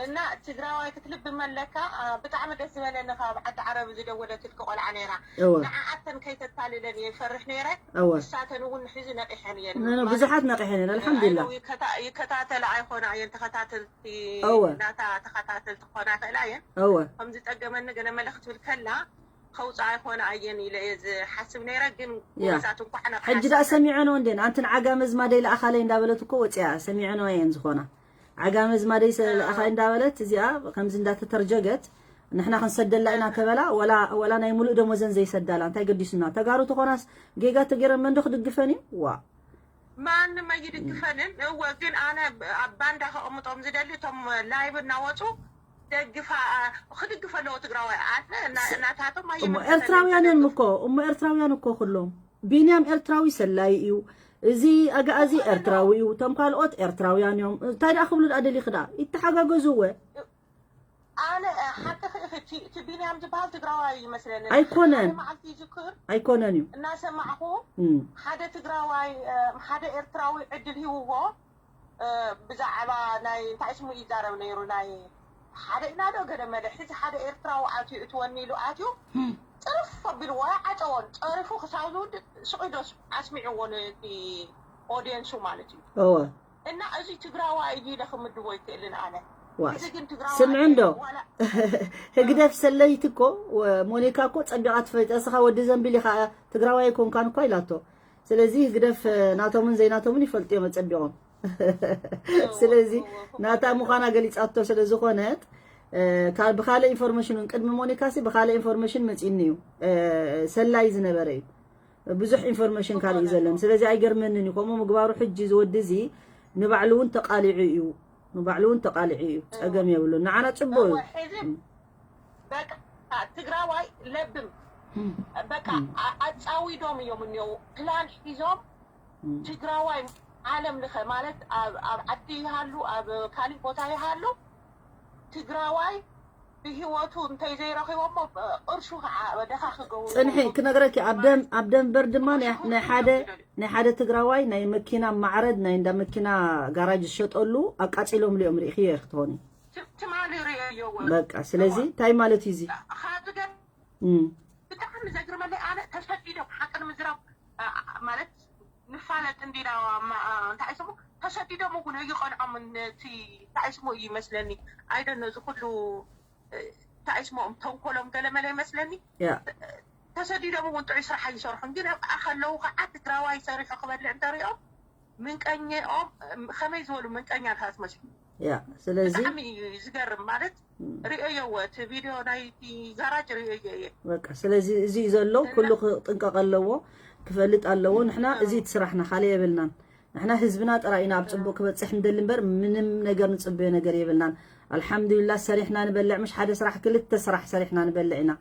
እና ትግራዋይ ክትልብም ኣለካ። አ፣ ብጣዕሚ ደስ ዝበለኒ ካብ ዓዲ ዓረብ ዝደወለትልኪ ቆልዓ ነይራ። እወ ንዓኣተን ከይተታልለን እየ ይፈርሕ ነይረ። እወ ንሳተን እውን ሕዚ ነቂሐን እየን ነ- ነ- ብዙሓት ነቂሐን እየን ኣልሓምዱሊላ ይከታ- ይከታተላ ኣይኮና እየን ተኸታተልቲ እወ ናታ ተኸታተልቲ ክኾና ይኽእላ እየን። እወ ከም ዝጠገመኒ ገለ መለ ክትብል ከላ ከውፅኣ ኣይኮና እየን ኢለ እየ ዝሓስብ ነይረ። ግን ያ። ጎበዛት እንኳዕ ነቕሓ ሕጂ ደኣ ሰሚዐንኦ እንዴን ኣንትን ዓጋመ ዝማደይ ለኣኻለይ እንዳበለት እኮ ወፅያ ሰሚዐንኦ እየን ዝኾና ዓጋመ ዝማደይ ለኣኻለይ እንዳበለት እዚኣ ከምዚ እንዳተተርጀገት ንሕና ክንሰደላ ኢና ተበላ ወላ ወላ ናይ ሙሉእ ደሞዘን ዘይሰዳላ እንታይ ገዲሱና ተጋሩ ተኾናስ ጌጋ ተገይረን መንዶ ክድግፈን እዩ ዋ ማንም ኣይድግፈንን። እወ ግን ኣነ ኣብ ባንዳ ከቐምጦም ዝደሊ እቶም ላይቭ እናወፁ ደግፋ ክድግፈ ኣለዎ ትግራዋይ ኣነ እና- እናታቶም እሞ ኣይመለከተንን ኤርትራውያን እዮም ተደግፉ። እኮ እሞ ኤርትራውያን እኮ ኩሎም ቢንያም ኤርትራዊ ሰላይ እዩ እዚ ኣግኣዚ ኤርትራዊ እዩ እቶም ካልኦት ኤርትራውያን እዮም እንታይ ደኣ ክብሉ ደኣ ደሊኺ ደኣ ይተሓጋገዙ እወ ኣነ ሓቂ ክእኽቲ እቲ ቢንያም ዝበሃል ትግራዋይ ይመስለኒ። ኣይኮነን። ሓደ መዓልቲ ይዝክር ኣይኮነን እዩ እናሰማዕኹ እም። ሓደ ትግራዋይ እ፣ ሓደ ኤርትራዊ ዕድል ሂውዎ እ፣ ብዛዕባ ናይ እንታይ ስሙ ይዛረብ ነይሩ ናይ ሓደ ኢና ዶ ገለ መለ ሕዚ ሓደ ኤርትራዊ ኣትዩ እትወኒ ኢሉ ኣትዩ ፅርፍ ኣቢልዎ ኣይዓፀዎን ፀሪፉ ክሳብ ዝውድእ ስዒዶ ኣስሚዕዎ ነቲ ኦድየንሱ ማለት እዩ እወ እና እዚ ትግራዋይ እዩ ኢለ ክምድቦ ይክእልን ኣነ ዋስ እዚ ግን ትግራዋይ ስምዒ እንዶ ዋላ ህግደፍ ሰለይቲ እኮ ወ- ሞኒካ እኮ ጸቢቓ ትፈልጥ እስኻ ወዲ ዘንቢል ኢኻ ትግራዋይ ኣይኮንካን እኳ ኢላቶ ስለዚ ህግደፍ ናቶምን ዘይናቶምን ይፈልጡ እዮም ጸቢቖም ስለዚ ናታ ምዃና ገሊጻቶ ስለ ዝኾነት እ፣ ካብ ብካልእ ኢንፎርሜሽን እውን ቅድሚ ሞኒካ ሲ ብካልእ ኢንፎርሜሽን መፂኒ እዩ እ፣ ሰላይ ዝነበረ እዩ ብዙሕ ኢንፎርሜሽን ካልእ እዩ ዘለን ስለዚ ኣይገርመንን እዩ ከምኡ ምግባሩ ሕጂ ዝወዲ እዚ ንባዕሉ እውን ተቃሊዑ እዩ ንባዕሉ እውን ተቃሊዑ እዩ ፀገም የብሉ ንዓና ፅቡቅ እዩ እወ፣ ሕዚ በቃ ትግራዋይ ለብም በቃ አ- ኣፃዊዶም እዮም እኒው ፕላን ሒዞም ትግራዋይ ዓለም ልኸ ማለት ኣብ ኣብ ዓዲ ይሃሉ ኣብ ካሊእ ቦታ ይሃሉ ትግራዋይ ብሂወቱ እንተይ ዘይረኺቦሞ ቅርሹ ከዓ ደኻ ክገብሩ ፅንሒ ክነግረኪ ኣብ ደን ኣብ ደንበር ድማ ናይ ናይ ሓደ ናይ ሓደ ትግራዋይ ናይ መኪና ማዕረድ ናይ እንዳ መኪና ጋራጅ ዝሸጠሉ ኣቃፂሎም ሊኦም ርኢኽዮ ክትኾኒ ትማሊ ርእየዮ በቃ ስለዚ እንታይ ማለት እዩ እዚ ካብዚ ገ እም፣ ብጣዕሚ ዘግርመለይ ኣነ ተሰዲዶም ሓቂ ንምዝራብ አ- አ- ማለት ንፋለጥ እንዲና ማ- እንታይ ስሙ ተሰዲዶም እውን ኣይቐንዖምን። እቲ እንታይ ስሙ እዩ ይመስለኒ ኣይደነ እዚ ኩሉ እንታይ ስሞም ተንኮሎም ገለመለ ይመስለኒ። ያ ተሰዲዶም እውን ጥዑይ ስራሕ ኣይሰርሑን፣ ግን ኣብኣ ከለዉ ከዓ ትግራዋይ ሰሪሑ ክበልዕ እንተሪኦም ምንቀኝኦም ከመይ ዝበሉ ምንቀኛታት መስሉ። ያ ስለዚ ብጣዕሚ እዩ ዝገርም ማለት ርእየዮ እቲ ቪድዮ ናይቲ ጋራጅ ርእየዮ እየ። በቃ ስለዚ እዚ እዩ ዘሎ። ኩሉ ክጥንቀቕ ኣለዎ፣ ክፈልጥ ኣለዎ። ንሕና እዚ እቲ ስራሕና ካልእ የብልናን። ንሕና ህዝብና ጥራይ ኢና ኣብ ፅቡቅ ክበፅሕ ንደሊ እምበር ምንም ነገር ንፅበዮ ነገር የብልናን። ኣልሓምዱሊላ ሰሪሕና ንበልዕ፣ ምሽ ሓደ ስራሕ ክልተ ስራሕ ሰሪሕና ንበልዕ ኢና።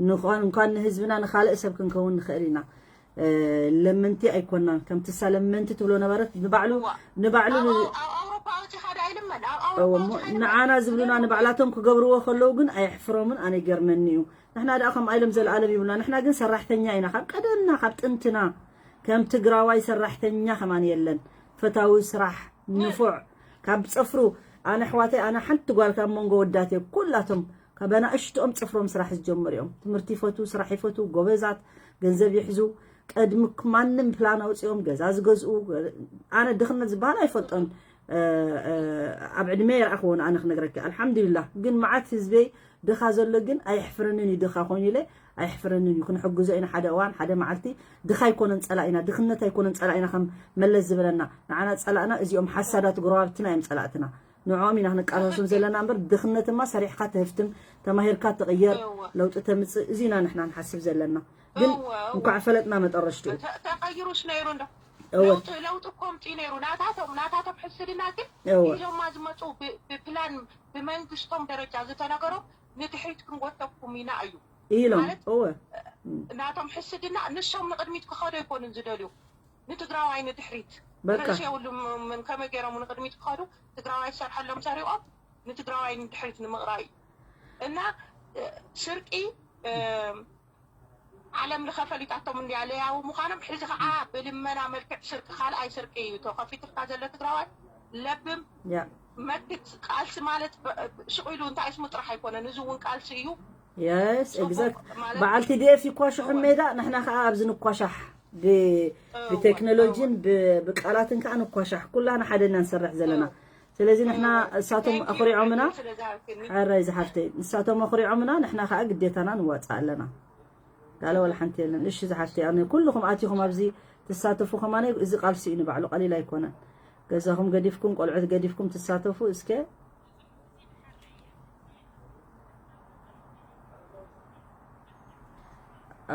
ንኳን እንኳን ንህዝብና ንካልእ ሰብ ክንከውን ንኽእል ኢና። እ፣ ለመንቲ ኣይኮናን። ከምቲ እሳ ለመንቲ ትብሎ ነበረት ንባዕሉ እዋ። ንባዕሉ ኣብ ን- ኣብ ኣውሮፓ ወፂኻ ዳ ይልመን ኣብ እዎ ኣውሮፓ እሞ ወፂኻ ይልመን ንዓና ዝብሉና ንባዕላቶም ክገብርዎ ከለዉ ግን ኣየሕፍሮምን ኣነ ይገርመኒ እዩ። ንሕና ደኣ ከም ኣይሎም ዘለኣለም ይብሉና። ንሕና ግን ሰራሕተኛ ኢና፣ ካብ ቀደምና ካብ ጥንትና ከም ትግራዋይ ሰራሕተኛ ከማን የለን። ፈታዊ ስራሕ ንፉዕ ካብ ፅፍሩ ኣነ ኣሕዋተይ ኣነ ሓንቲ ጓል ካብ መንጎ ወዳት እየ። ኩላቶም ካብ ኣናእሽትኦም ፅፍሮም ስራሕ ዝጀምሩ እዮም። ትምህርቲ ይፈትዉ፣ ስራሕ ይፈትዉ፣ ጎበዛት፣ ገንዘብ ይሕዙ። ቅድሚ ማንም ፕላን ኣውፂኦም ገዛ ዝገዝኡ። ኣነ ድኽነት ዝበሃል ኣይፈልጦን። እ፣ እ፣ ኣብ ዕድመ የርኣኽዎ ኣነ ክነግረኪ ኣልሓምዱሊላህ። ግን መዓት ህዝበይ ድኻ ዘሎ ግን ኣየሕፍረንን እዩ። ድኻ ኮይኑ ኢለ ኣየሕፍረንን እዩ። ክንሕግዞ ኢና ሓደ እዋን ሓደ መዓልቲ። ድኻ ኣይኮነን ፀላኢና፣ ድኽነት ኣይኮነን ፀላኢና። ከም መለስ ዝበለና ንዓና ፀላእና እዚኦም ሓሳዳት ጎረባብትና እዮም ፀላእትና። ንዕኦም ኢና ክንቃለሶም ዘለና እምበር ድኽነትማ ሰሪሕካ ትህፍትም፣ ተማሂርካ ትቕየር፣ እወ። ለውጢ ተምፅእ፣ እዚ ኢና ንሕና ንሓስብ ዘለና። ግን እወ፣ እወ። እንኳዕ ፈለጥና መጠረሽትኡ። ተ- ተቐይሩስ ነይሩ እንዶ እወ። ለውጢ ለውጢ እኮ ምፅኡ ነይሩ። ናታቶም ናታቶም ሕስድና ግን እወ። ሒዞማ ዝመፁ ብ- ብፕላን ብመንግስቶም ደረጃ ዝተነገሮም ንድሕሪት ክንጎተኩም ኢና እዩ ኢሎም ማለት እወ ናቶም ሕስድና። ንሶም ንቕድሚት ክኸዱ ኣይኮኑን ዝደልዩ፣ ንትግራዋይ ንድሕሪት በቃ። ርእሲ የብሉምን። ከመይ ገይሮም ንቕድሚት ክኸዱ ትግራዋይ ዝሰርሐሎም ሰሪቖም ንትግራዋይ ንድሕሪት ንምቕራይ እዩ። እና እ፣ ስርቂ እ፣ ዓለም ለኸ ፈሊጣቶም እንዲያ ለያዊ ምዃኖም። ሕዚ ከዓ ብልመና መልክዕ ስርቂ ካልኣይ ስርቂ እዩ። ተኸፊትልካ ዘሎ ትግራዋይ ለብም ያ መክት ቃልሲ ማለት ብ- ሽቕ ኢሉ እንታይ ስሙ ጥራሕ ኣይኮነን። እዚ እውን ቃልሲ እዩ። የስ ጽቡቕ ኤግዛክት ማለት በዓል ቲዲኤፍ ይኳሽሑ ሜዳ ንሕና ከዓ ኣብዚ ንኳሻሕ ብ- ብቴክኖሎጂን ብ- ብቃላትን ከዓ ንኳሻሕ ኩላና ሓደ ኢና ንሰርሕ ዘለና። ስለዚ ንሕና እሳቶም ኣኹሪዖምና ስለዛርክኒ ሕራይ ዝሓፍተይ ንሳቶም ኣኹሪዖምና ንሕና ከዓ ግዴታና ንዋፃእ ኣለና። ካልእ ዋላ ሓንቲ የለን። እሺ ዝሓፍተይ ኣነ ኩልኹም ኣቲኹም ኣብዚ ትሳተፉ ከማነ እዚ ቃልሲ እዩ ንባዕሉ ቀሊል ኣይኮነን። ገዛኹም ገዲፍኩም ቆልዑት ገዲፍኩም ትሳተፉ እስከ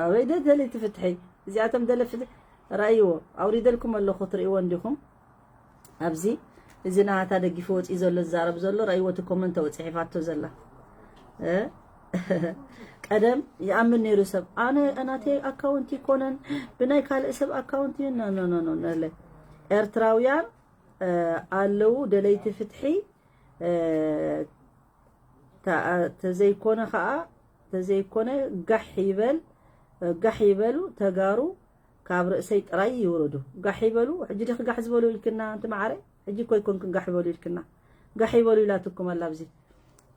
ኣበይ ደ ደለይቲ ፍትሒ እዚኣቶም ደለ ፍትሒ ረኣይዎ ኣውሪደልኩም ኣለኹ ትርእይዎ እንዲኹም ኣብዚ እዚ ናሃታ ደጊፉ ወፂኡ ዘሎ ዝዛረብ ዘሎ ረኣይዎ እቲ ኮመንት ተወፂሒፋቶ ዘላ እ? ቀደም ይኣምን ነይሩ ሰብ ኣነ ናተይ ኣካውንት ይኮነን ብናይ ካልእ ሰብ ኣካውንት እዩ ኖ ኖ ኖ ኖ ነለ ኤርትራውያን እ፣ ኣለዉ ደለይቲ ፍትሒ እ፣ ተ- ተዘይኮነ ከዓ ተዘይኮነ ጋሕ ይበል ጋሕ ይበሉ ተጋሩ ካብ ርእሰይ ጥራይ ይውረዱ። ጋሕ ይበሉ ሕጂ ዲኺ ጋሕ ዝበሉ ኢልክና ኣንቲ መዓረ ሕጂ እኮ ኣይኮንክን ጋሕ ይበሉ ኢልክና። ጋሕ ይበሉ ኢላትኩም ኣላ ኣብዚ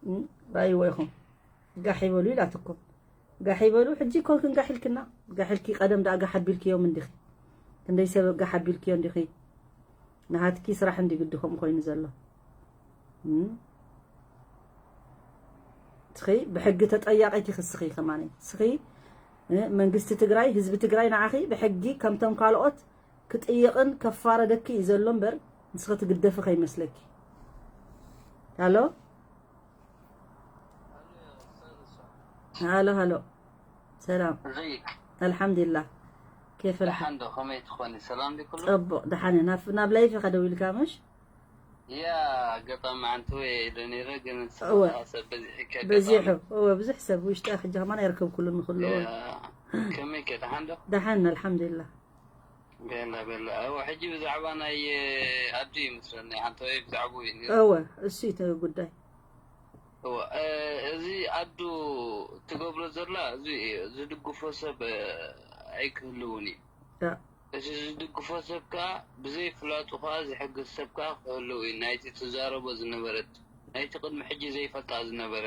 እም፣ ራእይዎ ኢኹም። ጋሕ ይበሉ ኢላትኩም። ጋሕ ይበሉ ሕጂ እኮ ክንጋሕ ኢልክና። ጋሕ ኢልኪ ቀደም ደኣ ጋሕ ኣቢልክዮም እንዲኺ። ክንደይ ሰብ ጋሕ ኣቢልክዮ እንዲኺ። ንሃትኪ ስራሕ እንዲ ግዲ ከምኡ ኮይኑ ዘሎ እም? ስኺ ብሕጊ ተጠያቂት ኢኺ ስኺ ከማኒ ስኺ እ፣ መንግስቲ ትግራይ ህዝቢ ትግራይ ንዓኺ ብሕጊ ከምቶም ካልኦት ክጥይቕን ከፋረደኪ እዩ ዘሎ እምበር ንስኺ ትግደፊ ከይመስለኪ ሃሎ ሃሎ ሃሎ ሰላም ازيك ኣልሓምዱሊላህ ኬፍ ኣልሓ ደሓን ዶ ከመይ ትኾኒ ሰላም ዲ ኩሉ ፅቡቕ ደሓን እየ ናብ ናብ ላይፍ ኢኻ ደው ኢልካ ምሽ ያ ኣጋጣሚ ዓንተወ ኢለ ነይረ ግን እወ። ሰብ በዚሕካ በዚሑ እወ ብዙሕ ሰብ ውሽጢ ሕጂ ከማን ኣይርከብኩሉን ንክሉ እወ ከመይ ከ ደሓን ዶ ደሓን ኣልሓምዱሊላህ ቤላ ቤላ እወ ሕጂ ብዛዕባ ናይ ኣዱ ይመስለኒ ዓንተወ ብዛዕባኡ እዩ ነይሩ እወ እሱ እዩ እቲ ጉዳይ እወ፣ እ፣ እዚ ኣዱ ትገብሮ ዘላ እዚ እዩ ዝድግፎ ሰብ እ፣ ኣይክህልውን እዩ ያ። እዚ ዝድግፎ ሰብ ከዓ ብዘይ ፍላጡ ከዓ ዝሕግዝ ሰብ ከዓ ክህልው እዩ ናይቲ ትዛረቦ ዝነበረት ናይቲ ቅድሚ ሕጂ ዘይፈልጣ ዝነበረ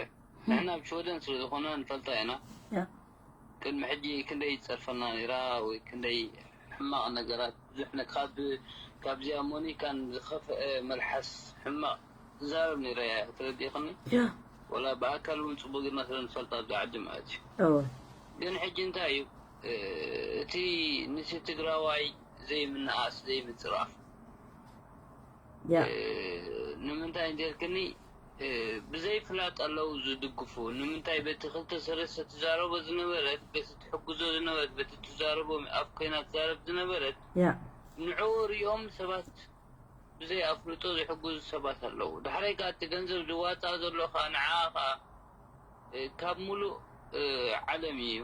ንሕና ኣብ ሽወደን ስለ ዝኾነ ንፈልጣ ኢና ያ። ቅድሚ ሕጂ ክንደይ ይፀርፈና ነይራ ወይ ክንደይ ሕማቕ ነገራት ብዙሕ ነ ካብ ካብዚኣ ሞኒካን ዝኸፍአ መልሓስ ሕማቕ ትዛረብ ነይራ እያ። ተረዲእኽኒ? ያ ወላ ብኣካል እውን ፅቡቅ ጌርና ስለ ንፈልጣ ኣብዚ ዓዲ ማለት እዩ። እወ ግን ሕጂ እንታይ እዩ እቲ ንቲ ትግራዋይ ዘይምንኣስ ዘይምፅራፍ ያ ንምንታይ እንተልክኒ ብዘይ ፍላጥ ኣለዉ ዝድግፉ ንምንታይ በቲ ክልተ ሰለስተ ትዛረቦ ዝነበረት በቲ ትሕግዞ ዝነበረት በቲ ትዛረቦ ኣፍ ኮይና ትዛረብ ዝነበረት ያ ንዕኡ ሪኦም ሰባት ብዘይ ኣፍልጦ ዝሕግዙ ሰባት ኣለዉ። ዳሕራይ ከኣ እቲ ገንዘብ ዝዋፃእ ዘሎ ከኣ ንዓ ከኣ ካብ ሙሉእ ዓለም እዩ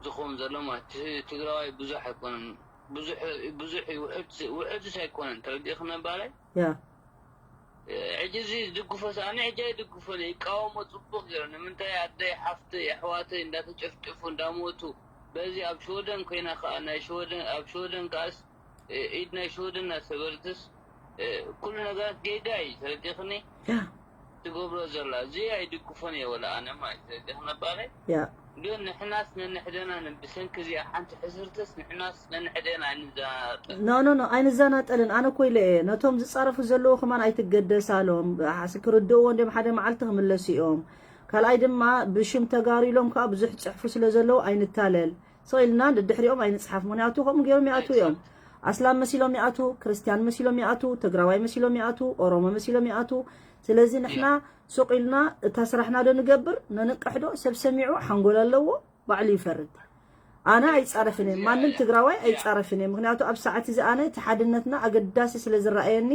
ዝኸውን ዘሎ ማለት ትግራዋይ ብዙሕ ኣይኮነን ብዙሕ ብዙሕ ውሕድ ውሕድስ ኣይኮነን ተረዲእኽኒ ነባላይ ያ ሕጂ እዚ ዝድግፎ ሰኣኒ ሕጂ ኣይድግፎን ይቃወሞ ፅቡቅ ገይሩ ንምንታይ ኣደይ ሓፍተይ ኣሕዋተይ እንዳተጨፍጨፉ እንዳሞቱ በዚ ኣብ ሽወደን ኮይና ከዓ ናይ ሽወደን ኣብ ሽወደን ከዓስ ኢድ ናይ ሽወደን እናሰበርትስ ኩሉ ነገራት ጌጋ እዩ ተረዲእኽኒ ያ ትገብሮ ዘላ እዚ ኣይድግፎን እየ ወላ ኣነ ማለት ተረዲእኽኒ ነባላይ ያ ግን ንሕናስ ነንሕደና ን- ብሰንኪ እዚኣ ሓንቲ ሕስርትስ ንሕናስ ነንሕደና ኣይንዘናጠል ኖ ኖ ኖ ኣይንዘናጠልን። ኣነ እኮ ኢለ እየ ነቶም ዝፃረፉ ዘለዉ ከማን ኣይትገደሳሎም። ኣስ- ክርድእዎ እንዲም ሓደ መዓልቲ ክምለሱ እዮም። ካልኣይ ድማ ብሽም ተጋሩ ኢሎም ከዓ ብዙሕ ዝፅሕፉ ስለ ዘለዉ ኣይንታለል። ስቕ ኢልና ድድሕሪኦም ኣይንፅሓፍ። ምክንያቱ ከምኡ ገይሮም ይኣትዉ እዮም። ኣስላም መሲሎም ይኣትዉ፣ ክርስትያን መሲሎም ይኣትዉ፣ ትግራዋይ መሲሎም ይኣትዉ፣ ኦሮሞ መሲሎም ይኣትዉ። ስለዚ ንሕና ሱቕ ኢልና እታ ስራሕና ዶ ንገብር ነንቅሕ ዶ ሰብ ሰሚዑ ሓንጎል ኣለዎ ባዕሉ ይፈርድ። ኣነ ኣይፃረፍን እየ ማንም ትግራዋይ ኣይፃረፍን እየ ምክንያቱ ኣብ ሰዓት እዚ ኣነ እቲ ሓድነትና ኣገዳሲ ስለ ዝረኣየኒ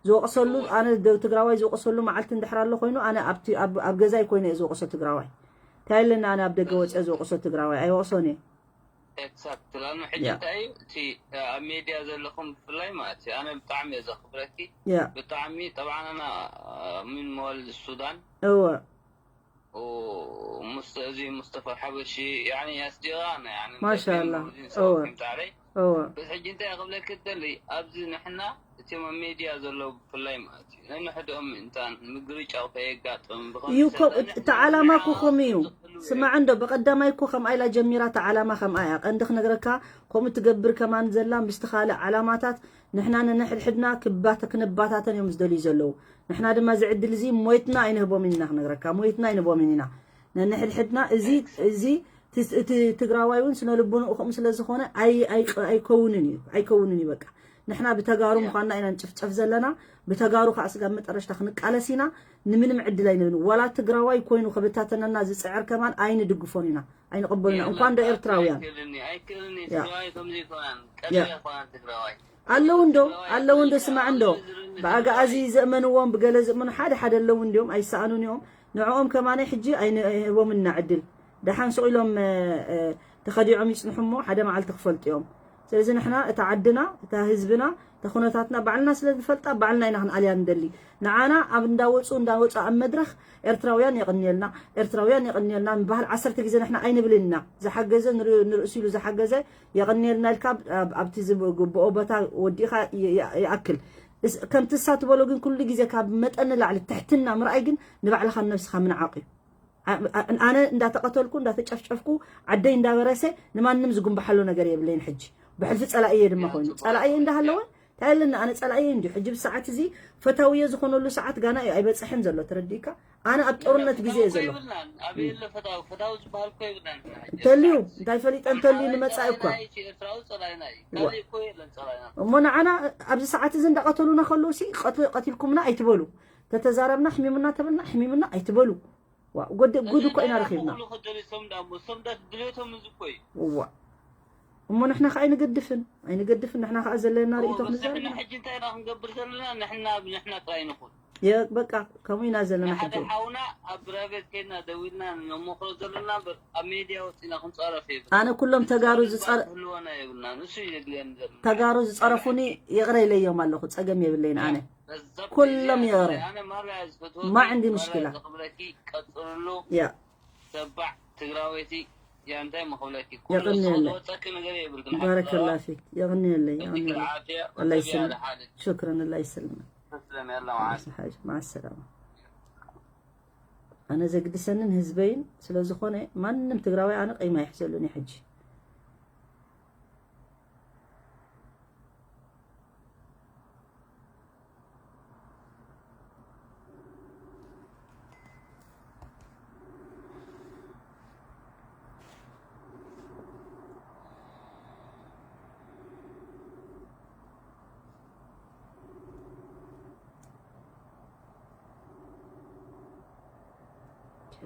ዝወቕሰሉ ኣነ ደ- ትግራዋይ ዝወቕሰሉ መዓልቲ እንድሕር ኣሎ ኮይኑ ኣነ ኣብቲ ኣብ ኣብ ገዛይ ኮይነ እየ ዝወቕሶ ትግራዋይ እንታይ ኣለና ኣነ ኣብ ደገ ወፅአ ዝወቕሶ ትግራዋይ ኣይወቕሶን እየ ኤግዛክት ላሉ ሕጂ ያ። እንታይ እዩ እቲ ኣብ ሜድያ ዘለኹም ብፍላይ ማለት እዩ ኣነ ብጣዕሚ እየ ዘኽብረኪ ያ ብጣዕሚ ጠብዓና ምን መዋልድ ሱዳን እወ ومست- እዚ ሙስጠፋ ሓበሺ ያኒ ኣስዲቓና ያኒ ማሻኣላ። ሙዚን እወ። ሰዋኪም ታዕለይ እወ በዚ ሕጂ እንታይ ክብለኪ ደሊ ኣብዚ ንሕና እቲም ኣብ ሜድያ ዘለዉ ብፍላይ ማለት እዩ ነንሕድኦም ምእንታን ምግርጫው ከየጋጥም እዩ እኮ እቲ ዓላማ እኮ ከምኡ እዩ። ስማዕ እንዶ ብቀዳማይ እኮ ከምኣ ኢላ ጀሚራ እታ ዓላማ ከምኣ እያ ቀንዲ ክነግረካ ከምኡ ትገብር ከማን ዘላ ምስቲ ካልእ ዓላማታት ንሕና ነንሕድሕድና ክባተ ክነባታተን እዮም ዝደልዩ ዘለዉ። ንሕና ድማ እዚ ዕድል እዚ ሞይትና ኣይንህቦምን ኢና ክነግረካ ሞይትና ኣይንህቦምን ኢና። ነንሕድሕድና እዚ እዚ እቲ ትግራዋይ እውን ስነ ልቡንኡ ከምኡ ስለ ዝኾነ ኣይ- ኣይ- ኣይከውንን እዩ ኣይከውንን እዩ በቃ ንሕና ብተጋሩ ምዃንና ኢና ንጭፍጨፍ ዘለና። ብተጋሩ ከዓ ስጋብ መጠረሽታ ክንቃለስ ኢና። ንምንም ዕድል ኣይንብን ዋላ ትግራዋይ ኮይኑ ከበታተነና ዝፅዕር ከማን ኣይንድግፎን ኢና ኣይንቕበሉና እንኳን ዶ ኤርትራውያን ኣይክእልኒ ኣይክእልኒ ያ። ትግራዋይ ከምዚ ይኮናን ያ። ቀደም ይኮናን ትግራዋይ ኣለዉ እንዶ ኣለዉ እንዶ ስማዕ እንዶ ብኣግኣዚ ዘእመንዎም ብገለ ዝእመኑ ሓደ ሓደ ኣለዉ እንዲዮም ኣይሰኣኑን እዮም። ንዕኦም ከማነ ሕጂ ኣይንህቦም እና ዕድል ደሓን ስቕ ኢሎም እ፣ እ፣ ተኸዲዖም ይፅንሑ እሞ ሓደ መዓልቲ ክፈልጡ እዮም። ስለዚ ንሕና እታ ዓድና እታ ህዝብና እታ ኩነታትና ባዕልና ስለ ዝፈልጣ ባዕልና ኢና ክንኣልያ ንደሊ። ንዓና ኣብ እንዳወፁ እንዳወፁ ኣብ መድረኽ ኤርትራውያን የቕንየልና ኤርትራውያን የቕንየልና ምባህል ዓሰርተ ግዜ ንሕና ኣይንብልን ኢና። ዝሓገዘ ንር- ንርእሱ ኢሉ ዝሓገዘ የቐንየልና ኢልካ ኣብ- ኣብቲ ዝግብኦ ቦታ ወዲእኻ ይ- ይ- ይኣክል። እስ- ከምቲ እሳ ትበሎ ግን ኩሉ ግዜ ካብ መጠን ንላዕሊ ትሕትና ምርኣይ ግን ንባዕልኻን ነብስኻ ምንዓቕ እዩ። ኣ- ኣ- ኣነ እንዳተቐተልኩ እንዳተጨፍጨፍኩ ዓደይ እንዳበረሰ ንማንም ዝጉንበሓሉ ነገር የብለይን ሕጂ ብሕልፊ ጸላእየ ድማ ኮይኑ ጸላእየ እንዳሃለወ እንታይ ኣለና ኣነ ጸላእየ እንዲ ሕጂ ብሰዓት እዚ ፈታውየ ዝኾነሉ ሰዓት ጋና እዩ ኣይበጽሕን ዘሎ ተረዲእካ ኣነ ኣብ ጦርነት ግዜ እየ ዘሎ የብልናን ኣበይ ኣሎ ፈታዊ ፈታዊ ዝበሃል እኮ የብልናን ንሕና ሕጂ እንተልዩ እንታይ ፈሊጠ እንተልዩ ንመጻኢ እኳ ኤርትራዊ ጸላኢና እዩ ካልእ እኮ የለን ጸላኢና እሞ ንዓና ኣብዚ ሰዓት እዚ እንዳቐተሉና ከለዉ ሲ ቀት- ቀቲልኩምና ኣይትበሉ ተተዛረብና ሕሚምና ተበልና ሕሚምና ኣይትበሉ ዋ፣ ጎድ- ጉድ እኮ ኢና ረኺብና ክብሉ ክደልዩ ሶም ዳ እሞ ሶም ዳ ድልዮቶም እዚ እኮ እዩ እዋ እሞ ንሕና ከ ኣይንገድፍን ኣይንገድፍን ንሕና ከኣ ዘለና ርእቶ ንሕና ክንዛረብ ሕጂ እንታይ ኢና ክንገብር ዘለና ንሕና ብንሕና ጥራይ ንኹን የ- በቃ ከምኡ ኢና ዘለና ንሓደ ሕጂ ሓውና ኣብ ፕራይቬት ከይድና ደዊልና ነመኽሮ ዘለና እምበር ኣብ ሜድያ ወፂና ክንፃረፍ የብልና ኣነ ኩሎም ተጋሩ ዝፀረ ህልወና የብልና ንሱ እዩ የድልየኒ ዘሎ ተጋሩ ዝፀረፉኒ ይቕረ ኢለዮም ኣለኹ ፀገም የብለይን ኣነ በዛ ኩሎም ጊዜ ይቕረ ኣነ ማርያ ዝፈትወኪ ማዕንዲ ማርያ ምሽክላ ዘኽብረኪ ቀፅልሉ ያ ተባዕ ትግራወይቲ ያ እንታይ መኽብለኪ የቕንየለይ። ዝወፀኪ ነገር የብልኪ ባረከላ ፊክ የቕንየለይ يعطيك የቕንየለይ العافية الله وتبيع يسلمك لحالك شكرا الله يسلمك تسلم يلا معك ሓጅ مع السلامة ኣነ ዘግድሰንን ህዝበይን ስለ ዝኾነ ማንም ትግራዋይ ኣነ ቀይማ ይሕዘሉን ሕጂ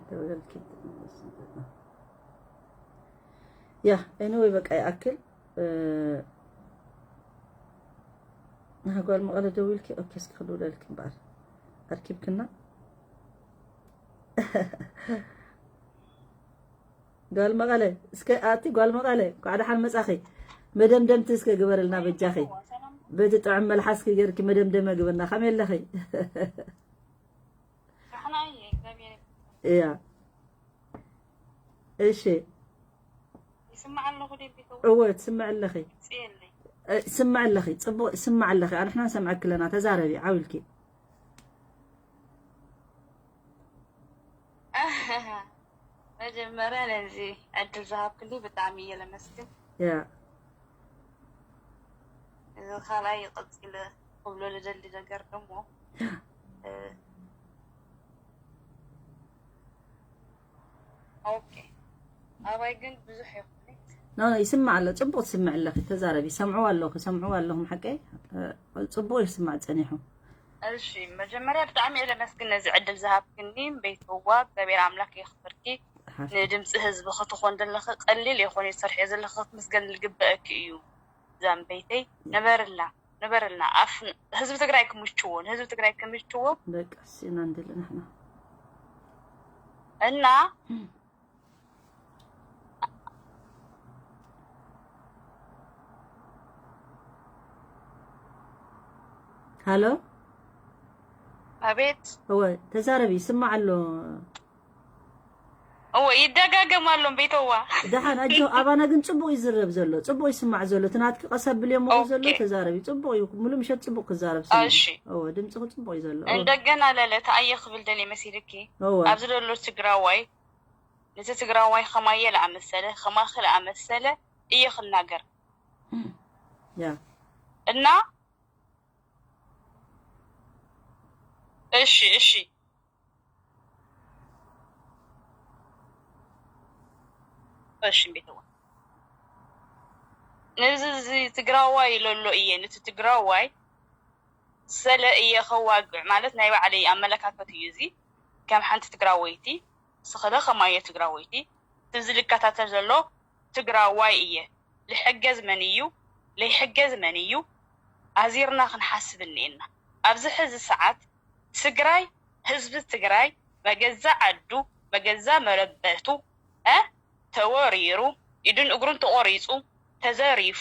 ደውለልኪ። ያ፣ anyway፣ በቃ ይኣክል። እ፣ ንሃ ጓል መቐለ ደዊልኪ? ኦኬ፣ እስኪ ክድውለልኪ እምበኣር። ኣርኪብክና? ጓል መቐለ፣ እስከ ኣቲ ጓል መቐለ፣ እንኳዕ ደሓን መጻኺ። መደምደምቲ እስከ ግበርልና በጃኺ። በቲ ጥዑም መልሓስኪ ገይርኪ መደምደመ ግበርና። ከመይ ኣለኺ? ደሕና እየ፣ እግዚኣብሔር ይመስገን። እያ። እሺ። ይስማዕ ኣለኹ ድዩ ቤተሰብ? እወ፣ ትስምዕ ኣለኺ። ድምፂ የለይ። እ፣ ትስምዕ ኣለኺ። ጽቡቕ ትስምዕ ኣለኺ። ኣንሕና ንሰምዐኪ ኣለና። ተዛረቢ፣ ዓው ኢልኪ። መጀመርያ ነዚ ዕድል ዝሃብክኒ ብጣዕሚ እየ ለመስግን። ያ። እዚ ካልኣይ ቀፂለ ክብሎ ልደሊ ነገር ደሞ፣ እ፣ ኦኬ። ኣባይ ግን ብዙሕ ይኹን። ኖ፣ ኖ፣ ይስማዕ ኣሎ። ጽቡቕ ትስምዕ ኣለኺ። ተዛረቢ። ሰምዕዎ ኣለኹ፣ ሰምዕዎ ኣለኹም ሓቀይ። እ፣ ጽቡቕ ይስማዕ ጸኒሑ። እሺ፣ መጀመርያ ብጣዕሚ እየ ለመስግን ነዚ ዕድል ዝሃብክኒ። ቤትዋ እግዚኣብሔር ኣምላክ የኽብርኪ። ሓቂ። ንድምፂ ህዝቢ ክትኾን ዘለኺ ቀሊል የኾነ፣ ትሰርሕዮ ዘለኺ ክትምስገን ዝግበአኪ እዩ። ዛምበይተይ፣ ነበርልና፣ ነበርልና። ኣፍ ህዝቢ ትግራይ ክምችዎ፣ ንህዝቢ ትግራይ ክምችዎ። በቃ፣ እሱ ኢና ንደሊ ንሕና። እና ሃሎ? ኣቤት። እወ፣ ተዛረቢ፣ ይስማዕ ኣሎ። እወ፣ ይደጋገም ኣሎ ቤተዋ። ደሓን፣ ኣጆ፣ ኣባና ግን ጽቡቕ ይዝረብ ዘሎ፣ ጽቡቕ ይስማዕ ዘሎ። እቲ ናትኪ ቀስ ኣብልዮ እሞ ዘሎ ኦኬ። ተዛረቢ። ጽቡቕ እዩ፣ ሙሉ ምሸት ጽቡቕ ክዛረብ ስምዒ። እሺ። እወ፣ ድምፅኺ ጽቡቕ እዩ ዘሎ። እወ። እንደገና ለለ ተኣየ ክብል ደልየ መሲልኪ። እወ። ኣብዚ ዘሎ ትግራዋይ፣ ነቲ ትግራዋይ ከማየ ለኣመሰለ፣ ከማኺ ለኣመሰለ እየ ክናገር። ያ። እና እሺ፣ እሺ። እሺ፣ ቤተዋ። ነዚ እዚ ትግራዋይ ለሎ እየ፣ ነቲ ትግራዋይ ሰለ እየ ከዋግዕ ማለት ናይ ባዕለይ ኣመለካከት እዩ እዚ። ከም ሓንቲ ትግራወይቲ፣ ስኸለ ከማየ ትግራወይቲ፣ እዚ ዝከታተል ዘሎ ትግራዋይ እየ። ልሕገዝ መን እዩ፣ ለይሕገዝ መን እዩ፣ ኣዚርና ክንሓስብ እኒኤና። ኣብዚ ሕዚ ሰዓት ትግራይ፣ ህዝቢ ትግራይ መገዛ ዓዱ፣ መገዛ መረበቱ፣ እ፣ ተወሪሩ፣ ኢዱን እግሩን ተቆሪፁ፣ ተዘሪፉ፣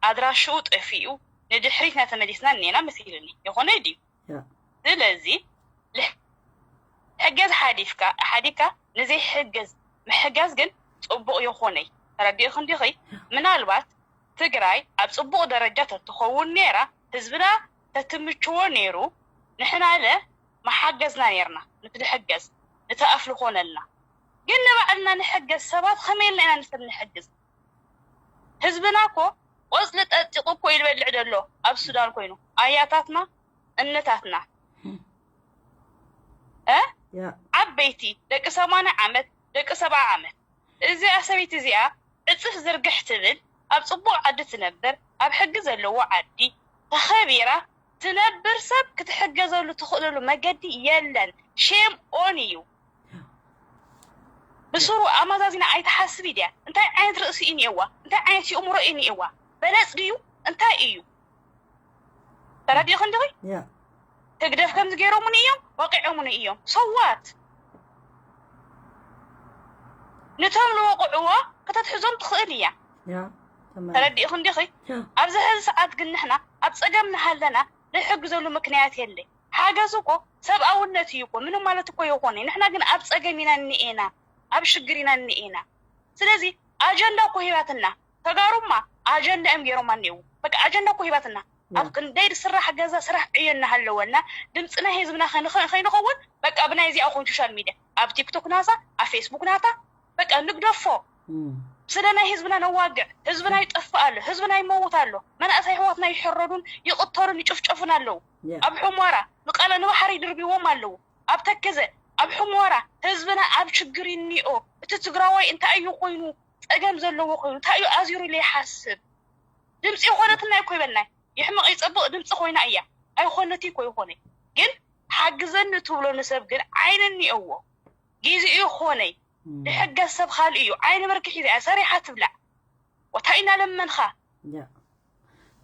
ኣድራሽኡ ጠፊኡ፣ ንድሕሪት ኢና ተመሊስና እኒኤና መሲልኒ። የኾነ ድዩ? ያ። ስለዚ ልሕ-፣ ሕገዝ ሓዲፍካ፣ ሓዲግካ ንዘይሕገዝ ምሕጋዝ ግን ጽቡቕ የኾነይ። ተረዲእኺ እንዲኺ? ምናልባት ትግራይ ኣብ ጽቡቕ ደረጃ ተትኸውን ነይራ፣ ህዝብና ተትምችዎ ነይሩ፣ ንሕናለ መሓገዝና ነይርና፣ ንትንሕገዝ፣ ንተኣፍ ልኾነልና። ግን ንባዕልና ንሕገዝ ሰባት ከመይ ኢልና ኢና ንሰብ ንሕግዝ? ህዝብና እኮ ቆጽሊ ጠጢቑ እኮ እዩ ዝበልዕ ዘሎ ኣብ ሱዳን ኮይኑ። ኣያታትና፣ እነታትና፣ እ? ያ። ዓበይቲ፣ ደቂ ሰማንያ ዓመት፣ ደቂ ሰብዓ ዓመት። እዚኣ ሰበይቲ እዚኣ ዕጽፍ ዝርግሕ ትብል፣ ኣብ ጽቡቕ ዓዲ ትነብር፣ ኣብ ሕጊ ዘለዎ ዓዲ ተኸቢራ ትነብር ሰብ ክትሕገዘሉ ትኽእለሉ መገዲ የለን። ሼም ኦን እዩ። ብስሩ ኣመዛዚና ኣይትሓስቢ ድያ? እንታይ ዓይነት ርእሲ እዩ እኒኤዋ? እንታይ ዓይነት ይእምሮ እዩ እኒኤዋ? በለጽ ድዩ? እንታይ እዩ? ተረዲእኺ እንዲኺ? ያ። ህግደፍ ከምዚ ገይሮሙኒ እዮም፣ ወቂዖሙኒ እዮም። So what? ነቶም ዝወቕዕዎ ከተትሕዞም ትኽእል እያ። ያ፣ ተመልከት። ተረዲእኺ እንዲኺ? ያ። ኣብዚ ሕዚ ሰዓት ግን ንሕና ኣብ ጸገም እናሃለና ንሕግዘሉ ምክንያት የለ። ሓገዝ እኮ ሰብኣውነት እዩ እኮ፣ ምንም ማለት እኮ ይኾነ። ንሕና ግን ኣብ ጸገም ኢና እኒኤና፣ ኣብ ሽግር ኢና እኒኤና። ስለዚ ኣጀንዳ እኮ ሂባትና። ተጋሩማ ኣጀንዳ እዮም ገይሮማ እኒኤው። በቃ ኣጀንዳ እኮ ሂባትና። ያ። ኣብ ክንደይ ዝስራሕ ገዛ ስራሕ ዕዮ እናሃለወና፣ ድምፂ ናይ ህዝብና ከይንኸ-፣ ከይንኸውን፣ በቃ ብናይ እዚኣ ኾን ሶሻል ሚድያ፣ ኣብ ቲክቶክ ናታ፣ ኣብ ፌስቡክ ናታ፣ በቃ ንግደፎ። እም። ስለ ናይ ህዝብና ነዋግዕ፣ ህዝብና ይጠፍእ ኣሎ፣ ህዝብና ይመውት ኣሎ፣ መናእሰይ ኣሕዋትና ይሕረዱን ይቕተሉን ይጭፍጨፉን ኣለዉ። ያ። ኣብ ሑመራ፣ ንቐለ ንባሕሪ ይድርብዎም ኣለዉ። ኣብ ተከዘ፣ ኣብ ሑመራ፣ ህዝብና ኣብ ሽግር ይኒኦ። እቲ ትግራዋይ እንታይ እዩ ኮይኑ፣ ጸገም ዘለዎ ኮይኑ፣ እንታይ እዩ ኣዚሩ ኢለ ይሓስብ። ድምፂ ይኾነትና እኮ ይበልናይ። ይሕመቕ ይጸብቕ ድምፂ ኮይና እያ። ኣይኾነቲ እኮ ይኾነ። ግን ሓግዘኒ ትብሎ ንሰብ ግን ዓይኒ እኒኦዎ። ግዜኡ ይኾነይ። ዝሕገዝ ሰብ ካልእ እዩ። ዓይኒ ብርኪ ሒዛ እያ ሰሪሓ ትብላዕ። ወታይ እናለመንኻ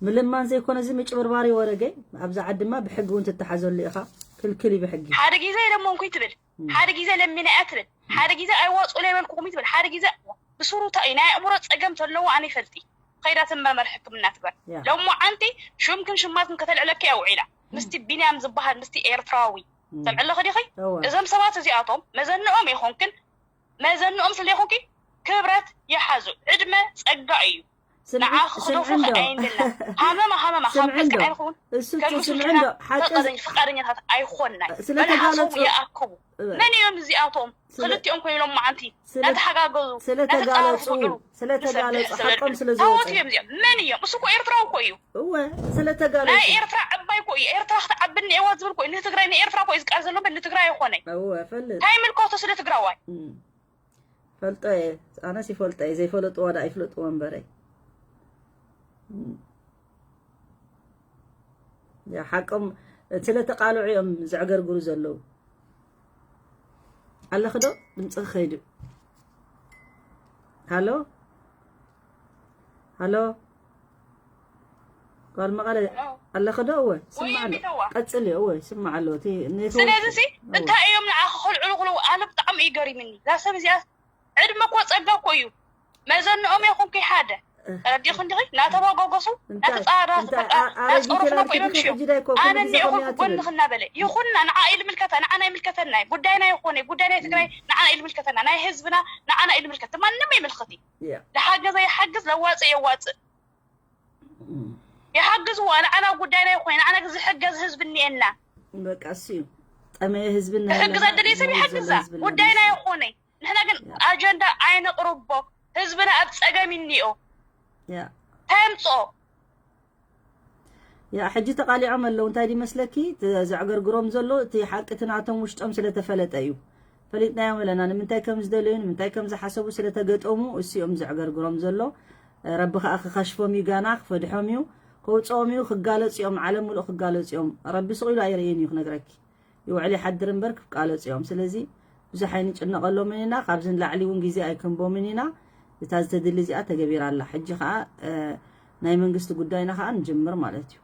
ምልማን ዘይኮነ እዚ ምጭብርባር ይወረገ። ኣብዛ ዓዲ ድማ ብሕጊ እውን ትተሓዘሉ ኢኻ። ክልክል እዩ ብሕጊ። ሓደ ግዜ ለመንኩ ትብል፣ ሓደ ግዜ ለሚነ እያ ትብል፣ ሓደ ግዜ ኣይዋፅኡ ለይበልኩኹም ትብል፣ ሓደ ግዜ ብስሩታ እዩ ናይ ኣእምሮ ፀገም ተለዎ ኣነ ይፈልጢ። ከይዳ ትመርመር ሕክምና ትግበር። ሎሞ ዓንቲ ሹምክን ሽማትክን ከተልዕለኪ እያ ውዒላ። ምስቲ ቢንያም ዝበሃል ምስቲ ኤርትራዊ ሰምዕለኺ ዲኺ? እዞም ሰባት እዚኣቶም መዘንኦም ይኾንክን መዘንኦም ስለ ይኹንኪ ክብረት ይሓዙ። ዕድመ ጸጋ እዩ። ንዓኺ ክደፉኺ ኣየንድልና። ሃመማ ሃመማ ካብ ዕልክን ኣይንኸውን። ከም ስልክና ፍቃደኛታት ኣይኾንናይ። መልሓሶም ይኣክቡ። መን እዮም እዚኣቶም? ክልቲኦም ኮይኖም መዓንቲ እናተሓጋገዙ እናተጻረፉ ክውዕሉ። ስለተጋለጹ ሓቆም ስለ ዝወጸ። ታወት እዮም እዚኦም። መን እዮም? እሱ እኮ ኤርትራዊ እኮ እዩ። እወ ስለተጋለጹ። ናይ ኤርትራ ዕባይ እኮ እዩ። ኤርትራ ክትዓቢ እኒኤዋ ዝብል እኮ እዩ። ንትግራይ ንኤርትራ እኮ እዩ ዝቃር ዘሎ እምበር ንትግራይ ኣይኮነይ። እወ ፈልጥ። እንታይ ይምልከቶ ስለ ትግራዋይ? እም። ፈልጦ እየ። ኣነስ ይፈልጦ እየ። ዘይፈለጥዎ ደኣ ይፍለጥዎ እምበረይ። እም። ያ ሓቆም ስለተቃልዑ እዮም ዘዕገርግሩ ዘለዉ። ኣለኺ ዶ? ድምፅኺ ከይዱ። ሃሎ? ሃሎ? ጓል መቐለ ኣለኺ ዶ? እወ፣ ስማዕ ኣሎ። ቀጽሊ፣ እወ፣ ስማዕ ኣሎ። እቲ ኔትወርክ ስለዚ ሲ እንታይ እዮም ንዓኺ ከልዕሉ ክለው ኣነ ብጣዕሚ እዩ ገሪምኒ። እዛ ሰብ እዚኣ ዕድመ እኮ ጸጋ እኮ እዩ። መዘንኦም ይኹንኪ ሓደ ረዲኹ እንዲኺ እናተባጓጓሱ እናተጻረፉ በቃ እናጸረፉ እኮ እዮም ሽዮም። ኣነ እኒኦኹ ጎንኺ እናበለ ይኹንና ንዓ ኢልምልከታ ንዓና ይምልከተና እዩ ጉዳይና ይኾነ ጉዳይ ናይ ትግራይ ንዓና ኢልምልከተና ናይ ህዝብና ንዓና ኢልምልከት ማንም ይምልከት እዩ። ዝሓገዘ ይሓግዝ ለዋፅእ የዋፅእ። ይሓግዝዋ ንዓና ጉዳይና ይኾነ ንዓና ዝሕገዝ ህዝቢ እኒኤና። በቃ እሱ እዩ ጠመየ ህዝቢ እናሃለና ክሕግዛ ደልየ ሰብ ይሕግዛ ጉዳይና ይኾነ። ንሕና ግን ኣጀንዳ ኣይነቕርቦ። ህዝብና ኣብ ጸገም እኒኦ። ያ እንታይ ኣምጽኦ? ያ ሕጂ ተቃሊዖም ኣለዉ እንታይ ድመስለኪ ዘዕገርግሮም ዘሎ እቲ ሓቂ እቲ ናቶም ውሽጦም ስለተፈለጠ እዩ። ፈሊጥናዮም ኣለና ንምንታይ ከም ዝደለዩ ንምንታይ ከም ዝሓሰቡ ስለተገጠሙ እሱ እዮም ዘዕገርግሮም ዘሎ። ረቢ ከዓ ክኸሽፎም እዩ ጋና ክፈድሖም እዩ። ከውፅኦም እዩ ክጋለፁ እዮም ዓለም ሙሉእ ክጋለፁ እዮም። ረቢ ስቕ ኢሉ ኣይርእይን እዩ ክነግረኪ። ይውዕል ይሓድር እምበር ክቃለፁ እዮም። ስለዚ ብዙሕ ኣይንጭነቐሎምን ኢና። ካብዚ ንላዕሊ እውን ግዜ ኣይክንቦምን ኢና። እታ ዝተድሊ እዚኣ ተገቢራ ኣላ። ሕጂ ከዓ ናይ መንግስቲ ጉዳይና ከዓ ንጅምር ማለት እዩ።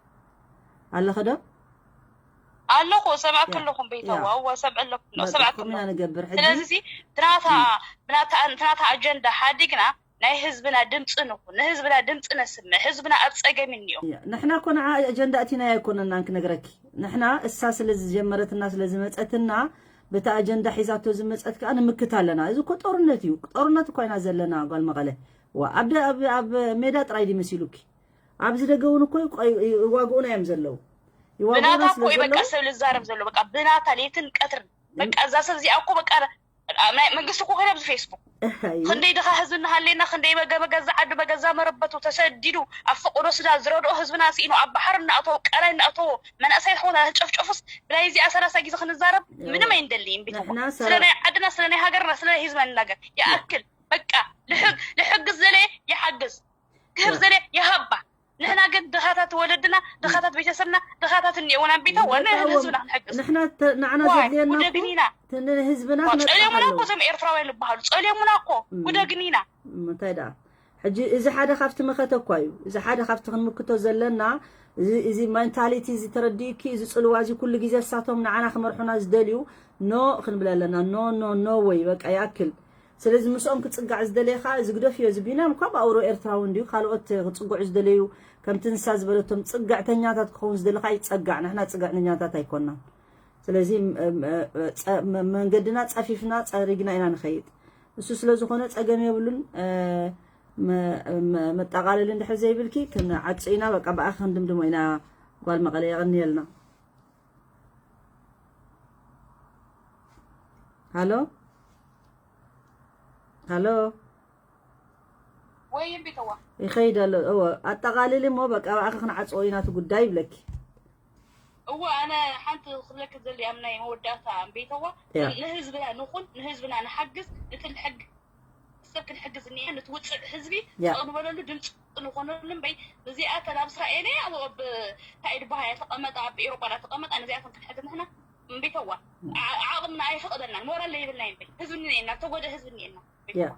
ኣለኸ ዶ? ኣለኹ ሰማዕኪ ኣለኹም ቤተዋ እወ ሰምዐ ኣለኹ ሰማዕኪ ኣለኹ። ንገብር ሕጂ ስለዚ ብናታ ብናታ ኣጀንዳ ሓዲግና ናይ ህዝብና ድምፂ ንኹን፣ ንህዝብና ድምፂ ነስምዕ፣ ህዝብና ኣብ ፀገም እኒኦ። ንሕና እኮ ንዓ ኣጀንዳ እቲና ኣይኮነናን ክነግረኪ። ንሕና እሳ ስለ ዝጀመረትና ስለ ዝመፀትና በቲ ኣጀንዳ ሒዛቶ ዝመፀት ከዓ ንምክት ኣለና። እዚ እኮ ጦርነት እዩ። ጦርነት እኳ ኢና ዘለና ጓል መቐለ። ዋ ኣብ ደ- ኣብ ኣብ ሜዳ ጥራይ ድዩ መሲሉኪ? ኣብዚ ደገ እውን እኮ ይቆ- ይዋግኡና እዮም ዘለዉ። ይዋግኡና ብናታ ስለ እኮ እዩ በቃ ዘለዉ ሰብ ልዛረብ ዘሎ በቃ ብናታ ሌትን ቀትርን በቃ እዛ ሰብ እዚኣ እኮ በቃ ናይ መንግስቲ እኮ ኮይና ኣብዚ ፌስቡክ ክንደይ ድኻ ህዝቢ እናሃለና ክንደይ በገ በገዛ ዓዲ በገዛ መረበቱ ተሰዲዱ ኣብ ፈቀዶ ስዳ ዝረድኦ ህዝብና ስኢኑ ኣብ ባሕሪ እናእተዎ ቀላይ እናእተዎ መናእሰይ ኣሕዋትና ጨፍጨፉስ ብናይ እዚኣ ሰላሳ ግዜ ክንዛረብ ምንም ኣይንደልይን ቤተዋ ስለ ናይ ዓድና ስለ ናይ ሃገርና ስለ ናይ ህዝብና ንናገር ይኣክል በቃ ልሕግ ልሕግዝ ዘለ ይሓግዝ ክህብ ዘለ ይሃባ ንሕና ግን ድኻታት ወለድና ድኻታት ቤተሰብና ድኻታት እኒአውና ቤተዋ ንህዝብና ክንሕግዝ ንሕና ተ- ንዓና ዋይ ዘድልየና እኮ ውደግኒና እቲ ንህዝብና ክነጥፍ ጸልዮሙና ኣለዎ። እኮ እዞም ኤርትራውያን ዝበሃሉ ጸልዮሙና እኮ ውደግኒና እንታይ ደኣ ሕጂ እዚ ሓደ ካብቲ መኸተ እኳ እዩ። እዚ ሓደ ካብቲ ክንምክቶ ዘለና እዚ እዚ ሜንታሊቲ እዚ ተረዲእኪ እዚ ጽልዋ እዚ ኩሉ ግዜ እሳቶም ንዓና ክመርሑና ዝደልዩ ኖ ክንብል ኣለና። ኖ ኖ ኖ ወይ በቃ ይኣክል። ስለዚ ምስኦም ክጽጋዕ ዝደለየ ከኣ እዚ ግደፍዮ፣ እዚ ቢንያም እኳ ብኣውሮ ኤርትራዊ እንድዩ፣ ካልኦት ክጽግዑ ዝደለዩ ከምቲ ንሳ ዝበለቶም ጽግዕተኛታት ክኸውን ዝደሊ ከኣ ይጸጋዕ፣ ንሕና ጽግዕተኛታት ኣይኮናን። ስለዚ መንገድና ጸፊፍና ጸሪግና ኢና ንኸይድ። እሱ ስለ ዝኾነ ጸገም የብሉን። መጠቓለሊ እንድሕር ዘይብልኪ ክንዓጹ ኢና። በቃ ብኣኺ ክንድምድሞ ኢና ጓል መቐለ። የቐንየልና። ሃሎ ሃሎ ወይ እምቢተዋ ይኸይድ ኣሎ። እወ ኣጠቓልሊ እሞ በቃ ብኣኺ ክንዓፅዎ ኢና እቲ ጉዳይ ይብለኪ። እወ ኣነ ሓንቲ ክብለኪ ዘልያ ናይ መወዳእታ እምቢተዋ ያ። ንህዝብና ንኹን ንህዝብና ንሓግዝ እቲ ንሕግ ሰብ ክንሕግዝ እኒአ ነቲ ውፅዕ ህዝቢ ያ። ስቕ ንበለሉ ድምፂ ንኾነሉ እምበይ እዚኣተን ኣብ እስራኤል እያ ኣብ እንታይ ድበሃያ ተቐመጣ ኣብ ኤሮጳ ዳ ተቐመጣ ነዚኣተን ክንሕግዝ ንሕና እምቢተዋ። ዓ- ዓቕምና ኣይፈቕደልናን፣ ሞራል የብልናይ። እምበይ ህዝቢ እኒኤና፣ ተጎደ ህዝቢ እኒኤና። እምቢተዋ።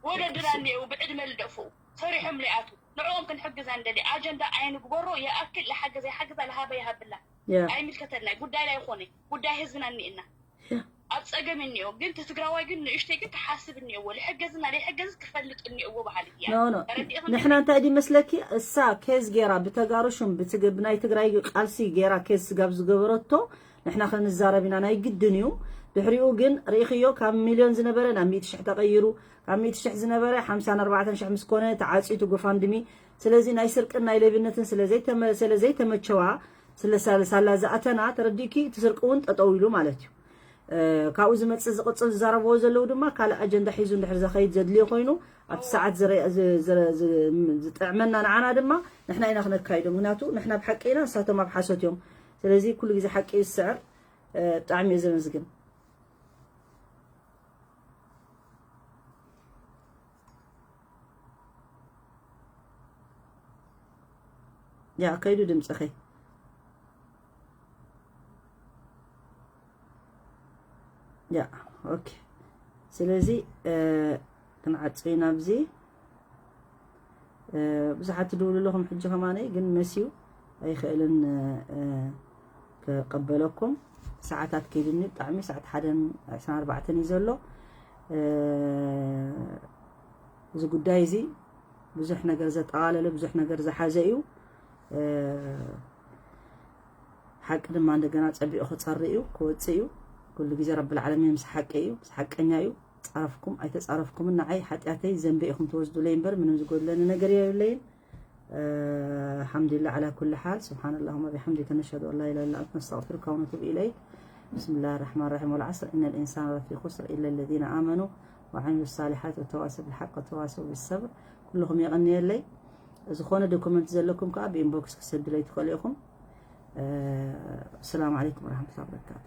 ወለድና እኒኤው ብዕድመ ልደፍኡ ሰሪሖም ለይኣቱ፣ ንዕኦም ክንሕግዛ እንደሊ። ኣጀንዳ ኣይንግበሮ። ይኣክል፣ ይሓግዛ ይሓግዛ፣ ለሃበ ይሃብላ። ኣይምልከተልና፣ ጉዳይ ላይ ይኾነ። ጉዳይ ህዝብና እኒኤና። ኣብ ጸገም እኒኦ ግን፣ እቲ ትግራዋይ ግን ንእሽተይ ግን ክሓስብ እኒኦዎ። ልሕገዝና ለይሕገዝ ክፈልጥ እኒኦዎ በሃሊ እያ። ኖ ኖ። ተረዲእኽኒ? ንሕና እንታይ ድመስለኪ፣ እሳ ኬዝ ጌራ ብተጋሩ ሹም ብትግ- ብናይ ትግራይ ቃልሲ ጌራ ኬዝ ስጋብ ዝገበረቶ ንሕና ክንዛረብ ኢና፣ ናይ ግድን እዩ። ድሕሪኡ ግን ርኢኽዮ፣ ካብ ሚልዮን ዝነበረ ናብ ሚእቲ ሽሕ ተቐይሩ፣ ካብ ሚእቲ ሽሕ ዝነበረ ሓምሳን ኣርባዕተን ሽሕ ምስ ኮነ ተዓፅዩ እቲ ጎፋንድሚ። ስለዚ ናይ ስርቅን ናይ ሌብነትን ስለ ዘይተመ- ስለ ዘይተመቸዋ፣ ስለ ሳላ ዝኣተና፣ ተረዲእኪ፣ እቲ ስርቂ እውን ጠጠው ኢሉ ማለት እዩ። ካብኡ ዝመፅእ ዝቕፅል ዝዛረብዎ ዘለዉ ድማ ካልእ ኣጀንዳ ሒዙ እንድሕር ዘኸይድ ዘድልዮ ኮይኑ፣ ኣብቲ ሰዓት ዝረ- ዝ- ዝረ- ዝ- ዝጥዕመና ንዓና ድማ ንሕና ኢና ክነካይዶ። ምክንያቱ ንሕና ብሓቂ ኢና፣ ንሳቶም ኣብ ሓሶት እዮም። ስለዚ ኩሉ ግዜ ሓቂ እዩ ዝስዕር። ብጣዕሚ እየ ዘመስግን። ያ ከይዱ ድምፅኺ። ያ ኦኬ። ስለዚ ክንዓፅዮ ኢና ኣብዚ። ብዙሓት ትድውሉ ኣለኹም ሕጂ ከማነይ ግን መስዩ ኣይኽእልን ክቐበለኩም። ሰዓታት ከይድኒ ብጣዕሚ ሰዓት ሓደን ዕስራን ኣርባዕተን እዩ ዘሎ። እዚ ጉዳይ እዚ ብዙሕ ነገር ዘጠቓለለ፣ ብዙሕ ነገር ዝሓዘ እዩ። ሓቂ ድማ እንደገና ጸቢቑ ክጸሪ እዩ፣ ክወጽእ እዩ። ኩሉ ግዜ ረብል ዓለሚን ምስ ሓቂ እዩ፣ ምስ ሓቀኛ እዩ። ጻረፍኩም ኣይተጻረፍኩምን ንዓይ ሓጢኣተይ ዘንበ ኢኹም ትወስዱለይ እምበር ምንም ዝጎድለኒ ነገር የብለይን። ኣልሓምዱሊላህ ዓላ ኩሊ ሓል። ስብሓን ኣላሁመ ቢሓምዲከ ነሽሀዱ ኣን ላ ኢላሃ ኢላ ኣንተ ነስተግፊሩከ ወነቱቡ ኢለይክ። ብስምላህ ራሕማን ራሒም። ወልዓስር ኢነል ኢንሳነ ለፊ ኹስር ኢለ ለዚነ ኣመኑ ወዓሚሉ ሳሊሓት ወተዋሰው ብልሓቅ ወተዋሰው ብሰብር። ኩልኹም የቐንየለይ። ዝኾነ ዶኩመንት ዘለኩም ከዓ ብኢንቦክስ ክሰዱለይ ትኽእሉ ኢኹም። ኣሰላሙ ዓለይኩም ወራሕመቱላሂ ወበረካቱ።